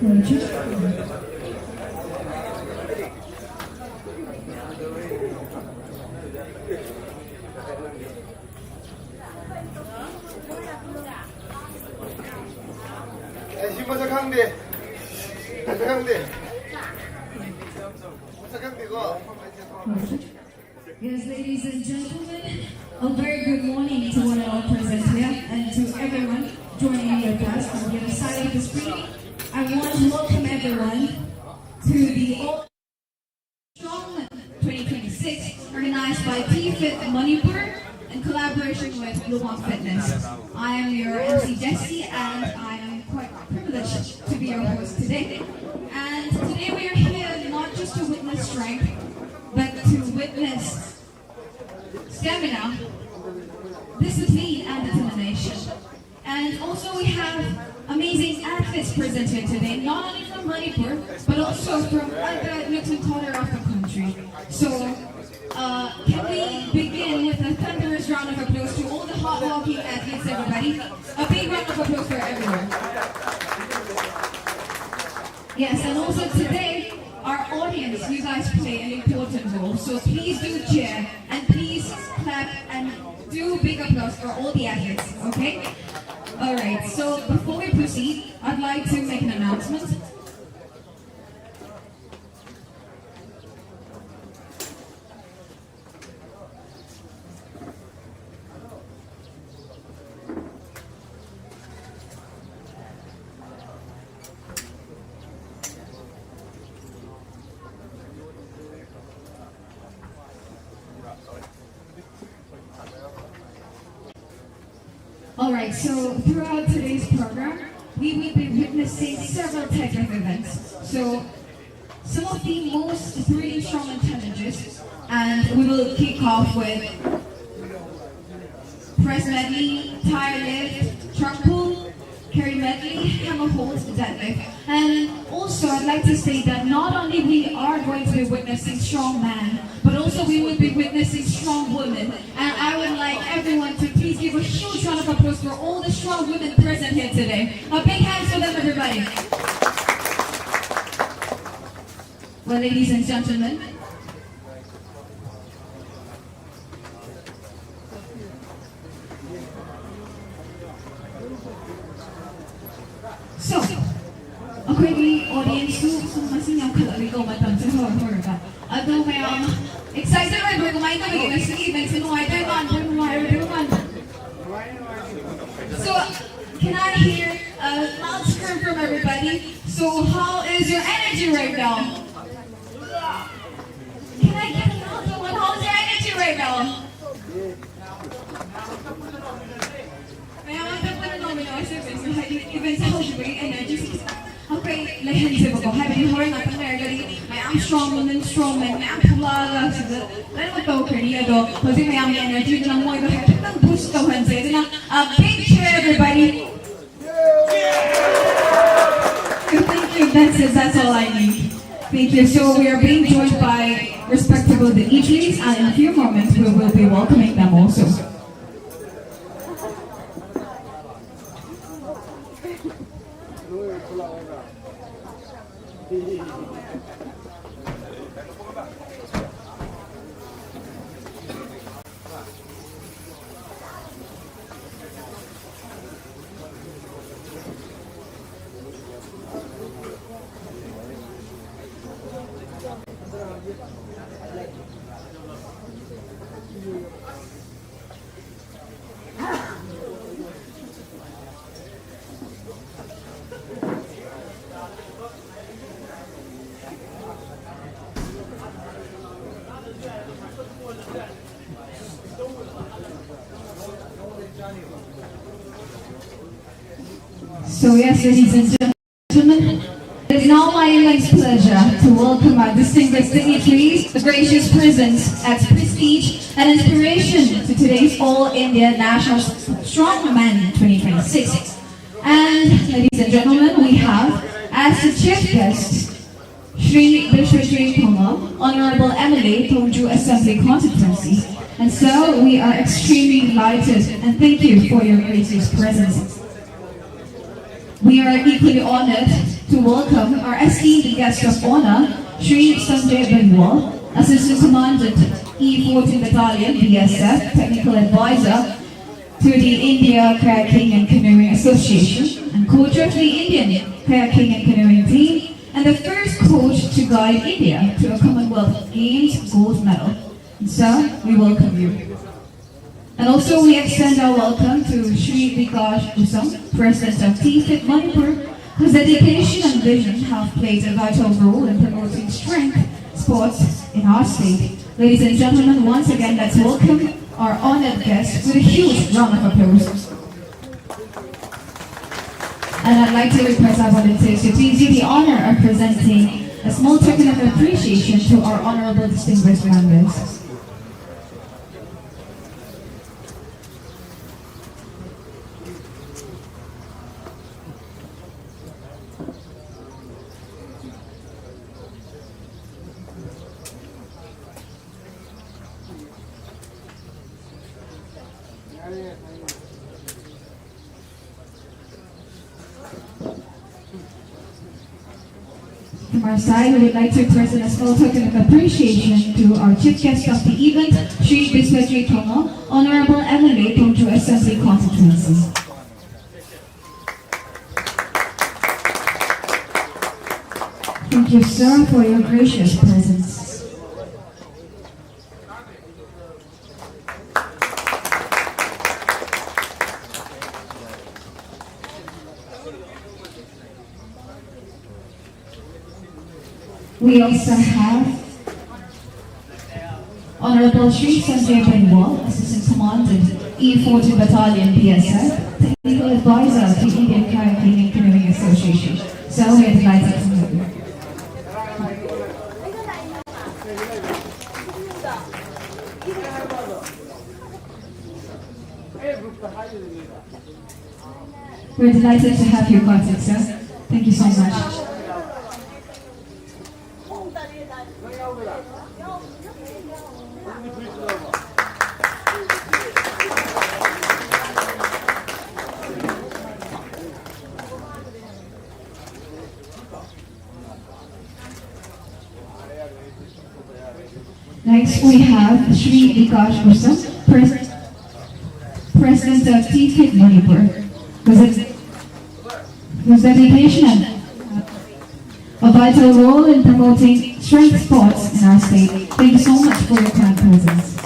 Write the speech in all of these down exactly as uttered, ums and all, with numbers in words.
ꯑꯩ ꯁꯤ ꯃꯁꯛ ꯈꯪꯗꯦ꯫ ꯃꯁꯛ ꯈꯪꯗꯦ꯫ ꯃꯁꯛ ꯈꯪꯗꯦꯀꯣ꯫ Yes, ladies and gentlemen, a very good morning to one and all present here and to everyone joining in with us on the other side of the screen. I want to welcome everyone to the All Strong twenty twenty-six, organized by T-Fit Manipur in collaboration with Lubang Fitness. I am your M C Jesse, and I am quite privileged to be your host today. And today we are here not just to witness strength, but to witness stamina, discipline, and determination. And also we have amazing athletes present here today, not only from Manipur, but also from other nooks and corner of the country. So, uh, can we begin with a thunderous round of applause to all the hardworking athletes, everybody? A big round of applause for everyone. Yes, and also today, our audience, you guys play an important role. So please do cheer and please clap and do big applause for all the athletes, okay? All right, so before we proceed, I'd like to make an announcement. All right, so throughout today's program, we will be witnessing several types of events. So some of the most thrilling strongman challenges, and we will kick off with press medley, tire lift, truck pull, carry medley, hammer hold, deadlift. And also, I'd like to say that not only we are going to be witnessing strongman, but also we will be witnessing strong women. And I would like everyone to please give a huge round of applause for all the strong women present here today. A big hand for them, everybody. Ladies and gentlemen. So, ꯑꯩꯈꯣꯏꯒꯤ audience ꯁꯨ ꯁꯨꯝ ꯃꯁꯤꯡ ꯌꯥꯝꯈꯠꯂꯛꯂꯤꯀꯣ, ꯃꯇꯝꯁꯦ ꯍꯧꯔ ꯍꯧꯔꯒ꯫ ꯑꯗꯣ ꯃꯌꯥꯝ excited ꯑꯣꯏꯕ꯭ꯔꯣ? ꯀꯃꯥꯏꯅ ꯇꯧꯔꯤꯒꯦ ꯉꯁꯤꯒꯤ event ꯁꯦ? ꯅꯨꯡꯉꯥꯏꯗꯣꯏ ꯃꯥꯟꯕ꯭ꯔꯣ? ꯅꯨꯡꯉꯥꯏꯔꯣꯏꯗꯣꯏ ꯃꯥꯟꯕ꯭ꯔꯣ? So, can I hear a loud scream from everybody? So, how is your energy right now? Can I get a loud one? How's your energy right now? ꯃꯌꯥꯝ ꯑꯝꯇ ꯄꯨꯟꯅ ꯅꯣꯡꯃ ꯅꯣꯡꯃ ꯁꯦ ꯍꯥꯏꯗꯤ event ꯁꯦ ꯍꯧꯈꯤꯕꯒꯤ energy ꯁꯦ ꯈꯤꯇꯪ ꯑꯩꯈꯣꯏ ꯂꯩꯍꯟꯁꯦꯕꯀꯣ, ꯍꯥꯏꯕꯗꯤ ꯍꯣꯔꯦꯟ ꯉꯥꯛꯇꯪ ꯂꯩꯔꯒꯗꯤ ꯃꯌꯥꯝ strong women, strong men ꯃꯌꯥꯝ ꯊꯣꯛꯂꯛꯑꯒ ꯁꯤꯗ ꯂꯣꯏꯅꯃꯛ ꯇꯧꯈ꯭ꯔꯅꯤ꯫ ꯑꯗꯣ ꯍꯧꯖꯤꯛ ꯃꯌꯥꯝꯒꯤ energy ꯗꯨꯅ ꯃꯣꯏꯗꯣ ꯍꯥꯏꯐꯦꯠꯇꯪ boost ꯇꯧꯍꯟꯁꯦ꯫ ꯑꯗꯨꯅ, a big cheer, everybody. Thank you. That's it. That's all I need. Thank you. So we are being joined by respectable dignitaries, and in a few moments we will be welcoming them also. So yes, ladies and gentlemen, it is now my immense pleasure to welcome our distinguished dignitaries, the gracious presence adds prestige and inspiration to today's All India National Strongman twenty twenty-six. And ladies and gentlemen, we have as the chief guest Shri Bishwashri Phuma, Honorable M L A, Thongju Assembly Constituency. And sir, we are extremely delighted and thank you for your gracious presence. We are equally honored to welcome our esteemed guest of honor, Shri Sanjay Benwal, Assistant Commandant, E fourteen Battalion, B S F, Technical Advisor to the India Kayaking and Canoeing Association and coach of the Indian Kayaking and Canoeing team, and the first coach to guide India to a Commonwealth Games gold medal. And sir, we welcome you. And also, we extend our welcome to Shri Vikash Usam, President of T-Fit Manipur, whose dedication and vision have played a vital role in promoting strength sports in our state. Ladies and gentlemen, once again, let's welcome our honored guest with a huge round of applause. And I'd like to request our volunteers to please do the honor of presenting a small token of appreciation to our honorable distinguished members. From our side, we would like to present a small token of appreciation to our chief guest of the event, Shri Biswajit Thomo, Honorable M L A, Tongju Assembly Constituency. Thank you, sir, for your gracious presence. We also have Honorable Shri Sanjay Benwal, Assistant Commandant, E fourteen Battalion, B S F, Technical Advisor to Indian Kayaking and Canoeing Association. So we are delighted to have you. We're delighted to have you, Karthik sir. Thank you so much. Next, we have Shri Vikash Usam, Pres- President of T fit Manipur, whose, whose dedication and a vital role in promoting strength sports in our state. Thank you so much for your kind presence.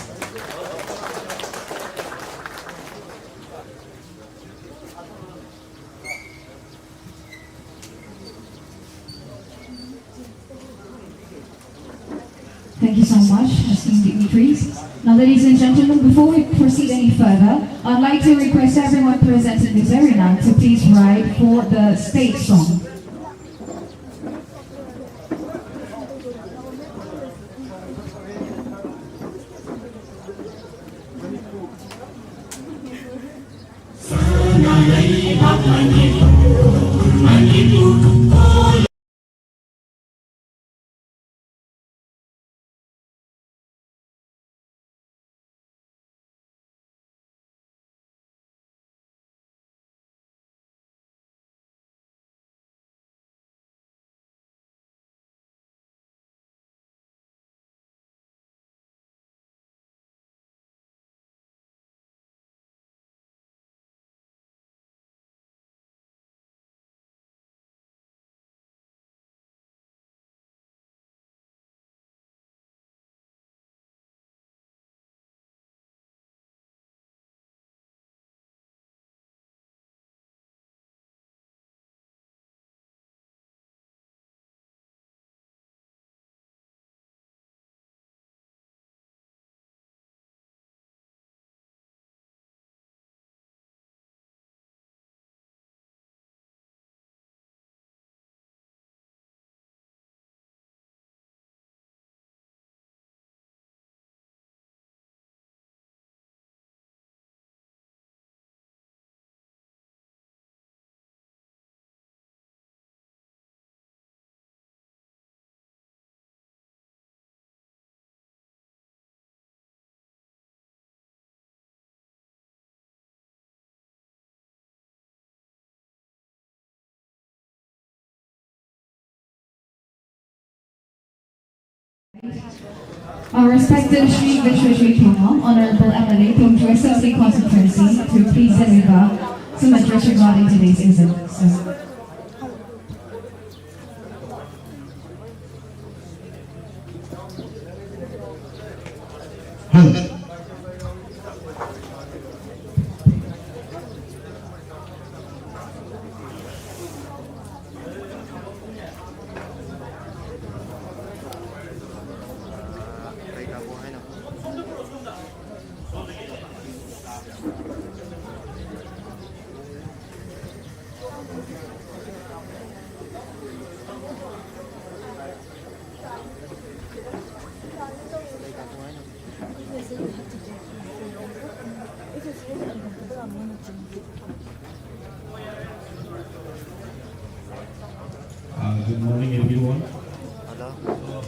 Thank you so much, esteemed dignitaries. Now, ladies and gentlemen, before we proceed any further, I'd like to request everyone present in this arena to please ride for the state song. Our respected Shri Vishwajit Thongam, Honorable M L A from Joseph Constituency, to please deliver some address regarding today's event. So. Uh, good morning, everyone. Hello. So,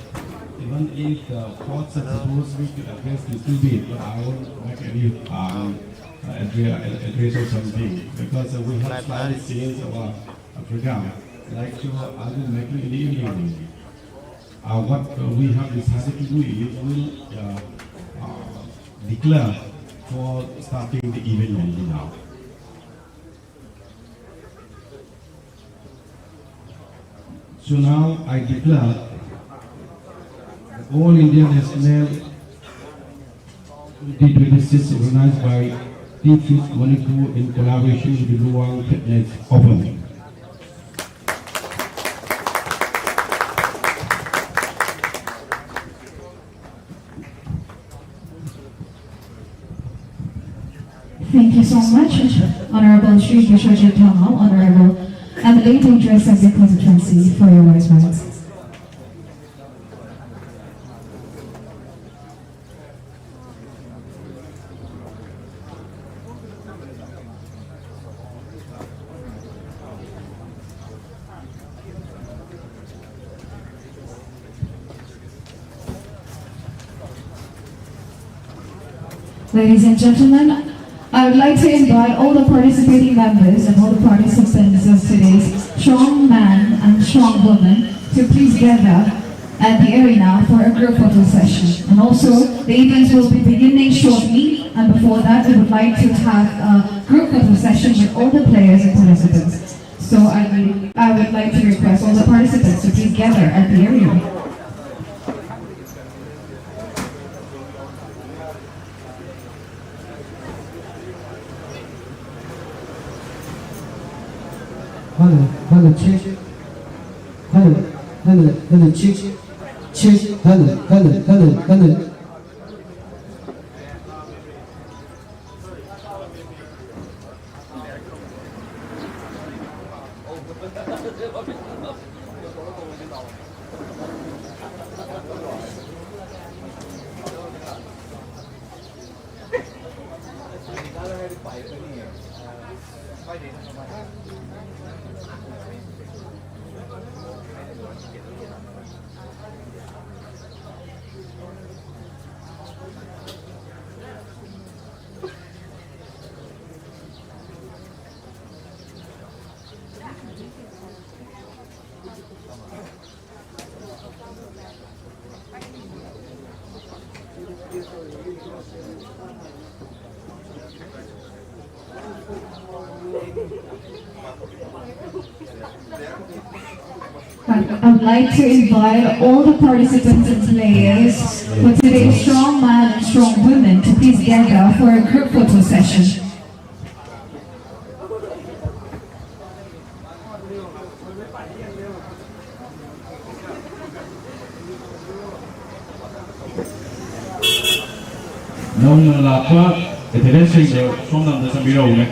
even if the thoughts are supposed to be to address this debate, but I won't make any um, address, address or something because uh, we have slightly changed our uh, program. Like so, I will make it in the evening. Uh, what uh, we have decided to do is we'll uh, uh, declare for starting the event only now. So now I declare the All India National twenty twenty-six organized by Team Fit Manipur in collaboration with the Luang Fitness Open. Thank you so much, Honorable Shri Kishore Chithamao, Honorable M L A to address the constituency for your wise words. Ladies and gentlemen, I would like to invite all the participating members and all the participants of today's Strong Man and Strong Woman to please gather at the arena for a group photo session. And also, the events will be beginning shortly. And before that, we would like to have a group photo session with all the players and participants. So I, I would like to request all the participants to please gather at the area. Hello, hello, check. Hello, hello, hello, check. Check. Hello, hello, hello, hello. I would like to invite all the participants and players for today's strong man and strong woman to please gather for a group photo session. ꯅꯧꯅ ꯂꯥꯛꯄ ꯑꯦꯊꯂꯦꯠꯁꯤꯡꯗꯨ ꯁꯣꯝ ꯅꯥꯀꯟꯗ ꯆꯪꯕꯤꯔꯛꯎꯅꯦ꯫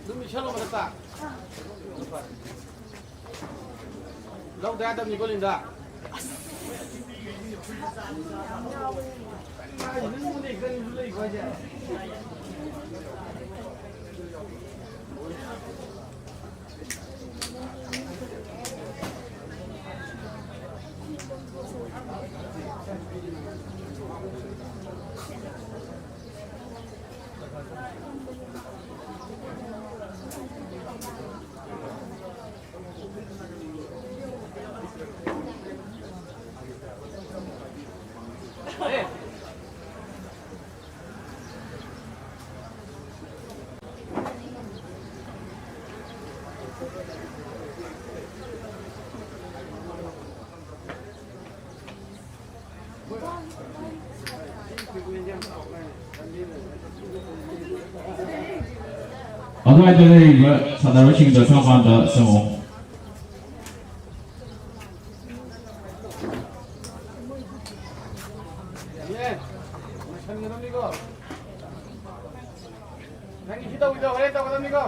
ꯑꯗꯨꯝ ꯏꯁꯜꯂꯣ ꯃꯊꯛꯇ꯫ ꯂꯧꯗ ꯌꯥꯗꯕꯅꯤꯀꯣ, Linda. ꯑꯗꯨꯋꯥꯏꯗ ꯂꯩꯔꯤꯕ ꯁꯥꯟꯅꯔꯣꯏꯁꯤꯡꯗꯣ ꯁꯣꯝ ꯃꯄꯥꯟꯗ ꯆꯪꯉꯛꯑꯣ꯫ ꯅꯪꯒꯤ ꯁꯤ ꯇꯧꯕꯤꯗꯣ ꯍꯣꯔꯦꯟ ꯇꯧꯒꯗꯕꯅꯤꯀꯣ꯫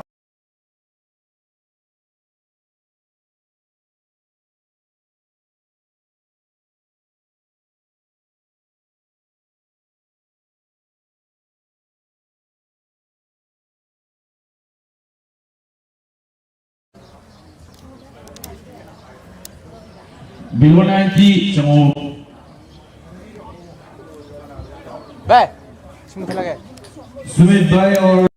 Below ninety ꯆꯪꯉꯣ꯫ ꯚꯥꯏ, ꯁꯤ ꯃꯨꯊꯠꯂꯒꯦ꯫ Sumit bhai or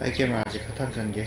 ꯑꯩ ꯀꯦꯃꯦꯔꯥꯁꯦ ꯈꯔ ꯊꯥꯡꯖꯟꯒꯦ꯫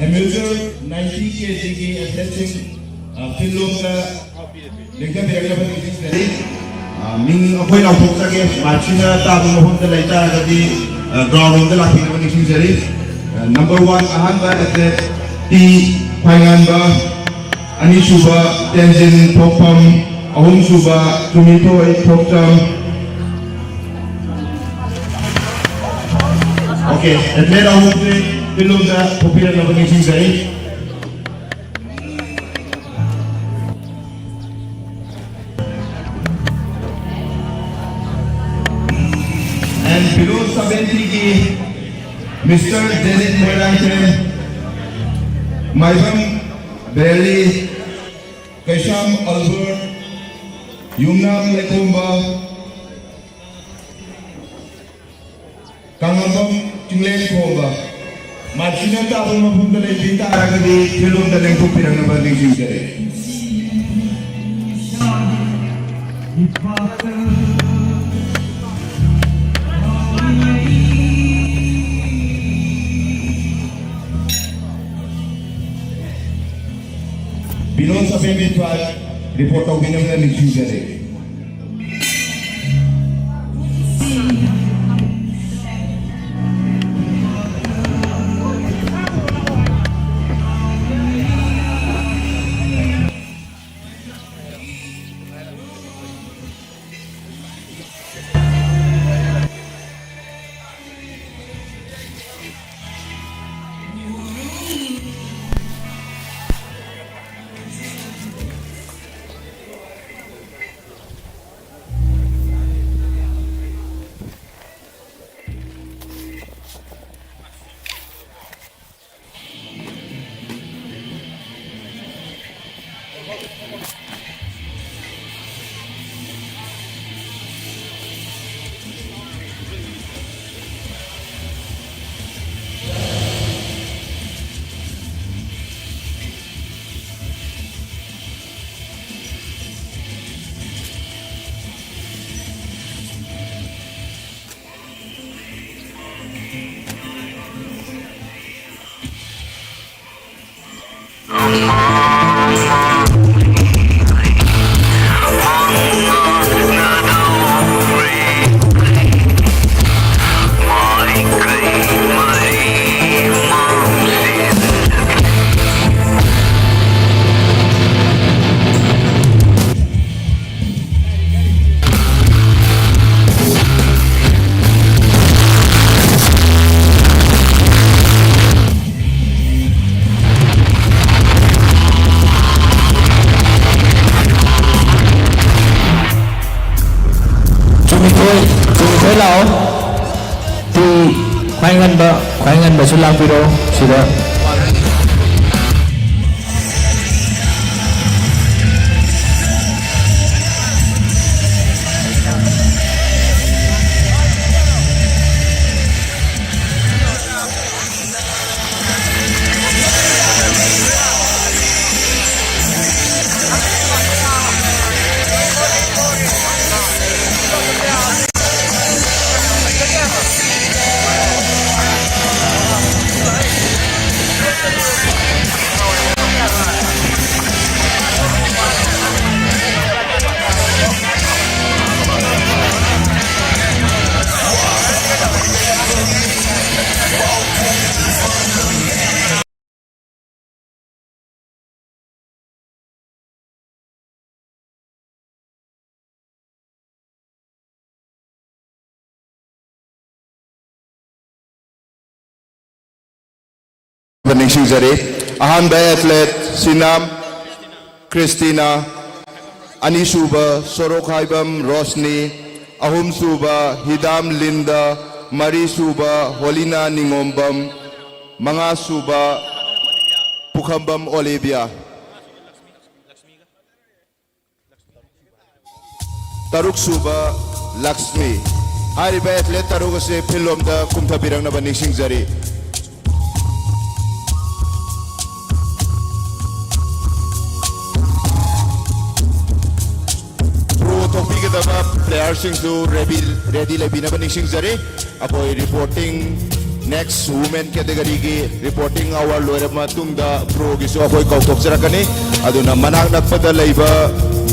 ꯑꯦꯃꯦꯆꯔ ꯅꯥꯏꯟꯇꯤ ꯀꯦꯖꯤꯒꯤ ꯑꯦꯊꯂꯦꯠꯁꯤꯡ, ꯑ, ꯐꯤꯜ ꯂꯣꯝꯗ ꯂꯦꯡꯊꯕꯤꯔꯛꯅꯕ ꯅꯤꯡꯁꯤꯡꯖꯔꯤ꯫ ꯑ, ꯃꯤꯡ ꯑꯩꯈꯣꯏ ꯂꯥꯎꯊꯣꯛꯆꯒꯦ, ꯃꯥꯏꯛꯁꯤꯅ ꯇꯥꯕ ꯃꯐꯝꯗ ꯂꯩꯇꯥꯔꯒꯗꯤ, ꯑ, ꯒ꯭ꯔꯥꯎꯟ ꯔꯣꯝꯗ ꯂꯥꯛꯄꯤꯅꯕ ꯅꯤꯡꯁꯤꯡꯖꯔꯤ꯫ ꯑ, ꯅꯝꯕꯔ ꯋꯥꯟ ꯑꯍꯥꯟꯕ ꯑꯦꯊꯂꯦꯠ ꯇꯤ ꯈ꯭ꯋꯥꯏꯉꯥꯟꯕ, ꯑꯅꯤꯁꯨꯕ ꯇꯦꯟꯖꯤꯟ ꯊꯣꯛꯐꯝ, ꯑꯍꯨꯝꯁꯨꯕ ꯆꯨꯃꯤꯊꯣꯏ ꯊꯣꯛꯆꯝ꯫ ꯑꯣꯀꯦ, ꯑꯦꯊꯂꯦꯠ ꯑꯍꯨꯝꯁꯦ ꯐꯤꯜ ꯂꯣꯝꯗ ꯊꯣꯛꯄꯤꯔꯛꯅꯕ ꯅꯤꯡꯁꯤꯡꯖꯔꯤ꯫ And below seventy ꯒꯤ Mister Dennis Moirangthem, Maibam Valley, Kaisham Albert, Yumnam Lekomba, ꯀꯥꯡꯉꯝꯕꯝ Chinglen ꯈꯣꯡꯕ, ꯃꯥꯏꯛꯁꯤꯅ ꯇꯥꯕ ꯃꯐꯝꯗ ꯂꯩꯕꯤ ꯇꯥꯔꯒꯗꯤ ꯐꯤꯜ ꯂꯣꯝꯗ ꯂꯦꯡꯊꯣꯛꯄꯤꯔꯛꯅꯕ ꯅꯤꯡꯁꯤꯡꯖꯔꯤ꯫ Below seventy five report ꯇꯧꯕꯤꯅꯕ ꯅꯤꯡꯁꯤꯡꯖꯔꯤ꯫ ꯈ꯭ꯋꯥꯏ ꯉꯟꯕ, ꯈ꯭ꯋꯥꯏ ꯉꯟꯕꯁꯨ ꯂꯥꯛꯄꯤꯔꯣ ꯁꯤꯗ꯫ ꯅꯤꯡꯁꯤꯡꯖꯔꯤ꯫ ꯑꯍꯥꯟꯕ ꯑꯦꯊꯂꯦꯠ ꯁꯤꯅꯥꯝ ꯈ꯭ꯔꯤꯁꯇꯤꯅꯥ, ꯑꯅꯤꯁꯨꯕ ꯁꯣꯔꯣꯛꯍꯥꯏꯕꯝ ꯔꯣꯁꯅꯤ, ꯑꯍꯨꯝꯁꯨꯕ ꯍꯤꯗꯥꯝ ꯂꯤꯟꯗ, ꯃꯔꯤꯁꯨꯕ ꯍꯣꯂꯤꯅꯥ ꯅꯤꯉꯣꯝꯕꯝ, ꯃꯉꯥꯁꯨꯕ ꯄꯨꯈꯝꯕꯝ ꯑꯣꯂꯤꯕꯤꯌꯥ꯫ ꯇꯔꯨꯛ ꯁꯨꯕ ꯂꯛꯁꯃꯤ꯫ ꯍꯥꯏꯔꯤꯕ ꯑꯦꯊꯂꯦꯠ ꯇꯔꯨꯛ ꯑꯁꯤ ꯐꯤꯜꯂꯣꯝꯗ ꯀꯨꯝꯊꯕꯤꯔꯛꯅꯕ ꯅꯤꯡꯁꯤꯡꯖꯔꯤ꯫ ꯄ꯭ꯔꯣ ꯊꯣꯛꯄꯤꯒꯗꯕ ꯄ꯭ꯂꯦꯌꯔꯁꯤꯡꯁꯨ ꯔꯦꯗꯤ, ꯔꯦꯗꯤ ꯂꯩꯕꯤꯅꯕ ꯅꯤꯡꯁꯤꯡꯖꯔꯤ꯫ ꯑꯩꯈꯣꯏ ꯔꯤꯄꯣꯔꯇꯤꯡ, ꯅꯦꯛꯁ ꯋꯨꯃꯦꯟ ꯀꯦꯇꯦꯒꯔꯤꯒꯤ ꯔꯤꯄꯣꯔꯇꯤꯡ ꯑꯋꯥꯔ ꯂꯣꯏꯔꯕ ꯃꯇꯨꯡꯗ ꯄ꯭ꯔꯣꯒꯤꯁꯨ ꯑꯩꯈꯣꯏ ꯀꯧꯊꯣꯛꯆꯔꯛꯀꯅꯤ꯫ ꯑꯗꯨꯅ ꯃꯅꯥꯛ ꯅꯛꯄꯗ ꯂꯩꯕ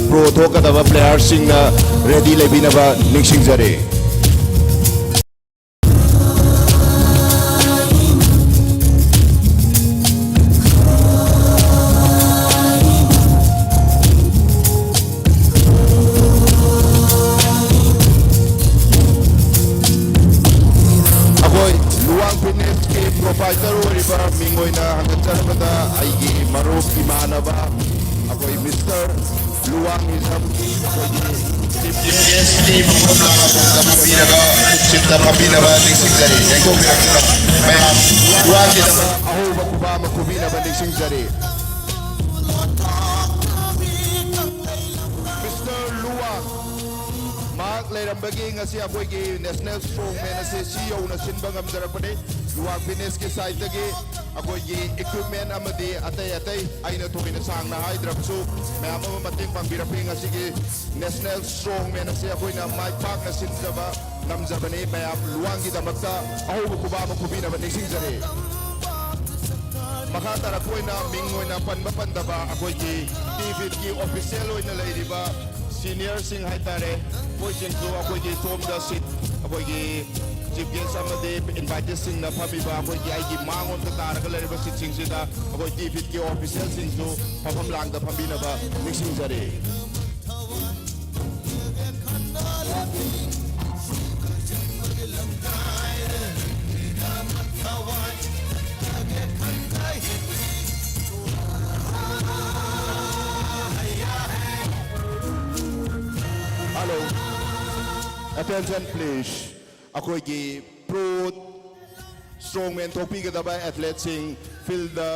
ꯄ꯭ꯔꯣ ꯊꯣꯛꯀꯗꯕ ꯄ꯭ꯂꯦꯌꯔꯁꯤꯡꯅ ꯔꯦꯗꯤ ꯂꯩꯕꯤꯅꯕ ꯅꯤꯡꯁꯤꯡꯖꯔꯤ꯫ ꯑꯩꯈꯣꯏ ꯂꯨꯋꯥꯡ ꯐꯤꯠꯅꯦꯁꯀꯤ ꯄ꯭ꯔꯣꯄꯥꯏꯇꯔ ꯑꯣꯏꯔꯤꯕ ꯃꯤꯡ ꯑꯣꯏꯅ ꯍꯪꯒꯠꯆꯔꯛꯄꯗ ꯑꯩꯒꯤ ꯃꯔꯨꯞ ꯏꯃꯥꯟꯅꯕ ꯑꯩꯈꯣꯏ ꯃꯤꯁꯇꯔ ꯂꯨꯋꯥꯡ ꯍꯤꯖꯝ ꯑꯩꯈꯣꯏꯒꯤ ꯆꯤꯐ ꯒꯦꯁ꯭ꯠꯇꯤ ꯃꯐꯝ ꯂꯥꯡꯕ ꯊꯣꯡꯗ ꯐꯝꯕꯤꯔꯒ ꯁꯤꯠꯇ ꯐꯝꯕꯤꯅꯕ ꯅꯤꯡꯁꯤꯡꯖꯔꯤ꯫ ꯌꯥꯏꯊꯣꯛꯄꯤꯔꯛꯇꯨꯅ ꯃꯌꯥꯝ ꯂꯨꯋꯥꯡꯒꯤꯗꯃꯛ ꯑꯍꯧꯕ ꯈꯨꯕꯥꯛ ꯑꯃ ꯈꯨꯕꯤꯅꯕ ꯅꯤꯡꯁꯤꯡꯖꯔꯤ꯫ ꯃꯤꯁꯇꯔ ꯂꯨꯋꯥꯡ ꯃꯍꯥꯛ ꯂꯩꯔꯝꯕꯒꯤ ꯉꯁꯤ ꯑꯩꯈꯣꯏꯒꯤ ꯅꯦꯁꯅꯦꯜ ꯁ꯭ꯇꯔꯣꯡꯃꯦꯟ ꯑꯁꯤ ꯁꯤ ꯌꯧꯅ ꯁꯤꯟꯕ ꯉꯝꯖꯔꯛꯄꯅꯤ꯫ ꯂꯨꯋꯥꯡ ꯐꯤꯠꯅꯦꯁꯀꯤ ꯁꯥꯏꯠꯇꯒꯤ ꯑꯩꯈꯣꯏꯒꯤ ꯏꯀ꯭ꯋꯤꯞꯃꯦꯟ ꯑꯃꯗꯤ ꯑꯇꯩ ꯑꯇꯩ ꯑꯩꯅ ꯊꯣꯏꯅ ꯁꯥꯡꯅ ꯍꯥꯏꯗ꯭ꯔꯕꯁꯨ ꯃꯌꯥꯝ ꯑꯃ ꯃꯇꯦꯡ ꯄꯥꯡꯕꯤꯔꯛꯄꯒꯤ ꯉꯁꯤꯒꯤ ꯅꯦꯁꯅꯦꯜ ꯁ꯭ꯇꯔꯣꯡꯃꯦꯟ ꯑꯁꯤ ꯑꯩꯈꯣꯏꯅ ꯃꯥꯏ ꯄꯥꯛꯅ ꯁꯤꯟꯖꯕ ꯉꯝꯖꯕꯅꯤ꯫ ꯃꯌꯥꯝ ꯂꯨꯋꯥꯡꯒꯤꯗꯃꯛꯇ ꯑꯍꯧꯕ ꯈꯨꯕꯥꯛ ꯑꯃ ꯈꯨꯕꯤꯅꯕ ꯅꯤꯡꯁꯤꯡꯖꯔꯤ꯫ ꯃꯈꯥ ꯇꯥꯔꯛꯄ ꯑꯣꯏꯅ ꯃꯤꯡ ꯑꯣꯏꯅ ꯄꯟꯕ ꯄꯟꯗꯕ ꯑꯩꯈꯣꯏꯒꯤ ꯇꯤ ꯐꯤꯠꯀꯤ ꯑꯣꯐꯤꯁꯤꯌꯦꯜ ꯑꯣꯏꯅ ꯂꯩꯔꯤꯕ ꯁꯤꯅꯤꯌꯔꯁꯤꯡ ꯍꯥꯏꯇꯥꯔꯦ, ꯃꯈꯣꯏꯁꯤꯡꯁꯨ ꯑꯩꯈꯣꯏꯒꯤ ꯁꯣꯝꯗ ꯁꯤꯠ ꯑꯩꯈꯣꯏꯒꯤ ꯆꯤꯐ ꯒꯦꯁ꯭ꯠ ꯑꯃꯗꯤ ꯏꯟꯚꯥꯏꯇꯦꯗꯁꯤꯡꯅ ꯐꯝꯃꯤꯕ ꯑꯩꯈꯣꯏꯒꯤ ꯑꯩꯒꯤ ꯃꯥꯡꯂꯣꯝꯗ ꯇꯥꯔꯒ ꯂꯩꯔꯤꯕ ꯁꯤꯠꯁꯤꯡꯁꯤꯗ ꯑꯩꯈꯣꯏ ꯇꯤ ꯐꯤꯠꯀꯤ ꯑꯣꯐꯤꯁꯤꯌꯦꯜꯁꯤꯡꯁꯨ ꯐꯝꯐꯝ ꯂꯥꯡꯗ ꯐꯝꯕꯤꯅꯕ ꯅꯤꯡꯁꯤꯡꯖꯔꯤ꯫ Hello. Attention please. ꯑꯩꯈꯣꯏꯒꯤ ꯄ꯭ꯔꯣ ꯁ꯭ꯇꯔꯣꯡꯃꯦꯟ ꯊꯣꯛꯄꯤꯒꯗꯕ ꯑꯦꯊꯂꯦꯠꯁꯤꯡ ꯐꯤꯜꯗ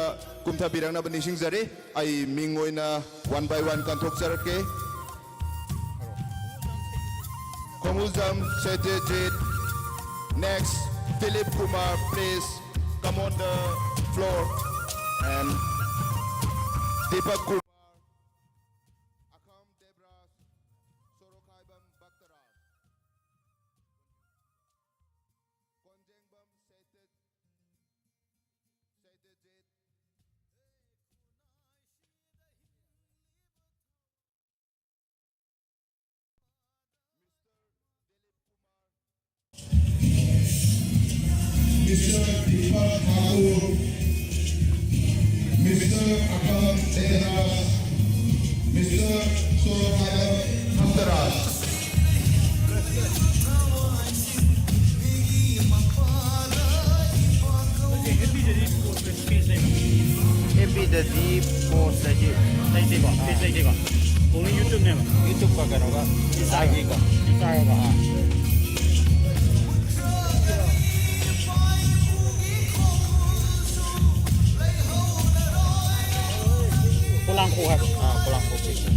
ꯀꯨꯝꯊꯕꯤꯔꯛꯅꯕ ꯅꯤꯡꯁꯤꯡꯖꯔꯤ꯫ ꯑꯩ ꯃꯤꯡ ꯑꯣꯏꯅ one by one ꯀꯟꯊꯣꯛꯆꯔꯛꯀꯦ꯫ ꯈꯣꯡꯎꯖꯝ ꯁꯦꯇ꯭ꯌꯖꯤꯠ꯫ Next, Dilip Kumar, please come on the floor. And Deepak Kumar, Akham Debraj, Sorokhaibam Bhaktaraj. Konjengbam Satyajit. Mister Deepak Thakur, Mister Akham Debraj, Mister Sorokhaibam Bhaktaraj. F ꯕꯤꯗꯗꯤ post ꯂꯩꯇꯦ꯫ Page ꯂꯩꯇꯦꯀꯣ꯫ ꯑꯣꯡꯂꯤ ꯌꯨꯇ꯭ꯌꯨꯕꯅꯦꯕ꯫ ꯌꯨꯇ꯭ꯌꯨꯕꯀ ꯀꯩꯅꯣꯒ ꯏꯟꯁꯇꯥꯒꯤꯀꯣ꯫ ꯏꯟꯁꯇꯥꯒꯀꯣ꯫ ꯑꯥ꯫ ꯄꯣꯂꯥꯡꯈꯣꯛ ꯍꯥꯏꯕ꯫ ꯑꯥ, ꯄꯣꯂꯥꯡꯈꯣꯛ page.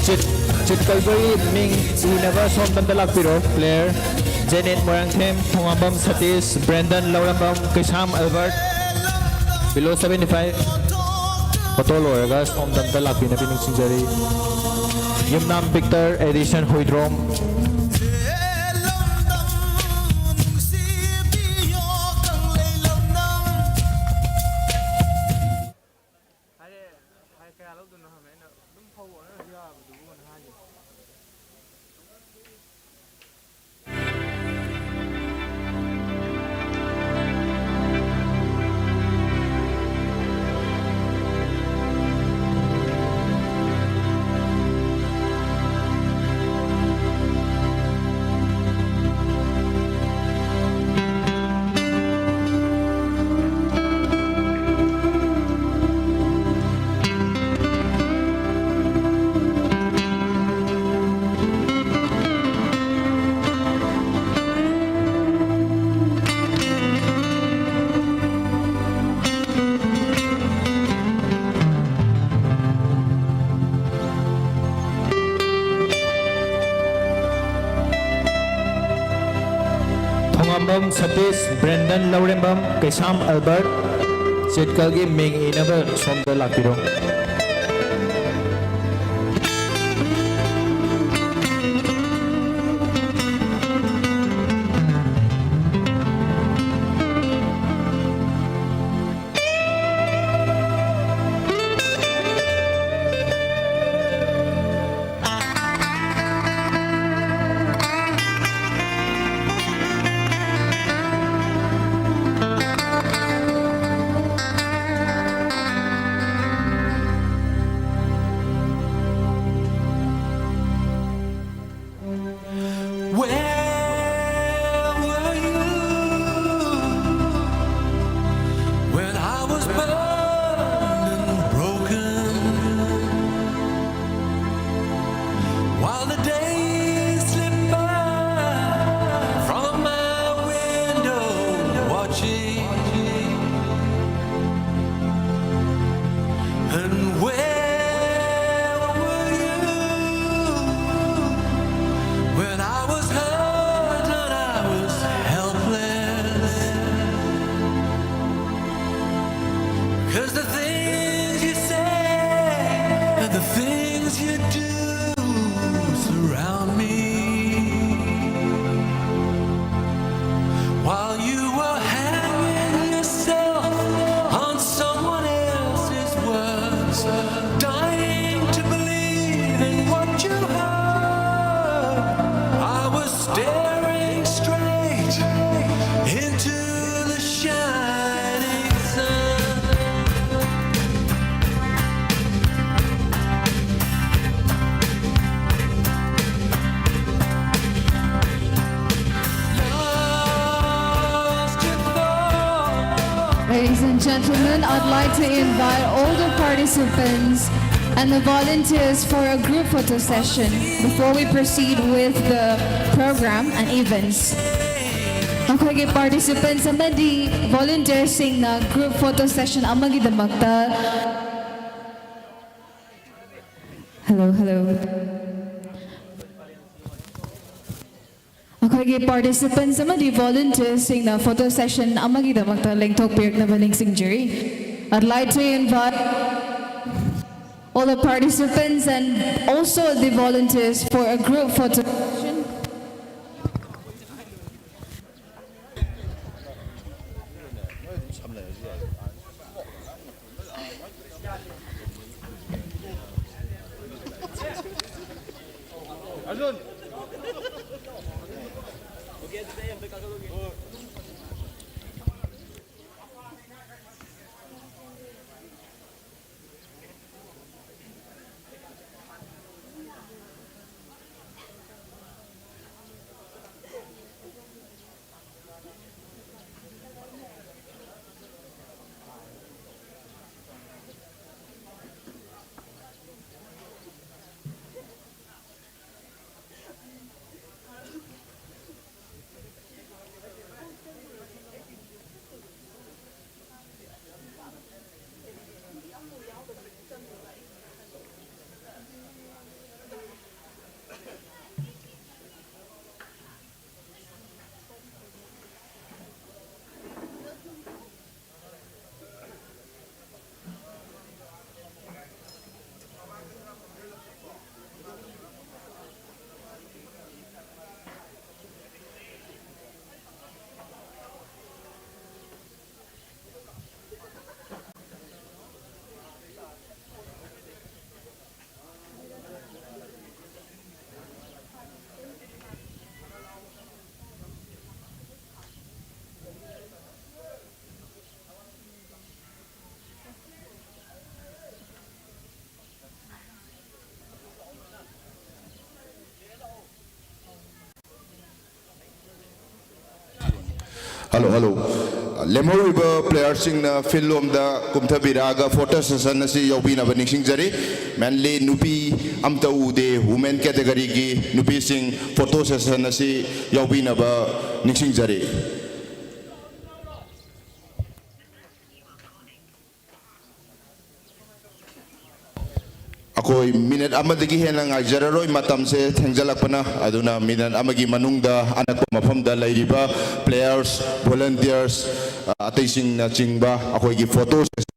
ꯆꯤꯠ ꯆꯤꯠ ꯀꯧꯕꯒꯤ ꯃꯤꯡ ꯏꯅꯕ ꯁꯣꯝꯗ ꯑꯝꯇ ꯂꯥꯛꯄꯤꯔꯣ꯫ Player Jenit Moirangthem, Thongambam ꯁꯇꯤꯁ, Brendan Laurembam, Keisham Albert. Below seventy five꯫ Photo ꯂꯣꯏꯔꯒ ꯁꯣꯝꯗ ꯑꯝꯇ ꯂꯥꯛꯄꯤꯅꯕ ꯅꯤꯡꯁꯤꯡꯖꯔꯤ꯫ Yumnam Victor, Edison Huidrom. ꯍꯥꯏꯔꯦ, ꯍꯥꯏ ꯀꯌꯥ ꯂꯧꯗꯣꯏꯅꯣ ꯍꯪꯉꯦ ꯑꯩꯅ, ꯑꯗꯨꯝ ꯐꯧ ꯑꯣꯏꯔꯁꯨ ꯌꯥꯕꯗꯨꯕꯨꯅ ꯍꯥꯏꯒꯤꯕ꯫ ꯊꯣꯉꯥꯝꯕꯝ ꯁꯇꯤꯁ, ꯕ꯭ꯔꯦꯟꯗꯟ ꯂꯧꯔꯦꯝꯕꯝ, ꯀꯩꯁꯥꯝ ꯑꯦꯜꯕꯔꯠ, ꯆꯤꯠꯀꯜꯒꯤ ꯃꯤꯡ ꯏꯅꯕ ꯁꯣꯝꯗ ꯂꯥꯛꯄꯤꯔꯣ꯫ Where were you when I was burned and broken? While the days slip by from my window, watching, and where were you Gentlemen, I'd like to invite all the participants and the volunteers for a group photo session before we proceed with the program and events. ꯑꯩꯈꯣꯏꯒꯤ participants ꯑꯃꯗꯤ volunteersꯁꯤꯡꯅ group photo session ꯑꯃꯒꯤꯗꯃꯛꯇ Hello, hello. ꯑꯩꯈꯣꯏꯒꯤ participants ꯑꯃꯗꯤ volunteersꯁꯤꯡꯅ photo session ꯑꯃꯒꯤꯗꯃꯛꯇ ꯂꯦꯡꯊꯣꯛꯄꯤꯔꯛꯅꯕ ꯅꯤꯡꯁꯤꯡꯖꯔꯤ. I'd like to invite all the participants and also the volunteers for a group photo session. Hello, hello. ꯂꯦꯝꯍꯧꯔꯤꯕ ꯄ꯭ꯂꯦꯌꯔꯁꯤꯡꯅ feel ꯂꯣꯝꯗ ꯀꯨꯝꯊꯕꯤꯔꯛꯑꯒ photo session ꯑꯁꯤ ꯌꯥꯎꯕꯤꯅꯕ ꯅꯤꯡꯁꯤꯡꯖꯔꯤ꯫ Mainly ꯅꯨꯄꯤ ꯑꯝꯇ ꯎꯗꯦ, ꯋꯨꯃꯦꯟ ꯀꯦꯇꯦꯒꯣꯔꯤꯒꯤ ꯅꯨꯄꯤꯁꯤꯡ ꯐꯣꯇꯣ ꯁꯦꯁꯟ ꯑꯁꯤ ꯌꯥꯎꯕꯤꯅꯕ ꯅꯤꯡꯁꯤꯡꯖꯔꯤ꯫ ꯑꯩꯈꯣꯏ ꯃꯤꯅꯠ ꯑꯃꯗꯒꯤ ꯍꯦꯟꯅ ꯉꯥꯏꯖꯔꯔꯣꯏ, ꯃꯇꯝꯁꯦ ꯊꯦꯡꯖꯜꯂꯛꯄꯅ꯫ ꯑꯗꯨꯅ ꯃꯤꯅꯠ ꯑꯃꯒꯤ ꯃꯅꯨꯡꯗ ꯑꯅꯛꯄ ꯃꯐꯝꯗ ꯂꯩꯔꯤꯕ ꯄ꯭ꯂꯦꯌꯔꯁ, ꯚꯣꯂꯟꯇꯤꯌꯔꯁ, ꯑ, ꯑꯇꯩꯁꯤꯡꯅꯆꯤꯡꯕ ꯑꯩꯈꯣꯏꯒꯤ ꯐꯣꯇꯣ ꯁꯦꯁꯟ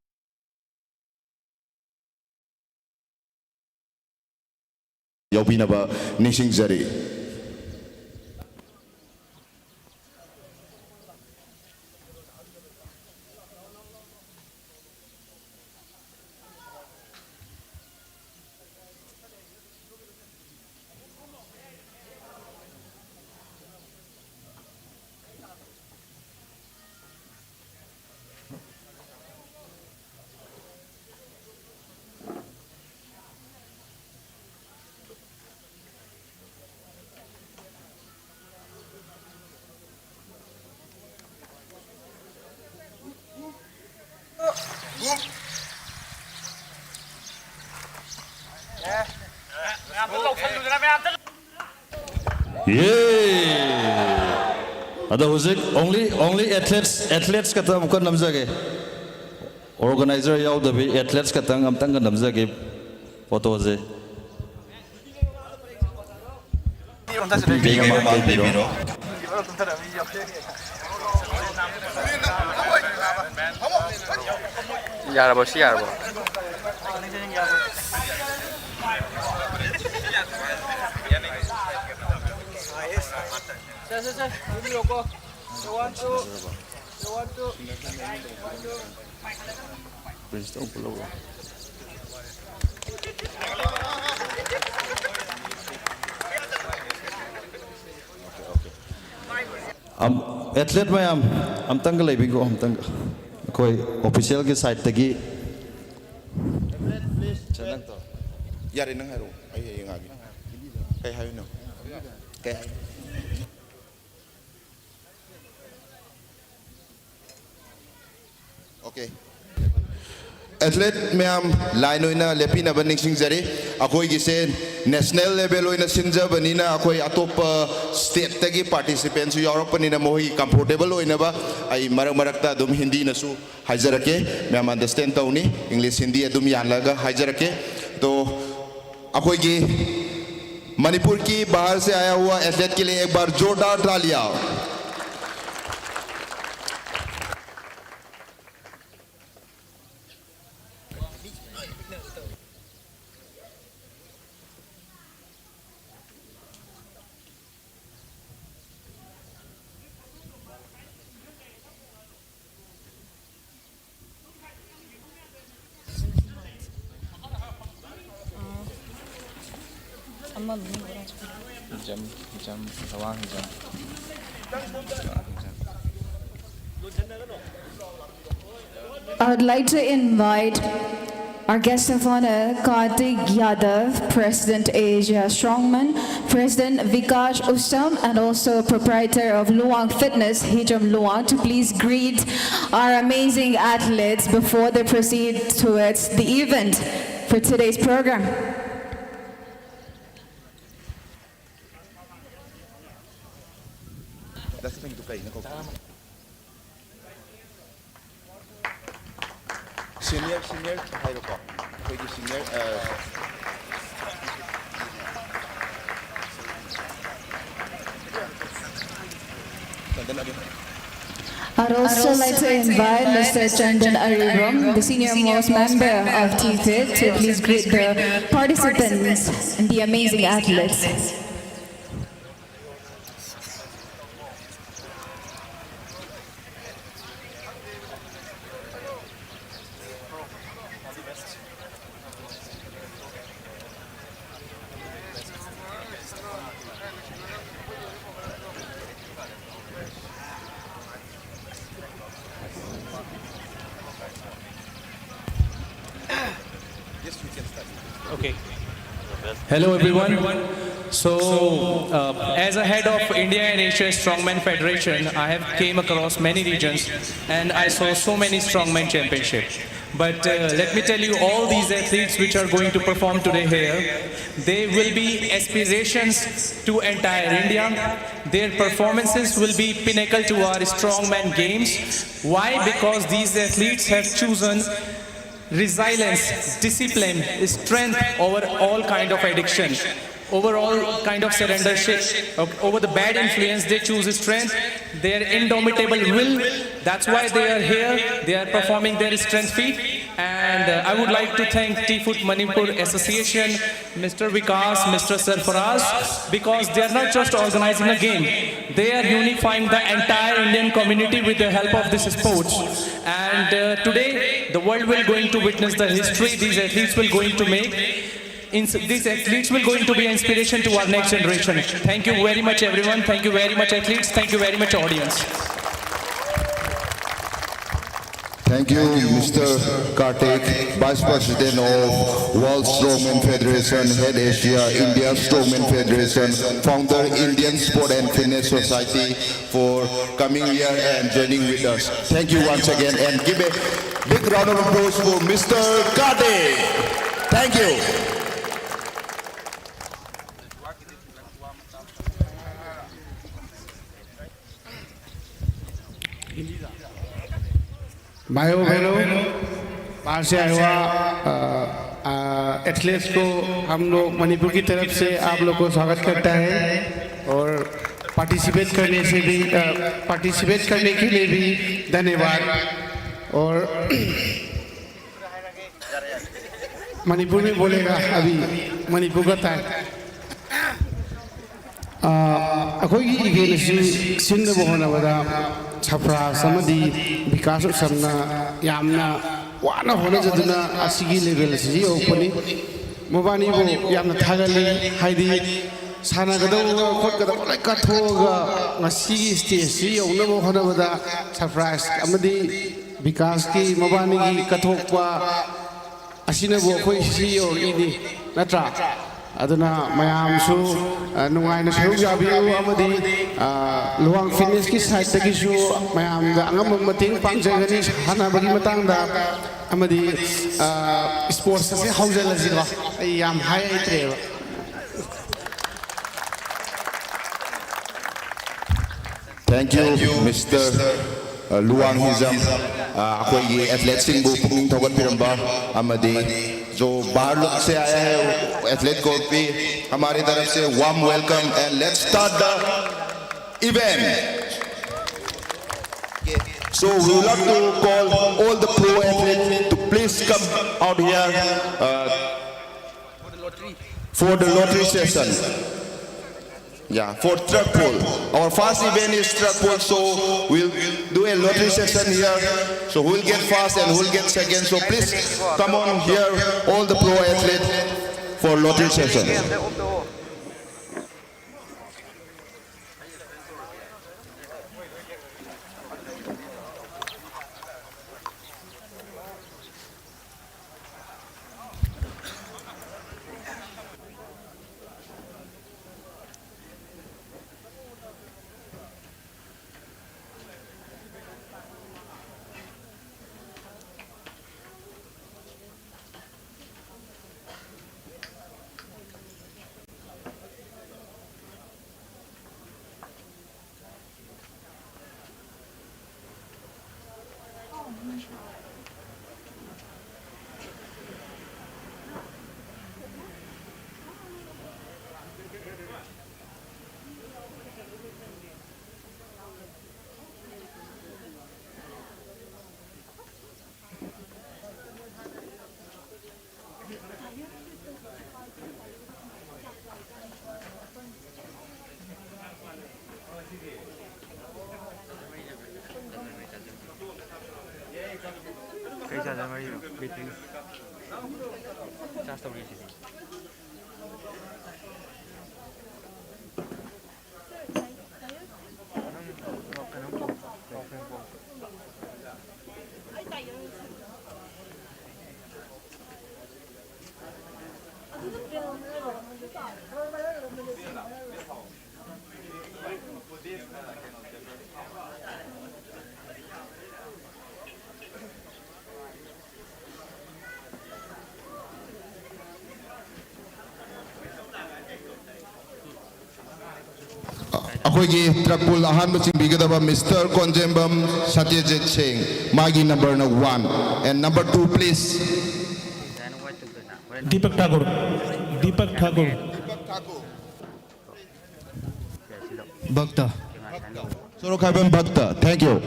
ꯌꯥꯎꯕꯤꯅꯕ ꯅꯤꯡꯁꯤꯡꯖꯔꯤ꯫ ꯌꯦ! ꯑꯗꯣ ꯍꯧꯖꯤꯛ only, only athletes, athletes ꯈꯛꯇ ꯑꯃꯨꯛꯀ ꯅꯝꯖꯒꯦ꯫ Organizer ꯌꯥꯎꯗꯕꯤ athletes ꯈꯛꯇꯪ ꯑꯝꯇꯪꯒ ꯅꯝꯖꯒꯦ ꯐꯣꯇꯣꯁꯦ꯫ ꯌꯥꯔꯕꯣ? ꯁꯤ ꯌꯥꯔꯕꯣ? ꯁꯦ, ꯁꯦ, ꯁꯦ, ꯌꯨꯝꯕꯤꯔꯣꯀꯣ꯫ ꯁꯦ, one, two. ꯁꯦ, one, two. One, two. ꯄ꯭ꯔꯤꯟꯁꯇ ꯑꯃꯨꯛ ꯄꯨꯜꯂꯧꯔꯣ꯫ ꯑꯝ, ꯑꯦꯊꯂꯦꯠ ꯃꯌꯥꯝ, ꯑꯝꯇꯪꯒ ꯂꯩꯕꯤꯈꯣ, ꯑꯝꯇꯪꯒ꯫ ꯑꯩꯈꯣꯏ ꯑꯣꯐꯤꯁꯤꯌꯦꯜꯒꯤ ꯁꯥꯏꯠꯇꯒꯤ꯫ ꯌꯥꯔꯦ, ꯅꯪ ꯍꯥꯏꯔꯛꯑꯣ, ꯑꯩ ꯍꯌꯦꯡ ꯉꯥꯡꯒꯦ꯫ ꯀꯩ ꯍꯥꯏꯅꯣ? ꯀꯩ ꯍꯥꯏꯅꯣ? ꯑꯦꯊꯂꯦꯠ ꯃꯌꯥꯝ ꯂꯥꯏꯟ ꯑꯣꯏꯅ ꯂꯦꯞꯄꯤꯅꯕ ꯅꯤꯡꯁꯤꯡꯖꯔꯤ꯫ ꯑꯩꯈꯣꯏꯒꯤꯁꯦ ꯅꯦꯁꯅꯦꯜ ꯂꯦꯚꯦꯜ ꯑꯣꯏꯅ ꯁꯤꯟꯖꯕꯅꯤꯅ ꯑꯩꯈꯣꯏ ꯑꯇꯣꯞꯄ ꯁ꯭ꯇꯦꯠꯇꯒꯤ ꯄꯥꯔꯇꯤꯁꯤꯄꯦꯟꯁꯨ ꯌꯥꯎꯔꯛꯄꯅꯤꯅ ꯃꯈꯣꯏꯒꯤ ꯀꯝꯐꯣꯔꯇꯦꯕꯜ ꯑꯣꯏꯅꯕ ꯑꯩ ꯃꯔꯛ ꯃꯔꯛꯇ ꯑꯗꯨꯝ ꯍꯤꯟꯗꯤꯅꯁꯨ ꯍꯥꯏꯖꯔꯛꯀꯦ꯫ ꯃꯌꯥꯝ ꯑꯟꯗꯔꯁꯇꯦꯟ ꯇꯧꯅꯤ, ꯏꯪꯂꯤꯁ ꯍꯤꯟꯗꯤ ꯑꯗꯨꯝ ꯌꯥꯜꯂꯒ ꯍꯥꯏꯖꯔꯛꯀꯦ꯫ ꯑꯗꯣ ꯑꯩꯈꯣꯏꯒꯤ ꯃꯅꯤꯄꯨꯔꯒꯤ ꯕꯥꯍꯔ ꯁꯦ ꯑꯥꯌꯥ ꯍꯨꯋꯥ ꯑꯦꯊꯂꯦꯠ ꯀꯦ ꯂꯤꯌꯦ ꯑꯦꯛ ꯕꯥꯔ ꯖꯣꯔꯗꯥꯔ ꯇꯥꯂꯤꯌꯥ꯫ ꯖꯝ, ꯖꯝ, ꯂꯋꯥꯡ ꯖꯝ꯫ I would like to invite our guest of honor, Kartik Yadav, President Asia Strongman, President Vikash Ustam, and also proprietor of Luang Fitness, Hijam Luang, to please greet our amazing athletes before they proceed towards the event for today's program. Senior, senior ꯍꯥꯏꯔꯣꯀꯣ꯫ ꯑꯩꯈꯣꯏꯒꯤ senior, ꯑ, I'd also like to invite Mister Chandan Aribam, the senior most member of T fit, to please greet the participants and the amazing athletes. Okay. Hello, everyone. So, uh, as a head of India and Asia Strongman Federation, I have came across many regions and I saw so many strongman championship. But uh, let me tell you, all these athletes which are going to perform today here, they will be aspirations to entire India. Their performances will be pinnacle to our strongman games. Why? Because these athletes have chosen resilience, discipline, strength over all kind of addiction, over all kind of surrendership, o- over the bad influence. They choose strength, their indomitable will. That's why they are here. They are performing their strength feat. And uh, I would like to thank T-Foot Manipur Association, Mr. Vikas, Mr. Sarfaraz, because they are not just organizing a game. They are unifying the entire Indian community with the help of this sports. And uh, today, the world will going to witness the history these athletes will going to make. Ins- these athletes will going to be an inspiration to our next generation. Thank you very much, everyone. Thank you very much, athletes. Thank you very much, audience. Thank you, Mister Karthik, Vice President of World Strongman Federation, Head Asia, India Strongman Federation, founder Indian Sport and Fitness Society, for coming here and joining with us. Thank you once again and give a big round of applause for Mister Karthik. Thank you. भाइयों बहनों, पास से आए हुआ athletes को हम लोग मणिपुर की तरफ से आप लोग को स्वागत करता है और पार्टिसिपेट करने से भी पार्टिसिपेट करने के लिए भी धन्यवाद। और मणिपुर में बोलेगा अभी, मणिपुर का था। ꯑꯩꯈꯣꯏꯒꯤ ꯏꯚꯦꯟ ꯑꯁꯤ ꯁꯤꯟꯅꯕ ꯍꯣꯠꯅꯕꯗ ꯁꯔꯐꯔꯥꯖ ꯑꯃꯗꯤ ꯕꯤꯀꯥꯁ ꯎꯁꯝꯅ ꯌꯥꯝꯅ ꯋꯥꯅ ꯍꯣꯠꯅꯖꯗꯨꯅ ꯑꯁꯤꯒꯤ ꯂꯦꯚꯦꯜ ꯑꯁꯤ ꯌꯧꯔꯛꯄꯅꯤ꯫ ꯃꯕꯥꯅꯤꯕꯨ ꯌꯥꯝꯅ ꯊꯥꯒꯠꯂꯤ꯫ ꯍꯥꯏꯗꯤ ꯁꯥꯟꯅꯒꯗꯧꯕ ꯈꯣꯠꯀꯗꯧꯕ ꯂꯣꯏ ꯀꯠꯊꯣꯛꯑꯒ ꯉꯁꯤꯒꯤ ꯁ꯭ꯇꯦꯖꯁꯤ ꯌꯧꯅꯕ ꯍꯣꯠꯅꯕꯗ ꯁꯔꯐꯔꯥꯖ ꯑꯃꯗꯤ ꯕꯤꯀꯥꯁꯀꯤ ꯃꯕꯥꯅꯤꯒꯤ ꯀꯠꯊꯣꯛꯄ ꯑꯁꯤꯅꯕꯨ ꯑꯩꯈꯣꯏ ꯁꯤ ꯌꯧꯔꯛꯏꯅꯤ, ꯅꯠꯇ꯭ꯔꯥ? ꯑꯗꯨꯅ ꯃꯌꯥꯝꯁꯨ, ꯑ, ꯅꯨꯡꯉꯥꯏꯅ ꯁꯔꯨꯛ ꯌꯥꯕꯤꯌꯨ ꯑꯃꯗꯤ, ꯑ, ꯂꯨꯋꯥꯡ ꯐꯤꯠꯅꯦꯁꯀꯤ ꯁꯥꯏꯠꯇꯒꯤꯁꯨ ꯃꯌꯥꯝꯗ ꯑꯉꯝꯕ ꯃꯇꯦꯡ ꯄꯥꯡꯖꯒꯅꯤ ꯁꯥꯟꯅꯕꯒꯤ ꯃꯇꯥꯡꯗ꯫ ꯑꯃꯗꯤ, ꯑ, ꯏꯁꯄꯣꯔꯠꯁ ꯑꯁꯦ ꯍꯧꯖꯤꯜꯂꯁꯤꯀꯣ꯫ ꯑꯩ ꯌꯥꯝ ꯍꯥꯏ ꯍꯩꯇ꯭ꯔꯦꯕ꯫ Thank you, Mister, uh, Luwang Hijam, uh, ꯑꯩꯈꯣꯏꯒꯤ ꯑꯦꯊꯂꯦꯠꯁꯤꯡꯕꯨ ꯄꯨꯛꯅꯤꯡ ꯊꯧꯒꯠꯄꯤꯔꯝꯕ ꯑꯃꯗꯤ जो बाहर से आया है एथलीट को भी हमारी तरफ से warm welcome and let's start the event. So we would like to call all the pro athletes to please come out here uh, for the lottery session. Yeah, for truck pull. Our first event is truck pull, so we'll do a lottery session here. So who'll get first and who'll get second. So please come on here, all the pro athletes for lottery session. ꯀꯩ charger ꯃꯔꯤꯅꯣ? Battery charge ꯇꯧꯔꯤꯁꯤꯗꯤ꯫ ꯑꯩꯈꯣꯏꯒꯤ truck pool ꯑꯍꯥꯟꯕ ꯆꯤꯡꯕꯤꯒꯗꯕ mister ꯀꯣꯟꯖꯦꯝꯕꯝ ꯁꯇ꯭ꯌꯖꯤꯠ ꯁꯤꯡ, ꯃꯥꯒꯤ ꯅꯝꯕꯔꯅ one. And number two, please. Deepak Thakur. Deepak Thakur. Bhakta. Sorokhaibam Bhakta. Thank you.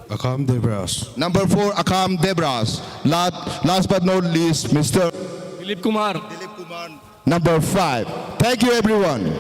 Akham Debraj. Number four, Akham Debraj. Last, last but not least, Mister Dilip Kumar. Number five. Thank you, everyone.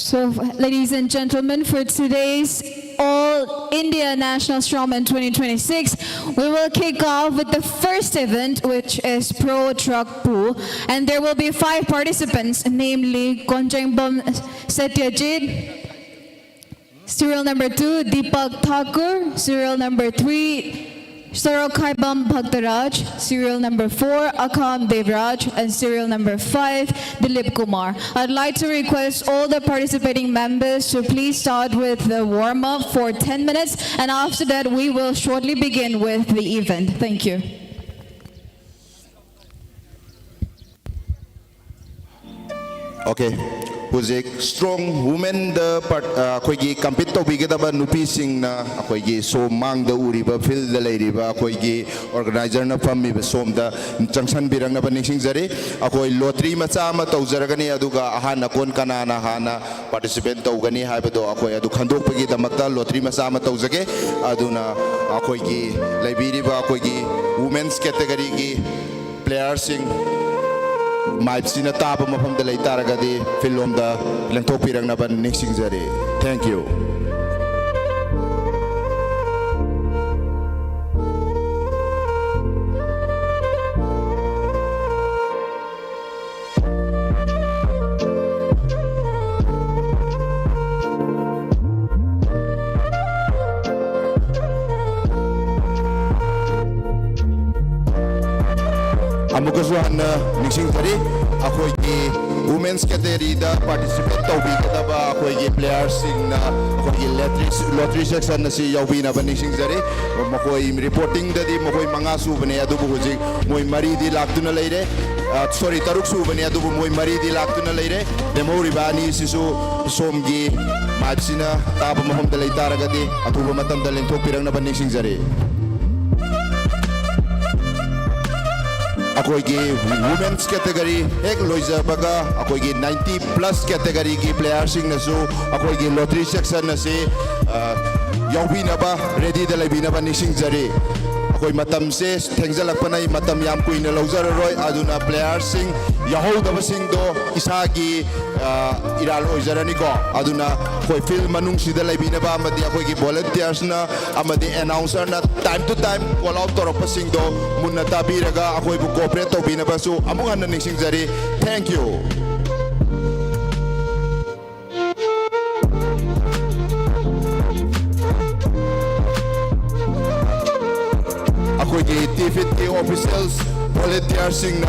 So, ladies and gentlemen, for today's all India National Strongman twenty twenty-six, we will kick off with the first event, which is Pro Truck Pull, and there will be five participants, namely Konjengbom Satyajit, serial number two, Deepak Thakur, serial number three, Sorokhaibam Bhaktaraj, serial number four, Akham Devraj, and serial number five, Dilip Kumar. I'd like to request all the participating members to please start with the warm-up for ten minutes, and after that, we will shortly begin with the event. Thank you. Okay, ꯍꯧꯖꯤꯛ strong ꯋꯨꯃꯦꯟꯗ part ꯑꯩꯈꯣꯏꯒꯤ compete ꯇꯧꯕꯤꯒꯗꯕ ꯅꯨꯄꯤꯁꯤꯡꯅ ꯑꯩꯈꯣꯏꯒꯤ ꯁꯣꯝ ꯃꯥꯡꯗ ꯎꯔꯤꯕ ꯐꯤꯜꯗ ꯂꯩꯔꯤꯕ ꯑꯩꯈꯣꯏꯒꯤ ꯑꯣꯔꯒꯅꯥꯏꯖꯔꯅ ꯐꯝꯃꯤꯕ ꯁꯣꯝꯗ ꯆꯪꯁꯟꯕꯤꯔꯛꯅꯕ ꯅꯤꯡꯁꯤꯡꯖꯔꯤ꯫ ꯑꯩꯈꯣꯏ ꯂꯣꯇ꯭ꯔꯤ ꯃꯆꯥ ꯑꯃ ꯇꯧꯖꯔꯒꯅꯤ, ꯑꯗꯨꯒ ꯑꯍꯥꯟ ꯑꯀꯣꯟ ꯀꯅꯥꯅ ꯍꯥꯟꯅ ꯄꯥꯔꯇꯤꯁꯤꯄꯦꯠ ꯇꯧꯒꯅꯤ ꯍꯥꯏꯕꯗꯣ ꯑꯩꯈꯣꯏ ꯑꯗꯨ ꯈꯟꯗꯣꯛꯄꯒꯤꯗꯃꯛꯇ ꯂꯣꯇ꯭ꯔꯤ ꯃꯆꯥ ꯑꯃ ꯇꯧꯖꯒꯦ꯫ ꯑꯗꯨꯅ ꯑꯩꯈꯣꯏꯒꯤ ꯂꯩꯕꯤꯔꯤꯕ ꯑꯩꯈꯣꯏꯒꯤ ꯋꯨꯃꯦꯟꯁ ꯀꯦꯇꯒꯔꯤꯒꯤ ꯄ꯭ꯂꯦꯌꯔꯁꯤꯡ ꯃꯥꯏꯛꯁꯤꯅ ꯇꯥꯕ ꯃꯐꯝꯗ ꯂꯩ ꯇꯥꯔꯒꯗꯤ ꯐꯤꯜ ꯂꯣꯝꯗ ꯂꯦꯡꯊꯣꯛꯄꯤꯔꯛꯅꯕ ꯅꯤꯡꯁꯤꯡꯖꯔꯤ꯫ Thank you꯫ ꯑꯃꯨꯛꯀꯁꯨ ꯍꯟꯅ ꯅꯤꯡꯁꯤꯡꯖꯔꯤ, ꯑꯩꯈꯣꯏꯒꯤ ꯋꯨꯃꯦꯟꯁ ꯀꯦꯇꯦꯒꯣꯔꯤꯗ ꯄꯥꯔꯇꯤꯁꯤꯄꯦꯠ ꯇꯧꯕꯤꯒꯗꯕ ꯑꯩꯈꯣꯏꯒꯤ ꯄ꯭ꯂꯦꯌꯔꯁꯤꯡꯅ ꯑꯩꯈꯣꯏꯒꯤ ꯂꯣꯇ꯭ꯔꯤ ꯁꯦꯛꯁꯟ ꯑꯁꯤ ꯌꯥꯎꯕꯤꯅꯕ ꯅꯤꯡꯁꯤꯡꯖꯔꯤ꯫ ꯃꯈꯣꯏ ꯔꯤꯄꯣꯔꯇꯤꯡꯗꯗꯤ ꯃꯈꯣꯏ ꯃꯉꯥ ꯁꯨꯕꯅꯦ, ꯑꯗꯨꯕꯨ ꯍꯧꯖꯤꯛ ꯃꯣꯏ ꯃꯔꯤꯗꯤ ꯂꯥꯛꯇꯨꯅ ꯂꯩꯔꯦ꯫ ꯁꯣꯔꯤ, ꯇꯔꯨꯛ ꯁꯨꯕꯅꯦ, ꯑꯗꯨꯕꯨ ꯃꯣꯏ ꯃꯔꯤꯗꯤ ꯂꯥꯛꯇꯨꯅ ꯂꯩꯔꯦ꯫ ꯂꯦꯝꯍꯧꯔꯤꯕ ꯑꯅꯤꯁꯤꯁꯨ ꯁꯣꯝꯒꯤ ꯃꯥꯏꯛꯁꯤꯅ ꯇꯥꯕ ꯃꯐꯝꯗ ꯂꯩ ꯇꯥꯔꯒꯗꯤ ꯑꯊꯨꯕ ꯃꯇꯝꯗ ꯂꯦꯡꯊꯣꯛꯄꯤꯔꯛꯅꯕ ꯅꯤꯡꯁꯤꯡꯖꯔꯤ꯫ ꯑꯩꯈꯣꯏꯒꯤ ꯋꯨꯃꯦꯟꯁ ꯀꯦꯇꯦꯒꯣꯔꯤ ꯍꯦꯛ ꯂꯣꯏꯖꯕꯒ ꯑꯩꯈꯣꯏꯒꯤ ꯅꯥꯏꯟꯇꯤ ꯄ꯭ꯂꯁ ꯀꯦꯇꯦꯒꯣꯔꯤꯒꯤ ꯄ꯭ꯂꯦꯌꯔꯁꯤꯡꯅꯁꯨ ꯑꯩꯈꯣꯏꯒꯤ ꯂꯣꯇ꯭ꯔꯤ ꯁꯦꯛꯁꯟ ꯑꯁꯤ ꯌꯥꯎꯕꯤꯅꯕ ꯔꯦꯗꯤꯗ ꯂꯩꯕꯤꯅꯕ ꯅꯤꯡꯁꯤꯡꯖꯔꯤ꯫ ꯑꯩꯈꯣꯏ ꯃꯇꯝꯁꯦ ꯊꯦꯡꯖꯤꯜꯂꯛꯄꯅ ꯑꯩ ꯃꯇꯝ ꯌꯥꯝ ꯀꯨꯏꯅ ꯂꯧꯖꯔꯔꯣꯏ, ꯑꯗꯨꯅ ꯄ꯭ꯂꯦꯌꯔꯁꯤꯡ ꯌꯥꯎꯍꯧꯗꯕꯁꯤꯡꯗꯣ ꯏꯁꯥꯒꯤ ꯑ, ꯏꯔꯥꯜ ꯑꯣꯏꯖꯔꯅꯤꯀꯣ꯫ ꯑꯗꯨꯅ ꯑꯩꯈꯣꯏ field ꯃꯅꯨꯡꯁꯤꯗ ꯂꯩꯕꯤꯅꯕ ꯑꯃꯗꯤ ꯑꯩꯈꯣꯏꯒꯤ volunteersꯅ ꯑꯃꯗꯤ announcerꯅ time to time call out ꯇꯧꯔꯛꯄꯁꯤꯡꯗꯣ ꯃꯨꯟꯅ ꯇꯥꯕꯤꯔꯒ ꯑꯩꯈꯣꯏꯕꯨ cooperate ꯇꯧꯕꯤꯅꯕꯁꯨ ꯑꯃꯨꯛ ꯍꯟꯅ ꯅꯤꯡꯁꯤꯡꯖꯔꯤ꯫ Thank you꯫ ꯑꯩꯈꯣꯏꯒꯤ ꯇꯤꯐꯤꯠꯀꯤ officials, volunteersꯁꯤꯡꯅ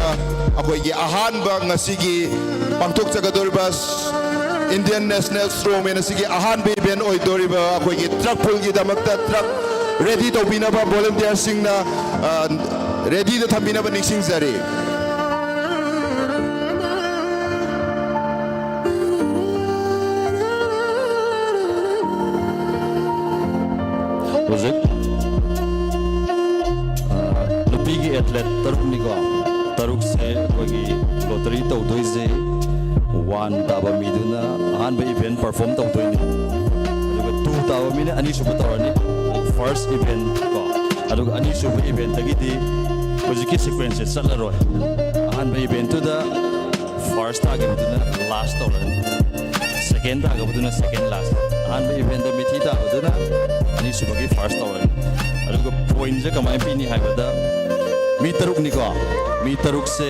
ꯑꯩꯈꯣꯏꯒꯤ ꯑꯍꯥꯟꯕ ꯉꯁꯤꯒꯤ ꯄꯥꯡꯊꯣꯛꯆꯒꯗꯧꯔꯤꯕ Indian National Strongman ꯑꯁꯤꯒꯤ ꯑꯍꯥꯟꯕ event ꯑꯣꯏꯗꯧꯔꯤꯕ ꯑꯩꯈꯣꯏꯒꯤ truck pullꯒꯤꯗꯃꯛꯇ truck ready ꯇꯧꯕꯤꯅꯕ volunteersꯁꯤꯡꯅ, ꯑ, readyꯗ ꯊꯝꯕꯤꯅꯕ ꯅꯤꯡꯁꯤꯡꯖꯔꯤ꯫ ꯍꯧꯖꯤꯛ, ꯑ, ꯅꯨꯄꯤꯒꯤ athlete ꯇꯔꯨꯛꯅꯤꯀꯣ꯫ ꯇꯔꯨꯛꯁꯦ ꯑꯩꯈꯣꯏꯒꯤ lottery ꯇꯧꯗꯣꯏꯁꯦ, one ꯇꯥꯕ ꯃꯤꯗꯨꯅ ꯑꯍꯥꯟꯕ event perform ꯇꯧꯗꯣꯏꯅꯤ, ꯑꯗꯨꯒ two ꯇꯥꯕ ꯃꯤꯅ ꯑꯅꯤꯁꯨꯕ ꯇꯧꯔꯅꯤ, first event ꯀꯣ, ꯑꯗꯨꯒ ꯑꯅꯤꯁꯨꯕ eventꯇꯒꯤꯗꯤ ꯍꯧꯖꯤꯛꯀꯤ sequenceꯁꯦ ꯆꯠꯂꯔꯣꯏ꯫ ꯑꯍꯥꯟꯕ eventꯇꯨꯗ first ꯇꯥꯈꯤꯕꯗꯨꯅ last ꯇꯧꯔꯅꯤ, second ꯇꯥꯈꯤꯕꯗꯨꯅ second last, ꯑꯍꯥꯟꯕ eventꯇ ꯃꯤꯊꯤ ꯇꯥꯕꯗꯨꯅ ꯑꯅꯤꯁꯨꯕꯒꯤ first ꯇꯧꯔꯅꯤ꯫ ꯑꯗꯨꯒ pointꯁꯦ ꯀꯃꯥꯏꯅ ꯄꯤꯅꯤ ꯍꯥꯏꯕꯗ, ꯃꯤ ꯇꯔꯨꯛꯅꯤꯀꯣ, ꯃꯤ ꯇꯔꯨꯛꯁꯦ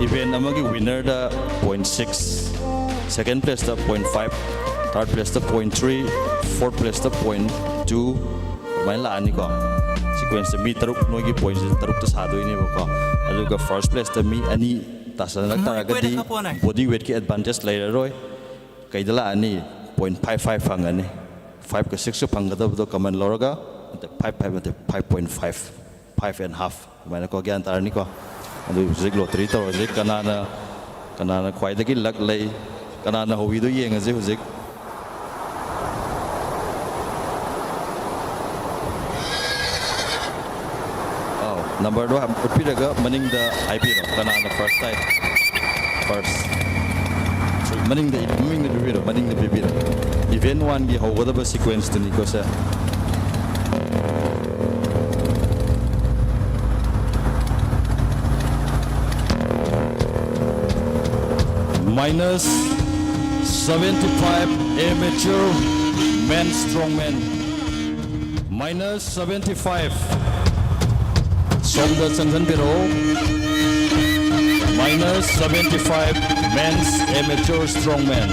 event ꯑꯃꯒꯤ winnerꯗ point six, second placeꯇ point five, third placeꯇ point three, fourth placeꯇ point two, ꯑꯗꯨꯃꯥꯏꯅ ꯂꯥꯛꯑꯅꯤꯀꯣ꯫ Sequenceꯁꯦ ꯃꯤ ꯇꯔꯨꯛ, ꯅꯣꯏꯒꯤ pointꯁꯦ ꯇꯔꯨꯛꯇ ꯁꯥꯗꯣꯏꯅꯦꯕꯀꯣ꯫ ꯑꯗꯨꯒ first placeꯇ ꯃꯤ ꯑꯅꯤ ꯇꯥꯁꯜꯂꯛ ꯇꯥꯔꯒꯗꯤ body weightꯀꯤ advantage ꯂꯩꯔꯔꯣꯏ꯫ ꯀꯩꯗ ꯂꯥꯛꯑꯅꯤ? Point five five ꯐꯪꯉꯅꯤ꯫ Fiveꯀ sixꯀ ꯐꯪꯒꯗꯕꯗꯣ common ꯂꯧꯔꯒ, ꯅꯠꯇꯦ, five five ꯅꯠꯇꯦ, five point five, five and half, ꯑꯗꯨꯃꯥꯏꯅꯀꯣ, ꯒ꯭ꯌꯥꯟ ꯇꯥꯔꯅꯤꯀꯣ꯫ ꯑꯗꯨ ꯍꯧꯖꯤꯛ lottery ꯇꯧꯔꯁꯤ, ꯀꯅꯥꯅ, ꯀꯅꯥꯅ ꯈ꯭ꯋꯥꯏꯗꯒꯤ luck ꯂꯩ, ꯀꯅꯥꯅ ꯍꯧꯋꯤꯗꯣ ꯌꯦꯡꯉꯁꯤ ꯍꯧꯖꯤꯛ꯫ ꯑꯧ, numberꯗꯣ ꯎꯠꯄꯤꯔꯒ ꯃꯅꯤꯡꯗ ꯍꯥꯏꯕꯤꯔꯣ, ꯀꯅꯥꯅ first ꯇꯥꯏ? First꯫ ꯃꯅꯤꯡꯗ, ꯃꯅꯤꯡꯗ ꯄꯤꯕꯤꯔꯣ, ꯃꯅꯤꯡꯗ ꯄꯤꯕꯤꯔꯣ꯫ Event oneꯒꯤ ꯍꯧꯒꯗꯕ sequenceꯇꯨꯅꯤꯀꯣ ꯁꯦ꯫ Minus seventy-five amateur men strongman. Minus seventy-five. ꯁꯣꯝꯗ ꯆꯪꯁꯤꯟꯕꯤꯔꯛꯑꯣ. Minus seventy-five men's amateur strongman.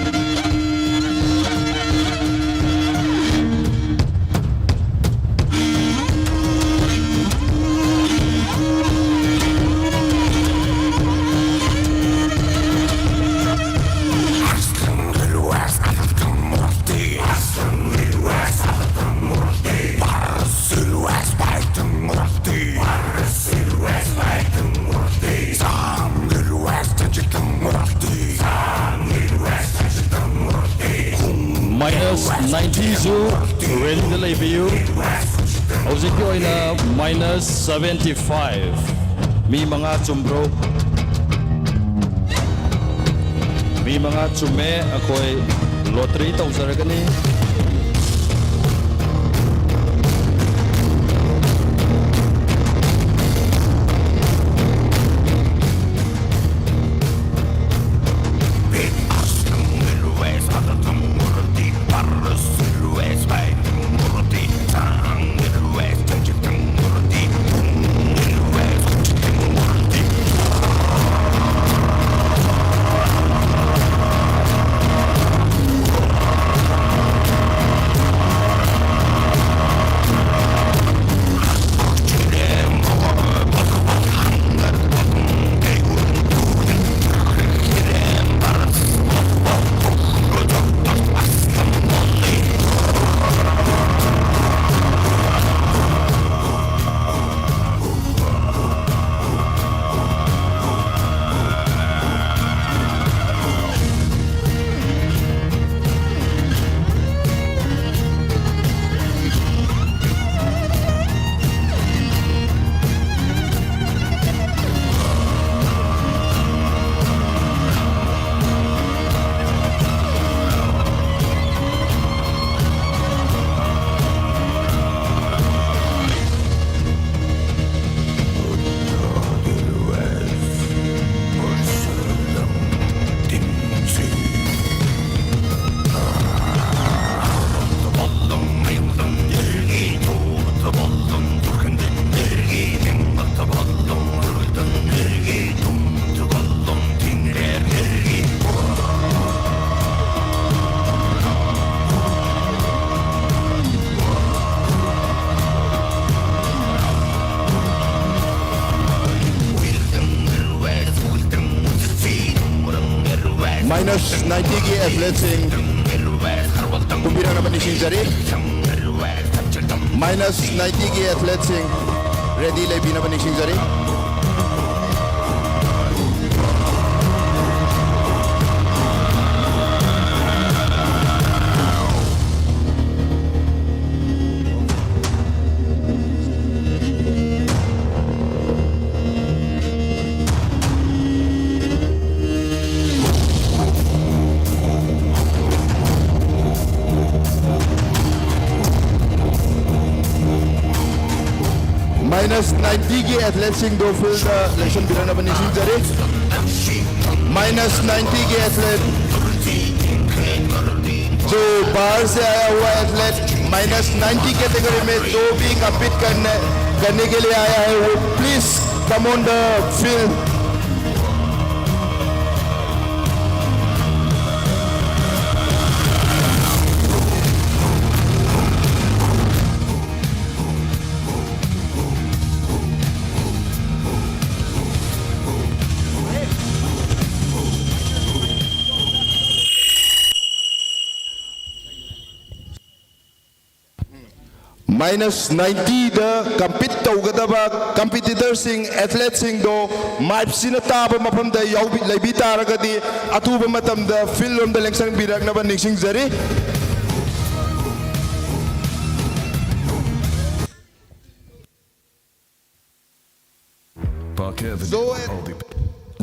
Minus ninety ꯁꯨ ready ꯗ ꯂꯩꯕꯤꯌꯨ꯫ ꯍꯧꯖꯤꯛꯀꯤ ꯑꯣꯏꯅ minus seventy five꯫ ꯃꯤ ꯃꯉꯥ ꯆꯨꯝꯕ꯭ꯔꯣ? ꯃꯤ ꯃꯉꯥ ꯆꯨꯝꯃꯦ꯫ ꯑꯩꯈꯣꯏ lottery ꯇꯧꯖꯔꯒꯅꯤ꯫ ꯅꯥꯏꯟꯇꯤꯒꯤ ꯑꯦꯊꯂꯦꯠꯁꯤꯡ ꯀꯨꯝꯕꯤꯔꯛꯅꯕ ꯅꯤꯡꯁꯤꯡꯖꯔꯤ꯫ ꯃꯥꯏꯅꯁ ꯅꯥꯏꯟꯇꯤꯒꯤ ꯑꯦꯊꯂꯦꯠꯁꯤꯡ ꯔꯦꯗꯤ ꯂꯩꯕꯤꯅꯕ ꯅꯤꯡꯁꯤꯡꯖꯔꯤ꯫ ꯃꯥꯏꯅꯁ ꯅꯥꯏꯟꯇꯤꯒꯤ ꯑꯦꯊꯂꯦꯠꯁꯤꯡꯗꯨ ꯐꯤꯜꯗ ꯂꯦꯡꯁꯤꯟꯕꯤꯔꯛꯅꯕ ꯅꯤꯡꯁꯤꯡꯖꯔꯤ꯫ ꯃꯥꯏꯅꯁ ꯅꯥꯏꯟꯇꯤꯒꯤ ꯑꯦꯊꯂꯦꯠ, जो बाहर से आया हुआ एथलीट माइनस नाइंटी कैटेगरी में जो भी कम्पीट करने करने के लिए आया है, वो please come on the field. Minus ꯅꯥꯏꯟꯇꯤꯗ ꯀꯝꯄꯤꯠ ꯇꯧꯒꯗꯕ ꯀꯝꯄꯤꯇꯤꯇꯔꯁꯤꯡ, ꯑꯦꯊꯂꯦꯠꯁꯤꯡꯗꯣ ꯃꯥꯏꯞꯁꯤꯅ ꯇꯥꯕ ꯃꯐꯝꯗ ꯌꯥꯎꯕꯤ-, ꯂꯩꯕꯤ ꯇꯥꯔꯒꯗꯤ ꯑꯊꯨꯕ ꯃꯇꯝꯗ ꯐꯤꯜ ꯂꯣꯝꯗ ꯂꯦꯡꯁꯟꯕꯤꯔꯛꯅꯕ ꯅꯤꯡꯁꯤꯡꯖꯔꯤ꯫ जो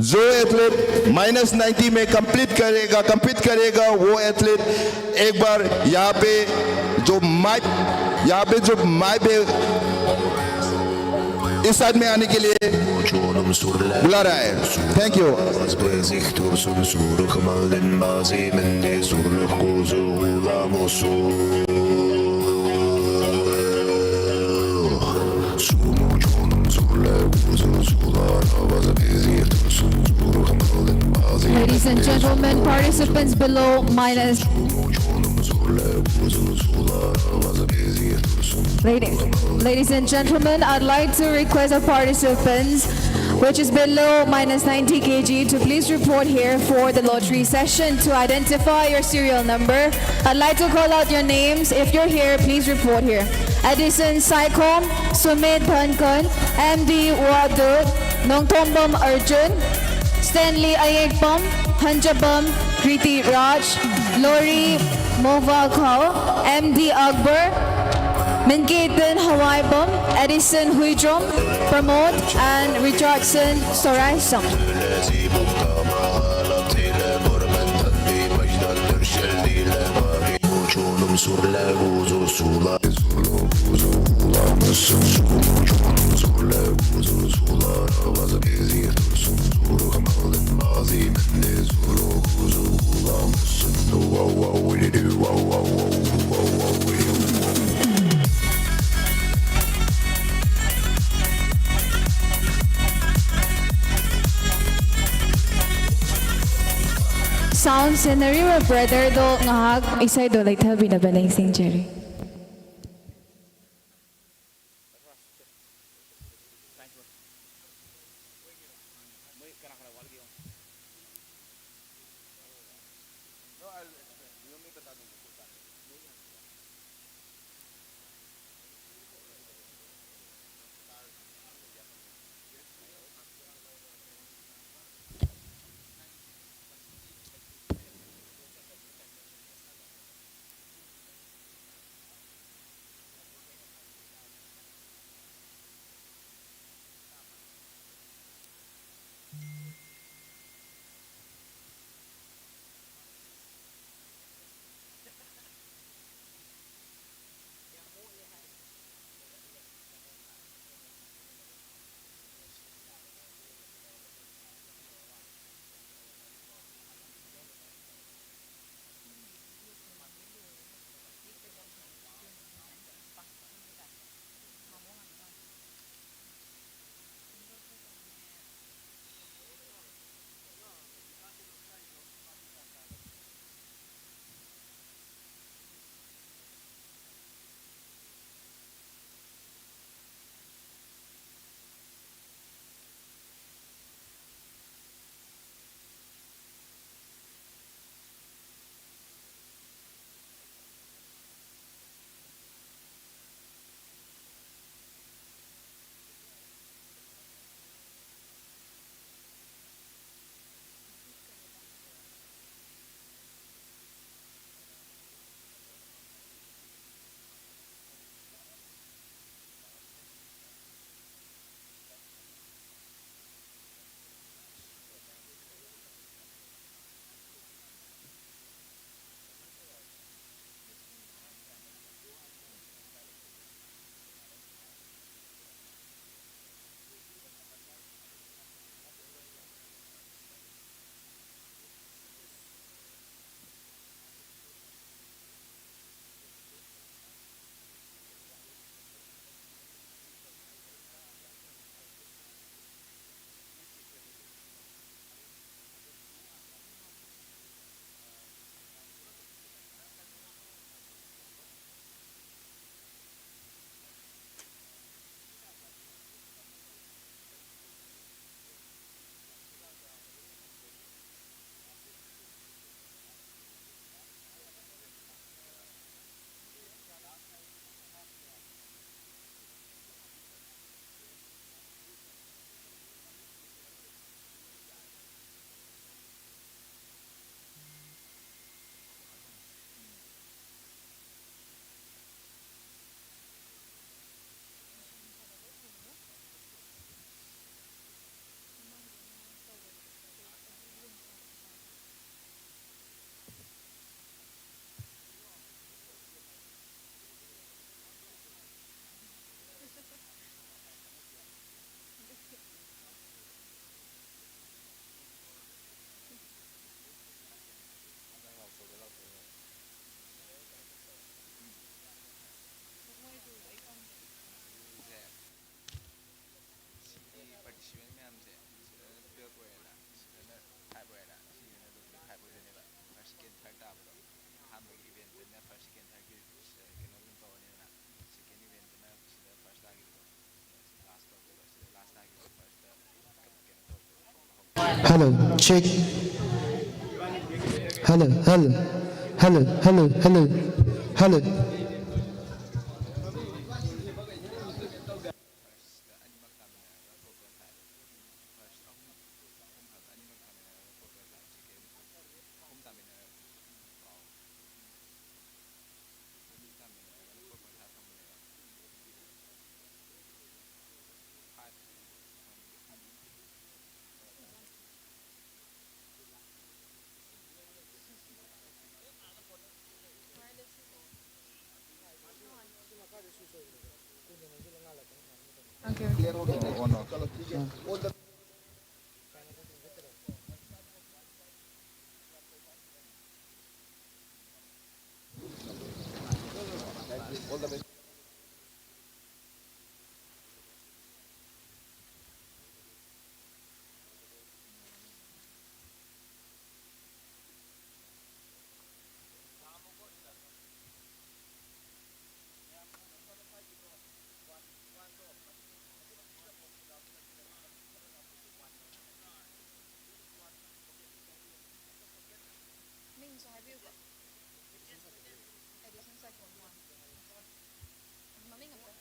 जो एथलीट माइनस नाइंटी में कंप्लीट करेगा, कम्पीट करेगा, वो एथलीट एक बार यहाँ पे जो माइक, यहाँ पे जो माइक है, इस साइड में आने के लिए बुला रहा है। Thank you. Ladies and gentlemen, participants below minus. Ladies, ladies and gentlemen, I'd like to request our participants which is below minus ninety K G, to please report here for the lottery session to identify your serial number. I'd like to call out your names. If you're here, please report here. Edison Saikom, Sumit Bhankan, M D Wadud, Nongthombam Arjun, Stanley Ayekpam, Hanjabam Kriti Raj, Lori Movalkhau, M D Akbar, Menketan Hawaibam, Edison Huidrom, Pramod, and Richardson Soraisam. Sound scenery, brother, do ngahak isai do leitha bina ba neng sing Jerry. Hello, check. Hello, hello, hello, hello, hello, hello. Okay, okay. ꯃꯤꯡꯁꯨ ꯍꯥꯏꯕꯤꯌꯨꯀꯣ꯫ Edison ꯆꯥꯏꯈꯣꯝ one. ꯃꯃꯤꯡ ꯑꯝꯇ꯫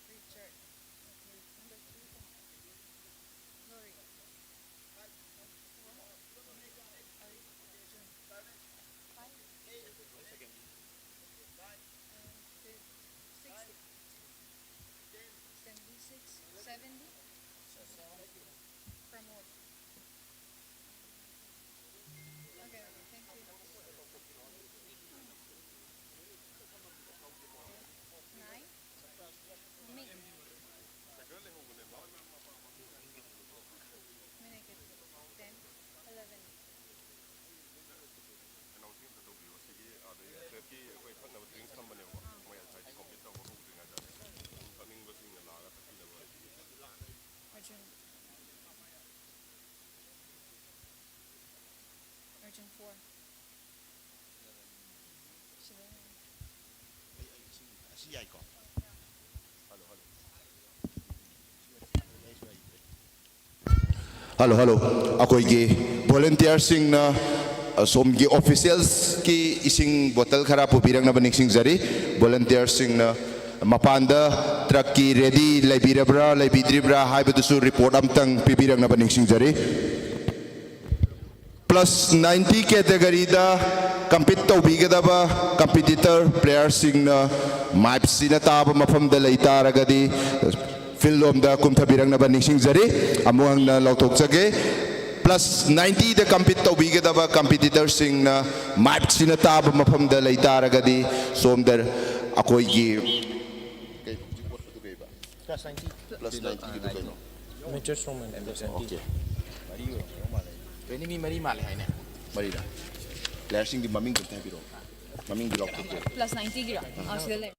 Richard. Okay, number three ꯀꯣ꯫ Glory. Four. Arjun. Five. N ꯐꯤꯐ꯫ Sixty. Stanley six. Seventy. Pramod. Okay, okay, thank you. Nine. ꯃꯃꯤꯡ? Minute ꯀꯌꯥ? Ten, eleven. ꯑꯦꯅꯥꯎꯟꯁꯤꯡ ꯑꯝꯇ ꯇꯧꯕꯤꯌꯣ꯫ ꯁꯤꯒꯤ ꯑꯥꯗꯒꯤ ꯇꯨꯌꯦꯜꯐꯀꯤ ꯑꯩꯈꯣꯏ ꯊꯛꯅꯕ ꯗ꯭ꯔꯤꯡꯁ ꯊꯝꯕꯅꯦꯕꯀꯣ꯫ ꯑꯥ꯫ ꯃꯣꯏ ꯉꯁꯥꯏꯗꯤ ꯀꯝꯄ꯭ꯂꯤꯠ ꯇꯧꯕ ꯍꯧꯗ꯭ꯔꯤꯉꯩꯗ ꯑꯗꯨꯝ ꯊꯛꯅꯤꯡꯕꯁꯤꯡꯅ ꯂꯥꯛꯑꯒ ꯊꯛꯄꯤꯅꯕ꯫ ꯑꯔꯖꯨꯟ꯫ ꯑꯔꯖꯨꯟ ꯐꯣꯔ꯫ ꯁꯤꯗ ꯂꯩ꯫ ꯑꯩ, ꯑꯩ ꯏꯁꯤꯡ, ꯑꯁꯤ ꯌꯥꯏꯀꯣ? Hello, hello. ꯁꯤ ꯌꯥꯏ, ꯁꯤ ꯌꯥꯏ, ꯑꯩꯁꯨ ꯍꯩꯇ꯭ꯔꯦ꯫ Hello, hello. ꯑꯩꯈꯣꯏꯒꯤ ꯚꯣꯂꯨꯟꯇꯤꯌꯔꯁꯤꯡꯅ, ꯑ, ꯁꯣꯝꯒꯤ ꯑꯣꯐꯤꯁꯤꯌꯦꯜꯁꯀꯤ ꯏꯁꯤꯡ ꯕꯣꯇꯜ ꯈꯔ ꯄꯨꯕꯤꯔꯛꯅꯕ ꯅꯤꯡꯁꯤꯡꯖꯔꯤ꯫ ꯚꯣꯂꯨꯟꯇꯤꯌꯔꯁꯤꯡꯅ ꯃꯄꯥꯟꯗ ꯇ꯭ꯔꯛꯀꯤ ꯔꯦꯗꯤ ꯂꯩꯕꯤꯔꯕ꯭ꯔꯥ, ꯂꯩꯕꯤꯗ꯭ꯔꯤꯕ꯭ꯔꯥ ꯍꯥꯏꯕꯗꯨꯁꯨ ꯔꯤꯄꯣꯔꯠ ꯑꯝꯇꯪ ꯄꯤꯕꯤꯔꯛꯅꯕ ꯅꯤꯡꯁꯤꯡꯖꯔꯤ꯫ ꯄ꯭ꯂꯁ ꯅꯥꯏꯟꯇꯤ ꯀꯦꯇꯦꯒꯔꯤꯗ ꯀꯝꯄꯤꯠ ꯇꯧꯕꯤꯒꯗꯕ ꯀꯝꯄꯤꯇꯤꯇꯔ ꯄ꯭ꯂꯦꯌꯔꯁꯤꯡꯅ ꯃꯥꯏꯞꯁꯤꯅ ꯇꯥꯕ ꯃꯐꯝꯗ ꯂꯩ ꯇꯥꯔꯒꯗꯤ, ꯐꯤꯜ ꯂꯣꯝꯗ ꯀꯨꯝꯊꯕꯤꯔꯛꯅꯕ ꯅꯤꯡꯁꯤꯡꯖꯔꯤ꯫ ꯑꯃꯨꯛ ꯍꯟꯅ ꯂꯥꯎꯊꯣꯛꯆꯒꯦ, ꯄ꯭ꯂꯁ ꯅꯥꯏꯟꯇꯤꯗ ꯀꯝꯄꯤꯠ ꯇꯧꯕꯤꯒꯗꯕ ꯀꯝꯄꯤꯇꯤꯇꯔꯁꯤꯡꯅ ꯃꯥꯏꯞꯁꯤꯅ ꯇꯥꯕ ꯃꯐꯝꯗ ꯂꯩ ꯇꯥꯔꯒꯗꯤ, ꯁꯣꯝꯗ ꯑꯩꯈꯣꯏꯒꯤ ꯄ꯭ꯂꯁ ꯅꯥꯏꯟꯇꯤꯒꯤꯗꯨ ꯀꯩꯅꯣ? ꯑꯦꯃꯦꯆꯔ ꯁꯣꯡꯃꯦꯟ ꯄ꯭ꯂꯁ ꯅꯥꯏꯟꯇꯤ꯫ ꯑꯣꯀꯦ꯫ ꯃꯔꯤ ꯑꯣꯏꯔꯝꯒꯗꯧ ꯃꯥꯜꯂꯦ꯫ ꯀꯩꯅꯣ, ꯃꯤ ꯃꯔꯤ ꯃꯥꯜꯂꯦ ꯍꯥꯏꯅꯦ꯫ ꯃꯔꯤꯔꯥ? ꯄ꯭ꯂꯦꯌꯔꯁꯤꯡꯒꯤ ꯃꯃꯤꯡꯗꯣ ꯑꯝꯇ ꯍꯥꯏꯕꯤꯔꯛꯑꯣ꯫ ꯃꯃꯤꯡꯗꯤ ꯂꯥꯎꯊꯣꯛꯀꯦ꯫ ꯄ꯭ꯂꯁ ꯅꯥꯏꯟꯇꯤꯒꯤꯔꯣ? ꯑꯥ, ꯁꯤꯗ ꯂꯩ꯫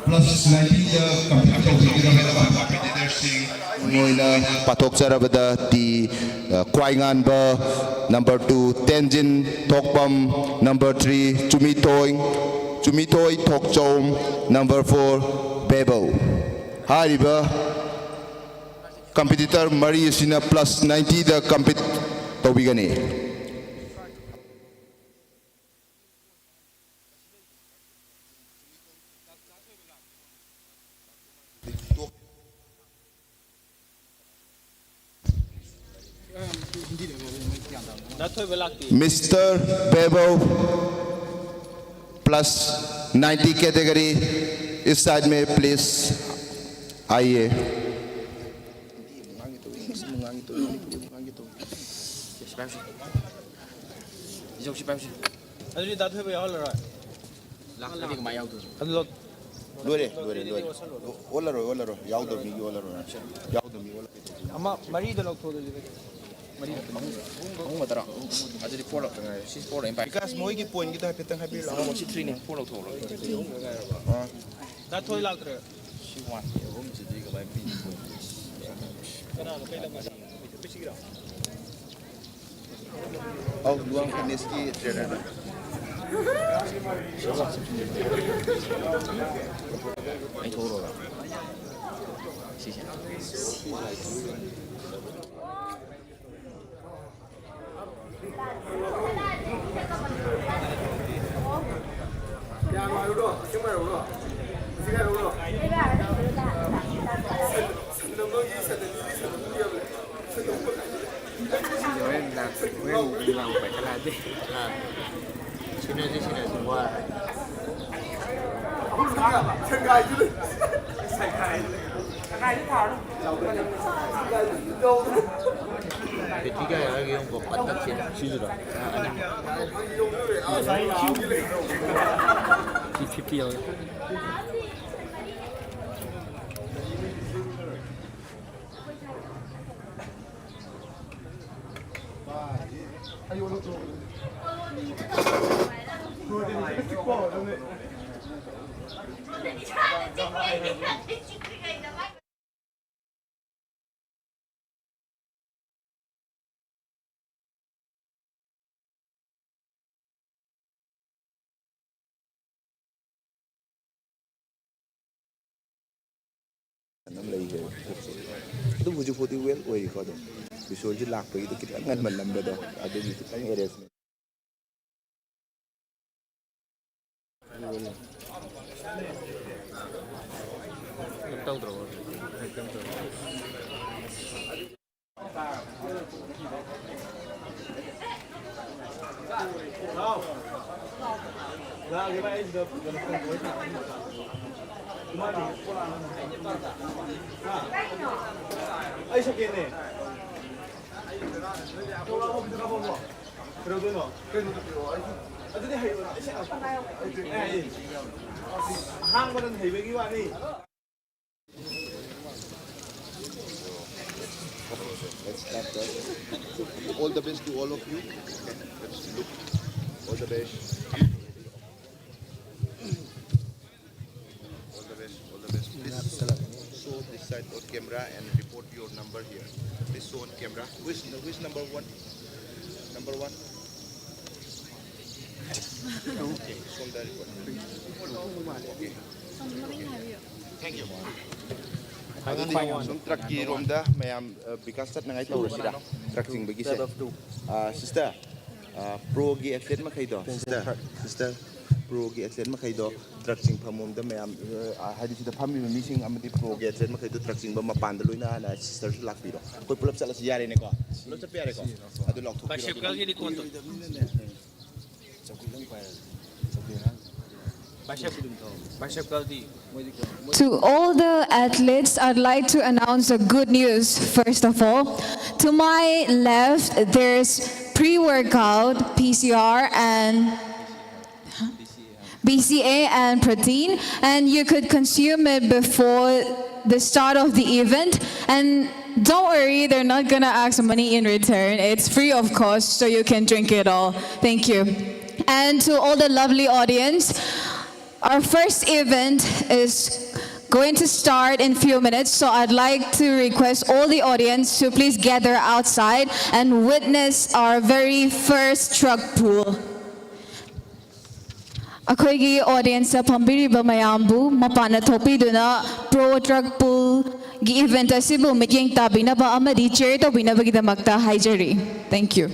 ꯄ꯭ꯂꯁ ꯅꯥꯏꯟꯇꯤꯗ ꯀꯝꯄꯤꯠ ꯇꯧꯖꯒꯗꯕ ꯀꯝꯄꯤꯇꯤꯇꯔꯁꯤꯡ ꯑꯣꯏꯅ ꯄꯥꯊꯣꯛꯆꯔꯕꯗ ꯇꯤ, ꯑ, Khwainganba, number two Tenzin Thokpam, number three Chumithoi, Chumithoi Thokchom, number four Bebau. ꯍꯥꯏꯔꯤꯕ ꯀꯝꯄꯤꯇꯤꯇꯔ ꯃꯔꯤ ꯑꯁꯤꯅ ꯄ꯭ꯂꯁ ꯅꯥꯏꯟꯇꯤꯗ ꯀꯝꯄꯤꯠ ꯇꯧꯕꯤꯒꯅꯤ꯫ Mister Bebau, plus ninety category, is side may please. ꯑꯥꯏꯌꯦ꯫ ꯑꯗꯨꯗꯤ ꯗꯥ ꯊꯣꯏꯕ ꯌꯥꯎꯍꯜꯂꯔꯣꯏ꯫ ꯂꯥꯛꯇ꯭ꯔꯗꯤ ꯀꯃꯥꯏ ꯌꯥꯎꯗꯣꯏꯅꯣ? ꯑꯗꯨ ꯂꯧ-, ꯂꯣꯏꯔꯦ, ꯂꯣꯏꯔꯦ, ꯂꯣꯏꯔꯦ꯫ ꯑꯣꯜꯂꯔꯣꯏ, ꯑꯣꯜꯂꯔꯣꯏ꯫ ꯌꯥꯎꯗꯕ ꯃꯤꯒꯤ ꯑꯣꯜꯂꯔꯣꯏ꯫ ꯌꯥꯎꯗꯕ ꯃꯤ ꯑꯣꯜꯂꯔꯣꯏ꯫ ꯑꯃ ꯃꯔꯤꯗ ꯂꯧꯊꯣꯛꯑꯣ ꯑꯗꯨꯗꯤ꯫ ꯃꯔꯤ꯫ ꯑꯍꯨꯝ ꯈꯛꯇꯔꯣ? ꯑꯗꯨꯗꯤ ꯐꯣꯔ ꯂꯧꯊꯣꯛ ꯉꯥꯏꯔꯦ꯫ ꯁꯤ ꯐꯣꯔ ꯂꯣꯏ ꯄꯥꯏ꯫ ꯕꯤꯀꯥꯁ, ꯃꯣꯏꯒꯤ ꯄꯣꯏꯟꯒꯤꯗꯣ ꯍꯥꯏꯐꯦꯠꯇꯪ ꯍꯥꯏꯕꯤꯔꯛꯑꯣ꯫ ꯁꯤ ꯊ꯭ꯔꯤꯅꯦ, ꯐꯣꯔ ꯂꯧꯊꯣꯛꯑꯣ ꯂꯣꯏ꯫ ꯑꯥ꯫ ꯗꯥ ꯊꯣꯏ ꯂꯥꯛꯇ꯭ꯔꯦ꯫ ꯁꯤ ꯋꯥꯟ꯫ ꯑꯍꯨꯝꯁꯤꯗꯤ ꯀꯃꯥꯏ ꯄꯤꯅꯤ? ꯀꯅꯥꯅꯣ? ꯀꯩ ꯂꯝ? ꯑꯧ, ꯂꯨꯋꯥꯡ ꯐꯤꯠꯅꯦꯁꯀꯤ ꯇ꯭ꯔꯦꯅꯔꯅꯦ꯫ ꯑꯩ ꯊꯣꯛꯎꯔꯣꯔꯥ? ꯁꯤꯁꯦ꯫ ꯁꯤꯁꯦ ꯍꯣꯔꯦꯟ ꯅꯨꯡꯗꯥꯡ, ꯍꯣꯔꯦꯟ ꯅꯨꯡꯗꯥꯡ ꯄꯥꯏꯈꯠꯂꯛꯑꯗꯤ꯫ ꯁꯤꯟꯅꯁꯤ, ꯁꯤꯟꯅꯁꯤ, ꯋꯥꯔꯦ꯫ ꯕꯦꯇ꯭ꯔꯤ ꯀꯌꯥ ꯌꯥꯎꯔꯒꯦ ꯌꯦꯡꯉꯨꯀꯣ, ꯄꯠ ꯇꯠꯈꯤꯅꯤ꯫ ꯁꯤꯁꯤꯔꯣ? ꯁꯤ ꯐꯤꯐꯇꯤ ꯌꯥꯎꯔꯦ꯫ ꯑꯗꯨꯝ ꯂꯩꯈ꯭ꯔꯦꯕ ꯄꯣꯠꯁꯦ꯫ ꯑꯗꯨꯝ ꯍꯧꯖꯤꯛ ꯐꯥꯎꯗꯤ ꯋꯦꯜ ꯑꯣꯏꯔꯤꯀꯣ꯫ ꯑꯗꯨꯝ ꯕꯤꯁꯣꯜꯁꯤ ꯂꯥꯛꯄꯒꯤꯗꯣ ꯈꯤꯇꯪ ꯉꯟꯃꯜꯂꯝꯕꯗꯣ, ꯑꯗꯨꯒꯤ ꯈꯤꯇꯪ ꯑꯦꯔꯦꯟꯖꯃꯦꯟ꯫ ꯀꯩꯝ ꯇꯧꯗ꯭ꯔꯕꯣ? ꯑꯩ ꯁꯦꯀꯦꯟꯅꯦ꯫ ꯀꯩꯗꯧꯗꯣꯏꯅꯣ? ꯑꯗꯨꯗꯤ ꯍꯩꯔꯣꯏ꯫ ꯑꯩ ꯁꯦꯡꯅ ꯍꯩꯇꯦ꯫ ꯑꯍꯥꯟꯕꯗ ꯍꯩꯕꯒꯤ ꯋꯥꯅꯤ꯫ Let's start that. All the best to all of you. Okay, let's look. All the best. All the best. All the best. Please show this side on camera and report your number here. Please show on camera. Which, which number one? Number one. Okay. Show the report. Okay. Thank you. ꯑꯗꯨꯗꯤ ꯁꯨꯝ ꯇ꯭ꯔꯛꯀꯤ ꯔꯣꯝꯗ ꯃꯌꯥꯝ, ꯑ, Vikas ꯆꯠꯅꯉꯥꯏ ꯇꯧꯔꯁꯤꯔꯥ? Truck ꯆꯤꯡꯕꯒꯤꯁꯦ꯫ ꯑ, sister, ꯑ, ꯄ꯭ꯔꯣꯒꯤ athlete ꯃꯈꯩꯗꯣ, sister, sister, ꯄ꯭ꯔꯣꯒꯤ athlete ꯃꯈꯩꯗꯣ truck ꯆꯤꯡꯐꯝ ꯂꯣꯝꯗ ꯃꯌꯥꯝ, ꯑ, ꯍꯥꯏꯗꯤ ꯁꯤꯗ ꯐꯝꯃꯤꯕ ꯃꯤꯁꯤꯡ ꯑꯃꯗꯤ ꯄ꯭ꯔꯣꯒꯤ ꯑꯦꯊ꯭ꯂꯦꯠ ꯃꯈꯩꯗꯣ ꯇ꯭ꯔꯛ ꯆꯤꯡꯕ ꯃꯄꯥꯟꯗ ꯂꯣꯏꯅ ꯍꯥꯟꯅ ꯁꯤꯁꯇꯔꯁꯨ ꯂꯥꯛꯄꯤꯔꯣ꯫ ꯑꯩꯈꯣꯏ ꯄꯨꯂꯞ ꯆꯠꯂꯁꯤ, ꯌꯥꯔꯦꯅꯦꯀꯣ? ꯄꯨꯂꯞ ꯆꯠꯄ ꯌꯥꯔꯦꯀꯣ? ꯑꯗꯨ ꯂꯥꯎꯊꯣꯛꯄꯤꯔꯣ꯫ ꯕꯥꯏꯁꯦꯀꯜꯒꯤꯗꯤ ꯀꯣꯟ ꯇꯧ-, ꯕꯥꯏꯁꯦꯛ-, ꯕꯥꯏꯁꯦꯀꯜꯗꯤ ꯃꯣꯏꯗꯤ ꯀꯣꯟ-, ꯃꯣꯏ- To all the athletes, I'd like to announce a good news, first of all. To my left, there's pre-workout, P C R, and B C A and protein, and you could consume it before the start of the event. And don't worry, they're not gonna ask money in return. It's free of cost, so you can drink it all. Thank you. And to all the lovely audience, our first event is going to start in few minutes, so I'd like to request all the audience to please gather outside and witness our very first truck pull. ꯑꯩꯈꯣꯏꯒꯤ ꯑꯣꯗꯤꯌꯦꯟꯁꯇ ꯐꯝꯕꯤꯔꯤꯕ ꯃꯌꯥꯝꯕꯨ ꯃꯄꯥꯟꯗ ꯊꯣꯛꯄꯤꯗꯨꯅ pro truck ꯄꯨꯜꯒꯤ event ꯑꯁꯤꯕꯨ ꯃꯤꯠꯌꯦꯡ ꯇꯥꯕꯤꯅꯕ ꯑꯃꯗꯤ ꯆꯤꯌꯔ ꯇꯧꯕꯤꯅꯕꯒꯤꯗꯃꯛꯇ ꯍꯥꯏꯖꯔꯤ꯫ Thank you.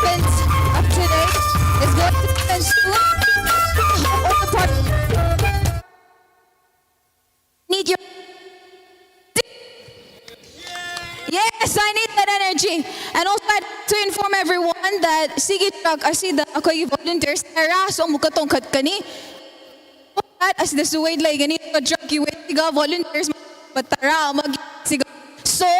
Up to date is going to spend soon. Need your Yes, I need that energy. And also, I'd like to inform everyone that ꯁꯤꯒꯤ truck ꯑꯁꯤꯗ ꯑꯩꯈꯣꯏꯒꯤ volunteers ꯇꯔꯥꯁꯨ ꯑꯃꯨꯛꯀ ꯇꯣꯡꯈꯠꯀꯅꯤ꯫ That ꯑꯁꯤꯗꯁꯨ weight ꯂꯩꯒꯅꯤ꯫ ꯑꯗꯨꯒ truckꯀꯤ weightꯁꯤꯒ volunteers ꯇꯔꯥ ꯑꯃꯒꯤ ꯁꯤꯒ꯫ So,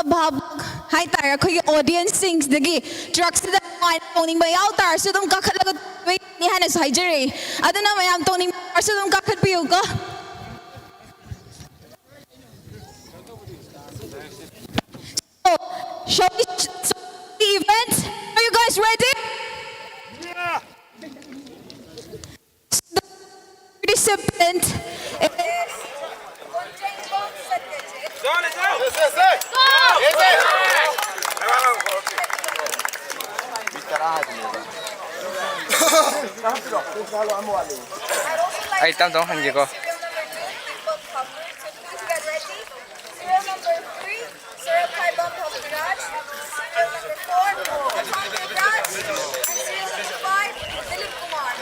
ꯚꯥꯕ ꯍꯥꯏꯇꯥꯔꯦ, ꯑꯩꯈꯣꯏꯒꯤ audienceꯁꯤꯡꯁꯤꯗꯒꯤ truckꯁꯤꯗ ꯅꯨꯡꯉꯥꯏꯅ ꯇꯣꯡꯅꯤꯡꯕ ꯌꯥꯎ ꯇꯥꯔꯁꯨ ꯑꯗꯨꯝ ꯀꯥꯈꯠꯂꯒ ꯇꯣꯡꯕ ꯌꯥꯅꯤ ꯍꯥꯏꯅꯁꯨ ꯍꯥꯏꯖꯔꯛꯏ꯫ ꯑꯗꯨꯅ ꯃꯌꯥꯝ ꯇꯣꯡꯅꯤꯡꯕ ꯇꯥꯔꯁꯨ ꯑꯗꯨꯝ ꯀꯥꯈꯠꯄꯤꯌꯨꯀꯣ꯫ So, shall we start the event? Are you guys ready? Participant. ꯑꯩ ꯇꯞ ꯇꯞ ꯍꯟꯒꯦꯀꯣ꯫ Serial number three, Surabhai Bambhav Viraj. Serial number four, Mohan Raj. And serial number five, Dilip Kumar.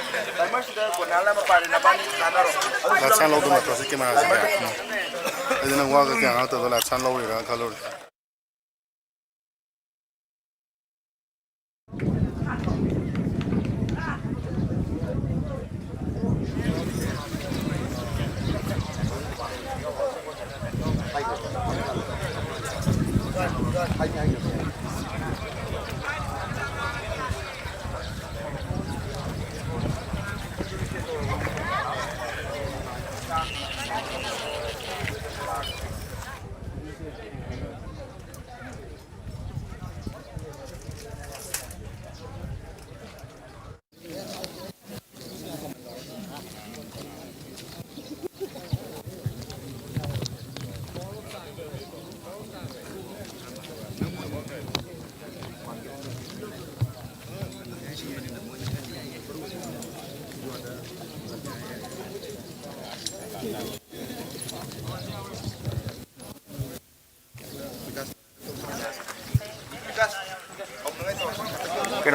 ꯂꯥꯏꯁꯥꯡ ꯂꯧꯗꯨ ꯅꯠꯇ꯭ꯔꯣ ꯁꯤ cameraꯁꯦ? ꯎꯝ꯫ ꯑꯩꯗꯤ ꯅꯪ ꯋꯥꯒ ꯀꯌꯥ ꯉꯥꯡꯉꯛꯇꯕꯗꯣ ꯂꯥꯏꯁꯥꯡ ꯂꯧꯔꯤꯔꯥ ꯈꯜꯂꯨꯔꯦ꯫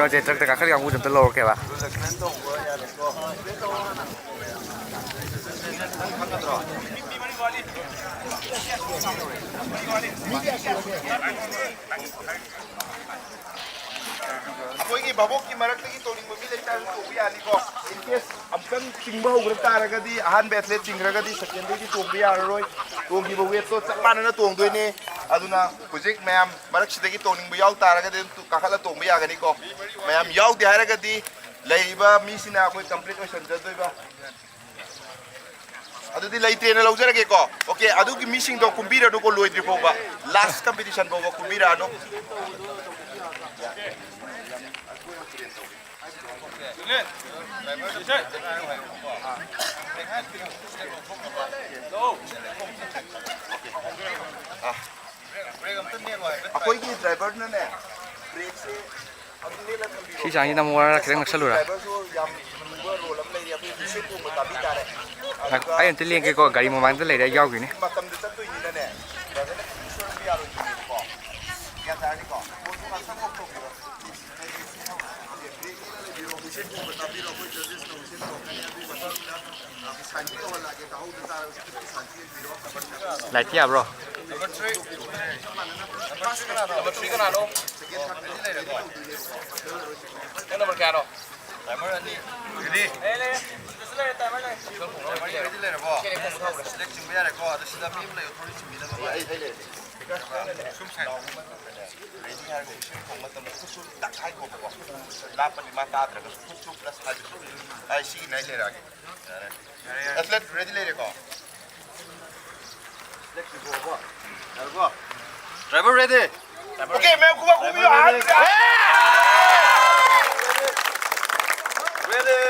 ꯀꯩꯅꯣꯁꯦ, ꯇ꯭ꯔꯛꯇ ꯀꯥꯈꯠꯂꯤ ꯀꯥꯡꯕꯨꯁꯦ ꯑꯝꯇ ꯂꯧꯔꯛꯀꯦꯕ꯫ ꯑꯩꯈꯣꯏꯒꯤ ꯚꯥꯕꯣꯛꯀꯤ ꯃꯔꯛꯇꯒꯤ ꯇꯣꯡꯅꯤꯡꯕ ꯃꯤ ꯂꯩꯇꯥꯔꯁꯨ ꯇꯣꯡꯕ ꯌꯥꯅꯤꯀꯣ꯫ In case ꯑꯃꯨꯛꯇꯪ ꯆꯤꯡꯕ ꯍꯧꯈ꯭ꯔ ꯇꯥꯔꯒꯗꯤ, ꯑꯍꯥꯟꯕ ꯑꯦꯊꯂꯦꯠ ꯆꯤꯡꯈ꯭ꯔꯒꯗꯤ ꯁꯦꯀꯦꯟꯗꯒꯤꯗꯤ ꯇꯣꯡꯕ ꯌꯥꯔꯔꯣꯏ꯫ ꯇꯣꯡꯈꯤꯕ ꯋꯦꯠꯇꯣ ꯆꯞ ꯃꯥꯟꯅꯅ ꯇꯣꯡꯗꯣꯏꯅꯦ꯫ ꯑꯗꯨꯅ ꯍꯧꯖꯤꯛ ꯃꯌꯥꯝ ꯃꯔꯛꯁꯤꯗꯒꯤ ꯇꯣꯡꯅꯤꯡꯕ ꯌꯥꯎ ꯇꯥꯔꯒꯗꯤ ꯑꯗꯨꯝ ꯀꯥꯈꯠꯂ ꯇꯣꯡꯕ ꯌꯥꯒꯅꯤꯀꯣ꯫ ꯃꯌꯥꯝ ꯌꯥꯎꯗꯦ ꯍꯥꯏꯔꯒꯗꯤ ꯂꯩꯔꯤꯕ ꯃꯤꯁꯤꯅ ꯑꯩꯈꯣꯏ ꯀꯝꯄ꯭ꯂꯤꯠ ꯑꯣꯏꯁꯟꯖꯗꯣꯏꯕ꯫ ꯑꯗꯨꯗꯤ ꯂꯩꯇ꯭ꯔꯦꯅ ꯂꯧꯖꯔꯒꯦꯀꯣ꯫ ꯑꯣꯀꯦ, ꯑꯗꯨꯒꯤ ꯃꯤꯁꯤꯡꯗꯣ ꯀꯨꯝꯕꯤꯔꯅꯨꯀꯣ ꯂꯣꯏꯗ꯭ꯔꯤ ꯐꯥꯎꯕ, ꯂꯥꯁ ꯀꯝꯄꯤꯇꯤꯁꯟ ꯐꯥꯎꯕ ꯀꯨꯝꯕꯤꯔꯛꯑꯅꯨ꯫ ꯑꯩꯈꯣꯏꯒꯤ ꯗ꯭ꯔꯥꯏꯚꯔꯅꯅꯦ, ꯕ꯭ꯔꯦꯛꯁꯦ ꯑꯗꯨꯝ ꯅꯦꯠꯂ ꯊꯝꯕꯤꯔꯣ꯫ ꯁꯤ ꯆꯥꯡꯁꯤꯗ ꯑꯃꯨꯛ ꯋꯥꯔ ꯈꯤꯇꯪ ꯅꯛꯁꯜꯂꯨꯔ꯫ ꯗ꯭ꯔꯥꯏꯚꯔꯁꯨ ꯌꯥꯝ ꯂꯨꯕ ꯔꯣꯜ ꯑꯃ ꯂꯩꯔꯤ, ꯑꯩꯈꯣꯏ ꯍꯨꯏꯁꯦ ꯈꯣꯡꯕ ꯇꯥꯕꯤ ꯇꯥꯔꯦ꯫ ꯉꯥꯏꯈꯣ, ꯑꯗꯨꯒ ꯑꯩ ꯑꯝꯇ ꯂꯦꯡꯒꯦꯀꯣ, ꯒꯥꯔꯤ ꯃꯃꯥꯡꯗ ꯂꯩꯔꯦ, ꯑꯩ ꯌꯥꯎꯈꯤꯅꯤ꯫ ꯃꯇꯝꯗ ꯆꯠꯇꯣꯏꯅꯤꯅꯅꯦ, ꯗ꯭ꯔꯥꯏꯚꯔꯅ ꯀꯔꯤꯝ ꯁꯣꯏꯔꯛꯄ ꯌꯥꯔꯣꯏꯗꯣꯏꯅꯦꯕꯀꯣ꯫ ꯒ꯭ꯌꯥꯟ ꯇꯥꯔꯅꯤꯀꯣ? ꯄꯣꯠꯇꯨ ꯉꯥꯛꯇꯪ ꯑꯣꯐ ꯇꯧꯕꯤꯔꯣ꯫ ꯍꯨꯏꯁꯦ ꯈꯣꯡꯕ ꯇꯥꯕꯤꯔꯣ, ꯑꯩꯈꯣꯏ ꯖꯖꯦꯁꯅ ꯍꯨꯏꯁꯦ ꯈꯣꯡꯒꯅꯤ, ꯑꯗꯨꯒꯤ ꯃꯇꯨꯡꯗ ꯂꯥꯏꯠꯇꯤ ꯌꯥꯕ꯭ꯔꯣ? ꯅꯪ ꯅꯝꯕꯔ ꯀꯌꯥꯅꯣ? ꯇꯥꯏꯃꯔ ꯑꯅꯤ꯫ ꯔꯦꯗꯤ? ꯂꯩꯔꯦ, ꯂꯩꯔꯦ꯫ ꯇꯥꯏꯃꯔ ꯔꯦꯗꯤ ꯂꯩꯔꯕꯣ? ꯁꯤꯂꯦꯛ ꯆꯤꯡꯕ ꯌꯥꯔꯦꯀꯣ꯫ ꯑꯗꯣ ꯁꯤꯗ ꯃꯤ ꯑꯃ ꯂꯩꯌꯣ, ꯊꯧꯔꯤ ꯆꯤꯡꯕꯤꯅꯕ꯫ ꯑꯩ, ꯑꯩ ꯂꯩꯔꯦ꯫ ꯁꯨꯝ ꯁꯥꯏ꯫ ꯔꯦꯗꯤ ꯍꯥꯏꯔꯒ ꯍꯨꯏꯁꯦ ꯈꯣꯡꯕ ꯃꯇꯝꯗ ꯈꯨꯠꯁꯨ ꯇꯛ ꯍꯥꯏꯈꯣꯕꯀꯣ꯫ ꯂꯥꯞꯄꯗꯤ ꯃꯥ ꯇꯥꯗ꯭ꯔꯒꯁꯨ ꯈꯨꯠꯁꯨ ꯄ꯭ꯂꯁ ꯍꯥꯏꯕꯁꯨ꯫ ꯑꯩ ꯁꯤꯒꯤ ꯂꯥꯏꯟ ꯂꯩꯔꯛꯑꯒꯦ꯫ ꯑꯦꯊꯂꯦꯠ ꯔꯦꯗꯤ ꯂꯩꯔꯦꯀꯣ? Driver ready? ꯑꯣꯀꯦ, ꯃꯌꯥꯝ ꯈꯨꯕꯥꯛ ꯈꯨꯕꯤꯌꯨ꯫ Ready?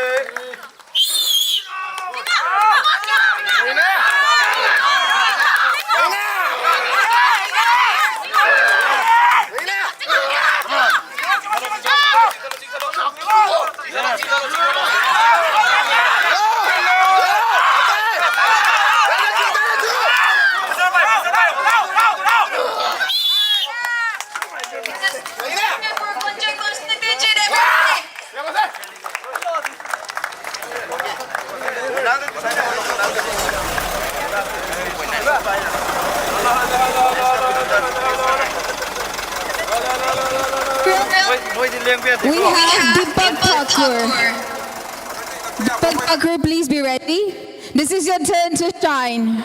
We have Deepak Thakur. Deepak Thakur, please be ready. This is your turn to shine.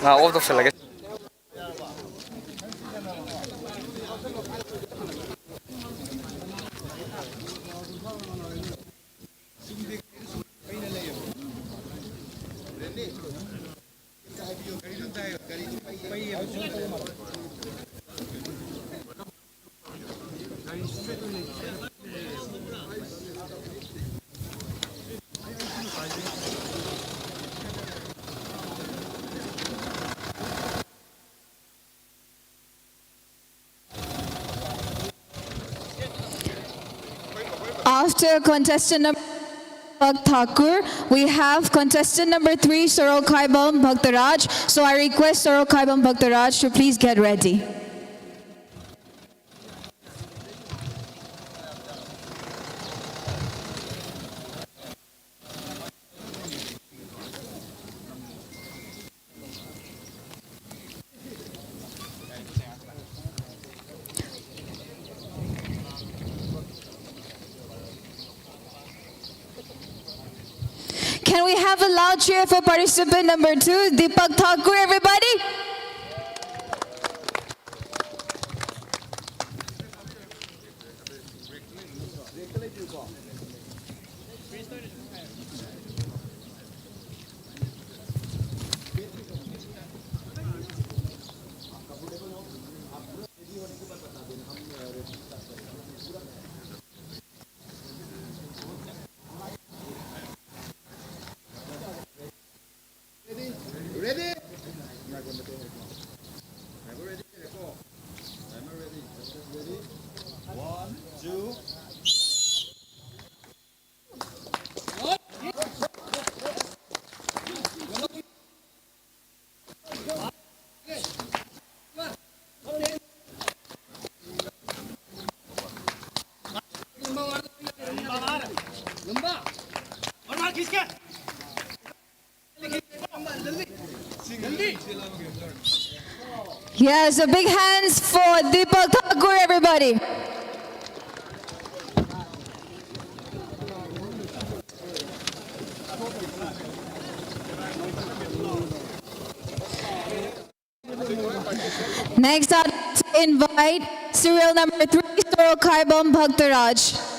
ꯉꯥ of ꯇꯧꯁꯜꯂꯒꯦ꯫ After contestant number Thakur, we have contestant number three, Sorokhaibam Bhaktaraj. So I request Sorokhaibam Bhaktaraj to please get ready. Can we have a loud cheer for participant number two, Deepak Thakur, everybody? Yes, a big hands for Deepak Thakur, everybody. Next, I'd like to invite serial number three, Sorokaibam Bhaktaraj.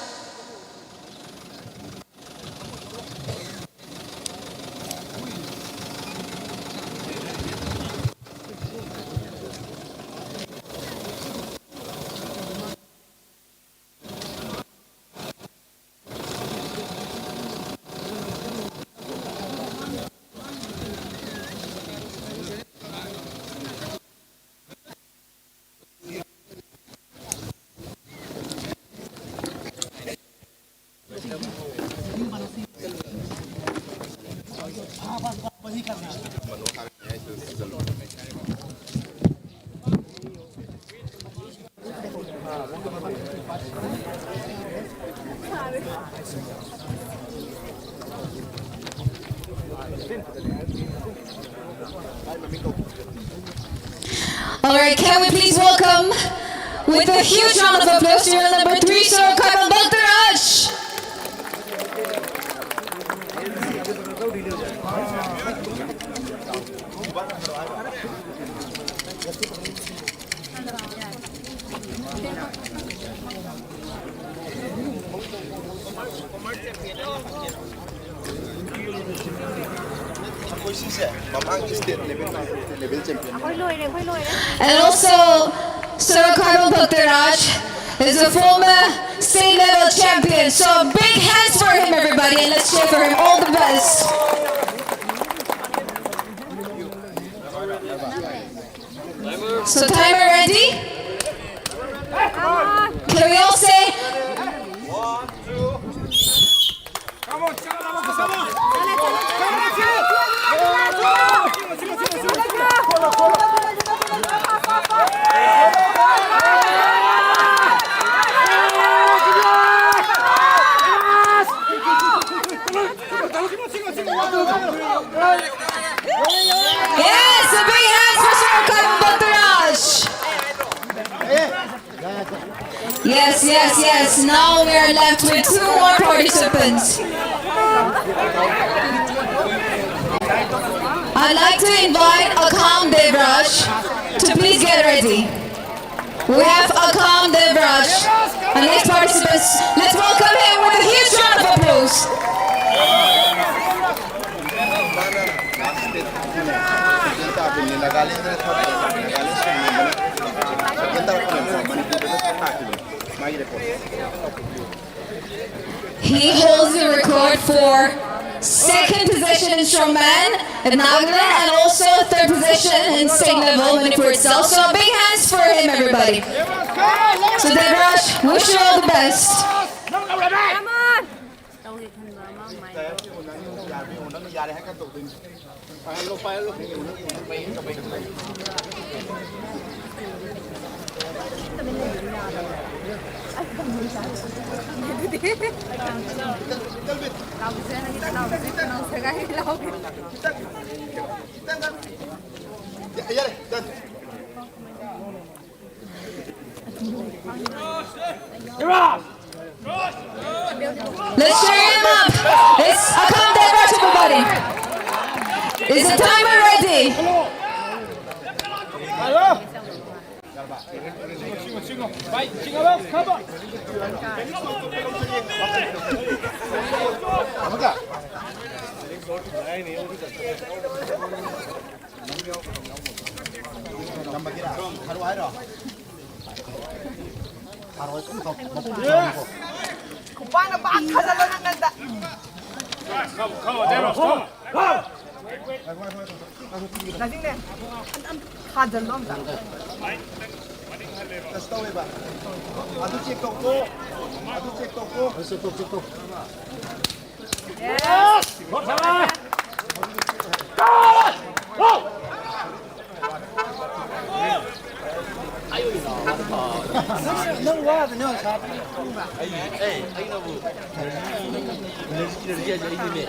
All right, can we please welcome with a huge round of applause serial number three, Sorokaibam Bhaktaraj. ꯑꯩꯈꯣꯏ ꯁꯤꯁꯦ ꯃꯃꯥꯡꯒꯤ state level, state level champion. ꯑꯩꯈꯣꯏ ꯂꯣꯏꯔꯦ, ꯑꯩꯈꯣꯏ ꯂꯣꯏꯔꯦ꯫ And also, Sorokaibam Bhaktaraj is a former state level champion. So big hands for him, everybody, and let's cheer for him. All the best. Yes, a big hands for Sir Karim Bataraj. Yes, yes, yes. Now we are left with two more participants. I'd like to invite Akam Devraj to please get ready. We have Akam Devraj, our next participant. Let's welcome him with a huge round of applause. He holds the record for second position in strongman in Nagaland and also third position in state level Manipur itself. So big hands for him, everybody. So Devraj, wish you all the best. Come on! ꯇꯧꯒꯦ ꯈꯟꯕ ꯑꯃ ꯑꯗꯨꯃꯥꯏꯅ ꯇꯧꯋꯦ꯫ Let's cheer him up. It's Akam Devraj, everybody. Is the timer ready? ꯈꯨꯄꯥꯛꯅ ꯄꯥꯛ ꯊꯥꯖꯜꯂꯣ ꯅꯪ ꯉꯟꯗ꯫ ꯅꯖꯤꯡꯅꯦ꯫ ꯊꯥꯖꯜꯂꯣ ꯑꯝꯇ꯫ ꯑꯗꯨ check ꯇꯧꯀꯣ꯫ ꯑꯗꯨ ꯆꯦꯛ ꯇꯧꯀꯣ꯫ ꯅꯪ ꯋꯥꯗꯅꯦ ꯁꯥ ꯑꯩ ꯑꯩ ꯑꯩꯅꯕꯨ ꯏꯅꯔꯖꯤ ꯏꯅꯔꯖꯤ ꯍꯥꯏꯁꯦ ꯑꯩꯅꯤꯅꯦ꯫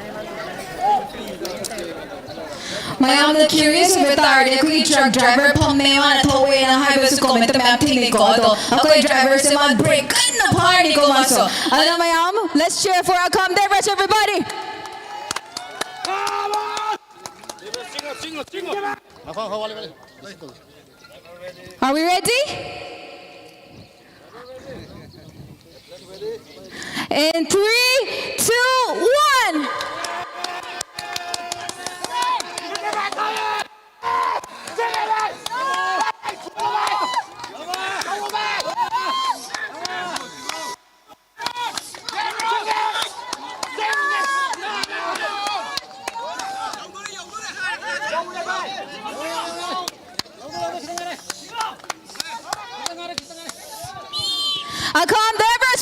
ꯃꯌꯥꯝꯅ curious ꯑꯣꯏꯕ ꯇꯥꯔꯗꯤ ꯑꯩꯈꯣꯏꯒꯤ truck driver ꯐꯝꯃꯦ, ꯃꯥꯅ ꯊꯧꯋꯦꯅ ꯍꯥꯏꯕꯁꯨ comment ꯇ ꯃꯌꯥꯝ ꯊꯦꯡꯅꯩꯀꯣ꯫ ꯑꯗꯣ ꯑꯩꯈꯣꯏ driver ꯁꯦ ꯃꯥ brake ꯀꯟꯅ ꯐꯥꯔꯅꯤꯀꯣ ꯃꯥꯁꯨ꯫ ꯑꯗꯨꯅ ꯃꯌꯥꯝ, let's cheer for Akham Devraj, everybody. Are we ready? In three, two, one. Akham Devraj.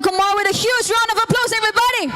Come on, with a huge round of applause, everybody.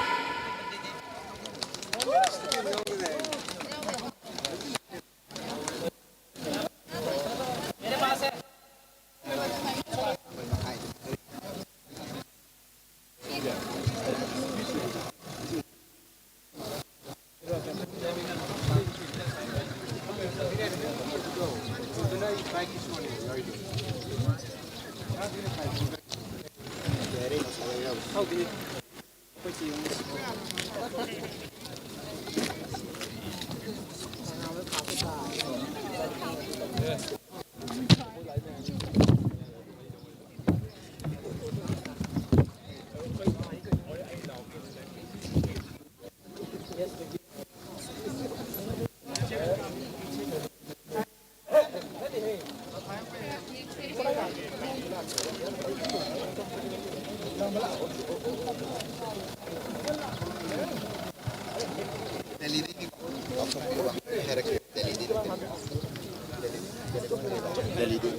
ꯗꯦꯜꯂꯤꯗ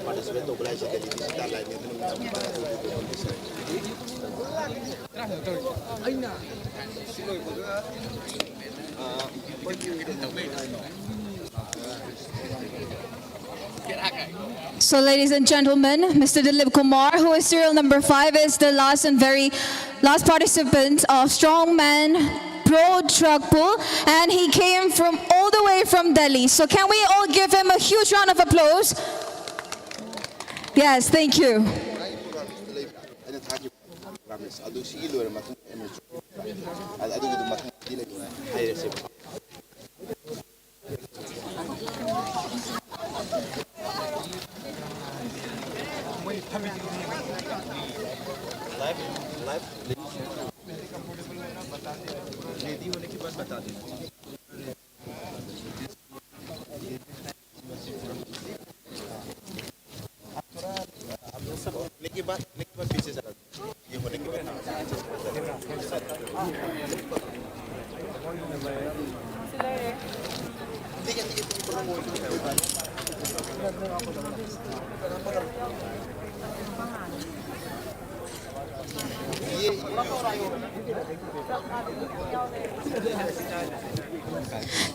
ꯄꯥꯔꯇꯤꯁꯤꯄꯦꯠ ꯇꯧꯕ ꯂꯥꯛꯏꯁꯦ ꯗꯦꯜꯂꯤꯗ ꯁꯤ ꯇꯥꯟ ꯂꯥꯛꯏꯅꯦ, ꯑꯗꯨꯅ ꯃꯌꯥꯝꯒꯤ ꯇꯥꯟ ꯑꯗꯨ ꯑꯗꯨ ꯑꯗꯨ So, ladies and gentlemen, Mister Dilip Kumar, who is serial number five, is the last and very last participant of Strongman Pro Truck Pull, and he came from all the way from Delhi. So, can we all give him a huge round of applause? Yes, thank you. ꯑꯩꯅ ꯊꯥꯈꯤꯕ ꯄ꯭ꯔꯣꯒ꯭ꯔꯥꯝꯁꯦ ꯑꯗꯨ ꯁꯤꯒꯤ ꯂꯣꯏꯔ ꯃꯇꯨꯡꯗ M ꯑꯦꯁ ꯑꯗꯨꯒꯤꯗꯨ ꯃꯊꯪꯗꯤ ꯂꯩꯇꯦ ꯍꯥꯏꯔꯁꯦꯕ꯫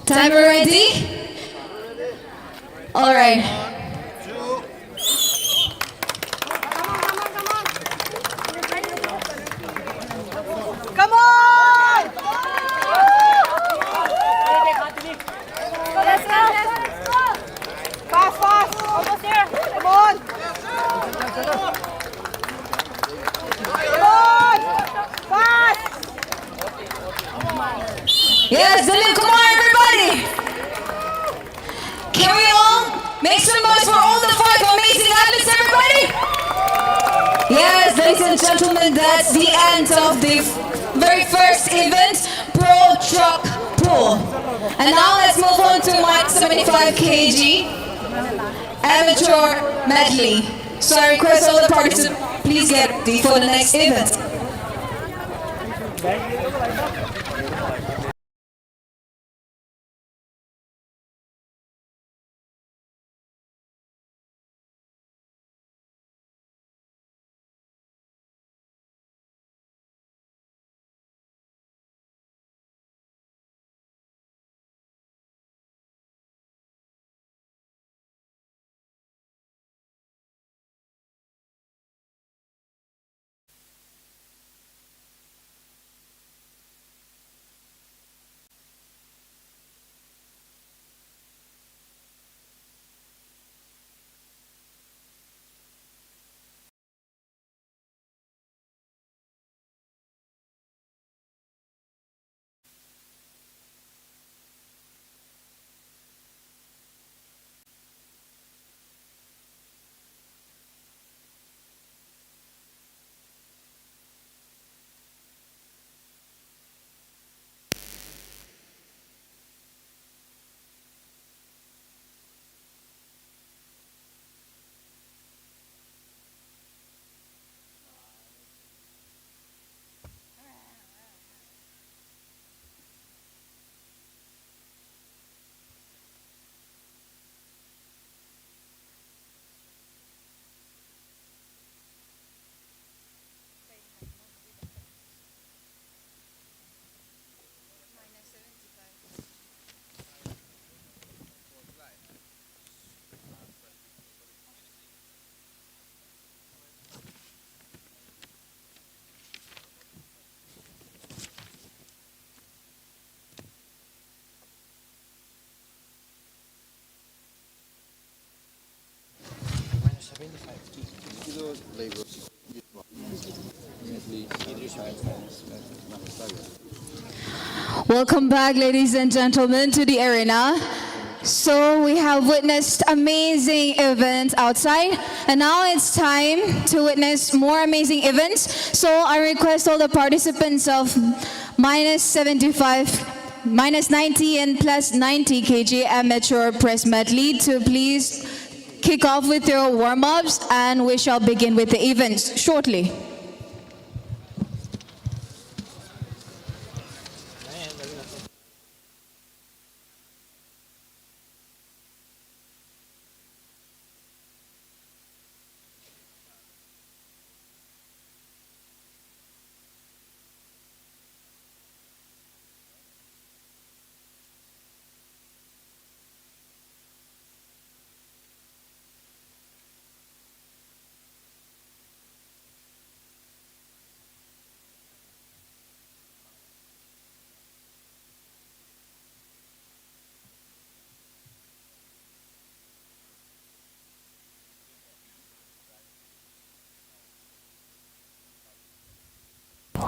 Timer ready? All right. Come on! Fast, fast! Almost there! Come on! Come on! Fast! Yes, Dilip Kumar, everybody! Can we all make some noise for all the five amazing athletes, everybody? Yes, ladies and gentlemen, that's the end of the very first event, Pro Truck Pull. And now let's move on to my seventy-five K G amateur medley. So I request all the participants, please get ready for the next event. Welcome back, ladies and gentlemen, to the arena. So we have witnessed amazing events outside, and now it's time to witness more amazing events. So I request all the participants of minus seventy-five, minus ninety and plus ninety K G amateur press medley to please kick off with your warm-ups, and we shall begin with the events shortly.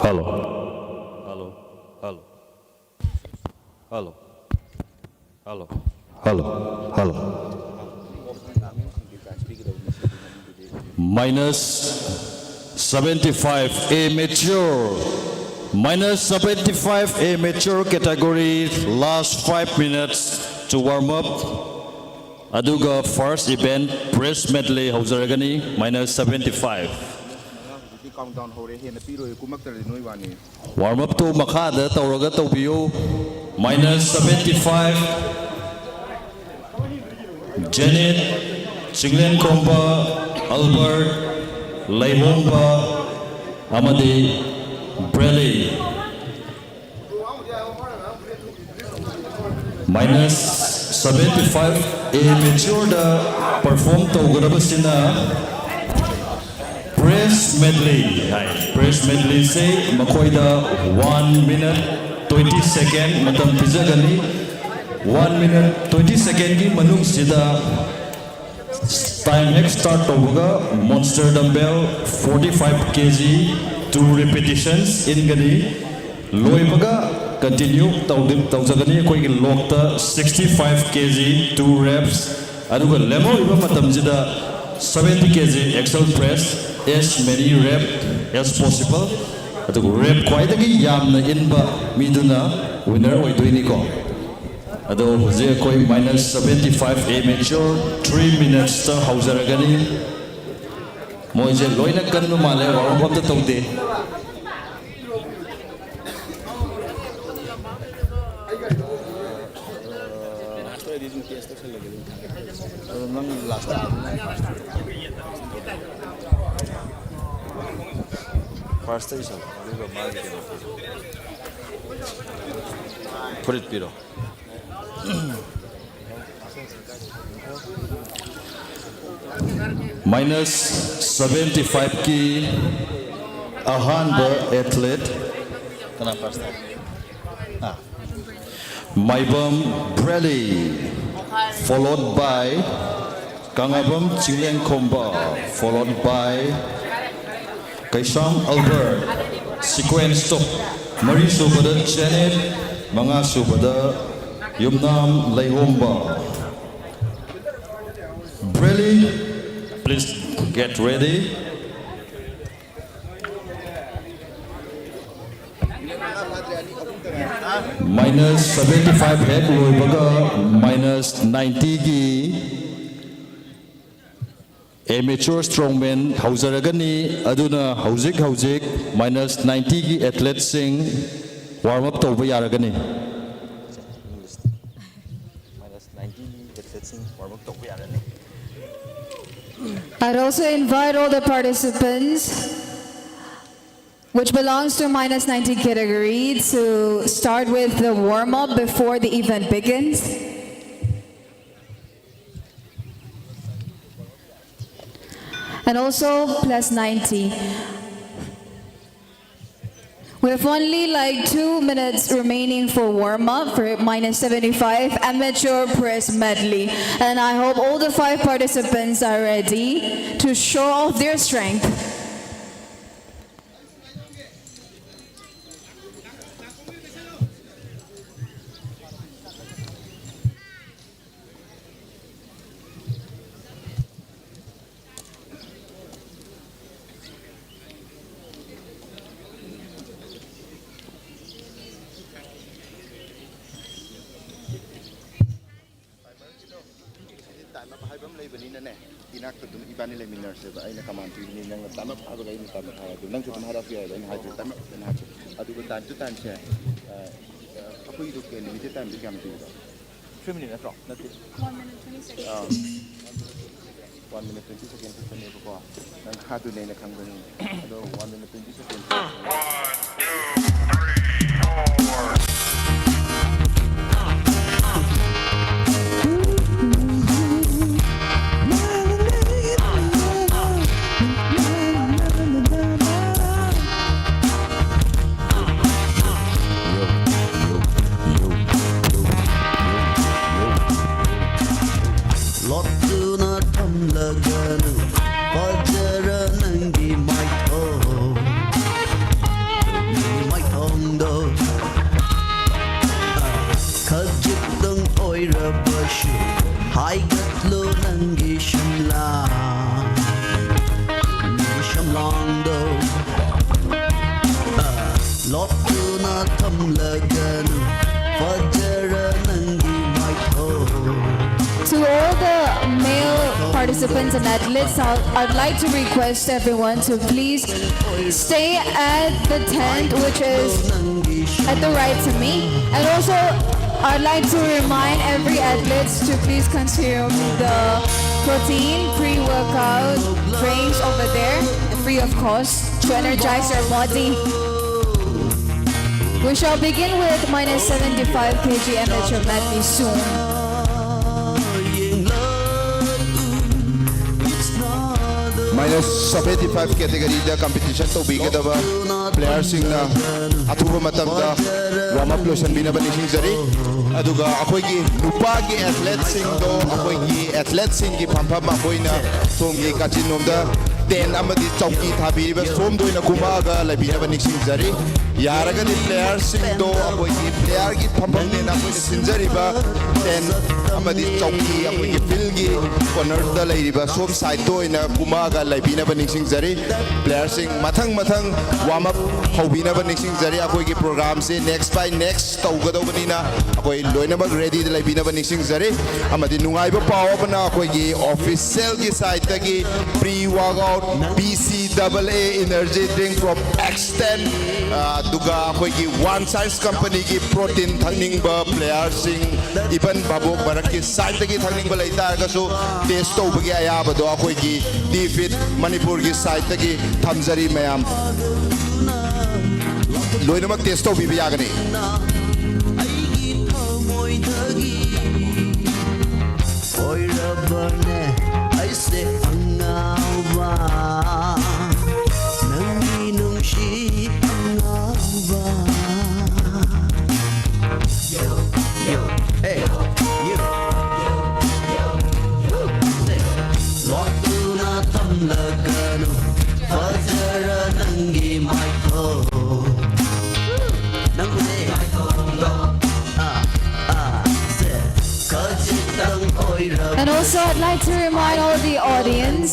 Hello. Hello. Hello. Hello. Hello. Hello. Hello. Minus seventy-five amateur. Minus seventy-five amateur category. Last five minutes to warm up. ꯑꯗꯨꯒ first event press medley ꯍꯧꯖꯔꯒꯅꯤ꯫ Minus seventy-five꯫ ꯍꯧꯖꯤꯛꯇꯤ countdown ꯍꯧꯔꯦ, ꯍꯦꯟꯅ ꯄꯤꯔꯣꯏ, ꯀꯨꯝꯃꯛꯇ꯭ꯔꯗꯤ ꯅꯣꯏ ꯋꯥꯅꯤ꯫ Warm up two ꯃꯈꯥꯗ ꯇꯧꯔꯒ ꯇꯧꯕꯤꯌꯨ꯫ Minus seventy-five, Janet, ꯆꯤꯡꯂꯦꯟꯈꯣꯝꯕ, Albert, ꯂꯩꯍꯣꯝꯕ ꯑꯃꯗꯤ Brelly꯫ Minus seventy-five amateurꯗ perform ꯇꯧꯒꯗꯕꯁꯤꯅ press medley ꯍꯥꯏ꯫ Press medleyꯁꯦ ꯃꯈꯣꯏꯗ one minute twenty second ꯃꯇꯝ ꯄꯤꯖꯒꯅꯤ꯫ One minute twenty secondꯒꯤ ꯃꯅꯨꯡꯁꯤꯗ Time ꯍꯦꯛ start ꯇꯧꯕꯒ monster dumbbell forty five K G two repetitions ꯏꯟꯒꯅꯤ꯫ ꯂꯣꯏꯕꯒ continue ꯇꯧꯗꯤ ꯇꯧꯖꯒꯅꯤ ꯑꯩꯈꯣꯏꯒꯤ ꯂꯣꯛꯇ sixty five K G two reps, ꯑꯗꯨꯒ ꯂꯦꯝꯍꯧꯔꯤꯕ ꯃꯇꯝꯁꯤꯗ seventy K G axle press, as many rep as possible꯫ ꯑꯗꯨꯒ rep ꯈ꯭ꯋꯥꯏꯗꯒꯤ ꯌꯥꯝꯅ ꯏꯟꯕ ꯃꯤꯗꯨꯅ winner ꯑꯣꯏꯗꯣꯏꯅꯤꯀꯣ꯫ ꯑꯗꯣ ꯍꯧꯖꯤꯛ ꯑꯩꯈꯣꯏ minus seventy five amateur three minutesꯇ ꯍꯧꯖꯔꯒꯅꯤ꯫ ꯃꯣꯏꯁꯦ ꯂꯣꯏꯅ ꯀꯟꯕ ꯃꯥꯜꯂꯦ, warm up ꯑꯝꯇ ꯇꯧꯗꯦ꯫ Firstꯇ ꯏꯁꯜꯂꯣ, ꯑꯗꯨꯒ ꯃꯥꯒꯤ ꯀꯩꯅꯣ ꯄꯤꯔꯣ꯫ ꯐꯨꯔꯤꯠ ꯄꯤꯔꯣ꯫ Minus seventy fiveꯀꯤ ꯑꯍꯥꯟꯕ athlete ꯀꯅꯥ first ꯇꯥꯏ? ꯑꯥ꯫ ꯃꯥꯏꯕꯝ Bradley, followed by ꯀꯪꯂꯥꯕꯝ ꯆꯤꯡꯂꯦꯟꯈꯣꯝꯕ, followed by Keisham Albert꯫ Sequence ꯇꯣ, ꯃꯔꯤ ꯁꯨꯕꯗ Janet, ꯃꯉꯥ ꯁꯨꯕꯗ ꯌꯨꯝꯅꯥꯝ ꯂꯩꯍꯣꯝꯕ꯫ Bradley, please get ready. Minus seventy five ꯍꯦꯛ ꯂꯣꯏꯕꯒ minus ninetyꯒꯤ amateur strongman ꯍꯧꯖꯔꯒꯅꯤ꯫ ꯑꯗꯨꯅ ꯍꯧꯖꯤꯛ ꯍꯧꯖꯤꯛ minus ninetyꯒꯤ athleteꯁꯤꯡ warm up ꯇꯧꯕ ꯌꯥꯔꯒꯅꯤ꯫ I'd also invite all the participants, which belongs to minus ninety category, to start with the warm-up before the event begins. And also plus ninety. We have only like two minutes remaining for warm up for minus seventy-five amateur press medley. And I hope all the five participants are ready to show off their strength. Time up ꯍꯥꯏꯕ ꯑꯃ ꯂꯩꯕꯅꯤꯅꯅꯦ, ꯏꯅꯥꯛꯇ ꯑꯗꯨꯝ ꯏꯕꯥꯅꯤ ꯂꯩꯃꯤꯟꯅꯔꯁꯦꯕ꯫ ꯑꯩꯅ command ꯄꯤꯕꯅꯤ, ꯅꯪꯅ time up ꯍꯥꯏꯕꯒ ꯑꯩꯅ time up ꯍꯥꯏꯔꯒꯦ꯫ ꯅꯪꯁꯨ ꯑꯗꯨꯝ ꯍꯥꯏꯔꯛꯄ ꯌꯥꯏꯕ, ꯑꯩꯅ ꯍꯥꯏꯗꯣꯏ time up ꯍꯥꯏꯅ ꯍꯥꯏꯔꯁꯦ꯫ ꯑꯗꯨꯒ time to time ꯁꯦ, ꯑ, ꯑꯩꯈꯣꯏꯒꯤꯗꯣ ꯀꯩ limited time ꯗꯤ ꯀꯌꯥꯝ ꯄꯤꯕ? Three minute ꯅꯠꯇ꯭ꯔꯣ? ꯅꯠꯇꯦ꯫ One minute twenty seconds. ꯑꯥ. One minute twenty second ꯈꯛꯇꯅꯦꯕꯀꯣ꯫ ꯅꯪ ꯍꯥꯠꯇꯣꯏꯅꯦ ꯑꯩꯅ ꯈꯪꯕꯅꯤ꯫ ꯑꯗꯣ one minute twenty second꯫ ꯂꯣꯠꯇꯨꯅ ꯊꯝꯂꯒꯅꯨ ꯐꯖꯔ ꯅꯪꯒꯤ ꯃꯥꯏꯊꯣꯡ, ꯅꯪꯒꯤ ꯃꯥꯏꯊꯣꯡꯗꯣ꯫ ꯈꯖꯤꯛꯇꯪ ꯑꯣꯏꯔꯕꯁꯨ ꯍꯥꯏꯒꯠꯂꯨ ꯅꯪꯒꯤ ꯁꯝꯂꯥ, ꯅꯪꯒꯤ ꯁꯝꯂꯥꯡꯗꯣ꯫ ꯂꯣꯠꯇꯨꯅ ꯊꯝꯂꯒꯅꯨ ꯐꯖꯔ ꯅꯪꯒꯤ ꯃꯥꯏꯊꯣꯡ꯫ To all the male participants and athletes, I'd, I'd like to request everyone to please stay at the tent, which is at the right to me. And also, I'd like to remind every athlete to please consume the protein pre-workout drinks over there, free of cost, to energize your body. We shall begin with minus seventy-five K G amateur medley soon. Minus seventy five category the competition ꯇꯧꯕꯤꯒꯗꯕ player ꯁꯤꯡꯅ ꯑꯊꯨꯕ ꯃꯇꯝꯗ warm up ꯂꯣꯏꯁꯤꯟꯕꯤꯅꯕ ꯅꯤꯡꯁꯤꯡꯖꯔꯤ꯫ ꯑꯗꯨꯒ ꯑꯩꯈꯣꯏꯒꯤ ꯅꯨꯄꯥꯒꯤ athlete ꯁꯤꯡꯗꯣ, ꯑꯩꯈꯣꯏꯒꯤ athlete ꯁꯤꯡꯒꯤ ꯐꯝꯐꯝ ꯑꯩꯈꯣꯏꯅ ꯁꯣꯝꯒꯤ ꯀꯥꯆꯤꯟꯂꯣꯝꯗ tent ꯑꯃꯗꯤ ꯆꯧꯀꯤ ꯊꯥꯕꯤꯔꯤꯕ ꯁꯣꯝꯗ ꯑꯣꯏꯅ ꯀꯨꯝꯃꯛꯑꯒ ꯂꯩꯕꯤꯅꯕ ꯅꯤꯡꯁꯤꯡꯖꯔꯤ꯫ ꯌꯥꯔꯒꯗꯤ player ꯁꯤꯡꯗꯣ ꯑꯩꯈꯣꯏꯒꯤ player ꯒꯤ ꯐꯝꯐꯝꯅꯦꯅ ꯑꯩꯈꯣꯏꯅ ꯁꯤꯟꯖꯔꯤꯕ tent ꯑꯃꯗꯤ ꯆꯧꯀꯤ ꯑꯩꯈꯣꯏꯒꯤ field ꯒꯤ corner ꯗ ꯂꯩꯔꯤꯕ ꯁꯣꯝ side ꯇ ꯑꯣꯏꯅ ꯀꯨꯝꯃꯛꯑꯒ ꯂꯩꯕꯤꯅꯕ ꯅꯤꯡꯁꯤꯡꯖꯔꯤ꯫ Player ꯁꯤꯡ ꯃꯊꯪ ꯃꯊꯪ warm up ꯍꯧꯕꯤꯅꯕ ꯅꯤꯡꯁꯤꯡꯖꯔꯤ꯫ ꯑꯩꯈꯣꯏꯒꯤ program say next by next ꯇꯧꯒꯗꯧꯕꯅꯤꯅ ꯑꯩꯈꯣꯏ ꯂꯣꯏꯅꯃꯛ ready ꯗ ꯂꯩꯕꯤꯅꯕ ꯅꯤꯡꯁꯤꯡꯖꯔꯤ꯫ ꯑꯃꯗꯤ ꯅꯨꯡꯉꯥꯏꯕ ꯄꯥꯎ ꯑꯃꯅ ꯑꯩꯈꯣꯏꯒꯤ official ꯒꯤ side ꯇꯒꯤ pre workout B C double A energy drink from Extend, ꯑ, ꯑꯗꯨꯒ ꯑꯩꯈꯣꯏꯒꯤ One Science Company ꯒꯤ protein ꯊꯛꯅꯤꯡꯕ player ꯁꯤꯡ, even ꯚꯥꯕꯣꯛ ꯃꯔꯛꯀꯤ side ꯇꯒꯤ ꯊꯛꯅꯤꯡꯕ ꯂꯩ ꯇꯥꯔꯒꯁꯨ test ꯇꯧꯕꯒꯤ ꯑꯌꯥꯕꯗꯣ ꯑꯩꯈꯣꯏꯒꯤ T Fit ꯃꯅꯤꯄꯨꯔꯒꯤ side ꯇꯒꯤ ꯊꯝꯖꯔꯤ ꯃꯌꯥꯝ꯫ ꯂꯣꯏꯅꯃꯛ test ꯇꯧꯕꯤꯕ ꯌꯥꯒꯅꯤ꯫ ꯑꯩꯒꯤ ꯊꯃꯣꯏꯗꯒꯤ ꯑꯣꯏꯔꯕꯅꯦ ꯑꯩꯁꯦ ꯑꯉꯥꯎꯕ, ꯅꯪꯒꯤ ꯅꯨꯡꯁꯤ ꯑꯉꯥꯎꯕ꯫ Yo, yo, hey, you. ꯂꯣꯠꯇꯨꯅ ꯊꯝꯂꯒꯅꯨ, ꯐꯖꯔ ꯅꯪꯒꯤ ꯃꯥꯏꯊꯣꯡ꯫ ꯅꯪꯕꯨꯅꯦ꯫ ꯑꯥ, ꯑꯥ, ꯁꯦ, ꯈꯖꯤꯛꯇꯪ ꯑꯣꯏꯔꯕ And also, I'd like to remind all the audience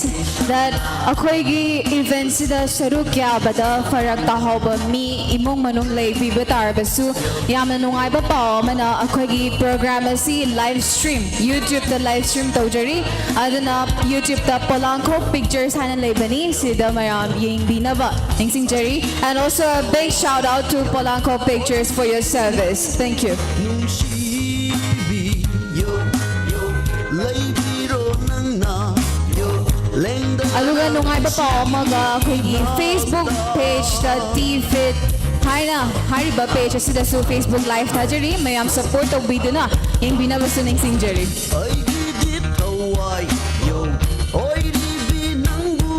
that ꯑꯩꯈꯣꯏꯒꯤ event ꯁꯤꯗ ꯁꯔꯨꯛ ꯌꯥꯕꯗ ꯐꯔꯛ ꯇꯥꯍꯧꯕ ꯃꯤ, ꯏꯃꯨꯡ ꯃꯅꯨꯡ ꯂꯩꯕꯤꯕ ꯇꯥꯔꯕꯁꯨ, ꯌꯥꯝꯅ ꯅꯨꯡꯉꯥꯏꯕ ꯄꯥꯎ ꯑꯃꯅ ꯑꯩꯈꯣꯏꯒꯤ program ꯑꯁꯤ live stream, YouTube ꯇ live stream ꯇꯧꯖꯔꯤ꯫ ꯑꯗꯨꯅ YouTube ꯇ Polanco Pictures ꯍꯥꯏꯅ ꯂꯩꯕꯅꯤ, ꯁꯤꯗ ꯃꯌꯥꯝ ꯌꯦꯡꯕꯤꯅꯕ ꯅꯤꯡꯁꯤꯡꯖꯔꯤ꯫ And also a big shout out to Polanco Pictures for your service. Thank you. ꯅꯨꯡꯁꯤꯕꯤꯌꯨ, ꯂꯩꯕꯤꯔꯣ ꯅꯪꯅ, ꯌꯣ, ꯂꯦꯡꯗꯅ ꯑꯗꯨꯒ ꯅꯨꯡꯉꯥꯏꯕ ꯄꯥꯎ ꯑꯃꯒ, ꯑꯩꯈꯣꯏꯒꯤ Facebook page ꯇ T Fit ꯍꯥꯏꯅ ꯍꯥꯏꯔꯤꯕ page ꯑꯁꯤꯗꯁꯨ Facebook live ꯊꯥꯖꯔꯤ꯫ ꯃꯌꯥꯝ support ꯇꯧꯕꯤꯗꯨꯅ ꯌꯦꯡꯕꯤꯅꯕꯁꯨ ꯅꯤꯡꯁꯤꯡꯖꯔꯤ꯫ ꯑꯩꯒꯤꯗꯤ ꯊꯋꯥꯏ, ꯌꯣ, ꯑꯣꯏꯔꯤꯕꯤ ꯅꯪꯕꯨ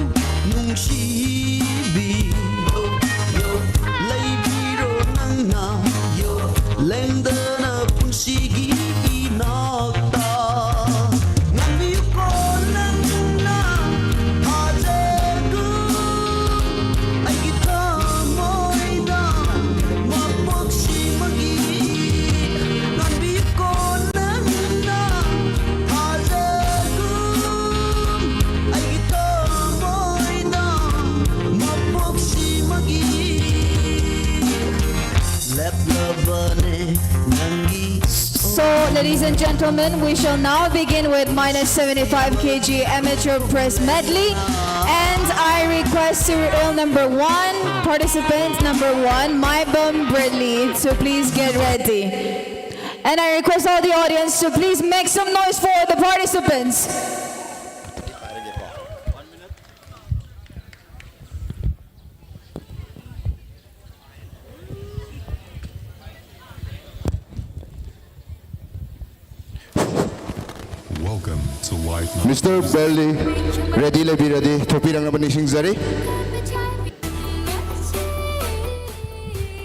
Ladies and gentlemen, we shall now begin with minus seventy-five K G amateur press medley. And I request serial number one, participant number one, Maibam Bradley, to please get ready. And I request all the audience to please make some noise for the participants. Welcome to Life. Mister Bradley, ready ꯂꯩꯕꯤꯔꯗꯤ ꯊꯣꯛꯄꯤꯔꯛꯅꯕ ꯅꯤꯡꯁꯤꯡꯖꯔꯤ꯫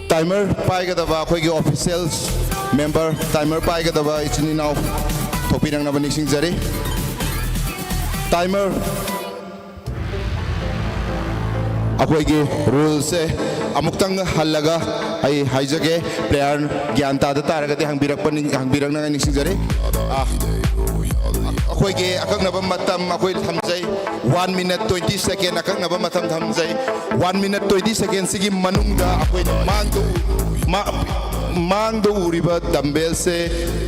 Timer ꯄꯥꯏꯒꯗꯕ ꯑꯩꯈꯣꯏꯒꯤ official member, timer ꯄꯥꯏꯒꯗꯕ ꯏꯆꯤꯟ ꯏꯅꯥꯎ ꯊꯣꯛꯄꯤꯔꯛꯅꯕ ꯅꯤꯡꯁꯤꯡꯖꯔꯤ꯫ Timer꯫ ꯑꯩꯈꯣꯏꯒꯤ ruleꯁꯦ ꯑꯃꯨꯛꯇꯪ ꯍꯜꯂꯒ ꯑꯩ ꯍꯥꯏꯖꯒꯦ, player ꯒ꯭ꯌꯥꯟ ꯇꯥꯗ ꯇꯥꯔꯒꯗꯤ ꯍꯪꯕꯤꯔꯛꯄ ꯅꯤꯡ- ꯍꯪꯕꯤꯔꯛꯅꯉꯥꯏ ꯅꯤꯡꯁꯤꯡꯖꯔꯤ꯫ ꯑꯥ, ꯑꯩꯈꯣꯏꯒꯤ ꯑꯀꯛꯅꯕ ꯃꯇꯝ ꯑꯩꯈꯣꯏ ꯊꯝꯖꯩ, one minute twenty second ꯑꯀꯛꯅꯕ ꯃꯇꯝ ꯊꯝꯖꯩ꯫ One minute twenty secondꯁꯤꯒꯤ ꯃꯅꯨꯡꯗ ꯑꯩꯈꯣꯏꯅ ꯃꯥꯡꯗ ꯎ- ꯃꯥ- ꯃꯥꯡꯗ ꯎꯔꯤꯕ dumbbellꯁꯦ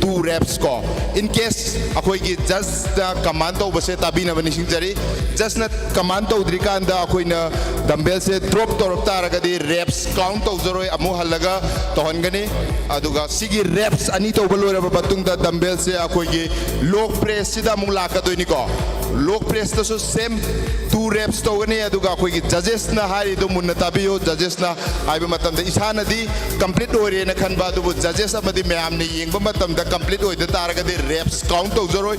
two reps ꯀꯣ꯫ In case ꯑꯩꯈꯣꯏꯒꯤ judgeꯅ command ꯇꯧꯕꯁꯦ ꯇꯥꯕꯤꯅꯕ ꯅꯤꯡꯁꯤꯡꯖꯔꯤ꯫ Judgeꯅ command ꯇꯧꯗ꯭ꯔꯤꯀꯥꯟꯗ ꯑꯩꯈꯣꯏꯅ dumbbellꯁꯦ drop ꯇꯧꯔꯛ ꯇꯥꯔꯒꯗꯤ reps count ꯇꯧꯖꯔꯣꯏ, ꯑꯃꯨꯛ ꯍꯜꯂꯒ ꯇꯧꯍꯟꯒꯅꯤ꯫ ꯑꯗꯨꯒ ꯁꯤꯒꯤ reps ꯑꯅꯤ ꯇꯧꯕ ꯂꯣꯏꯔꯕ ꯃꯇꯨꯡꯗ dumbbellꯁꯦ ꯑꯩꯈꯣꯏꯒꯤ log pressꯁꯤꯗ ꯑꯃꯨꯛ ꯂꯥꯛꯀꯗꯣꯏꯅꯤꯀꯣ꯫ Log pressꯇꯁꯨ same two reps ꯇꯧꯒꯅꯤ꯫ ꯑꯗꯨꯒ ꯑꯩꯈꯣꯏꯒꯤ judgesꯅ ꯍꯥꯏꯔꯤꯗꯣ ꯃꯨꯟꯅ ꯇꯥꯕꯤꯌꯨ꯫ Judgesꯅ ꯍꯥꯏꯕ ꯃꯇꯝꯗ ꯏꯁꯥꯅꯗꯤ complete ꯑꯣꯏꯔꯦꯅ ꯈꯟꯕ, ꯑꯗꯨꯕꯨ judges ꯑꯃꯗꯤ ꯃꯌꯥꯝꯅ ꯌꯦꯡꯕ ꯃꯇꯝꯗ complete ꯑꯣꯏꯗ ꯇꯥꯔꯒꯗꯤ reps count ꯇꯧꯖꯔꯣꯏ꯫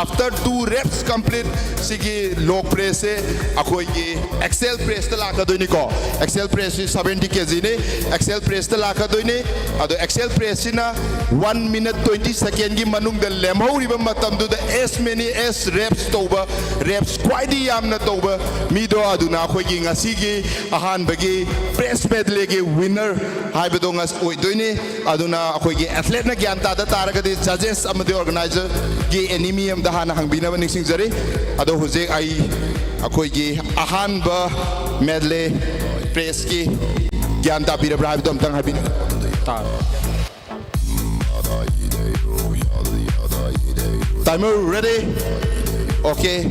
After two reps complete, ꯁꯤꯒꯤ log pressꯁꯦ ꯑꯩꯈꯣꯏꯒꯤ axial pressꯇ ꯂꯥꯛꯀꯗꯣꯏꯅꯤꯀꯣ꯫ Axial pressꯁꯤ seventy kgꯅꯤ꯫ Axial pressꯇ ꯂꯥꯛꯀꯗꯣꯏꯅꯤ꯫ ꯑꯗꯣ axial pressꯁꯤꯅ one minute twenty secondꯒꯤ ꯃꯅꯨꯡꯗ ꯂꯦꯝꯍꯧꯔꯤꯕ ꯃꯇꯝꯗꯨꯗ as many as reps ꯇꯧꯕ, reps ꯈ꯭ꯋꯥꯏꯗꯒꯤ ꯌꯥꯝꯅ ꯇꯧꯕ ꯃꯤꯗꯣ ꯑꯗꯨꯅ ꯑꯩꯈꯣꯏꯒꯤ ꯉꯁꯤꯒꯤ ꯑꯍꯥꯟꯕꯒꯤ press medleyꯒꯤ winner ꯍꯥꯏꯕꯗꯣ ꯉꯁ- ꯑꯣꯏꯗꯣꯏꯅꯤ꯫ ꯑꯗꯨꯅ ꯑꯩꯈꯣꯏꯒꯤ athleteꯅ ꯒ꯭ꯌꯥꯟ ꯇꯥꯗ ꯇꯥꯔꯒꯗꯤ judges ꯑꯃꯗꯤ organizerꯒꯤ any ꯃꯤ ꯑꯃꯗ ꯍꯥꯟꯅ ꯍꯪꯕꯤꯅꯕ ꯅꯤꯡꯁꯤꯡꯖꯔꯤ꯫ ꯑꯗꯣ ꯍꯧꯖꯤꯛ ꯑꯩ ꯑꯩꯈꯣꯏꯒꯤ ꯑꯍꯥꯟꯕ medley pressꯀꯤ ꯒ꯭ꯌꯥꯟ ꯇꯥꯕꯤꯔꯕ꯭ꯔꯥ ꯍꯥꯏꯕꯗꯣ ꯑꯝꯇꯪ ꯍꯥꯏꯕꯤꯌꯨ꯫ ꯇꯥꯔꯦ꯫ Timer ready? Okay.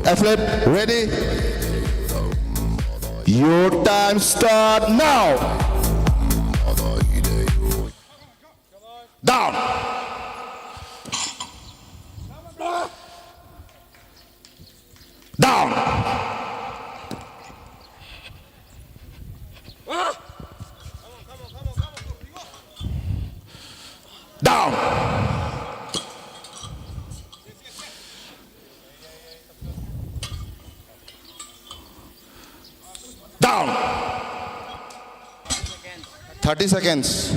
Athlete ready? Your time start now. Down. Down. Down. Down. Thirty seconds.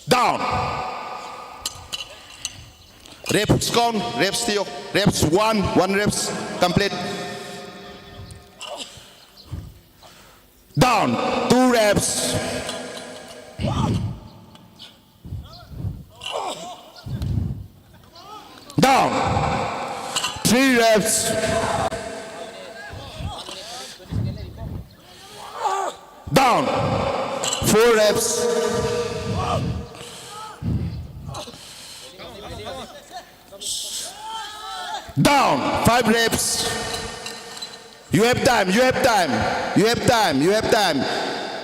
Down. Reps count, reps theo, reps one, one reps complete. Down, two reps. Down, three reps. Down, four reps. Down, five reps. You have time, you have time, you have time, you have time.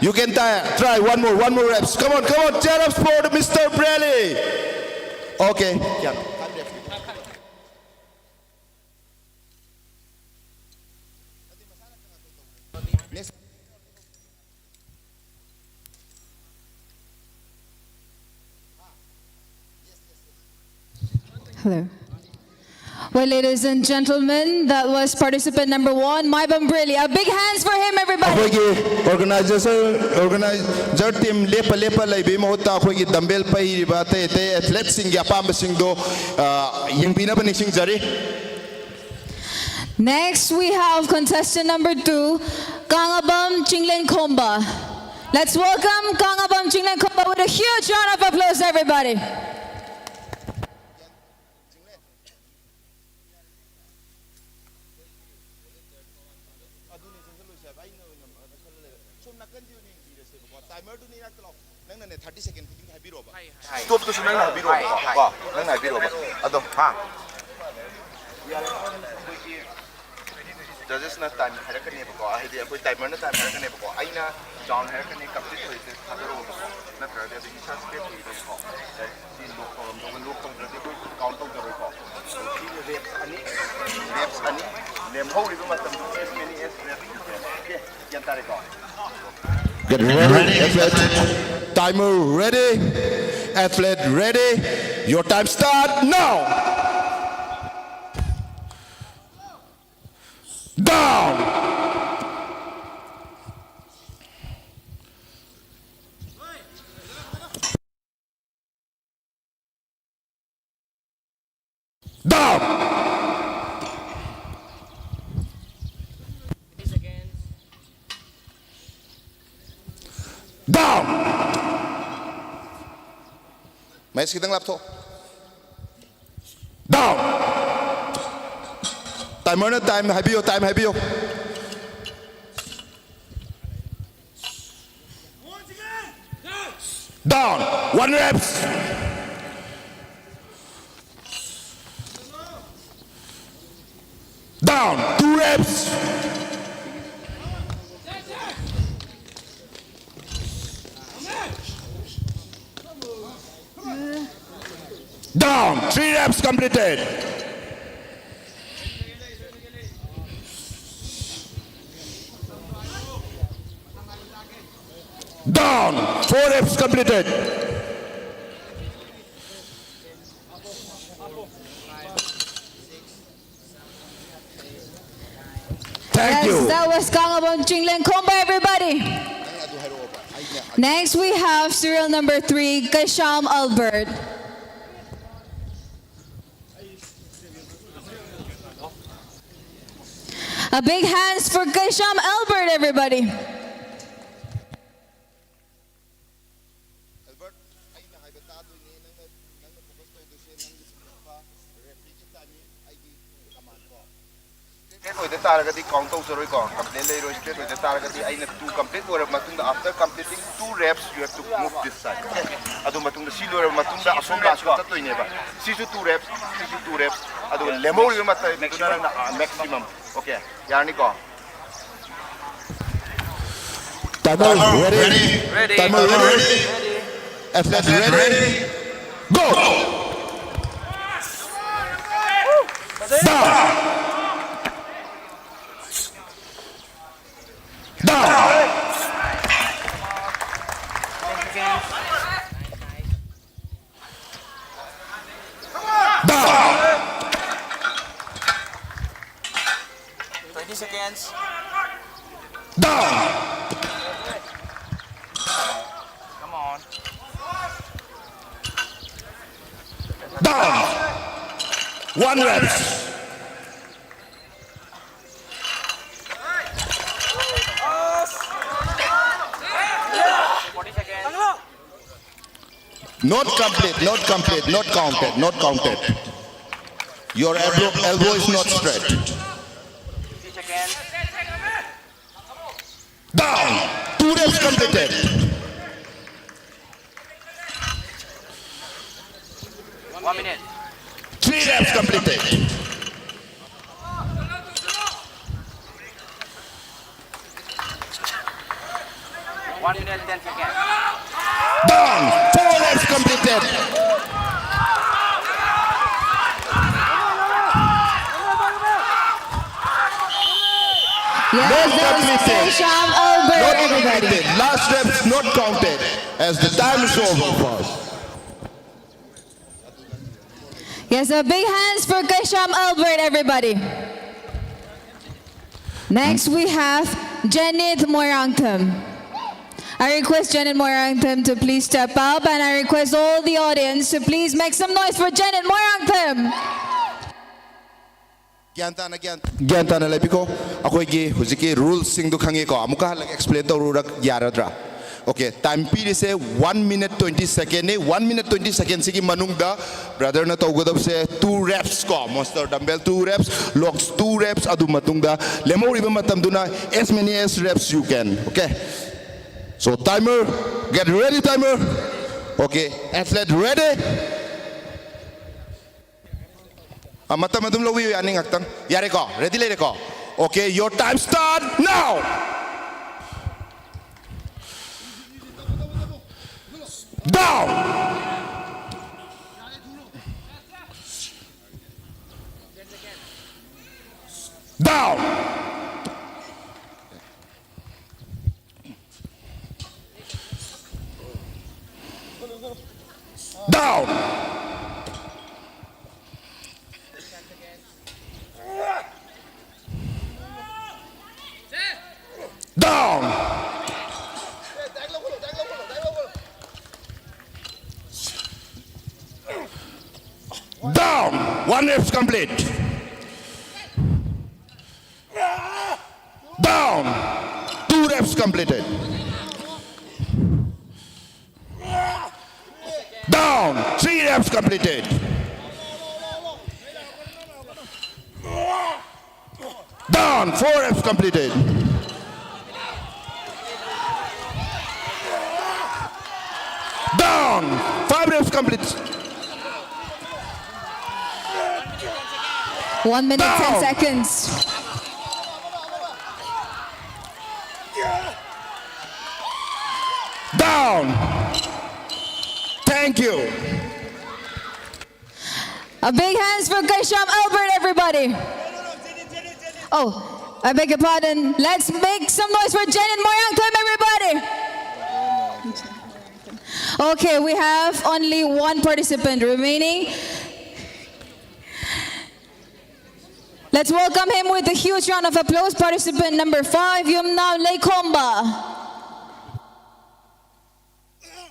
You can try, try one more, one more reps. Come on, come on, cheer up for Mister Bradley. Okay. Hello. Well, ladies and gentlemen, that was participant number one, Maibam Bradley. A big hands for him, everybody. ꯑꯩꯈꯣꯏꯒꯤ organizer organizer team ꯂꯦꯞꯄ ꯂꯦꯞꯄ ꯂꯩꯕꯒꯤ ꯃꯍꯨꯠꯇ ꯑꯩꯈꯣꯏꯒꯤ dumbbell ꯄꯩꯔꯤꯕ ꯑꯇꯩ ꯑꯇꯩ athleteꯁꯤꯡꯒꯤ ꯑꯄꯥꯝꯕꯁꯤꯡꯗꯣ ꯑ, ꯌꯦꯡꯕꯤꯅꯕ ꯅꯤꯡꯁꯤꯡꯖꯔꯤ꯫ Next, we have contestant number two, Kangabam Chinglenkhomba. Let's welcome Kangabam Chinglenkhomba with a huge round of applause, everybody. ꯁꯦꯀꯦꯟꯗꯤ ꯑꯣꯏꯅ ꯌꯦꯡꯕꯤꯔꯁꯦꯕꯀꯣ꯫ ꯇꯥꯏꯃꯔꯗꯨꯅ ꯏꯅꯥꯛꯇ ꯂꯥꯛꯑꯣ꯫ ꯅꯪꯅꯅꯦ, ꯊꯥꯔꯇꯤ ꯁꯦꯀꯦꯟ ꯈꯨꯗꯤꯡꯒꯤ ꯍꯥꯏꯕꯤꯔꯛꯑꯣꯕ꯫ ꯍꯥꯏ, ꯍꯥꯏ꯫ ꯁ꯭ꯇꯣꯞꯇꯨꯁꯨ ꯅꯪꯅ ꯍꯥꯏꯕꯤꯔꯛꯑꯣꯕꯀꯣ꯫ ꯍꯥꯏ, ꯍꯥꯏ꯫ ꯀꯣ, ꯅꯪꯅ ꯍꯥꯏꯕꯤꯔꯛꯑꯣꯕ꯫ ꯑꯗꯣ, ꯍꯥ? ꯖꯖꯦꯁꯅ ꯇꯥꯏꯝ ꯍꯥꯏꯔꯛꯀꯅꯦꯕꯀꯣ, ꯍꯥꯏꯗꯤ ꯑꯩꯈꯣꯏ ꯇꯥꯏꯃꯔꯅ ꯇꯥꯏꯝ ꯍꯥꯏꯔꯛꯀꯅꯦꯕꯀꯣ꯫ ꯑꯩꯅ ꯗꯥꯎꯟ ꯍꯥꯏꯔꯛꯀꯅꯤ, ꯀꯝꯄ꯭ꯂꯤꯠ ꯑꯣꯏꯔꯤꯁꯦ ꯊꯥꯗꯣꯔꯛꯑꯣꯕꯀꯣ, ꯅꯠꯇ꯭ꯔꯒꯗꯤ ꯑꯗꯨꯝ ꯏꯁꯥ ꯁ꯭ꯀ꯭ꯔꯦꯞ ꯑꯣꯏꯒꯗꯧꯕꯀꯣ꯫ ꯁꯤ ꯂꯣꯛ ꯇꯧꯔꯝꯗꯧꯕ, ꯂꯣꯛ ꯇꯧꯗ꯭ꯔꯗꯤ ꯑꯩꯈꯣꯏ ꯀꯥꯎꯟ ꯇꯧꯖꯔꯣꯏꯀꯣ꯫ ꯁꯤ ꯔꯦꯞꯁ ꯑꯅꯤ, ꯔꯦꯞꯁ ꯑꯅꯤ, ꯂꯦꯝꯍꯧꯔꯤꯕ ꯃꯇꯝꯗ as many as rep you can. Okay, ꯒ꯭ꯌꯥꯟ ꯇꯥꯔꯦꯀꯣ? Get ready, athlete. Timer ready. Athlete ready. Your time start now. Down. Down. Down. Mahesh, ꯈꯤꯇꯪ ꯂꯥꯞꯊꯣꯛ꯫ Down. ꯇꯥꯏꯃꯔꯅ ꯇꯥꯏꯝ ꯍꯥꯏꯕꯤꯌꯣ, ꯇꯥꯏꯝ ꯍꯥꯏꯕꯤꯌꯣ꯫ Down. One reps. Down. Two reps. Down. Three reps completed. Down. Four reps completed. Thank you. Yes, that was Kangabon Chinglen Komba, everybody. Next, we have serial number three, Kasham Albert. A big hands for Kasham Albert, everybody. Albert, ꯑꯩꯅ ꯍꯥꯏꯕ ꯇꯥꯗꯣꯏꯅꯦ, ꯅꯪꯅ, ꯅꯪꯅ focus ꯇꯧꯗꯣꯏꯁꯦ ꯅꯪꯒꯤ ꯁꯤꯟꯗꯣꯛꯄ, referee ꯒꯤ timing, ꯑꯩꯒꯤ command ꯀꯣ꯫ ꯇꯥꯔꯒꯗꯤ ꯀꯥꯎꯟ ꯇꯧꯖꯔꯣꯏꯀꯣ, ꯀꯝꯄ꯭ꯂꯤꯠ ꯂꯩꯔꯣꯏ, ꯁ꯭ꯇ꯭ꯔꯦꯠ ꯑꯣꯏꯖ ꯇꯥꯔꯒꯗꯤ ꯑꯩꯅ ꯇꯨ ꯀꯝꯄ꯭ꯂꯤꯠ ꯑꯣꯏꯔꯕ ꯃꯇꯨꯡꯗ, after completing two reps you have to move this side, okay? ꯑꯗꯨ ꯃꯇꯨꯡꯗ, ꯁꯤ ꯂꯣꯏꯔꯕ ꯃꯇꯨꯡꯗ ꯑꯁꯣꯝ ꯂꯥꯁꯇ ꯆꯠꯇꯣꯏꯅꯦꯕ꯫ ꯁꯤꯁꯨ two reps, ꯁꯤꯁꯨ two reps, ꯑꯗꯨꯒ ꯂꯦꯝꯍꯧꯔꯤꯕ ꯃꯇꯝꯗꯨꯅ ꯅꯪꯅ maximum. Okay, ꯌꯥꯔꯅꯤꯀꯣ? Timer ready. Timer ready. Athlete ready. Go. Down. Down. Down. Twenty seconds. Down. Come on. Down. One reps. Forty seconds. Not complete, not complete, not counted, not counted. Your elbow, elbow is not straight. Fifty seconds. Down. Two reps completed. One minute. Three reps completed. One minute, ten seconds. Down. Four reps completed. Yes, Not that was completed. Kesham Albert, Not everybody. completed. Last reps not counted as the time is over for us. Yes, a big hands for Kesham Albert, everybody. Next, we have Janet Moirangtham. I request Janet Moirangtham to please step up, and I request all the audience to please make some noise for Janet Moirangtham. ꯒ꯭ꯌꯥꯟ ꯇꯥꯅ ꯒ꯭ꯌꯥꯟ ꯒ꯭ꯌꯥꯟ ꯇꯥꯅ ꯂꯩꯕꯤꯀꯣ꯫ ꯑꯩꯈꯣꯏꯒꯤ ꯍꯧꯖꯤꯛꯀꯤ ꯔꯨꯜꯁꯤꯡꯗꯨ ꯈꯪꯉꯤꯀꯣ? ꯑꯃꯨꯛꯀ ꯍꯜꯂꯒ ꯑꯦꯛꯁꯄ꯭ꯂꯦꯟ ꯇꯧꯔꯨꯔꯛ ꯌꯥꯔꯗ꯭ꯔꯥ? Okay, time ꯄꯤꯔꯤꯁꯦ one minute twenty second ꯅꯤ꯫ One minute twenty second ꯁꯤꯒꯤ ꯃꯅꯨꯡꯗ brother ꯅ ꯇꯧꯒꯗꯕꯁꯦ two reps ꯀꯣ, monster dumbbell two reps, locks two reps, ꯑꯗꯨ ꯃꯇꯨꯡꯗ ꯂꯦꯝꯍꯧꯔꯤꯕ ꯃꯇꯝꯗꯨꯅ as many as reps you can. Okay, so timer, get ready, timer. Okay, athlete ready. ꯑ, ꯃꯇꯝ ꯑꯗꯨꯝ ꯂꯧꯕꯤꯌꯨ, ꯌꯥꯅꯤ ꯉꯥꯛꯇꯪ꯫ ꯌꯥꯔꯦꯀꯣ? Ready ꯂꯩꯔꯦꯀꯣ? Okay, your time start now. Down. Down. Down. Down. Down. One reps complete. Down. Two reps completed. Down. Three reps completed. Down. Four reps completed. Down. Five reps complete. One minute, Down. ten seconds. Down. Thank you. A big hands for Kaisham Albert, everybody. Oh, I beg your pardon. Let's make some noise for Janet Moyangklem, everybody. Okay, we have only one participant remaining. Let's welcome him with a huge round of applause, participant number five, Yumnam Leikhomba.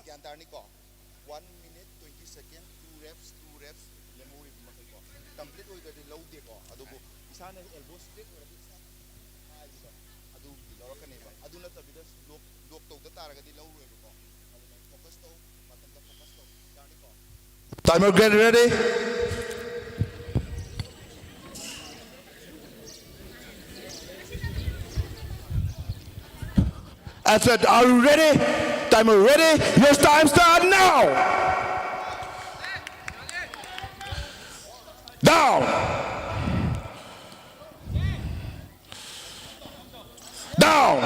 ꯒ꯭ꯌꯥꯟ ꯇꯥꯔꯅꯤꯀꯣ? One minute twenty second, two reps, two reps, ꯂꯦꯝꯍꯧꯔꯤꯕ ꯃꯈꯩꯀꯣ꯫ Complete ꯑꯣꯏꯗ꯭ꯔꯗꯤ ꯂꯧꯗꯦꯀꯣ꯫ ꯑꯗꯨꯕꯨ ꯏꯁꯥꯅ elbow straight ꯑꯣꯏꯔꯗꯤ ꯏꯁꯥꯅ ꯍꯥꯏꯕꯗꯣ ꯑꯗꯨꯕꯨꯗꯤ ꯂꯧꯔꯛꯀꯅꯦꯕ꯫ ꯑꯗꯨ ꯅꯠꯇꯕꯤꯗ lock, lock ꯇꯧꯗ ꯇꯥꯔꯒꯗꯤ ꯂꯧꯔꯣꯏꯕꯀꯣ꯫ ꯑꯗꯨꯅ focus ꯇꯧ, ꯃꯇꯝꯗ focus ꯇꯧ꯫ ꯌꯥꯔꯅꯤꯀꯣ? Timer, get ready. I said, are you ready? Timer, ready? Your time start now. Down. Down.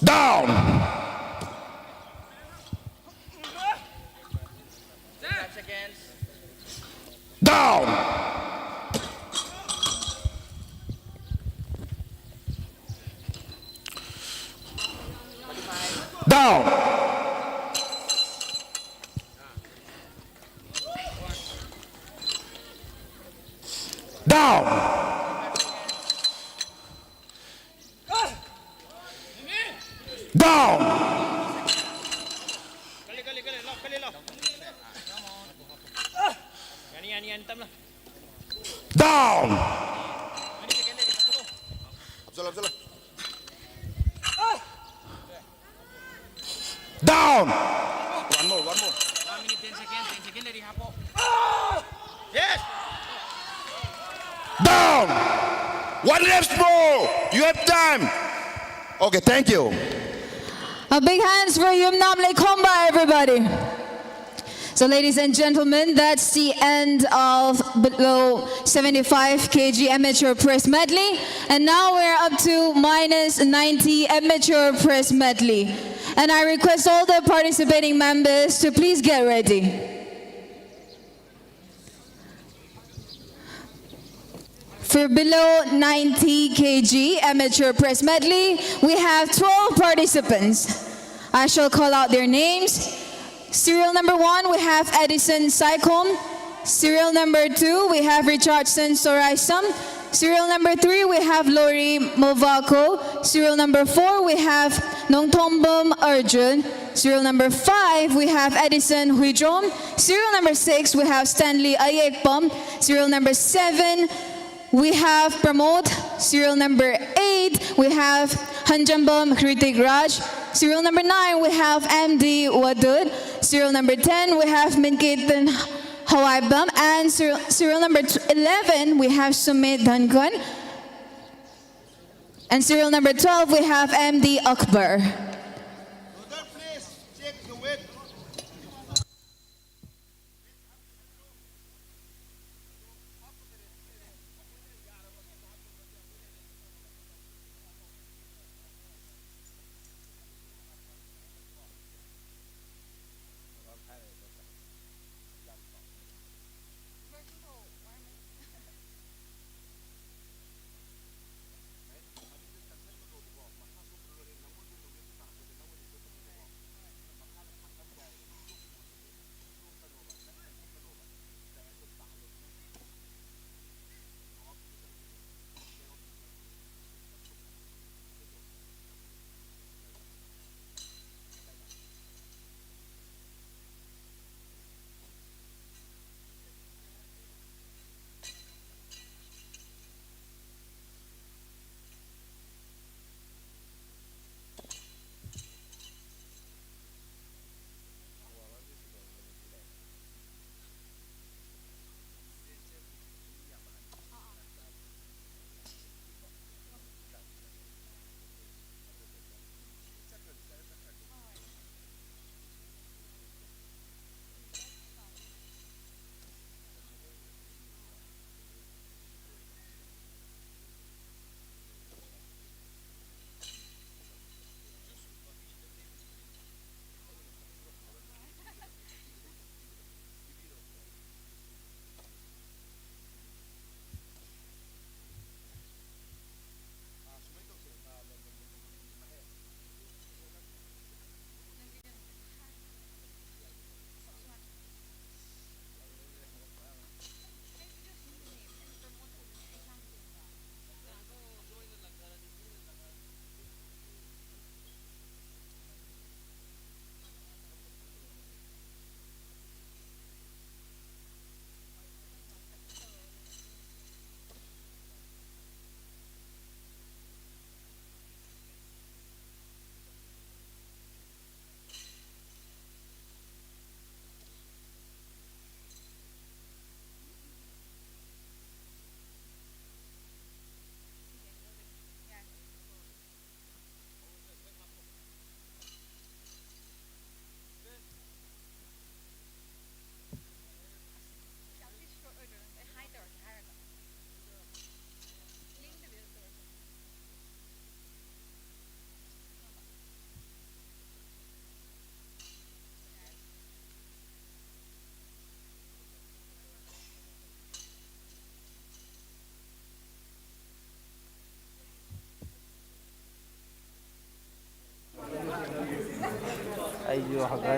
Down. Down. Down. Down. Down. Down. Down. One more, one more. Yes. Down. One left, bro. You have time. Okay, thank you. A big hands for Yumnam Lekomba, everybody. So, ladies and gentlemen, that's the end of below seventy-five K G amateur press medley. And now we're up to minus ninety amateur press medley. And I request all the participating members to please get ready. For below ninety K G amateur press medley, we have twelve participants. I shall call out their names. Serial number one, we have Edison Saicom. Serial number two, we have Richardson Soraisam. Serial number three, we have Lori Movako. Serial number four, we have Nongtombom Arjun. Serial number five, we have Edison Huijom. Serial number six, we have Stanley Ayekpom. Serial number seven, we have Pramod. Serial number eight, we have Hanjambam Kritik Raj. Serial number nine, we have M D Wadud. Serial number ten, we have Minketan Hawaibam. And serial, serial number eleven, we have Sumit Dhankon. And serial number twelve, we have M D Akbar.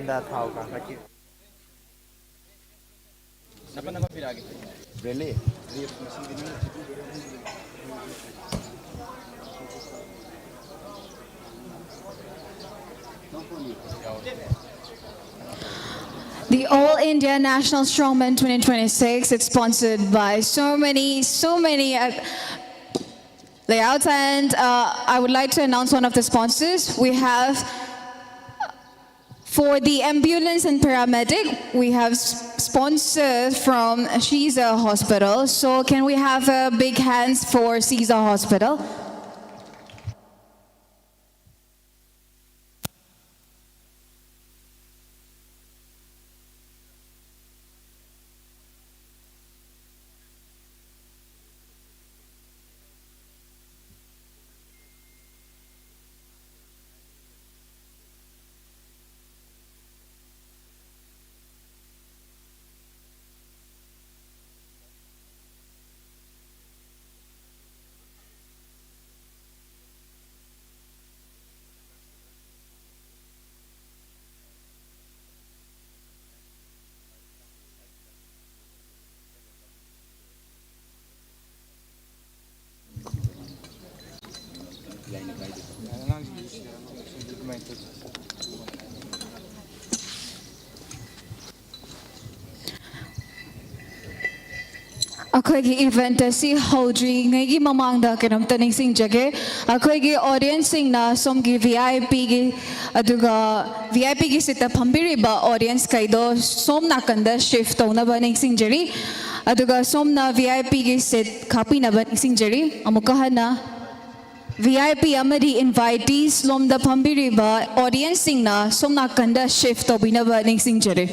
ꯊꯥꯎ ꯀꯥꯈꯠꯈꯤ꯫ ꯅꯄ ꯅꯄ ꯄꯤꯔꯛꯑꯒꯦ꯫ ꯕ꯭ꯔꯦꯟꯂꯤ꯫ The All India National Strongman twenty twenty-six, it's sponsored by so many, so many uh, layouts. And uh, I would like to announce one of the sponsors. We have, for the ambulance and paramedic, we have s- sponsors from Shiza Hospital. So can we have a big hands for Shiza Hospital? ꯑꯩꯈꯣꯏꯒꯤ event ꯑꯁꯤ ꯍꯧꯗ꯭ꯔꯤꯉꯩꯒꯤ ꯃꯃꯥꯡꯗ ꯀꯩꯅꯣꯝꯇ ꯅꯤꯡꯁꯤꯡꯖꯒꯦ꯫ ꯑꯩꯈꯣꯏꯒꯤ ꯑꯣꯗꯤꯌꯦꯟꯁꯁꯤꯡꯅ ꯁꯣꯝꯒꯤ V ꯑꯥꯏ ꯄꯤꯒꯤ, ꯑꯗꯨꯒ V ꯑꯥꯏ ꯄꯤꯒꯤ ꯁꯤꯠꯇ ꯐꯝꯕꯤꯔꯤꯕ ꯑꯣꯗꯤꯌꯦꯟꯁꯈꯩꯗꯣ ꯁꯣꯝ ꯅꯥꯀꯟꯗ ꯁꯤꯐ ꯇꯧꯅꯕ ꯅꯤꯡꯁꯤꯡꯖꯔꯤ꯫ ꯑꯗꯨꯒ ꯁꯣꯝꯅ ꯚꯤ ꯑꯥꯏ ꯄꯤꯒꯤ ꯁꯤꯠ ꯈꯥꯛꯄꯤꯅꯕ ꯅꯤꯡꯁꯤꯡꯖꯔꯤ꯫ ꯑꯃꯨꯛꯀ ꯍꯟꯅ ꯚꯤ ꯑꯥꯏ ꯄꯤ ꯑꯃꯗꯤ ꯏꯟꯚꯥꯏꯇꯤꯁ ꯂꯣꯝꯗ ꯐꯝꯕꯤꯔꯤꯕ ꯑꯣꯗꯤꯌꯦꯟꯁꯁꯤꯡꯅ ꯁꯣꯝ ꯅꯥꯀꯟꯗ ꯁꯤꯐ ꯇꯧꯕꯤꯅꯕ ꯅꯤꯡꯁꯤꯡꯖꯔꯤ꯫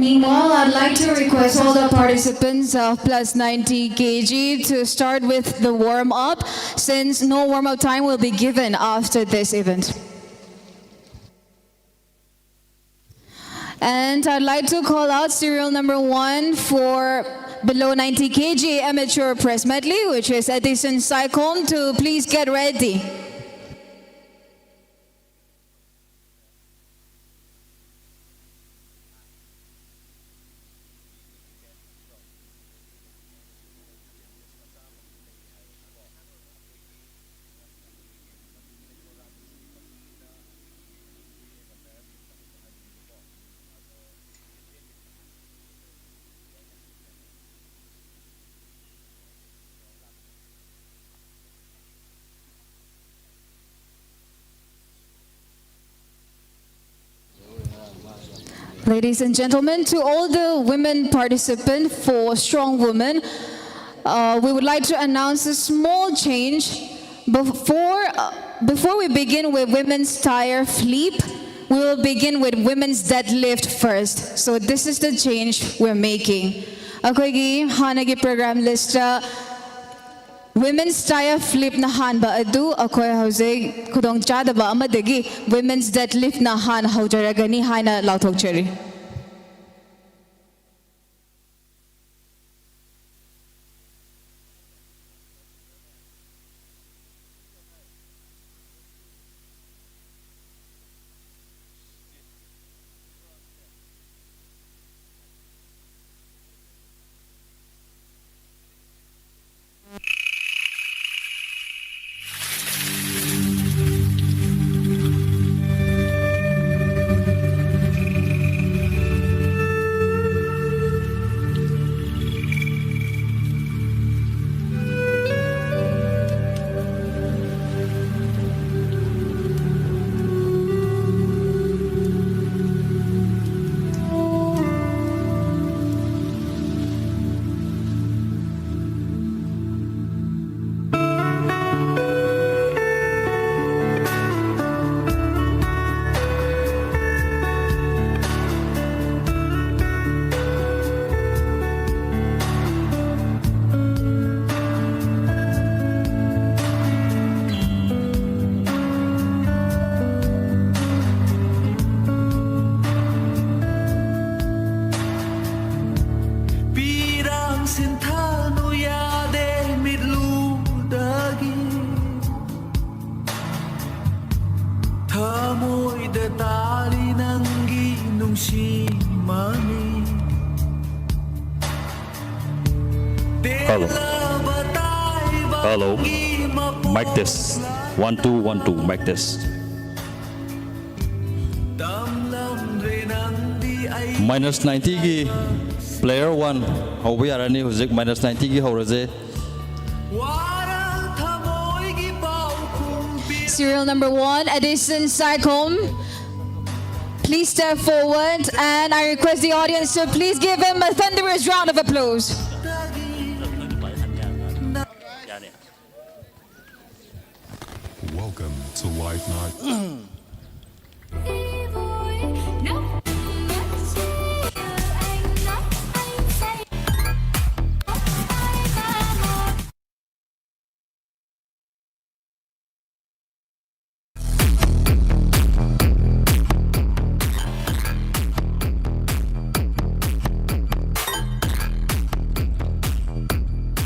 Meanwhile, I'd like to request all the participants of Plus ninety K G to start with the warm up, since no warm up time will be given after this event. And I'd like to call out serial number one for below ninety K G amateur press medley, which is Edison Saikong, to please get ready. Ladies and gentlemen, to all the women participants for Strong Women, uh, we would like to announce a small change. Before, uh, before we begin with women's tire flip, we will begin with women's deadlift first. So this is the change we're making. ꯑꯩꯈꯣꯏꯒꯤ ꯍꯥꯟꯅꯒꯤ program list women's tire flipꯅ ꯍꯥꯟꯕ ꯑꯗꯨ ꯑꯩꯈꯣꯏ ꯍꯧꯖꯤꯛ ꯈꯨꯗꯣꯡꯆꯥꯗꯕ ꯑꯃꯗꯒꯤ women's deadliftꯅ ꯍꯥꯟꯅ ꯍꯧꯖꯔꯒꯅꯤ ꯍꯥꯏꯅ ꯂꯥꯎꯊꯣꯛꯆꯔꯤ꯫ ꯇꯥꯔꯤ ꯅꯪꯒꯤ ꯅꯨꯡꯁꯤ ꯃꯃꯤ꯫ Hello. Hello. Mic test. One, two, one, two. Mic test. ꯇꯝꯂꯝꯗ꯭ꯔꯦ ꯅꯪꯗꯤ ꯑꯩ Minus ninety ꯒꯤ player one ꯍꯧꯕ ꯌꯥꯔꯅꯤ ꯍꯧꯖꯤꯛ꯫ Minus ninety ꯒꯤ ꯍꯧꯔꯁꯦ꯫ ꯋꯥꯔ ꯊꯃꯣꯏꯒꯤ ꯄꯥꯎꯈꯨꯝ ꯄꯤ Serial number one, Edison Saikholm. Please step forward, and I request the audience to please give him a thunderous round of applause. Welcome to Life Night.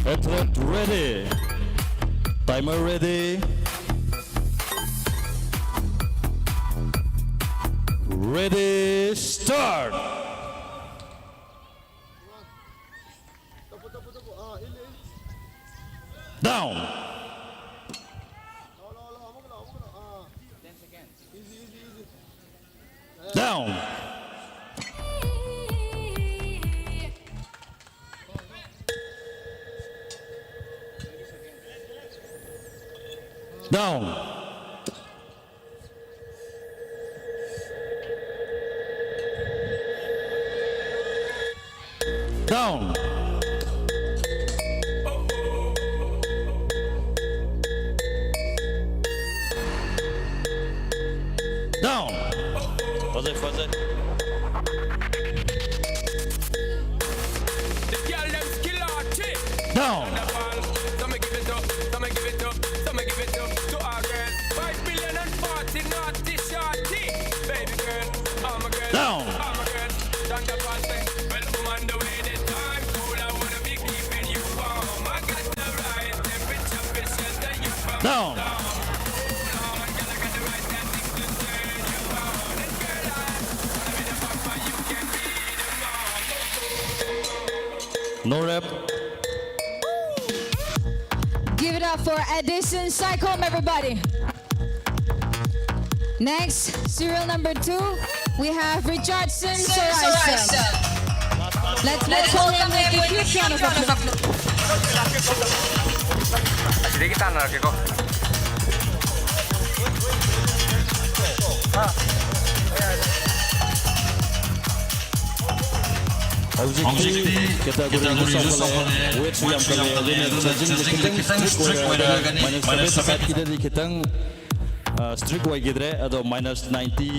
Athlete ready. Timer ready. Ready, start. Down. Down. Down. Down. Down. Fuzzy, fuzzy. The girl them skill artist. Down. The ball, so me give it up, so me give it up, so me give it up to all girls. Five billion and forty naughty shorty. Baby girl, all my girls, Down. all my girls. Thunderball say, well, woman, the way the time cool, I wanna be keeping you warm. I got the right temperature, fi shelter you from Down. cool. I got the right tactics to turn you on. No rep. Give it up for Edison Sycom, everybody. Next, serial number two, we have Richardson Soraisa. Let's welcome him with a huge round of applause. ꯑꯁꯤꯗꯒꯤ ꯇꯥꯟꯅꯔꯛꯀꯦꯀꯣ꯫ ꯍꯧꯖꯤꯛꯇꯤ ꯀꯦꯇꯥꯒꯣꯔꯤꯁꯨ ꯆꯥꯎꯈꯠꯂꯛꯑꯦ, ꯋꯦꯠꯁꯨ ꯌꯥꯝꯈꯠꯂꯛꯑꯦ, ꯑꯗꯨꯅ ꯖꯖꯤꯡꯁꯦ ꯈꯤꯇꯪ strict ꯑꯣꯏꯔꯦ꯫ Minus seventy ꯐꯥꯏꯚꯀꯤꯗꯗꯤ ꯈꯤꯇꯪ strict ꯑꯣꯏꯈꯤꯗ꯭ꯔꯦ, ꯑꯗꯣ minus ninety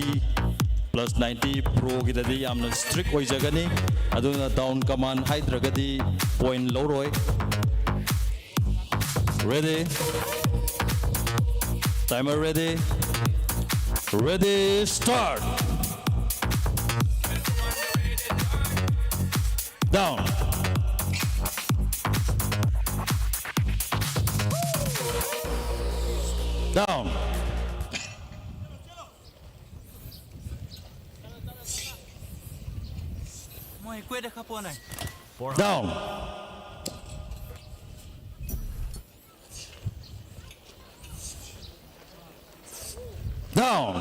plus ninety ꯄ꯭ꯔꯣꯒꯤꯗꯗꯤ ꯌꯥꯝꯅ strict ꯑꯣꯏꯖꯒꯅꯤ꯫ ꯑꯗꯨꯅ down common ꯍꯥꯏꯗ꯭ꯔꯒꯗꯤ point ꯂꯧꯔꯣꯏ꯫ Ready? Timer ready? Ready, start! Down. Down. Down. Down.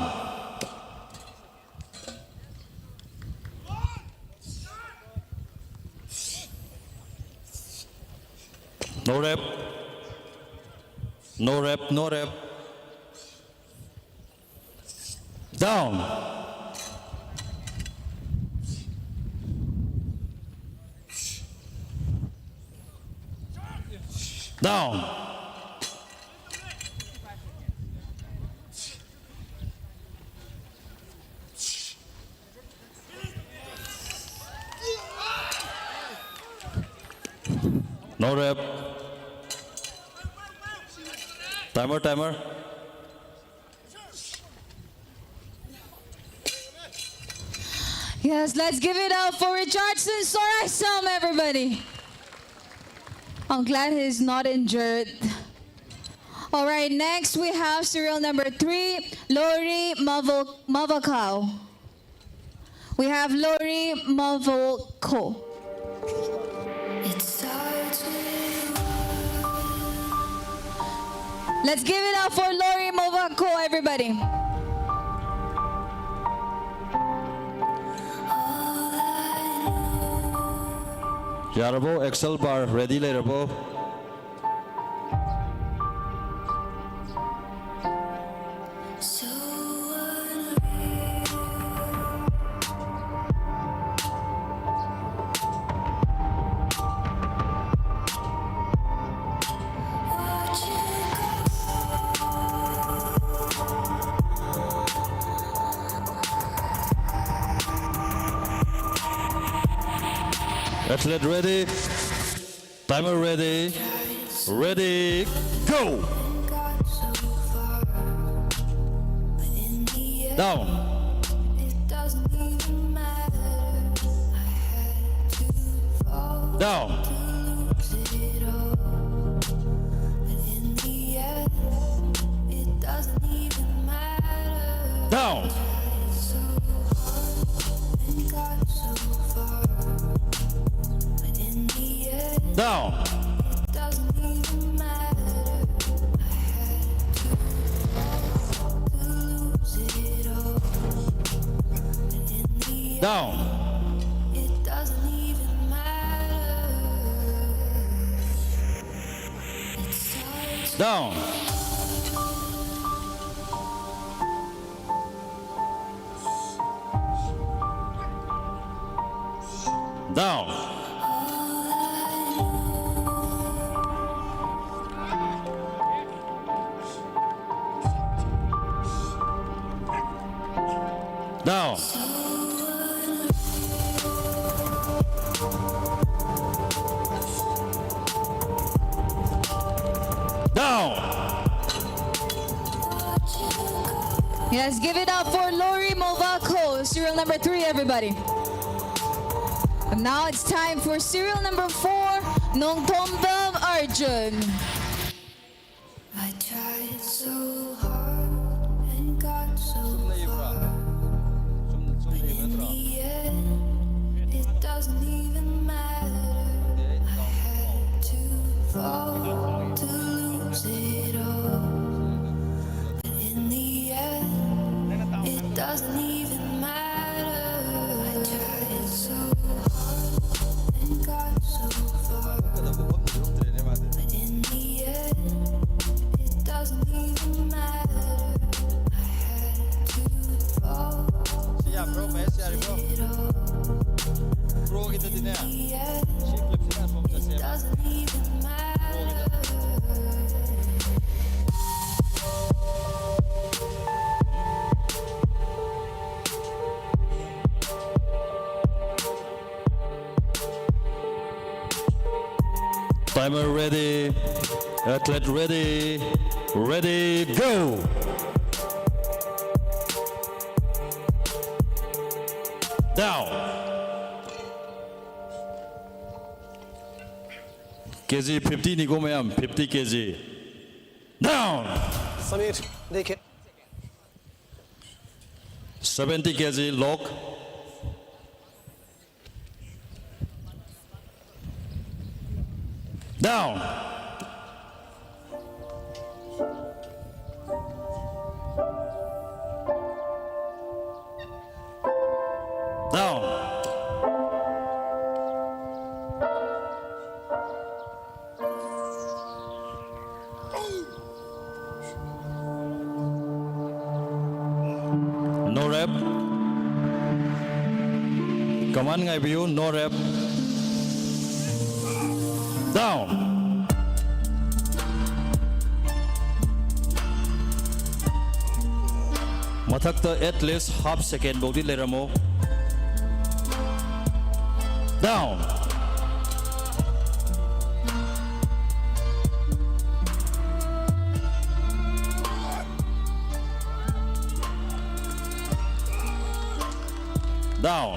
No rep. No rep, no rep. Down. Down. No rep. Timer, timer. Yes, let's give it up for Richardson Soraisam, everybody. I'm glad he's not injured. All right, next we have serial number three, Lori Mavo- Mavakao. We have Lori Mavoko. Let's give it up for Lori Movako, everybody. ꯌꯥꯔꯕꯣ? Excel bar ready ꯂꯩꯔꯕꯣ? Athlete ready. Timer ready. Ready. Go. Down. Down. Down. Down. Down. Down. Down. Down. Down. Yes, give it up for Lori Movako, serial number three, everybody. And now it's time for serial number four, Nongtombam Arjun. I tried so hard and got so far, but in the end, it doesn't even matter. I had to fall to lose it all. Bro, Mahesh ꯌꯥꯔꯤꯕ꯭ꯔꯣ? Broꯒꯤꯗꯗꯤꯅꯦ, ꯁꯤ clipꯁꯤꯅ ꯑꯁꯣꯝ ꯆꯠꯁꯦꯕ꯫ Broꯒꯤꯗ꯫ Timer ready, athlete ready, ready, go! Down. K G ꯐꯤꯐꯇꯤꯅꯤꯀꯣ ꯃꯌꯥꯝ, fifty K G. Down. Sameer, देखिए। सेवेंटी के जी lock। Down. Down. No rep. Command ꯉꯥꯏꯕꯤꯌꯨ, no rep. Down. ꯃꯊꯛꯇ at least half second ꯐꯥꯎꯗꯤ ꯂꯩꯔꯝꯃꯣ꯫ Down. Down.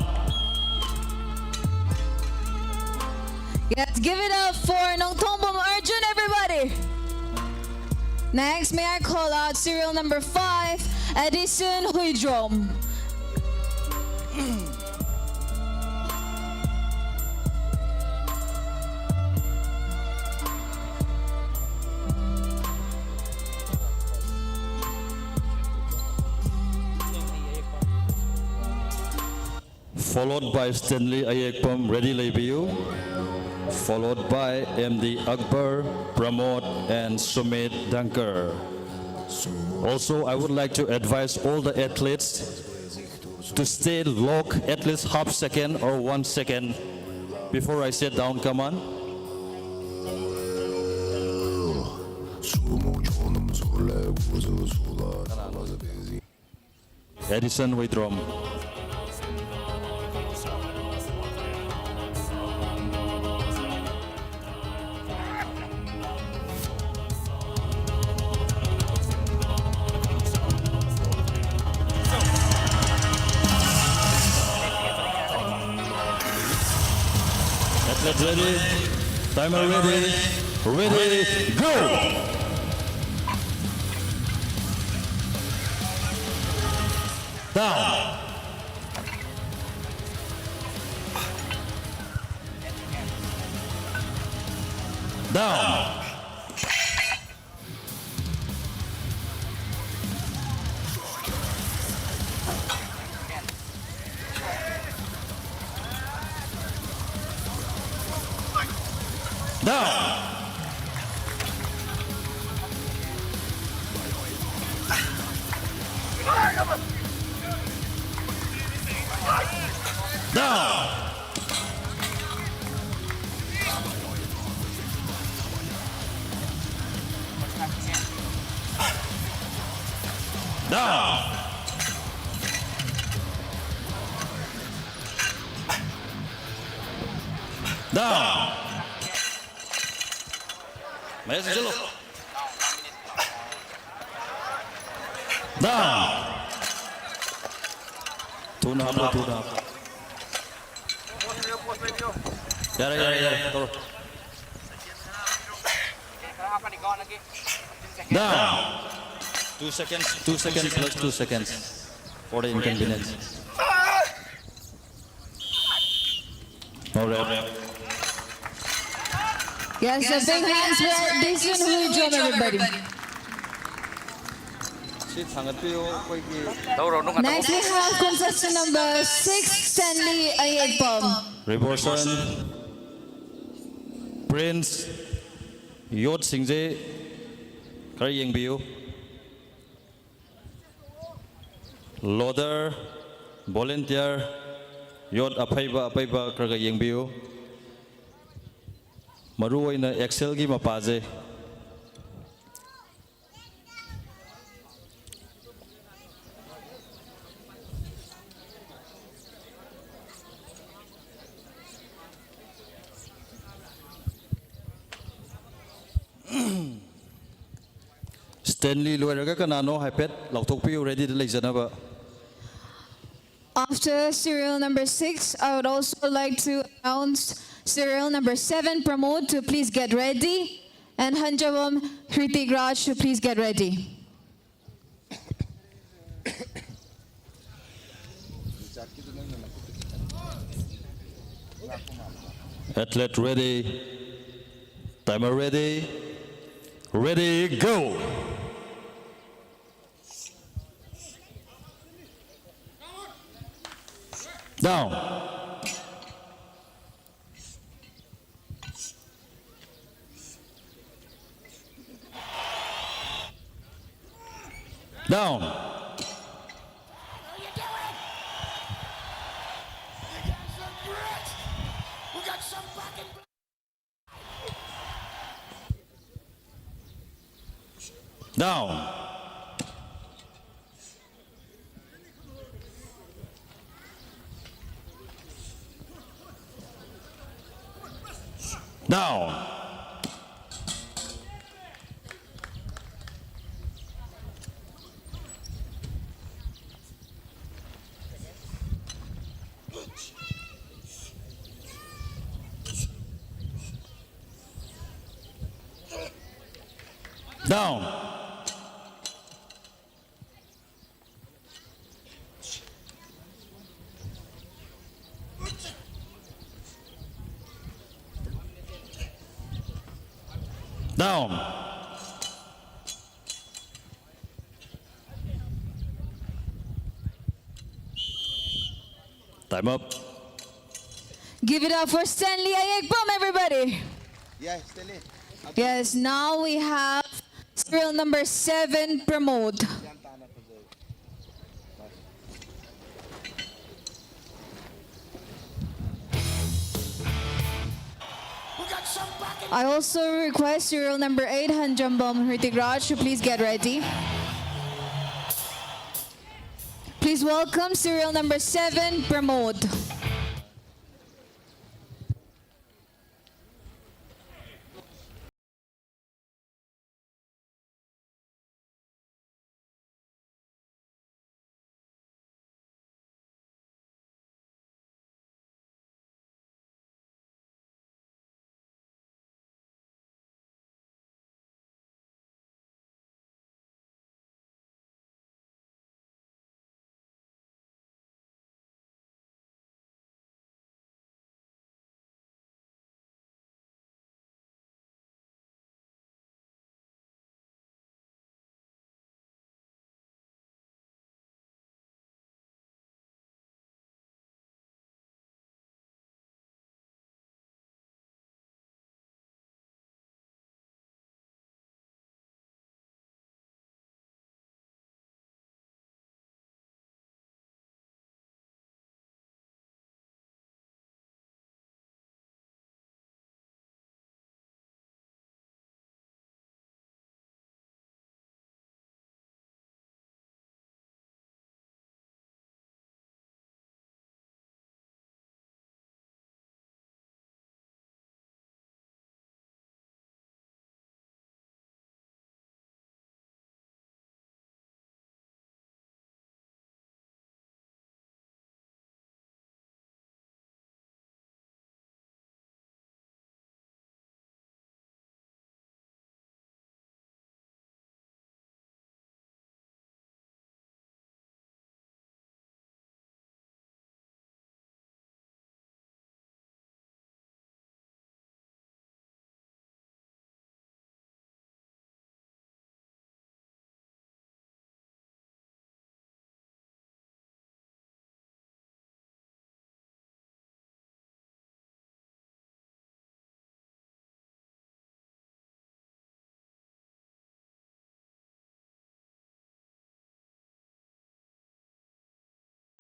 Let's give it up for Nongthombam Arjun, everybody. Next, may I call out serial number five, Edison Huidrom. Followed by Stanley Ayekpam, ready ꯂꯩꯕꯤꯌꯨ. Followed by M D Akbar, Pramod, and Sumit Dankar. Also, I would like to advise all the athletes To stay lock at least half second or one second before I set down command. Edison Waitrom. Athlete ready. Timer ready. Ready, go! Down. Down. Down. Down. Down. Down. Maya sejelo. Down. Tuna apa tuna? Yara, yara, yara. Tolong. Down. Two seconds, two seconds plus two seconds for the inconvenience. All right. Yes, a big hands for Dixon Hui Jom, everybody. ꯁꯤ ꯊꯥꯡꯒꯠꯄꯤꯌꯨ ꯑꯩꯈꯣꯏꯒꯤ Next, we have contestant number six, Stanley Ayekpom. Reversion. Prince, ꯌꯣꯠꯁꯤꯡꯁꯦ ꯈꯔ ꯌꯦꯡꯕꯤꯌꯨ. Loader, Volunteer, ꯌꯣꯠ ꯑꯐꯩꯕ ꯑꯄꯩꯕ ꯈꯔ ꯈꯔ ꯌꯦꯡꯕꯤꯌꯨ꯫ ꯃꯔꯨ ꯑꯣꯏꯅ ꯑꯦꯛꯁꯦꯜꯒꯤ ꯃꯄꯥꯁꯦ꯫ ꯁ꯭ꯇꯦꯟꯂꯤ ꯂꯣꯏꯔꯒ ꯀꯅꯥꯅꯣ ꯍꯥꯏꯐꯦꯠ ꯂꯥꯎꯊꯣꯛꯄꯤꯌꯨ, ꯔꯦꯗꯤꯗ ꯂꯩꯖꯅꯕ꯫ After serial number six, I would also like to announce serial number seven, Pramod, to please get ready, and Hanjavam Hritik Raj to please get ready. Athlete ready, timer ready, ready, go! Down. Down. Down. Down. Down. Down. Time up. Give it up for Stanley Ayekbom, everybody. Yeah, Stanley. Yes, now we have serial number seven, Pramod. I also request serial number eight, Hanjambam Hritikraj, to please get ready. Please welcome serial number seven, Pramod.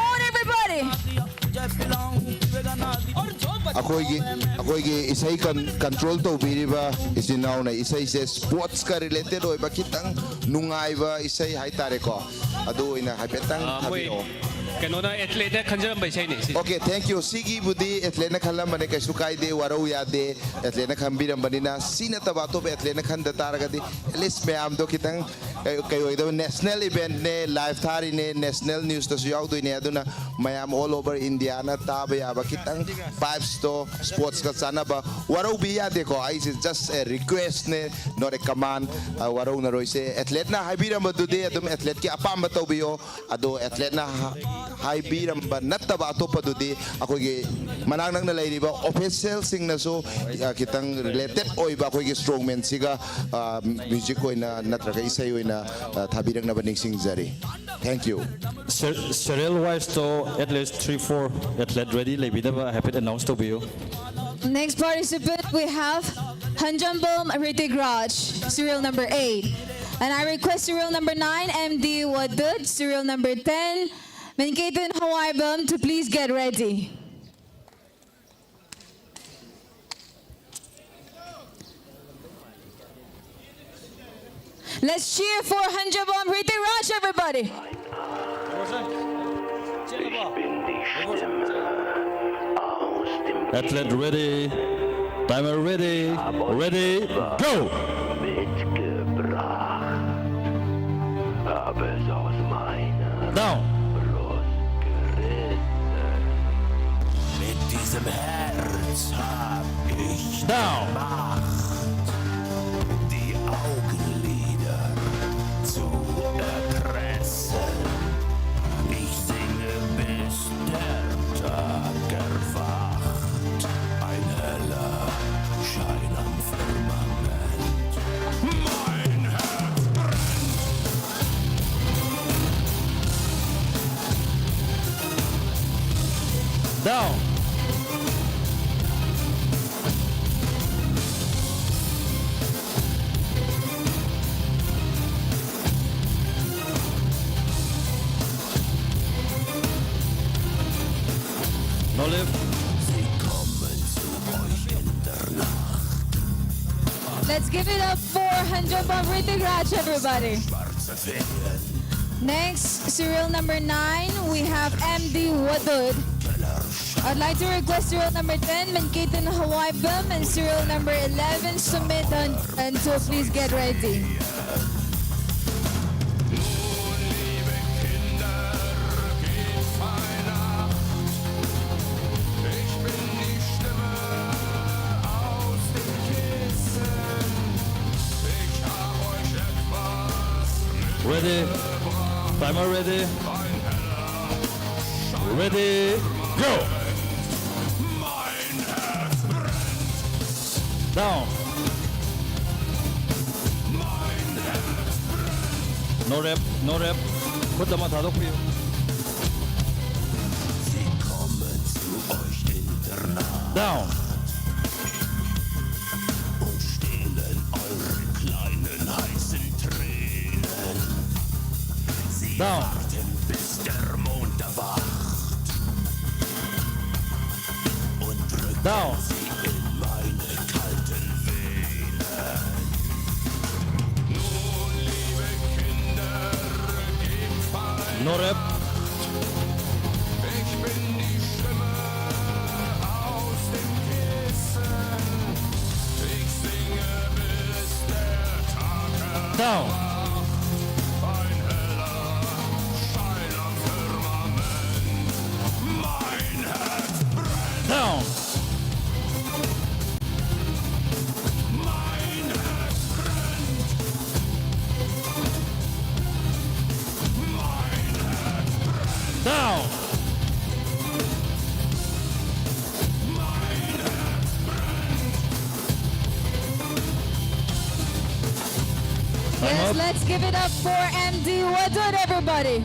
On, everybody! ꯑꯩꯈꯣꯏꯒꯤ ꯑꯩꯈꯣꯏꯒꯤ ꯏꯁꯩ ꯀꯟ control ꯇꯧꯕꯤꯔꯤꯕ ꯏꯆꯤꯟ ꯏꯅꯥꯎꯅ ꯏꯁꯩꯁꯦ ꯁ꯭ꯄꯣꯔꯠꯁꯀ related ꯑꯣꯏꯕ ꯈꯤꯇꯪ ꯅꯨꯡꯉꯥꯏꯕ ꯏꯁꯩ ꯍꯥꯏꯇꯥꯔꯦꯀꯣ, ꯑꯗꯨ ꯑꯣꯏꯅ ꯍꯥꯏꯐꯦꯠꯇꯪ ꯑꯥ, ꯃꯣꯏ ꯊꯥꯕꯤꯔꯛꯑꯣ꯫ ꯀꯩꯅꯣꯅ ꯑꯦꯊꯂꯦꯠꯅ ꯈꯟꯖꯔꯝꯕ ꯏꯁꯩꯅꯤ ꯁꯤ꯫ Okay, thank you. ꯁꯤꯒꯤꯕꯨꯗꯤ ꯑꯦꯊꯂꯦꯠꯅ ꯈꯜꯂꯝꯕꯅꯦ, ꯀꯩꯁꯨ ꯀꯥꯏꯗꯦ, ꯋꯥꯔꯧ ꯌꯥꯗꯦ꯫ ꯑꯦꯊꯂꯦꯠꯅ ꯈꯟꯕꯤꯔꯝꯕꯅꯤꯅ, ꯁꯤ ꯅꯠꯇꯕ ꯑꯇꯣꯞꯄ ꯑꯦꯊꯂꯦꯠꯅ ꯈꯟꯗ ꯇꯥꯔꯒꯗꯤ ꯑꯦꯠꯂꯤꯁ ꯃꯌꯥꯝꯗꯣ ꯈꯤꯇꯪ ꯀꯩ ꯀꯩ ꯑꯣꯏꯒꯗꯕ, ꯅꯦꯁꯅꯦꯜ ꯏꯚꯦꯟꯠꯅꯦ, ꯂꯥꯏꯚ ꯊꯥꯔꯤꯅꯦ, ꯅꯦꯁꯅꯦꯜ ꯅ꯭ꯌꯨꯁꯇꯁꯨ ꯌꯥꯎꯗꯣꯏꯅꯦ, ꯑꯗꯨꯅ ꯃꯌꯥꯝ ꯑꯣꯜ ꯑꯣꯚꯔ ꯏꯟꯗꯤꯌꯥꯅ ꯇꯥꯕ ꯌꯥꯕ ꯈꯤꯇꯪ ꯚꯥꯏꯕꯁꯇꯣ ꯁ꯭ꯄꯣꯔꯠꯁꯀ ꯆꯥꯟꯅꯕ꯫ ꯋꯥꯔꯧꯕꯤ ꯌꯥꯗꯦꯀꯣ, ꯑꯩꯁꯦ ꯖꯁ ꯑꯦ ꯔꯤꯀ꯭ꯋꯦꯁꯅꯦ, ꯅꯣꯠ ꯑꯦ ꯀꯃꯥꯟ꯫ ꯋꯥꯔꯧꯅꯔꯣꯏꯁꯦ꯫ ꯑꯦꯊꯂꯦꯠꯅ ꯍꯥꯏꯕꯤꯔꯝꯕꯗꯨꯗꯤ ꯑꯗꯨꯝ ꯑꯦꯊꯂꯦꯠꯀꯤ ꯑꯄꯥꯝꯕ ꯇꯧꯕꯤꯌꯣ꯫ ꯑꯗꯣ ꯑꯦꯊꯂꯦꯠꯅ ꯍꯥ- ꯍꯥꯏꯕꯤꯔꯝꯕ ꯅꯠꯇꯕ ꯑꯇꯣꯞꯄꯗꯨꯗꯤ ꯑꯩꯈꯣꯏꯒꯤ ꯃꯅꯥꯛ ꯅꯛꯅ ꯂꯩꯔꯤꯕ ꯑꯣꯐꯤꯁꯤꯌꯦꯜꯁꯤꯡꯅꯁꯨ, ꯑ, ꯈꯤꯇꯪ ꯔꯤꯂꯦꯇꯦꯠ ꯑꯣꯏꯕ ꯑꯩꯈꯣꯏꯒꯤ ꯁ꯭ꯇ꯭ꯔꯣꯡꯃꯦꯟꯁꯤꯒ, ꯑ, ꯃ꯭ꯌꯨꯖꯤꯛ ꯑꯣꯏꯅ ꯅꯠꯇ꯭ꯔꯒ ꯏꯁꯩ ꯑꯣꯏꯅ, ꯑ, ꯊꯥꯕꯤꯔꯛꯅꯕ ꯅꯤꯡꯁꯤꯡꯖꯔꯤ꯫ Thank you. ꯁꯦꯔꯤꯌꯦꯜ ꯋꯥꯏꯁꯇꯣ athletes three four athlete ready ꯂꯩꯕꯤꯅꯕ ꯍꯥꯏꯐꯦꯠ ꯑꯦꯅꯥꯎꯟꯁ ꯇꯧꯕꯤꯌꯨ꯫ Next participant, we have Hanjambom Ritik Raj, serial number eight. And I request serial number nine, M D Wadud, serial number ten, Menketun Hawaibam, to please get ready. Let's cheer for Hanjambom Ritik Raj, everybody. Ich bin die Stimme aus dem Athlete ready. Timer ready. Ready. Go. Mitgebracht. Habe es aus meiner Down. Brust gerissen. Mit diesem Herz hab ich Down. Macht, die Augenlider zu erpressen. Ich singe, bis der Tag erwacht. Ein heller Schein am Firmament. Mein Herz brennt. Down. No lift. Sie kommt Let's give it up for Hanjopong Ritik Raj, everybody. Next, serial number nine, we have M D Wadud. I'd like to request serial number ten, Menkeiten Hawaii Bum, and serial number eleven, Sumit Hun Kun. So please get ready. Ready? Timer ready? Ready? Go! Down. No rep, no rep. ꯈꯨꯠ ꯑꯃ ꯊꯥꯗꯣꯛꯄꯤꯌꯨ. Down. Down. Down. No rep. Down. Down. Down. Yes, let's give it up for M D Wadud, everybody.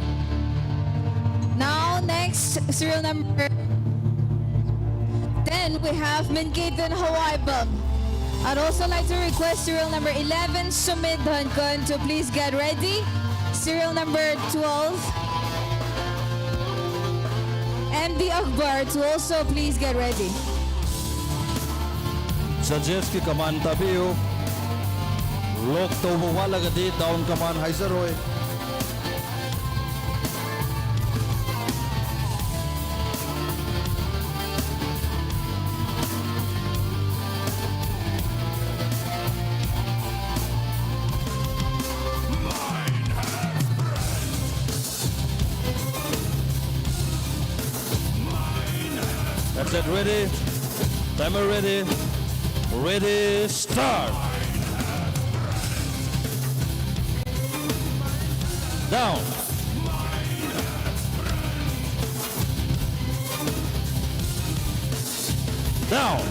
Now, next, serial number ten, we have Menkeiten Hawaii Bum. I'd also like to request serial number eleven, Sumit Hun Kun, to please get ready. Serial number twelve, M D Akbar, to also please get ready. Judges ꯀꯤ command ꯇꯥꯕꯤꯌꯨ꯫ Lock ꯇꯧꯕ ꯋꯥꯠꯂꯒꯗꯤ down command ꯍꯥꯏꯖꯔꯣꯏ꯫ That's it, ready. Timer ready. Ready, start. Down. Down.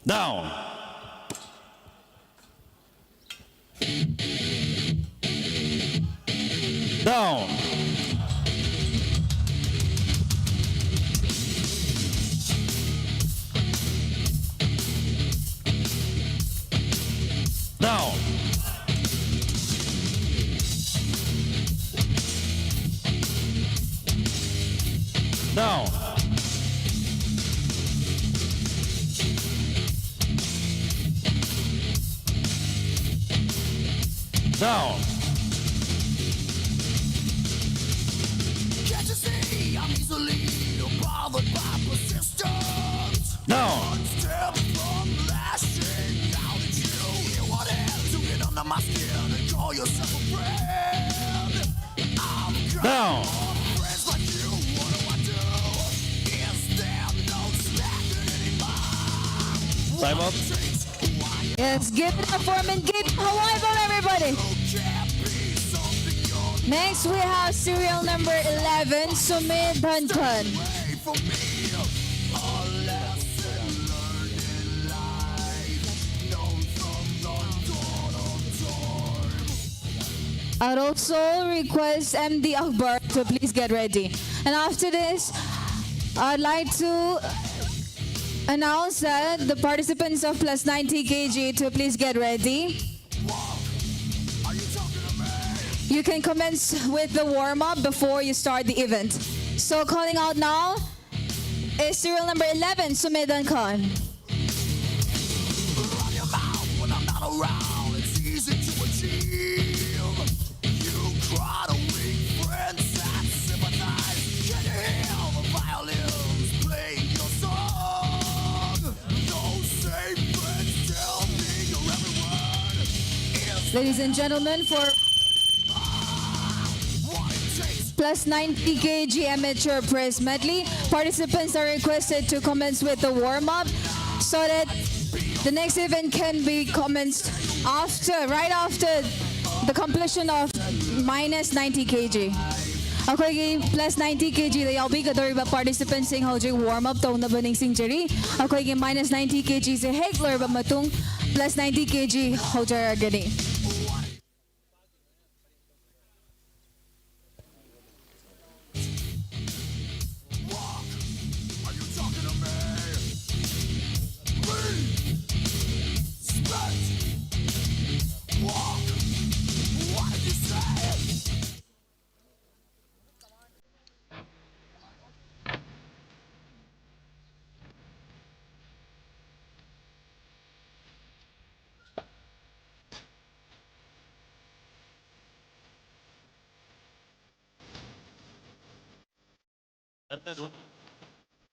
Down. Down. Down. Down. Down. Can't you see I'm easily bothered by persistence? Down. One step from lashing out at you. You want it to get under my skin and call yourself a friend. I've got Down. Friends like you, what do I do? Is there no standard anymore? Time up. Yes, give it up for Mingit Hawaii, everybody. Next, we have serial number eleven, Sumit Dhankan. I'd also request M D Akbar to please get ready. And after this, I'd like to announce that the participants of Plus ninety K G to please get ready. You can commence with the warm-up before you start the event. So calling out now is serial number eleven, Sumedan Khan. Ladies and gentlemen, for plus ninety K G amateur press medley, participants are requested to commence with the warm-up so that the next event can be commenced after, right after the completion of minus ninety K G. ꯑꯩꯈꯣꯏꯒꯤ plus ninety K G ꯗ ꯌꯥꯎꯕꯤꯒꯗꯧꯔꯤꯕ participant ꯁꯤꯡ ꯍꯧꯖꯤꯛ warm up ꯇꯧꯅꯕ ꯅꯤꯡꯁꯤꯡꯖꯔꯤ꯫ ꯑꯩꯈꯣꯏꯒꯤ minus ninety K G ꯁꯦ ꯍꯦꯛ ꯂꯣꯏꯔꯕ ꯃꯇꯨꯡ plus ninety K G ꯍꯧꯖꯔꯒꯅꯤ꯫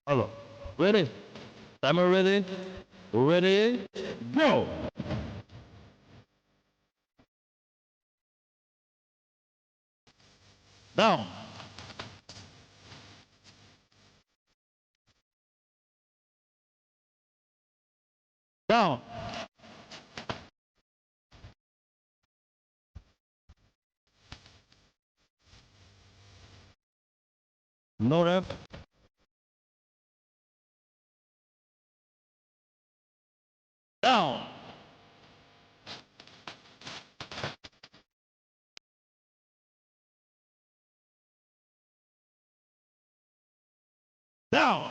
Hello. Ready? Timer ready? Ready? Go! Down. Down. No ref. Down. Down.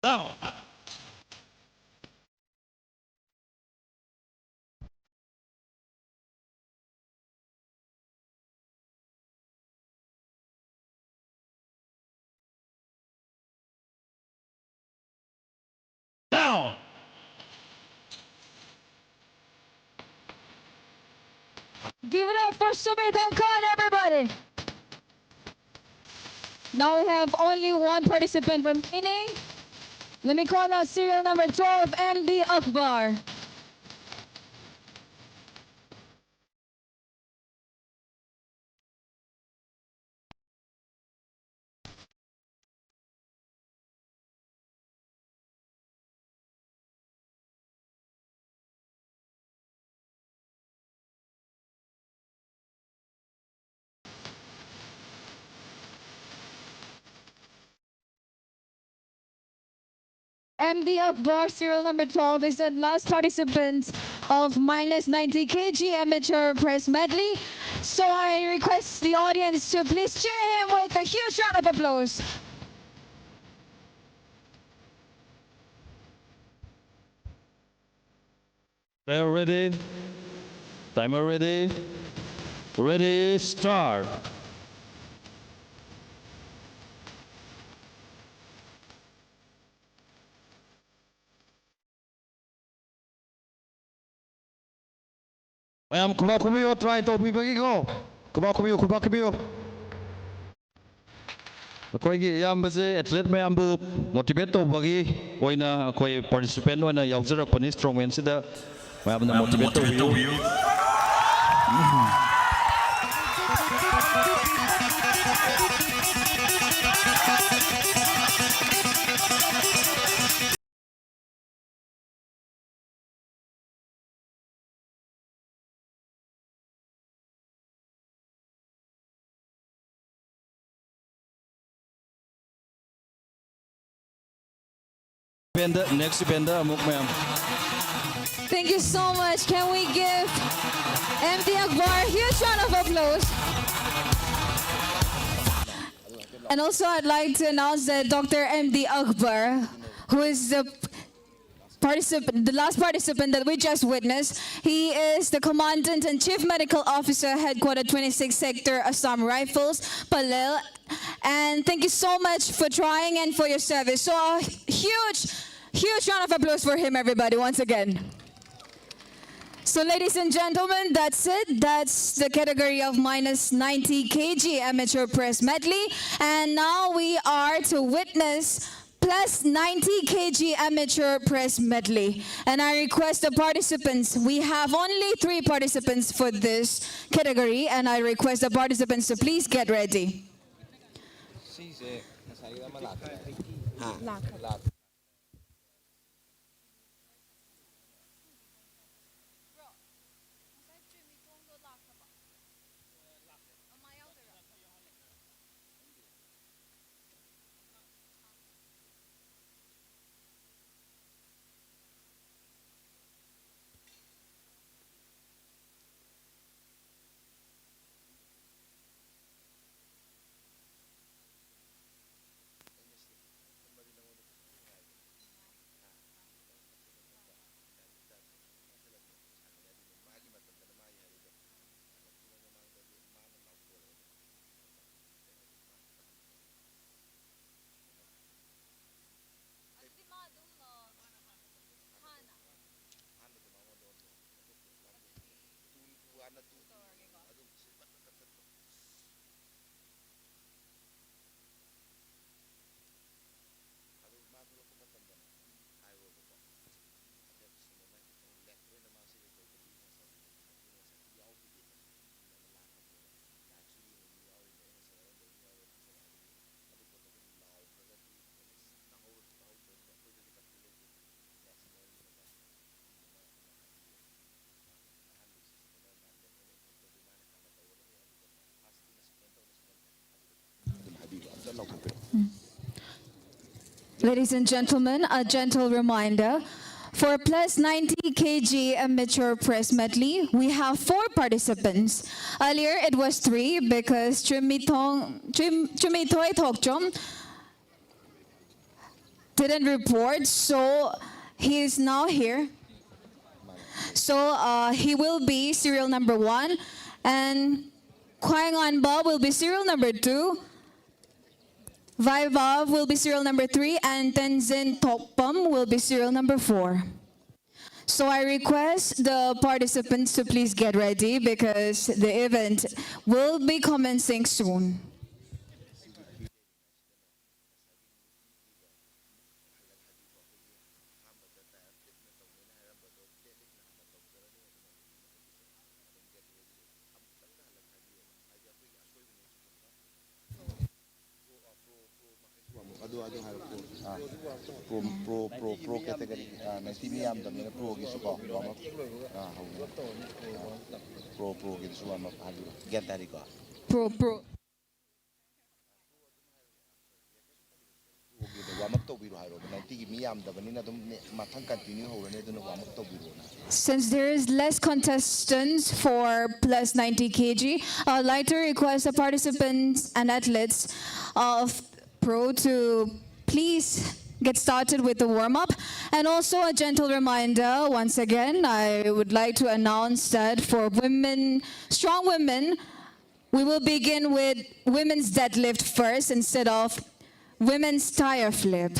Down. Down. Give it up for Sumit Dangkan, everybody. Now we have only one participant remaining. Let me call out serial number twelve, M D Akbar. M D Akbar, serial number twelve, is the last participant of minus ninety K G amateur press medley. So I request the audience to please cheer him with a huge round of applause. Player ready. Timer ready. Ready, start. ꯃꯌꯥꯝ ꯈꯨꯕꯥꯛ ꯈꯨꯕꯤꯌꯨ, try ꯇꯧꯕꯤꯕꯒꯤꯀꯣ꯫ ꯈꯨꯕꯥꯛ ꯈꯨꯕꯤꯌꯨ, ꯈꯨꯕꯥꯛ ꯈꯨꯕꯤꯌꯨ꯫ ꯑꯩꯈꯣꯏꯒꯤ ꯏꯌꯥꯝꯕꯁꯦ athlete ꯃꯌꯥꯝꯕꯨ motivate ꯇꯧꯕꯒꯤ ꯑꯣꯏꯅ ꯑꯩꯈꯣꯏ participant ꯑꯣꯏꯅ ꯌꯥꯎꯖꯔꯛꯄꯅꯤ strongmanꯁꯤꯗ꯫ ꯃꯌꯥꯝꯅ motivate ꯇꯧꯕꯤꯌꯨ꯫ Benda, next benda, ꯑꯃꯨꯛ ꯃꯌꯥꯝ. Thank you so much. Can we give M D Akbar a huge round of applause? And also, I'd like to announce that Doctor M D Akbar, who is the particip- the last participant that we just witnessed, he is the Commandant and Chief Medical Officer, Headquarter twenty-six Sector, Assam Rifles, Palel. And thank you so much for trying and for your service. So a huge, huge round of applause for him, everybody, once again. So, ladies and gentlemen, that's it. That's the category of minus ninety K G amateur press medley. And now we are to witness plus ninety K G amateur press medley. And I request the participants, we have only three participants for this category, and I request the participants to please get ready. ꯁꯤꯁꯦ ꯉꯁꯥꯏꯒꯤ ꯑꯃ ꯂꯥꯛꯈ꯭ꯔꯦ꯫ Ladies and gentlemen, a gentle reminder. For plus ninety K G amateur press medley, we have four participants. Earlier, it was three because Chumithong, Chum, Chumithoy Thokchom didn't report, so he is now here. So uh, he will be serial number one, and Khwainganba will be serial number two. Vaibhav will be serial number three, and Tenzin Thokpam will be serial number four. So I request the participants to please get ready because the event will be commencing soon. ꯑꯗꯨ ꯑꯗꯨ ꯍꯥꯏꯔꯛꯑꯣ꯫ Pro pro pro pro category. Ninety ꯃꯤ ꯌꯥꯝꯗꯕꯅꯤꯅ ꯄ꯭ꯔꯣꯒꯤꯁꯨꯀꯣ warm up ꯍꯧꯅꯤ꯫ Pro ꯄ꯭ꯔꯣꯒꯤꯗꯨꯁꯨ warm up ꯍꯥꯏꯕꯤꯔꯣ꯫ ꯒ꯭ꯌꯥꯟ ꯇꯥꯔꯤꯀꯣ? Pro, pro. ꯋꯥꯔꯝ ꯑꯞ ꯇꯧꯕꯤꯔꯣ ꯍꯥꯏꯔꯣꯕ꯫ ꯅꯥꯏꯟꯇꯤꯒꯤ ꯃꯤ ꯌꯥꯝꯗꯕꯅꯤꯅ ꯑꯗꯨꯝ ꯃꯊꯪ ꯀꯟꯇꯤꯅ꯭ꯌꯨ ꯍꯧꯔꯅꯤ꯫ ꯑꯗꯨꯅ ꯋꯥꯔꯝ up ꯇꯧꯕꯤꯔꯣꯅ꯫ Since there is less contestants for plus ninety K G, I'd like to request the participants and athletes of Pro to please get started with the warm up. And also, a gentle reminder once again, I would like to announce that for women, strong women, we will begin with women's deadlift first instead of women's tire flip.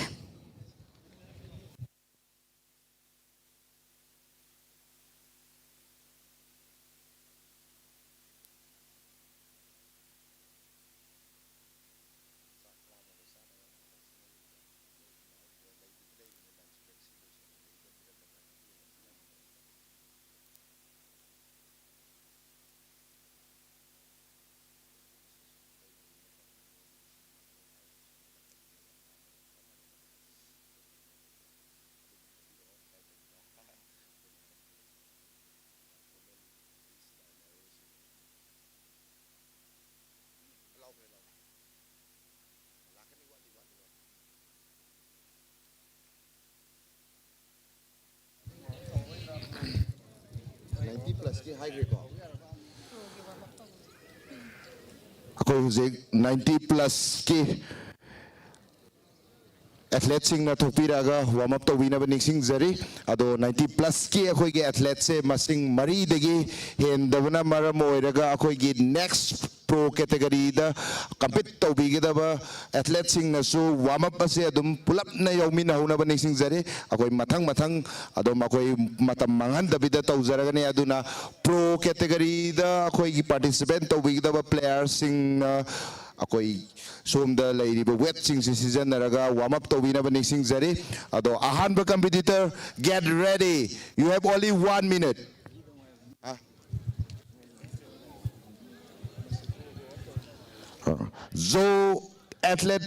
ꯑꯩꯈꯣꯏ ꯍꯧꯖꯤꯛ ninety ꯄ꯭ꯂꯁꯀꯤ ꯑꯦꯊꯂꯦꯠꯁꯤꯡꯅ ꯊꯣꯛꯄꯤꯔꯛꯑꯒ ꯋꯥꯔꯝ up ꯇꯧꯕꯤꯅꯕ ꯅꯤꯡꯁꯤꯡꯖꯔꯤ꯫ ꯑꯗꯣ ninety ꯄ꯭ꯂꯁꯀꯤ ꯑꯩꯈꯣꯏꯒꯤ ꯑꯦꯊꯂꯦꯠꯁꯦ ꯃꯁꯤꯡ ꯃꯔꯤꯗꯒꯤ ꯍꯦꯟꯗꯕꯅ ꯃꯔꯝ ꯑꯣꯏꯔꯒ ꯑꯩꯈꯣꯏꯒꯤ ꯅꯦꯛꯁ ꯄ꯭ꯔꯣ ꯀꯦꯇꯦꯒꯔꯤꯗ ꯀꯝꯄꯤꯠ ꯇꯧꯕꯤꯒꯗꯕ ꯑꯦꯊꯂꯦꯠꯁꯤꯡꯅꯁꯨ ꯋꯥꯔꯝ ꯑꯞ ꯑꯁꯦ ꯑꯗꯨꯝ ꯄꯨꯂꯞꯅ ꯌꯥꯎꯃꯤꯟꯅꯍꯧꯅꯕ ꯅꯤꯡꯁꯤꯡꯖꯔꯤ꯫ ꯑꯩꯈꯣꯏ ꯃꯊꯪ ꯃꯊꯪ ꯑꯗꯨꯝ ꯑꯩꯈꯣꯏ ꯃꯇꯝ ꯃꯥꯡꯍꯟꯗꯕꯤꯗ ꯇꯧꯖꯔꯒꯅꯤ꯫ ꯑꯗꯨꯅ ꯄ꯭ꯔꯣ ꯀꯦꯇꯦꯒꯔꯤꯗ ꯑꯩꯈꯣꯏꯒꯤ ꯄꯥꯔꯇꯤꯁꯤꯄꯦꯠ ꯇꯧꯕꯤꯒꯗꯕ ꯄ꯭ꯂꯦꯌꯔꯁꯤꯡꯅ ꯑꯩꯈꯣꯏ ꯁꯣꯝꯗ ꯂꯩꯔꯤꯕ ꯋꯦꯠꯁꯤꯡꯁꯤ ꯁꯤꯖꯤꯟꯅꯔꯒ ꯋꯥꯔꯝ ꯑꯞ ꯇꯧꯕꯤꯅꯕ ꯅꯤꯡꯁꯤꯡꯖꯔꯤ꯫ ꯑꯗꯣ ꯑꯍꯥꯟꯕ competitor, get ready, you have only one minute. जो एथलीट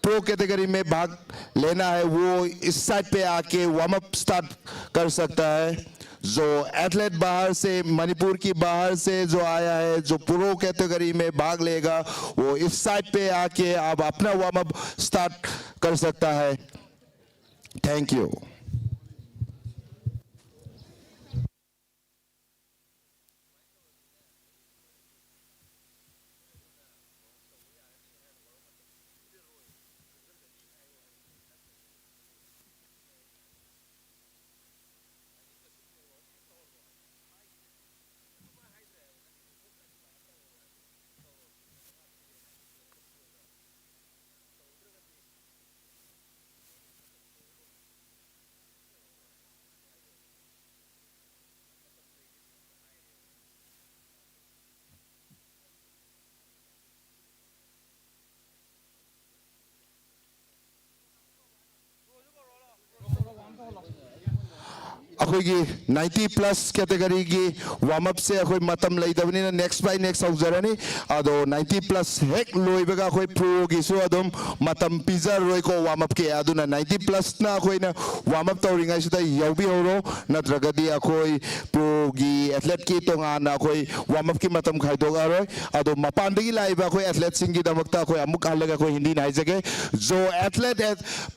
प्रो कैटेगरी में भाग लेना है, वो इस साइड पे आके वार्म अप स्टार्ट कर सकता है। जो एथलीट बाहर से, मणिपुर की बाहर से जो आया है, जो प्रो कैटेगरी में भाग लेगा, वो इस साइड पे आके आप अपना वार्म अप स्टार्ट कर सकता है। Thank you. ꯑꯩꯈꯣꯏꯒꯤ ꯅꯥꯏꯟꯇꯤ ꯄ꯭ꯂꯁ ꯀꯦꯇꯦꯒꯔꯤꯒꯤ ꯋꯥꯔꯝ ꯑꯞꯁꯦ ꯑꯩꯈꯣꯏ ꯃꯇꯝ ꯂꯩꯇꯕꯅꯤꯅ ꯅꯦꯛꯁ ꯕꯥꯏ ꯅꯦꯛꯁ ꯍꯧꯖꯔꯅꯤ꯫ ꯑꯗꯣ ꯅꯥꯏꯟꯇꯤ ꯄ꯭ꯂꯁ ꯍꯦꯛ ꯂꯣꯏꯕꯒ ꯑꯩꯈꯣꯏ ꯄ꯭ꯔꯣꯒꯤꯁꯨ ꯑꯗꯨꯝ ꯃꯇꯝ ꯄꯤꯖꯔꯔꯣꯏꯀꯣ ꯋꯥꯔꯝ ꯑꯞꯀꯤ꯫ ꯑꯗꯨꯅ ꯅꯥꯏꯟꯇꯤ ꯄ꯭ꯂꯁꯅ ꯑꯩꯈꯣꯏꯅ ꯋꯥꯔꯝ ꯑꯞ ꯇꯧꯔꯤꯉꯩꯁꯤꯗ ꯌꯥꯎꯕꯤꯍꯧꯔꯣ, ꯅꯠꯇ꯭ꯔꯒꯗꯤ ꯑꯩꯈꯣꯏ ꯄ꯭ꯔꯣꯒꯤ ꯑꯦꯊꯂꯦꯠꯀꯤ ꯇꯣꯉꯥꯟꯅ ꯑꯩꯈꯣꯏ ꯋꯥꯔꯝ ꯑꯞꯀꯤ ꯃꯇꯝ ꯈꯥꯏꯗꯣꯛꯑꯔꯣꯏ꯫ ꯑꯗꯣ ꯃꯄꯥꯟꯗꯒꯤ ꯂꯥꯛꯏꯕ ꯑꯩꯈꯣꯏ ꯑꯦꯊꯂꯦꯠꯁꯤꯡꯒꯤꯗꯃꯛꯇ ꯑꯩꯈꯣꯏ ꯑꯃꯨꯛ ꯍꯜꯂꯒ ꯑꯩꯈꯣꯏ ꯍꯤꯟꯗꯤꯅ ꯍꯥꯏꯖꯒꯦ꯫ जो एथलीट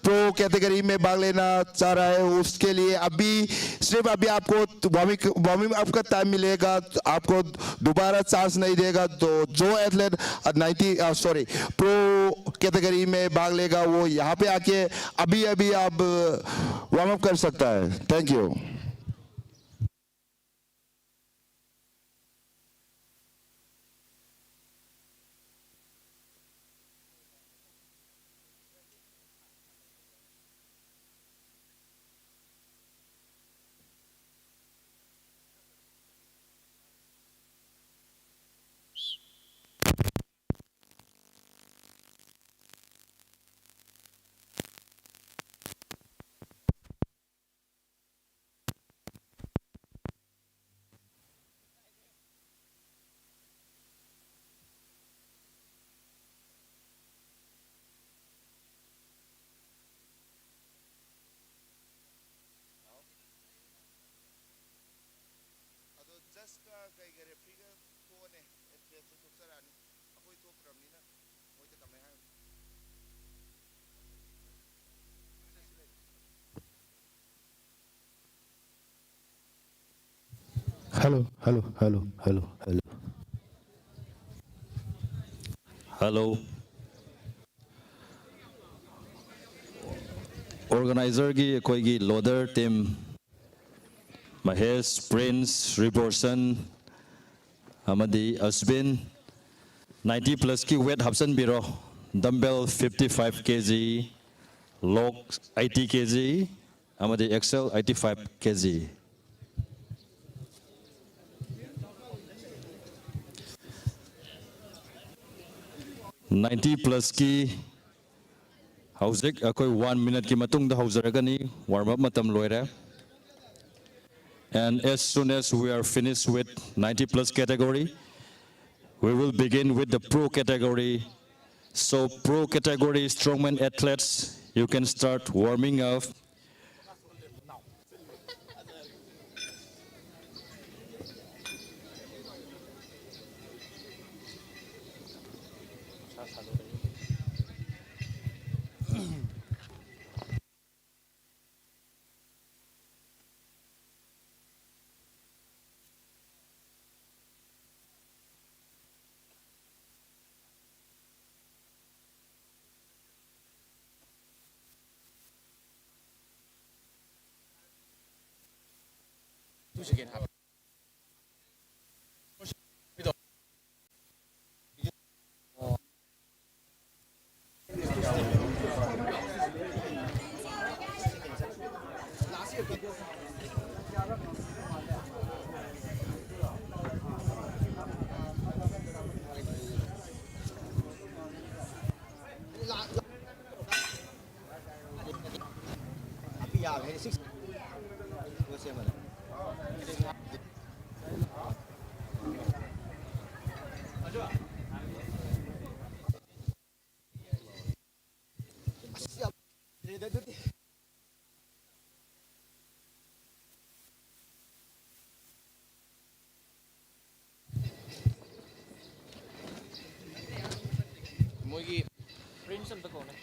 प्रो कैटेगरी में भाग लेना चाह रहा है, उसके लिए अभी सिर्फ अभी आपको वार्मिंग वार्मिंग अप का टाइम मिलेगा, आपको दोबारा चांस नहीं देगा। तो जो athlete ninety sorry pro category में भाग लेगा, वो यहाँ पे आके अभी अभी आप वार्म अप कर सकता है। Thank you. ꯑꯗꯣ ꯖꯁꯀ ꯀꯩꯒ ꯔꯦꯐ꯭ꯔꯤꯒ ꯊꯣꯛꯑꯅꯤ, ꯑꯦꯊꯂꯦꯠꯁꯨ ꯊꯣꯛꯆꯔꯛꯑꯅꯤ꯫ ꯑꯩꯈꯣꯏ ꯊꯣꯛꯇ꯭ꯔꯕꯅꯤꯅ ꯃꯣꯏꯗ ꯀꯃꯥꯏꯅ ꯍꯥꯏꯔꯨꯅꯤ? Hello, hello, hello, hello, hello. Hello. ꯑꯣꯔꯒꯅꯥꯏꯖꯔꯒꯤ ꯑꯩꯈꯣꯏꯒꯤ loader team, Mahesh, Prince, Riborson ꯑꯃꯗꯤ ꯑꯁꯕꯤꯟ, ꯅꯥꯏꯟꯇꯤ ꯄ꯭ꯂꯁꯀꯤ ꯋꯦꯠ ꯍꯥꯞꯆꯤꯟꯕꯤꯔꯣ꯫ Dumbbell fifty five K G, lock eighty K G, ꯑꯃꯗꯤ axle eighty five K G. Ninety ꯄ꯭ꯂꯁꯀꯤ ꯍꯧꯖꯤꯛ ꯑꯩꯈꯣꯏ ꯋꯥꯟ ꯃꯤꯅꯠꯀꯤ ꯃꯇꯨꯡꯗ ꯍꯧꯖꯔꯒꯅꯤ꯫ ꯋꯥꯔꯝ ꯑꯞ ꯃꯇꯝ ꯂꯣꯏꯔꯦ꯫ And as soon as we are finished with ninety plus category, we will begin with the pro category. So, pro category strongman athletes, you can start warming up.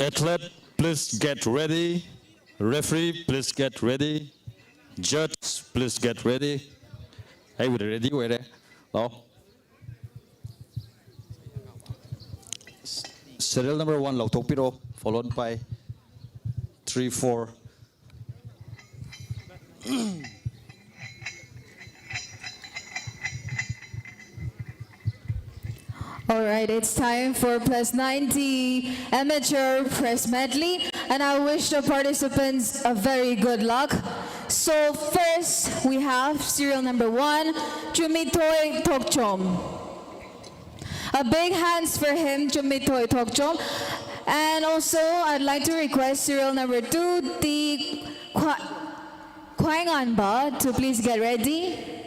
Athlete, please get ready. Referee, please get ready. Judge, please get ready. ꯑꯩꯕꯨꯗꯤ ready ꯑꯣꯏꯔꯦ꯫ ꯂꯥꯛꯑꯣ꯫ Serial number one ꯂꯧꯊꯣꯛꯄꯤꯔꯣ, followed by three, four. All right, it's time for Plus ninety Amateur Press Medley, and I wish the participants a very good luck. So first, we have serial number one, Chumithoy Thokchom. A big hands for him, Chumithoy Thokchom. And also, I'd like to request serial number two, the Kwa- Kwainganba, to please get ready.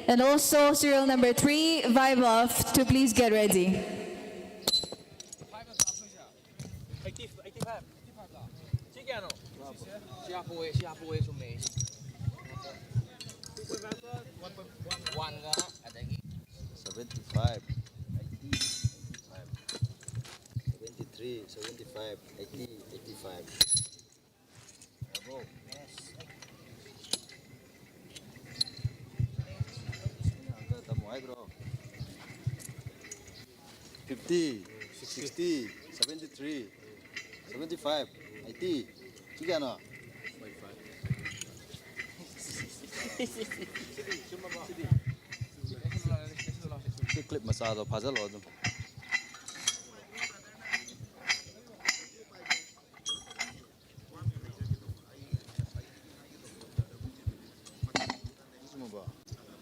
And also serial number three, Vaibhav, to please get ready. Seventy five, eighty, eighty five, seventy three, seventy five, eighty, eighty five. Fifty, sixty, seventy three, seventy five, eighty. ꯁꯤ ꯀꯌꯥꯅꯣ? ꯁꯤ clip ꯃꯆꯥꯗꯣ ꯐꯥꯖꯜꯂꯣ ꯑꯗꯨꯝ꯫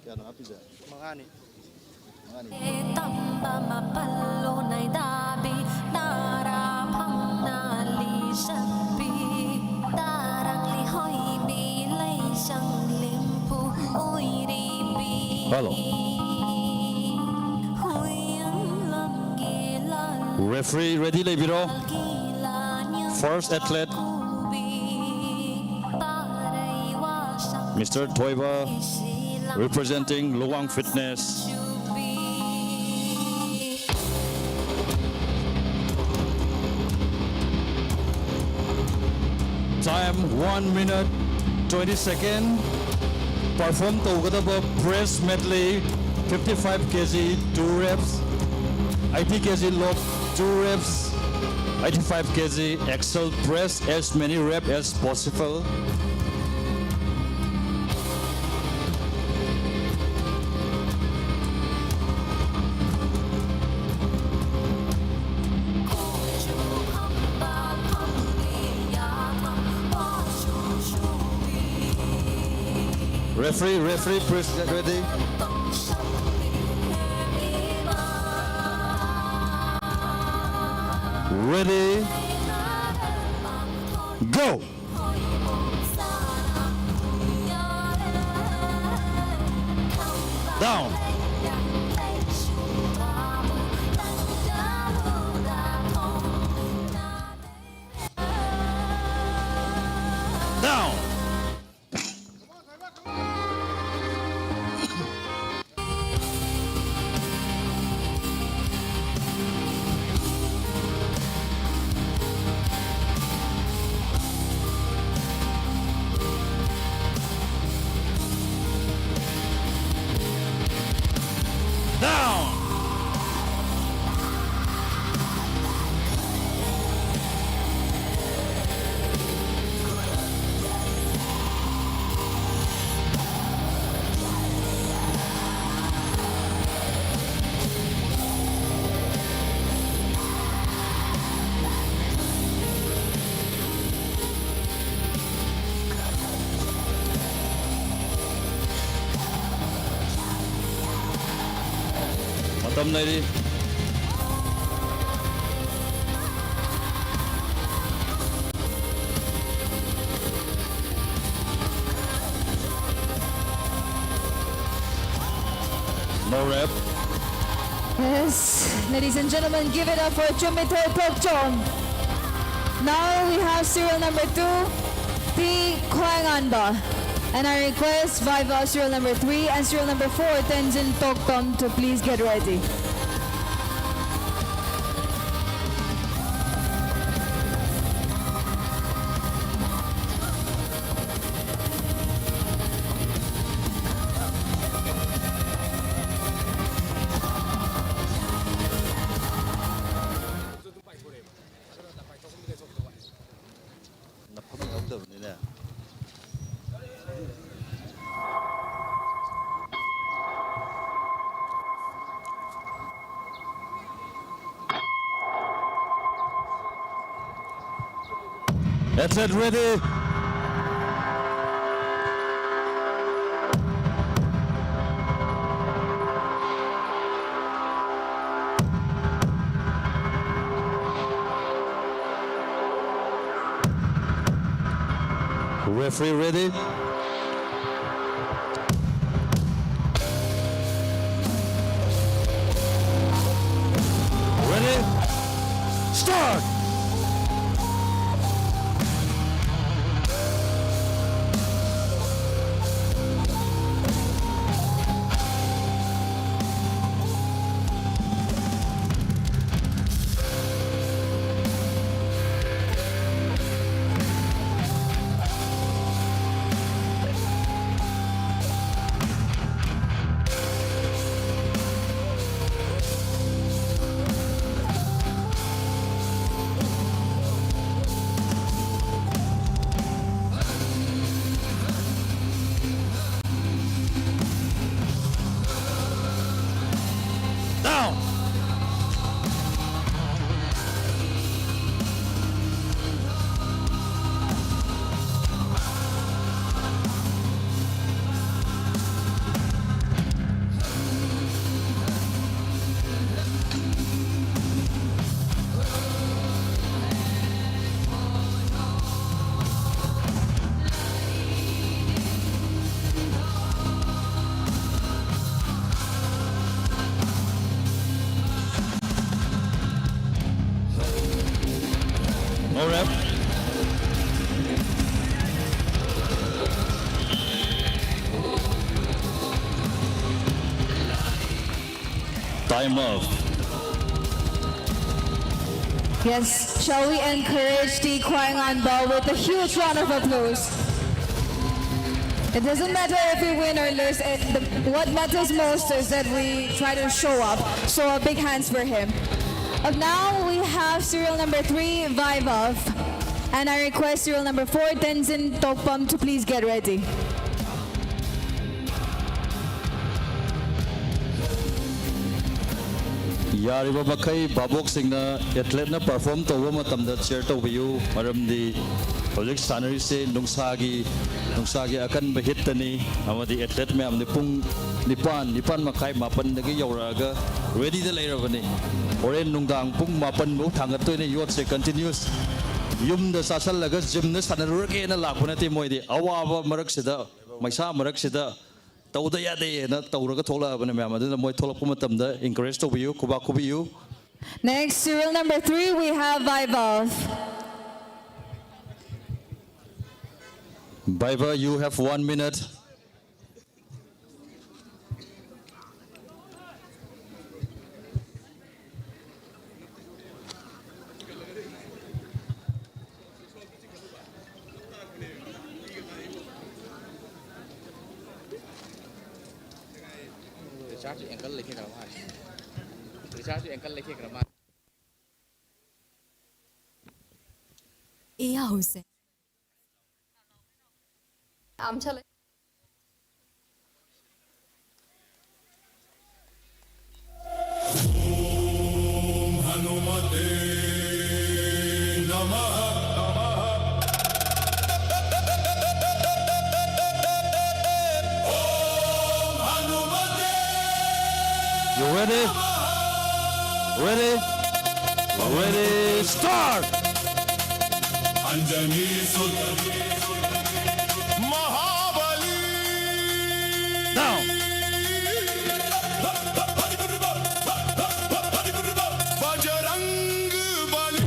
ꯀꯌꯥꯅꯣ ꯍꯥꯞꯄꯤꯁꯦ? ꯃꯉꯥꯅꯤ꯫ ꯃꯉꯥꯅꯤ꯫ ꯇꯝꯕ ꯃꯥꯄꯜꯂꯣ ꯅꯥꯏꯗꯥꯕꯤ, ꯇꯔꯥ ꯐꯪꯅ ꯂꯤꯁꯛꯄꯤ, ꯇꯔꯥꯡꯂꯤ ꯍꯣꯏꯕꯤ, ꯂꯩꯁꯪ ꯂꯤꯝꯐꯨ ꯑꯣꯏꯔꯤꯕꯤ꯫ ꯍꯜꯂꯣ꯫ ꯍꯨꯏꯌꯟꯂꯝꯒꯤ ꯂꯥꯜ Referee ready ꯂꯩꯕꯤꯔꯣ꯫ First athlete, Mister Thoiba, representing Luwang Fitness. Time, one minute, twenty second. Perform ꯇꯧꯒꯗꯕ press medley, fifty five K G, two reps, eighty K G lock, two reps, eighty five K G axle press, as many reps as possible. Referee, referee, please get ready. Ready. Go. Down. Down. ꯂꯩꯔꯤ꯫ No rep. Yes, ladies and gentlemen, give it up for Chumithoi Tokchom. Now we have serial number two, T Khoenganba. And I request Viva serial number three and serial number four, Tenzin Toktom, to please get ready. ꯅꯐꯝ ꯌꯥꯎꯗꯕꯅꯤꯅꯦ꯫ Athlete ready. Referee ready. Ready? Start! Time up. Yes, shall we encourage the Khwainganbaw with a huge round of applause? It doesn't matter if we win or lose. It, the, what matters most is that we try to show up. So, uh, big hands for him. Up now, we have serial number three, Vaibhav. And I request serial number four, Tenzin Tokpam, to please get ready. ꯌꯥꯔꯤꯕ ꯃꯈꯩ ꯚꯥꯕꯣꯛꯁꯤꯡꯅ ꯑꯦꯊꯂꯦꯠꯅ perform ꯇꯧꯕ ꯃꯇꯝꯗ ꯆꯤꯌꯔ ꯇꯧꯕꯤꯌꯨ, ꯃꯔꯝꯗꯤ ꯍꯧꯖꯤꯛ ꯁꯥꯟꯅꯔꯤꯁꯦ ꯅꯨꯡꯁꯥꯒꯤ, ꯅꯨꯡꯁꯥꯒꯤ ꯑꯀꯟꯕ ꯍꯤꯠꯇꯅꯤ, ꯑꯃꯗꯤ ꯑꯦꯊꯂꯦꯠ ꯃꯌꯥꯝꯗꯤ ꯄꯨꯡ ꯅꯤꯄꯥꯟ, ꯅꯤꯄꯥꯟ ꯃꯈꯥꯏ, ꯃꯥꯄꯟꯗꯒꯤ ꯌꯧꯔꯛꯑꯒ ꯔꯦꯗꯤꯗ ꯂꯩꯔꯕꯅꯤ꯫ ꯍꯣꯔꯦꯟ ꯅꯨꯡꯗꯥꯡ ꯄꯨꯡ ꯃꯥꯄꯟ ꯐꯥꯎ ꯊꯥꯡꯒꯠꯇꯣꯏꯅꯦ ꯌꯣꯠꯁꯦ ꯀꯟꯇꯤꯅ꯭ꯌꯨꯁ꯫ ꯌꯨꯝꯗ ꯆꯥꯁꯜꯂꯒ ꯖꯤꯝꯗ ꯁꯥꯟꯅꯔꯨꯔꯒꯦꯅ ꯂꯥꯛꯄ ꯅꯠꯇꯦ ꯃꯣꯏꯗꯤ꯫ ꯑꯋꯥꯕ ꯃꯔꯛꯁꯤꯗ, ꯃꯩꯁꯥ ꯃꯔꯛꯁꯤꯗ ꯇꯧꯗ ꯌꯥꯗꯦꯅ ꯇꯧꯔꯒ ꯊꯣꯛꯂꯛꯑꯕꯅꯦ ꯃꯌꯥꯝ꯫ ꯑꯗꯨꯅ ꯃꯣꯏ ꯊꯣꯛꯂꯛꯄ ꯃꯇꯝꯗ ꯏꯟꯀꯔꯦꯖ ꯇꯧꯕꯤꯌꯨ, ꯈꯨꯕꯥꯛ ꯈꯨꯕꯤꯌꯨ꯫ Next, serial number three, we have Vaibhav. Vaibhav, you have one minute. ꯔꯤꯆꯥꯔꯖꯁꯨ ꯑꯦꯡꯀꯜ ꯂꯩꯊꯦꯛꯈ꯭ꯔ ꯃꯥꯜꯂꯦ꯫ ꯔꯤꯆꯥꯔꯖꯁꯨ ꯑꯦꯡꯀꯜ ꯂꯩꯊꯦꯛꯈ꯭ꯔ ꯃꯥꯜꯂꯦ꯫ ए या हुसैन। आमच्या You ready? Ready? Ready? Start! Anjani सुत महाबली। Down. बजरंग बली।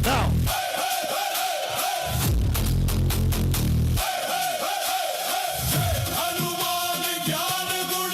Down. हनुमान ज्ञान गुण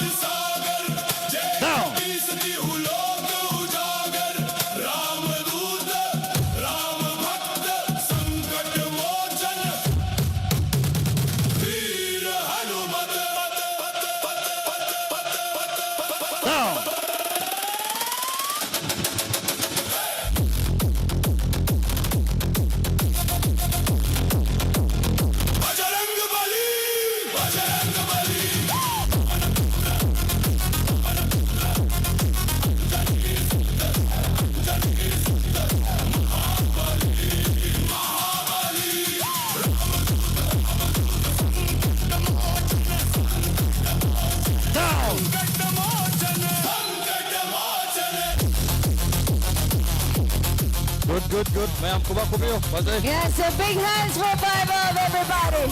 Good, good. ꯃꯌꯥꯝ ꯈꯨꯕꯥꯛ ꯈꯨꯕꯤꯌꯨ꯫ ꯐꯖꯩ꯫ Yes, a big hands for Vaibhav, everybody.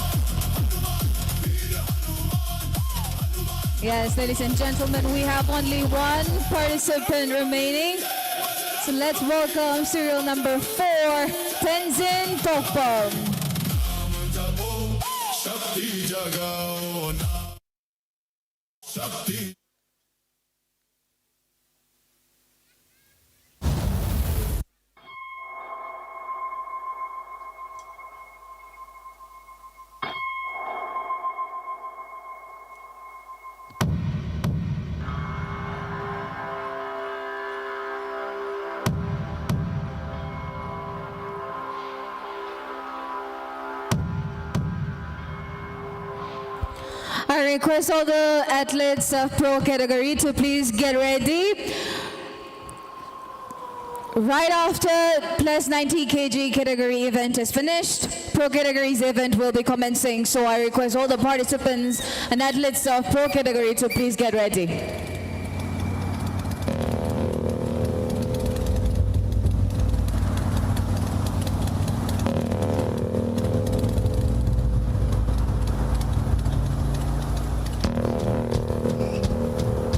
Yes, ladies and gentlemen, we have only one participant remaining. So let's welcome serial number four, Tenzin Tokpam. शक्ति जगाओ ना, शक्ति। I request all the athletes of pro category to please get ready. Right after plus ninety K G category event is finished, pro categories event will be commencing. So I request all the participants and athletes of pro category to please get ready.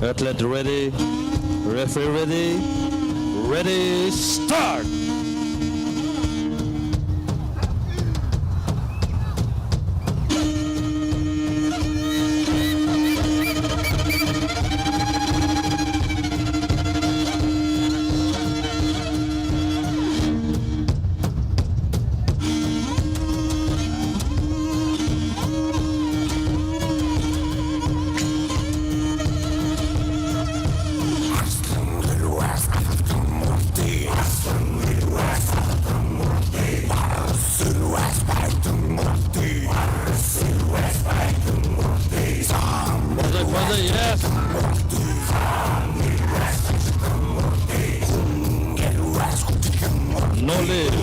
Athlete ready, referee ready, ready, start! Brother, brother, yes. No leave.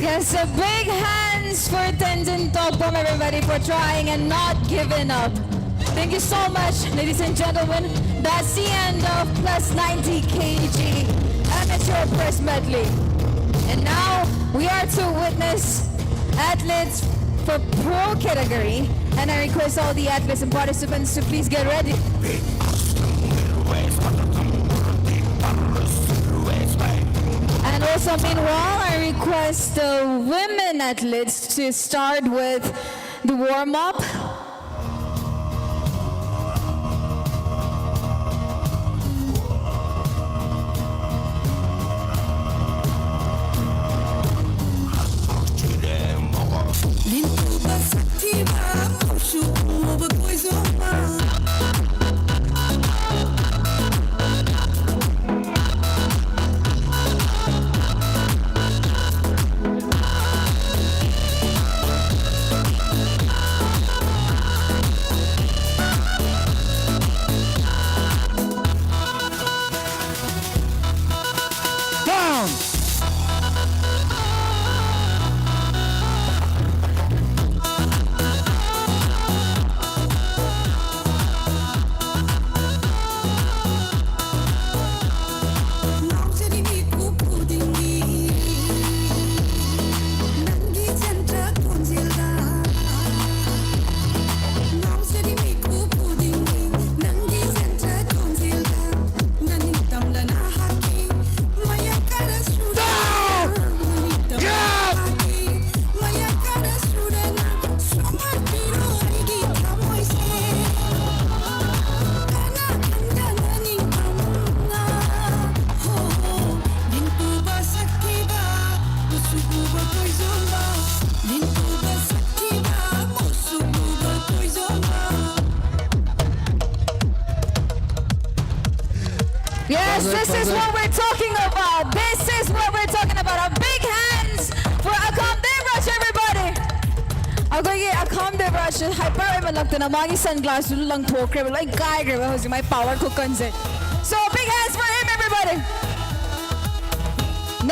Yes, a big hands for Tenzin Tokpam, everybody, for trying and not giving up. Thank you so much, ladies and gentlemen. That's the end of plus ninety K G amateur First medley. And now we are to witness athletes for pro category. And I request all the athletes and participants to please get ready. And also, meanwhile, I request the women athletes to start with the warm up. Yes, this is what we're talking about. This is what we're talking about. A big hands for Akam Devraj, everybody. ꯑꯩꯈꯣꯏꯒꯤ ꯑꯈꯥꯝ ꯗꯦꯕ꯭ꯔꯥꯖꯁꯦ hyper ꯑꯣꯏꯃꯜꯂꯛꯇꯅ ꯃꯥꯒꯤ ꯁꯟ ꯒ꯭ꯂꯥꯁꯇꯨ ꯂꯪꯊꯣꯛꯈ꯭ꯔꯦꯕ, ꯂꯣꯏ ꯀꯥꯏꯈ꯭ꯔꯦꯕ ꯍꯧꯖꯤꯛ ꯃꯥꯏ power ꯈꯨꯀꯟꯁꯦ. So big hands for him, everybody.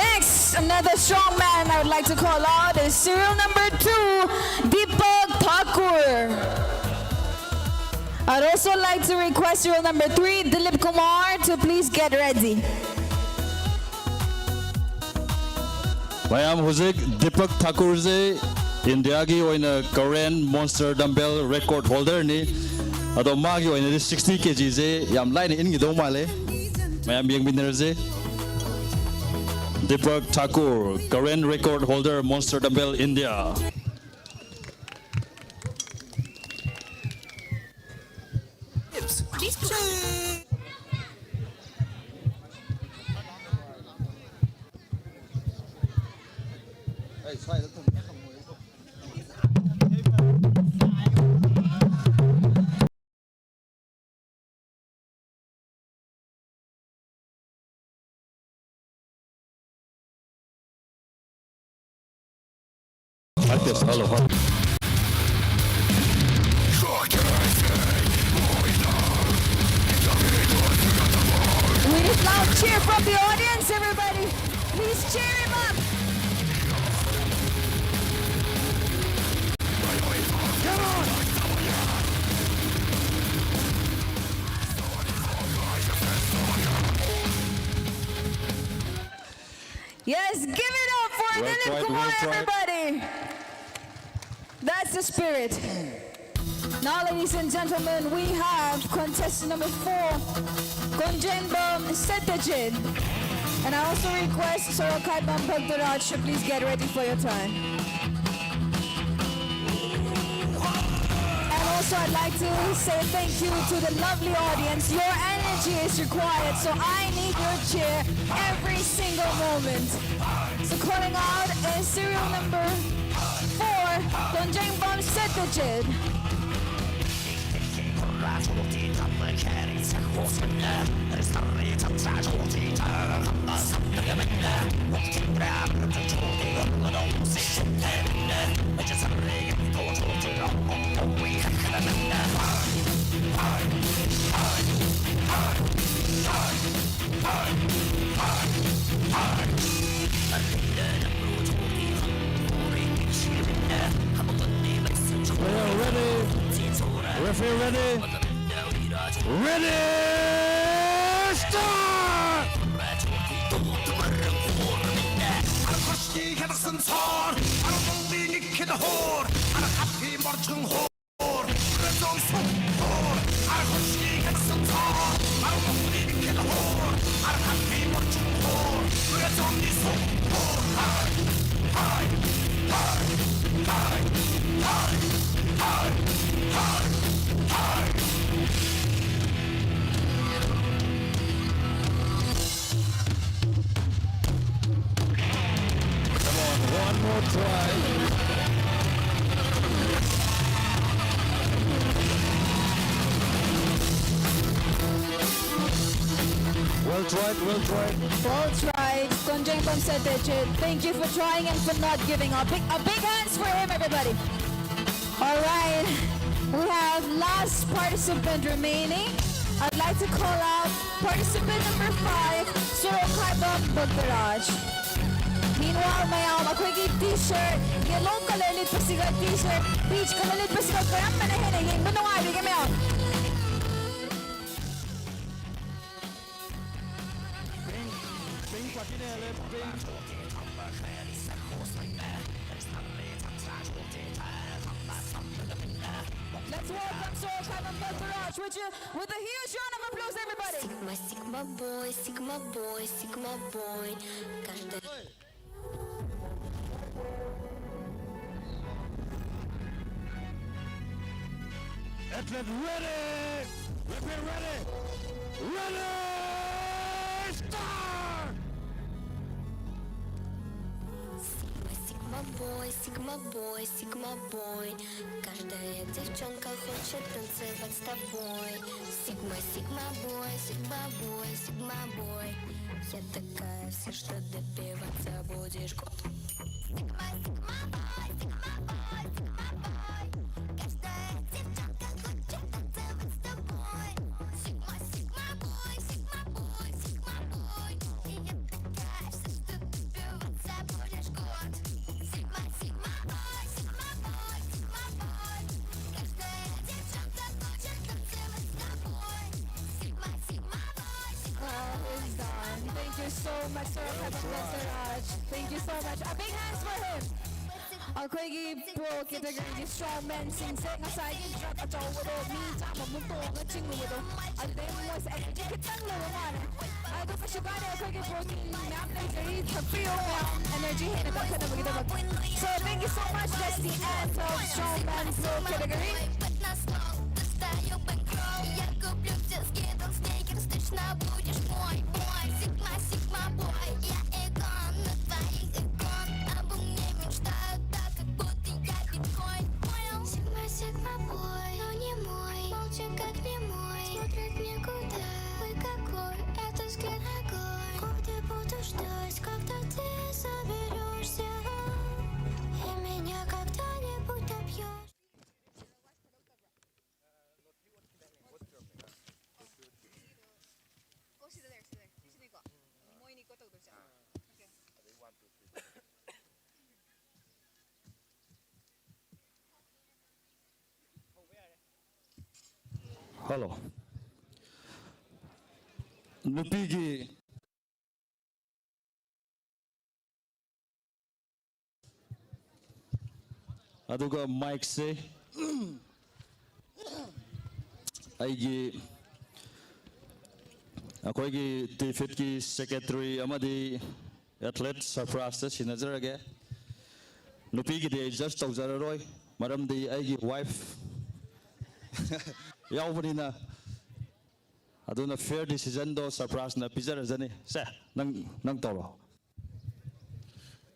Next, another strong man I would like to call out is serial number two, Deepak Thakur. I'd also like to request serial number three, Dilip Kumar, to please get ready. ꯃꯌꯥꯝ, ꯍꯧꯖꯤꯛ ꯗꯤꯄꯛ ꯊꯥꯀꯨꯔꯁꯦ ꯏꯟꯗꯤꯌꯥꯒꯤ ꯑꯣꯏꯅ current monster dumbbell record holderꯅꯤ꯫ ꯑꯗꯣ ꯃꯥꯒꯤ ꯑꯣꯏꯅꯗꯤ sixty kgꯁꯦ ꯌꯥꯝ ꯂꯥꯏꯅ ꯏꯟꯈꯤꯗꯧ ꯃꯥꯜꯂꯦ꯫ ꯃꯌꯥꯝ ꯌꯦꯡꯃꯤꯟꯅꯔꯁꯦ꯫ Deepak Thakur, current record holder, Monster Dumbbell India. Hello, hello. We need loud cheer from the audience, everybody. Please cheer him up. Come on. Yes, give it up for Dilip Kumar, everybody. That's the spirit. Now, ladies and gentlemen, we have contestant number four, Konjengbam Satyajit. And I also request Sorokaibam Bhaktaraj to please get ready for your time. And also, I'd like to say thank you to the lovely audience. Your energy is required, so I need your cheer every single moment. So, calling out is serial number four, Konjengbam Satyajit. Ready? Referee ready? Ready? Start! Sensor, armong di nikit hor, anak api morchung hor, rezong sung hor, armong di sensor, armong di nikit hor, anak api morchung hor, rezong di sung hor, hai, hai, hai, hai, hai, hai, hai, hai. Come on, one more try. Well tried, well tried. Well tried. Konjeng Pamsete, thank you for trying and for not giving up. Big, a big hands for him, everybody. All right, we have last participant remaining. I'd like to call out participant number five, Suro Kaiba Bogdaraj. Meanwhile, ꯃꯌꯥꯝ ꯑꯩꯈꯣꯏꯒꯤ T-shirt, yellow color ꯂꯤꯠꯄꯁꯤꯒ T-shirt, peach color ꯂꯤꯠꯄꯁꯤꯒ ꯀꯔꯝꯕꯅ ꯍꯦꯟꯅ ꯌꯦꯡꯕ ꯅꯨꯡꯉꯥꯏꯕꯤꯒꯦ, ꯃꯌꯥꯝ? Pink, pink ꯄꯥꯔꯇꯤꯅ ꯍꯦꯜꯂꯦ, pink. Let's welcome Soul Simon Bogdaraj with you, with a huge round of applause, everybody. Sigma, Sigma boy, Sigma boy, Sigma boy. Каждый Athlete ready! Repeat, ready! Ready! Start! Sigma, Sigma boy, Sigma boy, Sigma boy. Каждая девчонка хочет танцевать с тобой. Sigma, Sigma boy, Sigma boy, Sigma boy. Я такая вся, что добиваться будешь год. Sigma, Sigma boy, Sigma boy, Sigma boy. Каждая девчонка хочет танцевать с тобой. Sigma, Sigma boy, Sigma boy, Sigma boy. И не пугайся, что добиваться будешь год. Sigma, Sigma boy, Sigma boy, Sigma boy. Каждая девчонка хочет танцевать с тобой. Sigma, Sigma boy, Sigma boy, Sigma boy. So much, sir. Have a blessed Hajj. Thank you so much. A big hands for him. ꯑꯩꯈꯣꯏꯒꯤ pro ꯀꯦꯇꯒꯔꯤꯒꯤ strong ꯃꯦꯟꯁꯤꯡꯁꯦ ꯉꯁꯥꯏꯒꯤ truck ꯑꯆꯧꯕꯗꯣ ꯃꯤ ꯆꯥꯝꯃꯃꯨꯛ ꯇꯣꯡꯉꯒ ꯆꯤꯡꯉꯨꯕꯗꯣ, ꯑꯗꯨꯗꯩ ꯃꯣꯏꯁꯦ energy ꯈꯤꯇꯪ ꯂꯩꯕ ꯃꯥꯜꯂꯦ꯫ ꯑꯗꯨ ꯀꯩꯁꯨ ꯀꯥꯏꯗꯦ, ꯑꯩꯈꯣꯏꯒꯤ ꯄ꯭ꯔꯣꯇꯤꯟ ꯃꯌꯥꯝ ꯂꯩꯖꯔꯤ, ꯊꯛꯄꯤꯌꯨ ꯃꯌꯥꯝ, ꯑꯦꯅꯔꯖꯤ ꯍꯦꯟꯅ ꯀꯟꯈꯠꯅꯕꯒꯤꯗꯃꯛ꯫ So thank you so much. That's the end of strongman pro category. Достаю банкролл, я куплю все скидл, сникерс, точно будешь мой, мой. Сигма, Сигма бой, я икон, на твоих икон. Обо мне мечтают так, как будто я биткоин, понял? Сигма, Сигма бой, но не мой. Молча, как немой, смотрит никуда. Ой, какой это взгляд огонь. Годы буду ждать, когда ты соберешься и меня когда-нибудь добьешь. Go sit there, sit there. Sit there. ꯃꯣꯏꯅꯤ ꯀꯣ ꯇꯧꯗꯣꯏꯁꯦ꯫ Okay. ꯍꯜꯂꯣ꯫ ꯅꯨꯄꯤꯒꯤ ꯑꯗꯨꯒ ꯃꯥꯏꯛꯁꯦ ꯑꯩꯒꯤ, ꯑꯩꯈꯣꯏꯒꯤ ꯇꯤꯐꯤꯠꯀꯤ ꯁꯦꯀ꯭ꯔꯦꯇꯔꯤ ꯑꯃꯗꯤ ꯑꯦꯊꯂꯦꯠ ꯁꯔꯐ꯭ꯔꯥꯖꯇ ꯁꯤꯟꯅꯖꯔꯒꯦ꯫ ꯅꯨꯄꯤꯒꯤꯗꯤ ꯑꯩ ꯖꯁ ꯇꯧꯖꯔꯔꯣꯏ, ꯃꯔꯝꯗꯤ ꯑꯩꯒꯤ ꯋꯥꯏꯐ ꯌꯥꯎꯕꯅꯤꯅ꯫ ꯑꯗꯨꯅ ꯐꯤꯌꯔ ꯗꯤꯁꯤꯖꯟꯗꯣ ꯁꯔꯐ꯭ꯔꯥꯖꯅ ꯄꯤꯖꯔꯖꯅꯤ꯫ ꯁꯦ, ꯅꯪ, ꯅꯪ ꯇꯧꯔꯣ꯫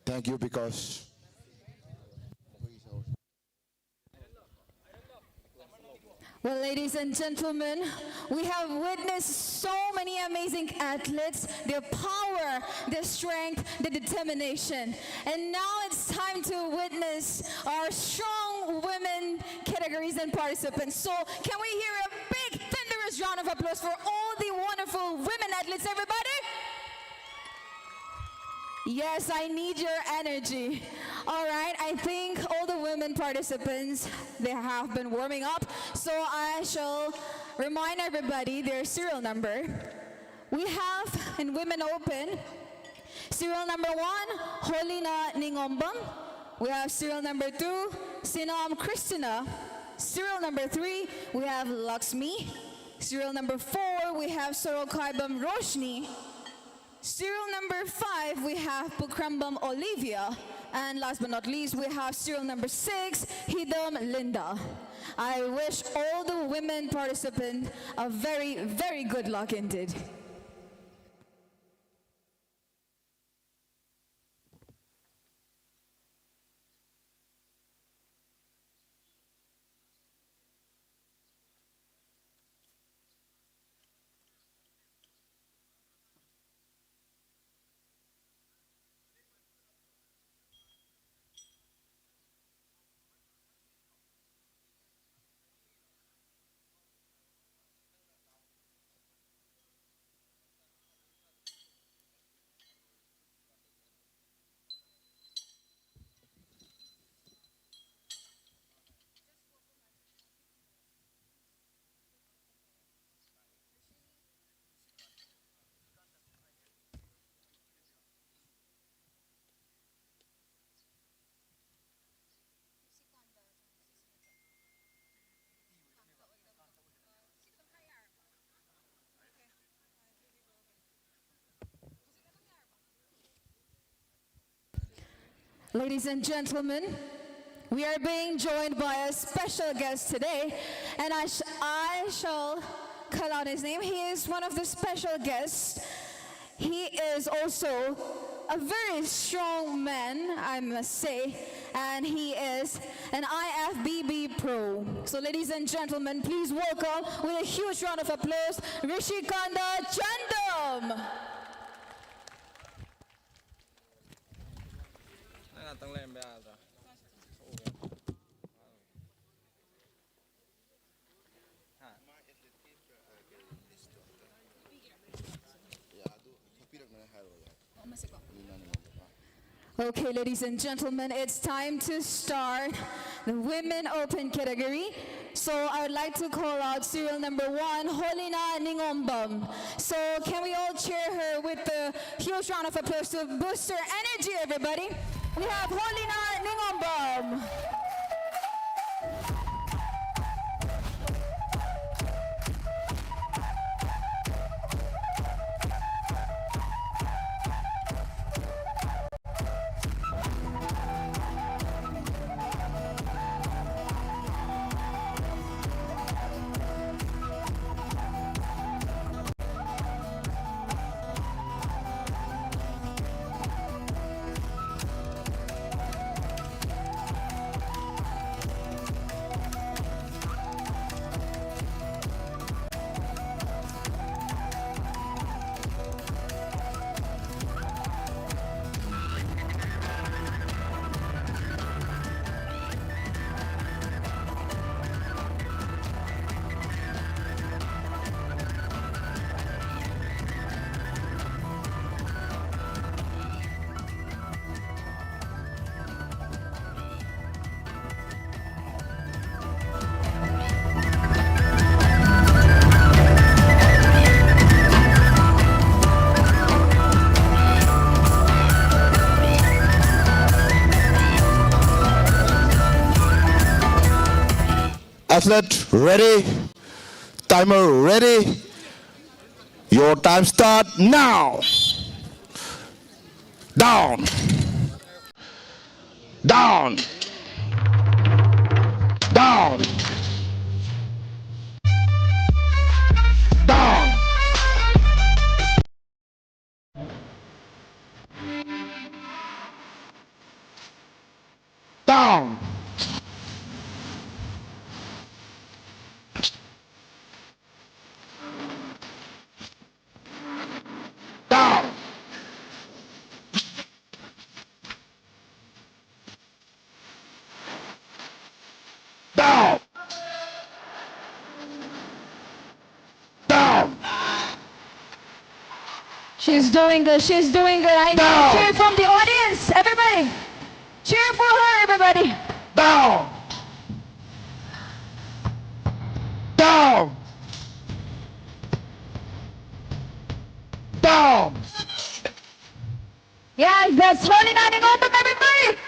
Thank you, because Well, ladies and gentlemen, we have witnessed so many amazing athletes, their power, their strength, their determination. And now it's time to witness our strong women categories and participants. So, can we hear a big, thunderous round of applause for all the wonderful women athletes, everybody? Yes, I need your energy. All right, I think all the women participants, they have been warming up. So I shall remind everybody their serial number. We have in Women Open. Serial number one, Holina Ningombam. We have serial number two, Sinam Christina. Serial number three, we have Lakshmi. Serial number four, we have Sorokhaibam Roshni. Serial number five, we have Pukrambam Olivia. And last but not least, we have serial number six, Hidam Linda. I wish all the women participants a very, very good luck indeed. Ladies and gentlemen, we are being joined by a special guest today, and I, sh- I shall call out his name. He is one of the special guests. He is also a very strong man, I must say, and he is an I F B B pro. So, ladies and gentlemen, please welcome with a huge round of applause, Rishikanda Chandam. Nang atang lem be alta. Okay, ladies and gentlemen, it's time to start The women open category. So I would like to call out serial number one, Holina Ningombam. So can we all cheer her with a huge round of applause to boost her energy, everybody? We have Holina Ningombam. Athlete ready. Timer ready. Your time start now. Down. Down. Down. Down. Down. Down. Down. Down. She's doing good. She's doing good. I need cheer from the audience. Everybody, cheer for her, everybody. Down. Down! Down! Yes, that's forty-nine in autumn, everybody!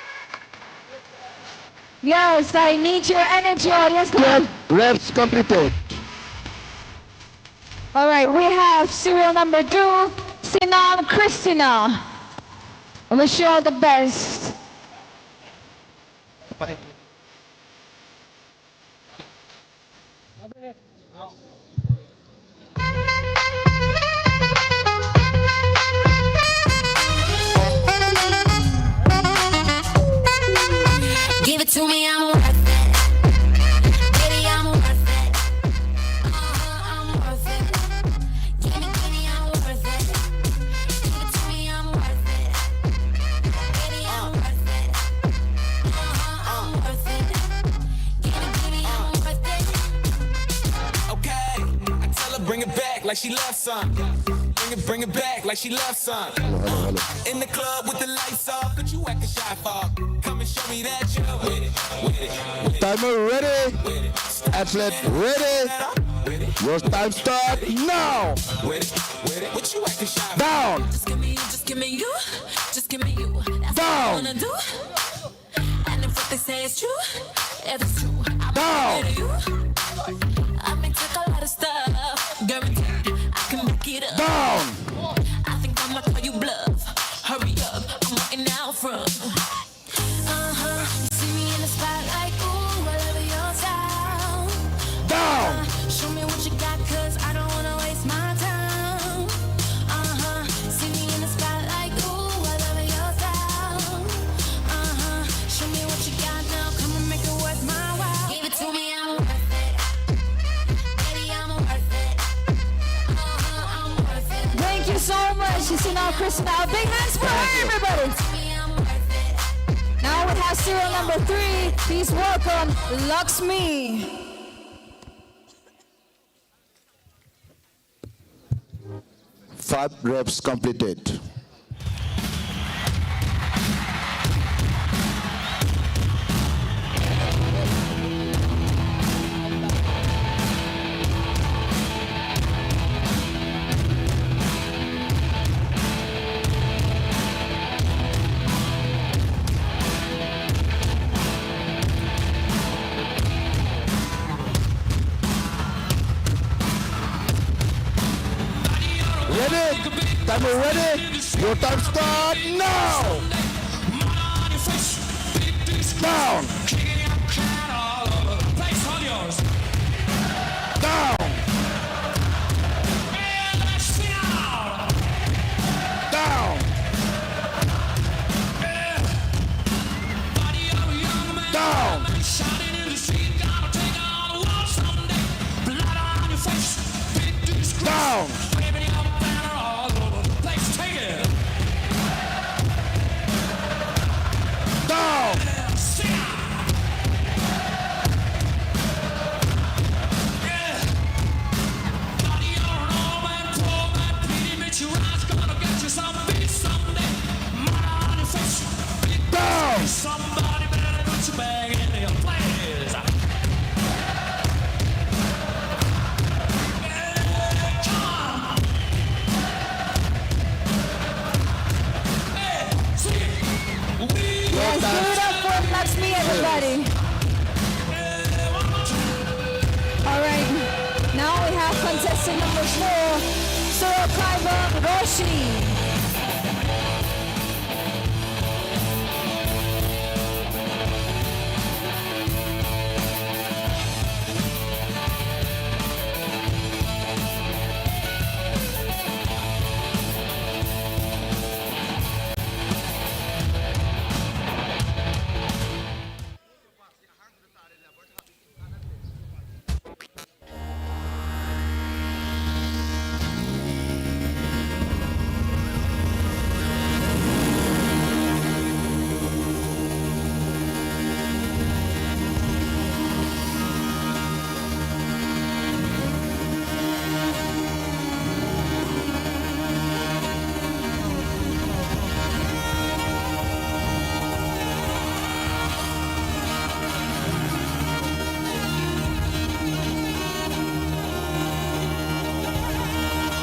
Yes, I need your energy, audience. Come on. Twelve reps completed. All right, we have serial number two, Sinam Christina. Wish you all the best. Give it to me, I'm worth it. Baby, I'm worth it. Uh-huh, I'm worth it. Give me, give me, I'm worth it. Give it to me, I'm worth it. Baby, I'm worth it. Uh-huh, I'm worth it. Give me, give me, I'm worth it. Okay, I tell her bring it back like she left some. Bring it, bring it back like she left some. In the club with the lights off, but you acting shy for. Come and show me that you're with it, with it, with it, Timer ready. Athlete ready. Your time start now. With it, with it. What you acting shy for? Down. Just give me you, just give me you, just give me you. That's Down. What I wanna do. And if what they say is true, if it's true, I'm Down. Ready you. I may take a lot of stuff, guaranteed I can back it up. Down. I think I'ma call you bluff. Hurry up, I'm waiting out front. Uh huh. You see me in the spotlight, ooh, all over your style. Down. Show me what you got, cause I don't wanna waste my time. Uh huh. See me in the spotlight, ooh, all over your style. Uh huh. Show me what you got now, come and make it worth my while. Give it to me, I'm worth it. Baby, I'm worth it. Uh huh, I'm worth it. Thank you so much, Sinam Christina. Big hands for her, everybody. Me, I'm worth it. Now we have serial number three. Please welcome Lakshmi. Five reps completed. Are you ready? Your time start now! Down! Down! Down! Down! Down! Down! Down! Somebody better put your bag in your place. Yes, give it up for Lakshmi, everybody. All right, now we have contestant number four, Surokaiba Roshi.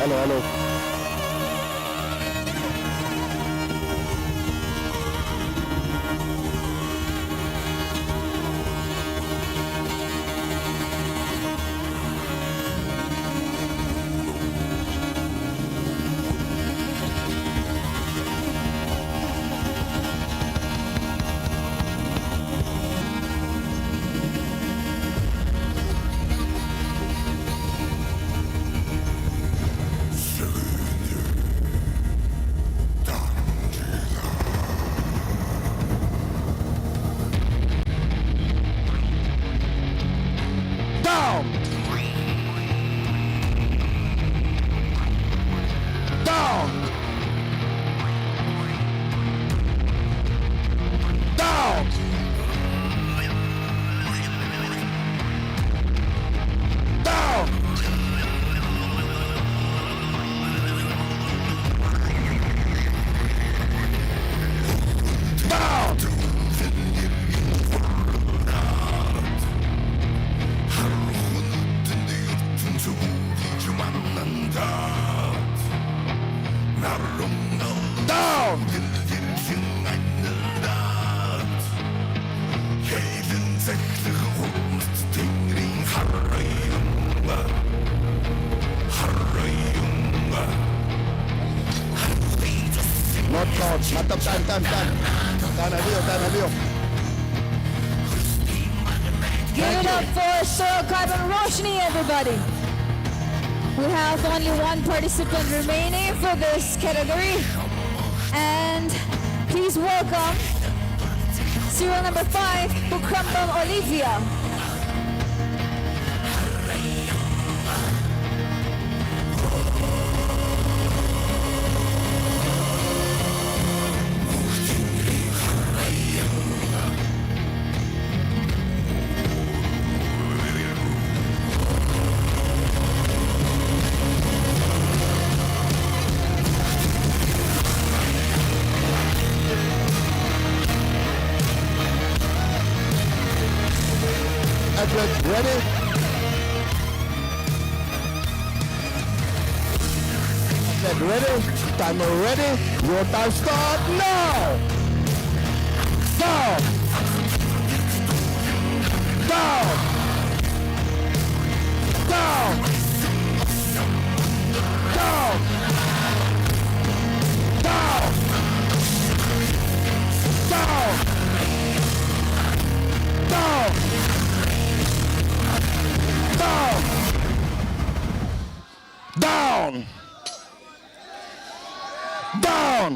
Hello, hello. Lord, matap, tahan, tahan, tahan. Tahan, Adio, tahan, Adio. Give it up for Sorokaiban Roshni, everybody. We have only one participant remaining for this category. And please welcome serial number five, Bukrambam Olivia. Athlete ready? Athlete ready? Timer ready? Your time start now! Down! Down! Down! Down! Down! Down! Down! Down! Down! Down!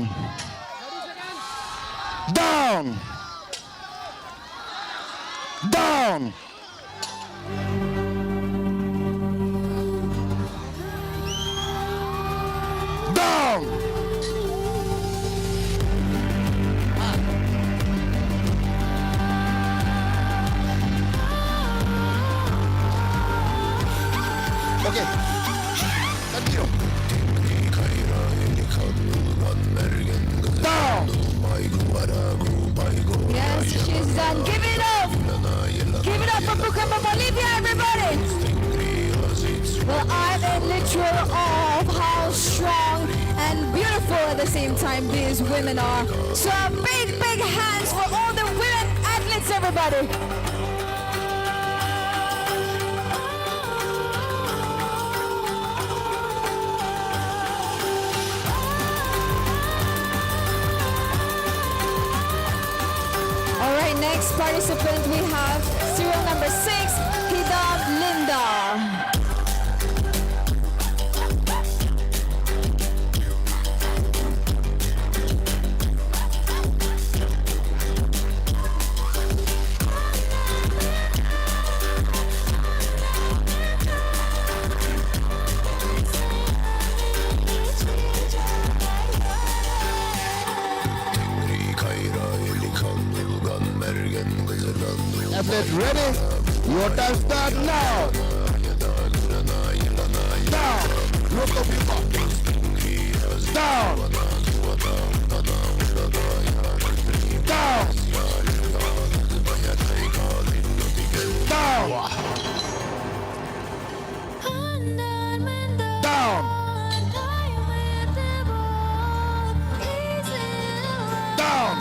Down! Down! Down! Okay. Continue. Down! Yes, she's done. Give it up! Give it up for Bukrambam Olivia, everybody! Well, I'm in literal awe of how strong and beautiful at the same time these women are. So a big, big hands for all the women athletes, everybody. Next participant, we have serial number six, Hidam Linda. Athlete ready? Your time start now. Down. Look up your back. Down. Down. Down. Down. Down.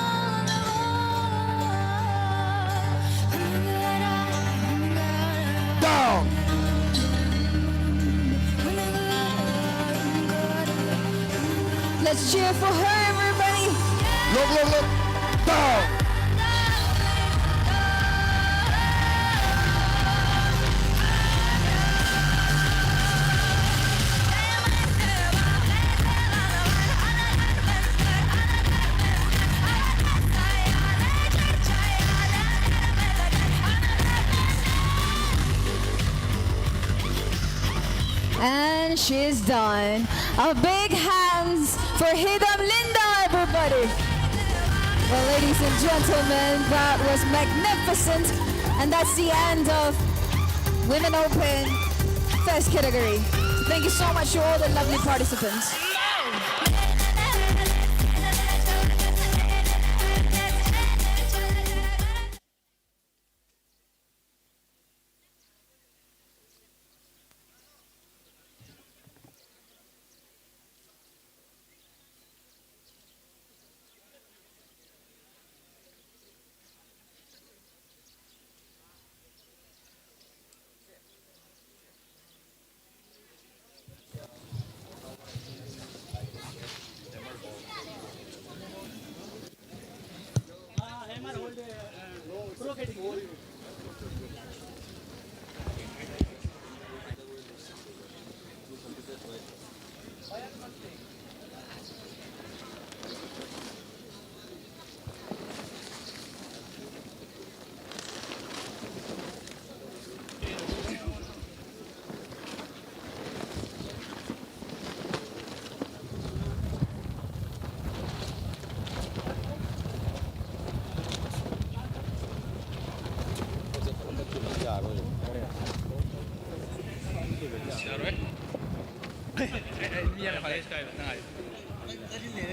Down. Let's cheer for her, everybody. Look, look, look. Down. And she's done. A big hands for Hidam Linda, everybody. Well, ladies and gentlemen, that was magnificent. And that's the end of Women Open first category. Thank you so much to all the lovely participants.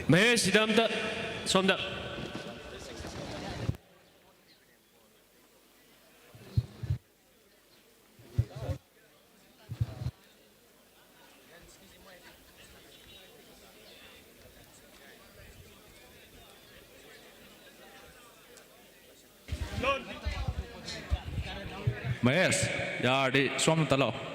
Mahesh, ꯁꯤꯗ ꯑꯝꯇ, ꯁꯣꯝꯗ꯫ ꯃꯍꯦꯁ, ꯌꯥꯔꯗꯤ ꯁꯣꯝꯗ ꯂꯥꯛꯑꯣ꯫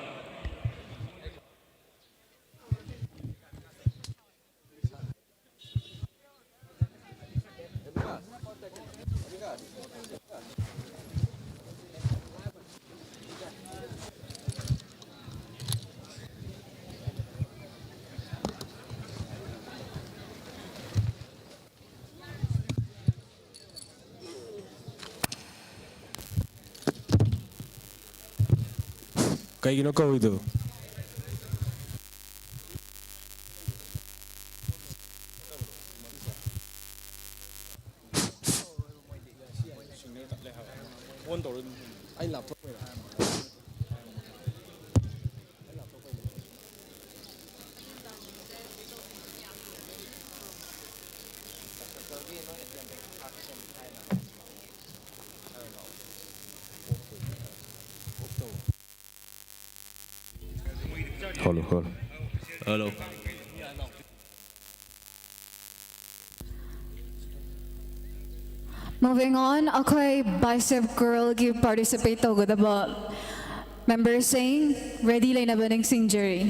ꯀꯩꯒꯤꯅꯣ ꯀꯧꯔꯤꯗꯨ? ꯑꯩ ꯂꯥꯞꯊꯣꯛꯄꯩꯔꯥ? Hello, hello. Hello. Moving on, ꯑꯩꯈꯣꯏ bicep curl ꯒꯤ participate ꯇꯧꯒꯗꯕ member ꯁꯤꯡ ready ꯂꯩꯅꯕ ꯅꯤꯡꯁꯤꯡꯖꯔꯤ꯫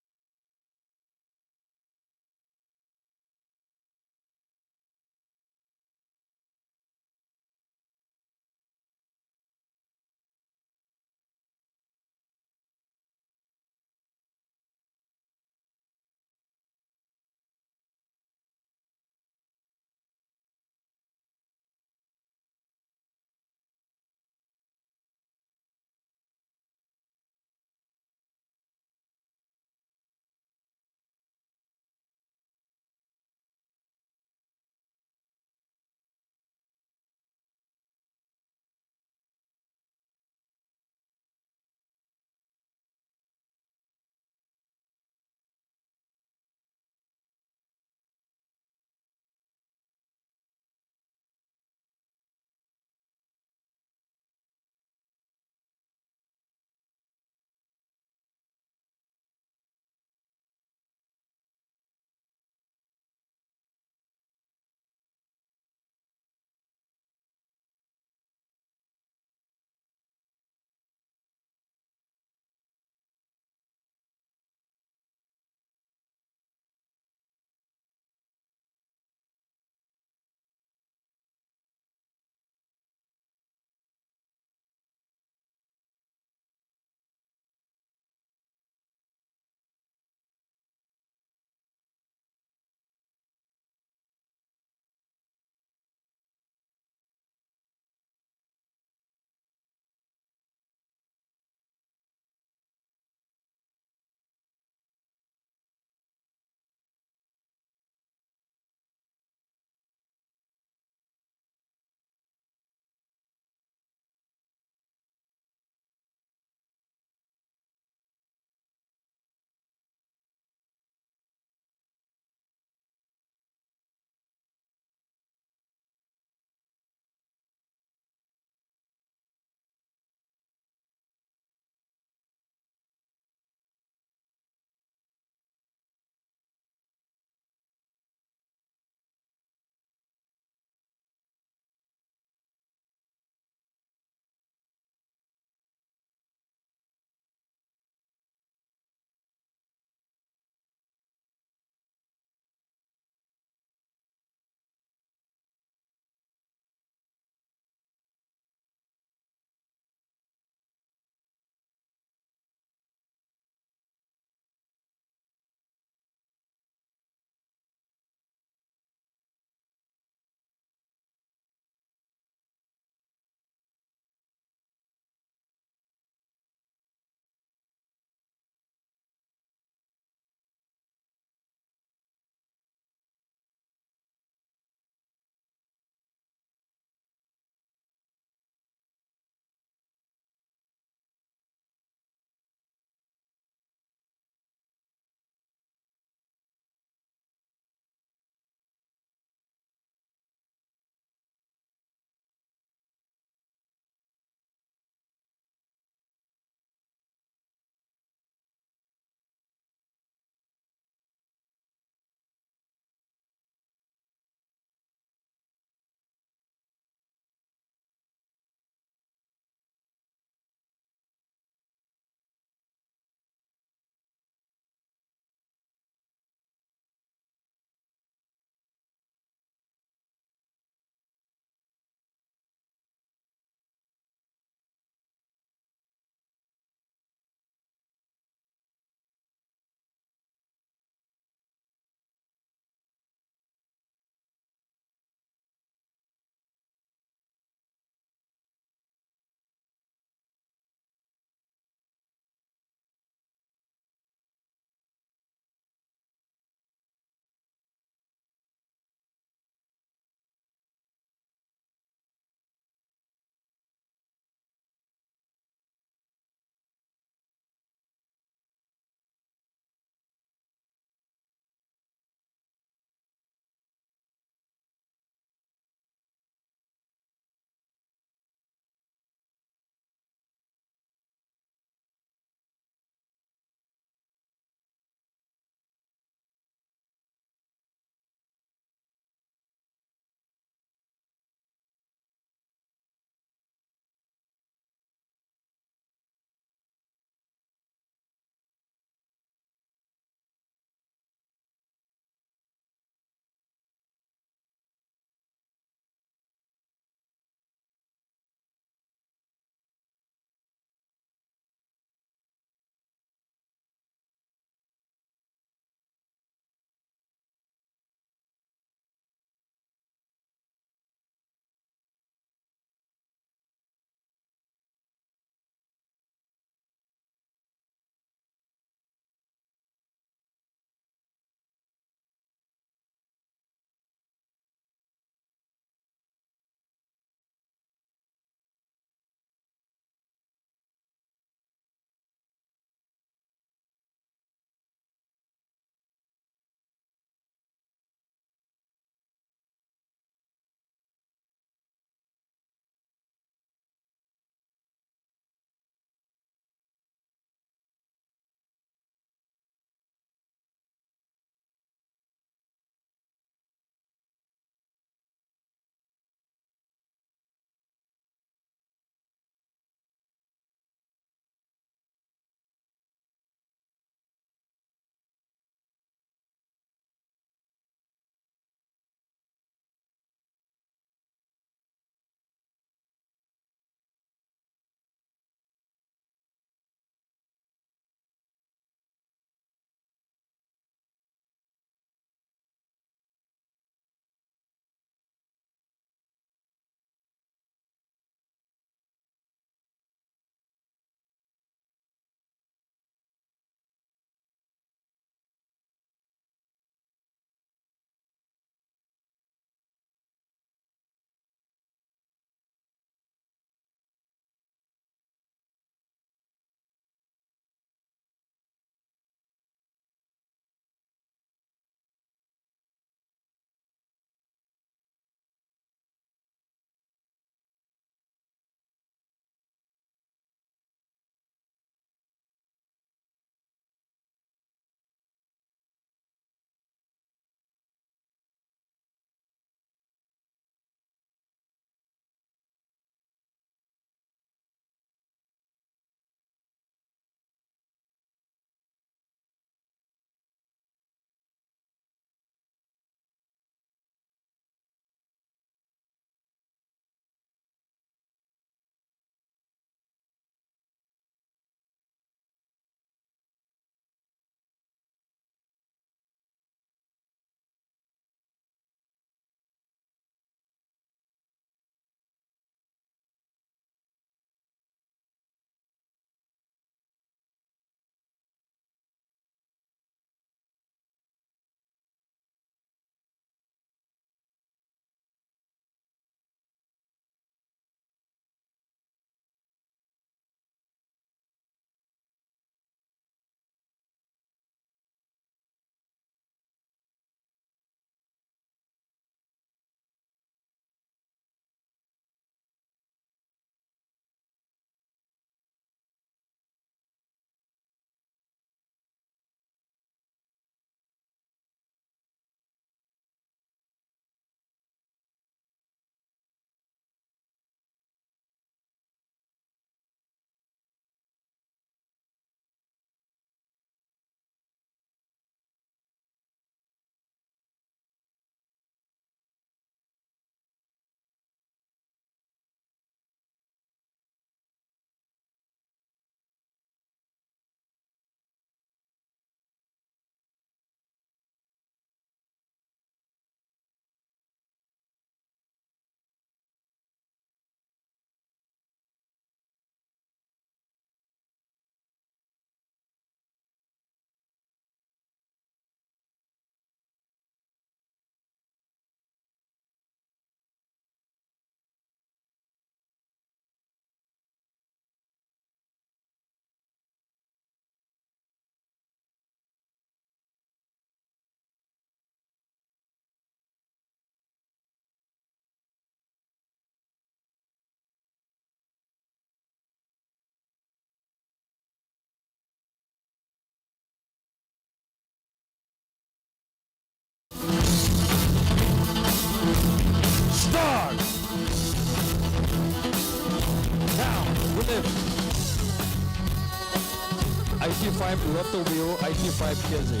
ꯑꯩꯠꯇꯤ ꯐꯥꯏꯚ ꯂꯣꯗ ꯇꯧꯕꯤꯌꯨ, eighty five K G.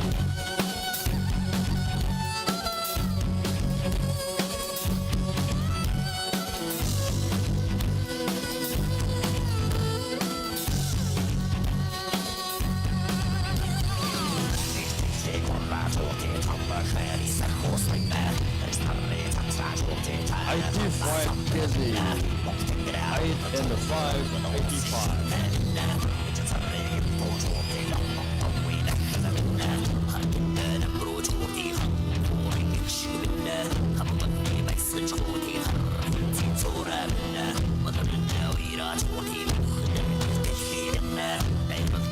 Eighty-five K G. Eight and five, eighty-five.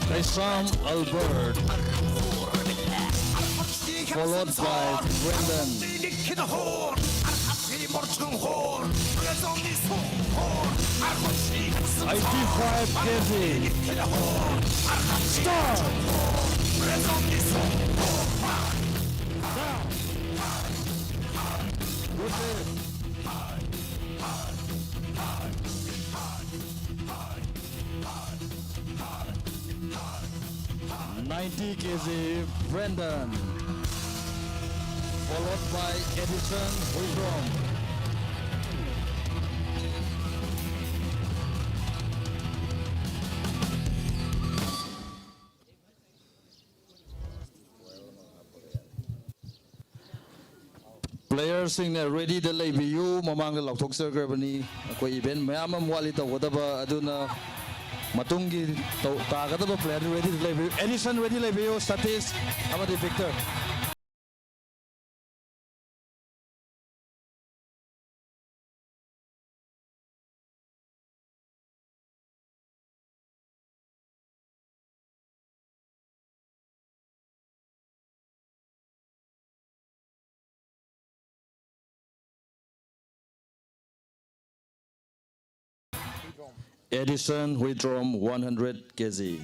Kaisam Albert, followed by Brendan. Eighty-five K G. Start! Ninety K G, Brendan, followed by Edison Huidrom. Playerꯁꯤꯡꯅ readyꯗ ꯂꯩꯕꯤꯌꯨ꯫ ꯃꯃꯥꯡꯗ ꯂꯥꯎꯊꯣꯛꯆꯈ꯭ꯔꯕꯅꯤ꯫ ꯑꯩꯈꯣꯏ event ꯃꯌꯥꯝ ꯑꯃ ꯋꯥꯠꯂꯤ ꯇꯧꯒꯗꯕ, ꯑꯗꯨꯅ ꯃꯇꯨꯡꯒꯤ ꯇꯧ-, ꯇꯥꯒꯗꯕ player readyꯗ ꯂꯩꯕꯤꯌꯨ꯫ Edison ready ꯂꯩꯕꯤꯌꯨ꯫ ꯁꯇꯤꯁ ꯑꯃꯗꯤ Victor. Edison Huidrom, one hundred K G.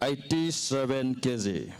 eighty seven K G.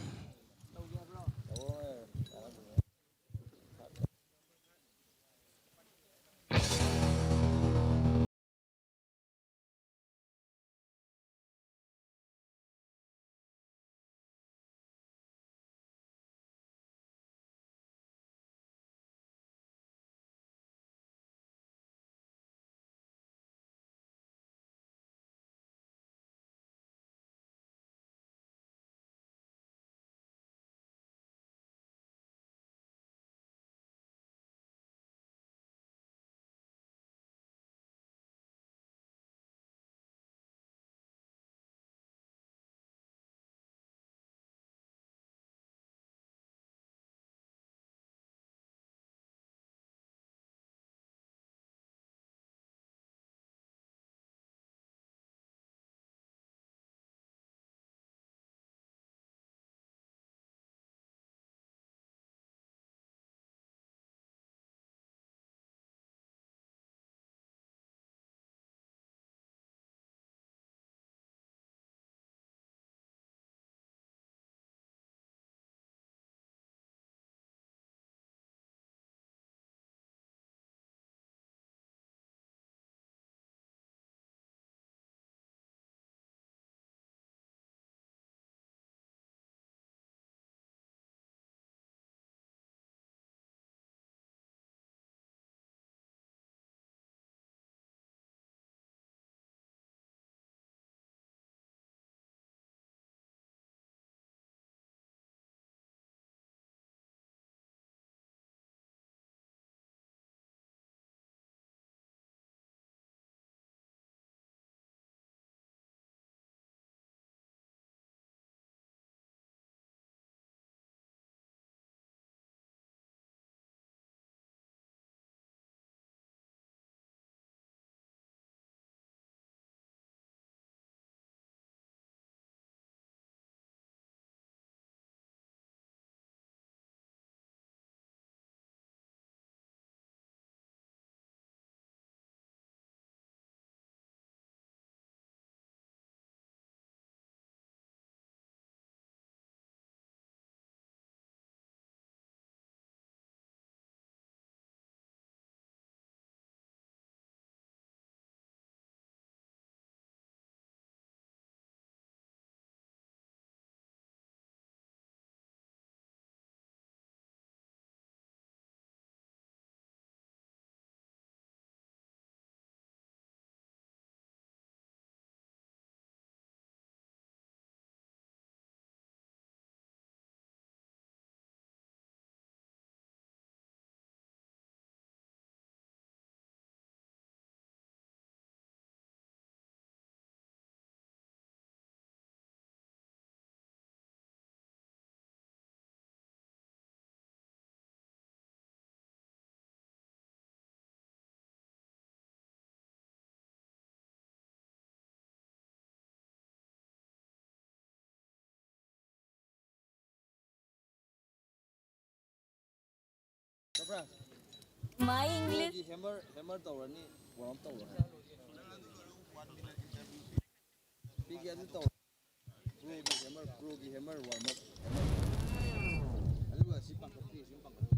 My English. ꯒꯤ ꯍꯦꯃꯔ ꯍꯦꯃꯔ ꯇꯧꯔꯅꯤ, ꯋꯥꯔꯝ ꯑꯞ ꯇꯧꯔꯅꯤ꯫ ꯄꯤꯒꯦ ꯑꯗꯨ ꯇꯧ꯫ ꯄ꯭ꯔꯣꯒꯤ ꯍꯦꯃꯔ, ꯄ꯭ꯔꯣꯒꯤ ꯍꯦꯃꯔ ꯋꯥꯔꯝ ꯑꯞ꯫ ꯑꯗꯨꯒ ꯁꯤ ꯄꯥꯡꯈꯠꯄꯤ, ꯁꯤ ꯄꯥꯡꯈꯠꯄꯤ꯫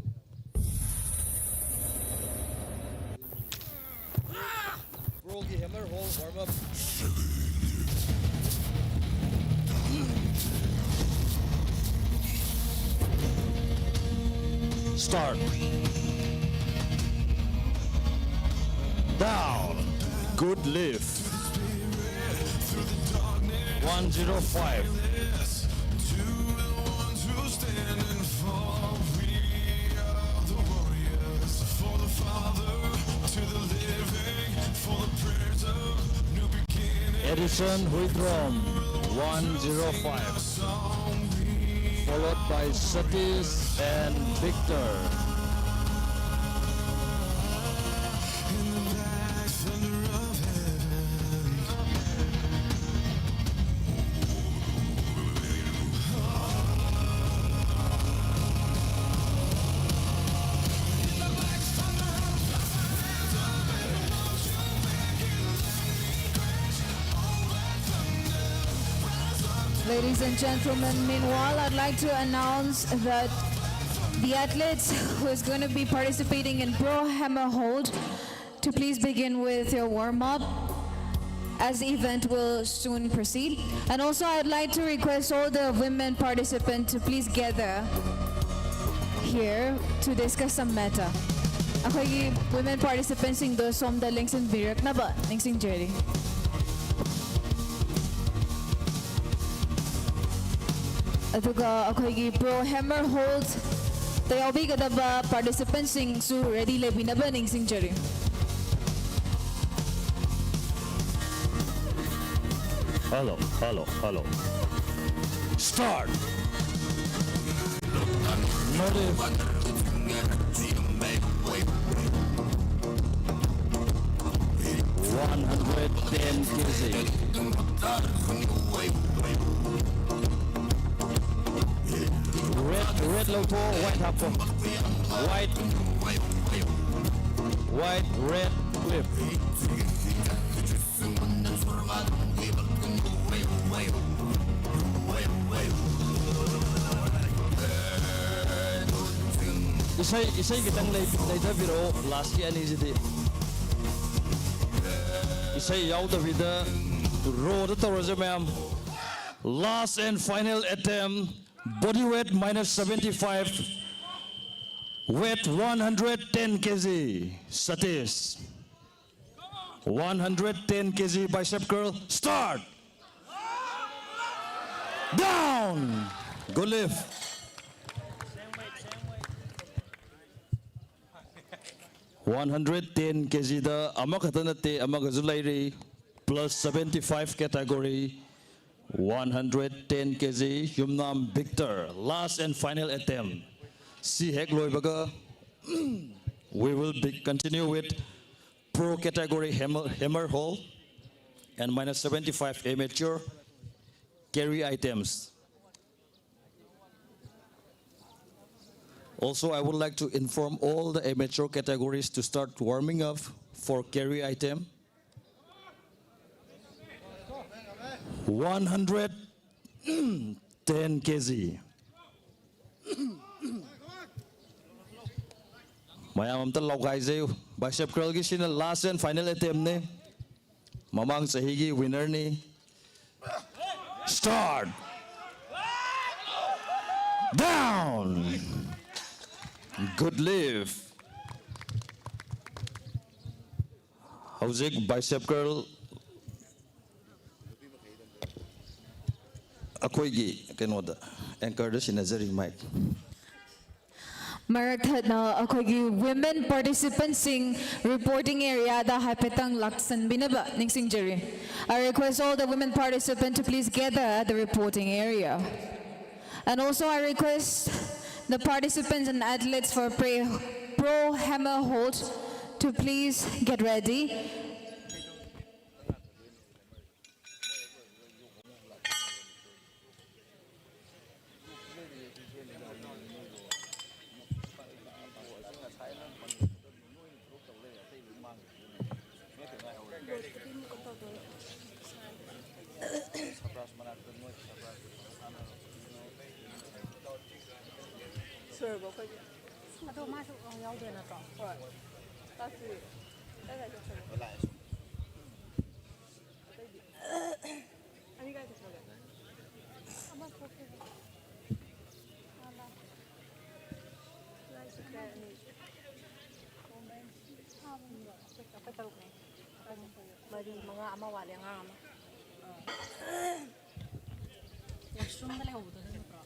ꯄ꯭ꯔꯣꯒꯤ hammer hall warm up. Start. Down. Good lift. One zero five. Edison Huitrom, one zero five, followed by Satish and Victor. Ladies and gentlemen, meanwhile, I'd like to announce that the athletes who is going to be participating in Pro Hammer Hold to please begin with your warm-up, as the event will soon proceed. And also, I'd like to request all the women participants to please gather here to discuss some matter. ꯑꯩꯈꯣꯏꯒꯤ women participantꯁꯤꯡꯗꯣ ꯁꯣꯝꯗ ꯂꯦꯡꯁꯤꯟꯕꯤꯔꯛꯅꯕ ꯅꯤꯡꯁꯤꯡꯖꯔꯤ꯫ ꯑꯗꯨꯒ ꯑꯩꯈꯣꯏꯒꯤ Pro Hammer Holdꯇ ꯌꯥꯎꯕꯤꯒꯗꯕ participantꯁꯤꯡꯁꯨ ready ꯂꯩꯕꯤꯅꯕ ꯅꯤꯡꯁꯤꯡꯖꯔꯤ꯫ Hello, hello, hello. Start. Notice. One hundred ten K G. Red, red ꯂꯧꯊꯣꯛꯑꯣ, white ꯍꯥꯞꯄꯣ꯫ White. White, red, left. ꯏꯁꯩ, ꯏꯁꯩ ꯈꯤꯇꯪ ꯂꯩ-, ꯂꯩꯊꯕꯤꯔꯛꯑꯣ, ꯂꯥꯁꯀꯤ ꯑꯅꯤꯁꯤꯗꯤ꯫ ꯏꯁꯩ ꯌꯥꯎꯗꯕꯤꯗ ꯔꯣꯗ ꯇꯧꯔꯁꯦ, ꯃꯌꯥꯝ꯫ Last and final attempt, body weight minus seventy five, weight one hundred ten K G, Satish. One hundred ten K G bicep curl, start! Down! Good lift. One hundred ten K G ꯗ ꯑꯃꯈꯛꯇ ꯅꯠꯇꯦ, ꯑꯃꯒꯁꯨ ꯂꯩꯔꯤ, plus seventy five category, one hundred ten K G, Yumnam Victor, last and final attempt. ꯁꯤ ꯍꯦꯛ ꯂꯣꯏꯕꯒ, we will be continue with pro category hammer, hammer hold and minus seventy five amateur carry items. Also, I would like to inform all the amateur categories to start warming up for carry item. One hundred ten K G. ꯃꯌꯥꯝ ꯑꯝꯇ ꯂꯥꯎꯒꯥꯏꯖꯩꯌꯨ꯫ Bicep curlꯒꯤ ꯁꯤꯅ last and final attempt ꯅꯤ꯫ ꯃꯃꯥꯡ ꯆꯍꯤꯒꯤ winner ꯅꯤ꯫ Start! Down! Good lift. ꯍꯧꯖꯤꯛ bicep curl ꯑꯩꯈꯣꯏꯒꯤ ꯀꯩꯅꯣꯗ, anchorꯗ ꯁꯤꯟꯅꯖꯔꯤ mic꯫ ꯃꯔꯛ ꯊꯠꯅ ꯑꯩꯈꯣꯏꯒꯤ women participantꯁꯤꯡ reporting areaꯗ ꯍꯥꯏꯐꯦꯠꯇꯪ ꯂꯥꯛꯁꯟꯕꯤꯅꯕ ꯅꯤꯡꯁꯤꯡꯖꯔꯤ꯫ I request all the women participants to please gather at the reporting area. And also I request the participants and athletes for pre-, pro hammer hold to please get ready. ꯂꯣꯏꯔꯕꯣ ꯑꯩꯈꯣꯏꯒꯤ? ꯑꯗꯣ ꯃꯥꯁꯨ ꯌꯥꯎꯗꯣꯏ ꯅꯠꯇ꯭ꯔꯣ? ꯍꯣꯏ꯫ ꯆꯥꯛꯁꯤ ꯀꯥꯏ ꯀꯥꯏ ꯆꯠꯈ꯭ꯔꯒꯦ? ꯑꯇꯩꯗꯤ? ꯑꯅꯤ ꯀꯥꯏ ꯆꯠꯈ꯭ꯔꯒꯦ? ꯑꯃ ꯊꯣꯛꯈ꯭ꯔꯦ꯫ ꯑꯥ, ꯂꯥꯛ꯫ ꯀꯥꯏ ꯆꯠꯈ꯭ꯔꯦ ꯑꯅꯤ? ꯑꯩꯈꯣꯏ ꯇꯔꯨꯛꯅꯦ꯫ ꯃꯔꯤ, ꯃꯉꯥ, ꯑꯃ ꯋꯥꯠꯂꯦ, ꯑꯉꯥꯡ ꯑꯃ꯫ ꯑꯥ꯫ ꯋꯥꯁꯔꯨꯝꯗ ꯂꯩꯍꯧꯕꯗꯣ ꯑꯗꯨ ꯅꯠꯇ꯭ꯔꯣ?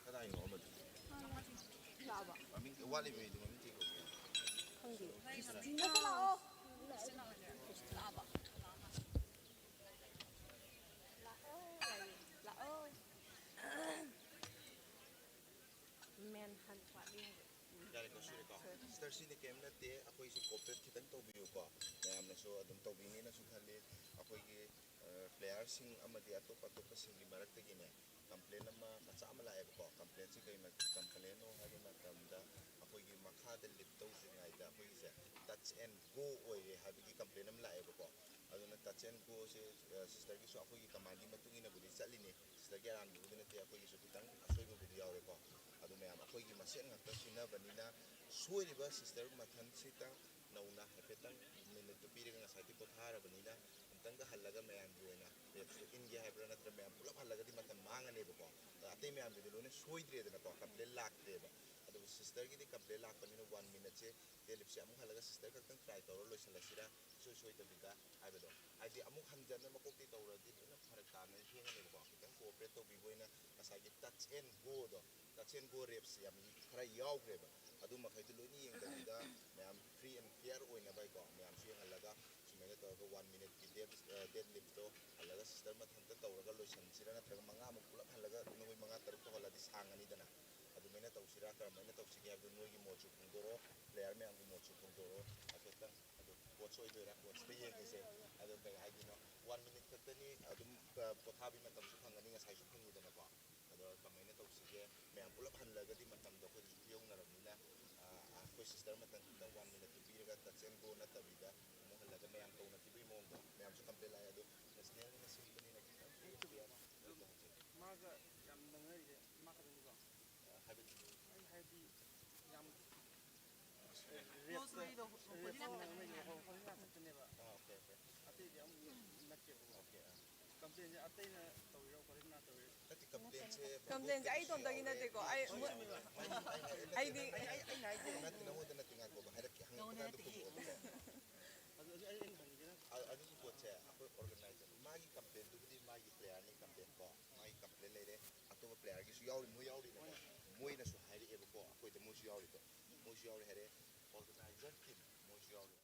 ꯀꯗꯥꯏꯅꯣ ꯑꯃꯗꯨ? ꯂꯥꯛꯑꯕ? ꯃꯃꯤꯡ ꯋꯥꯠꯂꯤꯕ ꯃꯤꯗꯨ ꯃꯃꯤꯡ ꯀꯩ ꯀꯧꯒꯦ? ꯈꯪꯗꯦ꯫ ꯀ꯭ꯔꯤꯁꯇꯤꯅꯥ꯫ ꯂꯥꯛꯑꯣ꯫ ꯂꯥꯛꯑꯕ? ꯂꯥꯛꯑꯣ꯫ ꯂꯥꯛꯑꯣ꯫ ꯃꯦꯟ ꯍꯟ ꯋꯥꯠꯂꯤ ꯍꯧꯖꯤꯛ꯫ ꯌꯥꯔꯦꯀꯣ, ꯁꯨꯔꯦꯀꯣ? ꯁꯨꯔꯦ꯫ ꯁꯤꯁꯇꯔ, ꯁꯤꯗꯤ ꯀꯩꯝ ꯅꯠꯇꯦ, ꯑꯩꯈꯣꯏꯁꯨ cooperate ꯈꯤꯇꯪ ꯇꯧꯕꯤꯌꯨꯀꯣ꯫ ꯃꯌꯥꯝꯅꯁꯨ ꯑꯗꯨꯝ ꯇꯧꯕꯤꯅꯤꯅꯁꯨ ꯈꯜꯂꯤ꯫ ꯑꯩꯈꯣꯏꯒꯤ, ꯑ, playerꯁꯤꯡ ꯑꯃꯗꯤ ꯑꯇꯣꯞ ꯑꯇꯣꯞꯄꯁꯤꯡꯒꯤ ꯃꯔꯛꯇꯒꯤꯅꯦ, complain ꯑꯃ ꯃꯆꯥ ꯑꯃ ꯂꯥꯛꯑꯦꯕꯀꯣ꯫ Complainꯁꯤ ꯀꯩ ꯃ-, complainꯅꯣ ꯍꯥꯏꯕ ꯃꯇꯝꯗ, ꯑꯩꯈꯣꯏꯒꯤ ꯃꯈꯥꯗ leap ꯇꯧꯗ꯭ꯔꯤꯉꯩꯗ ꯑꯩꯈꯣꯏꯒꯤꯁꯦ touch and go ꯑꯣꯏꯔꯦ ꯍꯥꯏꯕꯒꯤ complain ꯑꯃ ꯂꯥꯛꯑꯦꯕꯀꯣ꯫ ꯑꯗꯨꯅ touch and goꯁꯦ, ꯑ, ꯁꯤꯁꯇꯔꯒꯤꯁꯨ ꯑꯩꯈꯣꯏꯒꯤ commandꯀꯤ ꯃꯇꯨꯡ ꯏꯟꯅꯕꯨꯗꯤ ꯆꯠꯂꯤꯅꯤ꯫ ꯁꯤꯁꯇꯔꯒꯤ ꯑꯔꯥꯟꯕꯕꯨꯗꯤ ꯅꯠꯇꯦ, ꯑꯩꯈꯣꯏꯒꯤꯁꯨ ꯈꯤꯇꯪ ꯑꯁꯣꯏꯕꯕꯨꯗꯤ ꯌꯥꯎꯔꯦꯀꯣ꯫ ꯑꯗꯨ ꯃꯌꯥꯝ ꯑꯩꯈꯣꯏꯒꯤ ꯃꯁꯦꯟ ꯉꯥꯛꯇ ꯁꯤꯟꯅꯕꯅꯤꯅ, ꯁꯣꯏꯔꯤꯕ ꯁꯤꯁꯇꯔ ꯃꯊꯟꯁꯤꯇꯪ ꯅꯧꯅ ꯍꯥꯏꯐꯦꯠꯇꯪ ꯃꯤꯅꯤꯠꯇꯨ ꯄꯤꯔꯒ, ꯉꯁꯥꯏꯗꯤ ꯄꯣꯊꯥꯔꯕꯅꯤꯅ, ꯑꯃꯨꯛꯇꯪꯒ ꯍꯜꯂꯒ ꯃꯌꯥꯝꯒꯤ ꯑꯣꯏꯅ ꯔꯦꯞꯁꯇꯨ ꯏꯟꯒꯦ ꯍꯥꯏꯕ꯭ꯔꯥ, ꯅꯠꯇ꯭ꯔꯒ ꯃꯌꯥꯝ ꯄꯨꯂꯞ ꯍꯜꯂꯒꯗꯤ ꯃꯇꯝ ꯃꯥꯡꯉꯅꯦꯕꯀꯣ꯫ ꯑꯗ ꯑꯇꯩ ꯃꯌꯥꯝꯗꯨꯗꯤ ꯂꯣꯏꯅ ꯁꯣꯏꯗ꯭ꯔꯦꯗꯅꯀꯣ, complain ꯂꯥꯛꯇ꯭ꯔꯦꯕ꯫ ꯑꯗꯨꯕꯨ ꯁꯤꯁꯇꯔꯒꯤꯗꯤ complain ꯂꯥꯛꯄꯅꯤꯅ one minuteꯁꯦ, ꯗꯦꯗꯂꯤꯞꯁꯦ ꯑꯃꯨꯛ ꯍꯜꯂꯒ ꯁꯤꯁꯇꯔ ꯈꯛꯇꯪ try ꯇꯧꯔ ꯂꯣꯏꯁꯤꯜꯂꯁꯤꯔꯥ, ꯏꯁꯣꯏ ꯁꯣꯏꯗꯕꯤꯗ ꯍꯥꯏꯕꯗꯣ꯫ ꯍꯥꯏꯗꯤ ꯑꯃꯨꯛ ꯍꯟꯖꯟꯅ ꯃꯀꯣꯛꯇꯤ ꯇꯧꯔꯗꯤ ꯂꯣꯏꯅ ꯐꯔꯛ ꯇꯥꯅ ꯊꯦꯡꯉꯅꯦꯕꯀꯣ꯫ ꯈꯤꯇꯪ cooperate ꯇꯧꯕꯤꯕ ꯑꯣꯏꯅ ꯉꯁꯥꯏꯒꯤ touch and goꯗꯣ, touch and go reps ꯌꯥꯝ ꯈꯔ ꯌꯥꯎꯈ꯭ꯔꯦꯕ꯫ ꯑꯗꯨ ꯃꯈꯩꯗꯣ ꯂꯣꯏꯅ ꯌꯦꯡꯗꯕꯤꯗ ꯃꯌꯥꯝ free and fair ꯑꯣꯏꯅꯕ ꯍꯥꯏꯀꯣ, ꯃꯌꯥꯝꯁꯨ ꯌꯦꯡꯍꯜꯂꯒ ꯁꯨꯃꯥꯏꯅ ꯇꯧꯔꯒ one minute ꯀꯤ dead, ꯑ, deadlift ꯇꯣ ꯍꯜꯂꯒ ꯁꯤꯁꯇꯔ ꯃꯊꯟꯇ ꯇꯧꯔꯒ ꯂꯣꯏꯁꯤꯟꯁꯤꯔꯥ, ꯅꯠꯇ꯭ꯔꯒ ꯃꯉꯥꯃꯨꯛ ꯄꯨꯂꯞ ꯍꯜꯂꯒ ꯅꯈꯣꯏ ꯃꯉꯥ ꯇꯔꯨꯛ ꯇꯧꯍꯜꯂꯗꯤ ꯁꯥꯡꯉꯅꯤꯗꯅ꯫ ꯑꯗꯨꯃꯥꯏꯅ ꯇꯧꯁꯤꯔꯥ, ꯀꯔꯝꯍꯥꯏꯅ ꯇꯧꯁꯤꯒꯦ ꯍꯥꯏꯕꯗꯨ ꯅꯣꯏꯒꯤ ꯃꯣꯠꯁꯨ ꯐꯣꯡꯗꯣꯔꯛꯑꯣ, player ꯃꯌꯥꯝꯒꯤ ꯃꯣꯠꯁꯨ ꯐꯣꯡꯗꯣꯔꯛꯑꯣ ꯍꯥꯏꯐꯦꯠꯇꯪ꯫ ꯑꯗꯨ coach ꯑꯣꯏꯗꯣꯏꯔꯥ, coachꯇ ꯌꯦꯡꯉꯁꯦ꯫ ꯑꯗꯣ ꯀꯩ ꯍꯥꯏꯗꯣꯏꯅꯣ, one minute ꯈꯛꯇꯅꯤ, ꯑꯗꯨꯝ, ꯑ, ꯄꯣꯊꯥꯕꯒꯤ ꯃꯇꯝꯁꯨ ꯐꯪꯒꯅꯤ, ꯉꯁꯥꯏꯁꯨ ꯐꯪꯉꯤꯗꯅꯀꯣ꯫ ꯑꯗꯣ ꯀꯃꯥꯏꯅ ꯇꯧꯁꯤꯒꯦ? ꯃꯌꯥꯝ ꯄꯨꯂꯞ ꯍꯜꯂꯒꯗꯤ ꯃꯇꯝꯗꯣ ꯑꯩꯈꯣꯏꯗꯁꯨ ꯈꯨꯌꯧꯅꯔꯕꯅꯤꯅ, ꯑ, ꯑ, ꯑꯩꯈꯣꯏ ꯁꯤꯁꯇꯔ ꯃꯇꯝꯁꯤꯗ ꯋꯥꯟ ꯃꯤꯅꯠꯇꯨ ꯄꯤꯔꯒ ꯇꯆꯦꯟꯒꯣ ꯅꯠꯇꯕꯤꯗ ꯑꯃꯨꯛ ꯍꯜꯂꯒ ꯃꯌꯥꯝ ꯀꯧꯅꯈꯤꯕꯒꯤ ꯃꯑꯣꯡꯗꯣ ꯃꯌꯥꯝꯁꯨ ꯀꯝꯄ꯭ꯂꯦꯟ ꯂꯥꯛꯑꯦ꯫ ꯑꯗꯣ ꯅꯦꯁꯅꯦꯜꯒꯤꯅ ꯁꯤꯟꯕꯅꯤꯅ ꯈꯤꯇꯪ ꯈꯨꯌꯣꯛꯁꯨ ꯌꯥꯝ ꯂꯩꯀꯣ ꯍꯧꯖꯤꯛ꯫ ꯃꯥꯒ ꯌꯥꯝ ꯅꯪꯅꯔꯤꯁꯦ ꯃꯥ ꯈꯛꯇꯅꯤꯀꯣ? ꯑ, ꯍꯥꯏꯕꯗꯤ? ꯑꯩ ꯍꯥꯏꯗꯤ ꯌꯥꯝ ꯔꯦꯞꯇ, ꯔꯦꯞꯇ ꯅꯪꯅꯔꯤꯕ ꯍꯧ-, ꯍꯧꯖꯤꯛ ꯉꯥꯛꯇꯅꯦꯕ꯫ ꯑꯥ, ꯑꯣꯀꯦ, ꯑꯣꯀꯦ꯫ ꯑꯇꯩꯗꯤ ꯑꯃꯨꯛ ꯅꯠꯇꯦꯕꯀꯣ꯫ ꯑꯣꯀꯦ, ꯑꯥ꯫ ꯀꯝꯄ꯭ꯂꯦꯟꯁꯦ ꯑꯇꯩꯅ ꯇꯧꯔꯤꯔꯣ, ꯀꯣꯂꯦꯖꯅ ꯇꯧꯔꯤꯔꯣ? ꯅꯠꯇꯦ, ꯀꯝꯄ꯭ꯂꯦꯟꯁꯦ ꯀꯝꯄ꯭ꯂꯦꯟꯁꯦ ꯑꯩ ꯏꯇꯣꯝꯇꯒꯤ ꯅꯠꯇꯦꯀꯣ, ꯑꯩ ꯃꯣꯏ, ꯃꯣꯏ, ꯑꯩ, ꯑꯩ, ꯑꯩ, ꯑꯩꯗꯤ ꯑꯩ, ꯑꯩ, ꯑꯩꯅ ꯍꯥꯏꯁꯦ ꯅꯠꯇꯦ, ꯅꯪꯉꯣꯟꯗ ꯅꯠꯇꯦ, ꯉꯥꯏꯈꯣꯕ, ꯍꯥꯏꯔꯛꯀꯦ, ꯍꯪꯉꯛꯄ ꯀꯥꯟꯗ ꯈꯨꯝꯃꯛꯑꯣꯕꯀꯣ꯫ ꯑꯗꯨ, ꯑꯗꯨ ꯑꯩ, ꯑꯩꯅ ꯍꯪꯒꯦꯅ ꯑ-, ꯑꯗꯨꯒꯤ ꯄꯣꯠꯁꯦ ꯑꯩꯈꯣꯏ ꯑꯣꯔꯒꯅꯥꯏꯖꯔ, ꯃꯥꯒꯤ ꯀꯝꯄ꯭ꯂꯦꯟꯗꯨꯕꯨꯗꯤ ꯃꯥꯒꯤ ꯄ꯭ꯂꯦꯌꯔꯅꯤ ꯀꯝꯄ꯭ꯂꯦꯟ ꯀꯣ, ꯃꯥꯒꯤ ꯀꯝꯄ꯭ꯂꯦꯟ ꯂꯩꯔꯦ, ꯑꯇꯣꯞꯄ ꯄ꯭ꯂꯦꯌꯔꯒꯤꯁꯨ ꯌꯥꯎꯔꯤ, ꯃꯣꯏ ꯌꯥꯎꯔꯤꯅꯦꯀꯣ, ꯃꯣꯏꯅꯁꯨ ꯍꯥꯏꯔꯛꯑꯦꯕꯀꯣ, ꯑꯩꯈꯣꯏꯗ ꯃꯣꯏꯁꯨ ꯌꯥꯎꯔꯤꯗꯣ, ꯃꯣꯏꯁꯨ ꯌꯥꯎꯔꯤ ꯍꯥꯏꯔꯦ, ꯑꯣꯔꯒꯅꯥꯏꯖꯔ ꯇꯤꯝ ꯃꯣꯏꯁꯨ ꯌꯥꯎꯔꯤ꯫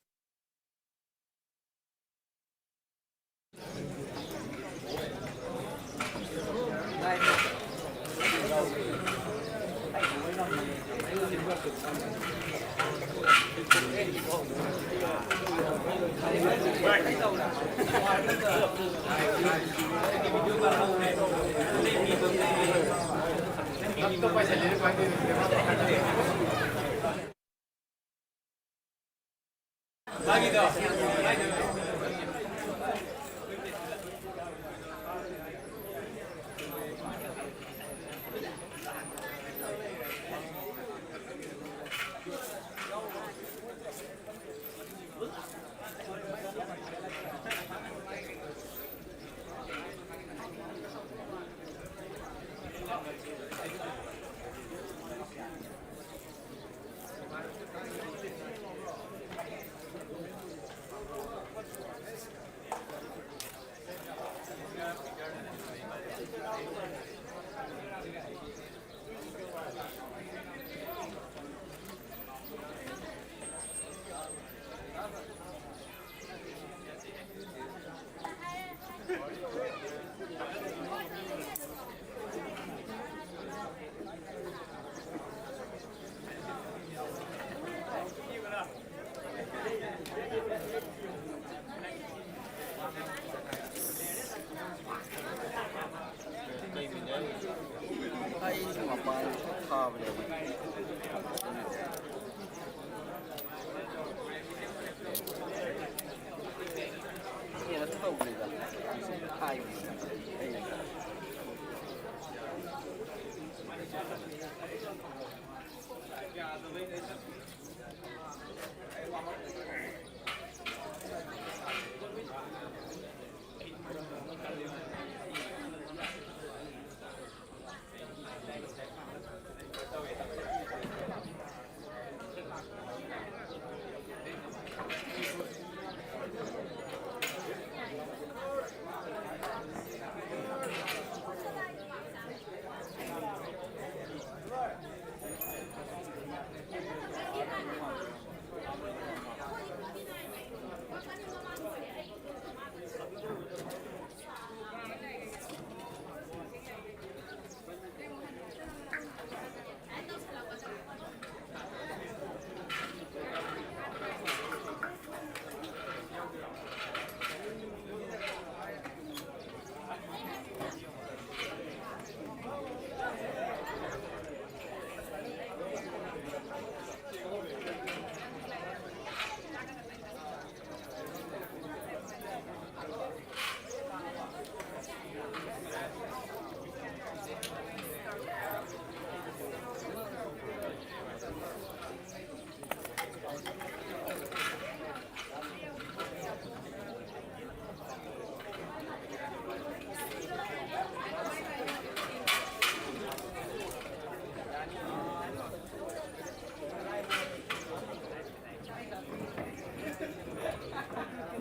ꯑꯩ ꯃꯄꯥꯟ ꯊꯥꯕꯅꯦꯕ꯫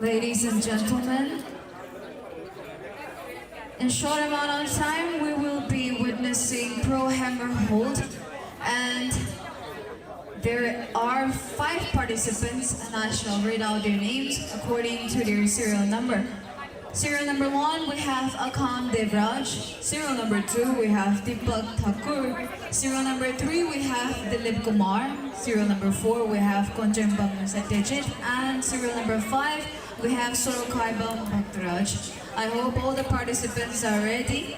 Ladies and gentlemen, in short amount of time, we will be witnessing pro hammer hold, and there are five participants, and I shall read out their names according to their serial number. Serial number one, we have Akam Devraj. Serial number two, we have Deepak Thakur. Serial number three, we have Dilip Kumar. Serial number four, we have Konjambam Satyajit. And serial number five, we have Sorokaibam Bhaktaraj. I hope all the participants are ready.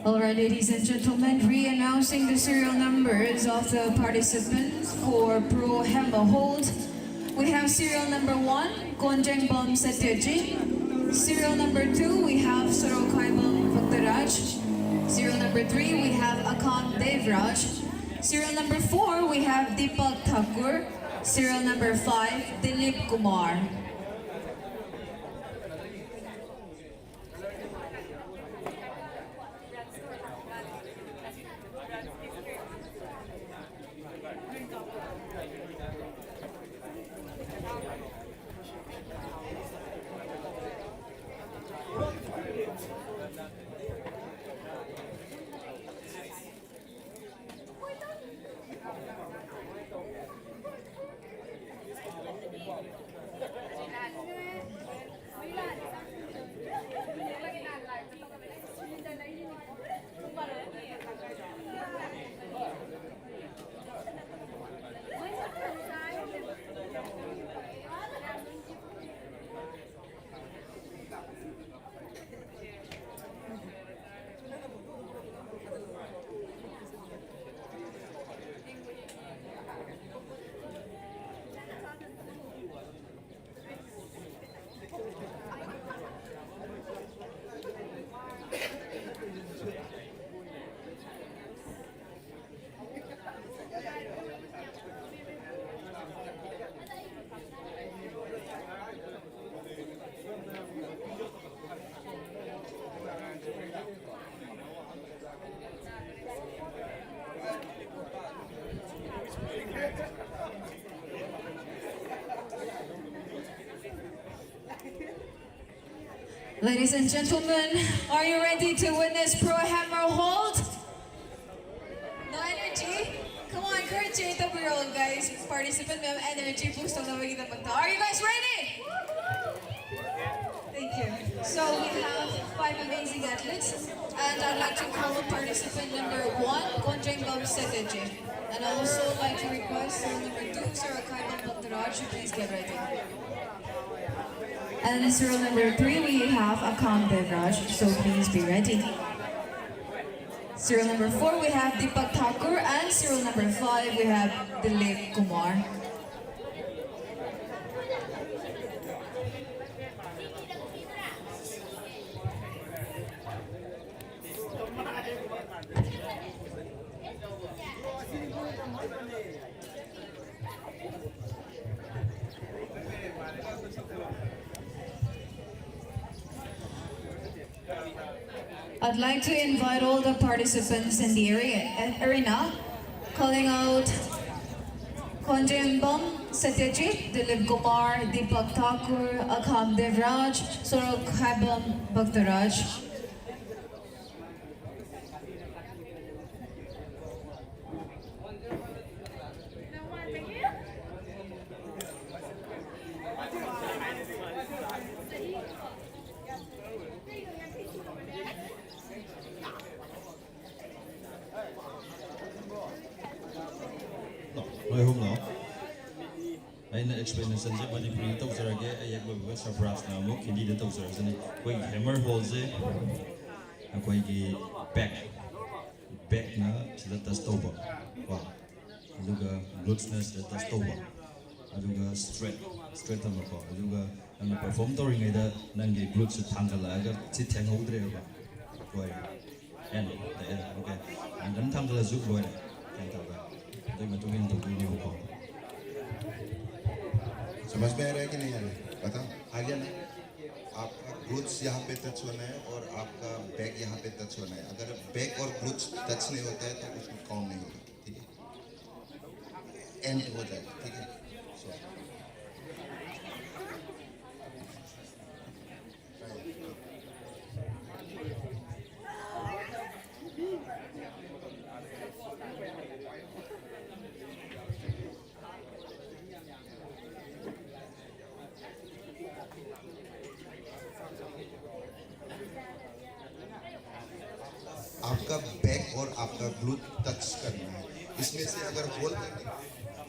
All right, ladies and gentlemen, re-announcing the serial numbers of the participants for Pro Hammer Hold. We have serial number one, Konjengbam Satyajit. Serial number two, we have Sorokhaibam Bhaktaraj. Serial number three, we have Akham Devraj. Serial number four, we have Deepak Thakur. Serial number five, Dilip Kumar. Ladies and gentlemen, are you ready to witness Pro Hammer Hold? No energy? Come on, encourage it up, guys. Participant ꯃꯌꯥꯝ energy boost ꯇꯧꯅꯕꯒꯤꯗꯃꯛꯇ. Are you guys ready? Thank you. So we have five amazing athletes, and I'd like to call participant number one, Konjengbam Satyajit. And I also like to request serial number two, Sorokhaibam Bhaktaraj, to please get ready. And serial number three, we have Akham Devraj, so please be ready. Serial number four, we have Deepak Thakur, and serial number five, we have Dilip Kumar. I'd like to invite all the participants in the area, arena, calling out Khonjembam Satyajit, Dilip Kumar, Deepak Thakur, Akham Devraj, Sorok Habam Bhaktaraj. ꯅꯣꯏ ꯑꯍꯨꯝ ꯂꯥꯛꯑꯣ꯫ ꯑꯩꯅ ꯑꯦꯛꯁꯄ꯭ꯂꯦꯅꯦꯁꯟꯁꯦ ꯃꯅꯤꯄꯨꯔꯤꯗ ꯇꯧꯖꯔꯒꯦ, ꯑꯩ ꯍꯦꯛ ꯂꯣꯏꯕꯒ ꯁꯔꯐꯔꯥꯖꯅ ꯑꯃꯨꯛ ꯍꯤꯟꯗꯤꯗ ꯇꯧꯖꯔꯁꯅꯤ꯫ ꯑꯩꯈꯣꯏꯒꯤ ꯍꯦꯃꯔ ꯍꯣꯜꯁꯦ ꯑꯩꯈꯣꯏꯒꯤ ꯕꯦꯛ, ꯕꯦꯛꯅ ꯁꯤꯗ ꯇꯁ ꯇꯧꯕ ꯀꯣ, ꯑꯗꯨꯒ ꯒ꯭ꯂꯨꯠꯁꯅ ꯁꯤꯗ ꯇꯁ ꯇꯧꯕ, ꯑꯗꯨꯒ ꯁ꯭ꯇ꯭ꯔꯦꯠ, ꯁ꯭ꯇ꯭ꯔꯦꯠ ꯊꯝꯕꯀꯣ, ꯑꯗꯨꯒ ꯅꯪꯅ ꯄꯔꯐꯣꯔꯝ ꯇꯧꯔꯤꯉꯩꯗ ꯅꯪꯒꯤ ꯒ꯭ꯂꯨꯠꯁꯦ ꯊꯥꯡꯒꯠꯂꯛꯑꯒ ꯁꯤ ꯊꯦꯡꯍꯧꯗ꯭ꯔꯦꯕ꯫ ꯍꯣꯏ꯫ ꯑꯦꯟ, ꯑꯦꯟ, ꯑꯣꯀꯦ꯫ ꯌꯥꯝ ꯀꯟꯅ ꯊꯥꯡꯒꯠꯂꯁꯨ ꯂꯣꯏꯔꯦ꯫ ꯀꯩꯅꯣ ꯇꯧꯔꯒ ꯑꯗꯨꯒꯤ ꯃꯇꯨꯡ ꯏꯟꯅ ꯇꯧꯗꯣꯏꯅꯦꯕꯀꯣ꯫ समझ में आ रहा है कि नहीं आ रहा है? बताओ, आ गया ना? आपका ग्लूट्स यहाँ पे टच होना है और आपका बैक यहाँ पे टच होना है। अगर बैक और ग्लूट्स टच नहीं होता है तो उसको काउंट नहीं होगा, ठीक है? एंड हो जाएगा, ठीक है? सो आपका बैक और आपका ग्लूट टच करना है। इसमें से अगर होल करने,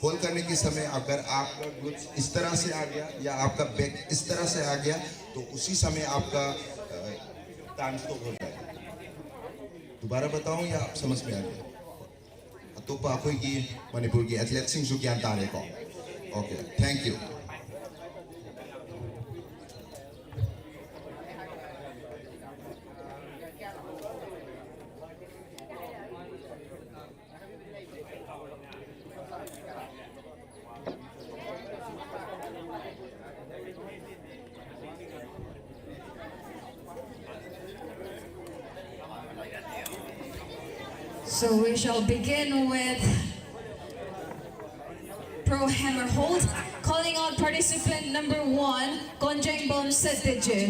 होल करने के समय अगर आपका ग्लूट इस तरह से आ गया या आपका बैक इस तरह से आ गया, तो उसी समय आपका, अ, टाइम स्टॉप हो जाएगा। दोबारा बताऊं या आप समझ में आ गया? ꯑꯇꯣꯞꯄ ꯑꯩꯈꯣꯏꯒꯤ ꯃꯅꯤꯄꯨꯔꯒꯤ ꯑꯦꯊꯂꯦꯠꯁꯤꯡꯁꯨ ꯒ꯭ꯌꯥꯟ ꯇꯥꯔꯦꯀꯣ? Okay, thank you. So we shall begin with pro hammer hold, calling out participant number one, Konjengbom Setije.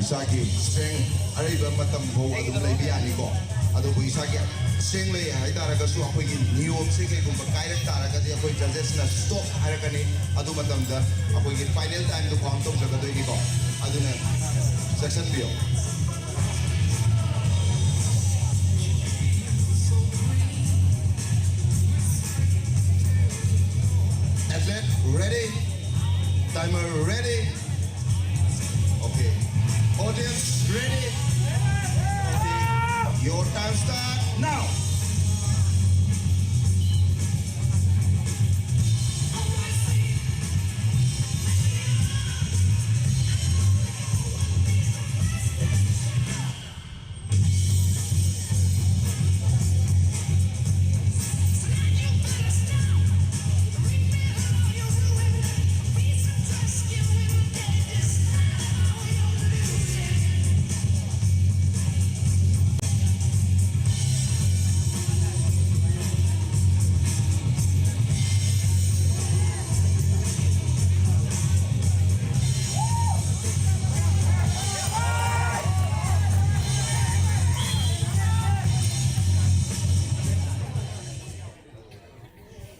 ꯏꯁꯥꯒꯤ ꯁ꯭ꯇꯔꯦꯡ ꯑꯔꯩꯕ ꯃꯇꯝ ꯐꯥꯎ ꯑꯗꯨꯝ ꯂꯩꯕ ꯌꯥꯅꯤꯀꯣ꯫ ꯑꯗꯨꯕꯨ ꯏꯁꯥꯒꯤ ꯁ꯭ꯇꯔꯦꯡ ꯂꯩ ꯍꯥꯏꯇꯥꯔꯒꯁꯨ ꯑꯩꯈꯣꯏꯒꯤ ꯅꯤꯌꯣꯝꯁꯦ ꯀꯩꯒꯨꯝꯕ ꯀꯥꯏꯔꯛ ꯇꯥꯔꯒꯗꯤ ꯑꯩꯈꯣꯏ ꯖꯖꯦꯁꯅ ꯁ꯭ꯇꯣꯞ ꯍꯥꯏꯔꯛꯀꯅꯤ꯫ ꯑꯗꯨ ꯃꯇꯝꯗ ꯑꯩꯈꯣꯏꯒꯤ ꯐꯥꯏꯅꯦꯜ ꯇꯥꯏꯝꯗꯨ ꯀꯥꯎꯟ ꯇꯧꯖꯒꯗꯣꯏꯅꯤꯀꯣ꯫ ꯑꯗꯨꯅ ꯆꯦꯛꯁꯤꯟꯕꯤꯌꯨ꯫ Athlete ready? Timer ready? Okay. Audience ready? Okay. Your time start now.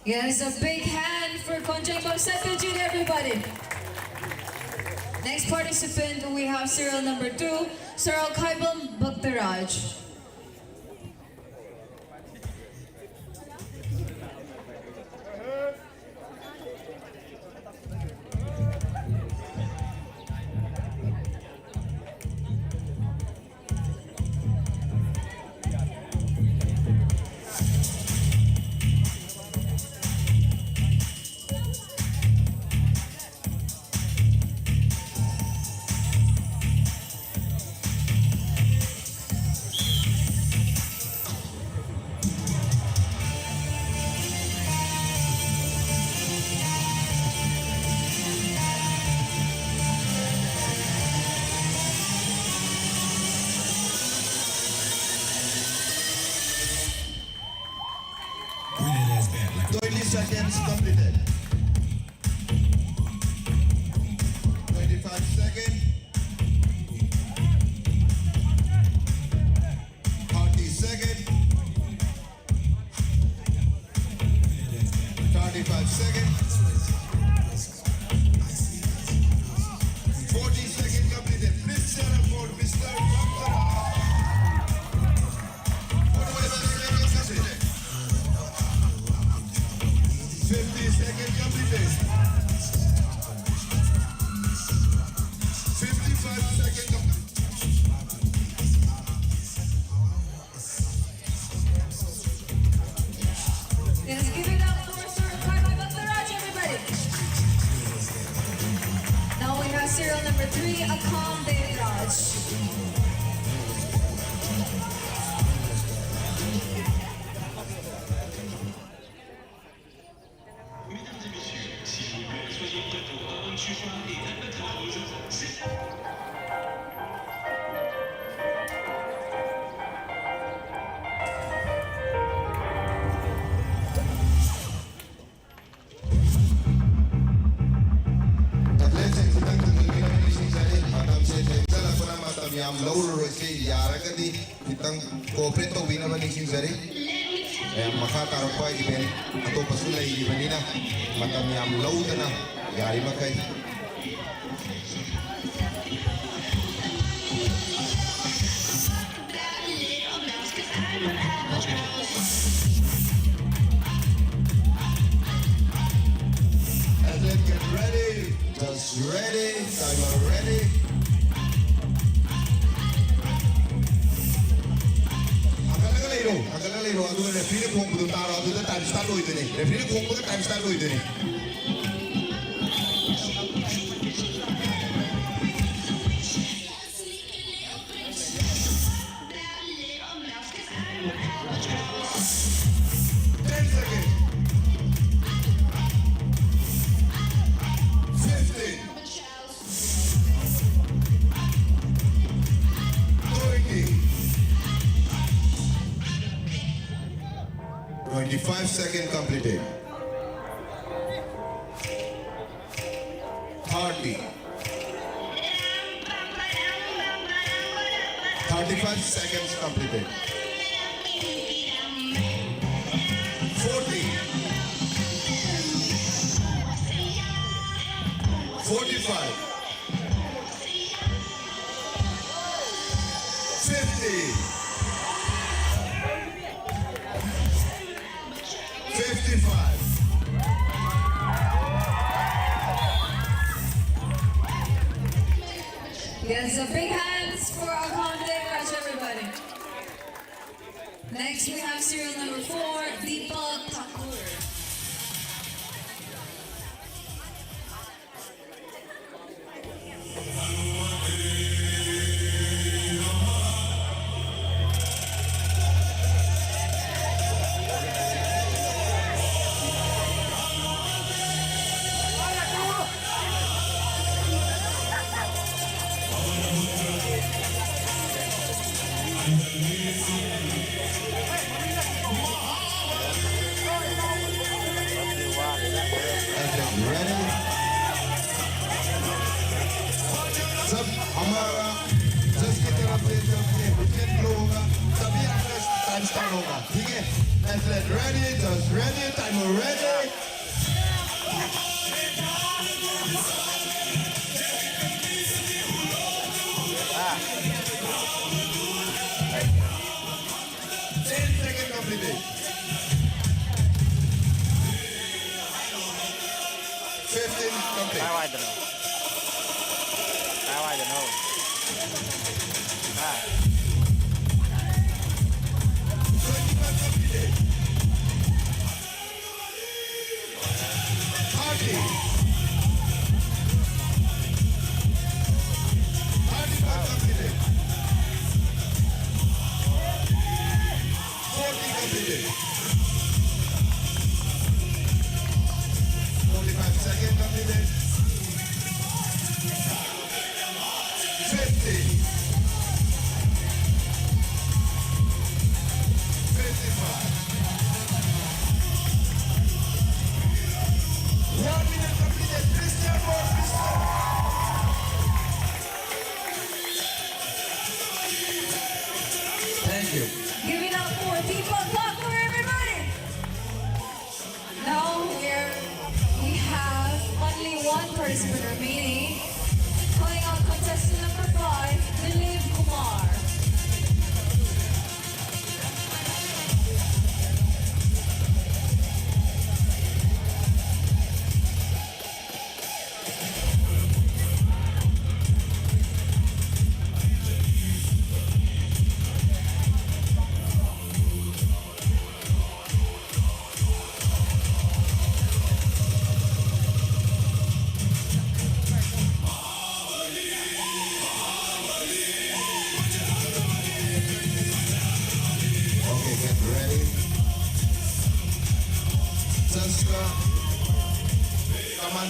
Yes, a big hand for Konjang Bang Satyajit, everybody. Next participant, we have serial number two, Saral Khaibam Bhaktaraj. Twenty seconds completed. Twenty-five seconds. Thirty seconds. Thirty-five seconds. Forty seconds completed. Please stand up for Mister Bhaktara. Forty-five seconds completed. Fifty seconds completed. Fifty-five seconds completed. Let's give it up for Sir Karma Bhaktharaj, everybody. Now we have serial number three, Akam Devraj. Mesdames et messieurs, s'il vous plaît, soyez bientôt à Anchufa et Albatros. C'est ꯑꯦꯊꯂꯦꯠꯁꯤꯡꯁꯤꯗ ꯈꯪꯍꯟꯕꯤꯅꯕ ꯅꯤꯡꯁꯤꯡꯖꯔꯤ꯫ ꯃꯇꯝꯁꯦ ꯊꯦꯡꯖꯜꯂꯛꯄꯅ ꯃꯇꯝ ꯌꯥꯝ ꯂꯧꯔꯔꯣꯏꯁꯤ꯫ ꯌꯥꯔꯒꯗꯤ ꯈꯤꯇꯪ cooperate ꯇꯧꯕꯤꯅꯕ ꯅꯤꯡꯁꯤꯡꯖꯔꯤ꯫ ꯃꯈꯥ ꯇꯥꯔꯛꯄ ꯏꯚꯦꯟ ꯑꯇꯣꯞꯄꯁꯨ ꯂꯩꯔꯤꯕꯅꯤꯅ ꯃꯇꯝ ꯌꯥꯝ ꯂꯧꯗꯅ ꯌꯥꯔꯤꯃꯈꯩ Athlete, get ready. Just ready. Timer ready. ꯍꯟꯒꯠꯂꯒ ꯂꯩꯔꯣ, ꯍꯟꯒꯠꯂꯒ ꯂꯩꯔꯣ, ꯑꯗꯨꯒ ꯔꯦꯐ꯭ꯔꯤꯅ ꯈꯣꯡꯕꯗꯣ ꯇꯥꯔꯣ, ꯑꯗꯨꯗ ꯇꯥꯏꯝ ꯁ꯭ꯇꯥꯔꯠ ꯂꯣꯏꯗꯣꯏꯅꯦ, ꯔꯦꯐ꯭ꯔꯤꯅ ꯈꯣꯡꯕꯗ ꯇꯥꯏꯝ ꯁ꯭ꯇꯥꯔꯠ ꯂꯣꯏꯗꯣꯏꯅꯦ꯫ Ten seconds. Fifteen. Twenty. Twenty-five seconds completed. Thirty. Thirty-five seconds completed. Forty. Forty-five. Fifty. Fifty-five. Yes, a big hands for our contest, everybody. Next, we have serial number four, Deepak Thakur. Ready? सब हमारा जज की तरफ से जब ये wicket blow होगा, तभी आपका टाइम स्टार्ट होगा, ठीक है? Athlete ready, judge ready, timer ready. Ah. Ten seconds completed. Fifteen complete. Try widen, oh. Try widen, oh. Ah. Twenty-five completed. Thirty. Thirty-five completed. Forty completed. Forty-five seconds completed. Fifty. Fifty-five. One minute completed. Christian Murphy. Thank you. Give it up for Deepak Thakur, everybody. Now here we have only one person remaining. Calling out contestant number five, Dilip Kumar. Okay, get ready. Subscribe. Come on.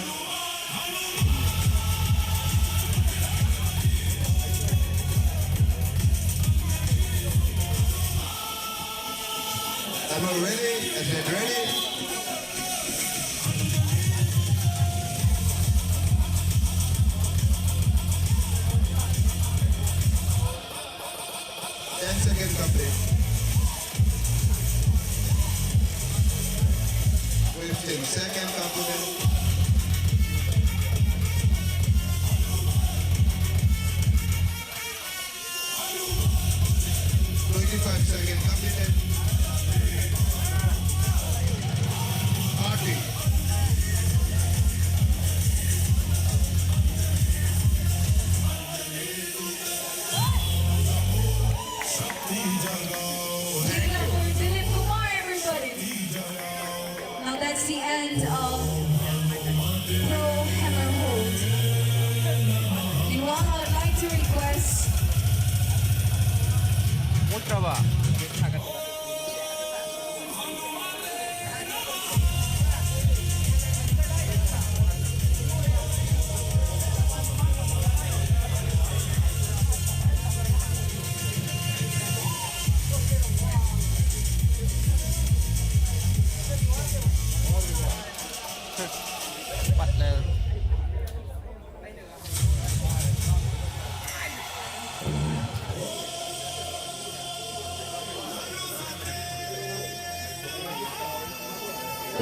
Am I ready? Is it ready? Ten seconds complete.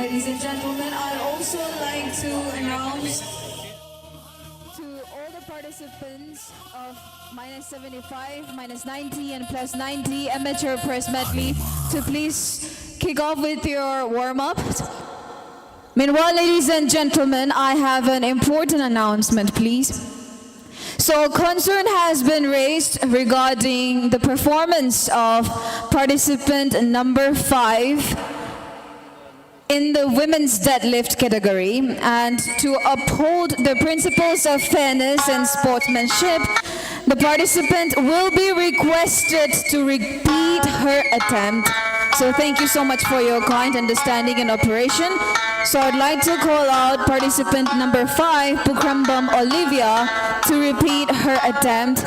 Ladies and gentlemen, I'd also like to announce to all the participants of minus seventy-five, minus ninety, and plus ninety amateur press medley to please kick off with your warm-up. Meanwhile, ladies and gentlemen, I have an important announcement, please. So, concern has been raised regarding the performance of participant number five in the women's deadlift category, and to uphold the principles of fairness and sportsmanship, the participant will be requested to repeat her attempt. So thank you so much for your kind understanding and operation. So I'd like to call out participant number five, Pukrambam Olivia, to repeat her attempt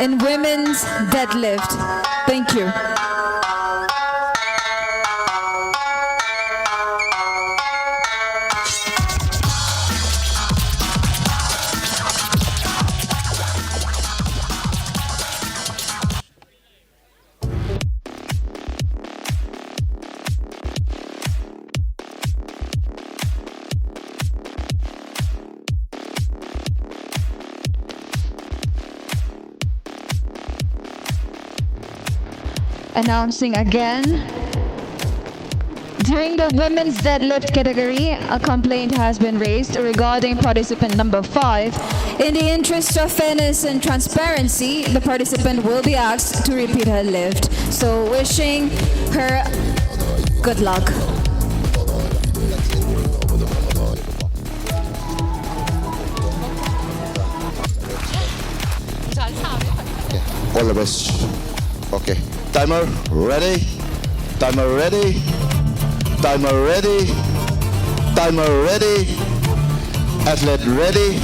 in women's deadlift. Thank you. Announcing again. During the women's deadlift category, a complaint has been raised regarding participant number five. In the interest of fairness and transparency, the participant will be asked to repeat her lift. So, wishing her good luck. All the best. Okay. Timer ready. Timer ready. Timer ready. Timer ready. Athlete ready.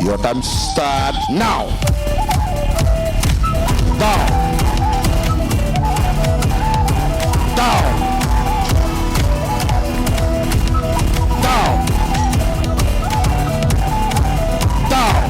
Your time start now. Down. Down. Down. Down.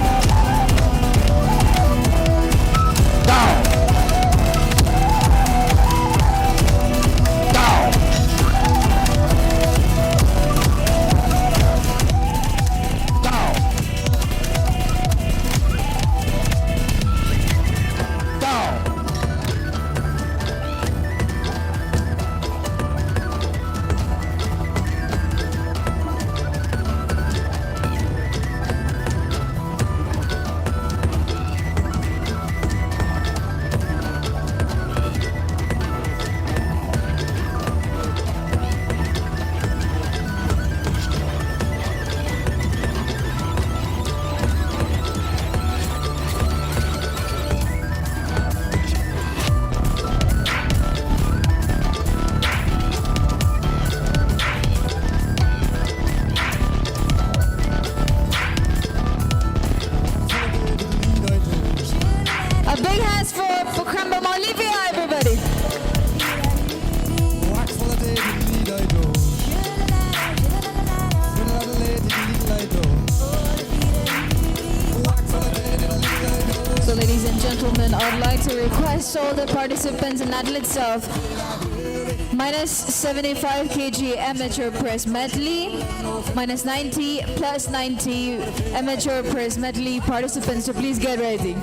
All the participants and athletes of minus seventy-five K G amateur press medley, minus ninety plus ninety amateur press medley participants, so please get ready.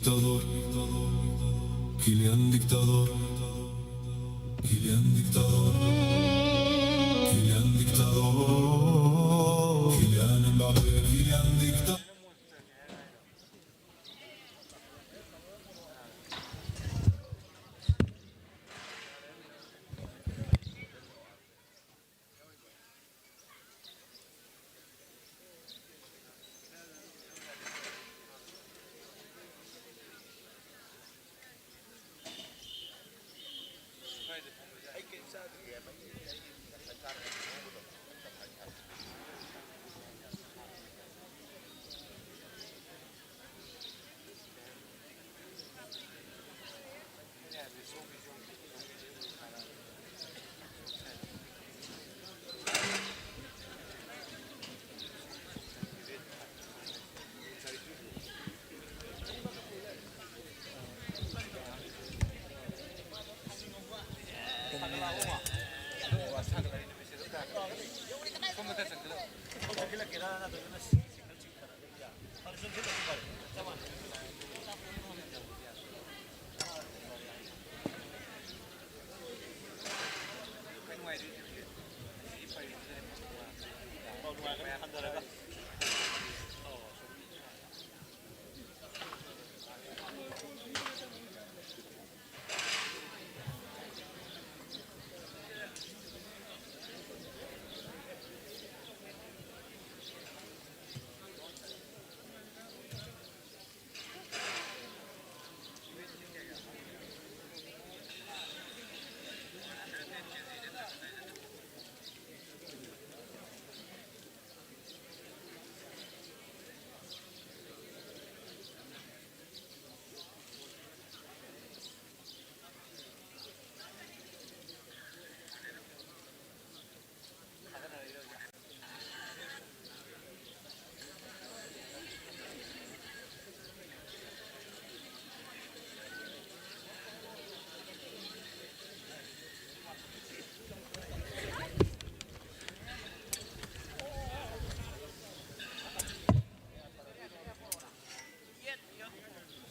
Dictador, Kilian dictador. Kylian dictador, Kylian dictador, Kylian Mbappé, Kylian dictador.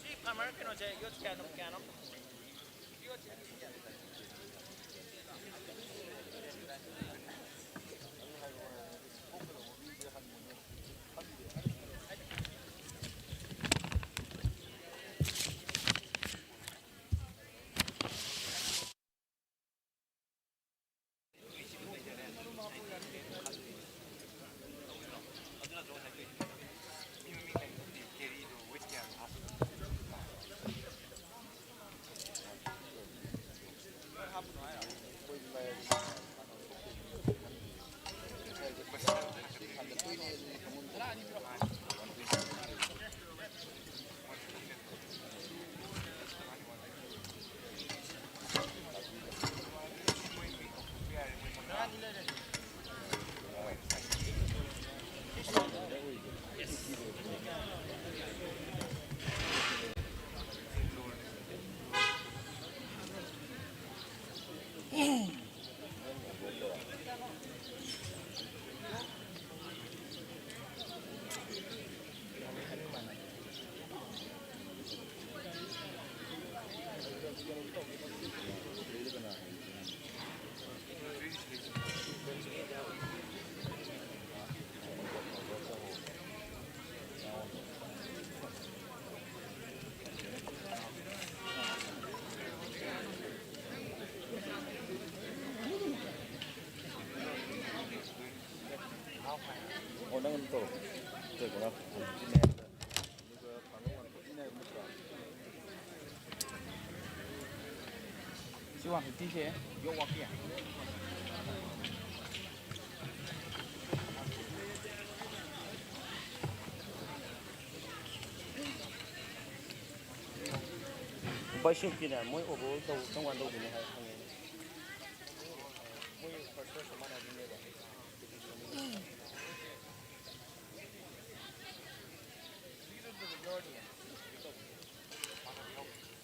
ꯁꯤ farmer ꯀꯩꯅꯣꯁꯦ ꯌꯣꯠ ꯀꯌꯥꯅꯣ, ꯀꯌꯥꯅꯣ? ꯌꯣꯠꯁꯦ ꯑꯣ, ꯅꯪ ꯑꯗꯨꯝ ꯇꯧꯔꯣ꯫ ꯇꯧꯔꯣ꯫ ꯑꯗꯨꯒ ꯐꯪꯉ ꯋꯥꯟ ꯐꯣꯔꯇꯤ ꯅꯥꯏꯟ ꯅꯠꯇ꯭ꯔꯣ? ꯁꯤ ꯋꯥꯟ ꯐꯤꯐꯇꯤꯁꯦ ꯌꯣꯛ ꯋꯥꯛꯀꯤ꯫ ꯕꯥꯏꯁꯨꯛꯀꯤꯅꯦ, ꯃꯣꯏ ꯑꯣꯚꯔ ꯑꯣꯜ ꯇꯧ-, ꯀꯔꯝ ꯀꯥꯟ ꯇꯧꯗꯣꯏꯅꯣ ꯍꯥꯏ ꯍꯪꯉꯛꯏꯅꯦ꯫ ꯃꯣꯏ ꯐꯥꯔꯁ ꯐꯥꯔꯁ ꯃꯥꯟꯅꯗꯣꯏꯅꯦꯕ꯫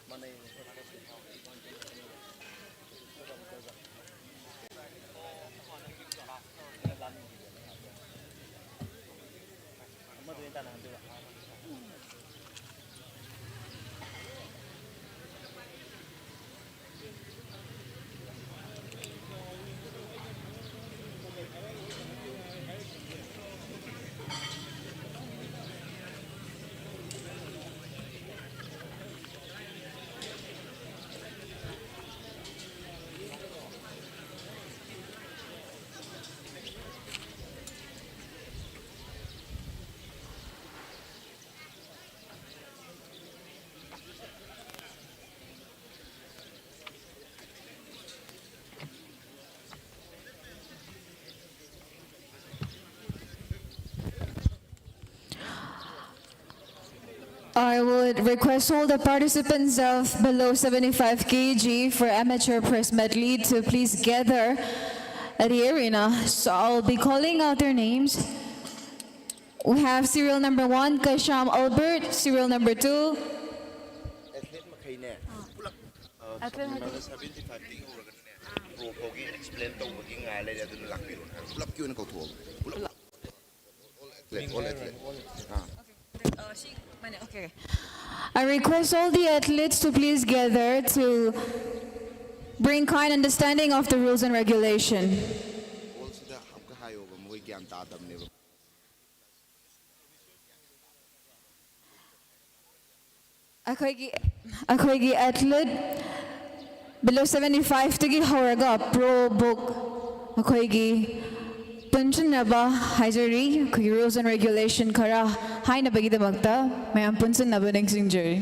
ꯃꯥꯟꯅꯩ꯫ ꯑꯃꯗꯨ ꯑꯣꯏꯅ ꯇꯥꯟꯅꯍꯟꯗꯣꯏꯕ꯫ I would request all the participants of below seventy-five K G for amateur press medley to please gather at the arena. So I'll be calling out their names. We have serial number one, Kasham Albert, serial number two. Athlete ꯃꯈꯩꯅꯦ ꯄꯨꯂꯞ ꯑ, seventy ꯐꯥꯏꯚꯇꯒꯤ ꯍꯧꯔꯒꯅꯦ ꯄ꯭ꯔꯣ ꯐꯥꯎꯒꯤ explain ꯇꯧꯕꯒꯤ ꯉꯥꯏ ꯂꯩꯔꯦ, ꯑꯗꯨꯅ ꯂꯥꯛꯄꯤꯔꯣ꯫ ꯄꯨꯂꯞꯀꯤ ꯑꯣꯏꯅ ꯀꯧꯊꯣꯛꯑꯣ꯫ ꯄꯨꯂꯞ ꯑꯣꯜ ꯑꯦꯊꯂꯦꯠ, ꯑꯣꯜ ꯑꯦꯊꯂꯦꯠ꯫ ꯑꯥ꯫ Uh, she, okay. I request all the athletes to please gather to bring kind understanding of the rules and regulation. ꯍꯣꯜꯁꯤꯗ ꯑꯃꯨꯛꯀ ꯍꯥꯏꯌꯣꯕ, ꯃꯣꯏ ꯒ꯭ꯌꯥꯟ ꯇꯥꯗꯕꯅꯦꯕ꯫ ꯑꯩꯈꯣꯏꯒꯤ ꯑꯩꯈꯣꯏꯒꯤ ꯑꯦꯊꯂꯦꯠ ꯕꯤꯂꯣ ꯁꯕꯦꯟꯇꯤ ꯐꯥꯏꯚꯇꯒꯤ ꯍꯧꯔꯒ ꯄ꯭ꯔꯣ ꯕꯨꯛ ꯑꯩꯈꯣꯏꯒꯤ ꯄꯨꯟꯁꯤꯟꯅꯕ ꯍꯥꯏꯖꯔꯤ꯫ ꯑꯩꯈꯣꯏꯒꯤ rules and regulation ꯈꯔ ꯍꯥꯏꯅꯕꯒꯤꯗꯃꯛꯇ ꯃꯌꯥꯝ ꯄꯨꯟꯁꯤꯟꯅꯕ ꯅꯤꯡꯁꯤꯡꯖꯔꯤ꯫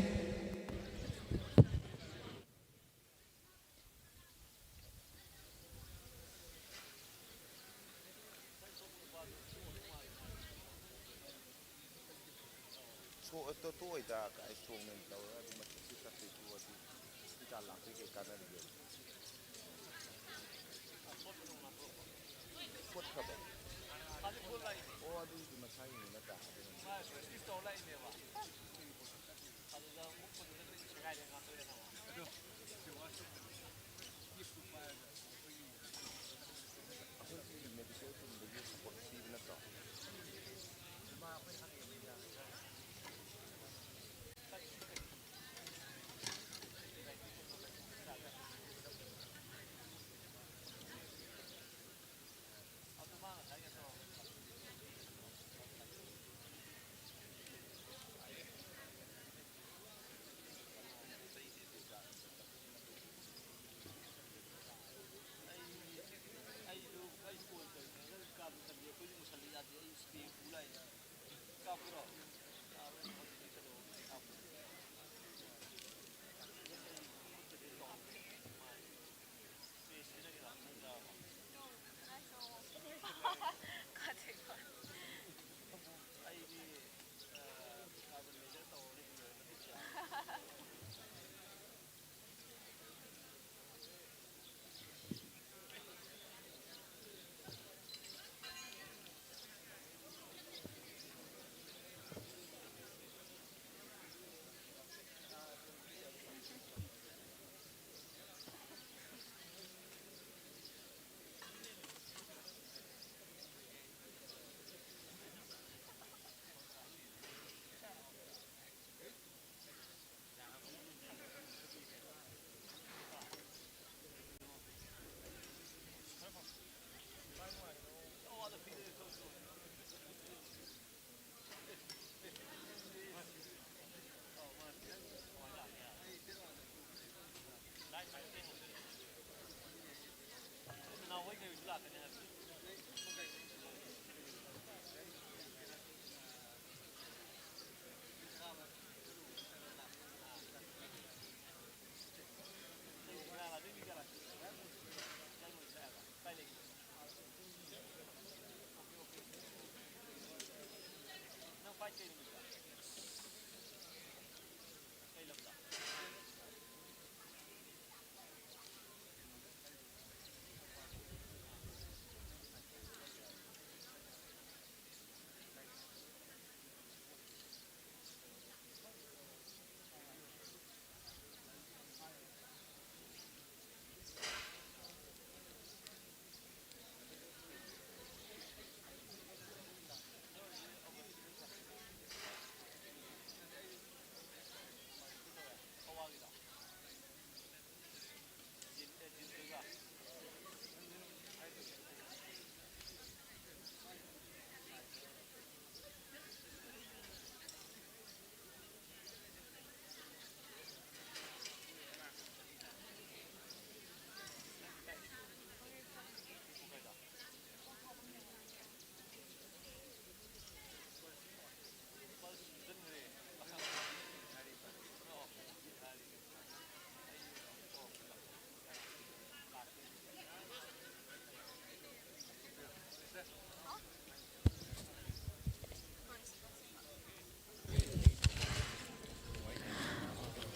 ꯁꯣꯛꯑꯇꯣ ꯇꯣꯛꯑꯣꯏꯗ, ꯀꯥꯏ ꯏꯁꯇ꯭ꯔꯣꯡꯃꯦꯟ ꯇꯧꯔꯒ ꯑꯗꯨꯝ ꯃꯊꯛꯁꯤ ꯇꯛꯇꯣꯏ ꯇꯣꯛꯑꯗꯤ ꯍꯣꯁꯄꯤꯇꯥꯜ ꯂꯥꯛꯄꯩ ꯀꯩ ꯀꯥꯟꯅꯔꯤꯒꯦ? ꯐꯣꯠꯈ꯭ꯔꯕꯣ? ꯑꯣ, ꯑꯗꯨꯒꯤꯗꯤ ꯃꯁꯥꯒꯤꯅꯤ ꯅꯠꯇ꯭ꯔꯥ? ꯑꯗꯨꯅ ꯑꯩꯈꯣꯏꯒꯤ ꯃꯦꯗꯤꯀꯦꯜ ꯇꯤꯝꯗꯒꯤ ꯁꯄꯣꯔꯠ ꯄꯤꯕ ꯅꯠꯇ꯭ꯔꯣ?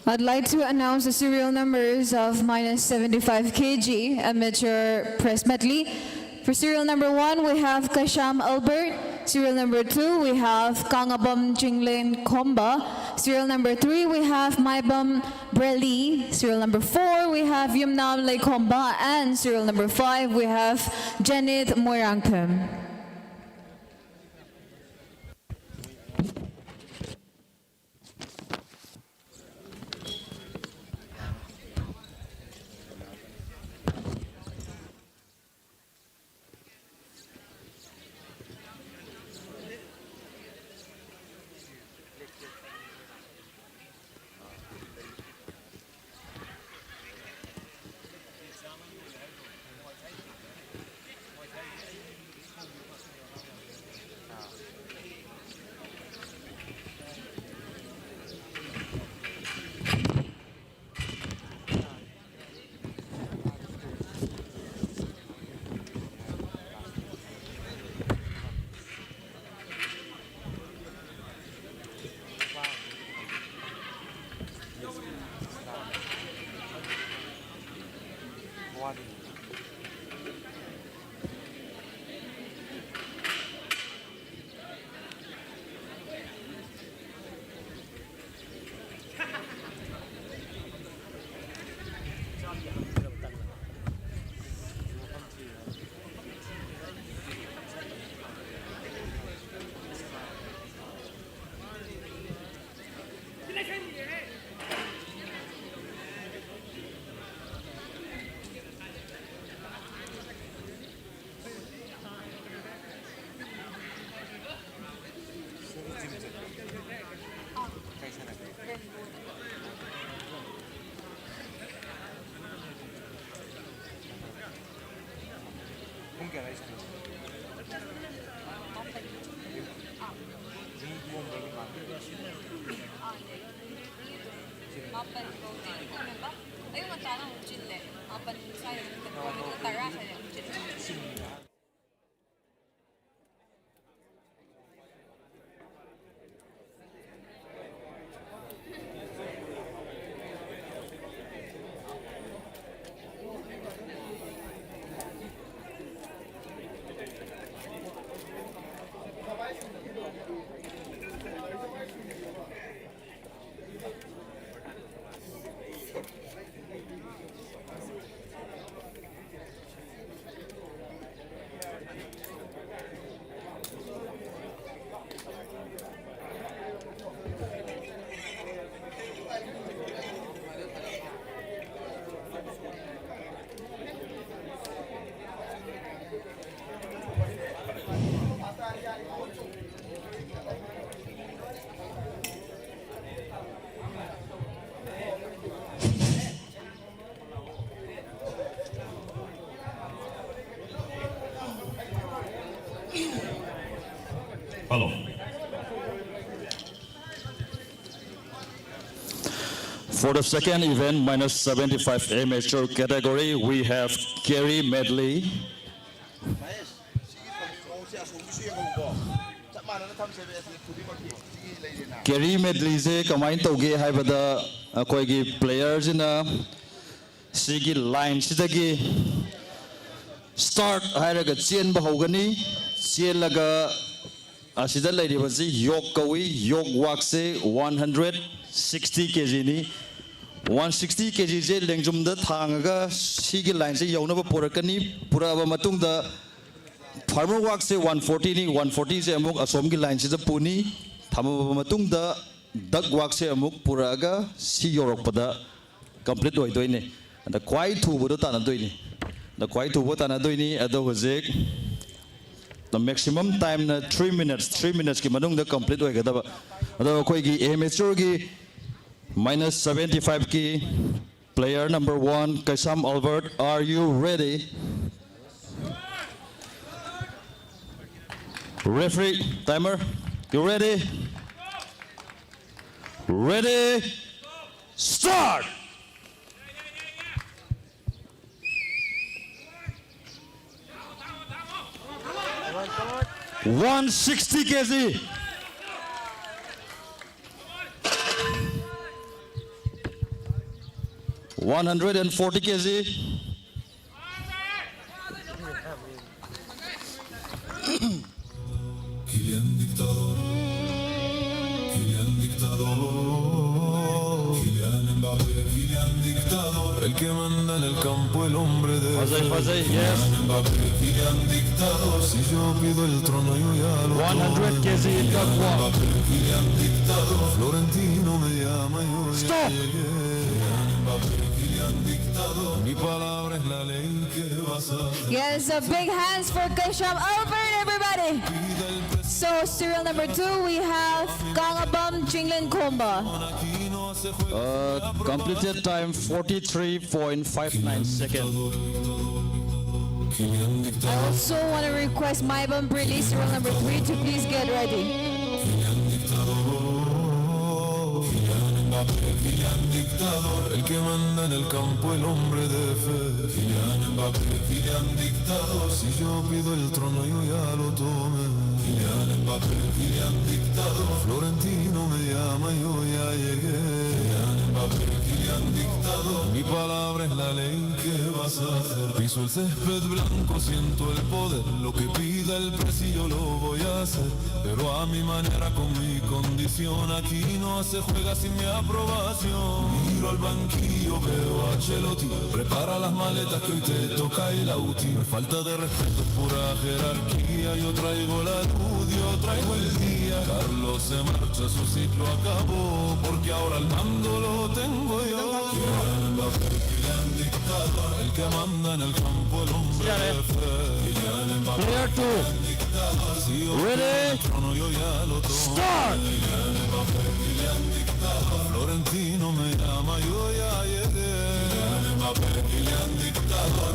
I'd like to announce the serial numbers of minus seventy-five K G amateur press medley. For serial number one, we have Kasham Albert. Serial number two, we have Kangabam Chinglen Khomba. Serial number three, we have Maibam Breli. Serial number four, we have Yumnam Leikhomba. And serial number five, we have Janet Moirangthem. Hello. For the second event, minus seventy-five amateur category, we have Kerry Medley. Kerry ꯃꯦꯗꯂꯤꯁꯦ ꯀꯃꯥꯏꯅ ꯇꯧꯒꯦ ꯍꯥꯏꯕꯗ, ꯑꯩꯈꯣꯏꯒꯤ ꯄ꯭ꯂꯦꯌꯔꯁꯤꯅ ꯁꯤꯒꯤ ꯂꯥꯏꯟꯁꯤꯗꯒꯤ start ꯍꯥꯏꯔꯒ ꯆꯦꯟꯕ ꯍꯧꯒꯅꯤ꯫ ꯆꯦꯜꯂꯒ ꯑꯁꯤꯗ ꯂꯩꯔꯤꯕꯁꯤ ꯌꯣꯛ ꯀꯧꯏ꯫ ꯌꯣꯛ ꯋꯥꯛꯁꯦ ꯋꯥꯟ ꯍꯟꯗ꯭ꯔꯦꯠ ꯁꯤꯛꯁꯇꯤ ꯀꯦ ꯖꯤꯅꯤ꯫ ꯋꯥꯟ ꯁꯤꯛꯁꯇꯤ ꯀꯦ ꯖꯤꯁꯦ ꯂꯦꯡꯖꯨꯝꯗ ꯊꯥꯡꯉꯒ ꯁꯤꯒꯤ ꯂꯥꯏꯟꯁꯦ ꯌꯧꯅꯕ ꯄꯨꯔꯛꯀꯅꯤ꯫ ꯄꯨꯔꯛꯑꯕ ꯃꯇꯨꯡꯗ ꯐꯥꯔꯃꯔ ꯋꯥꯛꯁꯦ ꯋꯥꯟ ꯐꯣꯔꯇꯤꯅꯤ꯫ ꯋꯥꯟ ꯐꯣꯔꯇꯤꯁꯦ ꯑꯃꯨꯛ ꯑꯁꯣꯝꯒꯤ ꯂꯥꯏꯟꯁꯤꯗ ꯄꯨꯅꯤ꯫ ꯊꯝꯃꯕ ꯃꯇꯨꯡꯗ ꯗꯛ ꯋꯥꯛꯁꯦ ꯑꯃꯨꯛ ꯄꯨꯔꯛꯑꯒ ꯁꯤ ꯌꯧꯔꯛꯄꯗ ꯀꯝꯄ꯭ꯂꯤꯠ ꯑꯣꯏꯗꯣꯏꯅꯤ꯫ ꯑꯗ ꯈ꯭ꯋꯥꯏ ꯊꯨꯕꯗꯣ ꯇꯥꯟꯅꯗꯣꯏꯅꯤ꯫ ꯑꯗ ꯈ꯭ꯋꯥꯏ ꯊꯨꯕ ꯇꯥꯟꯅꯗꯣꯏꯅꯤ꯫ ꯑꯗꯣ ꯍꯧꯖꯤꯛ ꯃꯦꯛꯁꯤꯃꯝ ꯇꯥꯏꯝꯅ ꯊ꯭ꯔꯤ ꯃꯤꯅꯠꯁ, ꯊ꯭ꯔꯤ ꯃꯤꯅꯠꯁꯀꯤ ꯃꯅꯨꯡꯗ ꯀꯝꯄ꯭ꯂꯤꯠ ꯑꯣꯏꯒꯗꯕ꯫ ꯑꯗꯣ ꯑꯩꯈꯣꯏꯒꯤ ꯑꯦꯃꯦꯆꯔꯒꯤ ꯃꯥꯏꯅꯁ ꯁꯕꯦꯟꯇꯤ ꯐꯥꯏꯚꯀꯤ player number one, Kaisham Albert, are you ready? Referee, timer, you ready? Ready? Start! One sixty K G. One hundred and forty K G. Kylian dictador, Kylian dictador, Kylian Mbappé, Kylian dictador, el que manda en el campo, el hombre de Fazay, Fazay, yes. Kylian Mbappé, Kylian dictador, si yo pido el trono, yo ya lo one hundred K Z in that one. Kylian dictador, Florentino me llama, yo ya Stop. Llegué. Kylian Mbappé, Kylian dictador, mi palabra es la ley. Yes, a big hands for Kasham Albert, everybody. So, serial number two, we have Kangabam Chinglin Komba. Uh, completed time forty-three point five nine seconds. I also want to request Maivan Brilies, rule number three, to please get ready. El que manda en el campo, el hombre de fe. Kylian Mbappé, Kylian dictador. Si yo pido el trono, yo ya lo tomé. Kylian Mbappé, Kylian dictador. Florentino me llama, yo ya llegué. Kylian Mbappé, Kylian dictador. Mi palabra es la ley, ¿qué vas a hacer? Piso el césped blanco, siento el poder. Lo que pida el presi, yo lo voy a hacer. Pero a mi manera, con mi condición, aquí no se juega sin mi aprobación. Miro al banquillo, veo a Ancelotti. Prepara las maletas que hoy te toca el Audi. No es falta de respeto, es pura jerarquía. Yo traigo la luz, yo traigo el día. Carlos se marcha, su ciclo acabó, porque ahora el mando lo tengo yo. Kylian Mbappé, Kylian dictador, el que manda en el campo, el hombre de fe. Kylian Mbappé, Player two. Ready? Start! Florentino me llama, yo ya llegué.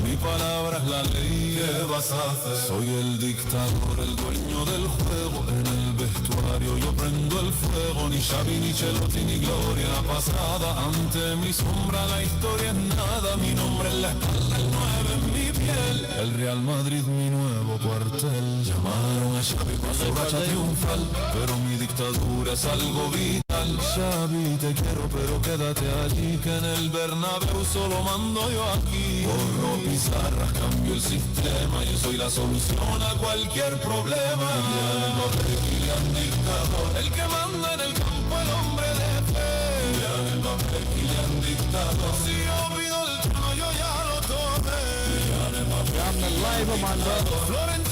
Mi palabra es la ley, ¿qué vas a hacer? Soy el dictador, el dueño del juego. En el vestuario yo prendo el fuego. Ni Xavi, ni Ancelotti, ni gloria pasada. Ante mi sombra la historia es nada. Mi nombre en la espalda, el nueve en mi piel. El Real Madrid, mi nuevo cuartel. Llamaron a Xavi por su racha triunfal, pero mi dictadura es algo vital. Xavi, te quiero, pero quédate allí, que en el Bernabéu solo mando yo aquí. Borro pizarras, cambio el sistema, yo soy la solución a cualquier problema. Kylian Mbappé, Kylian dictador, el que manda en el campo, el hombre de fe. Kylian Mbappé, Kylian dictador, si yo pido el trono, yo ya lo tomé. Kylian Mbappé, ꯌꯥꯝꯅ ꯂꯥꯏꯕ ꯃꯥꯟꯕ,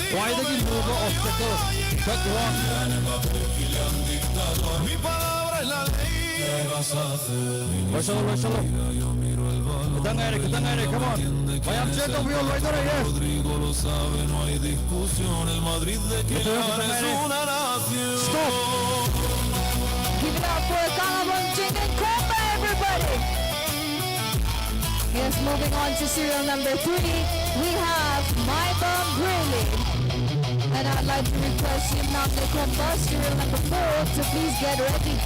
ꯈ꯭ꯋꯥꯏꯗꯒꯤ ꯂꯨꯕ obstacle, cut rock. ꯈꯤꯇꯪ ꯉꯥꯏꯔꯦ, ꯈꯤꯇꯪ ꯉꯥꯏꯔꯦ, come on. ꯃꯌꯥꯝ cheer ꯇꯧꯕꯤꯌꯣ, ꯂꯣꯏꯗꯣꯔꯦ, yes. ꯃꯤꯇꯔ ꯈꯤꯇꯪ ꯉꯥꯏꯔꯦ. Stop. Give it up for Kangabong Chingin Kumba, everybody. Yes, moving on to serial number three, we have Maibam Brilliant. And I'd like to request Yimnam Lekomba, serial number four, to please get ready.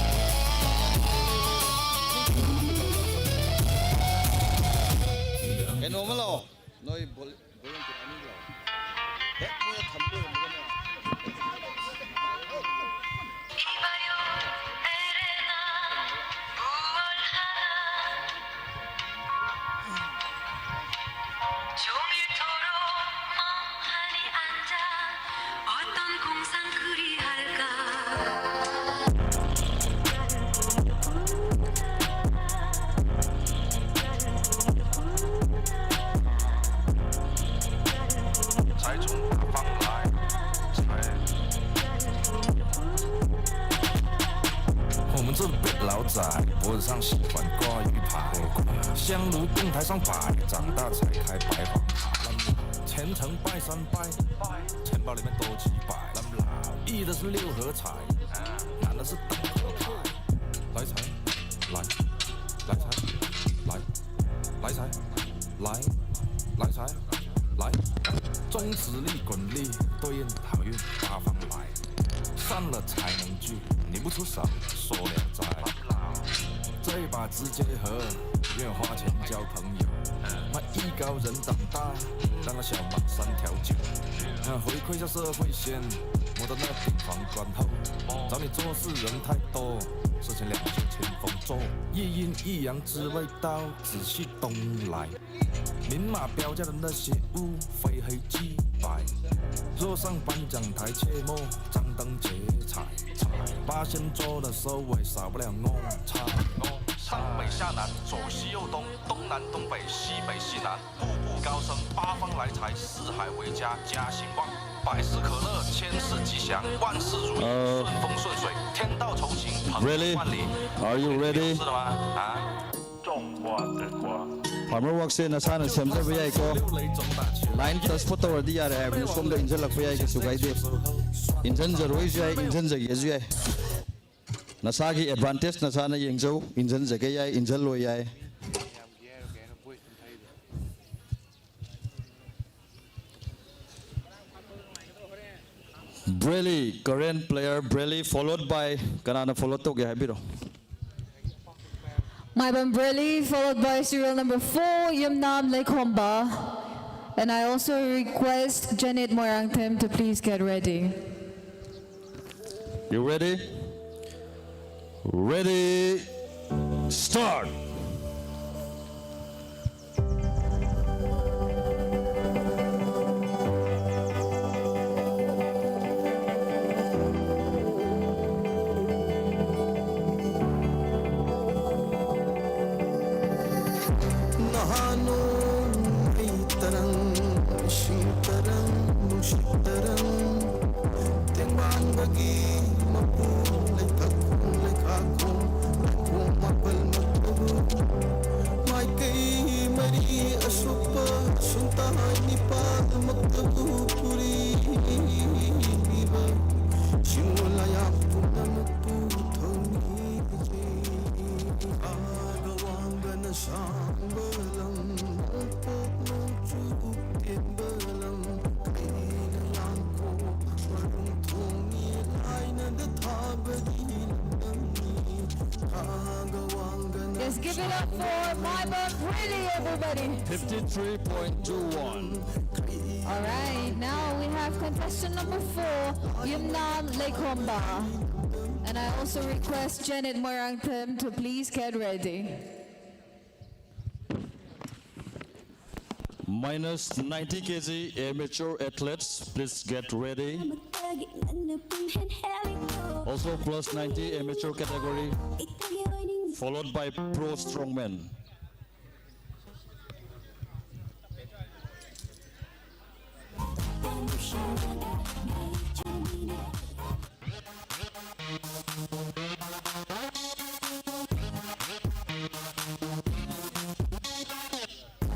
ꯀꯩꯅꯣ ꯑꯃ ꯂꯥꯛꯑꯣ꯫ ꯅꯣꯏ ꯕꯣꯜ-, ꯕꯣꯜ ꯌꯦꯡ ꯄꯤꯔꯛꯑꯅꯤ ꯂꯥꯛꯑꯣ꯫ ꯍꯦꯛ ꯃꯣꯏꯅ ꯊꯝ ꯂꯣꯏꯔꯝꯃꯒꯅꯦ꯫ 종일토록 멍하니 앉아 어떤 공상들이 할까. Really? Are you ready? Farmer Workꯁꯦ ꯅꯁꯥꯅ ꯁꯦꯝꯖꯕ ꯌꯥꯏꯀꯣ꯫ Line touch ꯐꯨꯠ ꯇꯧꯔꯗꯤ ꯌꯥꯔꯦ ꯍꯥꯏꯕꯅꯤ꯫ ꯁꯣꯝꯗ ꯏꯟꯁꯤꯜꯂꯛꯄ ꯌꯥꯏ, ꯀꯩꯁꯨ ꯀꯥꯏꯗꯦ꯫ ꯏꯟꯁꯤꯟꯖꯔꯣꯏꯁꯨ ꯌꯥꯏ, ꯏꯟꯁꯤꯟꯖꯒꯦꯁꯨ ꯌꯥꯏ꯫ ꯅꯁꯥꯒꯤ advantage ꯅꯁꯥꯅ ꯌꯦꯡꯖꯧ꯫ ꯏꯟꯁꯤꯟꯖꯒꯦ ꯌꯥꯏ, ꯏꯟꯁꯤꯜꯂꯣꯏ ꯌꯥꯏ꯫ Brelly, current player Brelly, followed by, ꯀꯅꯥꯅ follow ꯇꯧꯒꯦ ꯍꯥꯏꯕꯤꯔꯣ? Maibam Brelly, followed by serial number four, Yumnam Leikhomba. And I also request Janet Moirangthem to please get ready. You ready? Ready, start! ꯅꯍꯥꯟꯣꯏ ꯃꯩ ꯇꯔꯪ, ꯏꯁꯤꯡ ꯇꯔꯪ, ꯅꯨꯡꯁꯤꯠ ꯇꯔꯪ, ꯇꯦꯡꯕꯥꯡꯕꯒꯤ ꯃꯄꯨ, ꯂꯩꯊꯛ ꯂꯩꯈꯥꯈꯣꯡ, ꯂꯩꯈꯣꯡ ꯃꯥꯄꯜꯃꯛꯇꯕꯨ, ꯃꯥꯏꯀꯩ ꯃꯔꯤ ꯑꯁꯨꯞꯄ ꯁꯨꯟꯇꯥꯏ ꯅꯤꯄꯥꯜꯃꯛꯇꯕꯨ ꯄꯨꯔꯤꯕ ꯁꯤꯡꯂꯣꯟ ꯂꯥꯌꯥꯝ ꯄꯨꯝꯅꯃꯛꯄꯨ ꯊꯧꯅꯤꯖꯩ꯫ ꯈꯥꯒ ꯋꯥꯡꯒꯅ ꯁꯥꯡꯕ ꯂꯝ, ꯅꯣꯡꯄꯣꯛ ꯅꯣꯡꯆꯨꯞ ꯇꯦꯟꯕ ꯂꯝ, ꯀꯩꯅ ꯂꯥꯡꯈꯣꯛ ꯃꯔꯨꯝ ꯊꯣꯡꯉꯤ, ꯂꯥꯏꯅꯗ ꯊꯥꯕꯒꯤ ꯂꯝꯗꯝꯅꯤ꯫ ꯈꯥꯒ ꯋꯥꯡꯒꯅ Yes, give it up for Maibam Brelly, everybody. Fifty-three point two one. All right, now we have contestant number four, Yumnam Leikhomba. And I also request Janet Moirangthem to please get ready. Minus ninety K G amateur athletes, please get ready. Also plus ninety amateur category, followed by pro strongman.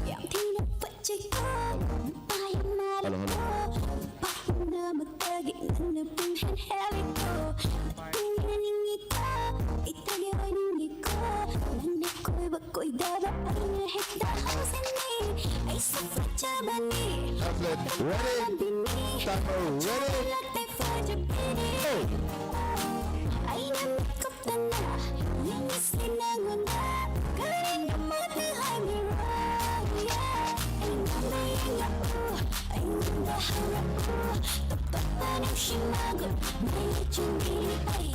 ꯌꯥꯝ ꯊꯤꯅ ꯐꯠꯖꯩꯀꯣ ꯅꯨꯄꯥ ꯌꯥꯝ ꯃꯥꯜꯂꯤꯀꯣ ꯅꯨꯄꯥ ꯄꯨꯝꯅꯃꯛꯇꯒꯤ ꯅꯪꯅ ꯄꯨꯡꯍꯦꯟ ꯍꯦꯜꯂꯤꯀꯣ ꯅꯪ ꯌꯦꯡꯅꯤꯡꯉꯤꯀꯣ ꯏꯇꯒꯤ ꯑꯣꯏꯅꯤꯡꯉꯤꯀꯣ ꯅꯪꯅ ꯀꯣꯏꯕ ꯀꯣꯏꯗꯕ ꯑꯩꯅ ꯍꯦꯛꯇ ꯍꯧꯖꯤꯟꯅꯤ ꯑꯩꯁꯨ ꯐꯠꯖꯕꯅꯤ Athlete ready, timer ready. ꯂꯥꯛꯇꯦ ꯐꯖꯕꯤꯅꯤ꯫ ꯑꯩꯅ ꯃꯤꯀꯨꯞꯇꯅ ꯌꯦꯡꯉꯤꯁꯤ ꯅꯪꯉꯣꯟꯗ, ꯀꯔꯤꯅꯣ ꯃꯥꯗꯤ ꯍꯥꯏꯕꯤꯔꯣ? Yeah. ꯑꯩꯉꯣꯟꯗ ꯌꯦꯡꯂꯛꯎ, ꯑꯩꯉꯣꯟꯗ ꯍꯧꯔꯛꯎ, ꯇꯣꯞ ꯇꯣꯞꯄ ꯅꯨꯡꯁꯤꯅꯒꯨꯝ ꯃꯩ ꯆꯤꯡꯕꯤꯔꯤ ꯑꯩ꯫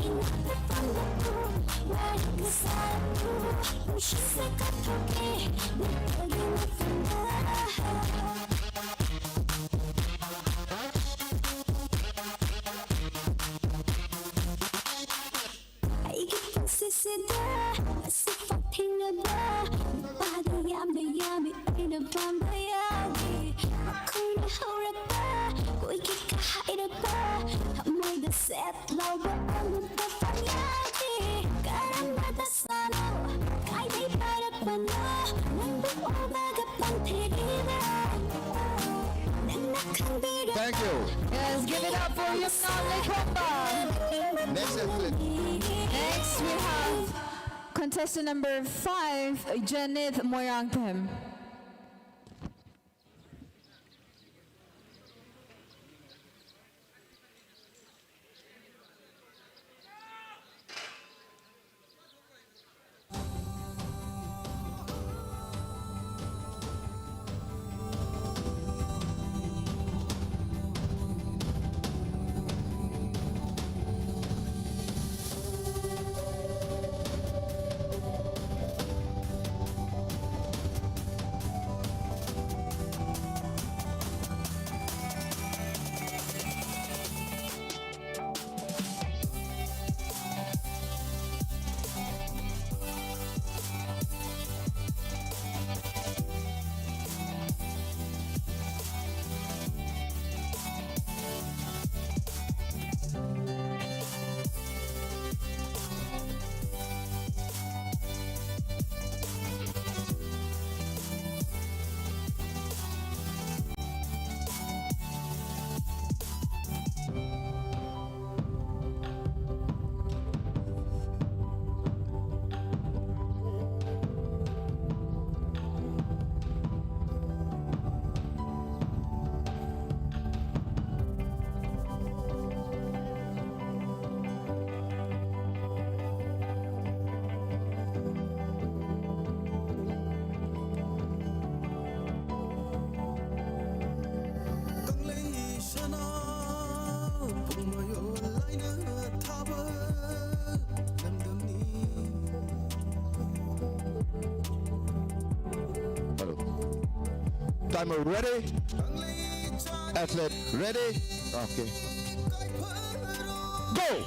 ꯏꯅꯥꯛꯇ ꯐꯝꯂꯛꯎ, ꯋꯥꯔꯤꯒ ꯁꯥꯔꯛꯎ, ꯅꯨꯡꯁꯤꯁꯦ ꯀꯠꯊꯣꯛꯀꯦ ꯅꯠꯇ꯭ꯔꯒꯤ ꯃꯐꯝꯗ꯫ ꯑꯩꯒꯤ ꯄꯨꯟꯁꯤꯁꯤꯗ ꯉꯁꯤꯐꯥꯎ ꯊꯦꯡꯅꯕ ꯅꯨꯄꯥꯗꯤ ꯌꯥꯝꯅ ꯌꯥꯝꯃꯤ ꯑꯩꯅ ꯄꯥꯝꯕ ꯌꯥꯎꯏ꯫ ꯃꯈꯣꯏꯅ ꯍꯧꯔꯛꯄ ꯀꯣꯏꯒꯦ ꯀ ꯍꯥꯏꯔꯛꯄ ꯊꯃꯣꯏꯗ ꯁꯦꯠ ꯂꯥꯎꯕ ꯑꯃꯠꯇ ꯐꯪ ꯌꯥꯎꯗꯦ꯫ ꯀꯔꯝꯕ ꯗꯁꯥꯅꯣ ꯀꯥꯏꯗꯩ ꯄꯥꯏꯔꯛꯄꯅꯣ ꯅꯪꯕꯨ ꯎꯕꯒ ꯄꯪꯊꯦꯛꯏꯕ ꯅꯪꯅ ꯈꯪꯕꯤꯔ Thank you. Yes, give it up for Yumnam Leikhompa. Next athlete. Next, we have contestant number five, Janet Moirangthem. Timer ready. Athlete ready. Okay. Go.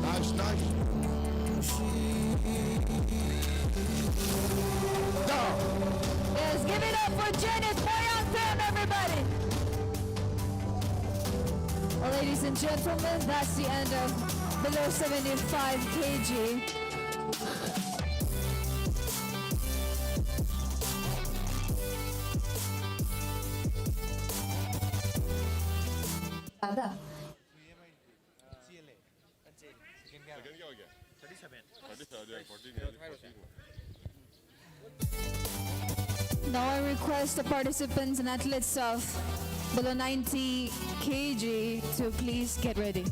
Nice, nice. Down. Yes, give it up for Janet Moyang Pham, everybody. Well, ladies and gentlemen, that's the end of below seventy-five K G. दादा। Second क्या हो गया? Thirty seven. Thirty seven, forty, forty. Now I request the participants and athletes of below ninety K G to please get ready.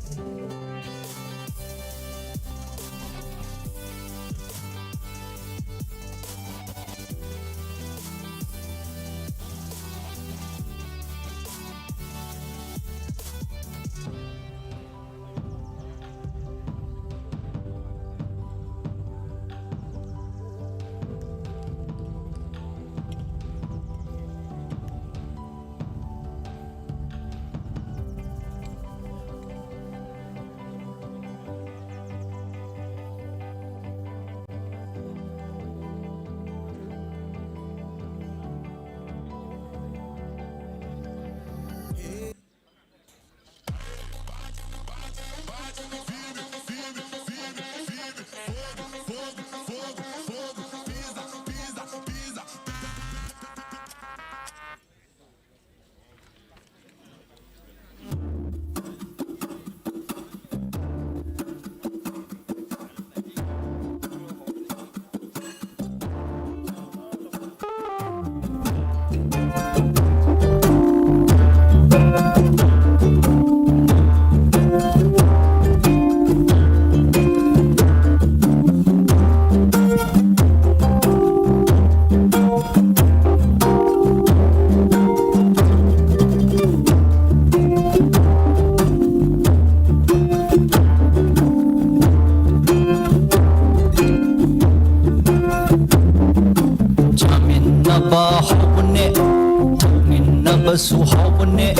ꯁꯨ ꯍꯥꯎꯕꯅꯦ,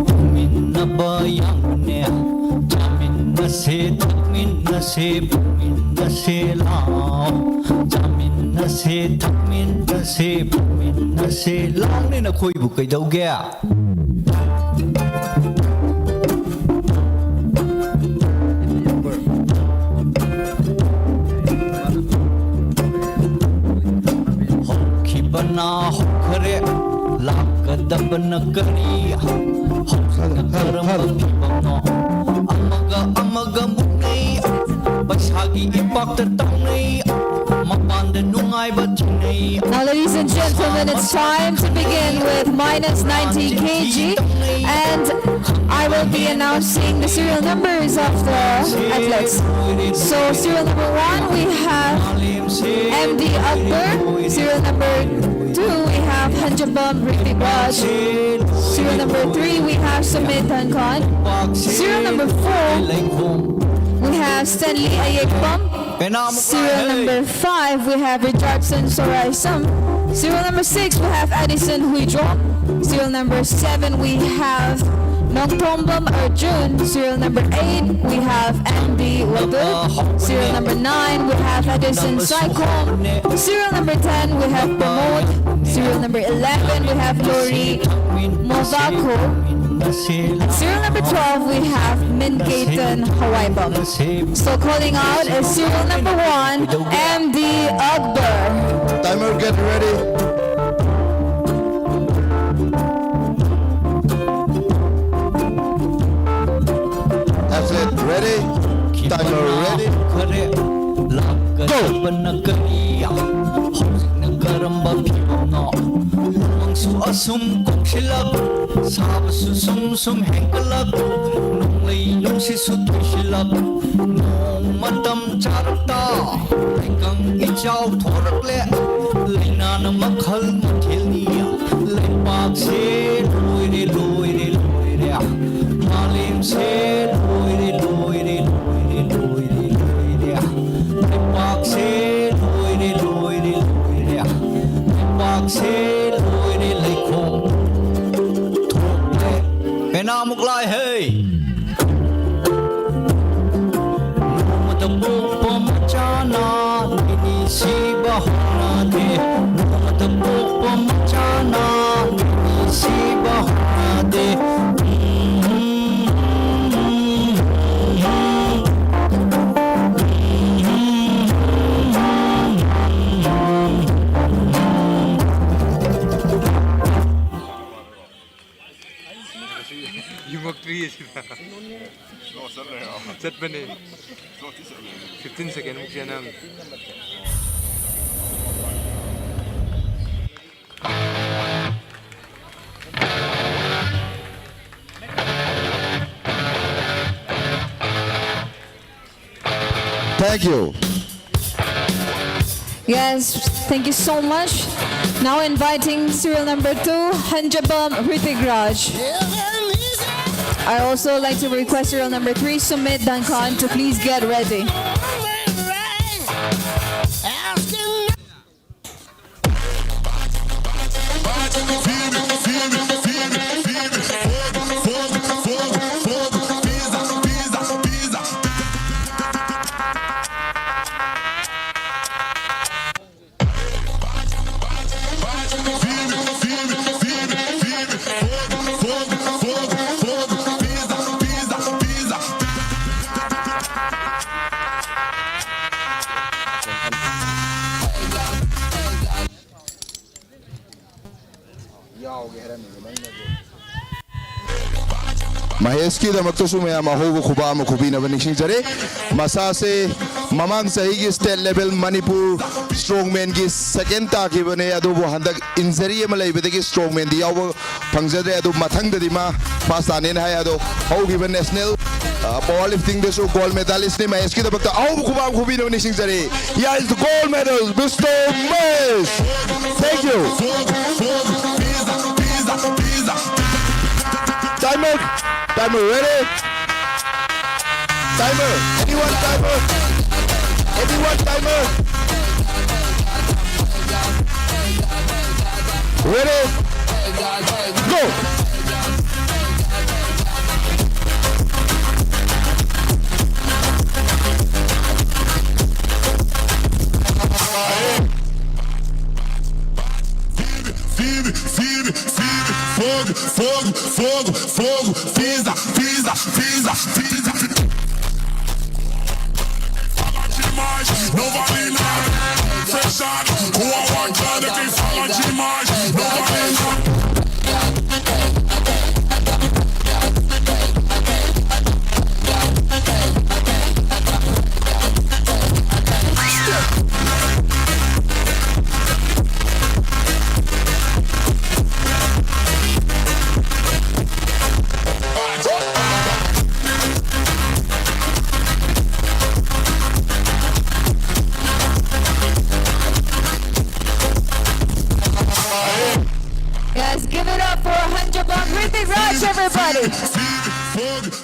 ꯄꯨꯃꯤꯟꯅꯕ ꯌꯥꯎꯕꯅꯦ꯫ ꯆꯥꯃꯤꯟꯅꯁꯦ, ꯊꯛꯃꯤꯟꯅꯁꯦ, ꯄꯨꯃꯤꯟꯅꯁꯦ ꯂꯥꯎ꯫ ꯆꯥꯃꯤꯟꯅꯁꯦ, ꯊꯛꯃꯤꯟꯅꯁꯦ, ꯄꯨꯃꯤꯟꯅꯁꯦ ꯂꯥꯎꯅꯦ꯫ ꯅꯈꯣꯏꯕꯨ ꯀꯩꯗꯧꯒꯦ? ꯍꯧꯈꯤꯕꯅ ꯍꯧꯈꯔꯦ, ꯂꯥꯛꯀꯗꯕꯅ ꯀꯔꯤ? ꯍꯧꯖꯤꯛꯅ ꯀꯔꯝꯕ ꯐꯤꯕꯝꯅꯣ? ꯑꯃꯒ ꯑꯃꯒ ꯃꯨꯛꯅꯩ, ꯄꯩꯁꯥꯒꯤ ꯏꯄꯥꯛꯇ ꯇꯧꯅꯩ, ꯃꯄꯥꯟꯗ ꯅꯨꯡꯉꯥꯏꯕ ꯊꯤꯅꯩ꯫ Now, ladies and gentlemen, it's time to begin with minus ninety K G, and I will be announcing the serial numbers of the athletes. So, serial number one, we have M D Akbar. Serial number two, we have Hanjabam Ritik Raj. Serial number three, we have Sumit Dhankhan. Serial number four, we have Stanley Ayekbam. Serial number five, we have Richardson Soraisam. Serial number six, we have Addison Huidrop. Serial number seven, we have Nongthombam Arjun. Serial number eight, we have Andy Wadud. Serial number nine, we have Addison Saikom. Serial number ten, we have Pramod. Serial number eleven, we have Lori Movako. At serial number twelve, we have Min Ketan Hawaibam. So calling out is serial number one, M D Akbar. Timer, get ready. That's it. Ready? Timer ready? ꯈꯔꯦ ꯂꯥꯛꯀꯗꯕꯅ ꯀꯔꯤ? ꯍꯧꯖꯤꯛꯅ ꯀꯔꯝꯕ ꯐꯤꯕꯝꯅꯣ? ꯎꯃꯪꯁꯨ ꯑꯁꯨꯝ ꯀꯣꯛꯁꯤꯜꯂꯛ, ꯁꯥꯕꯁꯨ ꯁꯨꯝ ꯁꯨꯝ ꯍꯦꯟꯒꯠꯂꯛ, ꯅꯣꯡꯂꯩ ꯅꯨꯡꯁꯤꯠꯁꯨ ꯇꯣꯏꯁꯤꯜꯂꯛ, ꯅꯣꯡ ꯃꯇꯝ ꯆꯥꯔꯛꯇ, ꯂꯩꯀꯪ ꯏꯆꯥꯎ ꯊꯣꯔꯛꯂꯦ, ꯂꯥꯏꯅꯥꯅ ꯃꯈꯜ ꯃꯊꯦꯜꯅꯤ꯫ ꯂꯩꯕꯥꯛꯁꯦ ꯂꯣꯏꯔꯦ, ꯂꯣꯏꯔꯦ, ꯂꯣꯏꯔꯦ꯫ ꯃꯥꯂꯦꯝꯁꯦ ꯂꯣꯏꯔꯦ, ꯂꯣꯏꯔꯦ, ꯂꯣꯏꯔꯦ, ꯂꯣꯏꯔꯦ꯫ ꯂꯩꯕꯥꯛꯁꯦ ꯂꯣꯏꯔꯦ, ꯂꯣꯏꯔꯦ, ꯂꯣꯏꯔꯦ꯫ ꯂꯩꯕꯥꯛꯁꯦ ꯂꯣꯏꯔꯦ, ꯂꯩꯈꯣꯝ꯫ ꯂꯥꯏ ꯍꯦ꯫ ꯅꯣꯡꯃꯇ ꯄꯣꯛꯄ ꯃꯆꯥꯅ ꯅꯤꯅꯤ ꯁꯤꯕ ꯍꯧꯅꯗꯦ꯫ ꯅꯣꯡꯃꯇ ꯄꯣꯛꯄ ꯃꯆꯥꯅ ꯅꯤꯅꯤ ꯁꯤꯕ ꯍꯧꯅꯗꯦ꯫ ꯌꯨꯝꯃꯛꯇ꯭ꯔꯤꯌꯦ ꯁꯤꯗ꯫ ꯆꯠꯄꯅꯦ꯫ Fifteen ꯁꯦꯀꯦꯟꯃꯨꯛ ꯆꯦꯟꯅꯕꯅꯦ꯫ Thank you. Yes, thank you so much. Now inviting serial number two, Hanjabam Hrithik Raj. I also like to request serial number three, Sumit Dankhan, to please get ready. ꯃꯍꯦꯁꯀꯤꯗꯃꯛꯇꯁꯨ ꯃꯌꯥꯝ ꯑꯍꯧꯕ ꯈꯨꯕꯥꯛ ꯑꯃ ꯈꯨꯕꯤꯅꯕ ꯅꯤꯡꯁꯤꯡꯖꯔꯤ꯫ ꯃꯁꯥꯁꯦ ꯃꯃꯥꯡ ꯆꯍꯤꯒꯤ state level ꯃꯅꯤꯄꯨꯔ strongmanꯒꯤ second ꯇꯥꯈꯤꯕꯅꯦ, ꯑꯗꯨꯕꯨ ꯍꯟꯗꯛ injury ꯑꯃ ꯂꯩꯕꯗꯒꯤ strongmanꯗꯤ ꯌꯥꯎꯕ ꯐꯪꯖꯗ꯭ꯔꯦ꯫ ꯑꯗꯨ ꯃꯊꯪꯗꯗꯤ ꯃꯥ first ꯇꯥꯅꯦꯅ ꯍꯥꯏ꯫ ꯑꯗꯣ ꯍꯧꯈꯤꯕ national, ꯑ, power liftingꯗꯁꯨ gold medalistꯅꯤ꯫ ꯃꯍꯦꯁꯀꯤꯗꯃꯛꯇ ꯑꯍꯧꯕ ꯈꯨꯕꯥꯛ ꯈꯨꯕꯤꯅꯕ ꯅꯤꯡꯁꯤꯡꯖꯔꯤ꯫ Here is the gold medal, Mister Mahesh. Thank you. Timer, timer, ready? Timer, anyone timer? Anyone timer? Ready? Go! Fogo, fogo, fiza, fiza, fiza, fiza. Fala demais, não vale nada. Fechado, com a bancada, quem fala demais, não vale nada. Guys, give it up for Hanjabong Hrithik Raj, everybody.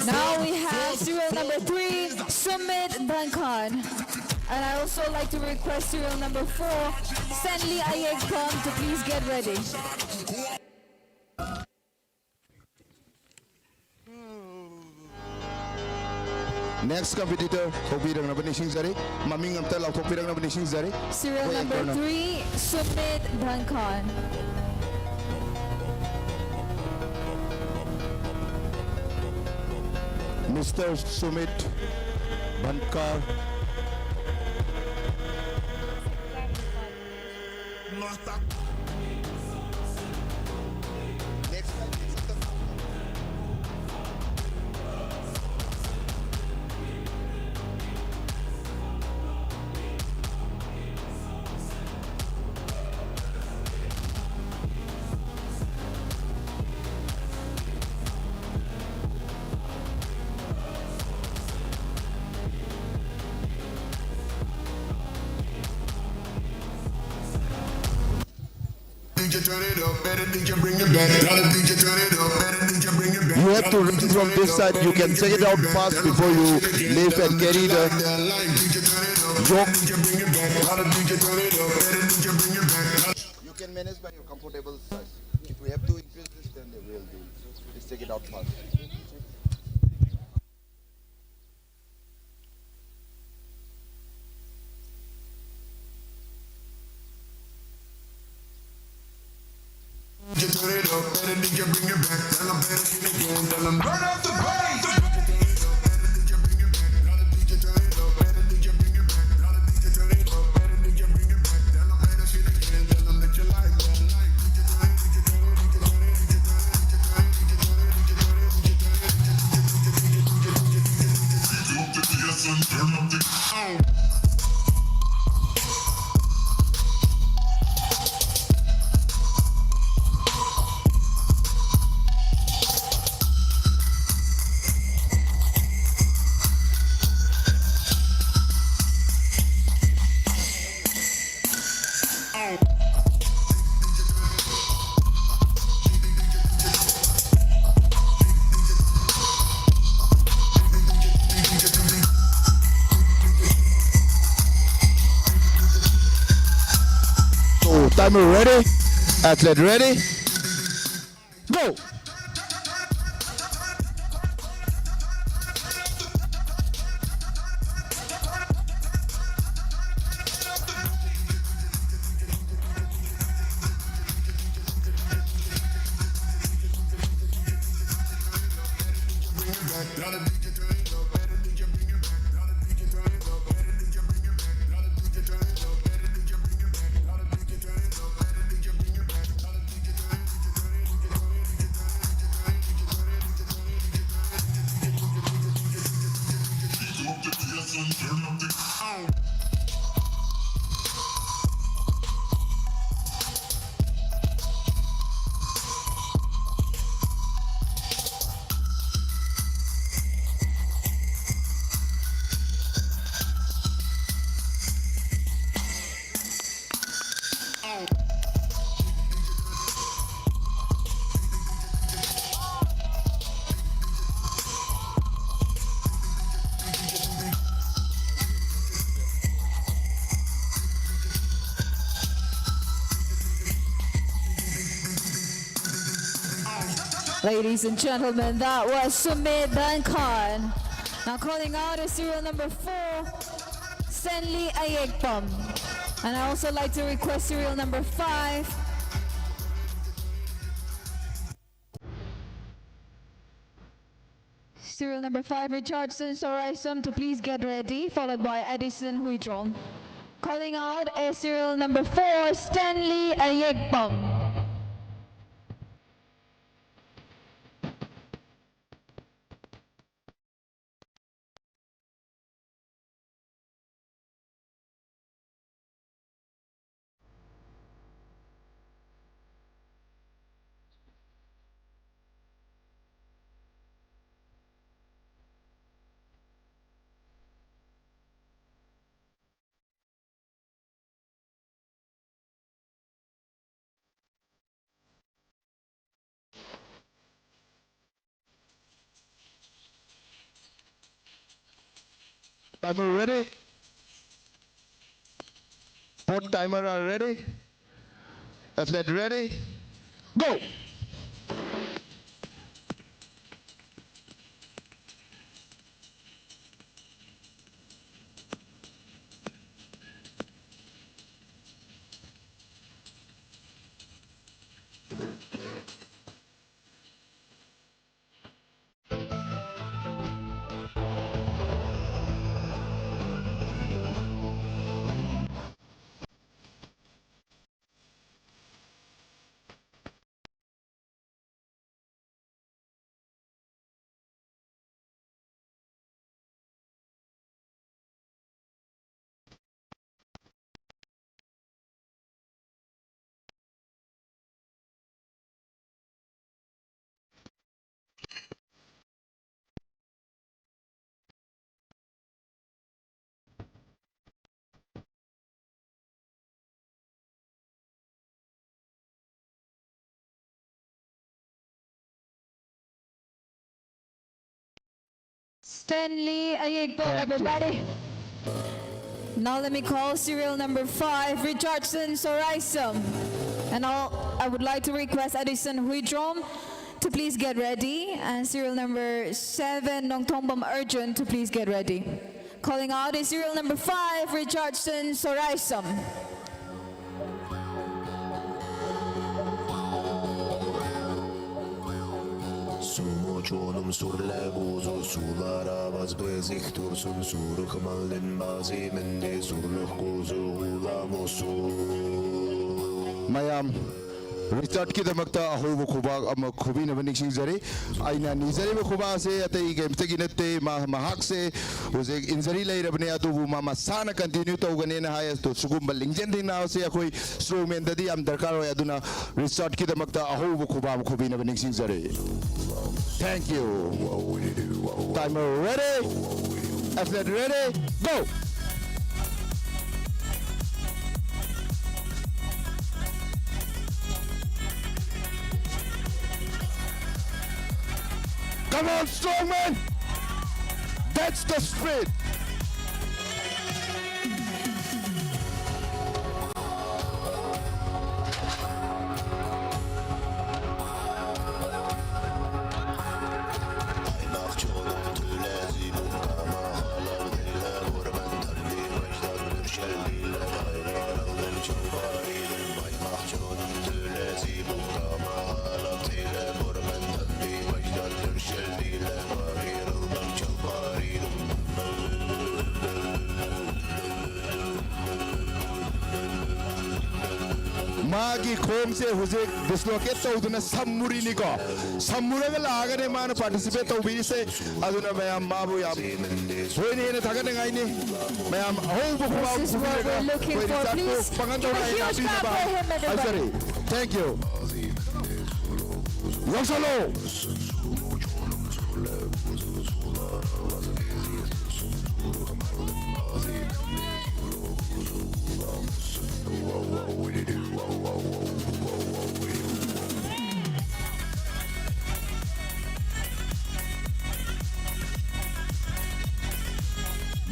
Now we have serial number three, Sumit Dhankhan. And I also like to request serial number four, Stanley Ayekpam, to please get ready. Next competitor ꯀꯧꯕꯤꯔꯛꯅꯕ ꯅꯤꯡꯁꯤꯡꯖꯔꯤ꯫ ꯃꯃꯤꯡ ꯑꯝꯇ ꯂꯥꯎꯊꯣꯛꯄꯤꯔꯛꯅꯕ ꯅꯤꯡꯁꯤꯡꯖꯔꯤ꯫ Serial ꯑꯩꯈꯣꯏ number anchor ꯅ three, Sumit Dhankhan. Mister Sumit Dhankhan. You have to run from this side. You can take it out fast before you leave and carry the yoke. You can manage by your comfortable size. If we have to increase this, then they will do. Just take it out fast. Timer ready? Athlete ready? Go! Ladies and gentlemen, that was Sumit Dankhan. Now calling out is serial number four, Stanley Ayekpam. And I also like to request serial number five. Serial number five, Richardson Soraison, to please get ready, followed by Edison Huidrong. Calling out is serial number four, Stanley Ayekbam. Timer ready? Both timer are ready? Athlete ready? Go! Stanley Ayekbong, everybody. Now let me call serial number five, Richardson Soraisam. And I'll, I would like to request Addison Huidrom to please get ready, and serial number seven, Nongthombam Urgent, to please get ready. Calling out is serial number five, Richardson Soraisam. Sumo chonum surle guzu sulara vazbezih tursun suruk malin mazi mende surluk guzu ulamusu. ꯃꯌꯥꯝ, ꯔꯤꯆꯥꯔꯗꯀꯤꯗꯃꯛꯇ ꯑꯍꯧꯕ ꯈꯨꯕꯥꯛ ꯑꯃ ꯈꯨꯕꯤꯅꯕ ꯅꯤꯡꯁꯤꯡꯖꯔꯤ꯫ ꯑꯩꯅ ꯅꯤꯖꯔꯤꯕ ꯈꯨꯕꯥꯛ ꯑꯁꯦ ꯑꯇꯩ ꯀꯔꯤꯝꯇꯒꯤ ꯅꯠꯇꯦ, ꯃꯥ, ꯃꯍꯥꯛꯁꯦ ꯍꯧꯖꯤꯛ ꯏꯟꯖꯔꯤ ꯂꯩꯔꯕꯅꯤ, ꯑꯗꯨꯕꯨ ꯃꯥ ꯃꯁꯥꯅ ꯀꯟꯇꯤꯅ꯭ꯌꯨ ꯇꯧꯒꯅꯦꯅ ꯍꯥꯏ꯫ ꯑꯗꯣ ꯁꯤꯒꯨꯝꯕ ꯂꯤꯡꯖꯦꯜ ꯊꯦꯡꯅꯕꯁꯦ ꯑꯩꯈꯣꯏ ꯁ꯭ꯇꯔꯣꯡꯃꯦꯟꯗꯗꯤ ꯌꯥꯝ ꯗꯔꯀꯥꯔ ꯑꯣꯏ꯫ ꯑꯗꯨꯅ ꯔꯤꯆꯥꯔꯗꯀꯤꯗꯃꯛꯇ ꯑꯍꯧꯕ ꯈꯨꯕꯥꯛ ꯑꯃ ꯈꯨꯕꯤꯅꯕ ꯅꯤꯡꯁꯤꯡꯖꯔꯤ꯫ Thank you. Timer ready? Athlete ready? Go! Come on, strongman! That's the spirit! ꯃꯥꯒꯤ ꯈꯣꯡꯁꯦ ꯍꯧꯖꯤꯛ dislocate ꯇꯧꯗꯨꯅ ꯁꯝꯃꯨꯔꯤꯅꯤꯀꯣ꯫ ꯁꯝꯃꯨꯔꯒ ꯂꯥꯛꯑꯒꯅꯦ ꯃꯥꯅ participate ꯇꯧꯕꯤꯔꯤꯁꯦ꯫ ꯑꯗꯨꯅ ꯃꯌꯥꯝ ꯃꯥꯕꯨ ꯌꯥꯝ ꯍꯦꯟꯅ ꯍꯦꯟꯅ ꯊꯥꯒꯠꯅꯤꯡꯉꯥꯏꯅꯤ꯫ ꯃꯌꯥꯝ ꯑꯍꯧꯕ ꯈꯨꯕꯥꯛ This is what ꯈꯨꯕꯤꯔꯒ we're looking ꯑꯩꯈꯣꯏ for. ꯔꯤꯆꯥꯔꯗꯄꯨ Please ꯄꯥꯡꯒꯜ give a ꯊꯧꯅꯥ huge clap ꯍꯦꯟꯅ for him, everybody. ꯍꯥꯏꯖꯔꯤ꯫ Thank you. ꯌꯥꯎꯁꯜꯂꯣ꯫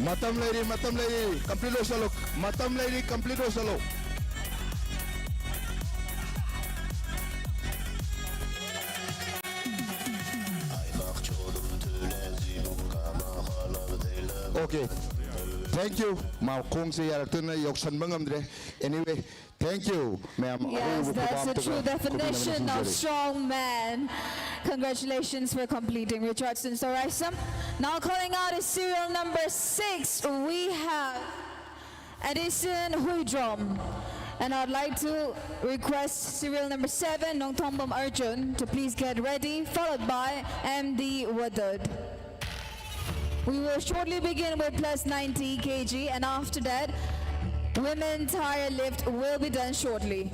ꯃꯇꯝ ꯂꯩꯔꯤ, ꯃꯇꯝ ꯂꯩꯔꯤ, complete ꯂꯣꯏꯁꯜꯂꯣ꯫ ꯃꯇꯝ ꯂꯩꯔꯤ, complete ꯂꯣꯏꯁꯜꯂꯣ꯫ Okay, thank you. ꯃꯥ ꯈꯣꯡꯁꯦ ꯌꯥꯔꯛꯇꯅ ꯌꯧꯁꯟꯕ ꯉꯝꯗ꯭ꯔꯦ꯫ Anyway, thank you, ꯃꯌꯥꯝ꯫ Yes, ꯑꯍꯧꯕ that's the ꯈꯨꯕꯥꯛꯇꯒ true definition of ꯈꯨꯕꯤꯅꯕ strong man. Congratulations for completing, Richardson Soraisam. Now calling out is serial number six. We have Edison Huidrom. And I'd like to request serial number seven, Nongthombam Arjun, to please get ready, followed by M D Wadud. We will shortly begin with plus ninety K G, and after that, women tire lift will be done shortly.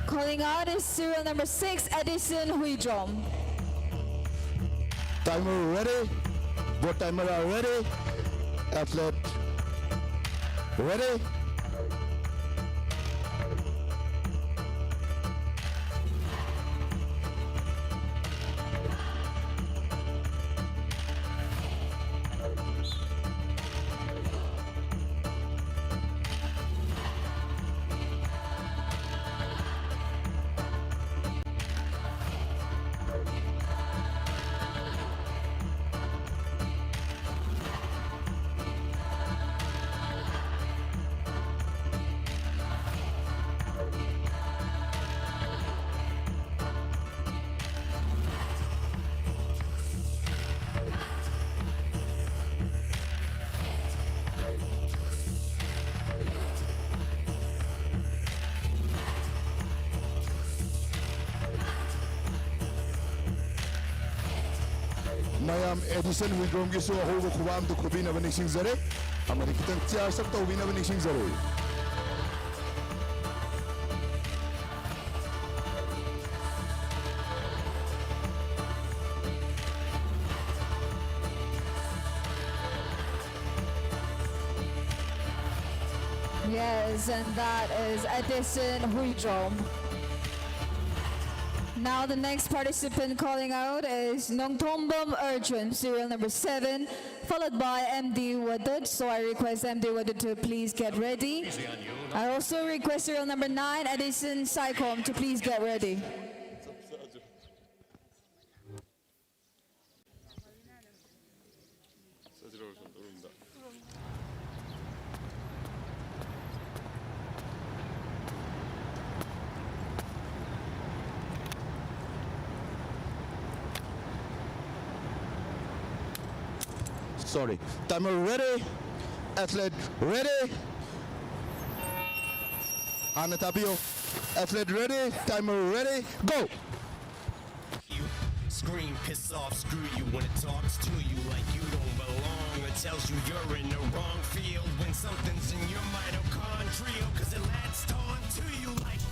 Calling out is serial number six, Edison Huidrom. Timer ready. Both timer are ready. Athlete ready. ꯃꯌꯥꯝ Edison ꯍꯨꯏꯗ꯭ꯔꯣꯝꯒꯤꯁꯨ ꯑꯍꯧꯕ ꯈꯨꯕꯥꯝꯗꯨ ꯈꯨꯕꯤꯅꯕ ꯅꯤꯡꯁꯤꯡꯖꯔꯤ꯫ ꯑꯃꯗꯤ ꯈꯤꯇꯪ ꯆꯤꯌꯔꯁ up ꯇꯧꯕꯤꯅꯕ ꯅꯤꯡꯁꯤꯡꯖꯔꯤ꯫ Yes, and that is Edison Huidrom. Now the next participant calling out is Nongthombam Urchun, serial number seven, followed by M D Wadut. So I request M D Wadut to please get ready. I also request serial number nine, Edison Saikom, to please get ready. Sorry. Timer ready. Athlete ready. ꯍꯥꯟꯅ ꯇꯥꯕꯤꯌꯨ꯫ Athlete ready. Timer ready. Go. You scream, piss off, screw you when it talks to you like you don't belong. It tells you you're in the wrong field when something's in your mitochondrial, cause it latched on to you like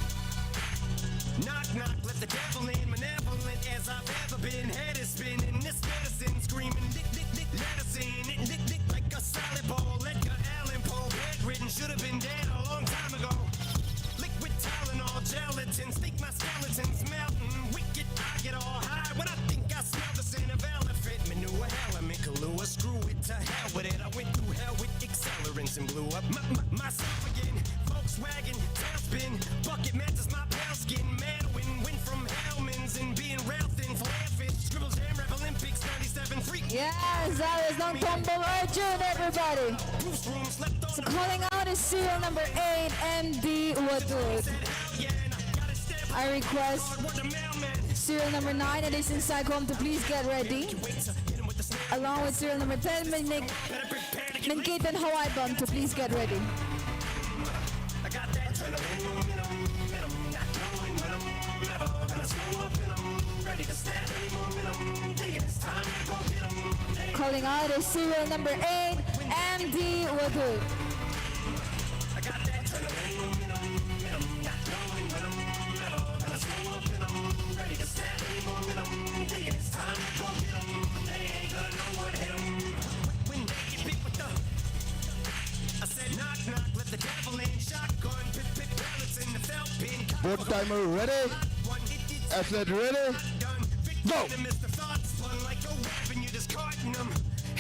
knock knock, let the devil in, malevolent as I've ever been. Head is spinning, this medicine screaming, dick, dick, dick, let us in. It lick, lick like a salad bowl, Edgar Allan Poe, bedridden, should have been dead a long time ago. Liquid Tylenol, gelatin, think my skeleton's melting. Wicked, I get all high when I think I smell the scent of elephant manure. Hell, I'm in Kahlua, screw it, to hell with it. I went through hell with accelerants and blew up my, my, myself again. Volkswagen, tailspin, bucket matches my pale skin. Madwin went from Hellman's and being rail thin. Flare fit, scribble jam, rap Olympics, ninety-seven freak. Yes, that is Nongthombam Urchun, everybody. Proofs room, slept on So calling out is serial number eight, M D Wadut. Said hell yeah, and I got a step I request hard, what the mailman. Serial number nine, Edison Saikom, to please get ready. Wait to hit him with the snare. Along with serial number ten, Min- Better prepare to get Minkit and Hawaii Bomb, to please get ready. I got that adrenaline momentum, momentum, not knowing when I'm ever gonna slow up and I'm ready to stand any momentum. Thinking it's time to go. Calling out is serial number eight, M D Wadud. Boat timer ready. Athlete ready. Go.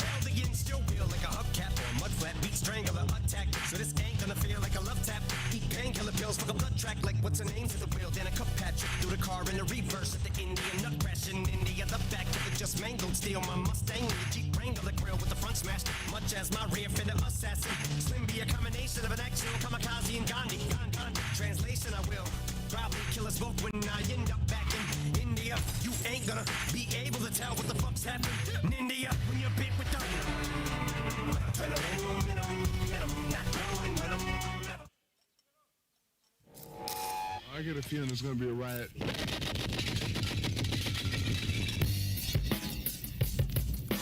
Held against your will like a hubcap or a mud flap. Beat strangler attack. So this ain't gonna feel like a love tap. Eat painkiller pills, fuck a blood track like what's her name to the wheel. Then a cup patch through the car in the reverse at the Indian nut crash in India. The back of it just mangled. Steal my Mustang in the Jeep Wrangler grill with the front smashed. Much as my rear fender assassin. Slim be a combination of an actual kamikaze and Gandhi. Gandhi. Translation, I will probably kill us both when I end up back in India. You ain't gonna be able to tell what the fuck's happening in India when you're bit with the. I get a feeling it's gonna be a riot.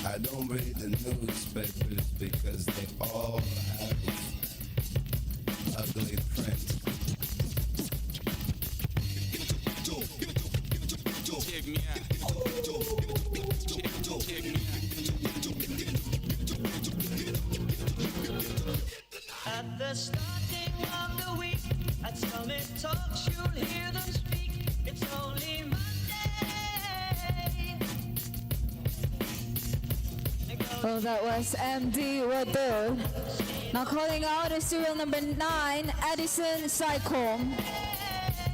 I don't read the newspapers because they all have ugly print. At the starting of the week, at Summit Talks, you'll hear them speak. It's only Monday. Well, that was M D Wadud. Now calling out is serial number nine, Addison Sycom.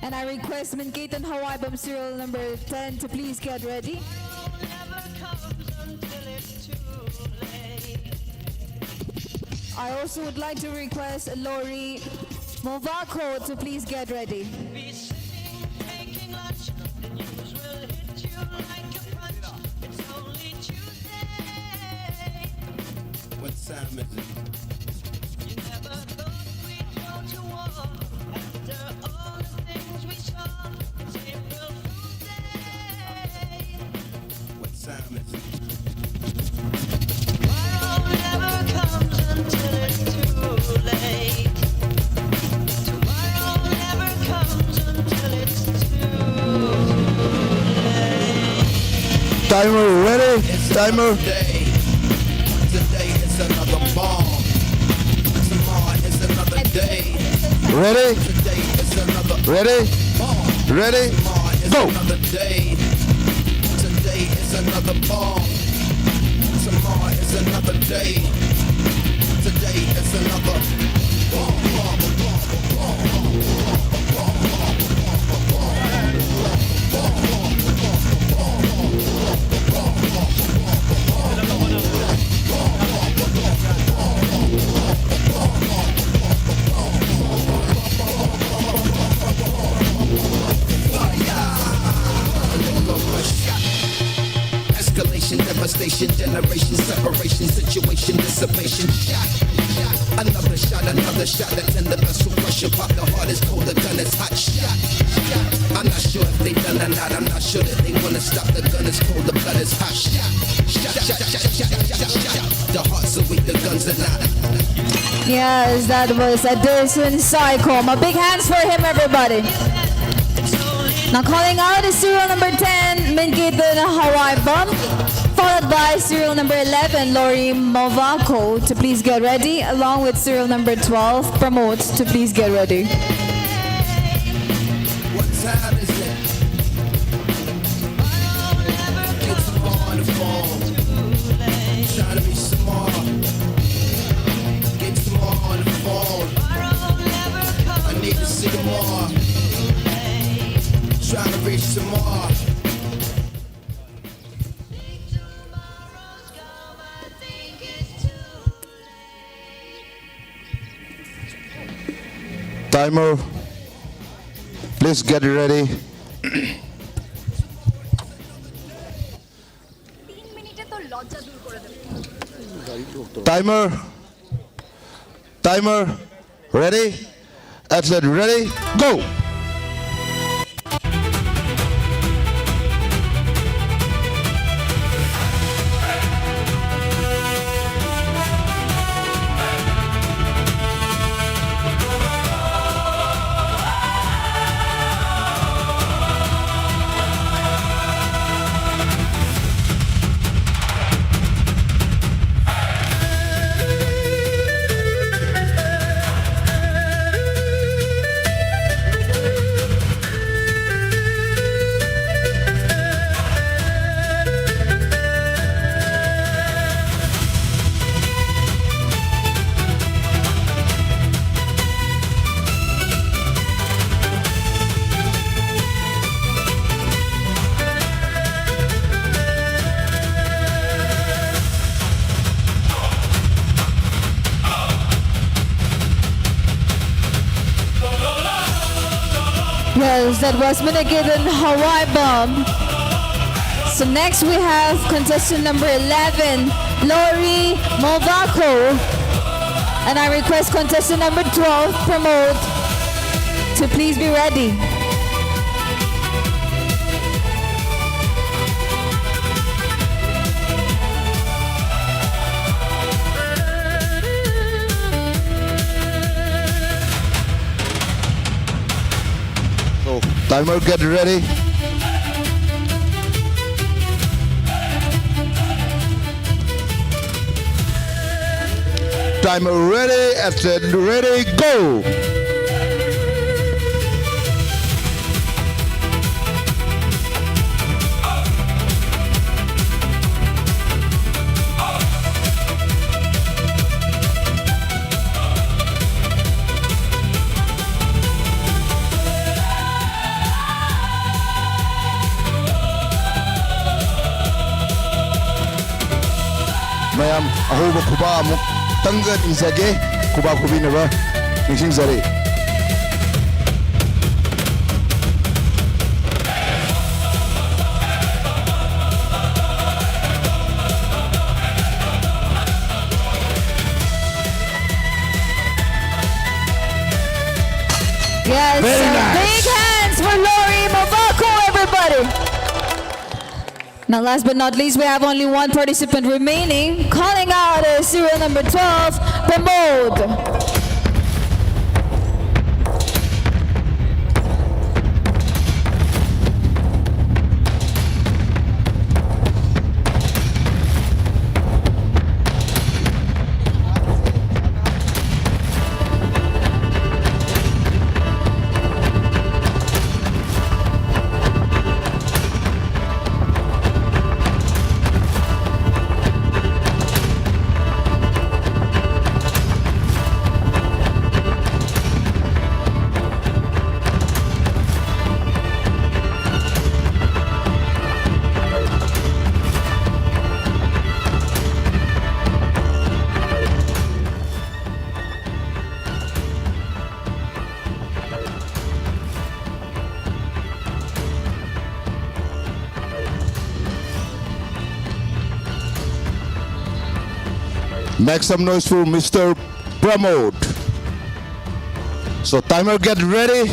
And I request Minketan Hawaii Bam serial number ten to please get ready. Tomorrow never comes until it's too late. I also would like to request Lori Movako to please get ready. Be sitting making lunch. The news will hit you like a punch. It's only Tuesday. What time is it? You never thought we'd go to war after all the things we saw. It's April Fool's Day. What time is it? Timer, ready? Timer. Today, today is another bomb. Tomorrow is another day. Ready? Today is another Ready? Bomb. Ready? Tomorrow is Go. Another day. Today is another bomb. Tomorrow is another day. Today is another bomb. Escalation, devastation, generation separation, situation dissipation. Shot, shot, another shot, another shot. That's in the vessel, crush your pop. The heart is cold, the gun is hot. Shot, shot. I'm not sure if they done or not. I'm not sure that they wanna stop. The gun is cold, the blood is hot. Shot, shot, shot, shot, shot, shot, shot. The hearts are weak, the guns are not. Yes, that was Adesun Saicom. A big hands for him, everybody. Now calling out is serial number ten, Minkitun Hawaii Bomb, followed by serial number eleven, Lori Movako, to please get ready, along with serial number twelve, Promote, to please get ready. What time is it? Get some more on the phone. Trying to reach some more. Get some more on the phone. I need to see you more. Trying to reach some more. Timer, please get ready. Timer, timer, ready? Athlete, ready? Go! Yes, that was Minagit and Hawaii Bomb. So next we have contestant number eleven, Lori Movako. And I request contestant number twelve, Pramod, to please be ready. So, timer, get ready. Timer ready, and set, ready, go. ꯃꯌꯥꯝ ꯑꯍꯧꯕ ꯈꯨꯕꯥꯛ ꯑꯃꯨꯛ ꯇꯪꯒ ꯅꯤꯖꯒꯦ, ꯈꯨꯕꯥꯛ ꯈꯨꯕꯤꯅꯕ ꯅꯤꯡꯁꯤꯡꯖꯔꯤ꯫ Yes, very nice. Big hands for Lori Movako, everybody. Now, last but not least, we have only one participant remaining. Calling out is serial number twelve, Pramod. Make some noise for Mister Pramod. So timer, get ready.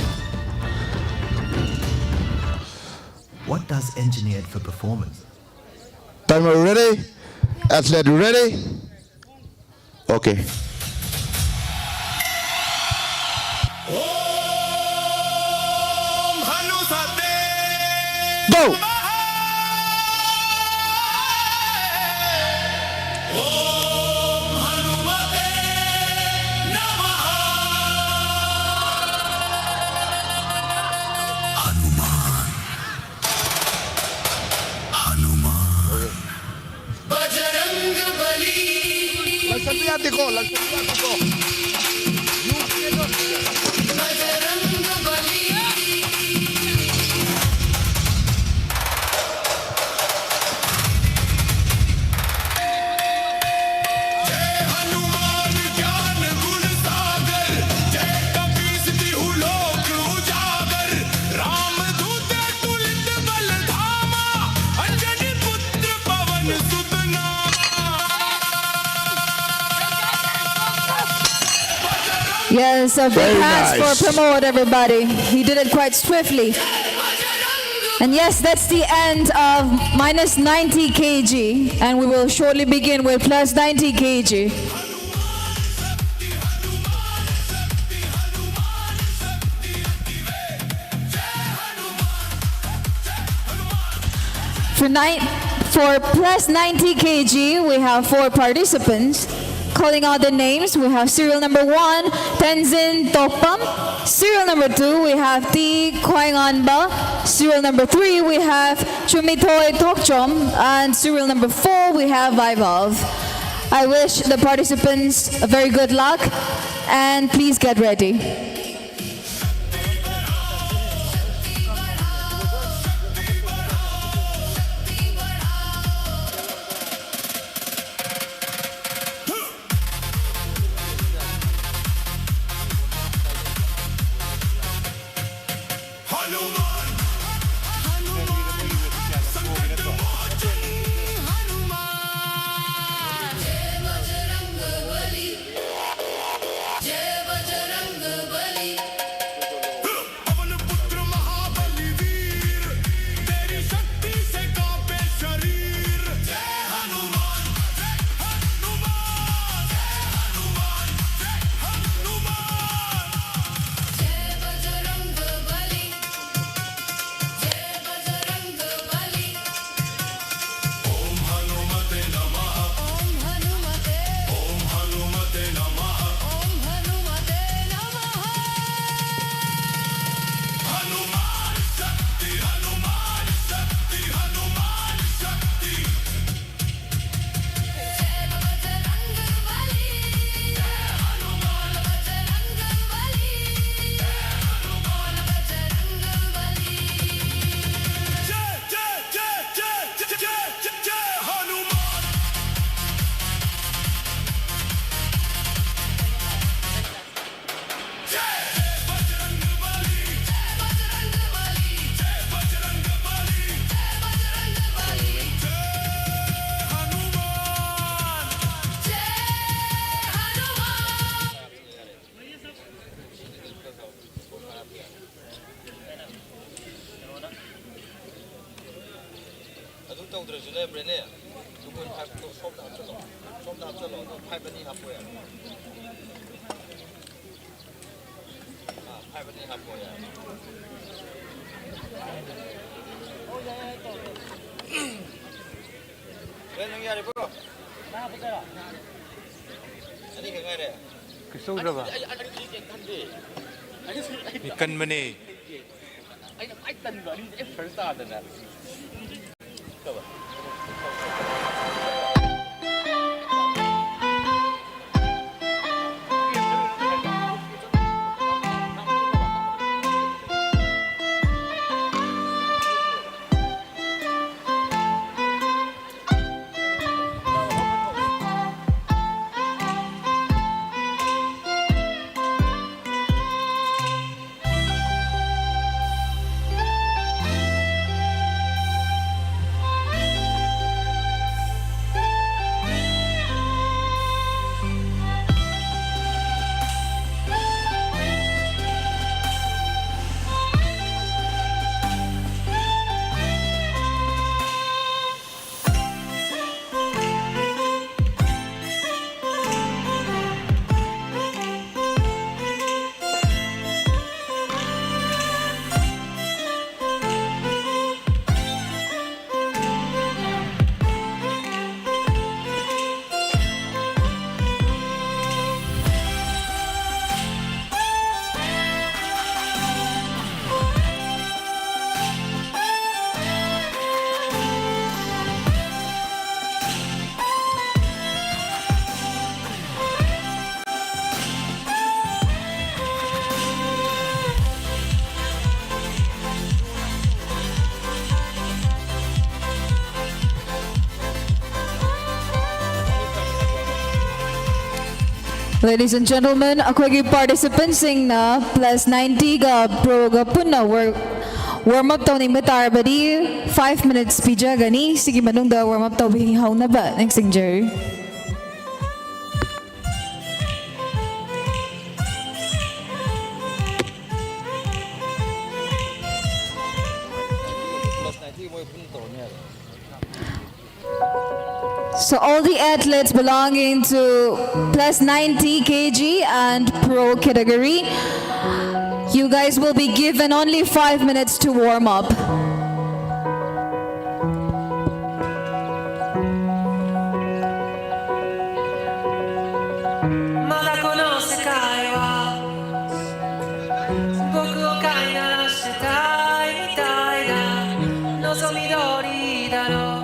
What does engineered for performance? Timer ready. Athlete ready. Okay. Go. Bajrang Bali, लक्षात या तिको, लक्षात या तिको. बजरंग बली. जय हनुमान ज्ञान गुण सागर, जय कपीस तिहु लोक उजागर, राम दूत अतुलित बल धामा, अंजनी पुत्र पवन सुत नामा. Yes, a big Very hands nice. For Pramod, everybody. He did it quite swiftly. And yes, that's the end of minus ninety K G, and we will shortly begin with plus ninety K G. For, nine, for plus ninety K G, we have four participants. Calling out the names, we have serial number one, Tenzin Topam. Serial number two, we have T Khoinganba. Serial number three, we have Chumithoy Tokchom. And serial number four, we have Vaibhav. I wish the participants a very good luck, and please get ready. ꯇꯧꯗ꯭ꯔꯁꯨꯅꯦ, ꯕ꯭ꯔꯦꯅꯦ, two point five ꯇꯣ ꯁꯣꯝꯗ ꯍꯥꯞꯆꯜꯂꯣ, ꯁꯣꯝꯗ ꯍꯥꯞꯆꯜꯂꯣ, ꯑꯗꯨ five ꯑꯅꯤ ꯍꯥꯞꯄꯣ ꯌꯥꯔꯦ꯫ ꯑꯥ, five ꯑꯅꯤ ꯍꯥꯞꯄꯣ ꯌꯥꯔꯦ꯫ Brain, ꯅꯪ ꯌꯥꯔꯦꯀꯣ? ꯑꯅꯤꯈꯛ ꯉꯥꯏꯔꯦ꯫ ꯀꯩꯁꯨ ꯇꯧꯗ꯭ꯔꯕ? ꯑꯩ, ꯑꯩ, ꯑꯩ, ꯑꯩ ꯀꯩꯝ ꯈꯟꯗꯦ꯫ ꯑꯩ, ꯑꯩ, ꯃꯤ ꯀꯟꯕꯅꯦ꯫ ꯑꯩꯅ ꯈ꯭ꯋꯥꯏ ꯇꯟꯕ ꯑꯅꯤꯁꯦ ꯍꯦꯛ first ꯇꯥꯗꯅ꯫ Ladies and gentlemen, ꯑꯩꯈꯣꯏꯒꯤ participantꯁꯤꯡꯅ plus ninetyꯒ proꯒ ꯄꯨꯟꯅ work, warm up ꯇꯧꯅꯤꯡꯕ ꯇꯥꯔꯕꯗꯤ five minutes ꯄꯤꯖꯒꯅꯤ꯫ ꯁꯤꯒꯤ ꯃꯅꯨꯡꯗ warm up ꯇꯧꯕꯤꯍꯧꯅꯕ ꯅꯤꯡꯁꯤꯡꯖꯔꯤ꯫ Plus ninetyꯒ ꯃꯣꯏ ꯄꯨꯟꯅ ꯇꯧꯔꯅꯤ ꯍꯥꯏꯕ꯫ So all the athletes belonging to plus ninety K G and pro category, you guys will be given only five minutes to warm up. まだこの世界は僕を飼いならしてたいみたいだ。望み通りだろう。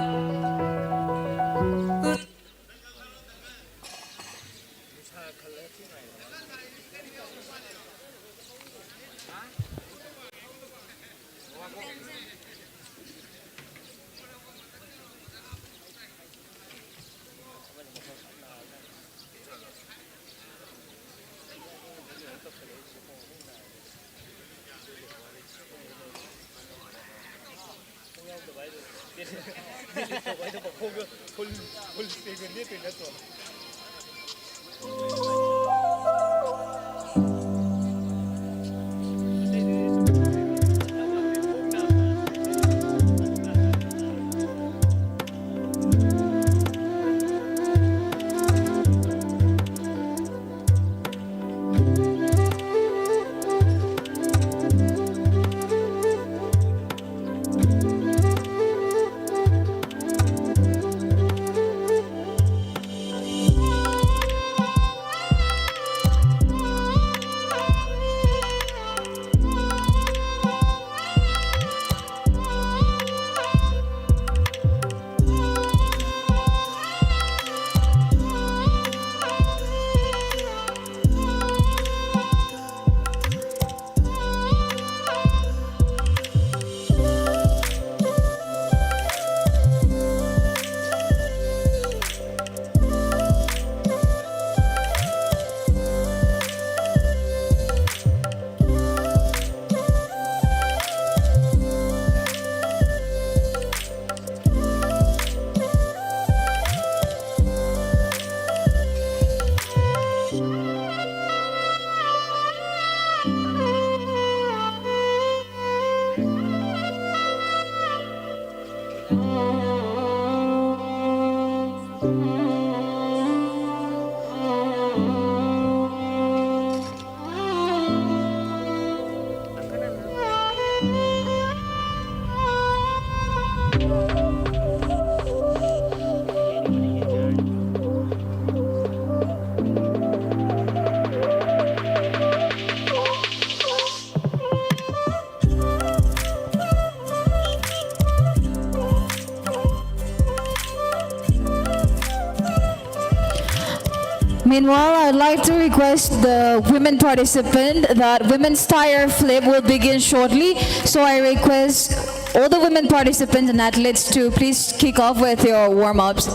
Meanwhile, I'd like to request the women participant that women's tire flip will begin shortly. So I request all the women participants and athletes to please kick off with your warm-ups.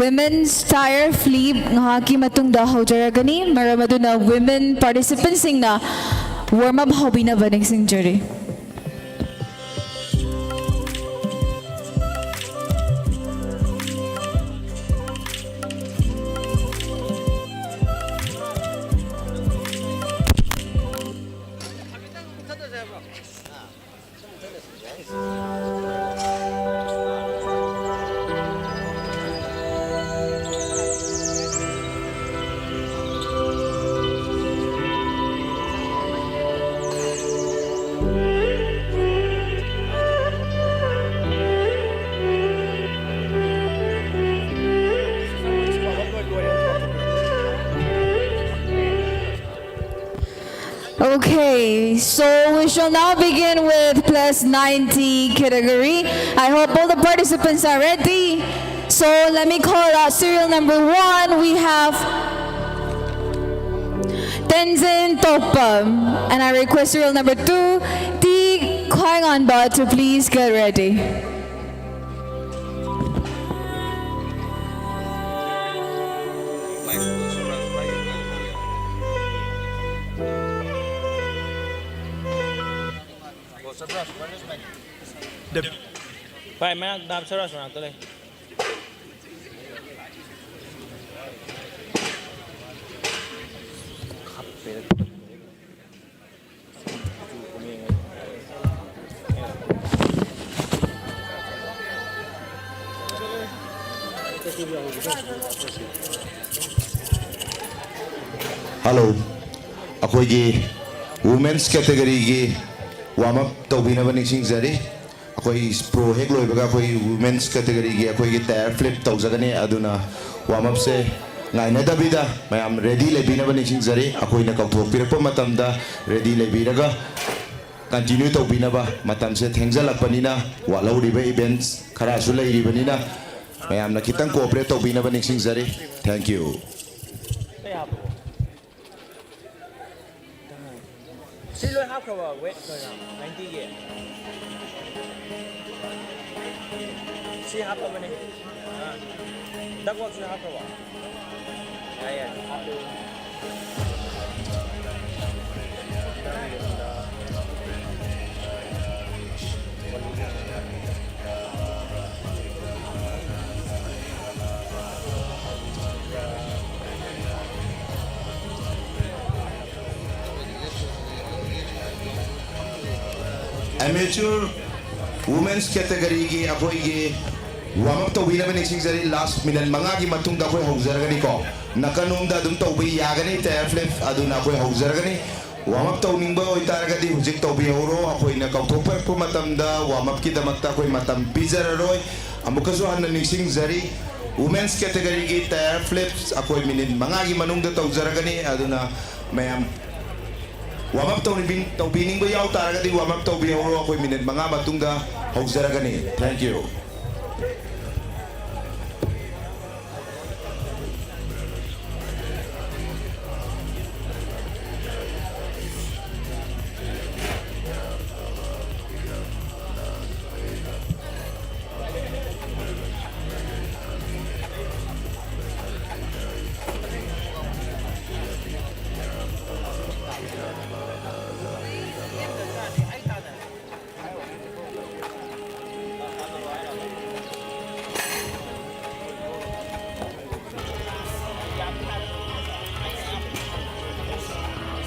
Women's tire flip ꯉꯥꯏꯍꯥꯛꯀꯤ ꯃꯇꯨꯡꯗ ꯍꯧꯖꯔꯒꯅꯤ꯫ ꯃꯔꯝ ꯑꯗꯨꯅ women participantꯁꯤꯡꯅ warm-up ꯍꯧꯕꯤꯅꯕ ꯅꯤꯡꯁꯤꯡꯖꯔꯤ꯫ Okay, so we shall now begin with plus ninety category. I hope all the participants are ready. So let me call out serial number one. We have Tenzin Topam. And I request serial number two, T Khwainganba, to please get ready. ꯚꯥꯏ, ꯃꯌꯥꯝ dam Saroj ꯃꯅꯥꯛꯇ ꯂꯩ꯫ Hello, ꯑꯩꯈꯣꯏꯒꯤ women's categoryꯒꯤ warm up ꯇꯧꯕꯤꯅꯕ ꯅꯤꯡꯁꯤꯡꯖꯔꯤ꯫ ꯑꯩꯈꯣꯏ pro ꯍꯦꯛ ꯂꯣꯏꯕꯒ ꯑꯩꯈꯣꯏ women's categoryꯒꯤ ꯑꯩꯈꯣꯏꯒꯤ tire flip ꯇꯧꯖꯒꯅꯤ꯫ ꯑꯗꯨꯅ warm upꯁꯦ ꯉꯥꯏꯅꯗꯕꯤꯗ ꯃꯌꯥꯝ ready ꯂꯩꯕꯤꯅꯕ ꯅꯤꯡꯁꯤꯡꯖꯔꯤ꯫ ꯑꯩꯈꯣꯏꯅ ꯀꯧꯊꯣꯛꯄꯤꯔꯛꯄ ꯃꯇꯝꯗ ready ꯂꯩꯕꯤꯔꯒ continue ꯇꯧꯕꯤꯅꯕ꯫ ꯃꯇꯝꯁꯦ ꯊꯦꯡꯖꯜꯂꯛꯄꯅꯤꯅ, ꯋꯥꯠꯍꯧꯔꯤꯕ events ꯈꯔꯁꯨ ꯂꯩꯔꯤꯕꯅꯤꯅ, ꯃꯌꯥꯝꯅ ꯈꯤꯇꯪ cooperate ꯇꯧꯕꯤꯅꯕ ꯅꯤꯡꯁꯤꯡꯖꯔꯤ꯫ Thank you꯫ ꯁꯤ ꯂꯣꯏ ꯍꯥꯞꯈ꯭ꯔꯕ? Weight ꯂꯣꯏꯅ ninety ꯒꯤ? ꯁꯤ ꯍꯥꯞꯄꯕꯅꯦ꯫ ꯑꯥ꯫ Duck work ꯁꯤꯗ ꯍꯥꯞꯈ꯭ꯔꯕ? ꯌꯥꯏ, ꯌꯥꯏ, ꯍꯥꯞꯄꯦ꯫ Amateur women's category ꯒꯤ ꯑꯩꯈꯣꯏꯒꯤ warm up ꯇꯧꯕꯤꯅꯕ ꯅꯤꯡꯁꯤꯡꯖꯔꯤ꯫ Last minute ꯃꯉꯥꯒꯤ ꯃꯇꯨꯡꯗ ꯑꯩꯈꯣꯏ ꯍꯧꯖꯔꯒꯅꯤꯀꯣ꯫ ꯅꯥꯀꯟꯂꯣꯝꯗ ꯑꯗꯨꯝ ꯇꯧꯕ ꯌꯥꯒꯅꯤ, tire flip ꯑꯗꯨꯅ ꯑꯩꯈꯣꯏ ꯍꯧꯖꯔꯒꯅꯤ꯫ Warm up ꯇꯧꯅꯤꯡꯕ ꯑꯣꯏꯇꯥꯔꯒꯗꯤ ꯍꯧꯖꯤꯛ ꯇꯧꯕꯤꯍꯧꯔꯣ꯫ ꯑꯩꯈꯣꯏꯅ ꯀꯥꯎꯊꯣꯛꯄꯤꯔꯛꯄ ꯃꯇꯝꯗ warm up ꯀꯤꯗꯃꯛꯇ ꯑꯩꯈꯣꯏ ꯃꯇꯝ ꯄꯤꯖꯔꯔꯣꯏ꯫ ꯑꯃꯨꯛꯀꯁꯨ ꯍꯟꯅ ꯅꯤꯡꯁꯤꯡꯖꯔꯤ, women's category ꯒꯤ tire flips ꯑꯩꯈꯣꯏ minute ꯃꯉꯥꯒꯤ ꯃꯅꯨꯡꯗ ꯇꯧꯖꯔꯒꯅꯤ꯫ ꯑꯗꯨꯅ ꯃꯌꯥꯝ warm up ꯇꯧꯅꯤꯡꯕꯤ-, ꯇꯧꯕꯤꯅꯤꯡꯕ ꯌꯥꯎ ꯇꯥꯔꯒꯗꯤ warm up ꯇꯧꯕꯤꯍꯧꯔꯣ꯫ ꯑꯩꯈꯣꯏ minute ꯃꯉꯥ ꯃꯇꯨꯡꯗ ꯍꯧꯖꯔꯒꯅꯤ꯫ Thank you꯫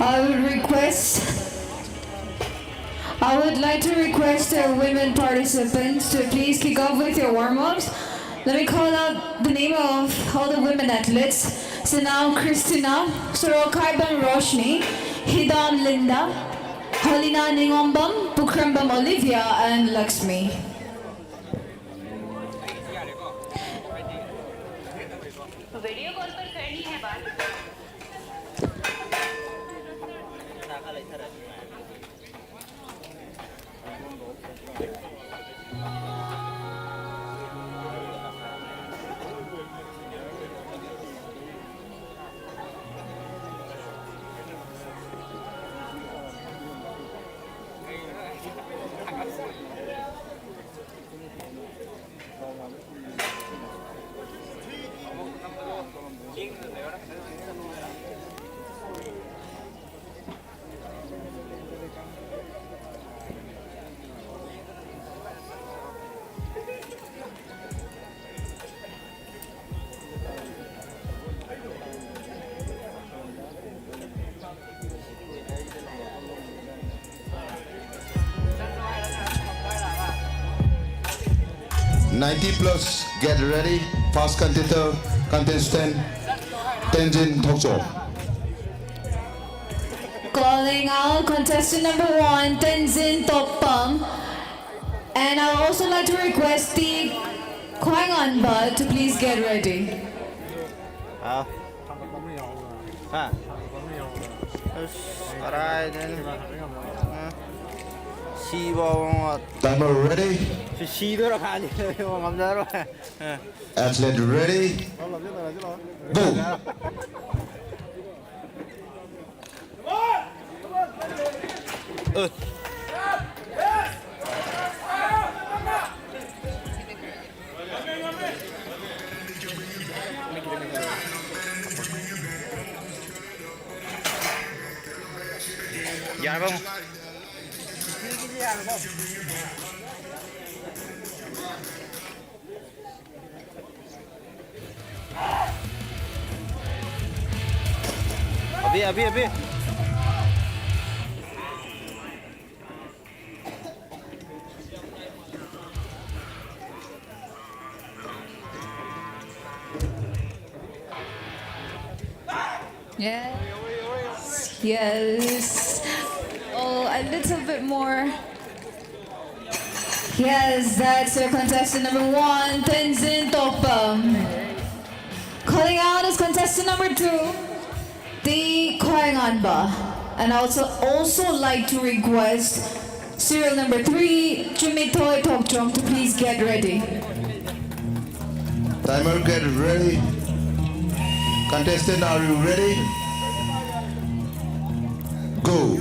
I would request, I would like to request our women participants to please kick off with your warm-ups. Let me call out the name of all the women athletes. Sinao Christina, Sorokaibang Roshni, Hidan Linda, Holina Ningombam, Pukrambam Olivia, and Lakshmi. Video call पर करनी है बात। Ninety plus, get ready. First contestant, contestant Tenzin Tokchom. Calling out contestant number one, Tenzin Tokpam. And I would also like to request the Khwainganba to please get ready. ꯑꯥ꯫ ꯍꯥ꯫ ꯑꯁ ꯀꯔꯥꯏꯗꯩꯅꯣ꯫ ꯑ꯫ ꯁꯤꯐꯥꯎꯕ ꯉꯣ꯫ Timer ready. ꯁꯤ ꯁꯤꯗꯣꯏꯔ ꯈꯜꯂꯤ꯫ ꯉꯝꯖꯔꯣꯏ꯫ ꯑ꯫ Athlete ready. Go. ꯌꯥꯔꯕ? ꯑꯕꯤ, ꯑꯕꯤ, ꯑꯕꯤ꯫ Yes. Yes. Oh, a little bit more. Yes, that's your contestant number one, Tenzin Tokpam. Calling out is contestant number two, the Khwainganba. And I also also like to request serial number three, Chumitoy Tokchom, to please get ready. Timer, get ready. Contestant, are you ready? Go.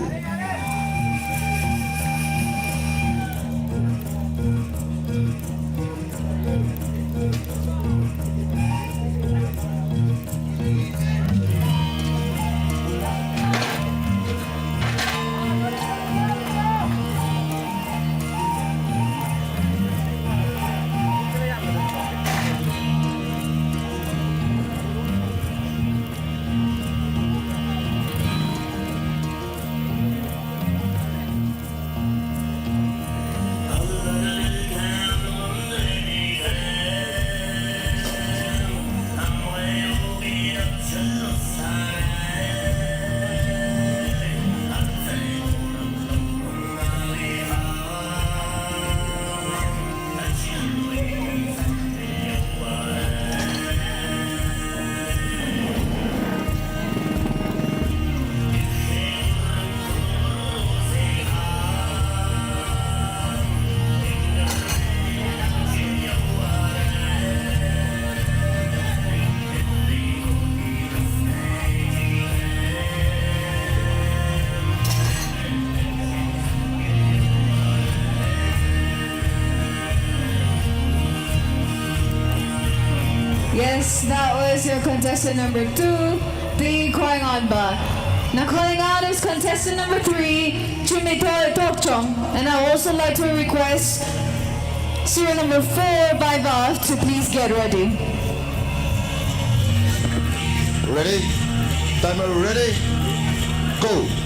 That was your contestant number two, the Koinganba. Now calling out is contestant number three, Chumitoy Tokchom. And I also like to request serial number four by Vav to please get ready. Ready? Timer ready? Go!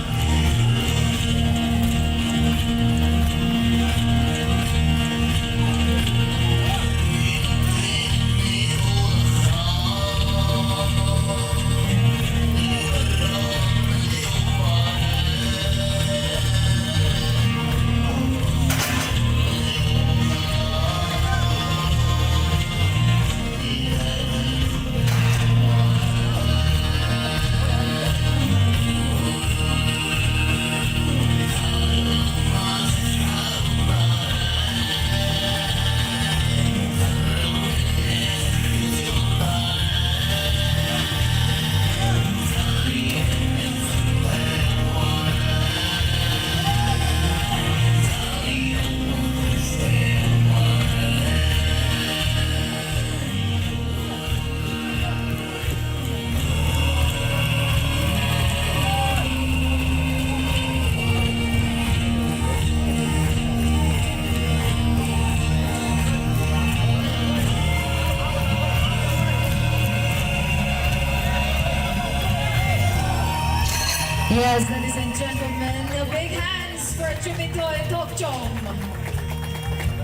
Yes, ladies and gentlemen, a big hands for Chumitoy Tokchom.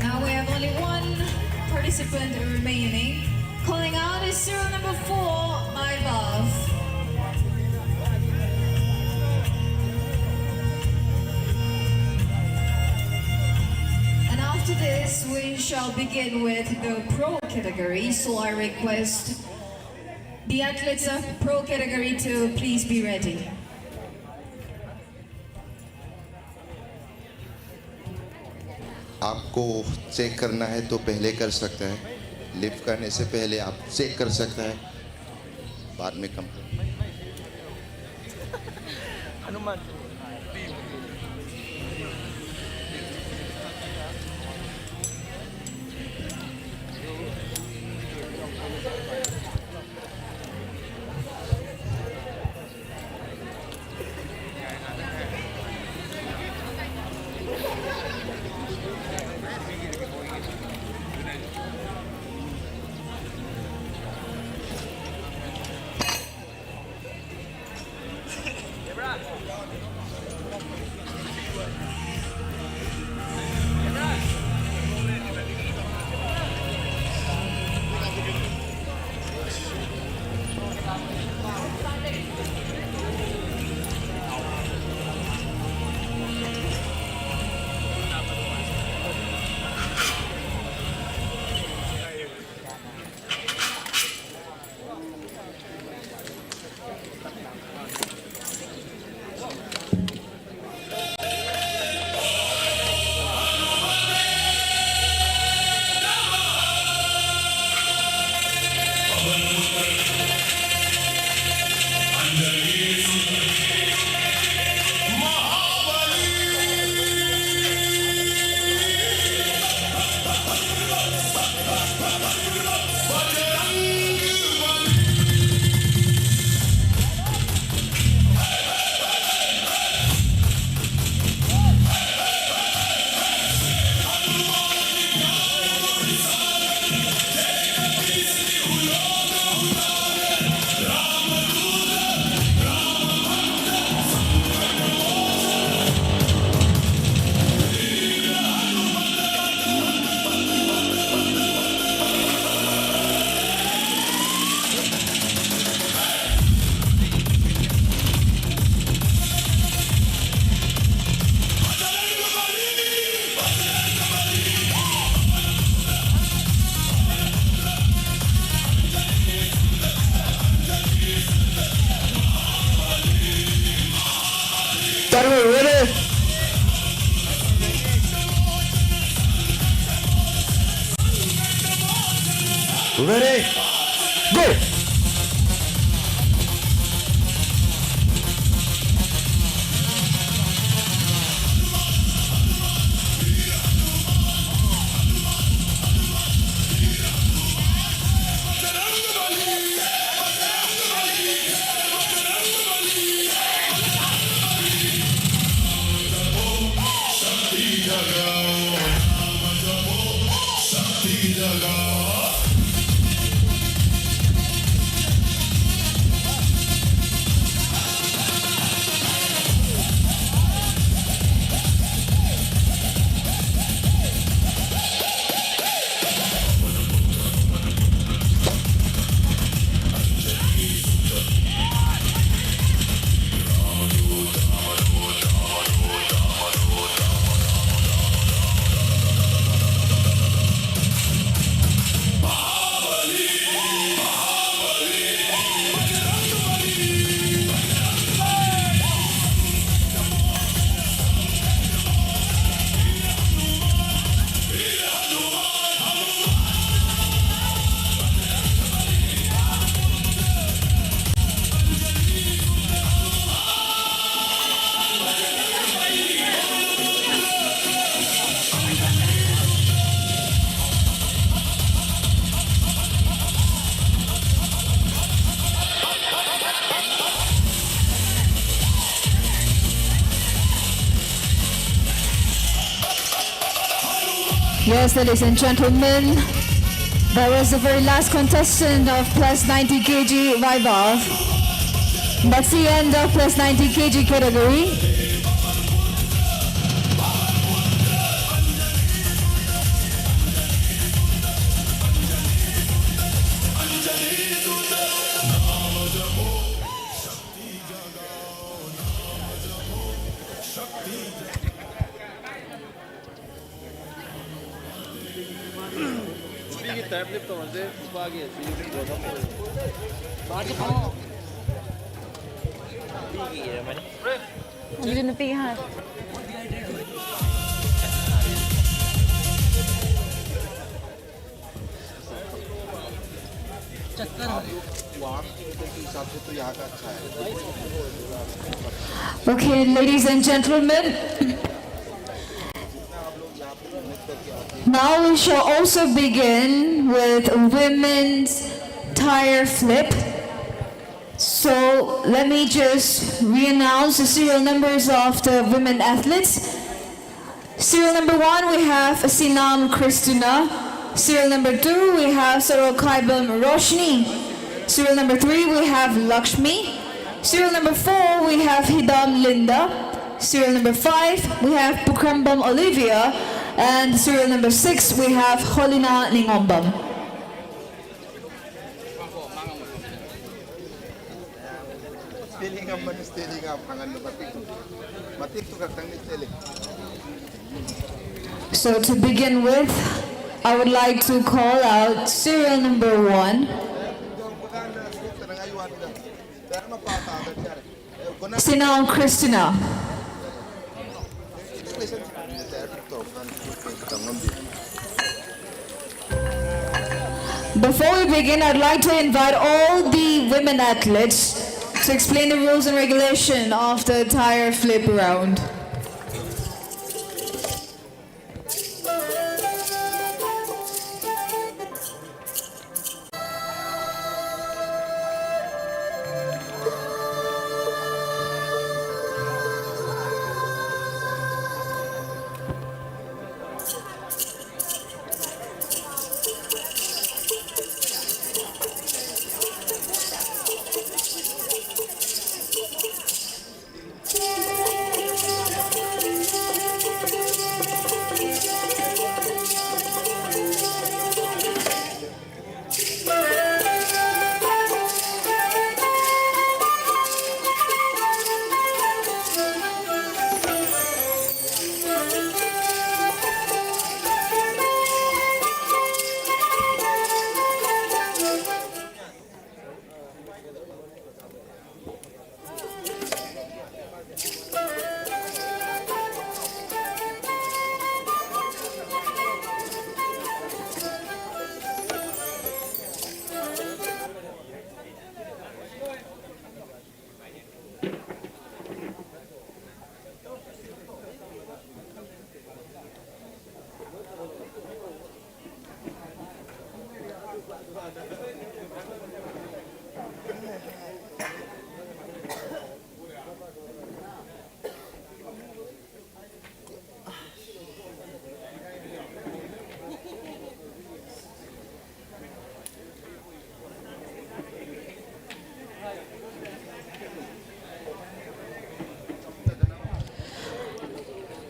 Now we have only one participant remaining. Calling out is serial number four, my love. And after this, we shall begin with the pro category. So I request the athletes of pro category to please be ready. आपको check करना है तो पहले कर सकते हैं, lift करने से पहले आप चेक कर सकते हैं, बाद में कम। Ready? Ready? Go! Yes, ladies and gentlemen, that was the very last contestant of plus ninety K G Vibe Off. That's the end of plus ninety K G category. ꯅꯨꯄꯤꯒꯤ ꯇꯔꯞ ꯂꯦꯞ ꯇꯧꯔꯁꯦ, ꯅꯨꯄꯥꯒꯤ ꯑꯁꯤ ꯃꯥꯒꯤ ꯐꯝ-, ꯅꯨꯄꯤꯒꯤ ꯏꯔꯝꯃꯅꯤ꯫ ꯍꯧꯖꯤꯛ ꯅꯨꯄꯤꯒꯤ ꯍꯥꯟꯅ꯫ Okay, ladies and gentlemen, now we shall also begin with women's tire flip. So let me just re-announce the serial numbers of the women athletes. Serial number one, we have Sinam Christina. Serial number two, we have Sarokhaibam Roshni. Serial number three, we have Lakshmi. Serial number four, we have Hidam Linda. Serial number five, we have Pukrambam Olivia. And serial number six, we have Holina Ningombam. Spelling ang mano, spelling ang pangalan, matik. Matik to katang ni spelling. So to begin with, I would like to call out serial number one, Sinam Christina. Before we begin, I'd like to invite all the women athletes to explain the rules and regulation of the tire flip round.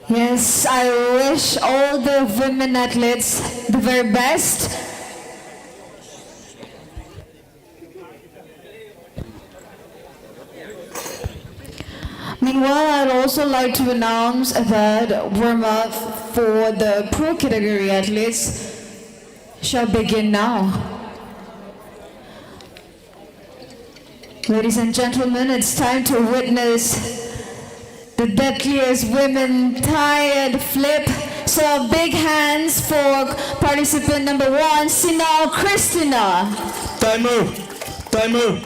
Yes, I wish all the women athletes the very best. Meanwhile, I'd also like to announce that warm-up for the pro category athletes shall begin now. Ladies and gentlemen, it's time to witness the deadliest women tired flip. So big hands for participant number one, Sinal Christina. Timer! Timer!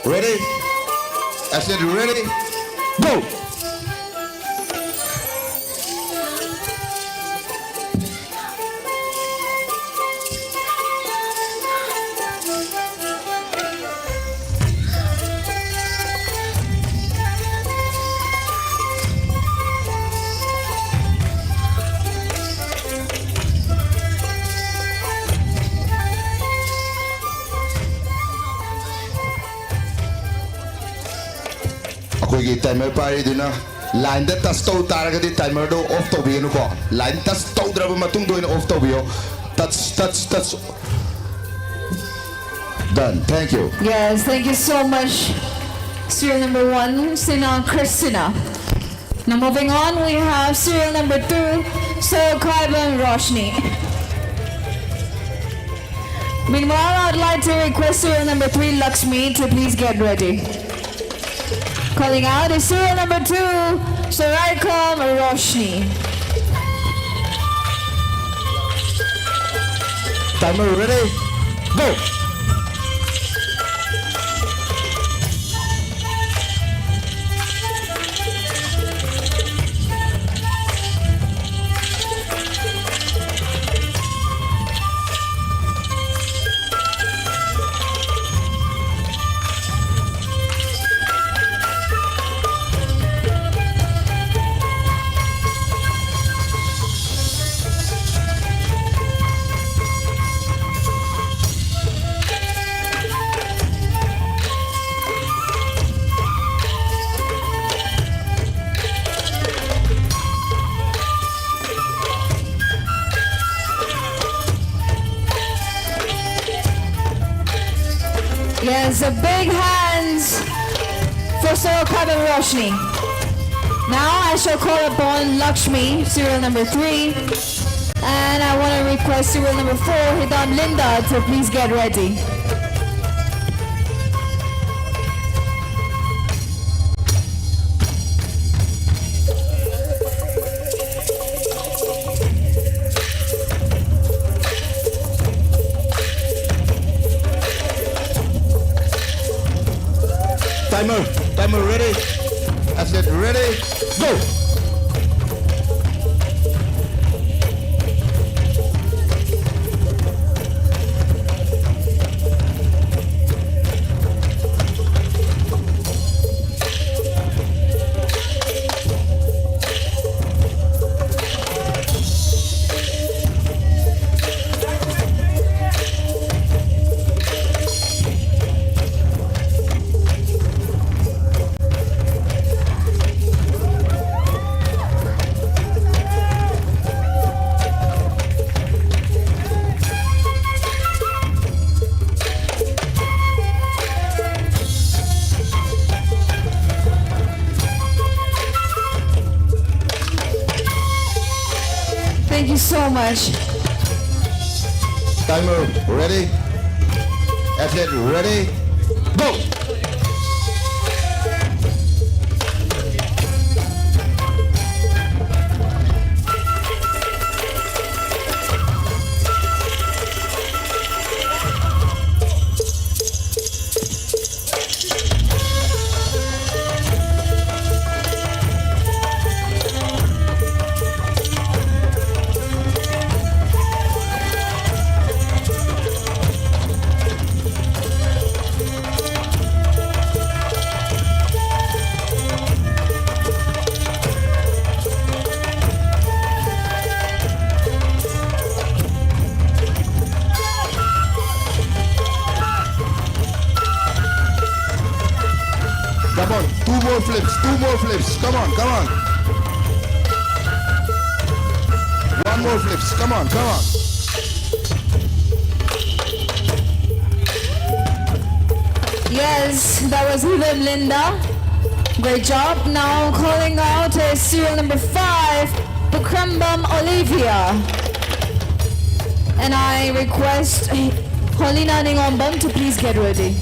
Ready? I said ready? Go! ꯑꯩꯈꯣꯏꯒꯤ timer ꯄꯥꯏꯔꯤꯗꯨꯅ ꯂꯥꯏꯟꯗ touch ꯇꯧ ꯇꯥꯔꯒꯗꯤ ꯇꯥꯏꯃꯔꯗꯣ of ꯇꯧꯕꯤꯒꯅꯨꯀꯣ꯫ Line touch ꯇꯧꯗ꯭ꯔꯕ ꯃꯇꯨꯡꯗ ꯑꯣꯏꯅ of ꯇꯧꯕꯤꯌꯣ꯫ Touch, touch, touch. Done. Thank you. Yes, thank you so much, serial number one, Sinal Christina. Now moving on, we have serial number two, Sokhaiban Roshni. Meanwhile, I'd like to request serial number three, Lakshmi, to please get ready. Calling out is serial number two, Soraikam Roshni. Timer ready? Go! Khatam Roshni. Now I shall call upon Lakshmi, serial number three. And I want to request serial number four, Hidam Linda, to please get ready. Timer, timer ready. I said ready, go. Thank you so much. Timer ready. Athlete ready. Go. Come on, two more flips, two more flips. Come on, come on. One more flips. Come on, come on. Yes, that was Hidam Linda. Great job. Now calling out is serial number five, Pukrambam Olivia. And I request Holina Ningombam to please get ready.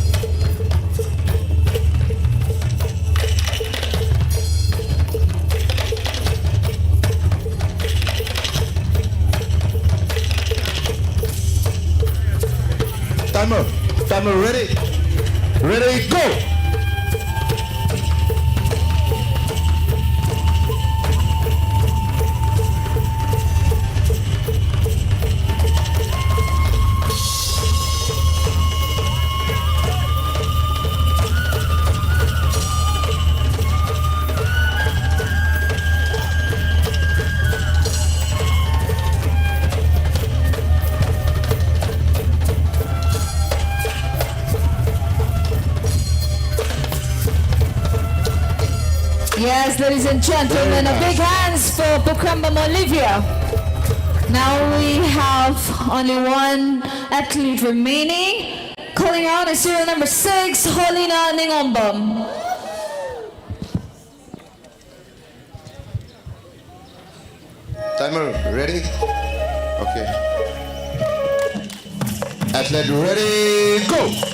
Timer. Timer, ready? Ready, go! Yes, ladies and gentlemen, a big hands for Pukrambam Olivia. Now we have only one athlete remaining. Calling out is serial number six, Holina Ningombam. Timer, ready? Okay. Athlete, ready, go!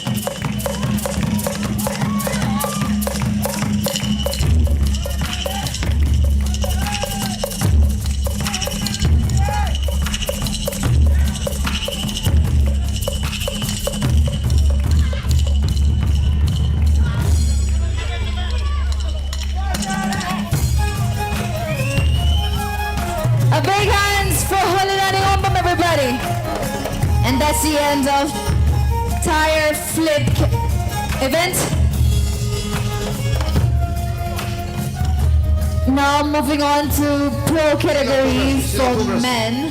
A big hands for Holina Ningombam, everybody. And that's the end of tire flip event. Now moving on to pro category for men.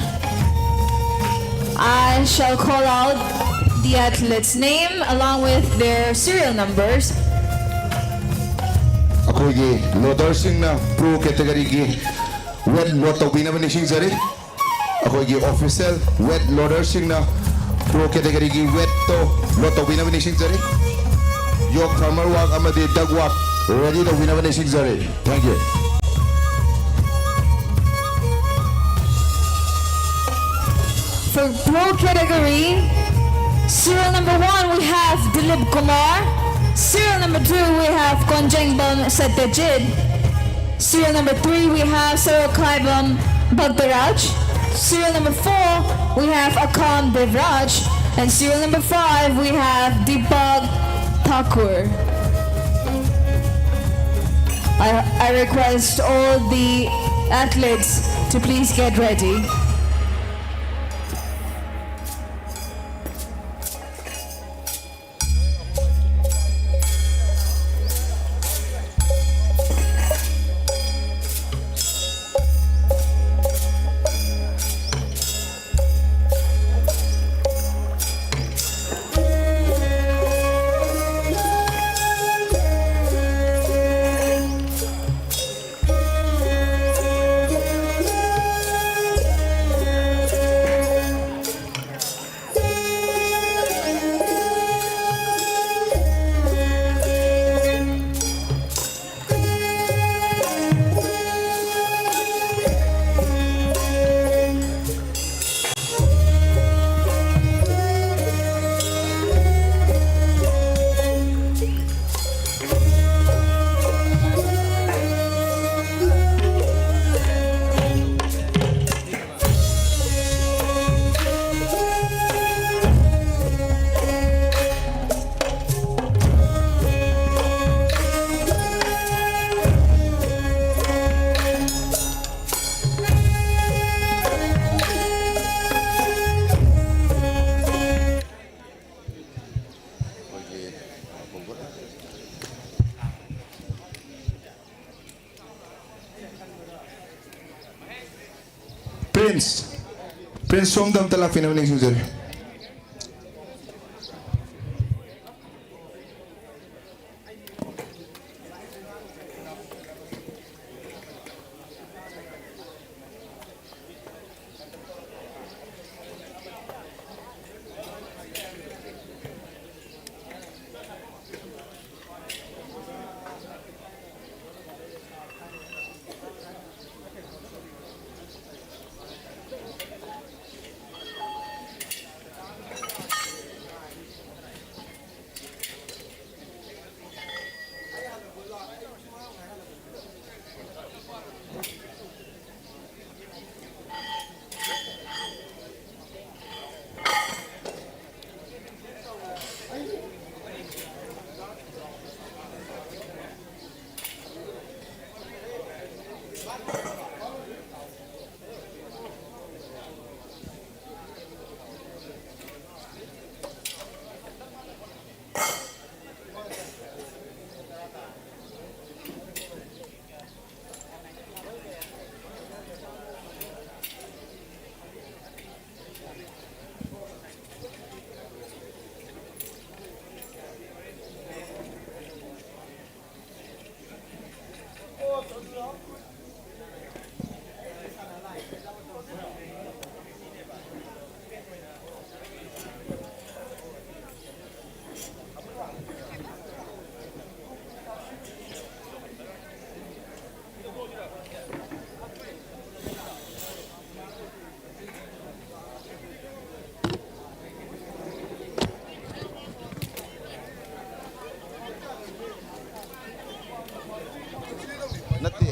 I shall call out the athlete's name along with their serial numbers. ꯑꯩꯈꯣꯏꯒꯤ ꯂꯣꯗꯔꯁꯤꯡꯅ pro ꯀꯦꯇꯒꯔꯤꯒꯤ weight load ꯇꯧꯕꯤꯅꯕ ꯅꯤꯡꯁꯤꯡꯖꯔꯤ꯫ ꯑꯩꯈꯣꯏꯒꯤ official weight ꯂꯣꯗꯔꯁꯤꯡꯅ pro ꯀꯦꯇꯒꯔꯤꯒꯤ ꯋꯦꯠꯇꯣ load ꯇꯧꯕꯤꯅꯕ ꯅꯤꯡꯁꯤꯡꯖꯔꯤ꯫ York farmer ꯋꯥꯛ ꯑꯃꯗꯤ ꯗꯛ ꯋꯥꯛ Ready ꯇꯧꯕꯤꯅꯕ ꯅꯤꯡꯁꯤꯡꯖꯔꯤ꯫ Thank you. For pro category, serial number one, we have Dilip Kumar. Serial number two, we have Konjengbam Satyajit. Serial number three, we have Sarokhaibam Bhaktaraj. Serial number four, we have Akam Devraj. And serial number five, we have Deepak Thakur. I, I request all the athletes to please get ready. Prince, Prince, ꯁꯣꯝꯗ ꯑꯝꯇ ꯂꯥꯛꯄꯤꯅꯕ ꯅꯤꯡꯁꯤꯡꯖꯔꯤ꯫ ꯅꯠꯇꯦ꯫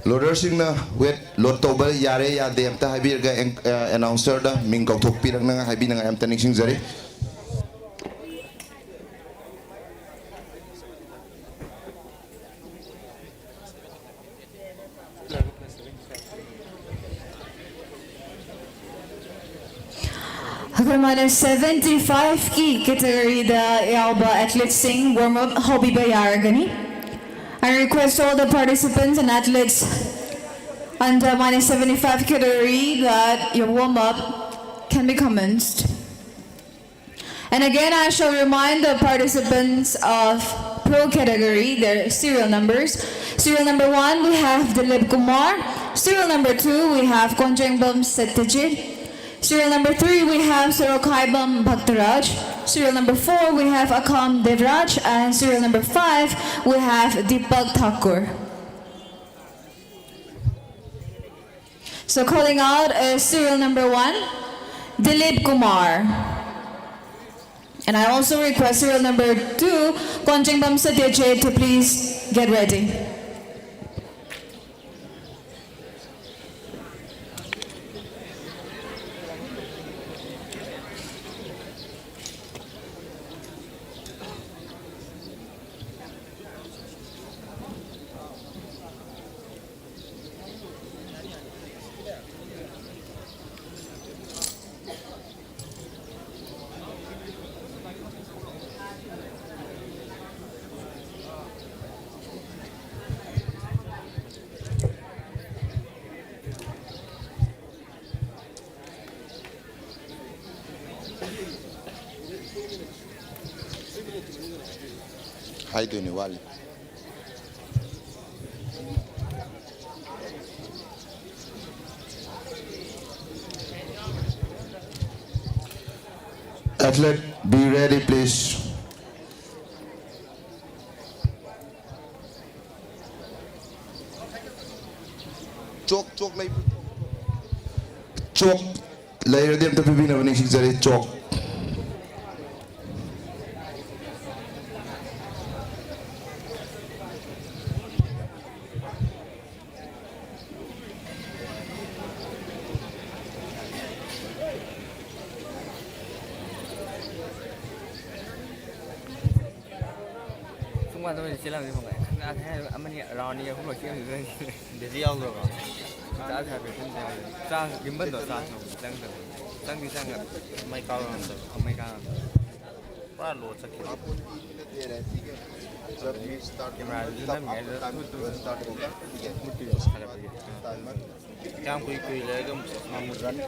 ꯂꯣꯗꯔꯁꯤꯡꯅ weight load ꯇꯧꯕ ꯌꯥꯔꯦ ꯌꯥꯗꯦ ꯑꯝꯇ ꯍꯥꯏꯕꯤꯔꯒ ꯑꯦꯡ-, ꯑ, ꯑꯦꯅꯥꯎꯟꯁꯔꯗ ꯃꯤꯡ ꯀꯧꯊꯣꯛꯄꯤꯔꯛꯅꯉꯥꯏ ꯍꯥꯏꯕꯤꯅꯉꯥꯏ ꯑꯝꯇ ꯅꯤꯡꯁꯤꯡꯖꯔꯤ꯫ ꯑꯩꯈꯣꯏ minus seventy five ꯀꯤ category ꯗ ꯌꯥꯎꯕ athlete ꯁꯤꯡ warm up ꯍꯧꯕꯤꯕ ꯌꯥꯔꯒꯅꯤ꯫ I request all the participants and athletes under minus seventy five category that your warm up can be commenced. And again, I shall remind the participants of pro category, their serial numbers. Serial number one, we have Dilip Kumar. Serial number two, we have Konjengbam Satyajit. Serial number three, we have Sorokhaibam Bhaktaraj. Serial number four, we have Akam Devraj. And serial number five, we have Deepak Thakur. So calling out is serial number one, Dilip Kumar. And I also request serial number two, Konjengbam Satyajit, to please get ready. ꯍꯥꯏꯗꯣꯏꯅꯦ, ꯋꯥꯠꯂꯤ꯫ Athlete, be ready, please. Chalk, chalk ꯂꯩꯕ꯭ꯔꯣ? Chalk ꯂꯩꯔꯗꯤ ꯑꯝꯇ ꯄꯤꯕꯤꯅꯕ ꯅꯤꯡꯁꯤꯡꯖꯔꯤ, chalk. ꯁꯨꯝ ꯀꯥꯟꯗ ꯑꯣꯏꯅ ꯆꯦꯜꯂꯝꯃꯗꯤ ꯐꯪꯉꯦ꯫ ꯑꯃꯅꯤ ꯔꯥꯎꯟ ꯑꯅꯤ ꯑꯍꯨꯝꯂꯛ ꯆꯦꯟꯕꯗꯨꯗꯅꯤ꯫ ꯕꯦꯖꯤ ꯌꯥꯎꯗ꯭ꯔꯕꯣ? ꯆꯥ ꯊꯛꯄ ꯆꯦꯟꯗꯦ꯫ ꯆꯥ ꯒꯤꯝꯕꯜꯗꯣ ꯆꯥ ꯊꯛꯄ ꯆꯪꯗꯕ꯫ ꯆꯪꯗꯤ ꯆꯪꯉ ꯃꯩ ꯀꯥꯕ ꯉꯝꯗꯕ꯫ ꯃꯩ ꯀꯥꯕ ꯉꯝꯗꯕ꯫ ꯄꯨꯔꯥ ꯂꯣ ꯆꯠꯈꯤꯕ꯫ ꯀꯦꯃꯦꯔꯥꯗꯨꯁꯨ ꯅꯝꯃꯤꯉꯩꯗ ꯃꯨꯠꯇꯨ ꯃꯨꯠꯇꯨ ꯁꯥꯒꯠꯄꯒꯤ꯫ ꯀꯌꯥꯝ ꯀꯨꯏ ꯀꯨꯏ ꯂꯩꯔꯒ ꯑꯃꯨꯛ ꯃꯝꯃꯨꯗꯣꯏꯅꯣ?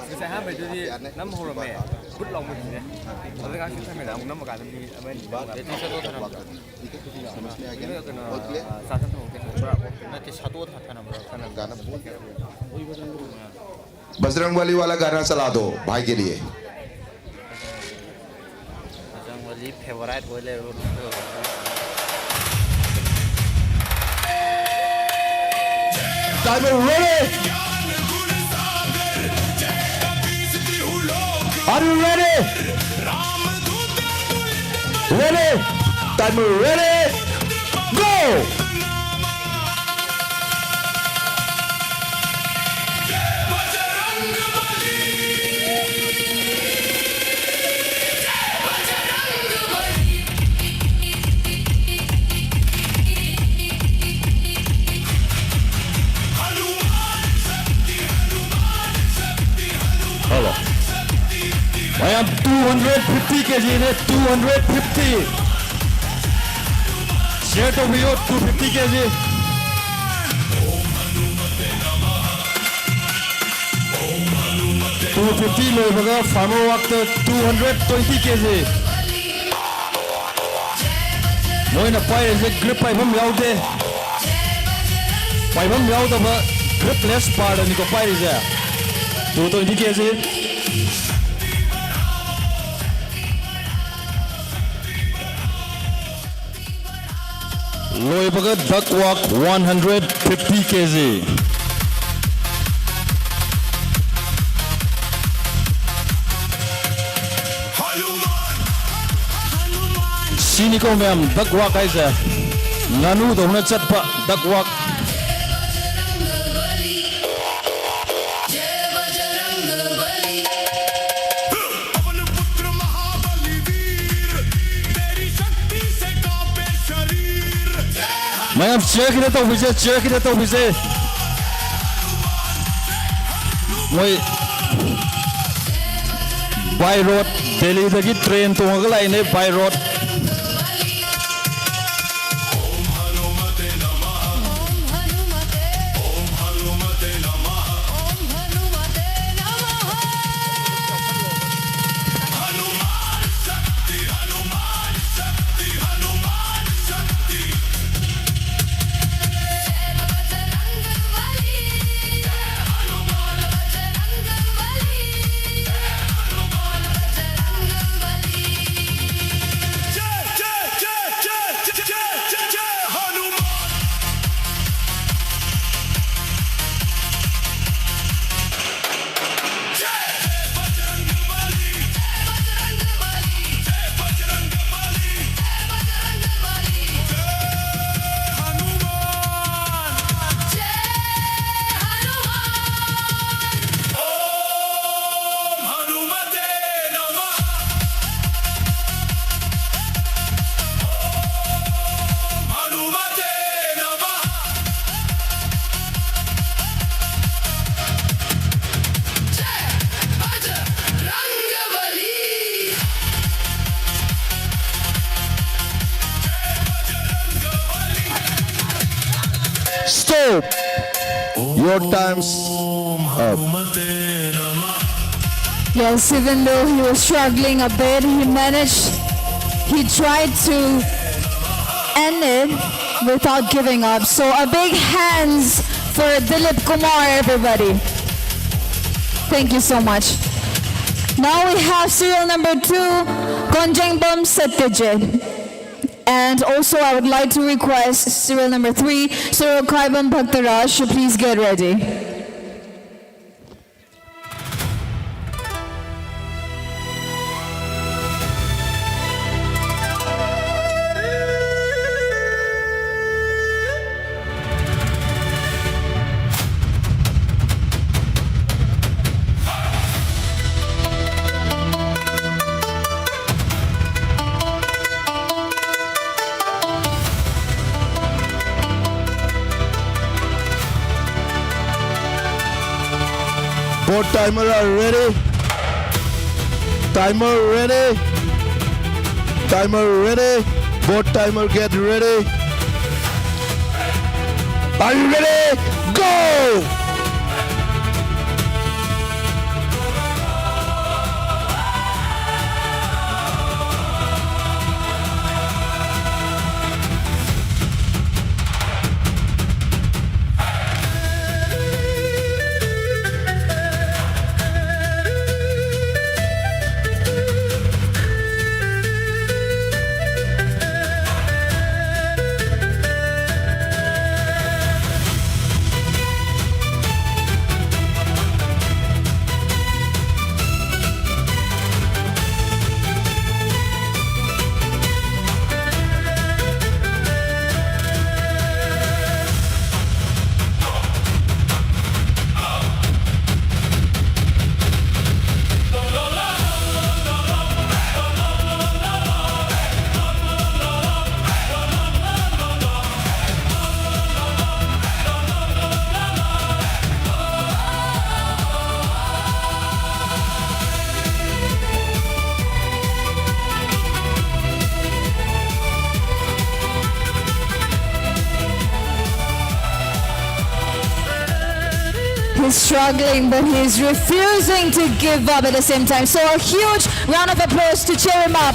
ꯉꯁꯥꯏ ꯑꯍꯥꯟꯕꯩꯗꯨꯗꯤ ꯅꯝ ꯍꯧꯔꯝꯃꯦ꯫ ꯕꯨꯠ ꯂꯥꯎ ꯃꯨꯠꯈꯤꯅꯦ꯫ ꯑꯗꯨ ꯉꯥꯏꯍꯥꯛ ꯁꯨꯝ ꯊꯝꯃꯦꯗ ꯑꯃꯨꯛ ꯅꯝꯃꯀꯥꯟꯗ ꯃꯤ ꯑꯃ ꯑꯅꯤ ꯕꯦꯇ꯭ꯔꯤ ꯁꯠꯇꯣꯛ ꯊꯅꯝꯕ꯭ꯔꯣ? ꯀꯩꯅꯣ, ꯆꯥ ꯁꯟ ꯊꯣꯡ ꯀꯩꯅꯣ ꯄꯨꯔꯥ ꯑꯣꯐ꯫ ꯅꯠꯇꯦ, ꯁꯠꯇꯣꯛ ꯊ-, ꯊꯅꯝꯕ꯭ꯔꯣ? ꯊꯅꯝ ꯀꯥꯟꯗ ꯕꯨꯠ꯫ बजरंग बली वाला गाना चला दो भाई के लिए। बजरंग बली फेवरेट बोले। Time ready? Are you ready? Ready? Time ready? Go! Hello. ꯃꯌꯥꯝ, two hundred fifty ꯀꯦꯖꯤꯅꯦ, two hundred fifty꯫ Share ꯇꯧꯕꯤꯌꯨ, two fifty ꯀꯦꯖꯤ꯫ Two fifty ꯂꯣꯏꯕꯒ farmer walkꯇ two hundred twenty ꯀꯦꯖꯤ꯫ ꯃꯣꯏꯅ ꯄꯥꯏꯔꯤꯁꯦ grip ꯄꯥꯏꯐꯝ ꯌꯥꯎꯗꯦ꯫ ꯄꯥꯏꯐꯝ ꯌꯥꯎꯗꯕ gripless barꯗꯅꯤꯀꯣ ꯄꯥꯏꯔꯤꯁꯦ꯫ Two twenty ꯀꯦꯖꯤ꯫ ꯂꯣꯏꯕꯒ duck walk one hundred fifty ꯀꯦꯖꯤ꯫ ꯁꯤꯅꯤꯀꯣ ꯃꯌꯥꯝ, duck walk ꯍꯥꯏꯁꯦ꯫ ꯉꯥꯅꯨꯗꯧꯅ ꯆꯠꯄ duck walk꯫ ꯃꯌꯥꯝ ꯆꯤꯌꯔ ꯈꯤꯇ ꯇꯧꯕꯤꯁꯦ, ꯆꯤꯌꯔ ꯈꯤꯇ ꯇꯧꯕꯤꯁꯦ꯫ ꯃꯣꯏ ꯕꯥꯏ ꯔꯣꯗ, ꯗꯦꯜꯂꯤꯗꯒꯤ ꯇ꯭ꯔꯦꯟ ꯇꯣꯡꯉꯒ ꯂꯥꯛꯏꯅꯦ, ꯕꯥꯏ road. Stop! Your time's up. Yes, even though he was struggling a bit, he managed, he tried to end it without giving up. So a big hands for Dilip Kumar, everybody. Thank you so much. Now we have serial number two, Konjengbam Satyajit. And also, I would like to request serial number three, Sir Okaibam Bhaktaraj, to please get ready. Both timer are ready. Timer ready. Timer ready. Both timer get ready. Are you ready? Go! He's struggling, but he's refusing to give up at the same time. So a huge round of applause to cheer him up.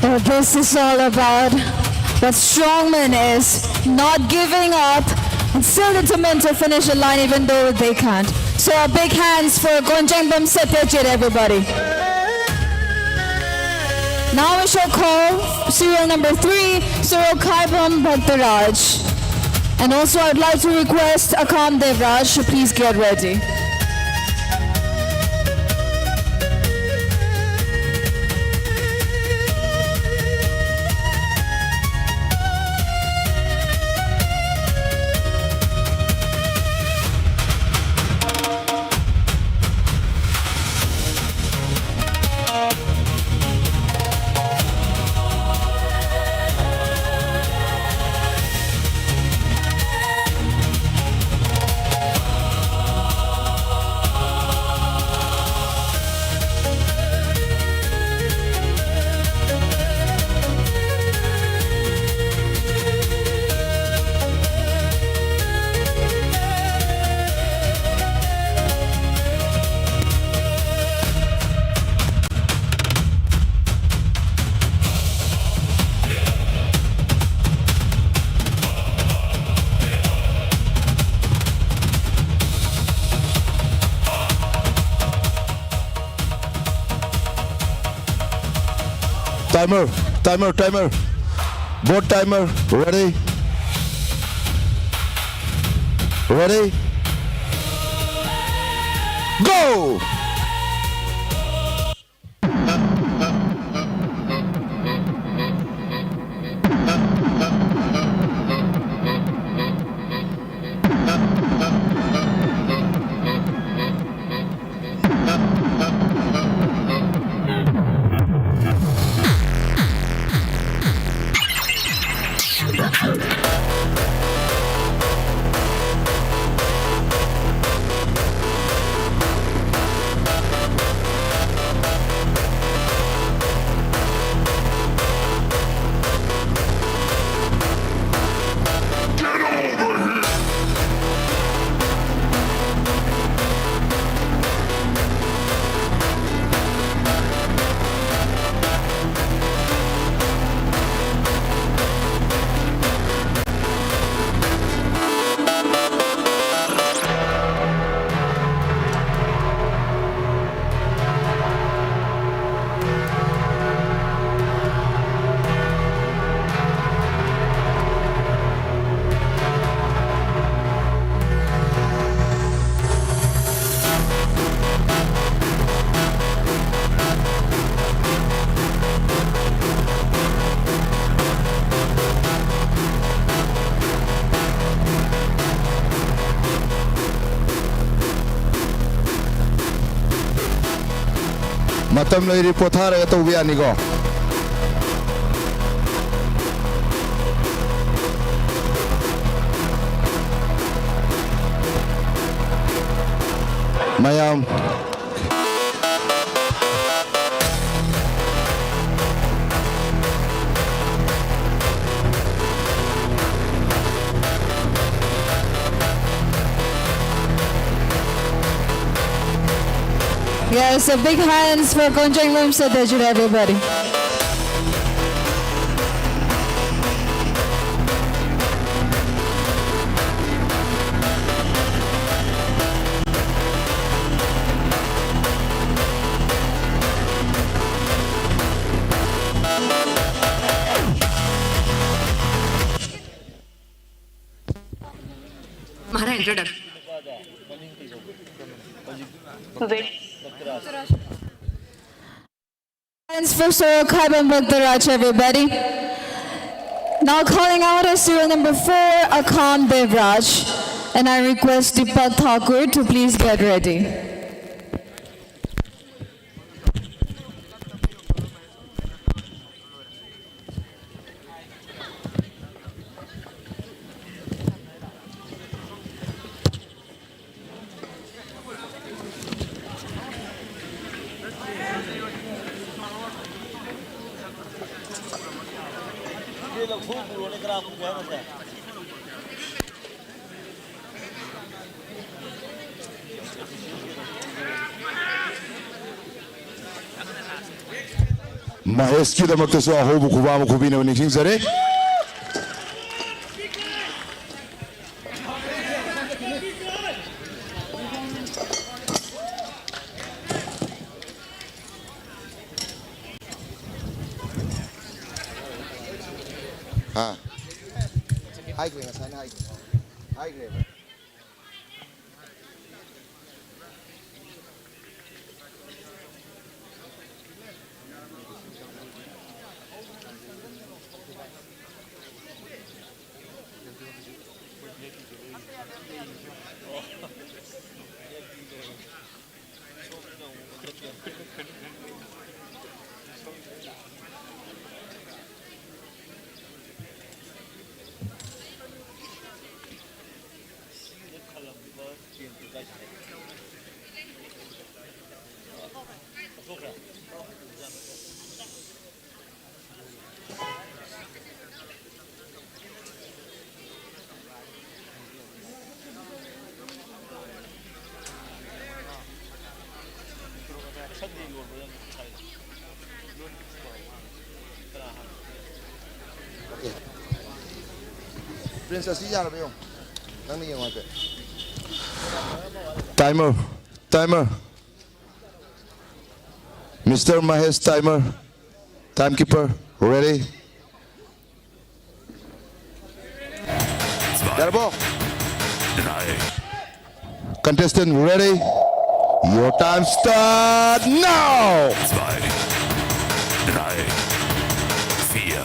What this is all about, what strongman is, not giving up, and still determined to finish the line even though they can't. So a big hands for Gonjangbam Satyajit, everybody. Now we shall call serial number three, Surokhaibam Bhaktaraj. And also I'd like to request Akam Devraj to please get ready. Timer, timer, timer. Both timer, ready? Ready? Go! ꯃꯇꯝ ꯂꯩꯔꯤ, ꯄꯣꯊꯥꯔꯒ ꯇꯧꯕ ꯌꯥꯅꯤꯀꯣ꯫ ꯃꯌꯥꯝ꯫ Yes, a big hands for Konjang Lum Sadajit, everybody. हमारा introduction. Hands for Soro Khaibam Bhaktaraj, everybody. Now calling out as serial number four, Akham Devraj. And I request Deepak Thakur to please get ready. ꯃꯍꯦꯁꯀꯤꯗꯃꯛꯇꯁꯨ ꯑꯍꯧꯕ ꯈꯨꯕꯥꯛ ꯑꯃ ꯈꯨꯕꯤꯅꯕ ꯅꯤꯡꯁꯤꯡꯖꯔꯤ꯫ ꯍꯥ? ꯍꯥꯏꯈ꯭ꯔꯦ, ꯉꯁꯥꯏꯅ ꯍꯥꯏꯈ꯭ꯔꯦ꯫ ꯍꯥꯏꯈ꯭ꯔꯦꯕ꯫ Prince, ꯑꯁꯤ ꯌꯥꯔꯕ ꯌꯦꯡꯉꯣ꯫ ꯅꯪꯅ ꯌꯦꯡꯉꯣ ꯍꯥꯏꯐꯦꯠ꯫ Timer, timer. Mister Mahesh, timer. Timekeeper, ready? ꯌꯥꯔꯕꯣ? Contestant, ready? Your time start now! Zwei, drei, vier,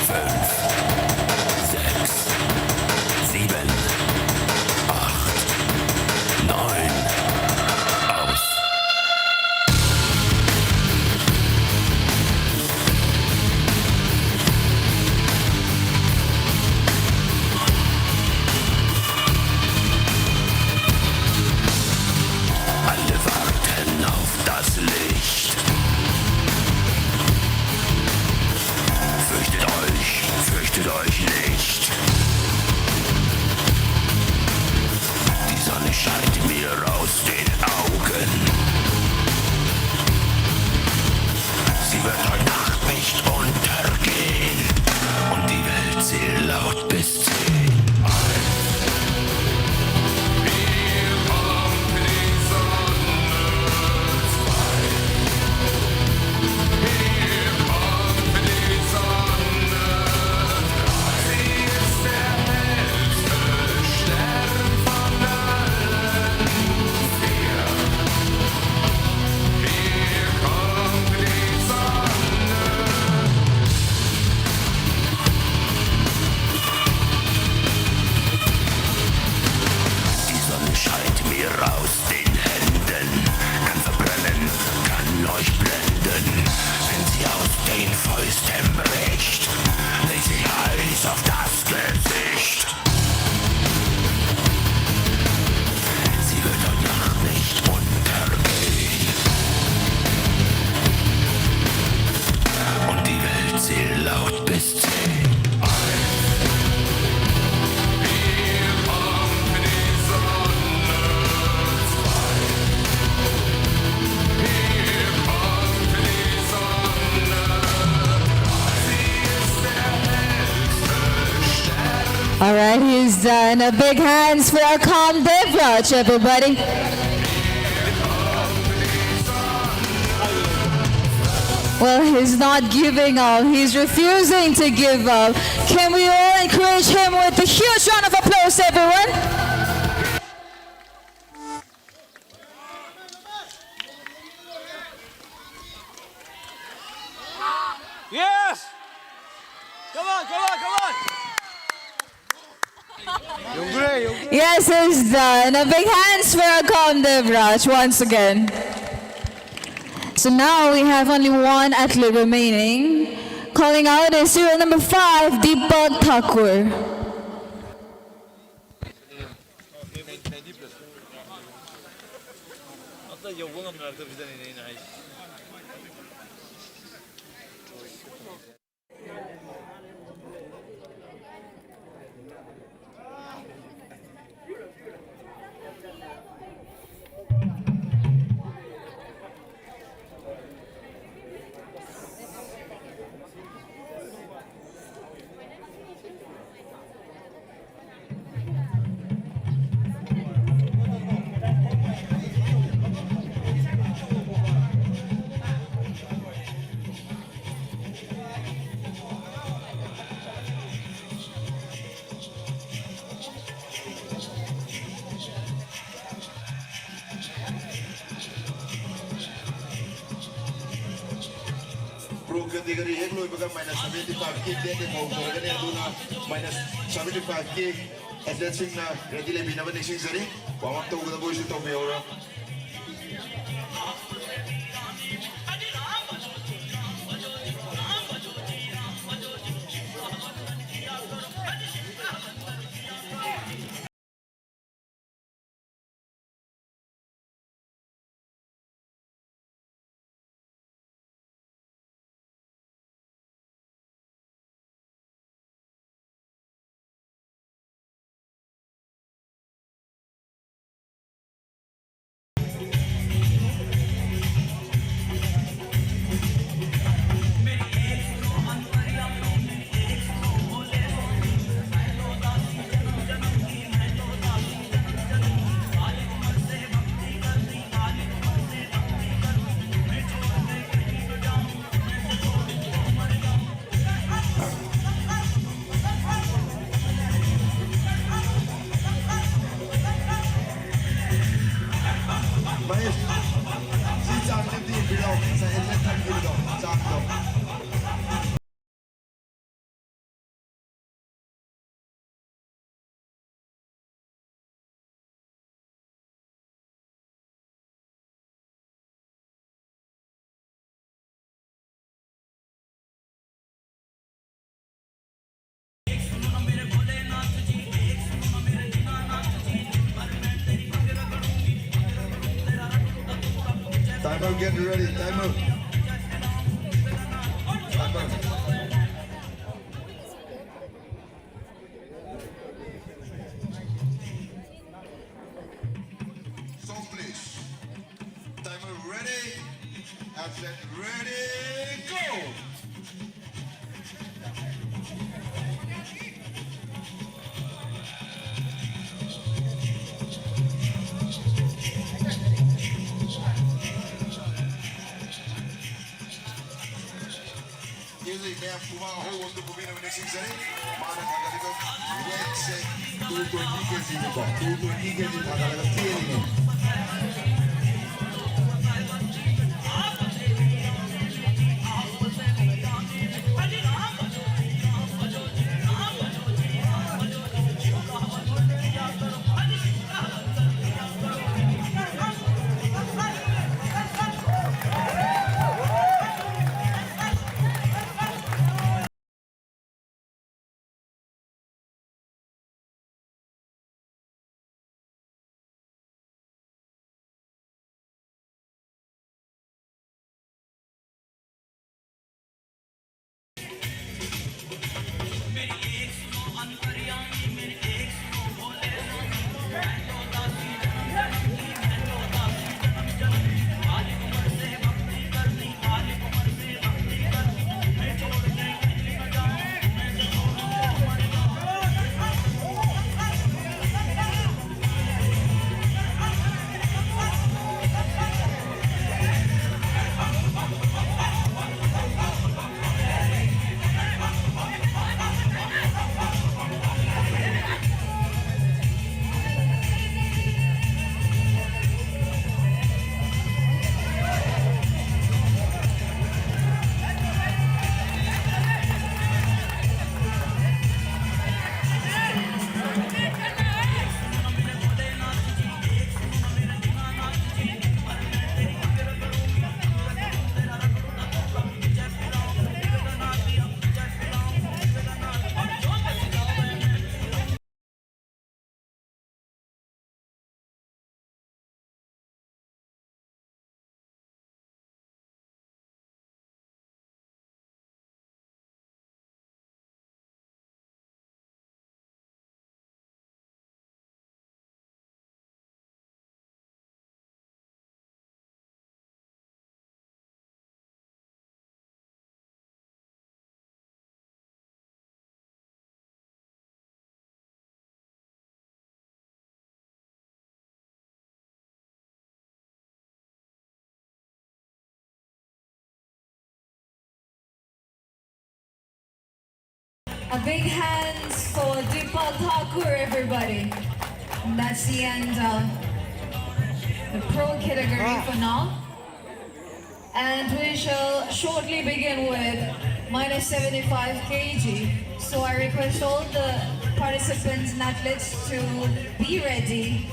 fünf, sechs, sieben, acht, neun, aus. Alle warten auf das Licht. Fürchtet euch, fürchtet euch nicht. Die Sonne scheint mir aus den Augen. Sie wird heute Nacht nicht untergehen. Und die Welt zählt laut bis zehn. Die Sonne scheint mir aus den Händen, kann verbrennen, kann euch blenden. Wenn sie aus den Fäusten bricht, legt sie Eis auf das Gesicht. Sie wird heute Nacht nicht untergehen. Und die Welt zählt laut bis zehn. All right, he's done. A big hands for Akam Devraj, everybody. Well, he's not giving up. He's refusing to give up. Can we all encourage him with a huge round of applause, everyone? Yes! Come on, come on, come on! Yes, it's done. A big hands for Akam Devraj once again. So now we have only one athlete remaining. Calling out is serial number five, Deepak Thakur. Pro category ꯍꯦꯛ ꯂꯣꯏꯕꯒ minus seventy five ꯀꯤ dead ꯍꯧꯖꯔꯒꯅꯤ, ꯑꯗꯨꯅ minus seventy five ꯀꯤ athleteꯁꯤꯡꯅ ready ꯂꯩꯕꯤꯅꯕ ꯅꯤꯡꯁꯤꯡꯖꯔꯤ꯫ Warm up ꯇꯧꯒꯗꯕ ꯑꯣꯏꯁꯨ ꯇꯧꯕꯤꯍꯧꯔꯣ꯫ Ready, timer. Timer. Song, please. Timer ready. Action, ready, go! ꯃꯌꯥꯝ ꯈꯨꯕꯥꯛ ꯑꯍꯧꯕ ꯑꯝꯇ ꯄꯨꯕꯤꯅꯕ ꯅꯤꯡꯁꯤꯡꯖꯔꯤ꯫ ꯃꯥꯅ ꯊꯥꯡꯒꯠꯂꯤꯕ ꯋꯦꯠꯁꯦ ꯇꯨ ꯇ꯭ꯋꯦꯟꯇꯤ ꯀꯦꯖꯤꯅꯤꯀꯣ꯫ ꯇꯨ ꯇ꯭ꯋꯦꯟꯇꯤ ꯀꯦꯖꯤ ꯊꯥꯡꯒꯠꯂꯒ ꯆꯦꯜꯂꯤꯅꯦ꯫ A big hands for Deepak Thakur, everybody. And that's the end of the pro category for now. And we shall shortly begin with minus seventy-five K G. So I request all the participants and athletes to be ready.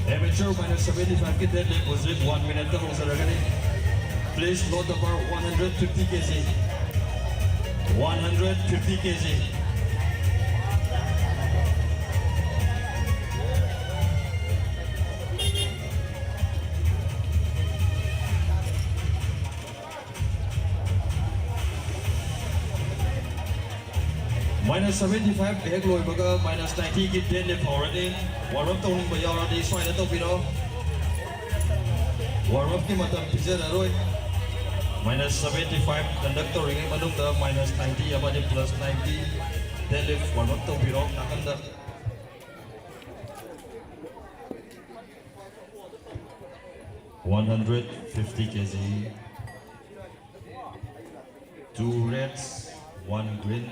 Amateur minus seventy-five ꯀꯤ deadlift ꯍꯧꯖꯤꯛ one minute ꯇ ꯍꯧꯖꯔꯒꯅꯤ꯫ Please load the bar, one hundred fifty K G. One hundred fifty K G. Minus seventy five ꯍꯦꯛ ꯂꯣꯏꯕꯒ minus ninety ꯒꯤ deadlift ꯍꯧꯔꯅꯤ꯫ Warm up ꯇꯧꯅꯤꯡꯕ ꯌꯥꯎꯔꯗꯤ ꯁ꯭ꯋꯥꯏꯗ ꯇꯧꯕꯤꯔꯣ꯫ Warm up ꯀꯤ ꯃꯇꯝ ꯄꯤꯖꯔꯔꯣꯏ꯫ Minus seventy five conduct ꯇꯧꯔꯤꯉꯩ ꯃꯅꯨꯡꯗ minus ninety ꯑꯃꯗꯤ plus ninety deadlift warm up ꯇꯧꯕꯤꯔꯣ ꯅꯥꯀꯟꯗ꯫ One hundred fifty K G. Two reds, one green,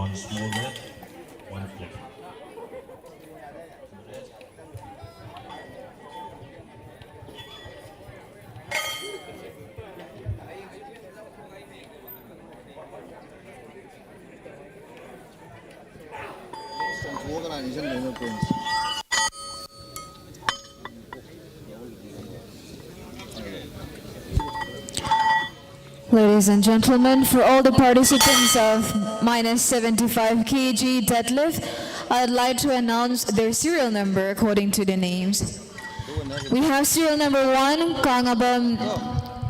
one small red, one black. ꯆꯣꯡꯊꯣꯛꯑ ꯀꯅꯥꯅ Ladies and gentlemen, for all the participants of minus seventy-five K G deadlift, I'd like to announce their serial number according to the names. We have serial number one, Kangabam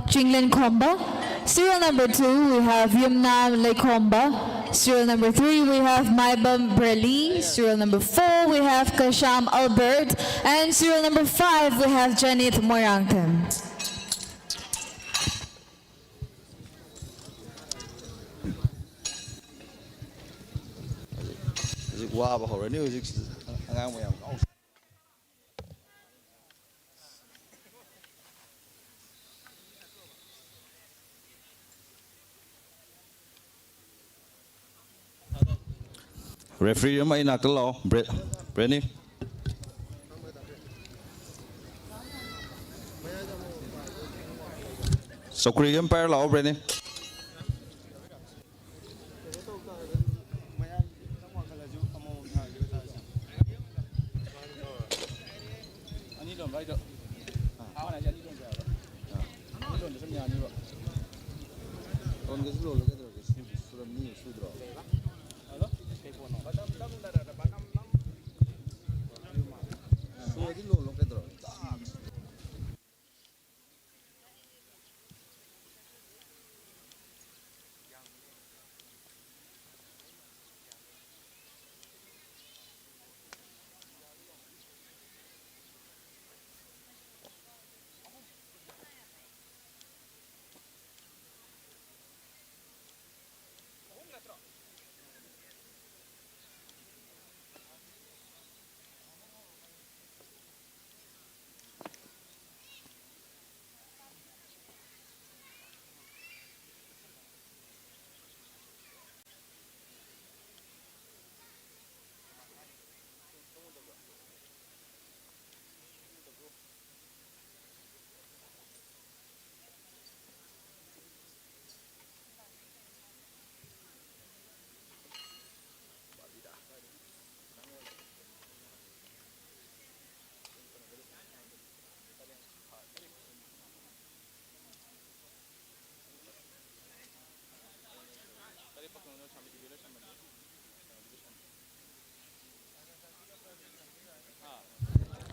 Chinglin Khomba. Serial number two, we have Yumnam Lekhomba. Serial number three, we have Maibam Breli. Serial number four, we have Kasham Albert. And serial number five, we have Janet Moyangtem. ꯍꯧꯖꯤꯛ ꯋꯥꯕ ꯍꯧꯔꯅꯤ꯫ ꯍꯧꯖꯤꯛ ꯑꯉꯥꯡ ꯃꯌꯥꯝ ꯉꯥꯎ- Referee ꯑꯃ ꯑꯩ ꯅꯥꯛꯇ ꯂꯥꯛꯑꯣ, ꯕ꯭ꯔꯦ-, ꯕ꯭ꯔꯦꯅꯤ꯫ ꯆꯧꯀ꯭ꯔꯤ umpire ꯂꯥꯛꯑꯣ, ꯕ꯭ꯔꯦꯅꯤ꯫ ꯂꯣꯟꯒꯦꯁꯨ ꯂꯣꯜꯂꯣ, ꯀꯩꯗꯧꯔꯒꯦ? ꯁꯨ-, ꯁꯨꯔꯝꯅꯤ, ꯁꯨꯗ꯭ꯔꯣ? ꯁꯨꯔꯗꯤ ꯂꯣꯜꯂꯣ, ꯀꯩꯗꯧꯔꯒꯦ?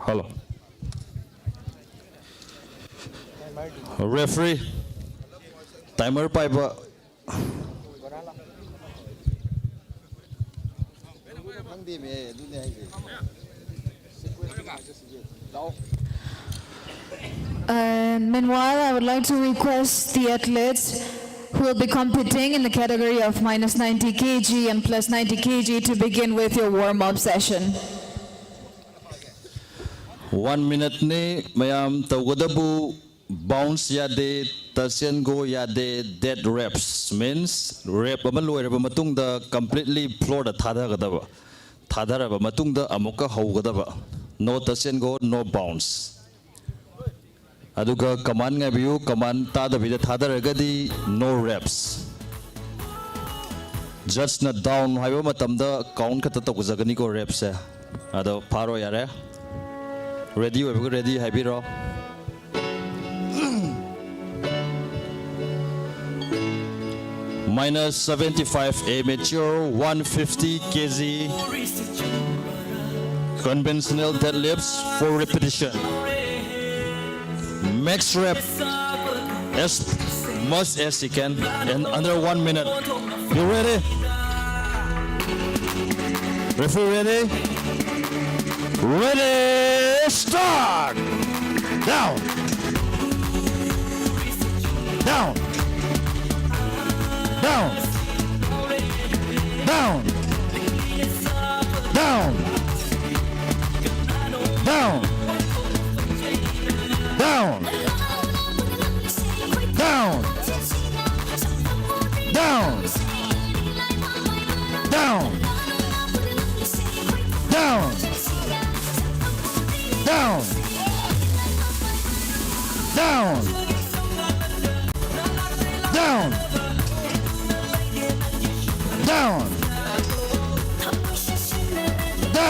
Hello. Referee, timer ꯄꯥꯏꯕ꯫ And meanwhile, I would like to request the athletes who will be competing in the category of minus ninety K G and plus ninety K G to begin with your warm-up session. One minute ꯅꯤ ꯃꯌꯥꯝ ꯇꯧꯒꯗꯕꯨ꯫ Bounce ꯌꯥꯗꯦ, touch and go ꯌꯥꯗꯦ, dead reps means rep ꯑꯃ ꯂꯣꯏꯔꯕ ꯃꯇꯨꯡꯗ completely floor ꯗ ꯊꯥꯗꯒꯗꯕ, ꯊꯥꯗꯔꯕ ꯃꯇꯨꯡꯗ ꯑꯃꯨꯛꯀ ꯍꯧꯒꯗꯕ꯫ No touch and go, no bounce. ꯑꯗꯨꯒ command ꯉꯥꯏꯕꯤꯌꯨ, command ꯇꯥꯗꯕꯤꯗ ꯊꯥꯗꯔꯒꯗꯤ no reps꯫ Judge ꯅ down ꯍꯥꯏꯕ ꯃꯇꯝꯗ count ꯈꯛꯇ ꯇꯧꯖꯒꯅꯤꯀꯣ reps ꯁꯦ꯫ ꯑꯗꯣ ꯐꯥꯔꯣ ꯌꯥꯔꯦ꯫ Ready ꯑꯣꯏꯕꯒ ready ꯍꯥꯏꯕꯤꯔꯣ꯫ Minus seventy-five amateur, one fifty K G conventional deadlifts, four repetition. Max rep as much as you can in under one minute. You ready? Referee ready? Ready, start! Down! Down! Down! Down! Down! Down! Down! Down! Down! Down! Down! Down! Down! Down! Down!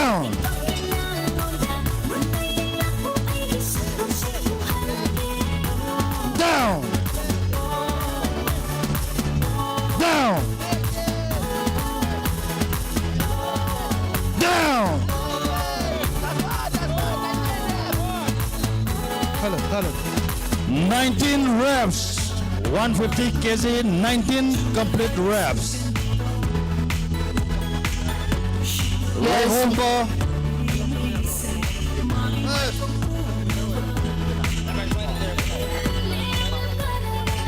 Nineteen reps, one fifty K G, nineteen complete reps. Yes. Lekhompa.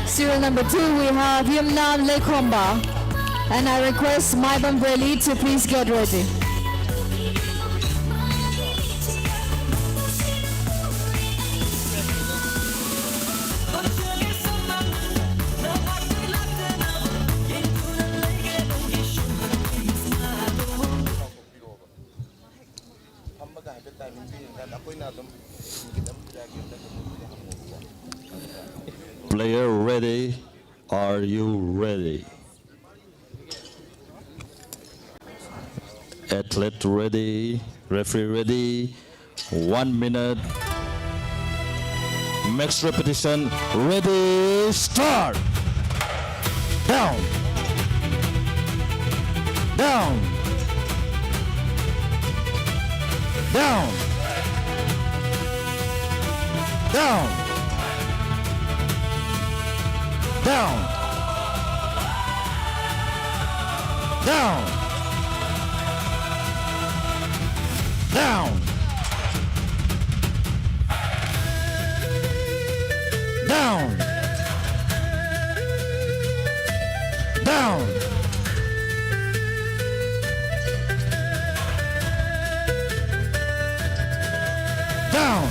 Serial number two, we have Yumnam Lekhomba. And I request Maibam Valley to please get ready. Player ready? Are you ready? Athlete ready? Referee ready? One minute. Max repetition. Ready, start. Down. Down. Down. Down. Down. Down. Down. Down. Down. Down.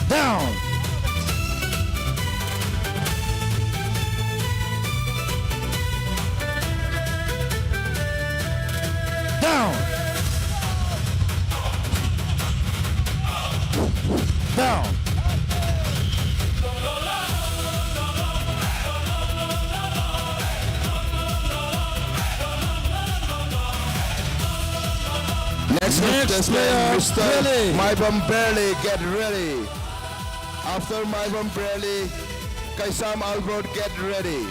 Down. Down. Down. Next, next contestant, player, Mister Bradley. Maibam Bradley, get ready. After Maibam Bradley, Kaisam Albert, get ready.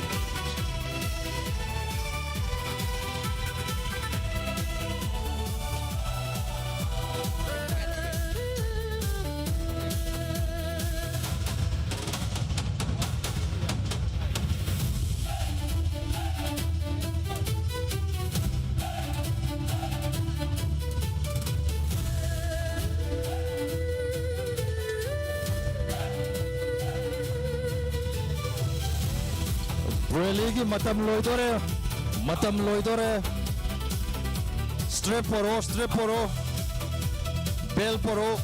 ꯔꯦꯂꯤꯒꯤ ꯃꯇꯝ ꯂꯣꯏꯗꯣꯔꯦ꯫ ꯃꯇꯝ ꯂꯣꯏꯗꯣꯔꯦ꯫ ꯁ꯭ꯇ꯭ꯔꯦꯞ ꯄꯣꯔꯣ, ꯁ꯭ꯇ꯭ꯔꯦꯞ ꯄꯣꯔꯣ꯫ ꯕꯦꯜ ꯄꯣꯔꯣ꯫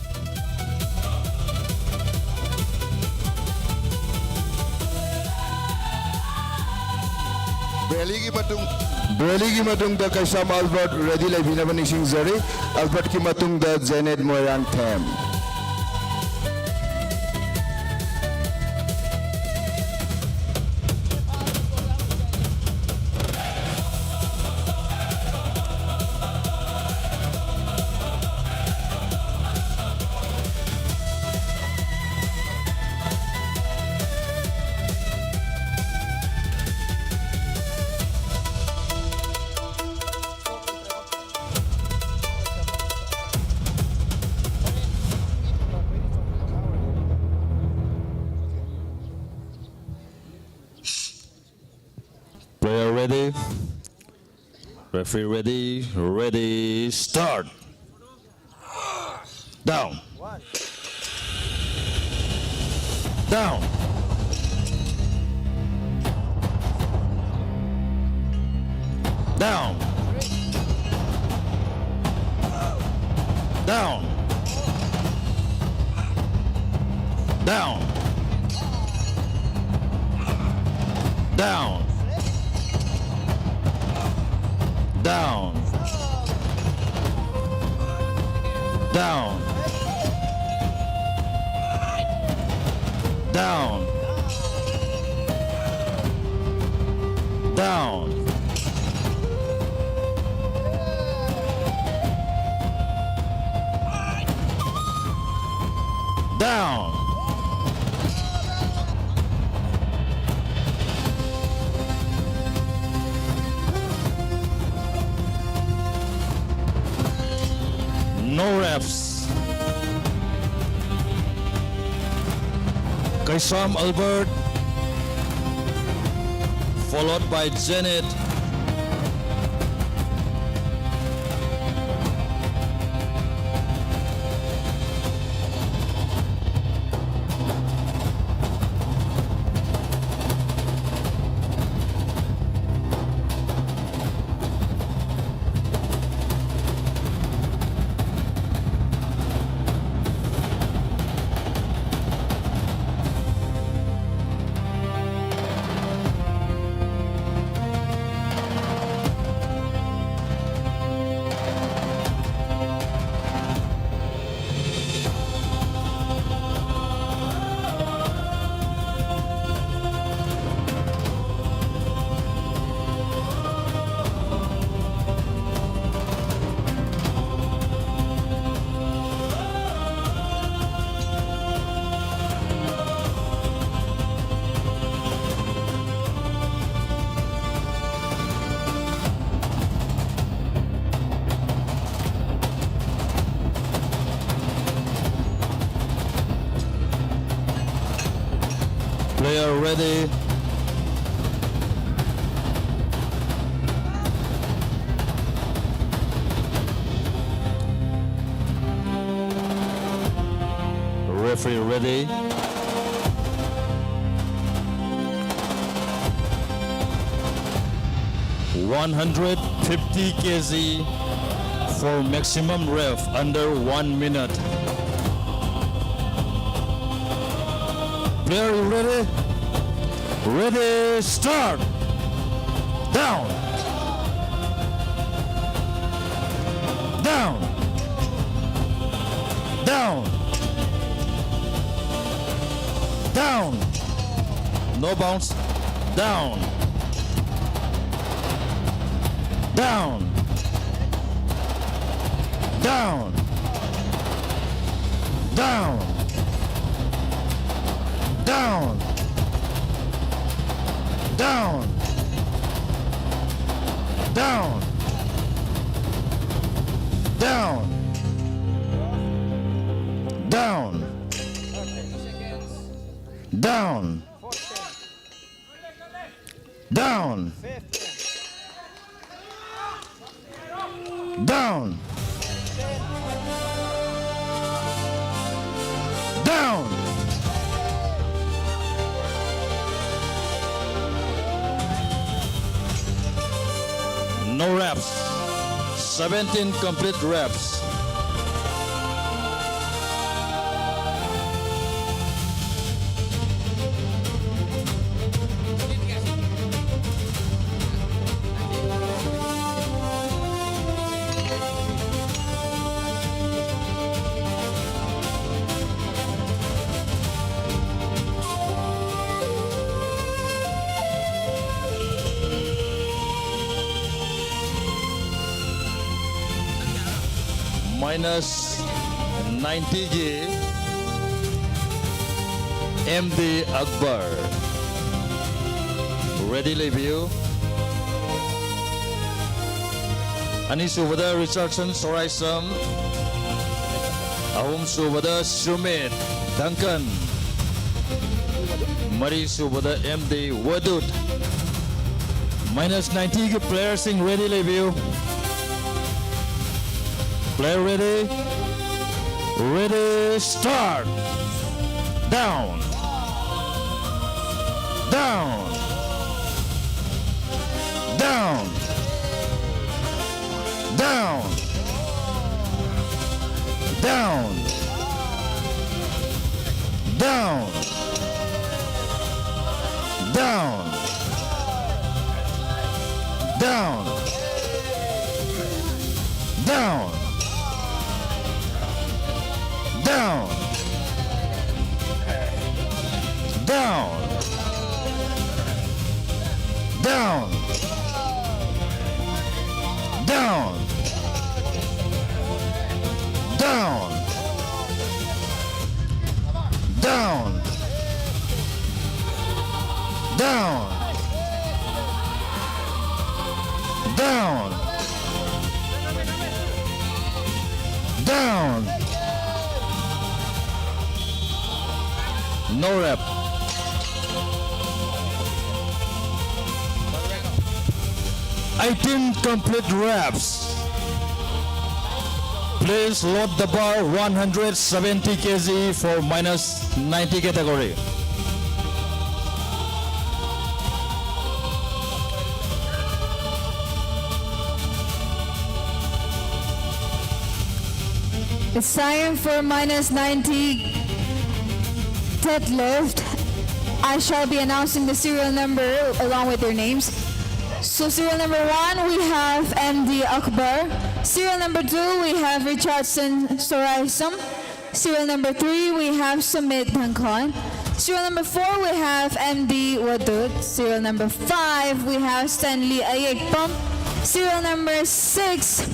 ꯔꯦꯂꯤꯒꯤ ꯃꯇꯨꯡ, ꯔꯦꯂꯤꯒꯤ ꯃꯇꯨꯡꯗ ꯀꯩꯁꯥꯝ Albert ready ꯂꯩꯕꯤꯅꯕ ꯅꯤꯡꯁꯤꯡꯖꯔꯤ꯫ ꯑꯜꯕꯔꯠꯀꯤ ꯃꯇꯨꯡꯗ ꯖꯦꯅꯦꯠ Moirangthem. Player ready. Referee ready. Ready. Start. Down. Down. Down. Down. Down. Down. Down. Down. Down. Down. Down. No refs. Kaisam Albert, followed by Janet. They are ready. Referee ready. One hundred fifty K G for maximum ref under one minute. Player, you ready? Ready, start! Down! Down! Down! Down! No bounce. Down! Down! Down! Down! Down! Down! Down! Down! Down! Down! Down! Down! Down! No reps. Seventeen complete reps. Minus ninety ꯒꯤ M D Akbar. Ready ꯂꯩꯕꯤꯌꯨ꯫ ꯑꯅꯤꯁꯨꯕꯗ Richardson ꯁꯣꯔꯥꯏꯁꯝ꯫ ꯑꯍꯨꯝꯁꯨꯕꯗ ꯁꯨꯃꯤꯠ ꯗꯪꯀꯟ꯫ ꯃꯔꯤꯁꯨꯕꯗ M D ꯋꯥꯗꯨꯠ꯫ Minus ꯅꯥꯏꯟꯇꯤꯒꯤ ꯄ꯭ꯂꯦꯌꯔꯁꯤꯡ ready ꯂꯩꯕꯤꯌꯨ꯫ Player ready? Ready, start! Down! Down! Down! Down! Down! Down! Down! Down! Down! Down! Down! Down! Down! Down! Down! Down! Down! Down! No rep. Eighteen complete reps. Please load the bar, one hundred seventy K G for minus ninety category. It's time for minus ninety deadlift. I shall be announcing the serial number along with their names. So serial number one, we have M D Akbar. Serial number two, we have Richardson Soraisam. Serial number three, we have Sumit Dhangkon. Serial number four, we have M D Wadud. Serial number five, we have Stanley Ayekpam. Serial number six,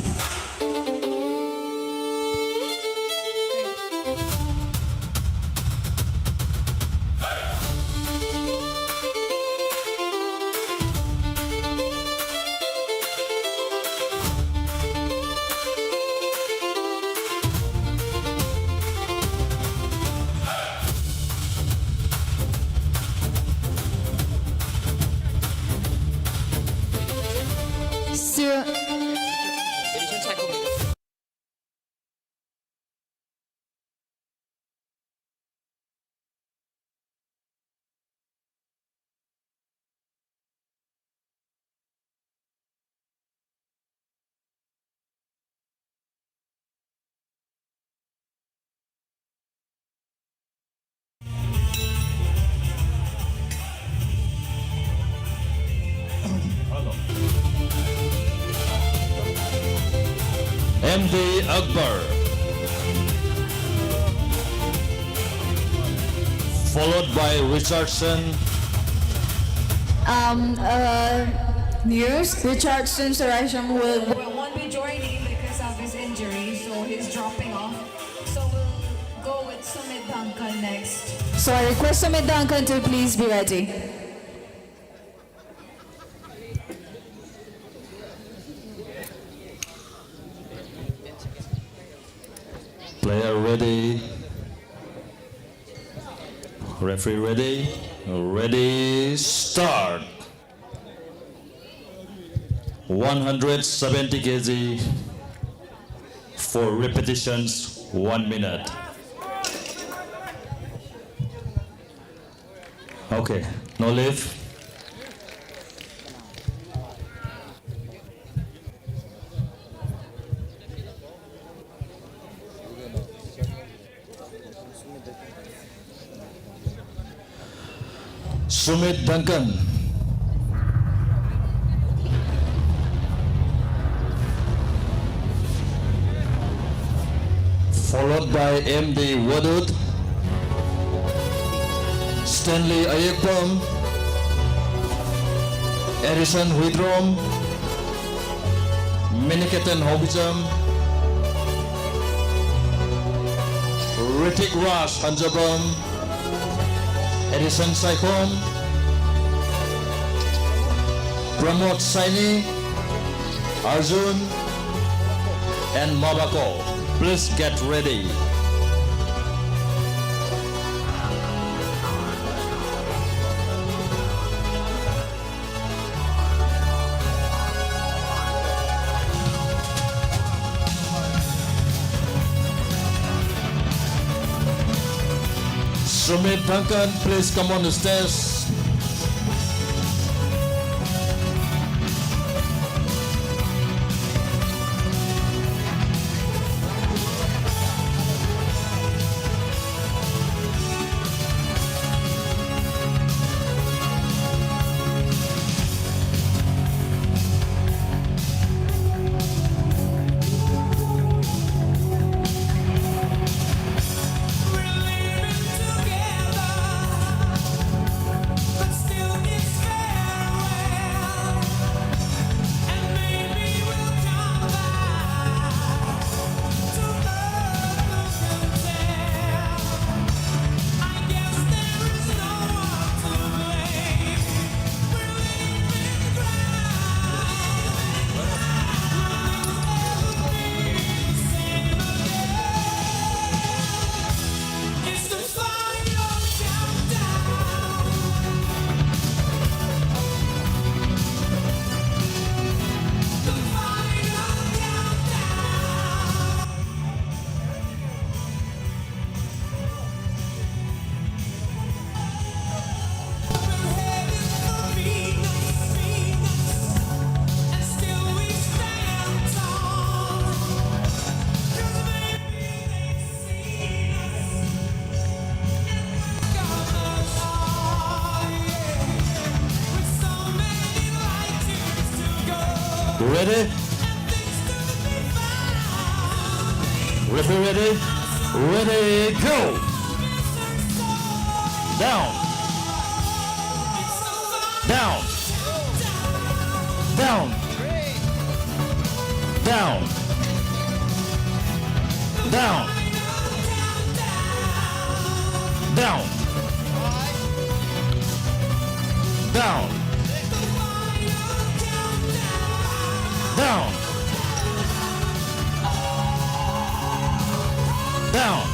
M D Akbar, followed by Richardson. Um, uh, news, Richardson Saraisham will won't be joining because of his injury, so he's dropping off. So we'll go with Sumit Duncan next. So I request Sumit Duncan to please be ready. Player ready. Referee ready. Ready, start. One hundred seventy K G for repetitions, one minute. Okay, no leave. Sumit Duncan. Followed by M D Wadut, Stanley Ayekpam, Edison Huidrom, Miniketen Hobijam, Ritik Raj Hanjabam, Edison Saikom, Pramod Saini, Arjun, and Mabako. Please get ready. Sumit Duncan, please come on the stage. Ready? Ready, ready, ready, go! Down. Down. Down. Down. Down. Down. Down. Down. Down. Down.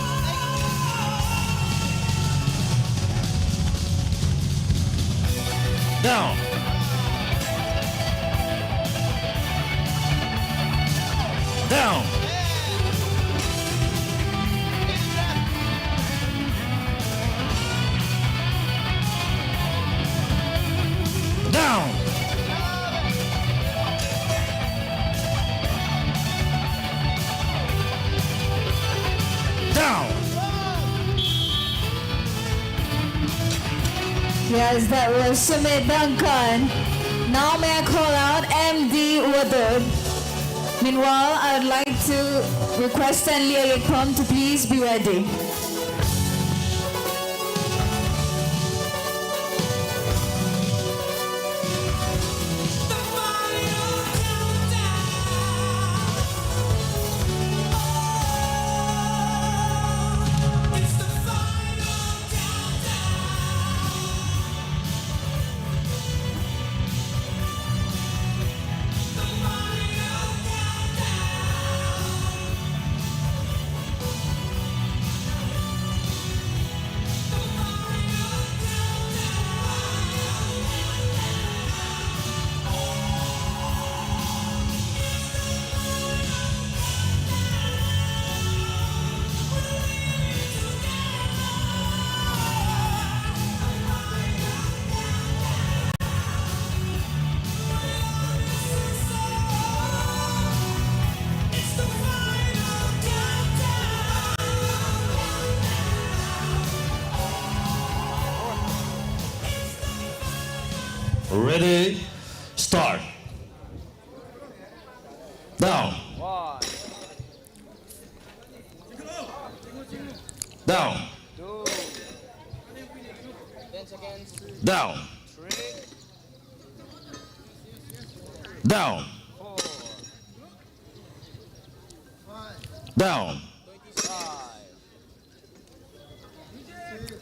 Down. Down. Down. Yes, that was Sumit Duncan. Now may I call out M D Wadud. Meanwhile, I'd like to request Stanley Ayekpom to please be ready. Ready, start. Down. One. Down. Two. Ten seconds. Down. Three. Down. Four. Down. Twenty-five.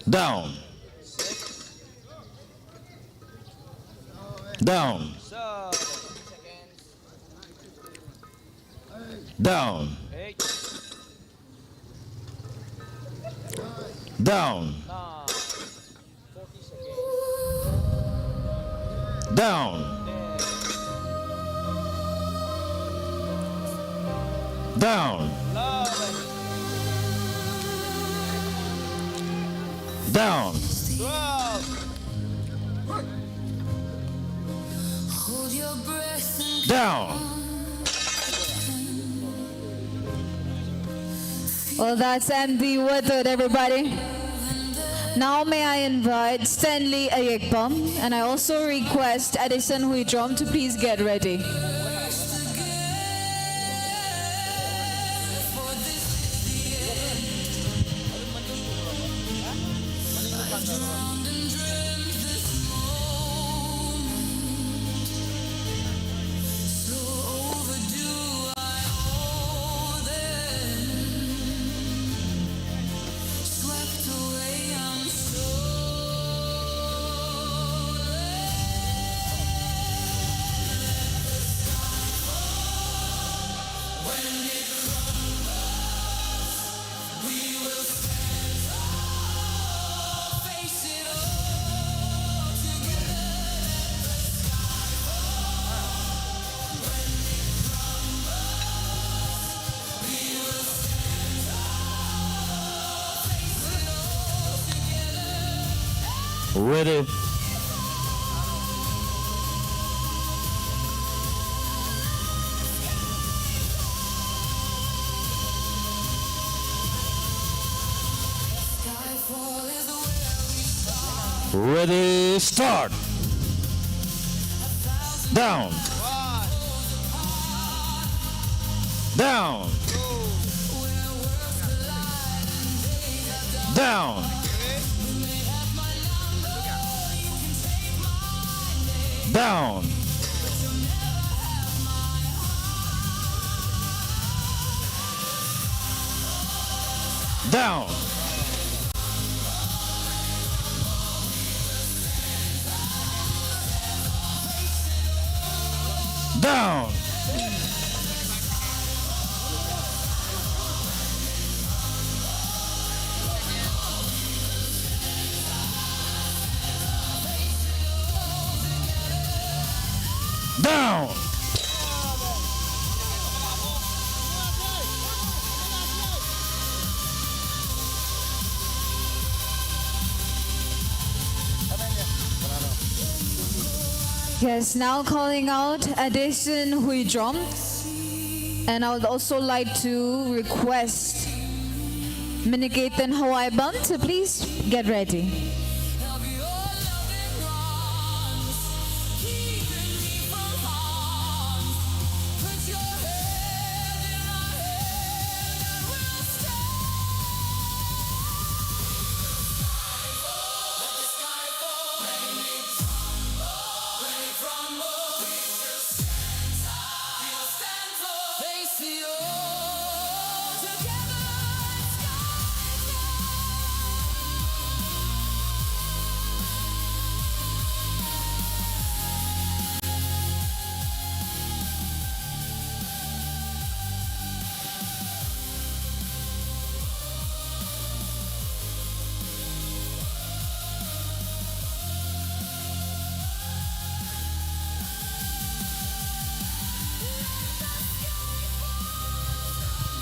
Down. Six. Down. Seven. Seconds. Down. Eight. Down. Nine. Forty seconds. Down. Ten. Down. Eleven. Down. Twelve. Hold your breath and Down. Well, that's M D Woodard, everybody. Now may I invite Stanley Ayekbam, and I also request Addison Huitrom to please get ready. Ready. Ready, start. Down. Down. Down. Down. Down. Down. Down. Yes, now calling out Addition Huidrom. And I would also like to request Minigate and Hawaii Bum to please get ready.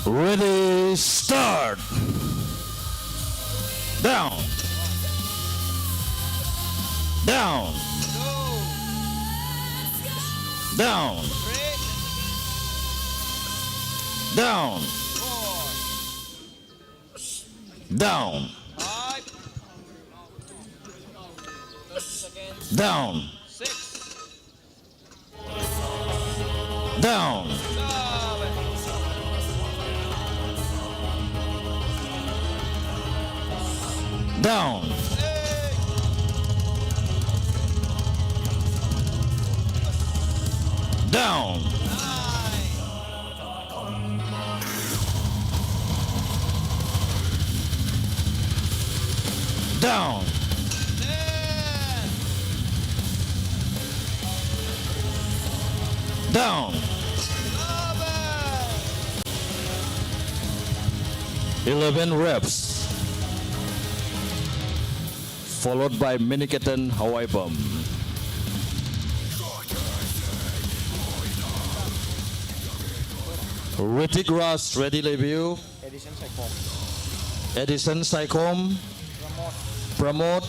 Ready, start. Down. Down. Down. Down. Down. Down. Down. Down. Down. Down. Down. Eleven reps. Followed by Miniketen Hawaii Bomb. Ritik Raj, ready lebiu. Edison Saikom. Edison Saikom. Pramod.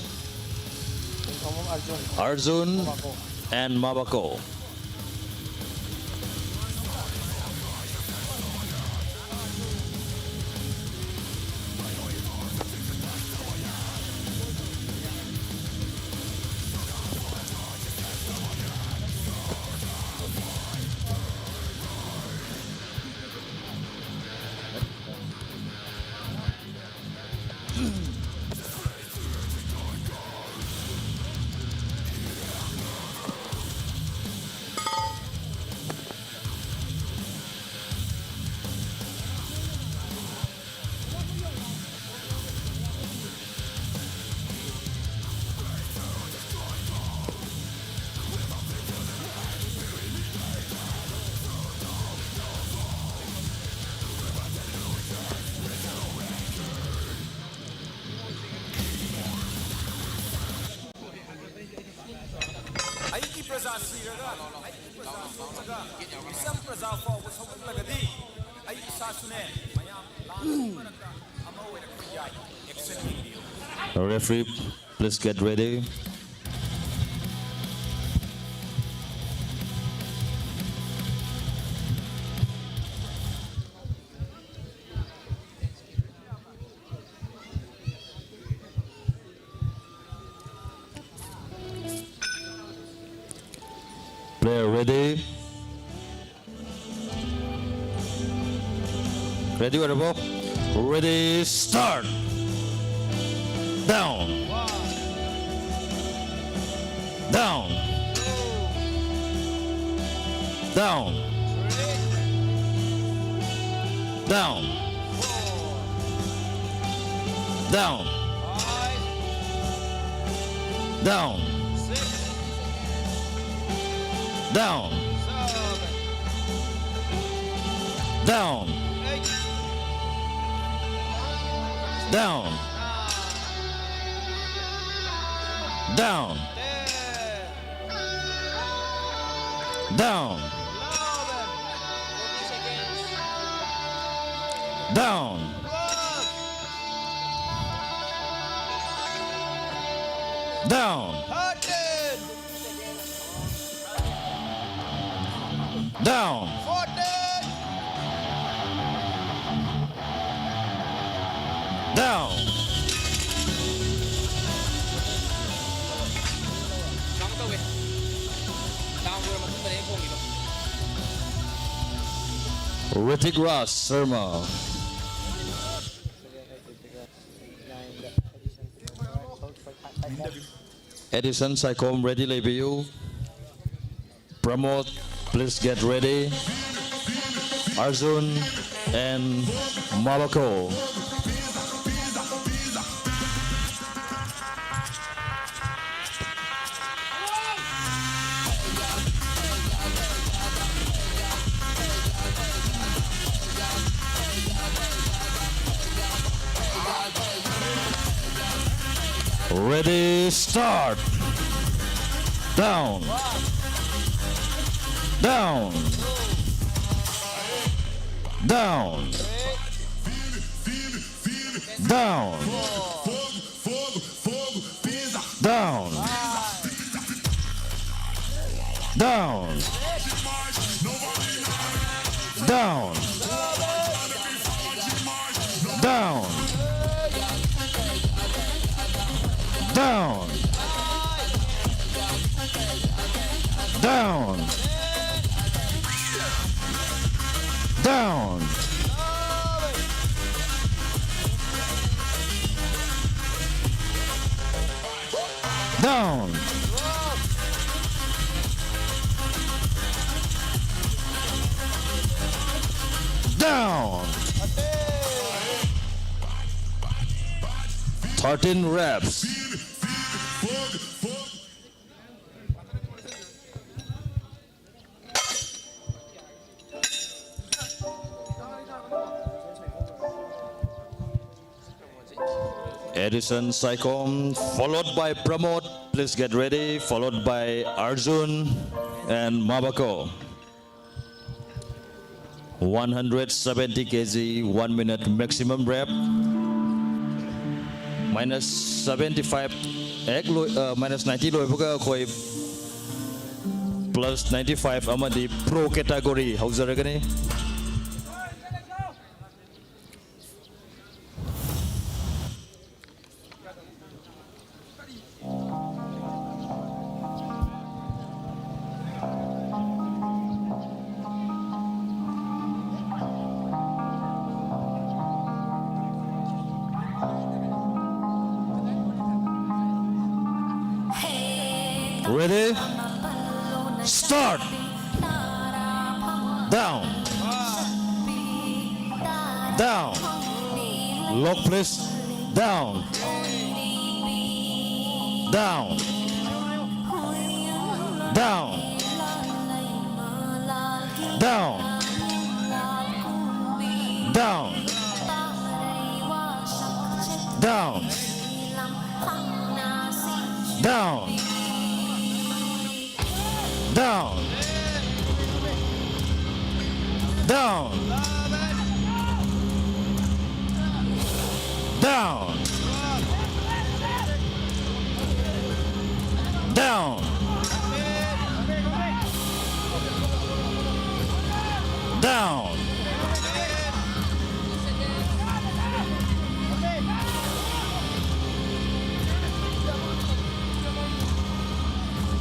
Pramod. Arjun. Arjun. Mabako. And Mabako. ꯑꯩꯒꯤ ꯄ꯭ꯔꯖꯥ ꯁꯤꯔꯒ, ꯑꯩꯒꯤ ꯄ꯭ꯔꯖꯥ ꯁꯣꯛꯂꯒ, ꯃꯤꯆꯝ ꯄ꯭ꯔꯖꯥ ꯐꯥꯎꯕ ꯁꯧꯒꯠꯂꯒꯗꯤ ꯑꯩ ꯏꯁꯥꯁꯨꯅꯦ ꯃꯌꯥꯝ ꯂꯥꯟꯒꯤ ꯃꯔꯛꯇ ꯑꯃ ꯑꯣꯏꯔꯛꯄ ꯌꯥꯏ꯫ ꯑꯦꯛꯁꯟ ꯌꯦꯡꯕꯤꯌꯨ꯫ Referee, please get ready. Player ready. Ready, ꯑꯣꯏꯔꯕꯣ? Ready, start. Down. Down. Down. Down. Down. Down. Down. Down. Down. Down. Down. Down. Down. Down. Down. Ritik Raj Sharma. Edison Saikom, ready ꯂꯩꯕꯤꯌꯨ. Pramod, please get ready. Arjun and Malako. Ready, start. Down. Down. Down. Down. Down. Down. Down. Down. Down. Down. Down. Down. Down. Thirteen reps. Edison Saikom, followed by Pramod. Please get ready. Followed by Arjun and Mabako. One hundred seventy K G, one minute maximum rep. Minus seventy five, ꯑꯦꯛ ꯂꯣꯏ-, ꯑ, minus ninety ꯂꯣꯏꯕꯒ ꯑꯩꯈꯣꯏ plus ninety five ꯑꯃꯗꯤ pro category ꯍꯧꯖꯔꯒꯅꯤ꯫ Ready? Start. Down. Down. Lock, please. Down. Down. Down. Down. Down. Down. Down. Down. Down. Down. Down. Down.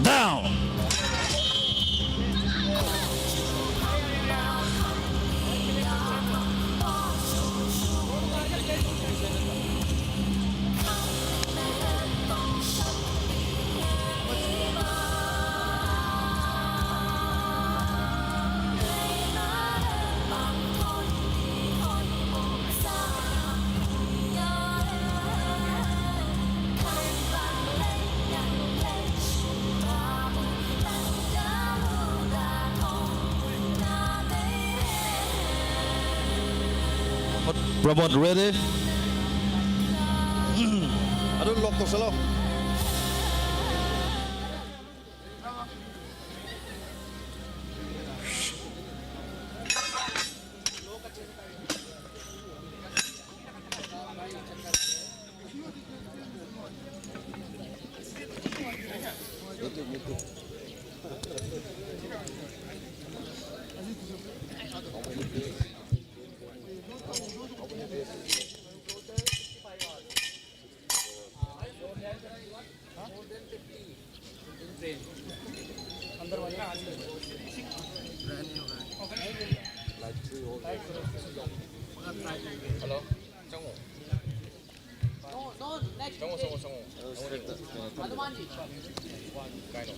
Down. Promote, ready? ꯑꯗꯨ lock ꯇꯧꯁꯜꯂꯣ꯫ Hello. ꯆꯪꯉꯣ꯫ ꯆꯪꯉꯣ, ꯆꯪꯉꯣ, ꯆꯪꯉꯣ꯫ ꯀꯥꯏꯅꯣ?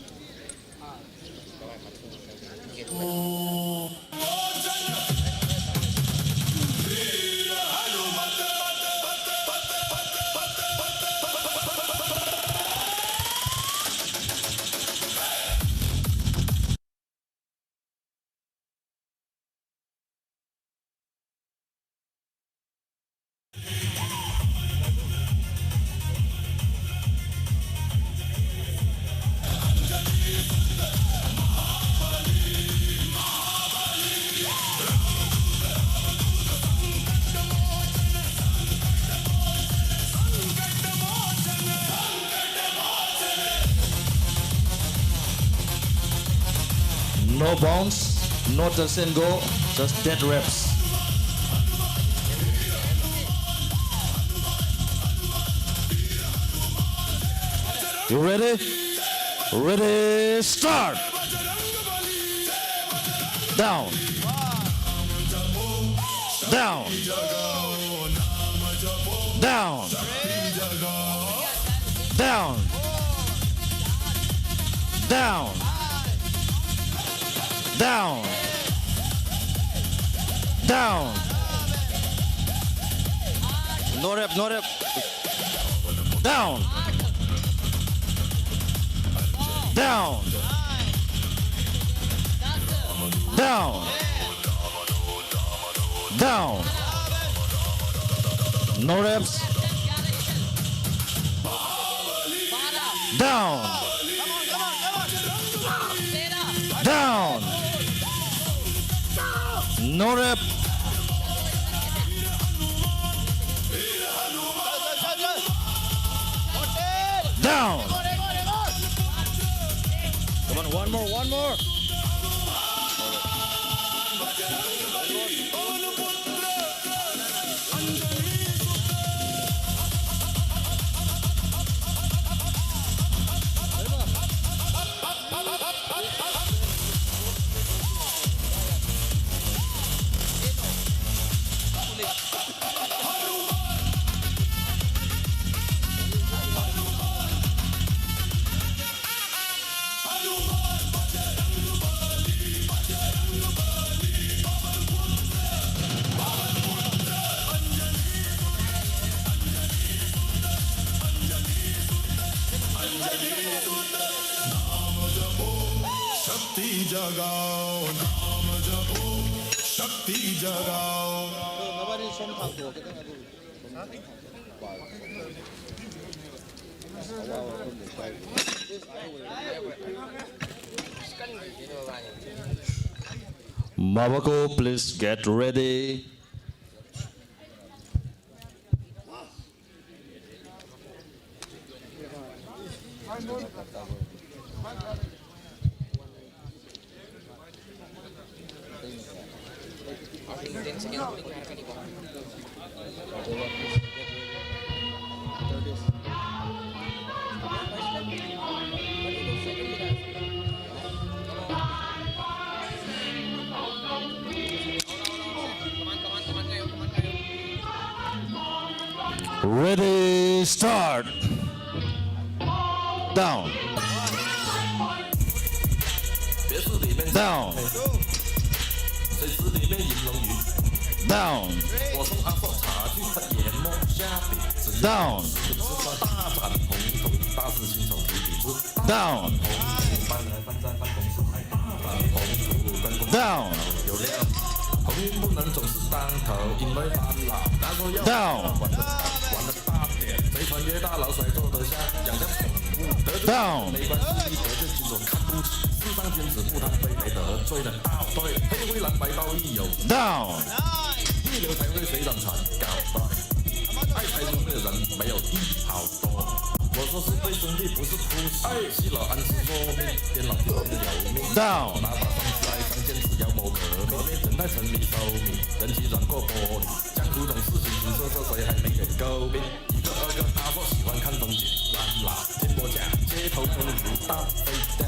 No bounce, no touch and go, just dead reps. You ready? Ready, start! Down. Down. Down. Down. Down. Down. Down. No rep, no rep. Down. Down. Down. Down. No reps. Down. Down. No rep. Down. Come on, one more, one more. शक्ति जगाओ, नाम जपो, शक्ति जगाओ। Mavako, please get ready. Ready, start. Down. Down. Down. Down. Down. Down. 不能总是当头，因为当老，他说要 Down. 玩的大，玩的大点，谁穿越大老甩做得下，养家宠物，得罪 Down. 没关系，得罪君主看不起，世上君子不贪杯，没得罪的道，对，黑灰蓝白道义有 Down. 一流才会水涨船高，对，爱财如命的人没有一好多。我说是对兄弟，不是哭诉，哎，戏老安之若命，天老天有命。Down. 拿把双子爱上剑，只要谋革命，人太沉迷收米，人情软过玻璃，江湖总是形形色色，谁还没人诟病？一个二个阿硕喜欢看风景，啦啦，听我讲，街头风流大飞调。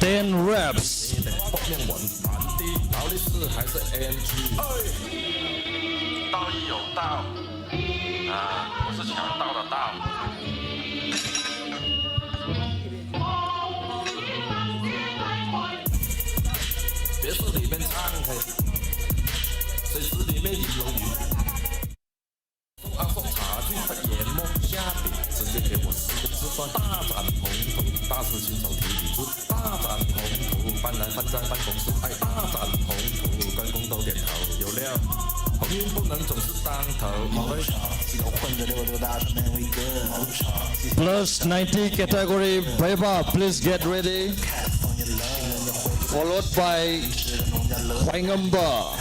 Ten reps. 你得搏命玩满地，劳力士还是 M G？哎，道义有道啊，我是强盗的盗。别墅里面唱嘿，水池里面饮龙鱼。送阿送茶具，他研磨下笔，直接给我四个字算大展宏图，大师亲手提笔出，大展宏图，搬来搬在办公室，哎，大展宏图，关公都点头，有料。鸿运不能总是当头，因为 Plus ninety category, Beba, please get ready. Followed by Huaingamba.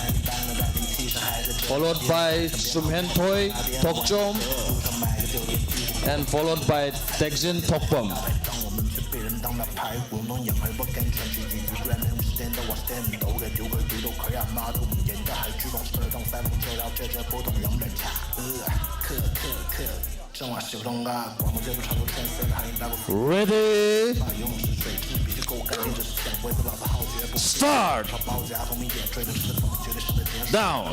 Followed by Sumhenthoi Thokchom. And followed by Tekzin Thokpam. 正往西东啊，广东街头唱出天色，还有大股 Ready. Start. Down.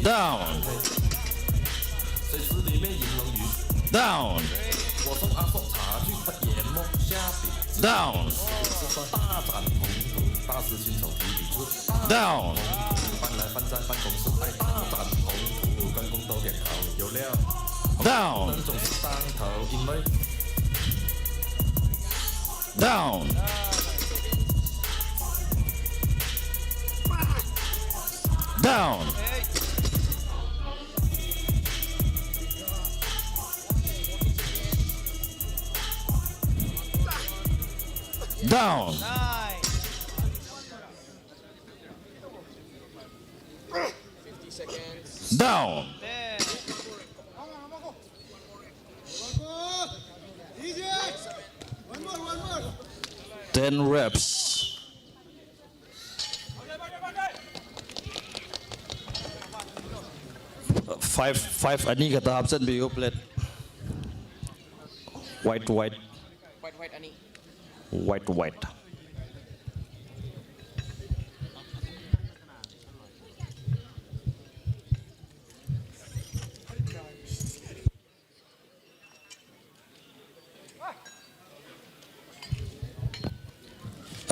Down. 水池里面银龙鱼， Down. 我送阿寿茶具，他研磨下笔， Down. 大展宏图，大师亲手提笔出。 Down. 搬来搬在办公室，哎，大展宏图，关公都点头，有料。 Down. 能总是当头，因为 Down. Down. Down. Down. Ten reps. Five, five ꯑꯅꯤ ꯈꯛꯇ ꯍꯥꯞꯆꯤꯟꯕꯤꯌꯨ plate. White, white. White, white ꯑꯅꯤ. White, white.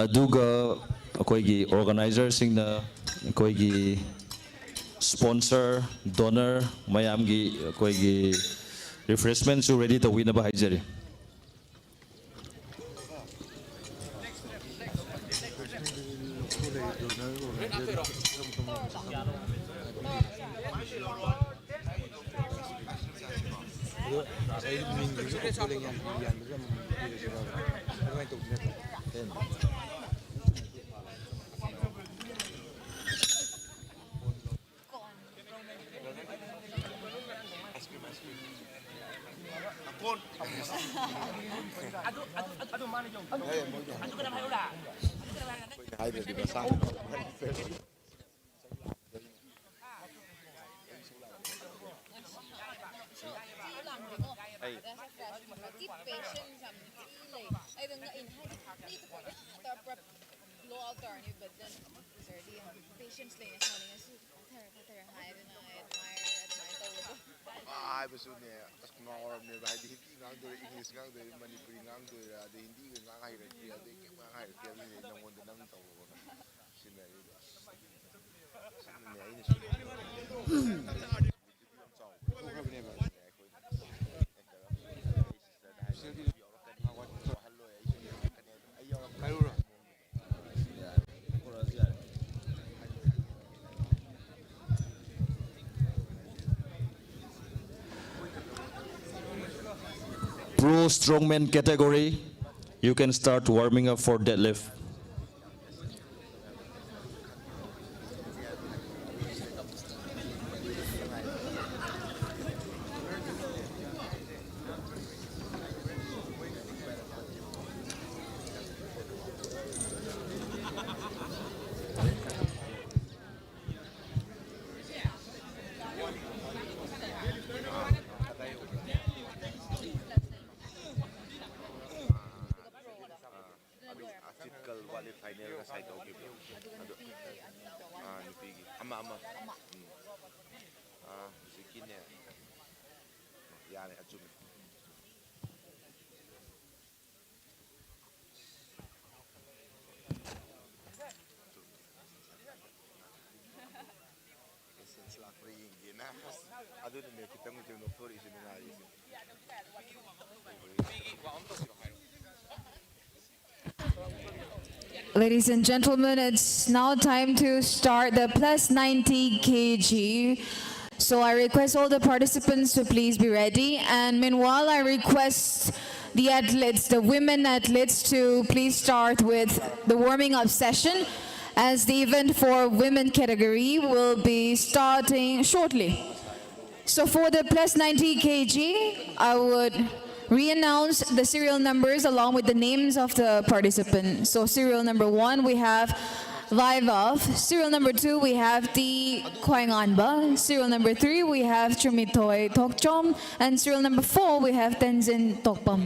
ꯑꯗꯨꯒ ꯑꯩꯈꯣꯏꯒꯤ organizerꯁꯤꯡꯅ ꯑꯩꯈꯣꯏꯒꯤ sponsor, donor ꯃꯌꯥꯝꯒꯤ ꯑꯩꯈꯣꯏꯒꯤ refreshmentꯁꯨ ready ꯇꯧꯕꯤꯅꯕ ꯍꯥꯏꯖꯔꯤ꯫ Patience ꯌꯥꯝ ꯊꯤ ꯂꯩ꯫ ꯑꯩꯗꯣ ꯉꯛꯏꯅꯦ, ꯍꯥꯏꯗꯤ ꯃꯤꯗꯣ ꯄꯨꯔꯥ ꯇꯧꯔ ꯄꯨꯔꯥ blow out ꯇꯧꯔꯅꯤ, but then ꯁꯤꯗꯗꯤ ꯌꯥꯝ patience ꯂꯩꯅ ꯁꯥꯟꯅꯩ꯫ ꯉꯁꯤ ꯊꯥꯊꯔ ꯊꯥꯊꯔ ꯍꯥꯏꯗꯅ ꯑꯩ admire ꯑꯗꯨꯃꯥꯏꯅ ꯇꯧꯕꯗꯣ꯫ ꯍꯥꯏꯕꯁꯨꯅꯦ, ꯑꯁ ꯉꯥꯎꯔꯕꯅꯦꯕ꯫ ꯍꯥꯏꯗꯤ ꯍꯤꯟꯗꯤ ꯉꯥꯡꯗꯣꯏꯔꯥ, English ꯉꯥꯡꯗꯣꯏꯔꯥ, ꯃꯅꯤꯄꯨꯔꯤ ꯉꯥꯡꯗꯣꯏꯔꯥ, ꯑꯗꯩ ꯍꯤꯟꯗꯤꯒ ꯉꯥꯡ ꯍꯩꯔꯛꯇ꯭ꯔꯤ, ꯑꯗꯩ ꯀꯩꯝ ꯉꯥꯡ ꯍꯩꯔꯛꯇ꯭ꯔꯤ ꯍꯥꯏꯕꯁꯤꯅꯦ ꯅꯪꯉꯣꯟꯗ ꯅꯪ ꯇꯧꯔꯒ ꯁꯤꯟꯅꯔꯤꯗꯣ꯫ ꯑꯁꯤꯅꯅꯦ ꯑꯩꯅ ꯁꯨꯝ ꯌꯥꯝ ꯆꯥꯎꯕ ꯊꯣꯛꯈ꯭ꯔꯕꯅꯦꯕ꯫ Pro strongman category, you can start warming up for deadlift. ꯑꯗꯨ ꯑꯥ, ꯆꯤꯠꯀꯜ ꯋꯥꯠꯂꯤ ꯐꯥꯏꯅꯦꯜ ꯉꯁꯥꯏ ꯇꯧꯈꯤꯕꯗꯣ꯫ ꯑꯗꯨ, ꯑꯥ, ꯅꯨꯄꯤꯒꯤ ꯑꯃ, ꯑꯃ꯫ ꯎꯝ꯫ ꯑꯥ, ꯍꯧꯖꯤꯛꯀꯤꯅꯦ꯫ ꯌꯥꯔꯦ, ꯑꯆꯨꯝꯃꯦ꯫ ꯑꯦꯁꯦꯟꯁ ꯂꯥꯛꯄ꯭ꯔꯥ ꯌꯦꯡꯒꯦꯅ꯫ ꯑꯁ, ꯑꯗꯨꯅꯅꯦ ꯈꯤꯇꯪ ꯈꯤꯇꯪ ꯅꯣꯛꯊꯣꯔꯛꯏꯁꯦ ꯅꯨꯡꯉꯥꯏꯔꯤꯁꯦ꯫ Ladies and gentlemen, it's now time to start the plus ninety K G. So I request all the participants to please be ready. And meanwhile, I request the athletes, the women athletes, to please start with the warming up session, as the event for women category will be starting shortly. So for the plus ninety K G, I would re-announce the serial numbers along with the names of the participants. So serial number one, we have Live Off. Serial number two, we have T Khoinganba. Serial number three, we have Chumithoy Thokchom. And serial number four, we have Tenzin Tokpam.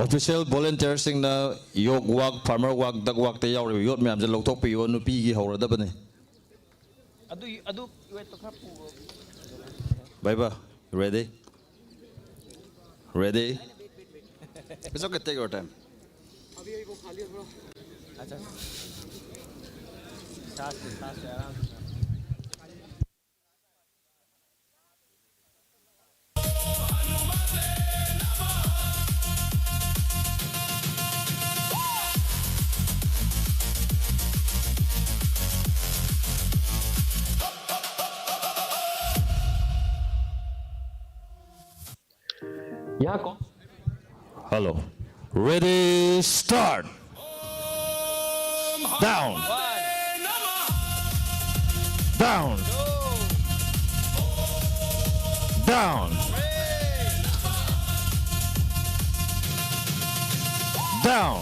Official volunteersꯁꯤꯡꯅ York ꯋꯥꯛ, farmer ꯋꯥꯛ, ꯗꯛ ꯋꯥꯛꯇ ꯌꯥꯎꯔꯤꯕ ꯌꯣꯠ ꯃꯌꯥꯝꯁꯦ ꯂꯧꯊꯣꯛꯄꯤꯌꯨ, ꯅꯨꯄꯤꯒꯤ ꯍꯧꯔꯗꯕꯅꯤ꯫ ꯑꯗꯨ ꯑꯗꯨ ꯋꯦꯠꯇꯣ ꯈꯔ ꯄꯨꯑꯣ꯫ Bhaiba, you ready? Ready? It's okay, take your time. यहाँ कौन? Hello. Ready, start. Down. Down. Down. Down.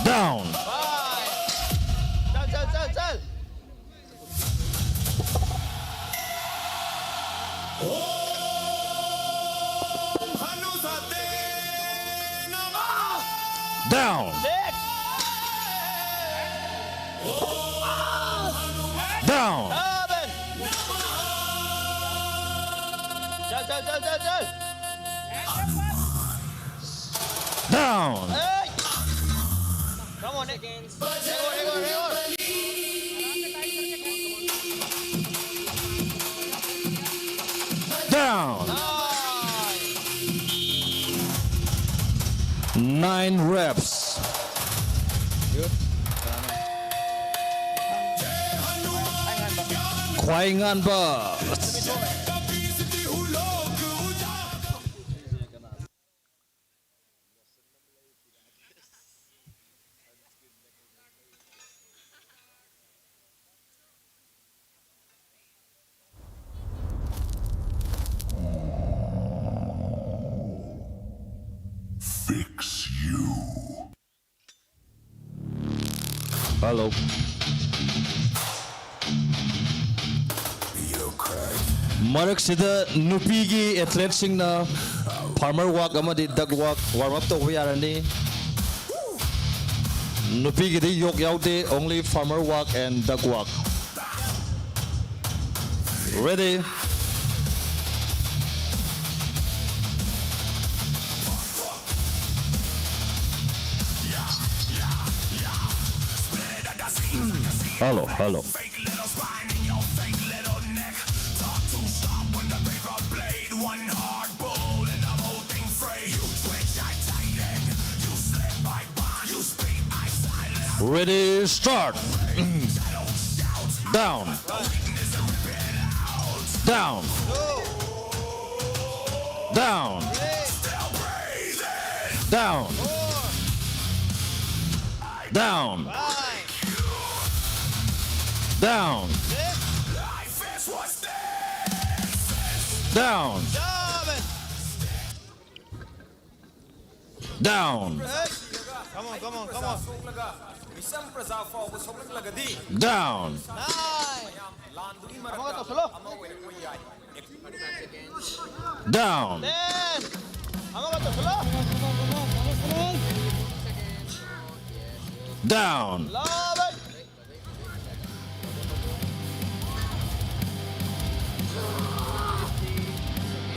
Down. चल चल चल चल। Down. Six. Down. Seven. चल चल चल चल चल। Down. Eight. Come on, Nick. Rigor, rigor, rigor. Down. Nine. Nine reps. ꯈ꯭ꯋꯥꯏ ꯉꯟꯕ. Fix you. Hello. You're cracked. ꯃꯔꯛꯁꯤꯗ ꯅꯨꯄꯤꯒꯤ ꯑꯦꯊꯂꯦꯠꯁꯤꯡꯅ ꯐꯥꯔꯃꯔ ꯋꯥꯛ ꯑꯃꯗꯤ ꯗꯛ ꯋꯥꯛ ꯋꯥꯔꯝ ꯑꯞ ꯇꯧꯕ ꯌꯥꯔꯅꯤ꯫ ꯅꯨꯄꯤꯒꯤꯗꯤ ꯌꯣꯛ ꯌꯥꯎꯗꯦ, only farmer walk and duck walk. Ready? Hello, hello. Ready, start. Down. Down. Down. Down. Down. Down. Down. Down. Come on, come on, come on. Down. Nine. ꯑꯃꯒ ꯇꯧꯁꯜꯂꯣ. Down. Ten. ꯑꯃꯒ ꯇꯧꯁꯜꯂꯣ. Down. Eleven.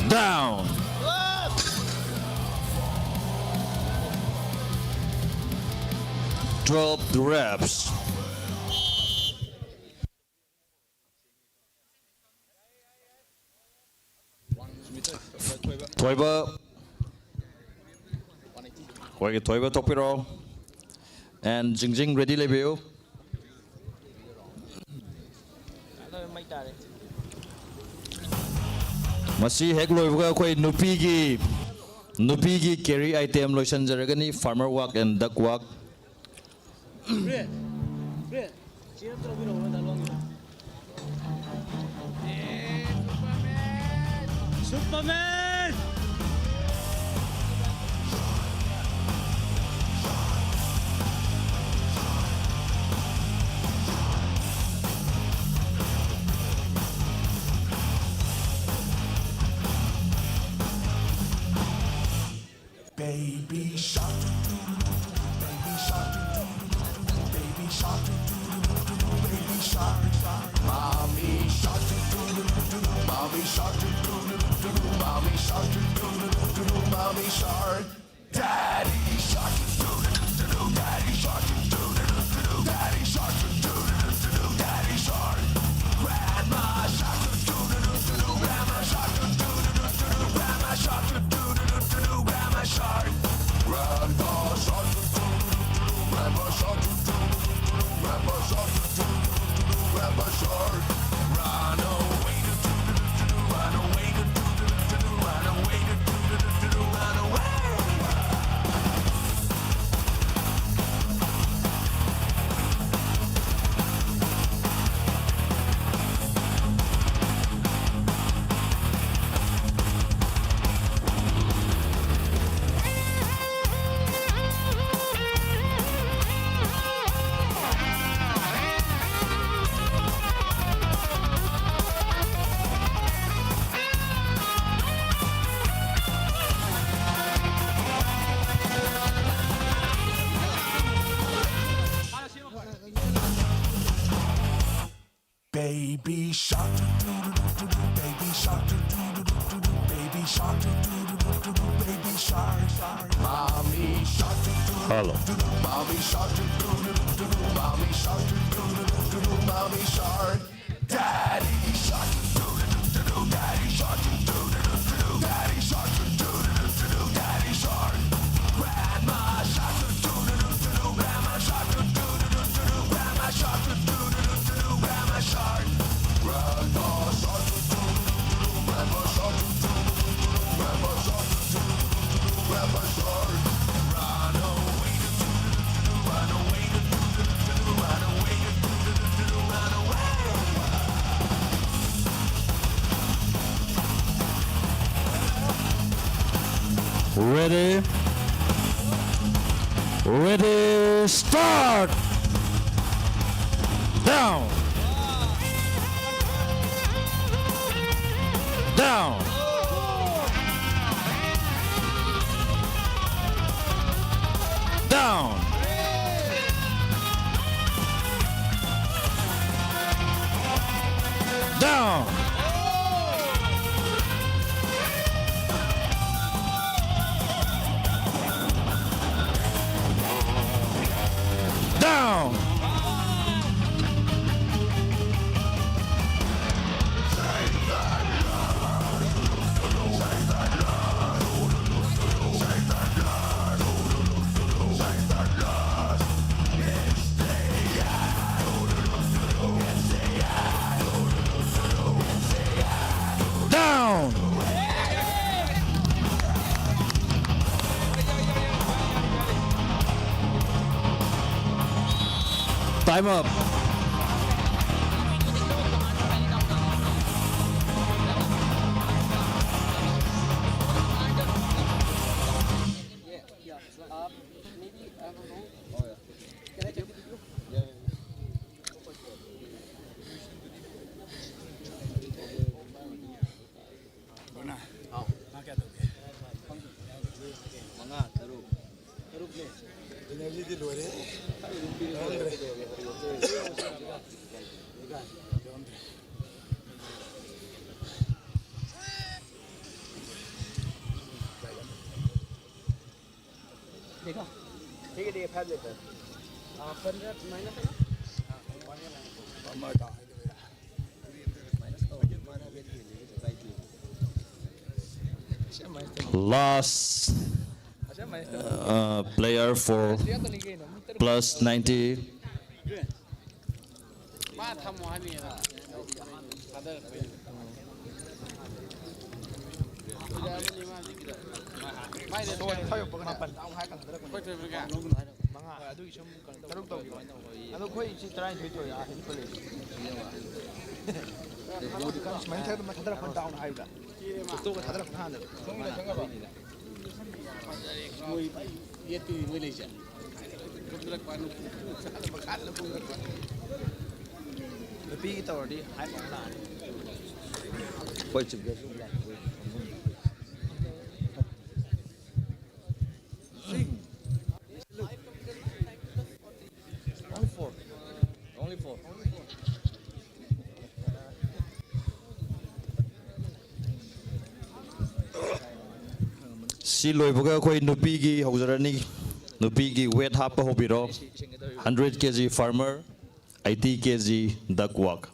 Down. Twelve reps. ꯊꯣꯏꯕ, ꯑꯩꯈꯣꯏꯒꯤ ꯊꯣꯏꯕ ꯊꯣꯛꯄꯤꯔꯣ꯫ And ꯖꯤꯡꯖꯤꯡ ready ꯂꯩꯕꯤꯌꯨ꯫ ꯃꯁꯤ ꯍꯦꯛ ꯂꯣꯏꯕꯒ ꯑꯩꯈꯣꯏ ꯅꯨꯄꯤꯒꯤ, ꯅꯨꯄꯤꯒꯤ carry item ꯂꯣꯏꯁꯤꯟꯖꯔꯒꯅꯤ, farmer walk and duck walk꯫ Baby shark, baby shark, baby shark, baby shark. Mommy shark, mommy shark, mommy shark, mommy shark. Daddy shark, daddy shark, daddy shark, daddy shark. Grandma shark, grandma shark, grandma shark, grandma shark. Grandpa shark, grandpa shark, grandpa shark, grandpa shark. Run away, run away, run away, run away. Baby shark, doo doo doo doo doo, baby shark, doo doo doo doo doo doo, baby shark, doo doo doo doo doo doo, baby shark, shark. Mommy shark, doo doo doo Hello. doo doo, mommy shark, doo doo doo doo doo, mommy shark, doo doo doo doo doo, mommy shark. Daddy shark, doo doo doo doo doo, daddy shark, doo doo doo doo doo, daddy shark, doo doo doo doo doo, daddy shark. Grandma shark, doo doo doo doo doo, grandma shark, doo doo doo doo doo, grandma shark, doo doo doo doo doo, grandma shark. Grandma shark, doo doo doo doo, grandma shark, doo doo doo doo doo, grandma shark, doo doo doo doo doo, grandma shark. Run away, doo doo doo doo doo, run away, doo doo doo doo doo, run away, doo doo doo doo doo, run away. Ready? Ready, start! Down! Down! Down. Down. Down. Down. Time up. ꯃꯉꯥ, ꯇꯔꯨꯛ꯫ ꯇꯔꯨꯛꯅꯦ꯫ Energyꯗꯤ ꯂꯣꯏꯔꯦ꯫ ꯌꯥꯎꯔꯝꯗ꯭ꯔꯦ꯫ ꯌꯥꯎꯔꯝꯗ꯭ꯔꯦ꯫ देखो, ठीक है, ठीक है, five लेते हैं। आ, पंद्रह माइनस है ना? हाँ, one minus. Last uh, player for plus ninety. ꯃꯥ ꯊꯝꯃꯣ ꯍꯥꯏꯕꯅꯤꯗ꯫ ꯃꯥꯄꯟ꯫ ꯃꯉꯥ꯫ ꯑꯗꯨꯒꯤ ꯁꯨꯝ ꯀꯩꯅꯣ ꯇꯧꯕ꯫ ꯇꯔꯨꯛ ꯇꯧꯈꯤꯕ꯫ ꯑꯗꯣ ꯑꯩꯈꯣꯏ ꯁꯤ ꯇꯔꯥꯅꯤꯊꯣꯏ ꯊꯣꯛꯑꯦ, ꯑꯥ, ꯁꯤꯗꯤ ꯄꯨꯂꯦ꯫ ꯁꯨꯃꯥꯏꯅ ꯊꯥꯗꯔꯛꯄ ꯊꯥꯗꯔꯛꯄ ꯗꯥꯎꯟ ꯍꯥꯏꯕꯗ꯫ ꯇꯣꯛꯑ ꯊꯥꯗꯔꯛꯄ ꯊꯥꯗꯔꯛꯄ꯫ ꯃꯣꯏ ꯌꯦꯠꯇꯤ ꯃꯣꯏ ꯂꯩꯁꯦ꯫ ꯅꯨꯄꯤꯒꯤ ꯇꯧꯔꯗꯤ ꯍꯥꯏ ꯂꯥꯛꯑꯅꯤ꯫ ꯑꯩꯈꯣꯏ ꯆꯤꯞ ꯒꯦꯁꯁꯨ ꯂꯥꯛꯑꯦ꯫ ꯁꯤ ꯂꯣꯏꯕꯒ ꯑꯩꯈꯣꯏ ꯅꯨꯄꯤꯒꯤ ꯍꯧꯖꯔꯅꯤ꯫ ꯅꯨꯄꯤꯒꯤ weight ꯍꯥꯞꯄ ꯍꯧꯕꯤꯔꯣ꯫ Hundred K G farmer, eighty K G duck walk꯫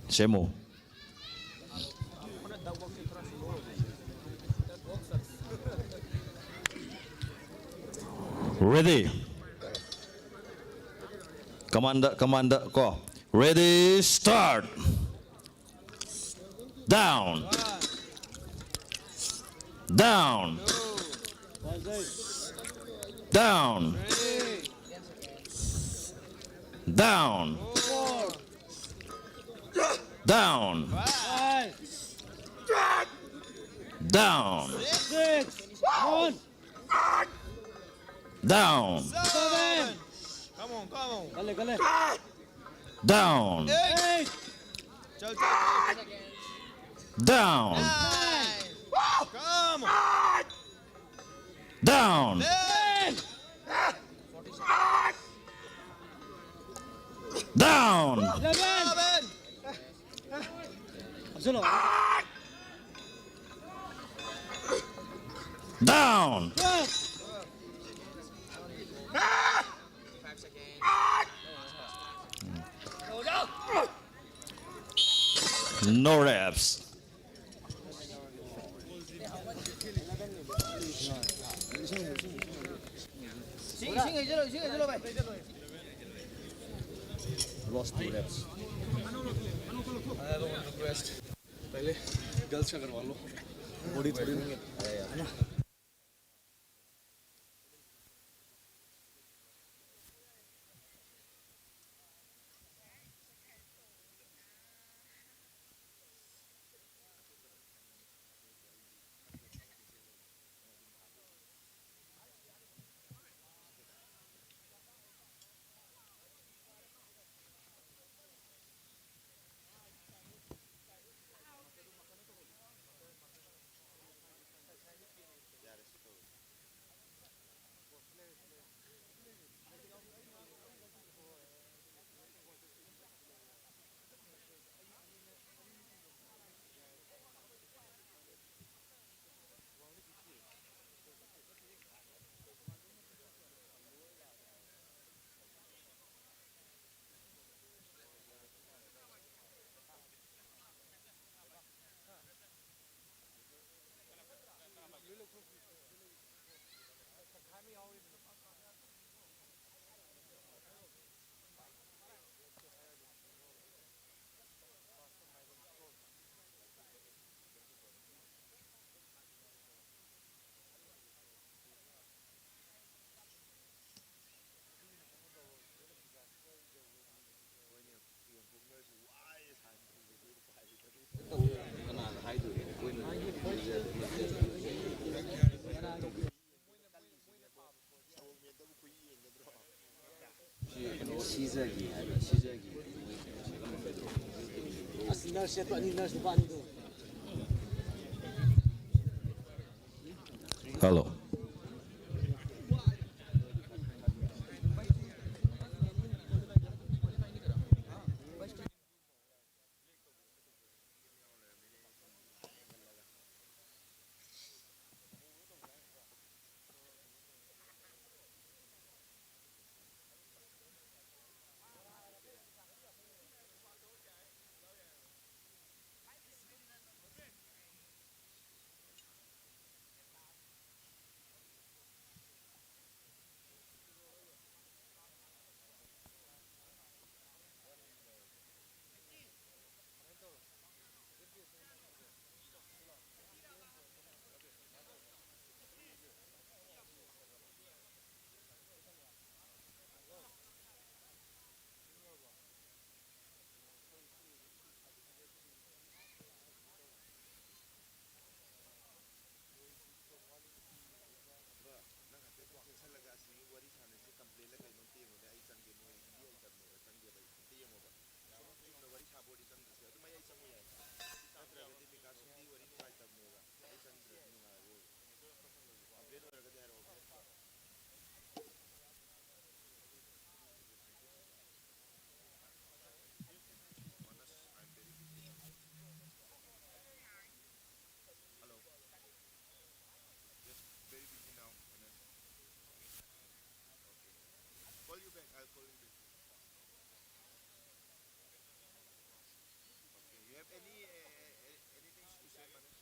ꯁꯦꯝꯃꯣ꯫ Ready꯫ ꯀꯃꯥꯟꯗ, ꯀꯃꯥꯟꯗ ꯀꯣ꯫ Ready, start꯫ Down. Down. Down. Down. Down. Down. Down. Come on, come on. Down. Down. Come on. Down. Down. Down. No reps. Lost two reps. पहले girls का करवा लो, body थोड़ी नहीं है ना। ꯁꯤꯖꯒꯤ ꯍꯥꯏꯕ, ꯁꯤꯖꯒꯤ꯫ ꯑꯁ, ꯅꯔꯁ ꯁꯦꯠꯄ ꯑꯅꯤ, ꯅꯔꯁ ꯅꯨꯄꯥ ꯑꯅꯤꯗꯣ꯫ ꯑꯗꯣ ꯅꯪ ꯍꯥꯏꯐꯦꯠ ꯀꯣꯛ ꯆꯦꯛꯁꯤꯜꯂꯒ ꯑꯁꯤꯒꯤ ꯋꯥꯔꯤ ꯁꯥꯟꯅꯔꯤꯁꯦ ꯀꯝꯄ꯭ꯂꯦꯟꯂ ꯀꯩꯅꯣ ꯑꯝꯇ ꯌꯦꯡꯉꯨꯅꯦ꯫ ꯑꯩ ꯆꯪꯒꯦ, ꯃꯣꯏ ꯍꯤꯟꯗꯤ ꯍꯩꯇꯕꯅꯦꯕ, ꯆꯪꯗꯦꯕ ꯑꯩ꯫ ꯑꯝꯇ ꯌꯦꯡꯉꯣꯕ꯫ ꯁꯨꯝ ꯆꯨꯝꯅ ꯋꯥꯔꯤ ꯁꯥꯕ ꯑꯣꯏꯔꯗꯤ ꯆꯪꯗ꯭ꯔꯁꯨ ꯌꯥꯏ꯫ ꯑꯗꯨꯝ ꯑꯩ, ꯑꯩ ꯆꯪꯉꯨ ꯌꯥꯏ꯫ ꯅꯠꯇ꯭ꯔꯒꯗꯤ ꯕꯤꯀꯥꯁ ꯍꯤꯟꯗꯤ ꯋꯥꯔꯤ ꯅꯨꯡꯉꯥꯏꯇꯕꯅꯦꯕ꯫ ꯑꯩ ꯆꯪꯗ꯭ꯔꯗꯤ ꯅꯨꯡꯉꯥꯏꯔꯣꯏꯕ꯫ ꯀꯝꯄ꯭ꯂꯦꯟ ꯑꯣꯏꯔꯒꯗꯤ ꯍꯥꯏꯔꯛꯑꯣ꯫ Manas, I'm very busy now. Hello. Just very busy now, Manas. Okay. Call you back. I'll call you back. Okay. You have any, uh, uh, anything to say, Manas?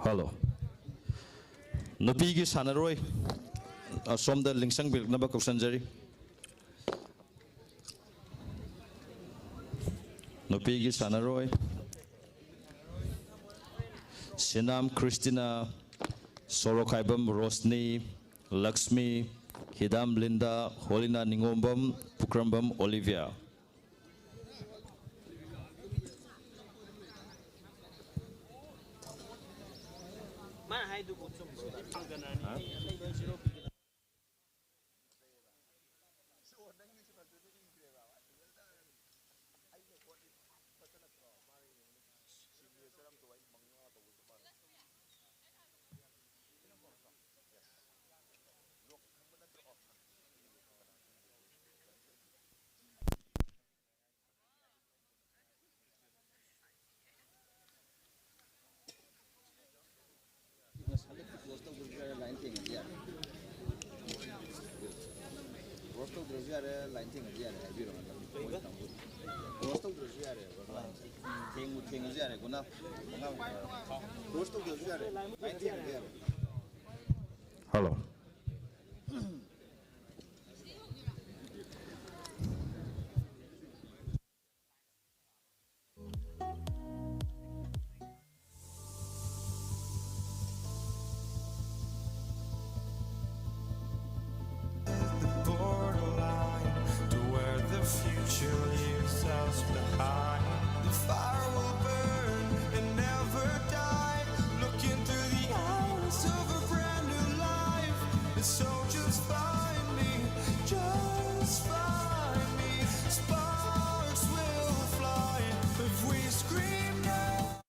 Hello. ꯅꯨꯄꯤꯒꯤ ꯁꯥꯟꯅꯔꯣꯏ ꯑꯁꯣꯝꯗ ꯂꯤꯡꯁꯪꯕꯤꯔꯛꯅꯕ ꯀꯧꯁꯟꯖꯔꯤ꯫ ꯅꯨꯄꯤꯒꯤ ꯁꯥꯟꯅꯔꯣꯏ ꯁꯤꯅꯥꯝ ꯈ꯭ꯔꯤꯁꯇꯤꯅꯥ, ꯁꯣꯔꯣꯈꯥꯏꯕꯝ Roshni, Lakshmi, ꯍꯤꯗꯥꯝ Linda, ꯍꯣꯂꯤꯅꯥ ꯅꯤꯉꯣꯝꯕꯝ, ꯄꯨꯈ꯭ꯔꯝꯕꯝ Olivia. ꯃꯥꯅ ꯍꯥꯏꯗꯨꯕꯨ ꯆꯨꯝꯕ꯭ꯔꯣ? ꯍꯥ? Close ꯇꯧꯗ꯭ꯔꯁꯨ ꯌꯥꯔꯦ, ꯂꯥꯏꯟ ꯊꯦꯡꯉꯗꯤ ꯌꯥꯔꯦ꯫ ꯀ꯭ꯂꯣꯖ ꯇꯧꯗ꯭ꯔꯁꯨ ꯌꯥꯔꯦ, ꯂꯥꯏꯟ ꯊꯦꯡꯉꯗꯤ ꯌꯥꯔꯦ ꯍꯥꯏꯕꯤꯔꯣ ꯍꯟꯗꯛ꯫ ꯃꯣꯏ ꯀꯥꯡꯕꯨ꯫ ꯀ꯭ꯂꯣꯖ ꯇꯧꯗ꯭ꯔꯁꯨ ꯌꯥꯔꯦꯕ, ꯂꯥꯏꯟꯁꯦ꯫ ꯊꯦꯡꯕꯨ ꯊꯦꯡꯉꯁꯨ ꯌꯥꯔꯦ, ꯒꯨꯅꯥ꯫ ꯀ꯭ꯂꯣꯖ ꯇꯧꯗ꯭ꯔꯁꯨ ꯌꯥꯔꯦ, ꯂꯥꯏꯟ ꯊꯦꯡꯉꯗꯤ ꯌꯥꯔꯦ꯫ Hello. The borderline to where the future leaves us behind. The fire will burn and never die. Looking through the eyes of a brand new life. And so just find me, just find me. Sparks will fly if we scream now.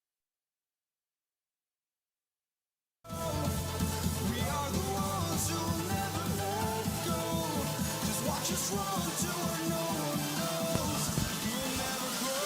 We are the ones who never let go. Just watch us run to where no one knows. We'll never grow.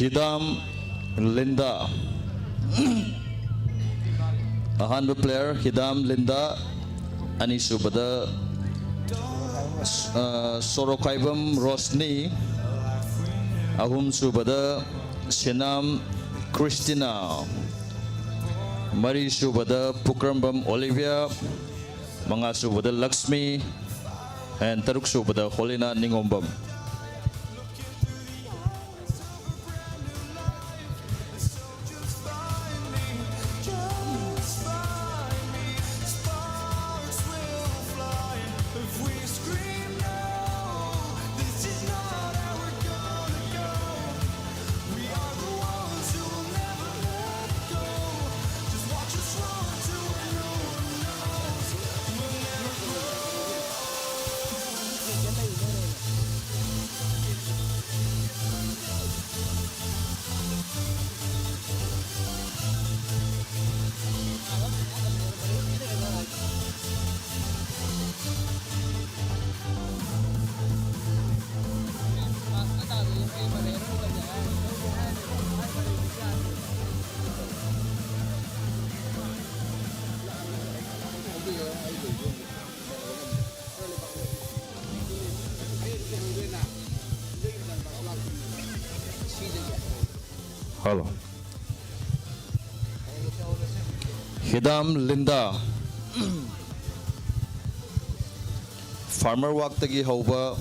ꯍꯤꯗꯥꯝ Linda. ꯑꯍꯥꯟꯕ player ꯍꯤꯗꯥꯝ Linda, ꯑꯅꯤꯁꯨꯕꯗ, ꯑ, ꯁꯣꯔꯣꯛꯈꯥꯏꯕꯝ ꯔꯣꯁꯅꯤ, ꯑꯍꯨꯝꯁꯨꯕꯗ ꯁꯦꯅꯥꯝ ꯀ꯭ꯔꯤꯁꯇꯤꯅꯥ, ꯃꯔꯤꯁꯨꯕꯗ ꯄꯨꯀ꯭ꯔꯝꯕꯝ Olivia, ꯃꯉꯥꯁꯨꯕꯗ Lakshmi, and ꯇꯔꯨꯛꯁꯨꯕꯗ ꯍꯣꯂꯤꯅꯥ ꯅꯤꯉꯣꯝꯕꯝ꯫ Hello. ꯍꯤꯗꯥꯝ Linda. Farmer walkꯇꯒꯤ ꯍꯧꯕ,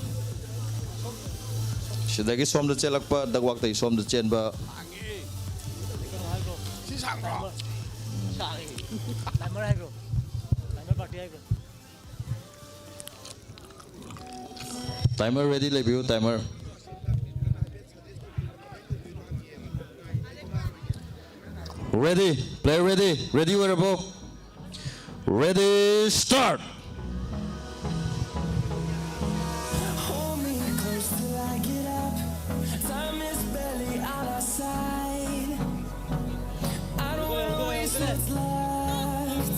ꯁꯤꯗꯒꯤ ꯁꯣꯝꯗ ꯆꯦꯜꯂꯛꯄ, duck walkꯇꯒꯤ ꯁꯣꯝꯗ ꯆꯦꯟꯕ꯫ ꯁꯤ ꯁꯥꯡꯕ꯭ꯔꯣ? Timer ꯍꯥꯏꯈ꯭ꯔꯣ꯫ Timer party ꯍꯥꯏꯈ꯭ꯔꯣ꯫ Timer ready ꯂꯩꯕꯤꯌꯨ, timer꯫ Ready, player ready, ready ꯑꯣꯏꯔꯕꯣ? Ready, start! Hold me close till I get up. Time is barely on our side. I don't wanna waste what's left.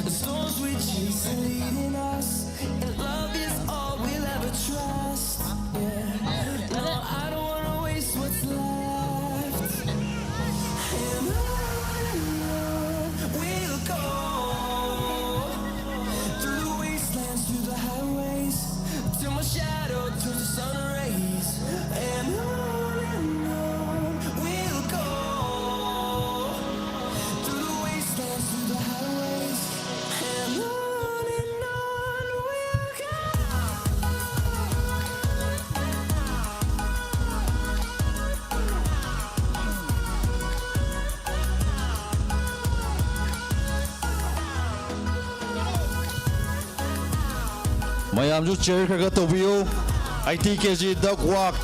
The storms we chase are leading us, and love is all we'll ever trust. Yeah. No, I don't wanna waste what's ꯃꯌꯥꯝꯁꯨ ꯆꯤꯌꯔ ꯈꯔ ꯈꯔ ꯇꯧꯕꯤꯌꯨ꯫ Eighty ꯀꯦꯖꯤ ꯗꯛ ꯋꯥꯛ꯫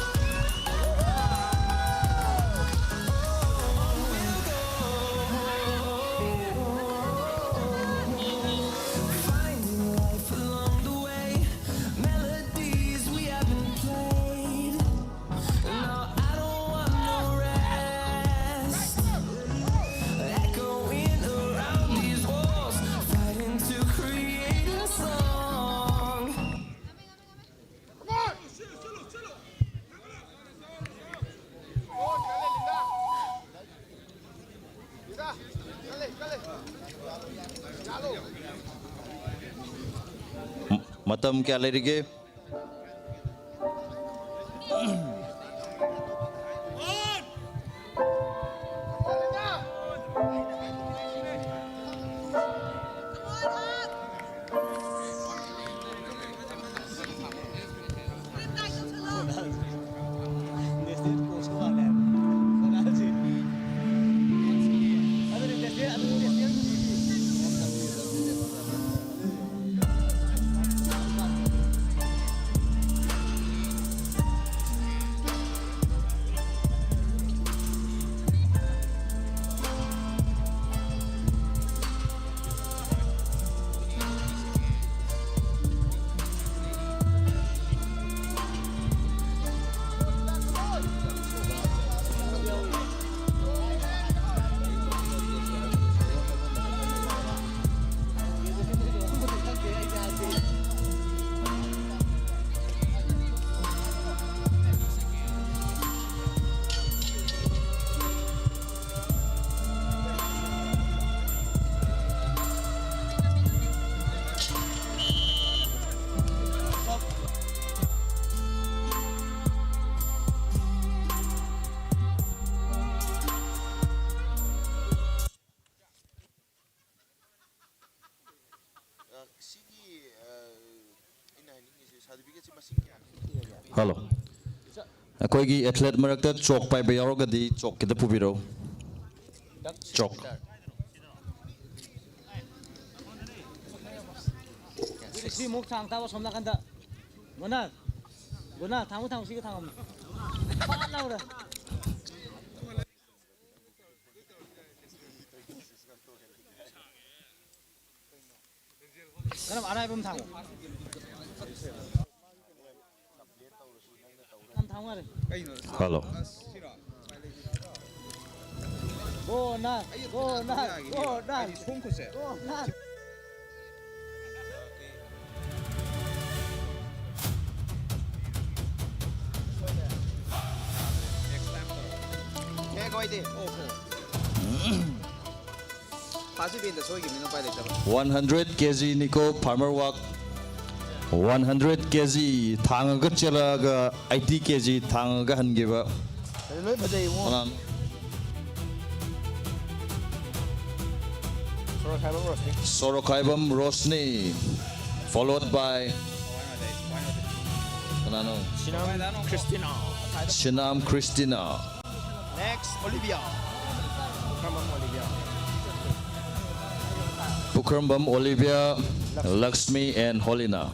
ꯃꯇꯝ ꯀꯌꯥ ꯂꯩꯔꯤꯒꯦ? ꯁꯤꯒꯤ, ꯑ, ꯑꯩꯅ ꯍꯥꯏꯅꯤꯡꯉꯤꯁꯦ, ꯁꯥꯔꯇꯤꯐꯤꯀꯦꯠꯁꯦ ꯃꯁꯤꯡ ꯀꯌꯥ? ꯍꯜꯂꯣ꯫ ꯑꯩꯈꯣꯏꯒꯤ ꯑꯦꯊꯂꯦꯠ ꯃꯔꯛꯇ ꯆꯣꯛ ꯄꯥꯏꯕ ꯌꯥꯎꯔꯒꯗꯤ ꯆꯣꯛ ꯈꯤꯇ ꯄꯨꯕꯤꯔꯛꯎ꯫ ꯆꯣꯛ꯫ ꯁꯤꯃꯨꯛ ꯊꯥꯡ ꯇꯥꯕ ꯁꯣꯝ ꯅꯥꯀꯟꯗ꯫ ꯒꯨꯅꯥ, ꯒꯨꯅꯥ, ꯊꯥꯡꯉꯨ, ꯊꯥꯡꯉꯨ, ꯁꯤꯒ ꯊꯥꯡꯉꯝꯃꯨ꯫ ꯐꯠ ꯂꯥꯎꯔꯦ꯫ ꯀꯔꯝ ꯑꯔꯥꯏꯕ ꯑꯃ ꯊꯥꯡꯉꯨ꯫ ꯌꯥꯝ ꯊꯥꯡꯉꯨ ꯌꯥꯔꯦ꯫ ꯍꯜꯂꯣ꯫ ꯒꯣꯅꯥ, ꯒꯣꯅꯥ, ꯒꯣꯅꯥ꯫ ꯒꯣꯅꯥ꯫ ꯍꯦꯛ ꯑꯣꯏꯗꯦ꯫ ꯐꯥꯁꯤ ꯕꯦꯟꯗ ꯁꯣꯏꯈꯤꯕꯅꯤꯅ ꯎꯄꯥꯏ ꯂꯩꯇꯕ꯫ ꯋꯥꯟ ꯍꯟꯗ꯭ꯔꯦꯠ ꯀꯦ ꯖꯤꯅꯤꯀꯣ, farmer walk꯫ ꯋꯥꯟ ꯍꯟꯗ꯭ꯔꯦꯠ ꯀꯦ ꯖꯤ ꯊꯥꯡꯉꯒ ꯆꯦꯜꯂꯛꯑꯒ ꯑꯩꯠꯇꯤ ꯀꯦ ꯖꯤ ꯊꯥꯡꯉꯒ ꯍꯟꯈꯤꯕ꯫ ꯑꯗꯨ ꯂꯣꯏ ꯐꯖꯩ, ꯏꯕꯨꯡꯉꯣ꯫ ꯀꯅꯥꯅꯣ? ꯁꯣꯔꯣꯛꯈꯥꯏꯕꯝ ꯔꯣꯁꯅꯤ꯫ ꯁꯣꯔꯣꯛꯈꯥꯏꯕꯝ ꯔꯣꯁꯅꯤ, followed by ꯀꯅꯥꯅꯣ? ꯁꯤꯅꯥꯝ ꯈ꯭ꯔꯤꯁꯇꯤꯅꯥ꯫ ꯁꯤꯅꯥꯝ ꯈ꯭ꯔꯤꯁꯇꯤꯅꯥ꯫ Next, Olivia. Pukhrambam Olivia. Pukhrambam Olivia, Lakshmi and Holina.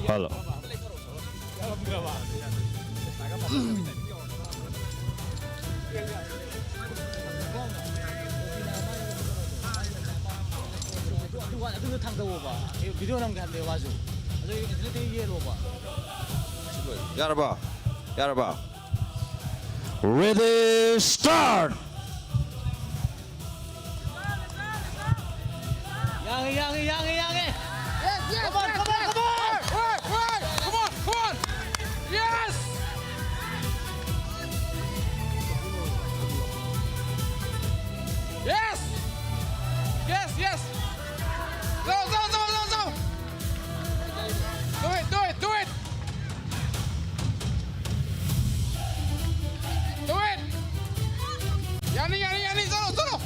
Hello. ꯑꯗꯨ, ꯑꯗꯨꯗꯣ ꯊꯥꯡꯗꯧꯑꯣꯕ꯫ ꯑꯦ, video ꯅꯝꯒꯦ ꯍꯥꯏꯕꯅꯦ ꯃꯥꯁꯨ꯫ ꯑꯗꯨ ꯑꯗꯨꯗꯤ ꯌꯦꯜꯂꯣꯕ꯫ ꯌꯥꯔꯕ? ꯌꯥꯔꯕ? Ready, start! ꯌꯥꯡꯉꯦ, ꯌꯥꯡꯉꯦ, ꯌꯥꯡꯉꯦ, ꯌꯥꯡꯉꯦ! Yes, yes, come on, yes, come on, yes! Come on! Come on, come on, come on! Yes! Yes! Yes, yes! Go, go, go, go, go! Do it, do it, do it! Do it! ꯌꯥꯅꯤ, ꯌꯥꯅꯤ, ꯌꯥꯅꯤ, ꯆꯠꯂꯣ, ꯆꯠꯂꯣ!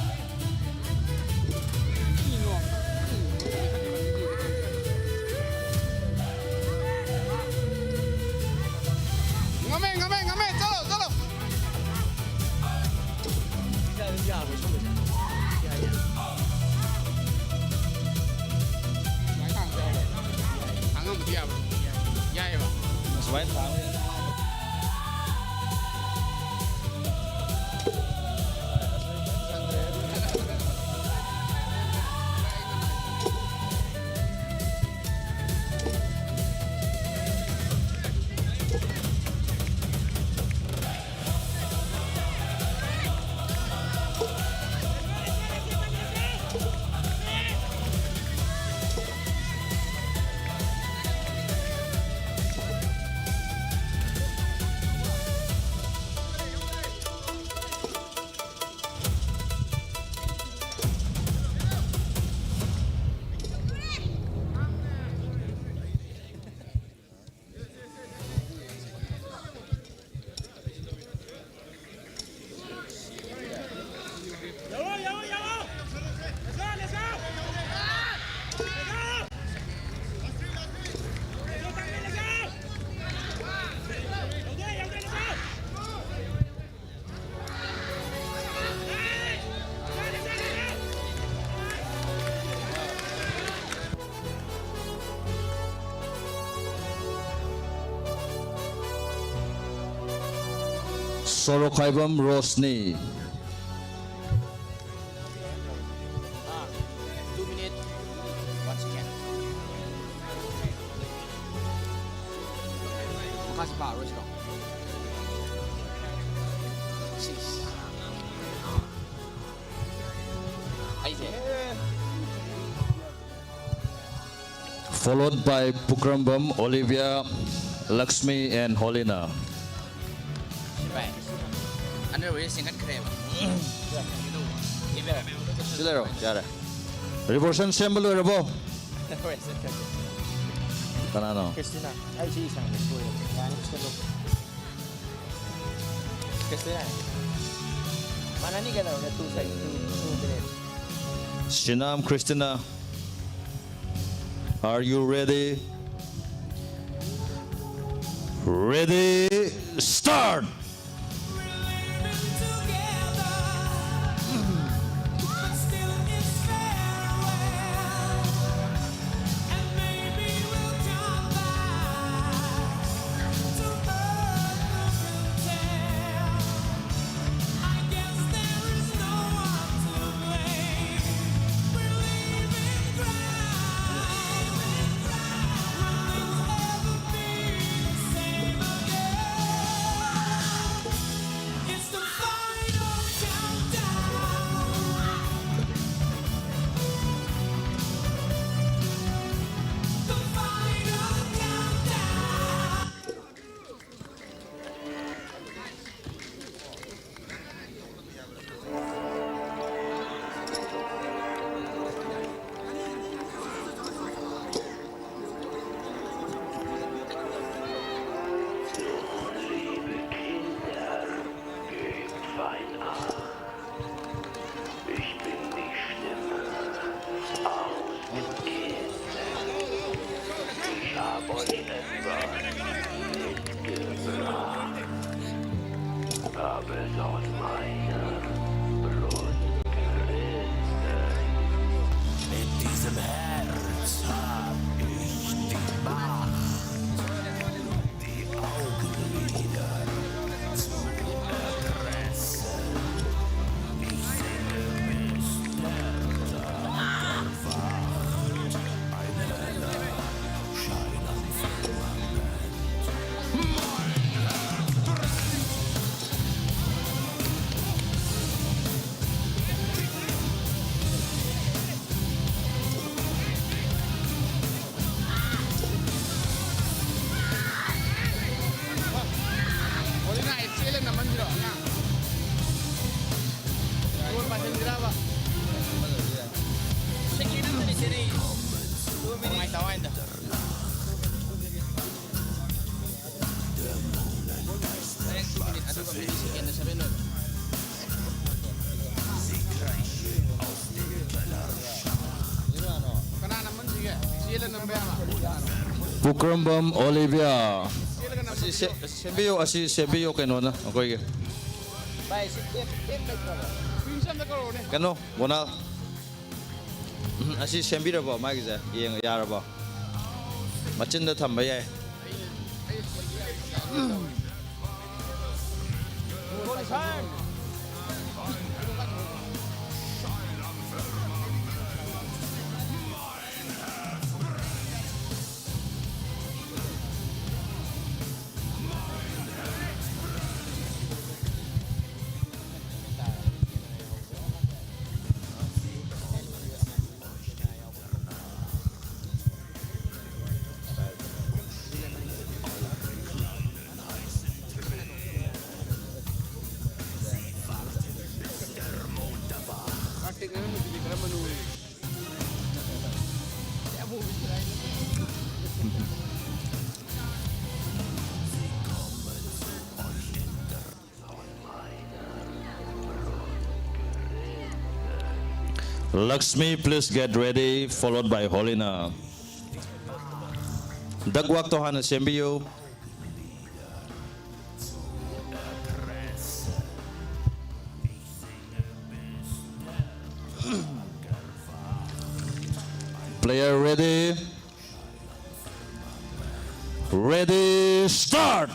ꯁꯣꯔꯣꯛꯈꯥꯏꯕꯝ Roshni. Two minute. One second. ꯃꯈꯥꯁꯤ ꯄꯥꯔꯣꯏꯁꯤꯔꯣ? ꯁꯤꯁ꯫ ꯑꯩꯁꯦ꯫ Followed by ꯄꯨꯀ꯭ꯔꯝꯕꯝ, Olivia, Lakshmi and Holina. ꯚꯥꯏ, ꯑꯅꯤꯔꯛ ꯆꯤꯡꯈꯠꯈ꯭ꯔꯦꯕ꯫ ꯁꯤ ꯂꯩꯔꯣ, ꯌꯥꯔꯦ꯫ Revolution ꯁꯦꯝꯕ ꯂꯣꯏꯔꯕꯣ? ꯀꯅꯥꯅꯣ? ꯈ꯭ꯔꯤꯁꯇꯤꯅꯥ꯫ ꯑꯩ ꯁꯤ ꯏꯁꯥꯅ ꯁꯣꯏꯔꯦ꯫ ꯌꯥꯅꯤ, ꯁꯦꯝꯗꯣꯛ꯫ ꯈ꯭ꯔꯤꯁꯇꯤꯅꯥ꯫ ꯃꯥꯟꯅꯅꯤ ꯀꯩꯗꯧꯔꯒꯦ? Two second, two, two minute꯫ ꯁꯤꯅꯥꯝ ꯈ꯭ꯔꯤꯁꯇꯤꯅꯥ꯫ Are you ready? Ready, start! Mit diesem Herz hab ich die Macht, die Augenlider zu erpressen. Ich singe, bis der Tag erwacht. Ein heller Schein am Firmament. ꯍꯧꯖꯤꯛꯅ ꯑꯩ ꯆꯦꯜꯂ ꯅꯝꯍꯟꯁꯤꯔꯣ ꯑꯉꯥꯡ? Goal ꯄꯥꯁꯤꯟꯁꯤꯔꯕ? ꯅꯨꯡꯉꯥꯏꯇꯕ ꯋꯥꯅꯤꯗ꯫ ꯍꯣꯔꯦꯟ two minute ꯑꯗꯨꯒ millisecond seven ꯑꯣꯏꯕ꯫ ꯀꯅꯥꯅ ꯃꯨꯟꯁꯤꯒꯦ? ꯆꯦꯜꯂ ꯅꯝꯕ ꯌꯥꯕ꯫ ꯄꯨꯀ꯭ꯔꯝꯕꯝ ꯑꯣꯂꯤꯚꯤꯌꯥ꯫ ꯆꯦꯜꯂꯒ ꯅꯝꯕ꯫ ꯑꯁꯤ ꯁꯦ-, ꯁꯦꯝꯕꯤꯌꯨ, ꯑꯁꯤ ꯁꯦꯝꯕꯤꯌꯨ ꯀꯩꯅꯣꯅ ꯑꯩꯈꯣꯏꯒꯤ꯫ ꯚꯥꯏ, ꯁꯤ ꯇꯦꯞ, ꯇꯦꯞ ꯂꯩꯇ꯭ꯔꯕꯣ? ꯀꯩꯅꯣ, ꯕꯣꯅꯥꯜ꯫ ꯎꯝ, ꯑꯁꯤ ꯁꯦꯝꯕꯤꯔꯕꯣ ꯃꯥꯒꯤꯁꯦ? ꯌꯦꯡ-, ꯌꯥꯔꯕꯣ? ꯃꯆꯤꯟꯗ ꯊꯝꯕ ꯌꯥꯏ꯫ Lakshmi, please get ready, followed by Holina. Duck walk ꯇꯣ ꯍꯥꯟꯅ ꯁꯦꯝꯕꯤꯌꯨ꯫ Player ready. Ready, start!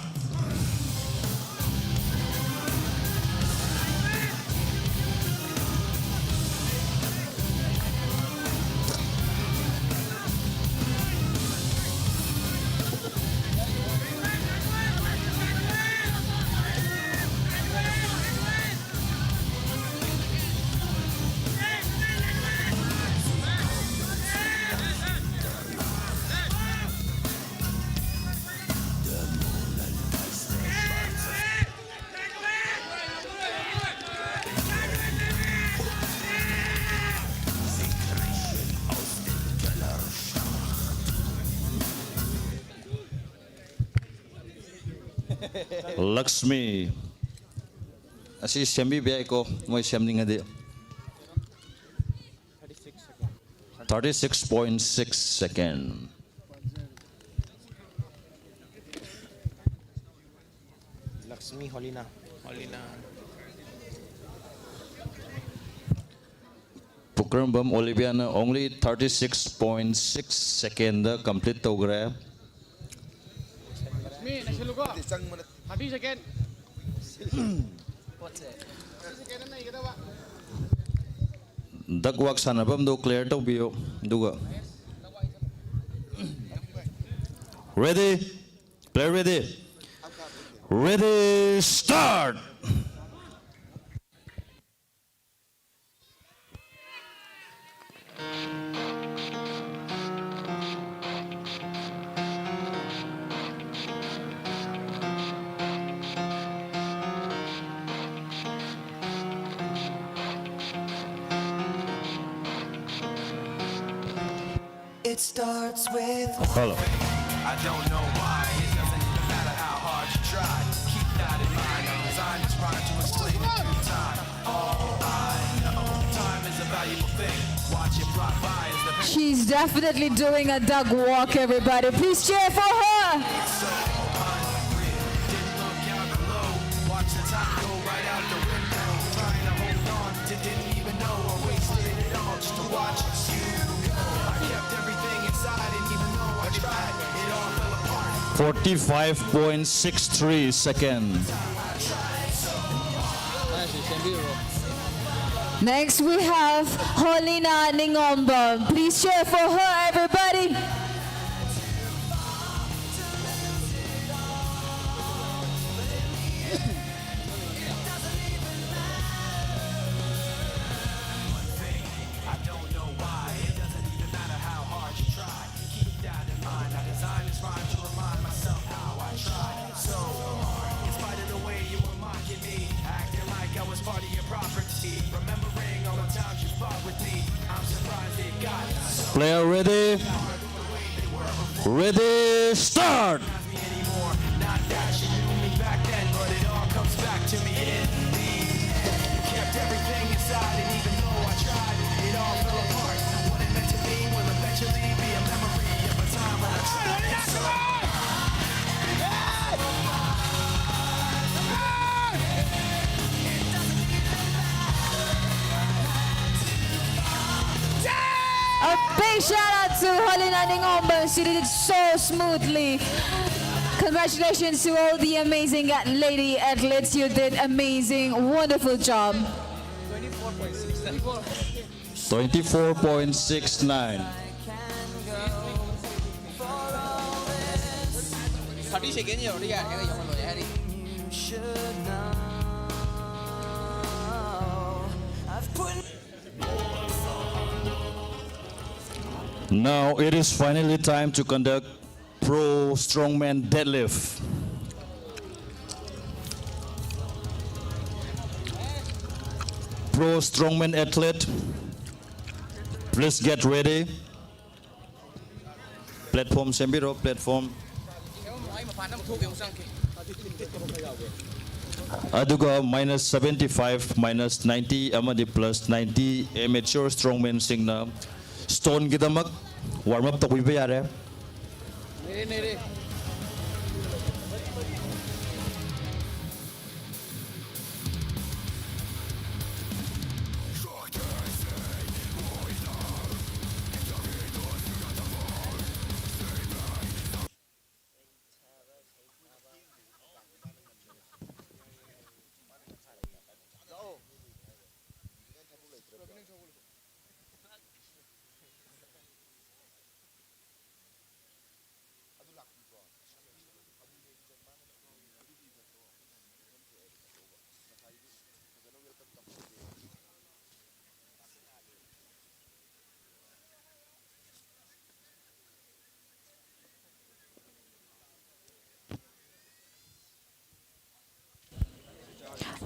Lakshmi. ꯑꯁꯤ ꯁꯦꯝꯕꯤꯕ ꯌꯥꯏꯀꯣ, ꯃꯣꯏ ꯁꯦꯝꯅꯤꯡꯉꯗꯤ꯫ Thirty-six point six second. Lakshmi Holina. Holina. ꯄꯨꯀ꯭ꯔꯝꯕꯝ ꯑꯣꯂꯤꯕꯤꯌꯥꯅ only thirty six point six second complete ꯇꯧꯈ꯭ꯔꯦ꯫ ꯃꯤ ꯅꯩꯁꯜꯂꯨꯀꯣ꯫ ꯆꯪꯕꯅ ꯊꯥꯔꯇꯤ ꯁꯦꯀꯦꯟ꯫ ꯗꯛ ꯋꯥꯛ ꯁꯥꯟꯅꯐꯝꯗꯣ clear ꯇꯧꯕꯤꯌꯨ꯫ ꯑꯗꯨꯒ ready, player ready, ready, start. It starts with Hello. I don't know why. It doesn't even matter how hard you try. Keep that in mind. I'm designed this rhyme to explain it through time. All I know, time is a valuable thing. Watch it fly by as the She's definitely doing a dog walk, everybody. Please cheer for her. Didn't look out below. Watch the time go right out the window. Trying to hold on to didn't even know I wasted it all just to watch you go. forty-five point six three second. Next, we have Holina Ningomba. Please cheer for her, everybody. Player ready? Ready, start! A big shout out to Holina Ningomba. She did it so smoothly. Congratulations to all the amazing lady athletes. You did amazing, wonderful job. twenty-four point six nine. Thirty second ꯌꯧꯔꯗꯤ ꯌꯥꯔꯦ ꯌꯧꯍꯜꯂꯣ ꯍꯥꯏꯔꯤ꯫ Now it is finally time to conduct Pro Strongman Deadlift. Pro Strongman athlete, please get ready. Platform ꯁꯦꯝꯕꯤꯔꯣ, platform. ꯑꯗꯨꯒ minus seventy five, minus ninety ꯑꯃꯗꯤ plus ninety amateur strongmanꯁꯤꯡꯅ stoneꯒꯤꯗꯃꯛ warm up ꯇꯧꯕꯤꯕ ꯌꯥꯔꯦ꯫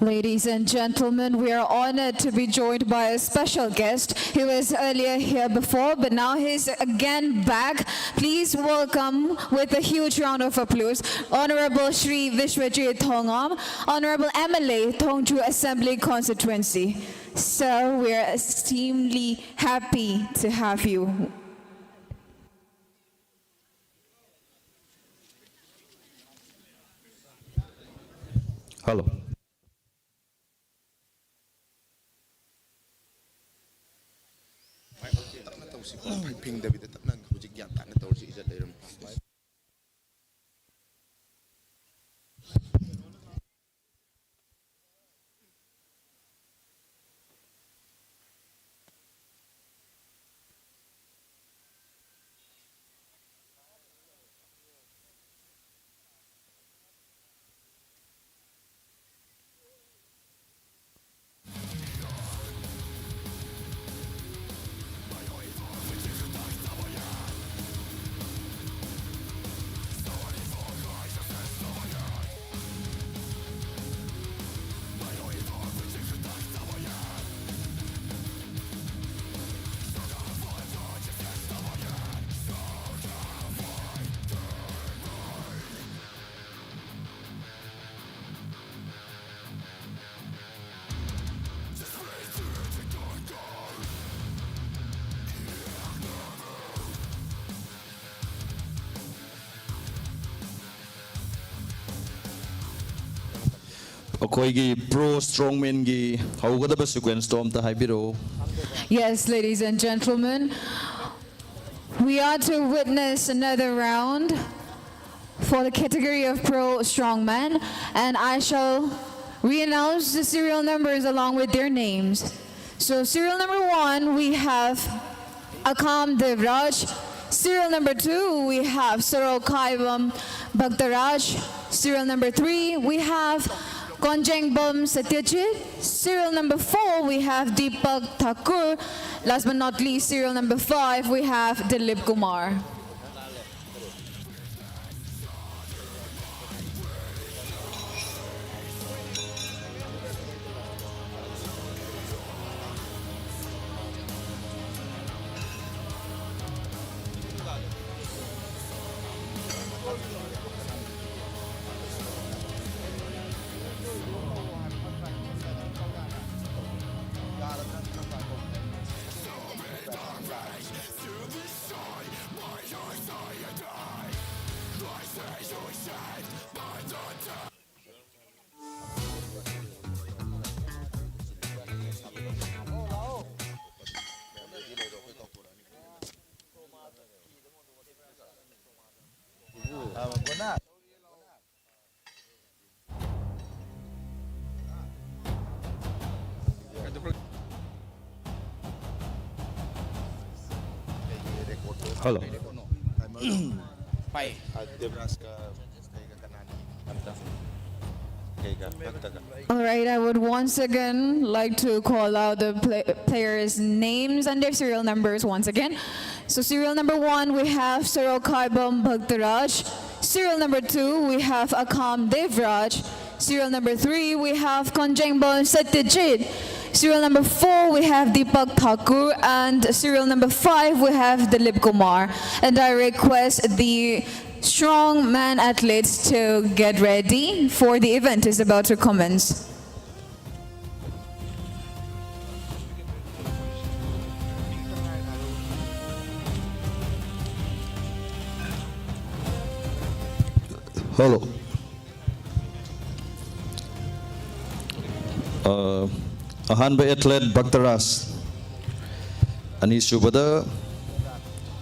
Ladies and gentlemen, we are honored to be joined by a special guest. He was earlier here before, but now he's again back. Please welcome with a huge round of applause Honorable Shri Vishwajit Thongam, Honorable M L A, Thongju Assembly Constituency. Sir, we are extremely happy to have you. Hello. ꯇꯞꯅ ꯇꯧꯁꯤꯀꯣ, ꯐꯤꯡꯗꯕꯤꯗ ꯇꯞꯅ꯫ ꯍꯧꯖꯤꯛ ꯒ꯭ꯌꯥꯟ ꯇꯥꯅ ꯇꯧꯔꯁꯤ, ꯏꯖꯠ ꯂꯩꯔꯝ꯫ ꯑꯩꯈꯣꯏꯒꯤ pro ꯁ꯭ꯇ꯭ꯔꯣꯡꯃꯦꯟꯒꯤ ꯍꯧꯒꯗꯕ ꯁꯤꯀ꯭ꯋꯦꯟꯁꯇꯣ ꯑꯝꯇ ꯍꯥꯏꯕꯤꯔꯛꯑꯣ꯫ Yes, ladies and gentlemen, we are to witness another round for the category of Pro Strongman, and I shall re-announce the serial numbers along with their names. So, serial number one, we have Akam Devraj. Serial number two, we have Sorokaibam Bhaktaraj. Serial number three, we have Konjengbam Satyajit. Serial number four, we have Deepak Thakur. Last but not least, serial number five, we have Dilip Kumar. Hello. Pai. Debraska, kay ka kanani, kanta, kay ka, kanta ka. All right, I would once again like to call out the play- players' names and their serial numbers once again. So, serial number one, we have Sorokaibam Bhaktaraj. Serial number two, we have Akam Devraj. Serial number three, we have Konjengbon Satyajit. Serial number four, we have Deepak Thakur. And serial number five, we have Dilip Kumar. And I request the strongman athletes to get ready, for the event is about to commence. Hello. Uh, ꯑꯍꯥꯟꯕ athlete ꯕꯛꯇꯔꯥꯖ, ꯑꯅꯤꯁꯨꯕꯗ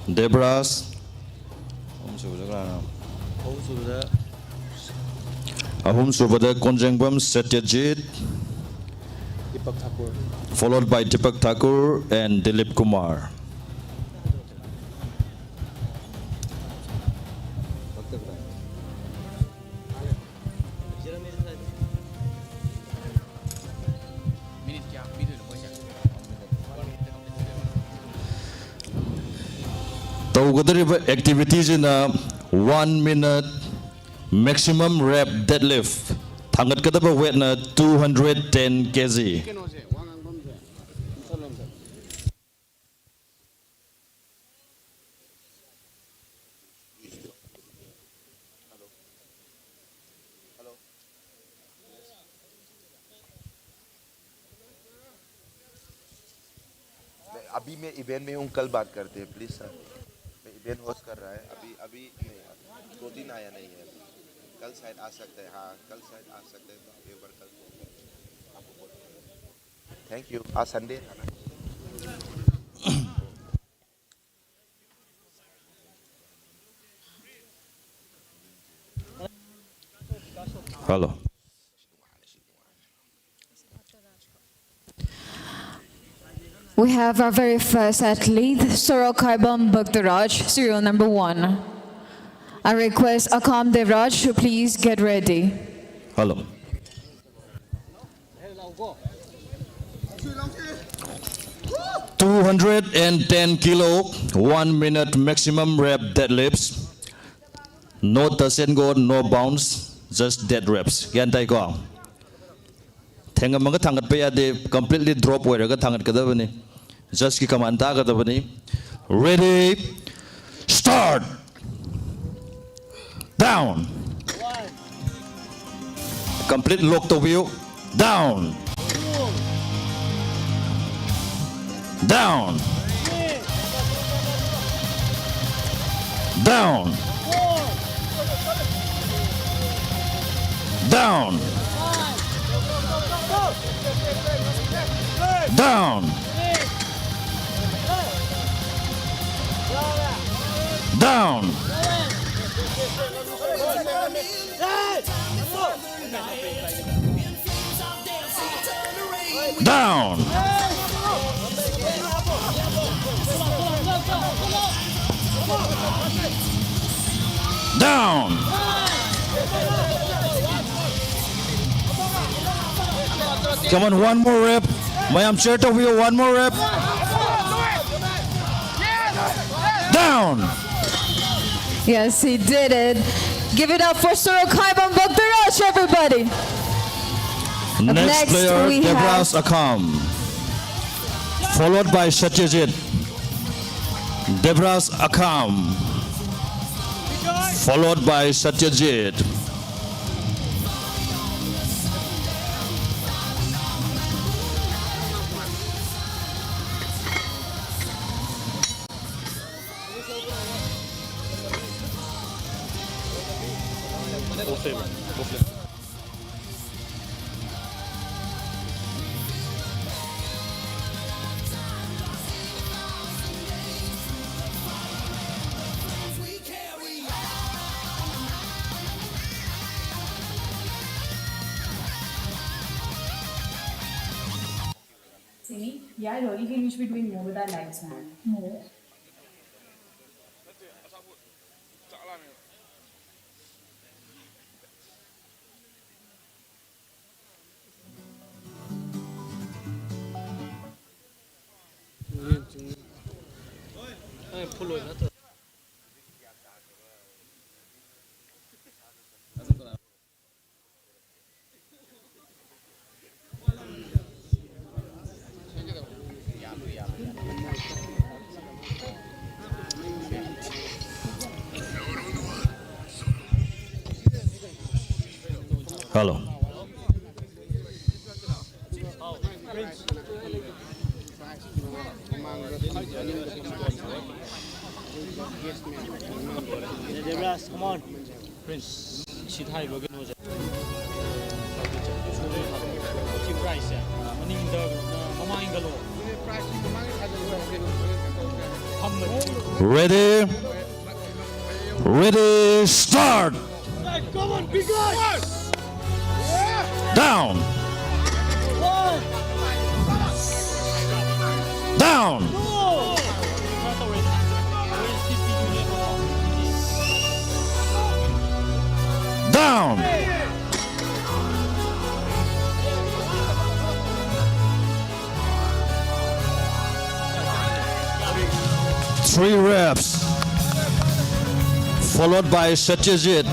ꯗꯦꯕ꯭ꯔꯥꯖ, ꯑꯍꯨꯝꯁꯨꯕꯗ ꯀꯅꯥꯅꯣ? ꯑꯍꯨꯝꯁꯨꯕꯗ ꯀꯣꯟꯖꯦꯡꯕꯝ ꯁꯇ꯭ꯌꯖꯤꯠ, followed by Deepak Thakur and Dilip Kumar. ꯇꯧꯒꯗꯧꯔꯤꯕ activity ꯁꯤꯅ one minute maximum rep deadlift, ꯊꯥꯡꯒꯠꯀꯗꯕ weightꯅ two hundred ten K G꯫ अभी मैं event में हूँ, कल बात करते हैं प्लीज सर। मैं इवेंट होस्ट कर रहा है, अभी अभी नहीं आया, दो दिन आया नहीं है। कल शायद आ सकते हैं। हाँ, कल शायद आ सकते हैं, तो एक बार कल थैंक यू। आज संडे था ना। Hello. We have our very first athlete, Sorokhaibam Bhaktaraj, serial number one. I request Akam Devraj to please get ready. Hello. Two hundred and ten kilo, one minute maximum rep deadlifts. No touch and go, no bounce, just dead reps. ꯒ꯭ꯌꯥꯟ ꯇꯥꯏꯀꯣ? ꯊꯦꯡꯉꯝꯃꯒ ꯊꯥꯡꯒꯠꯄ ꯌꯥꯗꯦ, completely drop ꯑꯣꯏꯔꯒ ꯊꯥꯡꯒꯠꯀꯗꯕꯅꯤ꯫ Judgeꯀꯤ command ꯇꯥꯒꯗꯕꯅꯤ꯫ Ready, start! Down! Complete lock ꯇꯧꯕꯤꯌꯨ꯫ Down! Down! Down! Down! Down! Down! Down! Down! Come on, one more rep. ꯃꯌꯥꯝ cheer ꯇꯧꯕꯤꯌꯨ, one more rep. Down! Yes, he did it. Give it up for Sorokhaibam Bhaktaraj, everybody. Next Next, player, we Devras Akam. Followed by Satyajit. Devras Akam. Followed by Satyajit. Yeah, I know. Even you should be doing more with our lives, man. More. Hello. Debras, come on. Prince, ꯁꯤꯠ ꯍꯥꯏꯕ ꯀꯩꯅꯣꯁꯦ꯫ ꯁꯤ prize ꯁꯦ ꯃꯅꯤꯡꯗ, ꯃꯃꯥꯡꯗ ꯂꯣ꯫ ꯐꯝꯕꯅꯤ꯫ Ready? Ready, start! Come on, big guys! Down! Down! Down! Three reps, followed by Satyajit.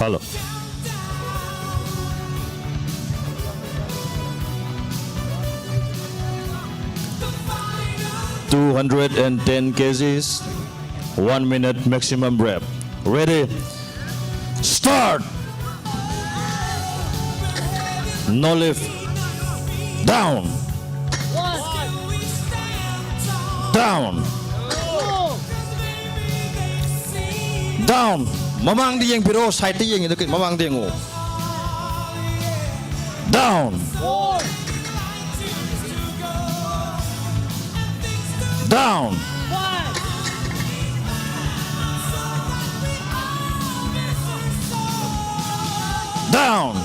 Hello. Two hundred and ten kgs, one minute maximum rep. Ready? Start! No lift. Down. Down. Down. ꯃꯃꯥꯡꯗ ꯌꯦꯡꯕꯤꯔꯣ, ꯁꯥꯏꯠꯇ ꯌꯦꯡꯉꯤꯗꯣ ꯀꯩ-, ꯃꯃꯥꯡꯗ ꯌꯦꯡꯉꯣ. Down. Down. Down.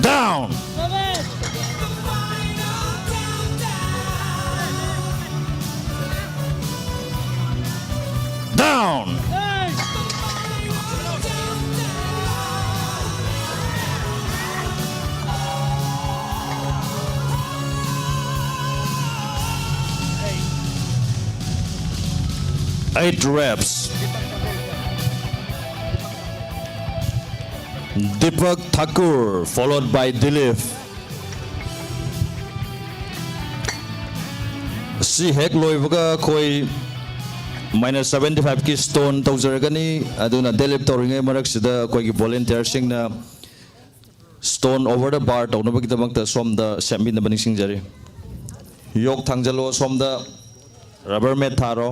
Down. Down. Eight reps. Deepak Thakur, followed by Dilip. ꯁꯤ ꯍꯦꯛ ꯂꯣꯏꯕꯒ ꯑꯩꯈꯣꯏ minus seventy five ꯀꯤ stone ꯇꯧꯖꯔꯒꯅꯤ꯫ ꯑꯗꯨꯅ deadlift ꯇꯧꯔꯤꯉꯩ ꯃꯔꯛꯁꯤꯗ ꯑꯩꯈꯣꯏꯒꯤ volunteer ꯁꯤꯡꯅ stone over the bar ꯇꯧꯅꯕꯒꯤꯗꯃꯛꯇ ꯁꯣꯝꯗ ꯁꯦꯝꯕꯤꯅꯕ ꯅꯤꯡꯁꯤꯡꯖꯔꯤ꯫ ꯌꯣꯛ ꯊꯥꯡꯖꯜꯂꯣ, ꯁꯣꯝꯗ rubber mat ꯊꯥꯔꯣ꯫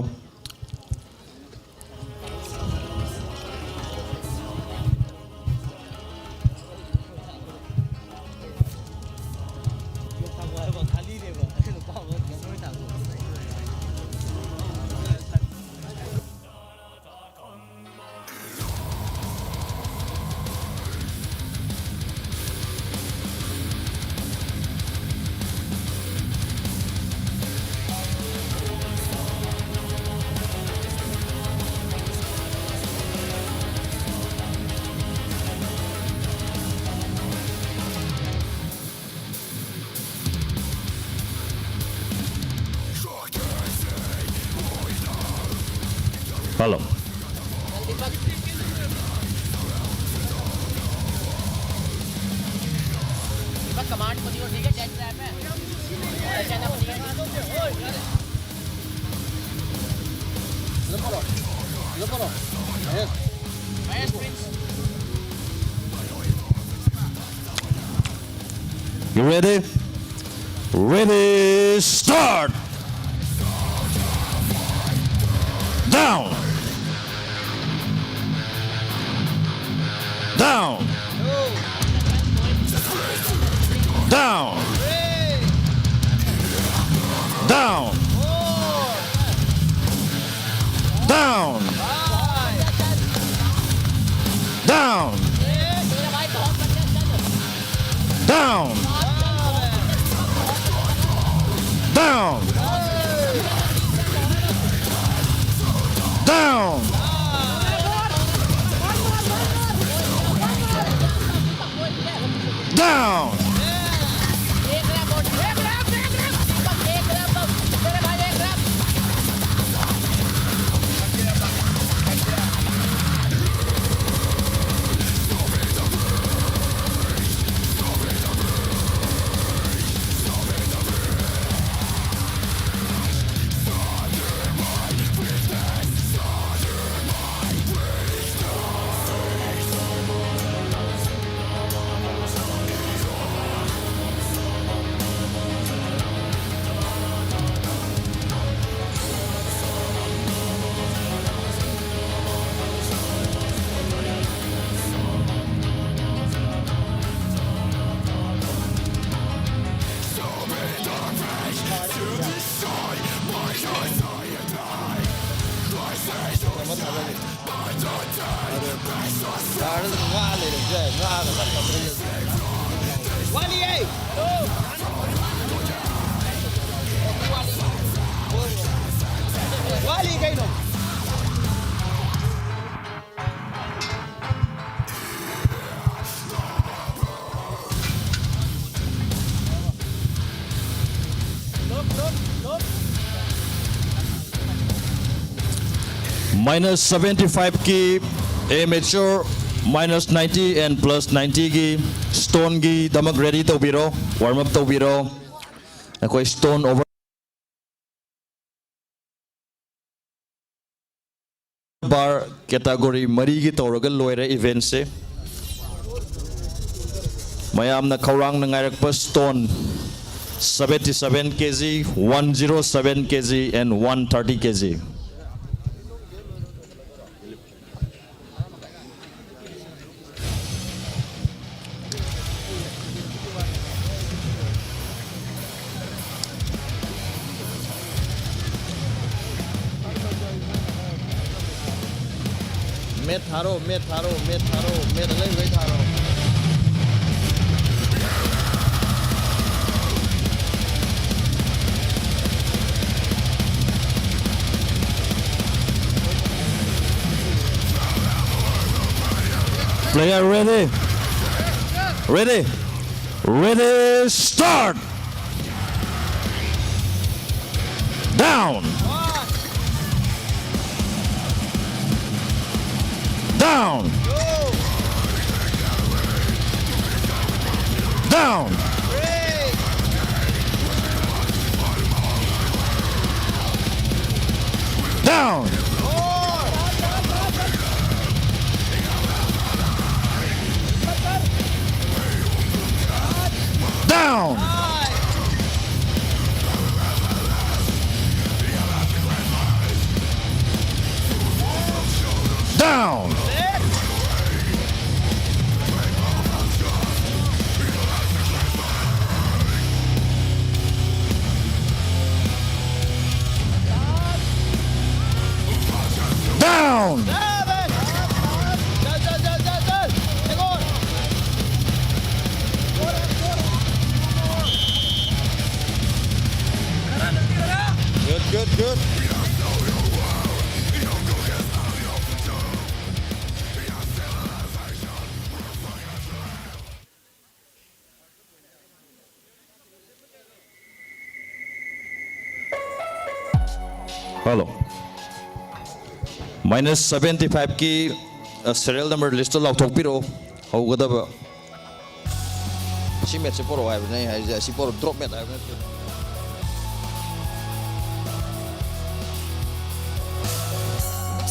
Follow. You ready? Ready, start! Down! Down! Down! Down! Down! Down! Down! Down! Down! Down! ꯋꯥꯠꯂꯤꯌꯦ! ꯋꯥꯠꯂꯤ ꯀꯩꯅꯣ? Minus seventy five ꯀꯤ amateur, minus ninety and plus ninety ꯒꯤ stoneꯒꯤꯗꯃꯛ ready ꯇꯧꯕꯤꯔꯣ, warm up ꯇꯧꯕꯤꯔꯣ꯫ ꯑꯩꯈꯣꯏ stone over bar category ꯃꯔꯤꯒꯤ ꯇꯧꯔꯒ ꯂꯣꯏꯔꯦ eventꯁꯦ꯫ ꯃꯌꯥꯝꯅ ꯈꯧꯔꯥꯡꯅ ꯉꯥꯏꯔꯛꯄ stone seventy seven K G, one zero seven K G and one thirty K G꯫ Mat ꯊꯥꯔꯣ, mat ꯊꯥꯔꯣ, mat ꯊꯥꯔꯣ, mat ꯑꯂꯩꯕꯈꯩ ꯊꯥꯔꯣ꯫ Player ready? Ready? Ready, start! Down! Down! Down! Down! Down! Down! Down! Good, good, good. Hello. Minus seventy five ꯀꯤ serial number list ꯇ ꯂꯥꯎꯊꯣꯛꯄꯤꯔꯛꯑꯣ꯫ ꯍꯧꯒꯗꯕ꯫ ꯁꯤ ꯃꯦꯠꯁꯦ ꯄꯣꯔꯛꯑꯣ ꯍꯥꯏꯕꯅꯦ ꯑꯩ ꯍꯥꯏꯁꯦ꯫ ꯑꯁꯤ ꯄꯣꯔꯛꯑꯣ, drop mat ꯍꯥꯏꯕ ꯅꯠꯇꯦ꯫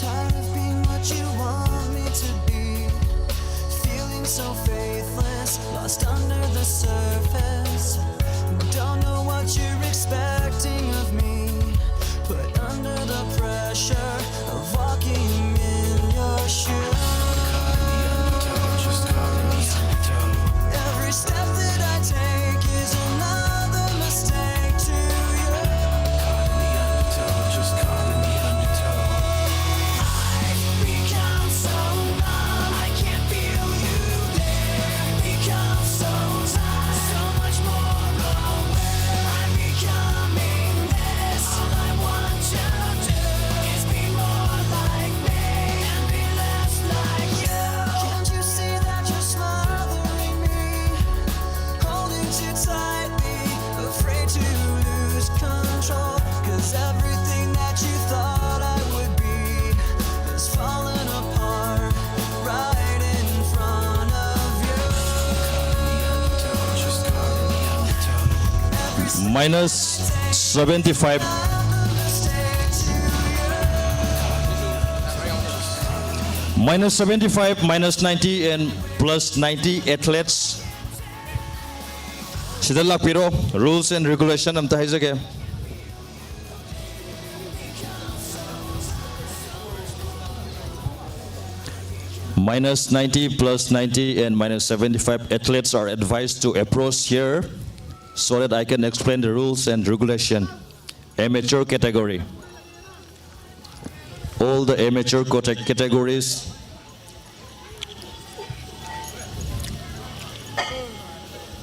Tired of being what you want me to be. Feeling so faithless, lost under the surface. Don't know what you're expecting of me. Put under the pressure of walking in your shoes. Every step that I take is another mistake to you. I've become so numb, I can't feel you there. Become so tired, so much more aware. I'm becoming this. All I want to do is be more like me and be less like you. Can't you see that you're smothering me? Holding too tightly, afraid to lose control. 'Cause everything that you thought I would be is falling apart right in front of you. Every Minus seventy five. Minus seventy five, minus ninety and plus ninety athletes. ꯁꯤꯗ ꯂꯥꯛꯄꯤꯔꯣ꯫ Rules and regulation ꯑꯝꯇ ꯍꯥꯏꯖꯒꯦ꯫ Minus ninety, plus ninety and minus seventy five athletes are advised to approach here so that I can explain the rules and regulation. Amateur category. All the amateur cate- categories.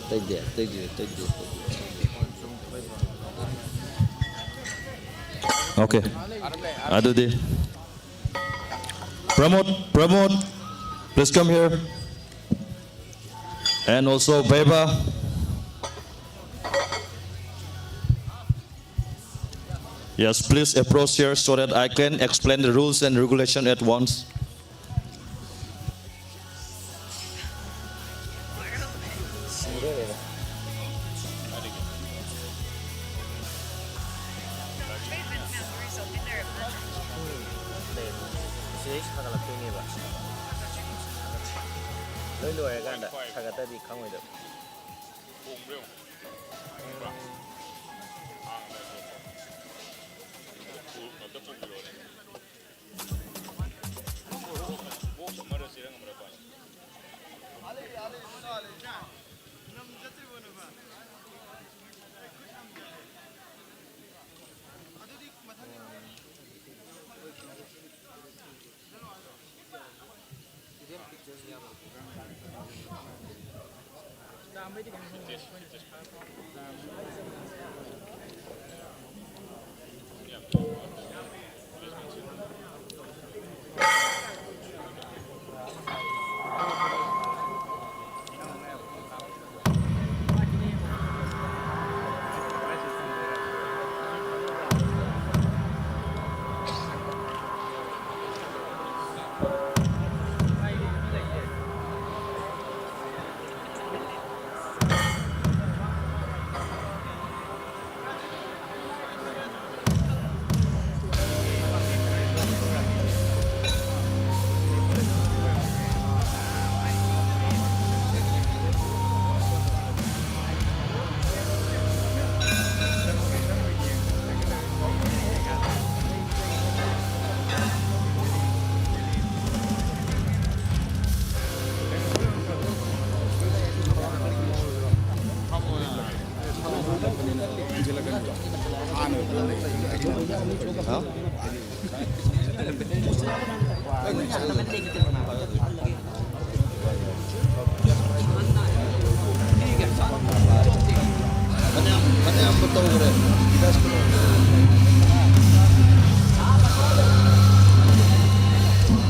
Take there, take there, take there. Okay. ꯑꯗꯨꯗꯤ Pramod, Pramod, please come here. And also Beba. Yes, please approach here so that I can explain the rules and regulation at once. ꯁꯤꯗꯩ ꯁꯥꯒꯠꯂꯛꯇꯣꯏꯅꯦꯕ꯫ ꯂꯣꯏ ꯂꯣꯏꯔꯀꯥꯟꯗ ꯁꯥꯒꯠꯇ꯭ꯔꯗꯤ ꯈꯪꯉꯣꯏꯗꯕ꯫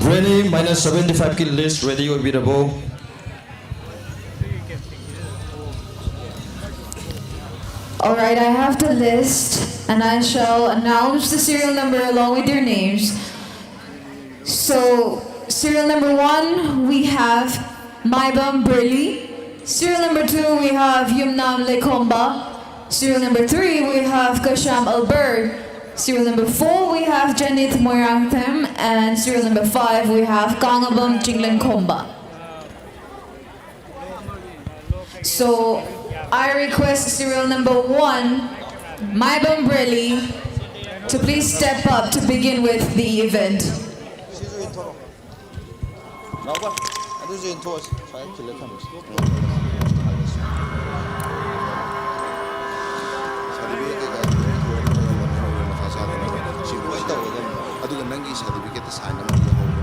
Ready, minus seventy-five kilo list, ready ꯑꯣꯏꯕꯤꯔꯕꯣ? All right, I have the list. And I shall announce the serial number along with your names. So, serial number one, we have Maibam Burley. Serial number two, we have Yumnam Lekomba. Serial number three, we have Kasham Albert. Serial number four, we have Janith Moirangthem. And serial number five, we have Kangabam Jinglen Komba. So, I request serial number one, Maibam Burley, to please step up to begin with the event. ꯂꯥꯎꯕ, ꯑꯗꯨꯁꯨ ꯏꯟꯊꯣꯛꯑꯁꯤ꯫ ꯁ꯭ꯋꯥꯏꯗ ꯈꯤꯜꯂ ꯊꯝꯃꯁꯤ꯫ Certificate ꯀꯩꯀꯥ ꯂꯣꯏ ꯏꯟꯊꯣꯛꯑꯒ ꯃꯊꯥ ꯁꯥꯗꯅꯕ ꯁꯤ ꯂꯣꯏ ꯇꯧꯒꯗꯕꯅꯤ꯫ ꯑꯗꯨꯒ ꯅꯪꯒꯤ certificate ꯇ sign ꯑꯃ ꯏꯍꯧꯕ꯫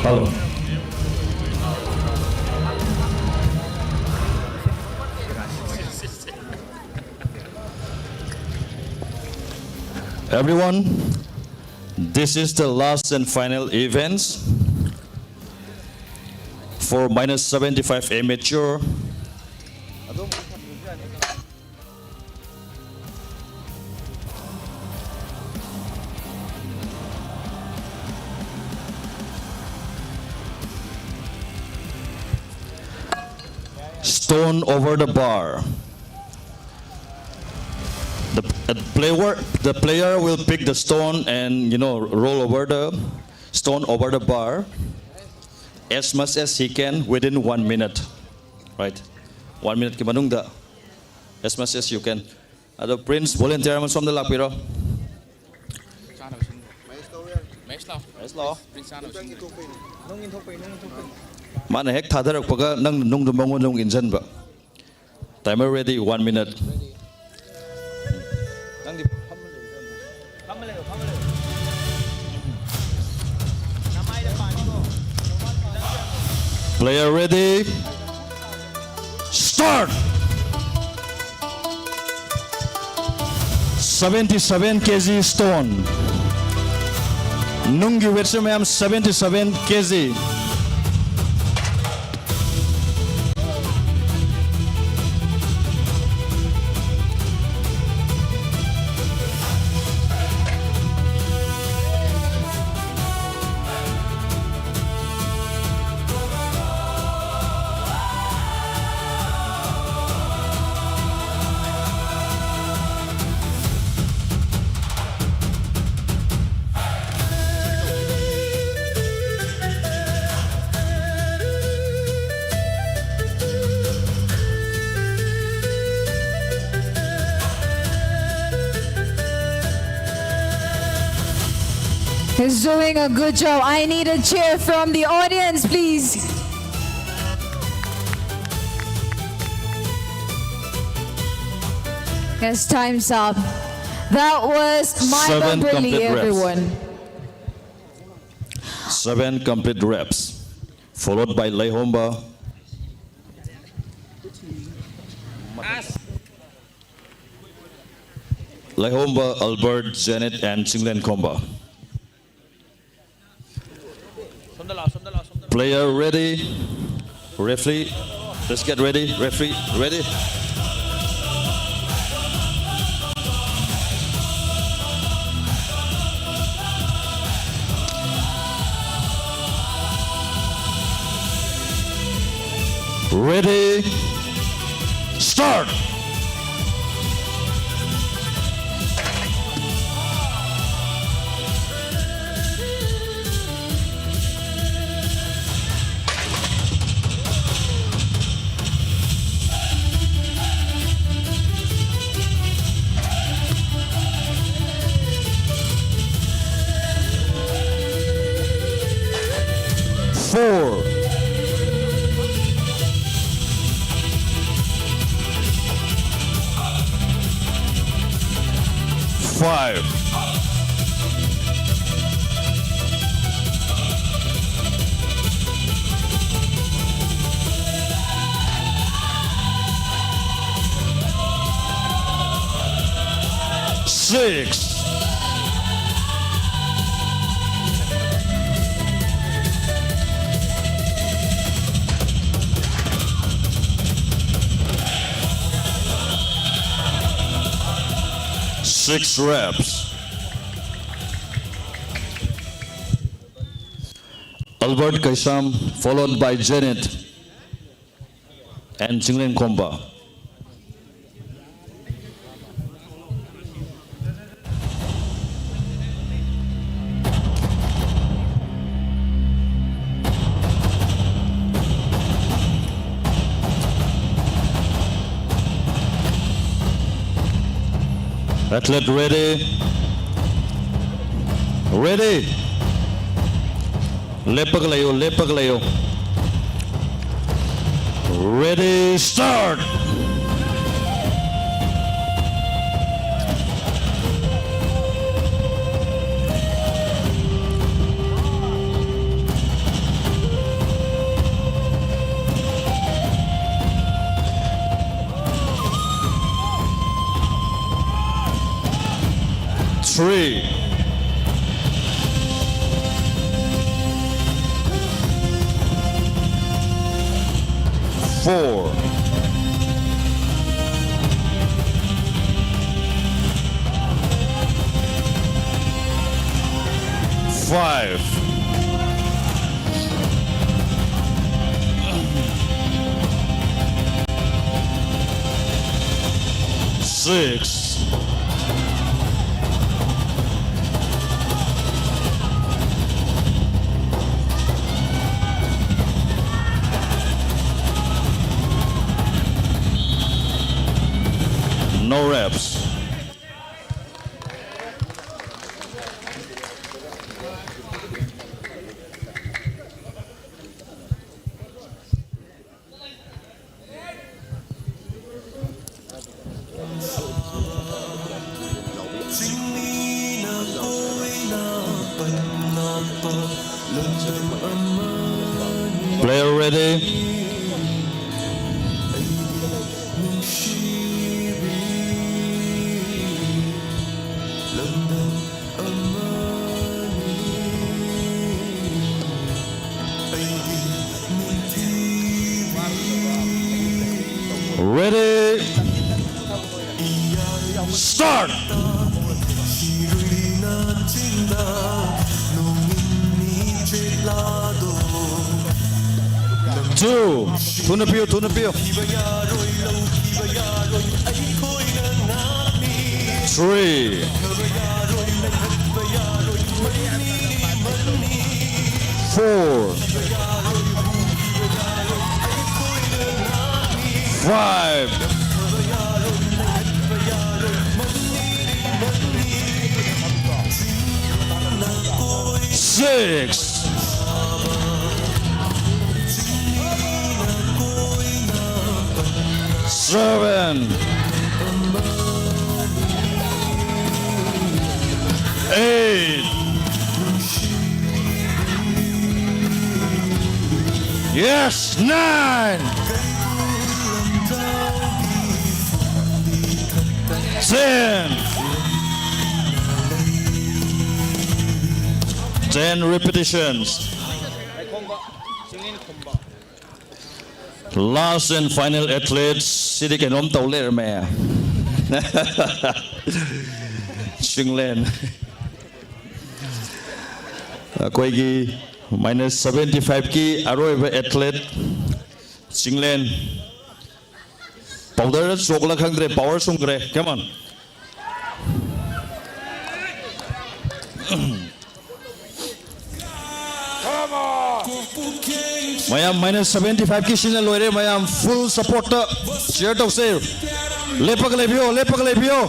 Hello. Everyone, this is the last and final events for minus seventy-five amateur. Stone over the bar. The uh, player, the player will pick the stone and, you know, roll over the stone over the bar as much as he can within one minute, right? One minute ꯀꯤ ꯃꯅꯨꯡꯗ, as much as you can. ꯑꯗꯣ Prince, volunteer ꯑꯃ ꯁꯣꯝꯗ ꯂꯥꯛꯄꯤꯔꯣ꯫ ꯆꯥꯅꯕ ꯁꯤꯟ꯫ ꯃꯍꯦꯁ ꯂꯥꯎ꯫ ꯃꯍꯦꯁ ꯂꯥꯎ꯫ Prince ꯆꯥꯅꯕ ꯁꯤꯟ꯫ ꯃꯥꯅ ꯍꯦꯛ ꯊꯥꯗꯔꯛꯄꯒ ꯅꯪ ꯅꯨꯡꯗꯣ ꯃꯉꯣꯟꯗ ꯑꯃꯨꯛ ꯏꯟꯖꯟꯕ꯫ Timer ready, one minute. ꯅꯪꯗꯤ ꯐꯝꯃ ꯂꯩꯌꯨ, ꯐꯝꯃ ꯂꯩꯌꯨ, ꯐꯝꯃ ꯂꯩꯌꯨ꯫ ꯅꯃꯥꯏꯗ ꯄꯥꯟꯅꯤꯀꯣ꯫ Player ready. Start. Seventy-seven K G stone. ꯅꯨꯡꯒꯤ weightꯁꯦ ꯃꯌꯥꯝ, seventy-seven K G. He's doing a good job. I need a cheer from the audience, please. Yes, time's up. That was Michael Seven Brilli, complete reps. Everyone. Seven complete reps, followed by Leihomba. Leihomba, Albert, Janet, and Chinglen Khomba. Player ready. Referee, let's get ready. Referee, ready. Ready, start. Four. Five. Six. Six reps. Albert Kaisam, followed by Janet and Chinglen Khomba. Athlete ready. Ready. ꯂꯦꯞꯄꯒ ꯂꯩꯌꯨ, ꯂꯦꯞꯄꯒ ꯂꯩꯌꯨ꯫ Ready, start. Three. Four. Five. Six. No reps. Player ready. Ready. Start. Two. ꯊꯨꯅ ꯄꯤꯌꯨ, ꯊꯨꯅ ꯄꯤꯌꯨ꯫ Three. Four. Five. Six. Seven. Eight. Yes, nine. Ten. Ten repetitions. Last and final athlete, ꯁꯤꯗꯤ ꯀꯩꯅꯣꯝ ꯇꯧ ꯂꯩꯔꯝꯃꯦ꯫ ꯆꯤꯡꯂꯦꯟ꯫ ꯑꯩꯈꯣꯏꯒꯤ minus seventy five ꯀꯤ ꯑꯔꯣꯏꯕ athlete, ꯆꯤꯡꯂꯦꯟ꯫ Powder ꯔ ꯆꯣꯛꯂ ꯈꯪꯗ꯭ꯔꯦ, power ꯁꯨꯡꯈ꯭ꯔꯦ꯫ Come on. ꯃꯌꯥꯝ minus seventy five ꯀꯤ ꯁꯤꯅ ꯂꯣꯏꯔꯦ꯫ ꯃꯌꯥꯝ full support ꯇ cheer ꯇꯧꯁꯦ꯫ ꯂꯦꯞꯄꯒ ꯂꯩꯕꯤꯌꯣ, ꯂꯦꯞꯄꯒ ꯂꯩꯕꯤꯌꯣ꯫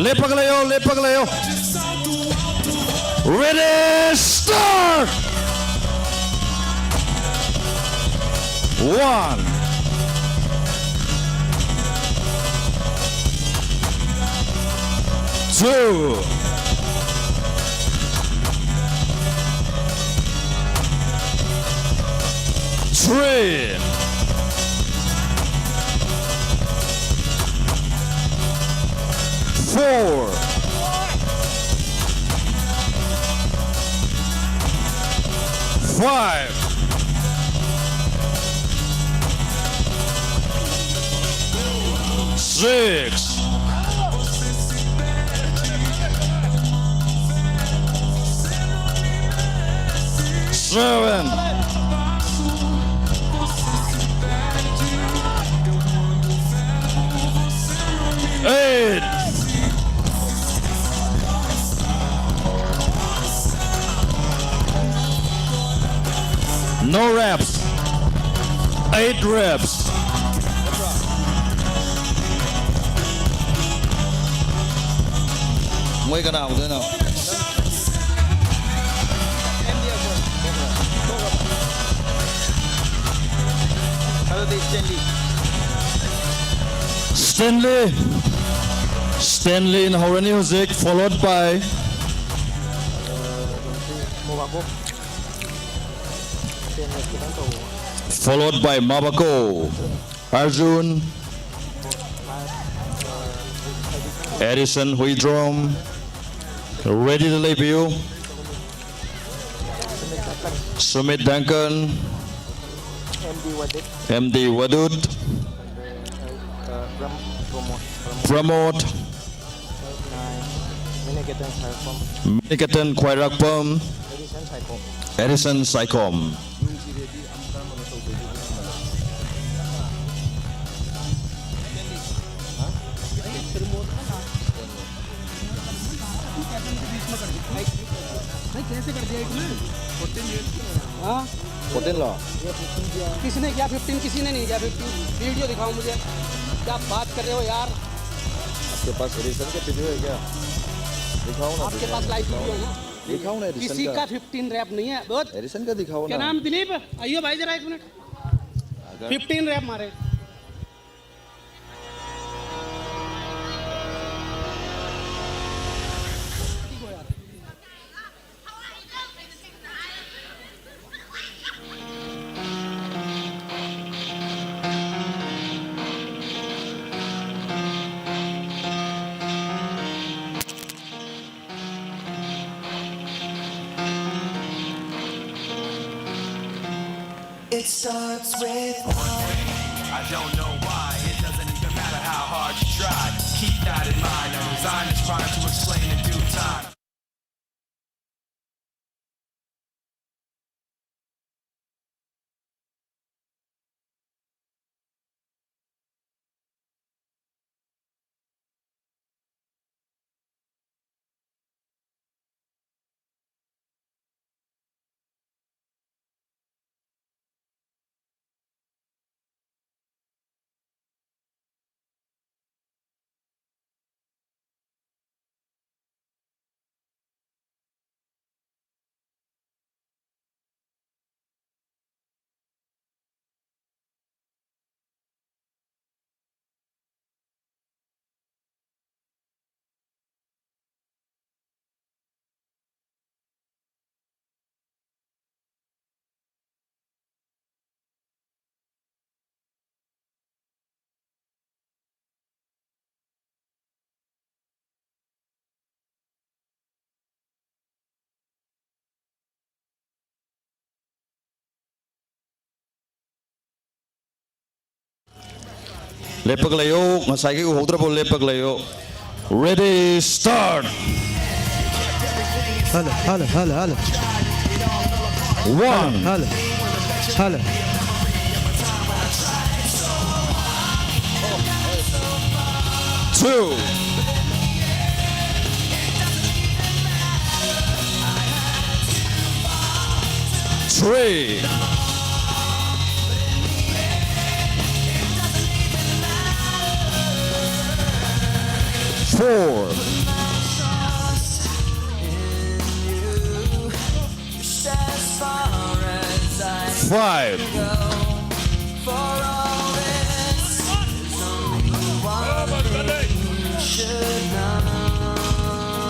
ꯂꯦꯞꯄꯒ ꯂꯩꯌꯣ, ꯂꯦꯞꯄꯒ ꯂꯩꯌꯣ꯫ Ready, start! One. Two. Three. Four. Five. Six. Seven. Eight. No reps. Eight reps. ꯃꯣꯏ ꯀꯅꯥ ꯍꯧꯗꯣꯏꯅꯣ? ꯑꯗꯨꯗꯤ ꯁ꯭ꯇꯦꯟꯂꯤ꯫ ꯁ꯭ꯇꯦꯟꯂꯤ꯫ ꯁ꯭ꯇꯦꯟꯂꯤꯅ ꯍꯧꯔꯅꯤ ꯍꯧꯖꯤꯛ, followed by, ꯃꯣꯕꯥꯀꯣ꯫ ꯁ꯭ꯇꯦꯟꯂꯤ ꯈꯤꯇꯪ ꯇꯧꯕ꯫ Followed by Mabako꯫ Arjun, Edison Huidrom, ready ꯗ ꯂꯩꯕꯤꯌꯨ꯫ Sumit Duncan, M D Wadut, M D Wadut, uh, Pram-, Pramod, Pramod, Pramod, uh, Miniketan Khairakpam, Miniketan Khairakpam, Edison Saikom. Edison Saikom. भाई, कैसे कर दिया इसने? हाँ? Fourteen ला। किसने किया फिफ्टीन? किसी ने नहीं किया फिफ्टीन। वीडियो दिखाओ मुझे। क्या बात कर रहे हो यार? आपके पास एडिसन के वीडियो है क्या? दिखाओ ना, आपके दिखाओ पास ना, लाइव दिखाओ वीडियो है ना? ना। दिखाओ ना एडिसन किसी का। का फिफ्टीन रैप नहीं है। बहुत। एडिसन का दिखाओ क्या ना। नाम? दिलीप, आइयो भाई जरा एक मिनट। अगर फिफ्टीन रैप मारे। It starts with one thing. I don't know why. It doesn't even matter how hard you try. Keep that in mind. A design is trying to explain in due time. ꯂꯦꯞꯄꯒ ꯂꯩꯌꯣ, ꯉꯁꯥꯏꯒꯤ ꯎꯍꯧꯗ꯭ꯔꯕ ꯂꯦꯞꯄꯒ ꯂꯩꯌꯣ. Ready, start. Hello hello hello hello One, hello hello. Two, three, four, five,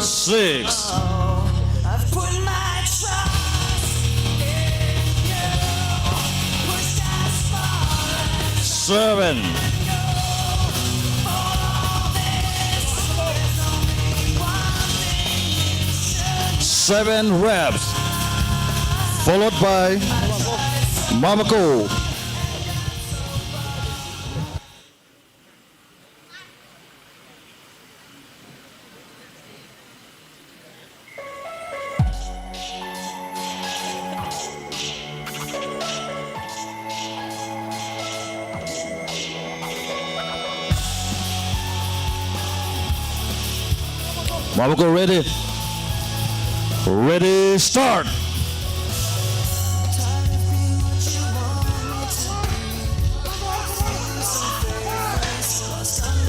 six, seven, seven reps, followed by Maboko. Maboko, ready? Ready, start.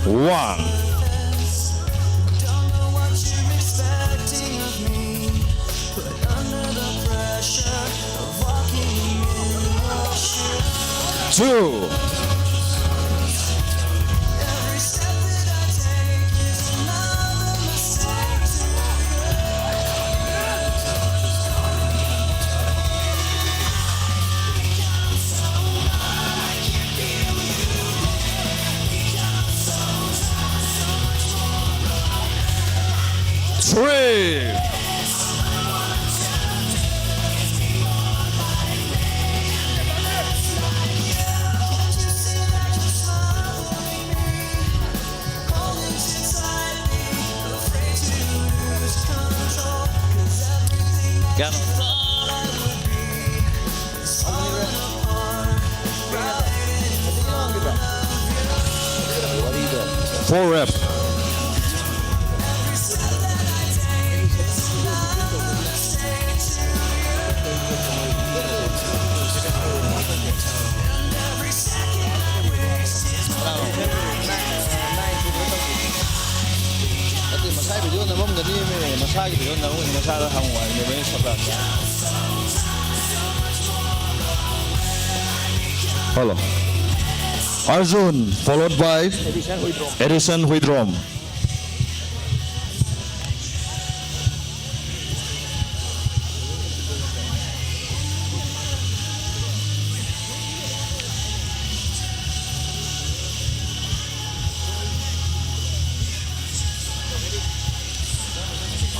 One, two, three, Four rep. ꯅꯠꯇꯦ, ꯃꯁꯥꯒꯤ video ꯅꯝꯃꯝꯒꯅꯤ, ꯃꯁꯥꯒꯤ video ꯅꯝꯃꯝꯒꯅꯤ, ꯃꯁꯥꯗ ꯍꯪꯉꯨ ꯍꯥꯏꯕꯅꯦ, ꯃꯣꯏ supply. Hello. Arjun, followed by Edison Huidrom.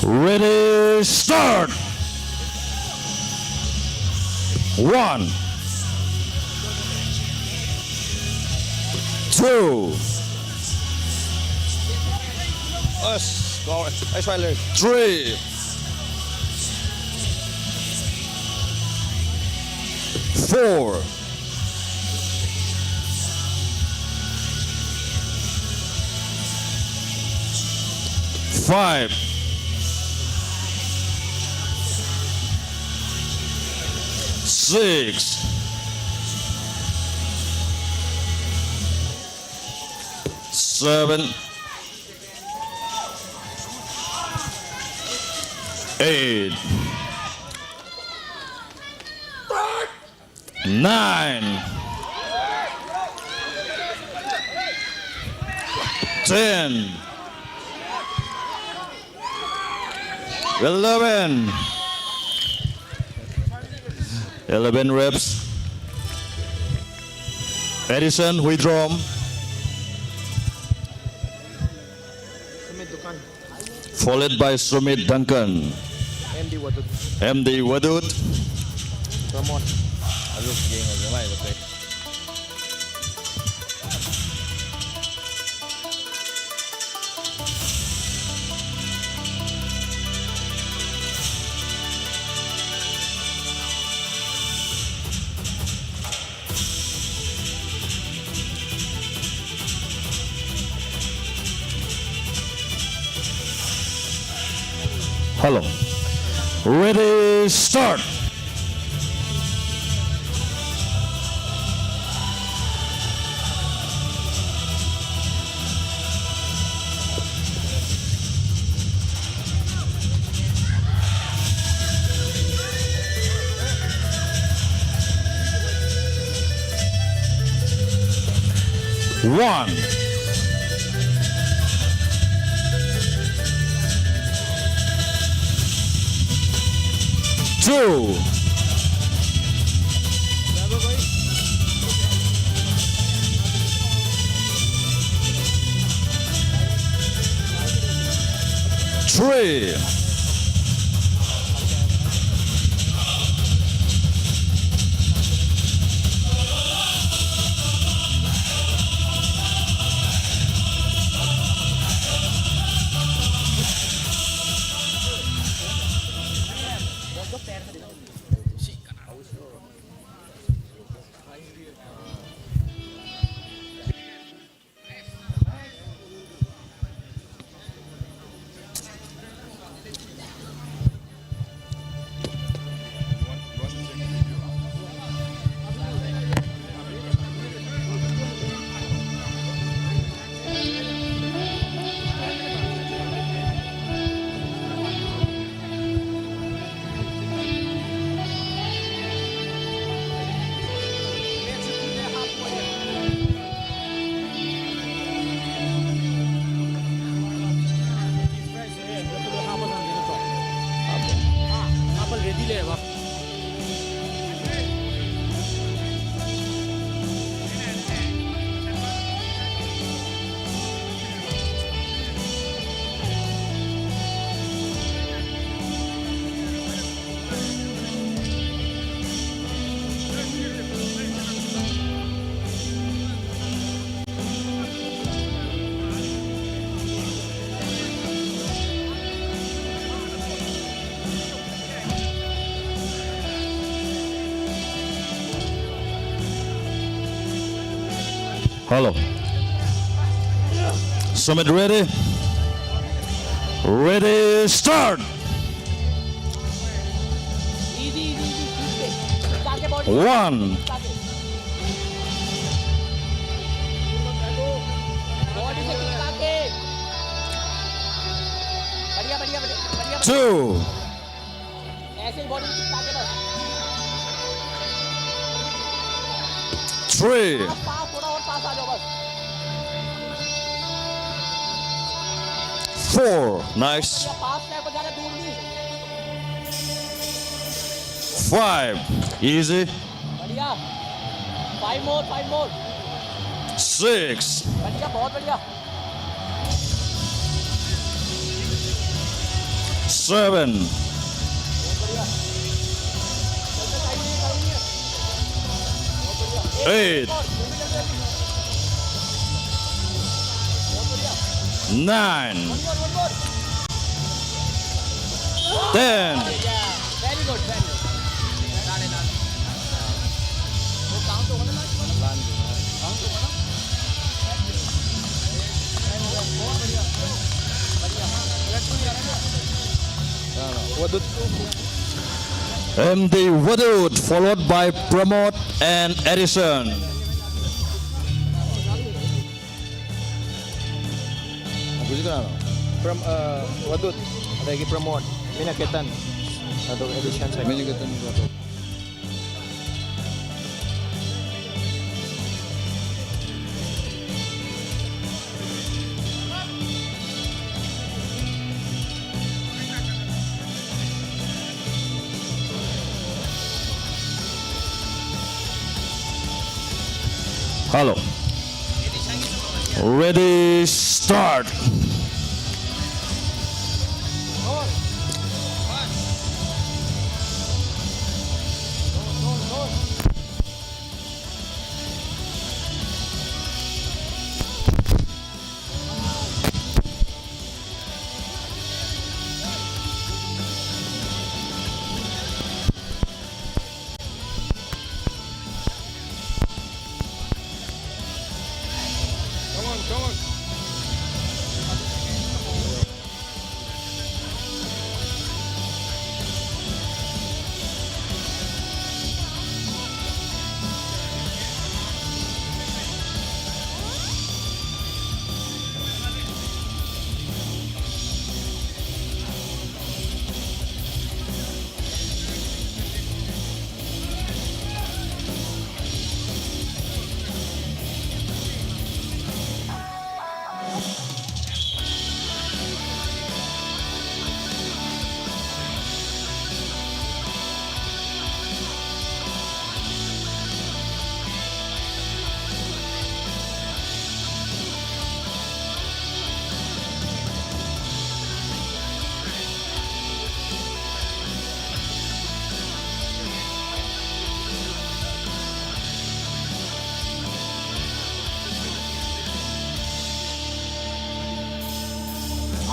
Ready, start! One, two, three, four, five, six, seven, eight, nine, ten, eleven. Eleven reps. Edison Huidrom. Followed by Sumit Duncan. M D Wadut. M D Wadut. Come on. Hello. Ready, start. One. Two. Three. Hello. Summit ready? Ready, start! One. Two. Three. Four. Nice. Five. Easy. Six. Seven. Eight. Nine. Ten. M D Wadud, followed by Pramod and Edison. From, uh, Wadud, lagi Pramod, Minaketan, atau Edison sa Minaketan. Hello. Ready, start.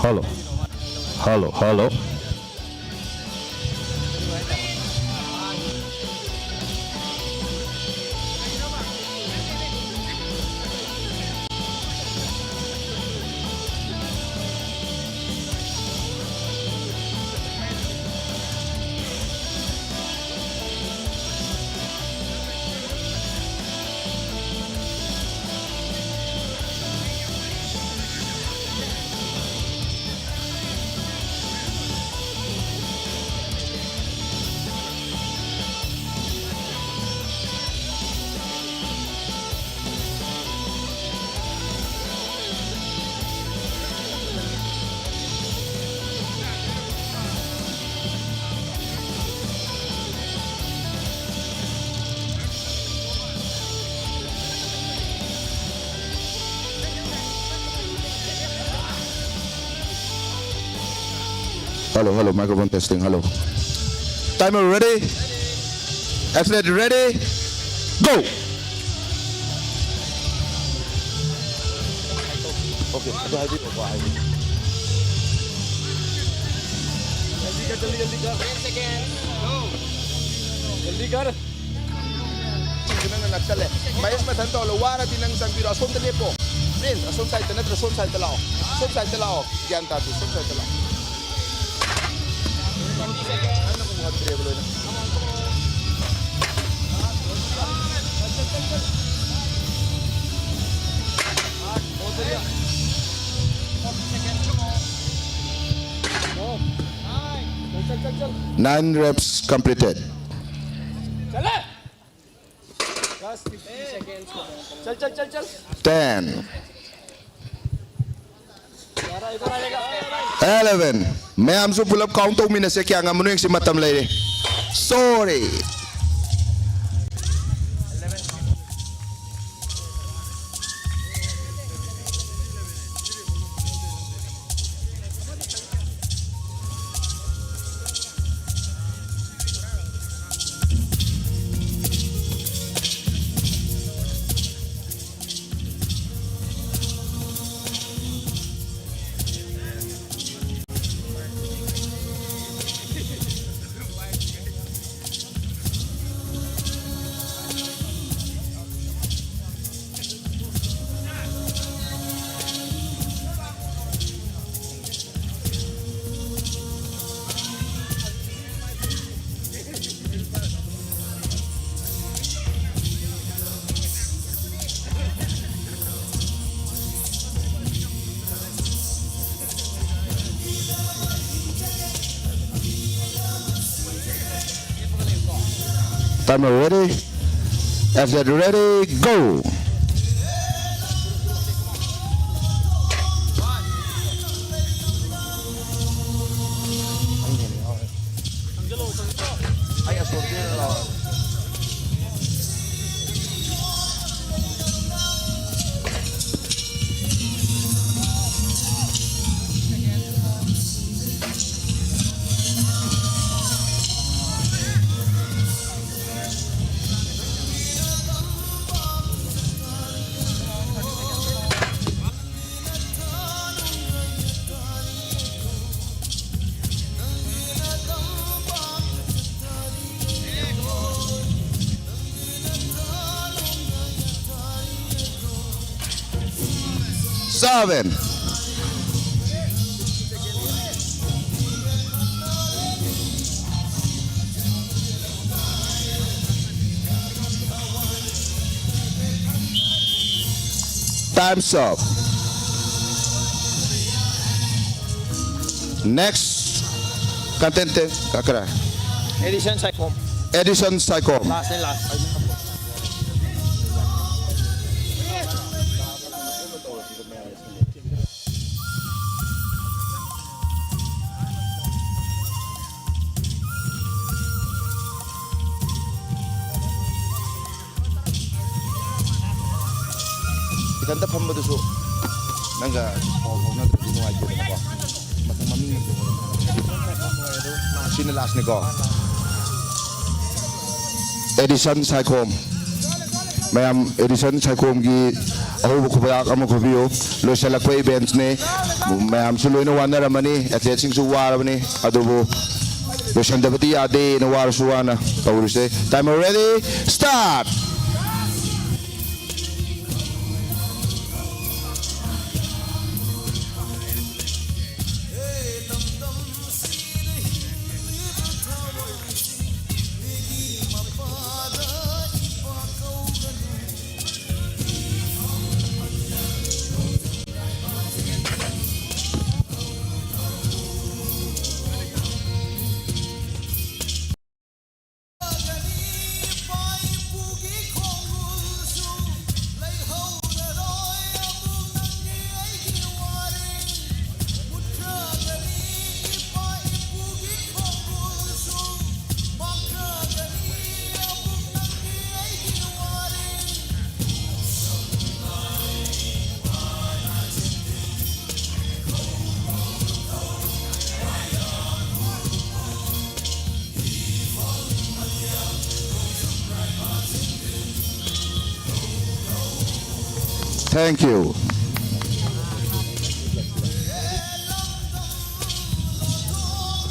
Hello. Hello, hello. Hello, hello, microphone testing, hello. Timer ready? Accelerate ready? Go! Okay, ꯑꯗꯨ ꯍꯥꯏꯕꯤꯔꯛꯑꯣꯀꯣ, ꯍꯥꯏꯕꯤꯔꯛꯑꯣ꯫ ꯖꯜꯗꯤ ꯀꯔ, ꯖꯜꯗꯤ, ꯖꯜꯗꯤ ꯀꯔ꯫ ꯖꯜꯗꯤ ꯀꯔ꯫ ꯅꯪꯅ ꯅꯛꯁꯜꯂꯦ꯫ ꯃꯍꯦꯁ ꯃꯊꯟ ꯇꯧꯍꯜꯂꯣ꯫ ꯋꯥꯔꯗꯤ ꯅꯪ ꯆꯪꯕꯤꯔꯣ꯫ ꯑꯁꯣꯝꯗ ꯂꯦꯞꯄꯣ꯫ ꯄ꯭ꯔꯤꯟꯁ, ꯑꯁꯣꯝ ꯁꯥꯏꯗꯇ ꯅꯠꯇ꯭ꯔ ꯁꯣꯝ ꯁꯥꯏꯗꯇ ꯂꯥꯛꯑꯣ꯫ ꯁꯣꯝ ꯁꯥꯏꯗꯇ ꯂꯥꯛꯑꯣ꯫ ꯒ꯭ꯌꯥꯟ ꯇꯥꯗꯦ꯫ ꯁꯣꯝ ꯁꯥꯏꯗꯇ ꯂꯥꯛꯑꯣ꯫ ꯅꯪꯅ ꯎꯍꯟꯗ꯭ꯔꯦꯕ ꯂꯣꯏꯅ꯫ Nine reps completed. चल, चल, चल, चल। Ten. Eleven. ꯃꯌꯥꯝꯁꯨ ꯄꯨꯂꯞ count ꯇꯧꯃꯤꯟꯅꯁꯦ, ꯀꯌꯥ ꯉꯝꯕꯅꯣ ꯌꯦꯡꯁꯤ, ꯃꯇꯝ ꯂꯩꯔꯦ꯫ Sorry. Timer ready. Athlete ready, go. Seven. Time's up. Next contestant, kakara. Edison Saikom. Edison Saikom. Last and last. ꯏꯊꯟꯇ ꯐꯝꯕꯗꯨꯁꯨ ꯅꯪꯒ ꯄꯥꯎ ꯐꯥꯎꯅꯗ꯭ꯔꯗꯤ ꯅꯨꯡꯉꯥꯏꯇꯦꯗꯅꯀꯣ꯫ ꯃꯊꯪ ꯃꯃꯤꯡ ꯑꯃ ꯄꯤꯌꯨ꯫ ꯁꯤꯅ ꯂꯥꯁꯅꯤꯀꯣ꯫ ꯑꯦꯗꯤꯁꯟ ꯁꯥꯏꯈꯣꯝ꯫ ꯃꯌꯥꯝ ꯑꯦꯗꯤꯁꯟ ꯁꯥꯏꯈꯣꯝꯒꯤ ꯑꯍꯧꯕ ꯈꯨꯕꯥꯛ ꯑꯃ ꯈꯨꯕꯤꯌꯨ꯫ ꯂꯣꯏꯁꯤꯜꯂꯛꯄ ꯏꯚꯦꯟꯠꯁꯅꯤ꯫ ꯃꯌꯥꯝꯁꯨ ꯂꯣꯏꯅ ꯋꯥꯅꯔꯝꯃꯅꯤ, ꯑꯦꯊꯂꯦꯠꯁꯤꯡꯁꯨ ꯋꯥꯔꯕꯅꯤ꯫ ꯑꯗꯨꯕꯨ ꯂꯣꯏꯁꯤꯟꯗꯕꯗꯤ ꯌꯥꯗꯦꯅ ꯋꯥꯔꯁꯨ ꯋꯥꯅ ꯇꯧꯔꯤꯁꯦ꯫ Timer ready, start! Thank you.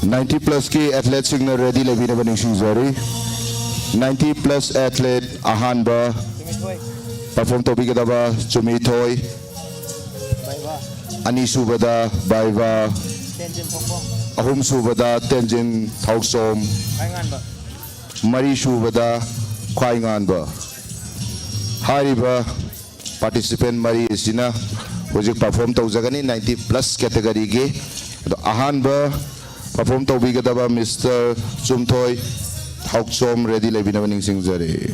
Ninety plus ꯀꯤ athlete ꯁꯤꯡꯅ ready ꯂꯩꯕꯤꯅꯕ ꯅꯤꯡꯁꯤꯡꯖꯔꯤ꯫ Ninety plus athlete ꯑꯍꯥꯟꯕ perform ꯇꯧꯕꯤꯒꯗꯕ ꯆꯨꯃꯤꯊꯣꯏ, ꯑꯅꯤꯁꯨꯕꯗ ꯕꯥꯏꯕ, ꯑꯍꯨꯝꯁꯨꯕꯗ ꯇꯦꯟꯖꯤꯟ ꯊꯥꯎꯁꯣꯝ, ꯃꯔꯤꯁꯨꯕꯗ ꯈ꯭ꯋꯥꯏꯉꯥꯟꯕ꯫ ꯍꯥꯏꯔꯤꯕ participant ꯃꯔꯤ ꯑꯁꯤꯅ ꯍꯧꯖꯤꯛ perform ꯇꯧꯖꯒꯅꯤ ninety plus category ꯒꯤ꯫ ꯑꯗꯣ ꯑꯍꯥꯟꯕ perform ꯇꯧꯕꯤꯒꯗꯕ Mister ꯆꯨꯝꯊꯣꯏ ꯊꯥꯎꯁꯣꯝ ready ꯂꯩꯕꯤꯅꯕ ꯅꯤꯡꯁꯤꯡꯖꯔꯤ꯫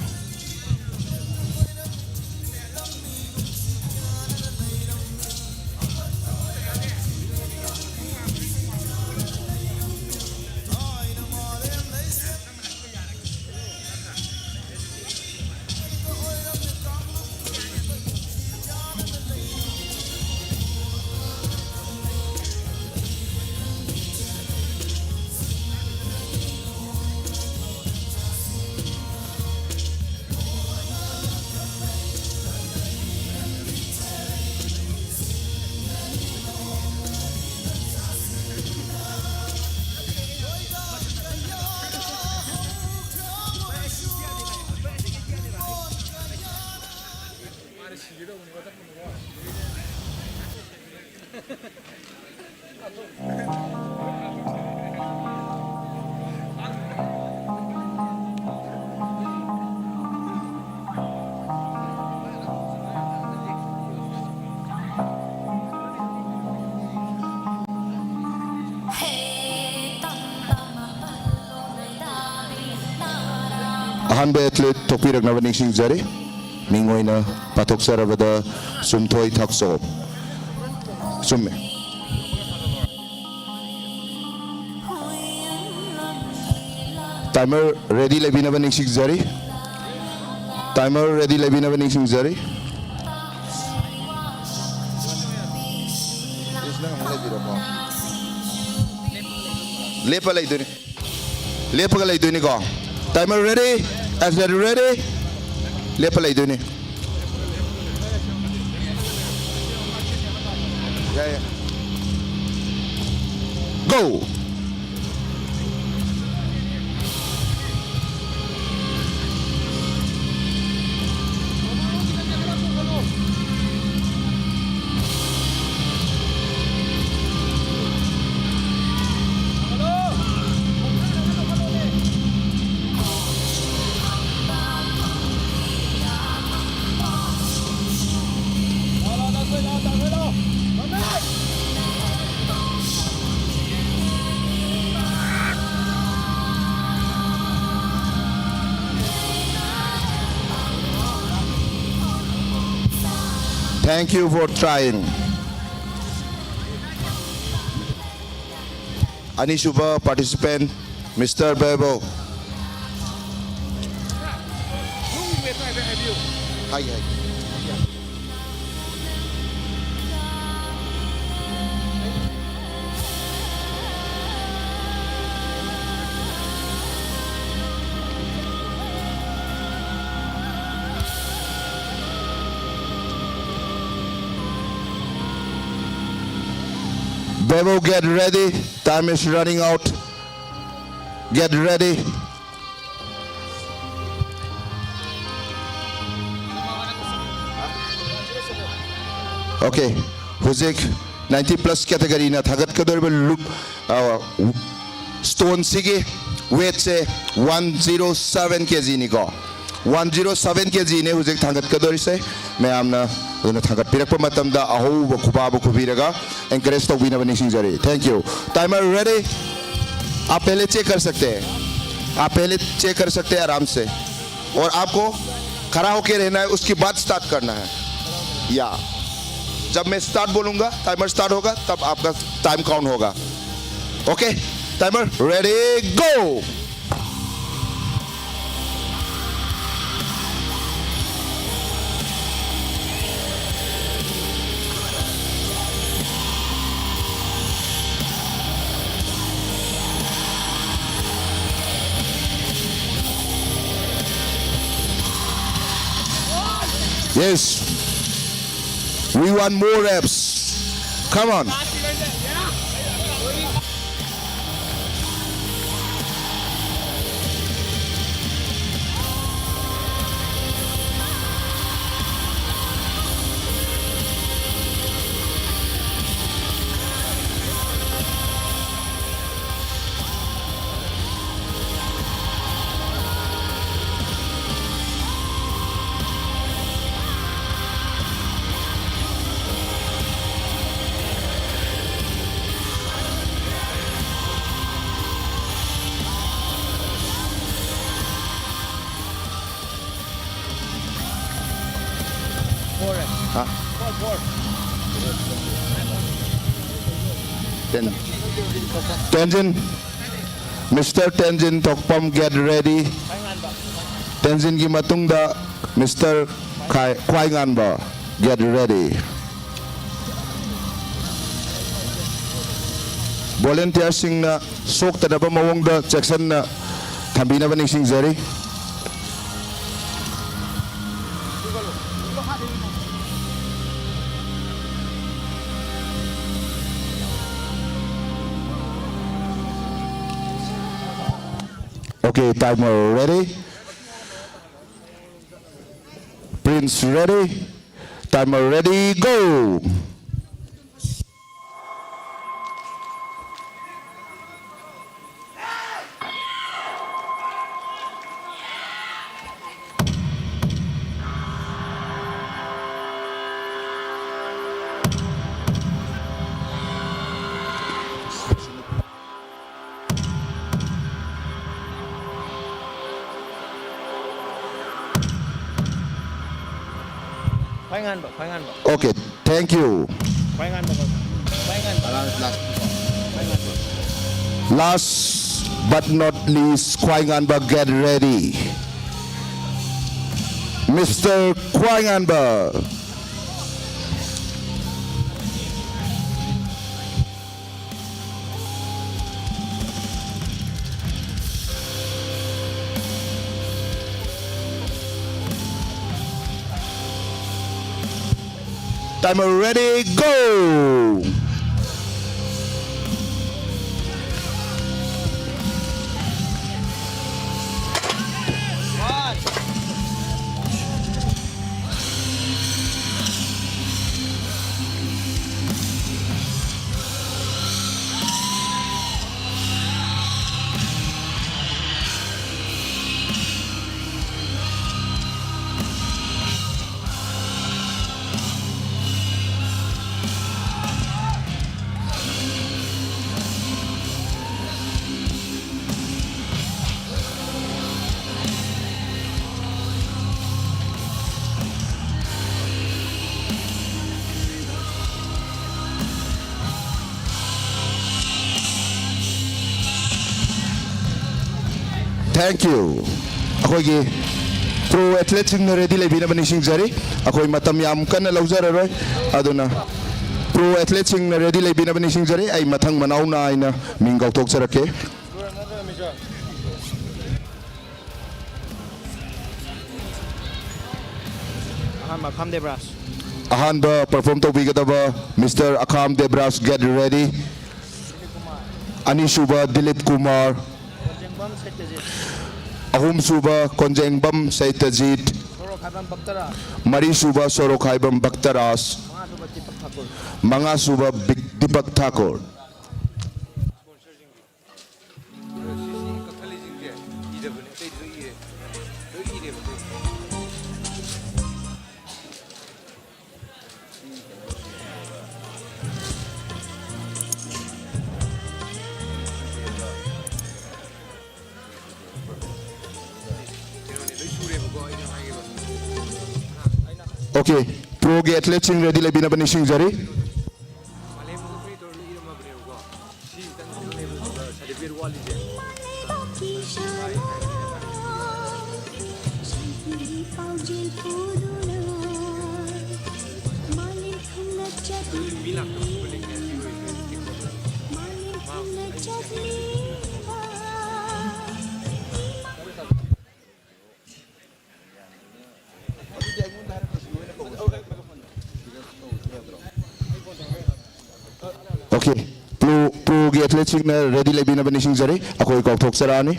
ꯑꯍꯥꯟꯕ athlete ꯊꯣꯛꯄꯤꯔꯛꯅꯕ ꯅꯤꯡꯁꯤꯡꯖꯔꯤ꯫ ꯃꯤꯡ ꯑꯣꯏꯅ ꯄꯥꯊꯣꯛꯆꯔꯕꯗ ꯆꯨꯝꯊꯣꯏ ꯊꯥꯛꯆꯣꯝ꯫ ꯆꯨꯝꯃꯦ꯫ Timer ready ꯂꯩꯕꯤꯅꯕ ꯅꯤꯡꯁꯤꯡꯖꯔꯤ꯫ Timer ready ꯂꯩꯕꯤꯅꯕ ꯅꯤꯡꯁꯤꯡꯖꯔꯤ꯫ ꯂꯦꯞꯄ ꯂꯩꯗꯣꯏꯅꯤ꯫ ꯂꯦꯞꯄꯒ ꯂꯩꯗꯣꯏꯅꯤꯀꯣ꯫ Timer ready? Athlete ready? ꯂꯦꯞꯄ ꯂꯩꯗꯣꯏꯅꯤ꯫ Yeah, yeah. Go! Thank you for trying. ꯑꯅꯤꯁꯨꯕ participant, Mister ꯕꯦꯕꯣ꯫ High, high. Bebo, get ready. Time is running out. Get ready. Okay, ꯍꯧꯖꯤꯛ ninety plus category ꯅ ꯊꯥꯡꯒꯠꯀꯗꯧꯔꯤꯕ ꯂꯨꯞ, ꯑ, stone ꯁꯤꯒꯤ weight ꯁꯦ one zero seven K G ꯅꯤꯀꯣ꯫ One zero seven K G ꯅꯦ ꯍꯧꯖꯤꯛ ꯊꯥꯡꯒꯠꯀꯗꯧꯔꯤꯁꯦ꯫ ꯃꯌꯥꯝꯅ ꯑꯗꯨꯅ ꯊꯥꯡꯒꯠꯄꯤꯔꯛꯄ ꯃꯇꯝꯗ ꯑꯍꯧꯕ ꯈꯨꯕꯥꯕꯨ ꯈꯨꯕꯤꯔꯒ encourage ꯇꯧꯕꯤꯅꯕ ꯅꯤꯡꯁꯤꯡꯖꯔꯤ꯫ Thank you. Timer ready? आप पहले check कर सकते हैं, आप पहले check कर सकते हैं आराम से। और आपको खड़ा होके रहना है, उसके बाद start करना है। या जब मैं start बोलूंगा, timer start होगा, तब आपका time count होगा। Okay, timer ready, go. Yes. We want more reps. Come on. Ten. Tenzin. Mister Tenzin Thokpam, get ready. Tenzinꯒꯤ ꯃꯇꯨꯡꯗ Mister Khai-, ꯈ꯭ꯋꯥꯏꯉꯥꯟꯕ, get ready. Volunteerꯁꯤꯡꯅ ꯁꯣꯛꯇꯅꯕ ꯃꯑꯣꯡꯗ ꯆꯦꯛꯁꯤꯟꯅ ꯊꯝꯕꯤꯅꯕ ꯅꯤꯡꯁꯤꯡꯖꯔꯤ꯫ Okay, timer ready. Prince ready. Timer ready, go. ꯈ꯭ꯋꯥꯏꯉꯥꯟꯕ, ꯈ꯭ꯋꯥꯏꯉꯥꯟꯕ꯫ Okay, thank you. ꯈ꯭ꯋꯥꯏꯉꯥꯟꯕ ꯀꯧ꯫ ꯈ꯭ꯋꯥꯏꯉꯥꯟꯕ꯫ Last but not least, ꯈ꯭ꯋꯥꯏꯉꯥꯟꯕ, get ready. Mister ꯈ꯭ꯋꯥꯏꯉꯥꯟꯕ. Timer, ready, go! Thank you. ꯑꯩꯈꯣꯏꯒꯤ pro ꯑꯦꯊꯂꯦꯠꯁꯤꯡꯅ ready ꯂꯩꯕꯤꯅꯕ ꯅꯤꯡꯁꯤꯡꯖꯔꯤ꯫ ꯑꯩꯈꯣꯏ ꯃꯇꯝ ꯌꯥꯝ ꯀꯟꯅ ꯂꯧꯖꯔꯔꯣꯏ꯫ ꯑꯗꯨꯅ ꯄ꯭ꯔꯣ ꯑꯦꯊꯂꯦꯠꯁꯤꯡꯅ ꯔꯦꯗꯤ ꯂꯩꯕꯤꯅꯕ ꯅꯤꯡꯁꯤꯡꯖꯔꯤ꯫ ꯑꯩ ꯃꯊꯪ ꯃꯅꯥꯎ ꯅꯥꯏꯅ ꯃꯤꯡ ꯀꯥꯎꯊꯣꯛꯆꯔꯛꯀꯦ꯫ ꯑꯍꯥꯟꯕ, ꯑꯈꯥꯝ ꯗꯦꯕ꯭ꯔꯥꯖ꯫ ꯑꯍꯥꯟꯕ ꯄꯔꯐꯣꯔꯝ ꯇꯧꯕꯤꯒꯗꯕ mister Akham Debraj, get ready꯫ ꯑꯅꯤꯁꯨꯕ, ꯗꯤꯂꯤꯞ ꯀꯨꯃꯥꯔ꯫ ꯀꯣꯟꯖꯦꯡꯕꯝ ꯁꯩꯇꯖꯤꯠ꯫ ꯑꯍꯨꯝꯁꯨꯕ, ꯀꯣꯟꯖꯦꯡꯕꯝ ꯁꯩꯇꯖꯤꯠ꯫ ꯁꯣꯔꯣꯛꯈꯥꯏꯕꯝ ꯚꯛꯇꯔꯥꯖ꯫ ꯃꯔꯤꯁꯨꯕ, ꯁꯣꯔꯣꯛꯈꯥꯏꯕꯝ ꯚꯛꯇꯔꯥꯖ꯫ ꯃꯉꯥꯁꯨꯕ, ꯗꯤꯄꯛ ꯊꯥꯀꯨꯔ꯫ ꯃꯉꯥꯁꯨꯕ, ꯕꯤꯛ-, ꯗꯤꯄꯛ ꯊꯥꯀꯨꯔ꯫ Okay, ꯄ꯭ꯔꯣꯒꯤ ꯑꯦꯊꯂꯦꯠꯁꯤꯡ ꯔꯦꯗꯤ ꯂꯩꯕꯤꯅꯕ ꯅꯤꯡꯁꯤꯡꯖꯔꯤ꯫ ꯁꯤꯡꯅ ꯔꯦꯗꯤ ꯂꯩꯕꯤꯅꯕ ꯅꯤꯡꯁꯤꯡꯖꯔꯤ꯫ ꯑꯩꯈꯣꯏ ꯀꯥꯎꯊꯣꯛꯆꯔꯛꯑꯅꯤ꯫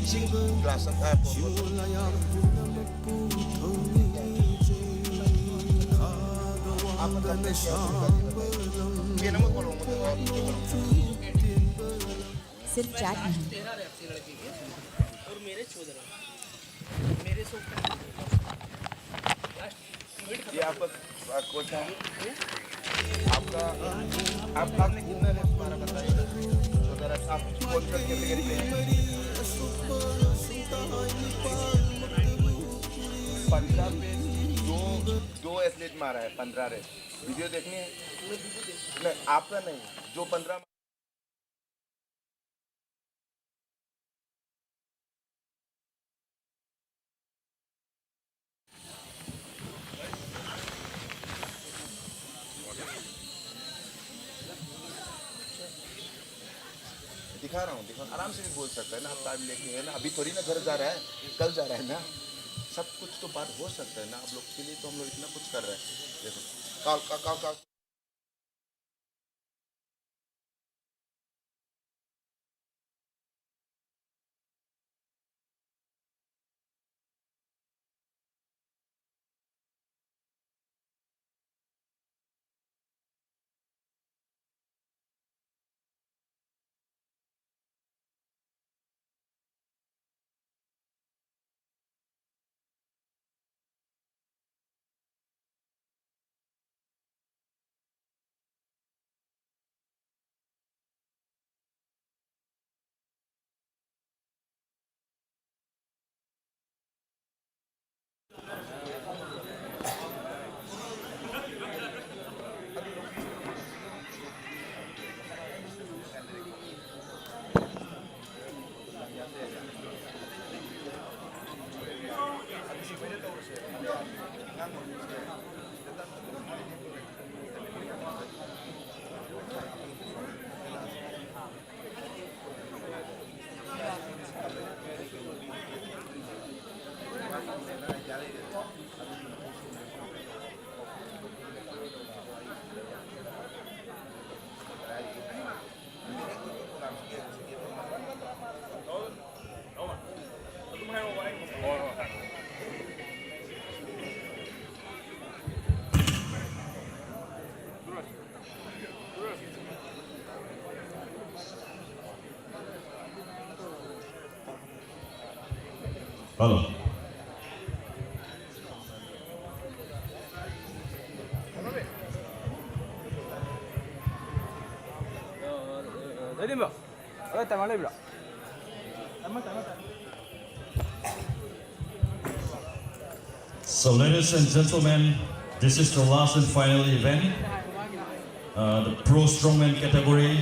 ꯏꯁꯤꯡ ꯒ꯭ꯂꯥꯁ ꯑꯃ ꯄꯨꯔꯛꯑꯣ꯫ ꯄꯦꯟ ꯑꯃ ꯀꯣꯂꯣꯝ ꯑꯃ ꯇꯧꯔꯣ꯫ सिर्फ चैट नहीं। ये आपका, आपको क्या है? आपका, आप, आपने कितना रेप्स मारा बताइए? सो ज़रा आप कौन सा कैटेगरी में हैं? पंद्रह पे दो, दो एथलीट मारा है, पंद्रह रेप्स। वीडियो देखनी है? नहीं, आपका नहीं, जो पंद्रह दिखा रहा हूँ, दिखा, आराम से भी बोल सकता है ना, आप टाइम लेके, है ना, अभी थोड़ी ना घर जा रहा है, कल जा रहा है ना। सब कुछ तो बात हो सकता है ना, आप लोग के लिए तो हम लोग इतना कुछ कर रहे हैं। देखो, काल, काल, काल, काल। Hello. ꯂꯩꯔꯤꯕ? ꯍꯣꯏ, ꯇꯥꯏꯃꯔ ꯂꯩꯕ꯭ꯔꯥ? Timer, timer, timer. So, ladies and gentlemen, this is the last and final event, uh, the pro strongman category.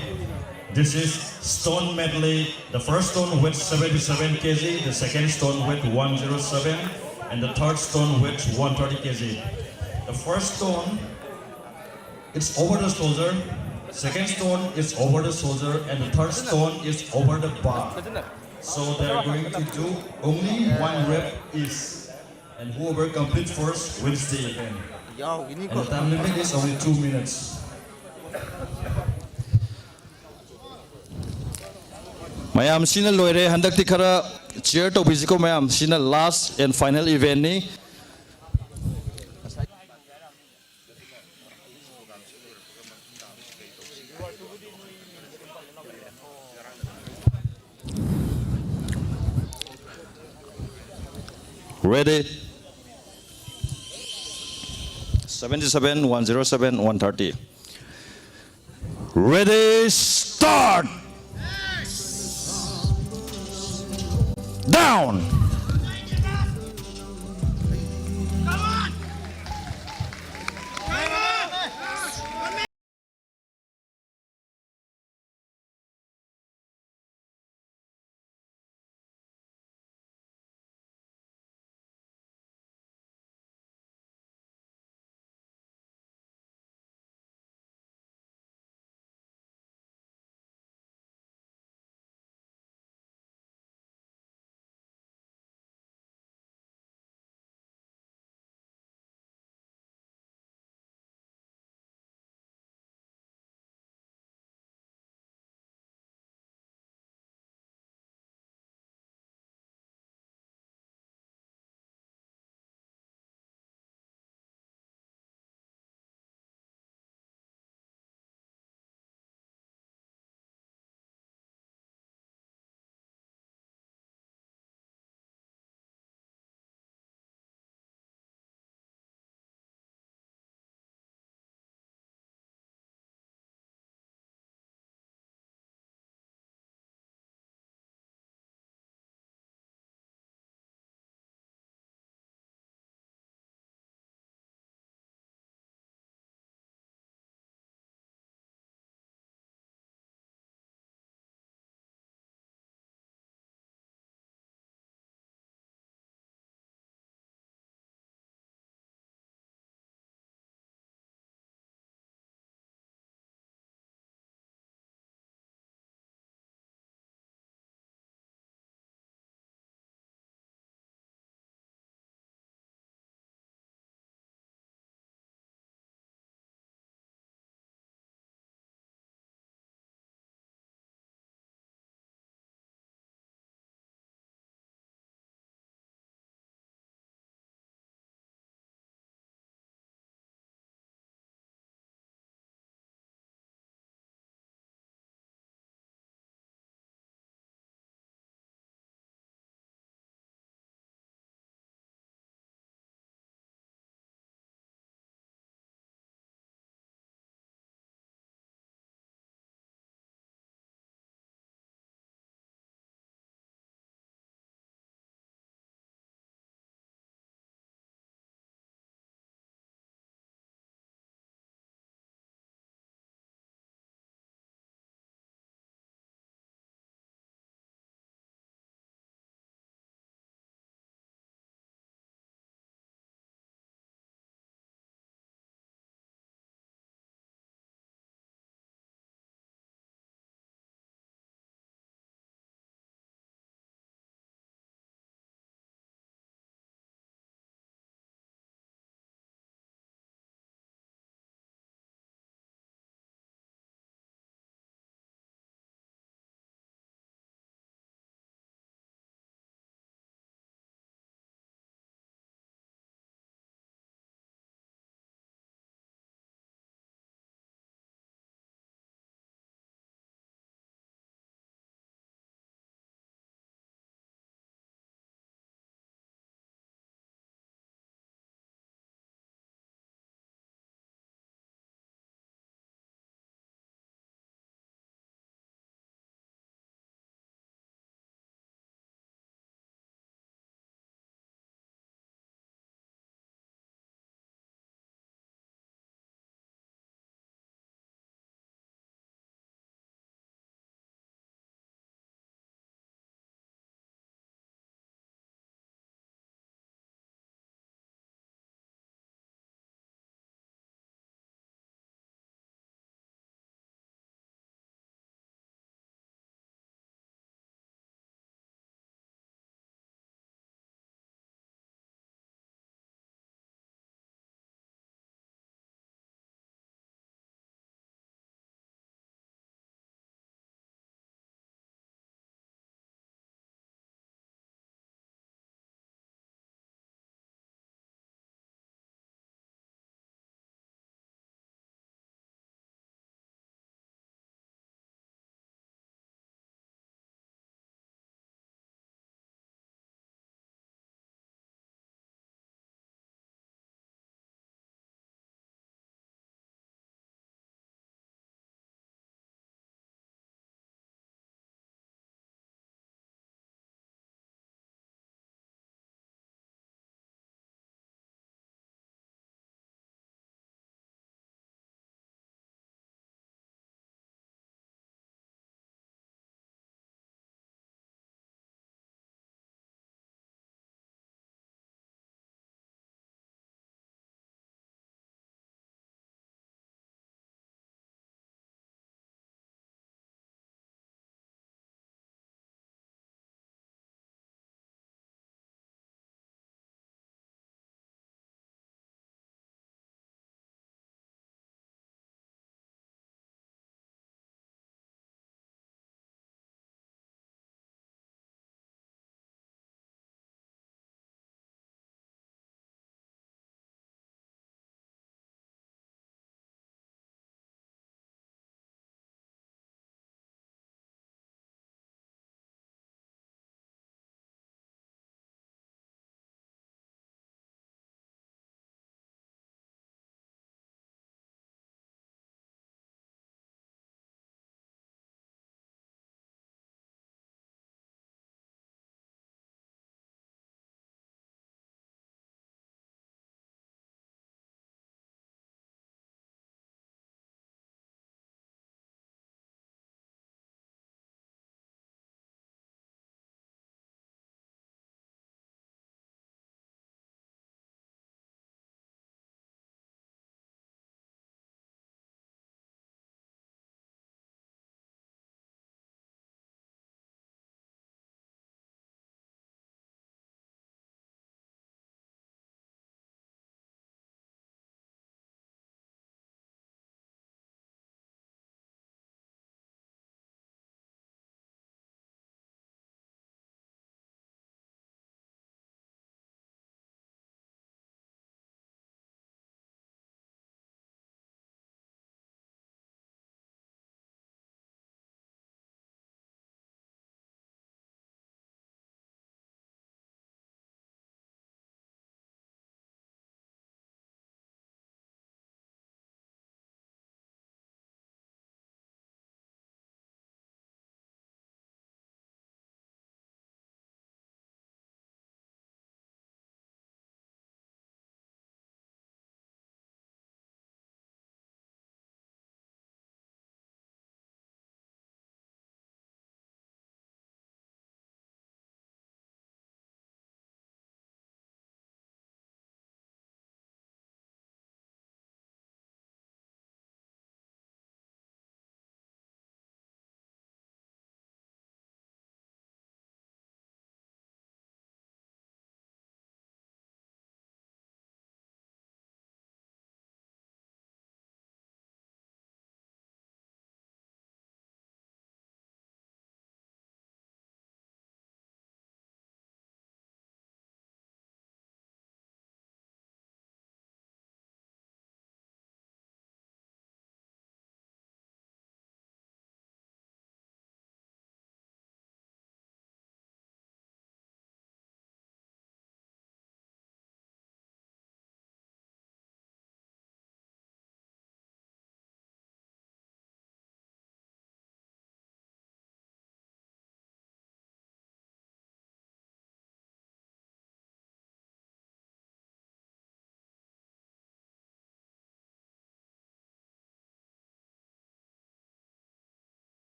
This is stone medley. The first stone weighs seventy-seven K G, the second stone weighs one zero seven, and the third stone weighs one thirty K G. The first stone, it's over the shoulder. Second stone is over the shoulder, and the third stone is over the bar. So they are going to do only one rep each, and whoever completes first wins the event. And the time limit is only two minutes. ꯃꯌꯥꯝ, ꯁꯤꯅ ꯂꯣꯏꯔꯦ꯫ ꯍꯟꯗꯛꯇꯤ ꯈꯔ cheer ꯇꯧꯕꯤꯁꯤꯀꯣ ꯃꯌꯥꯝ꯫ ꯁꯤꯅ last and final event ꯅꯤ꯫ Ready? Seventy-seven, one zero seven, one thirty. Ready, start! Down!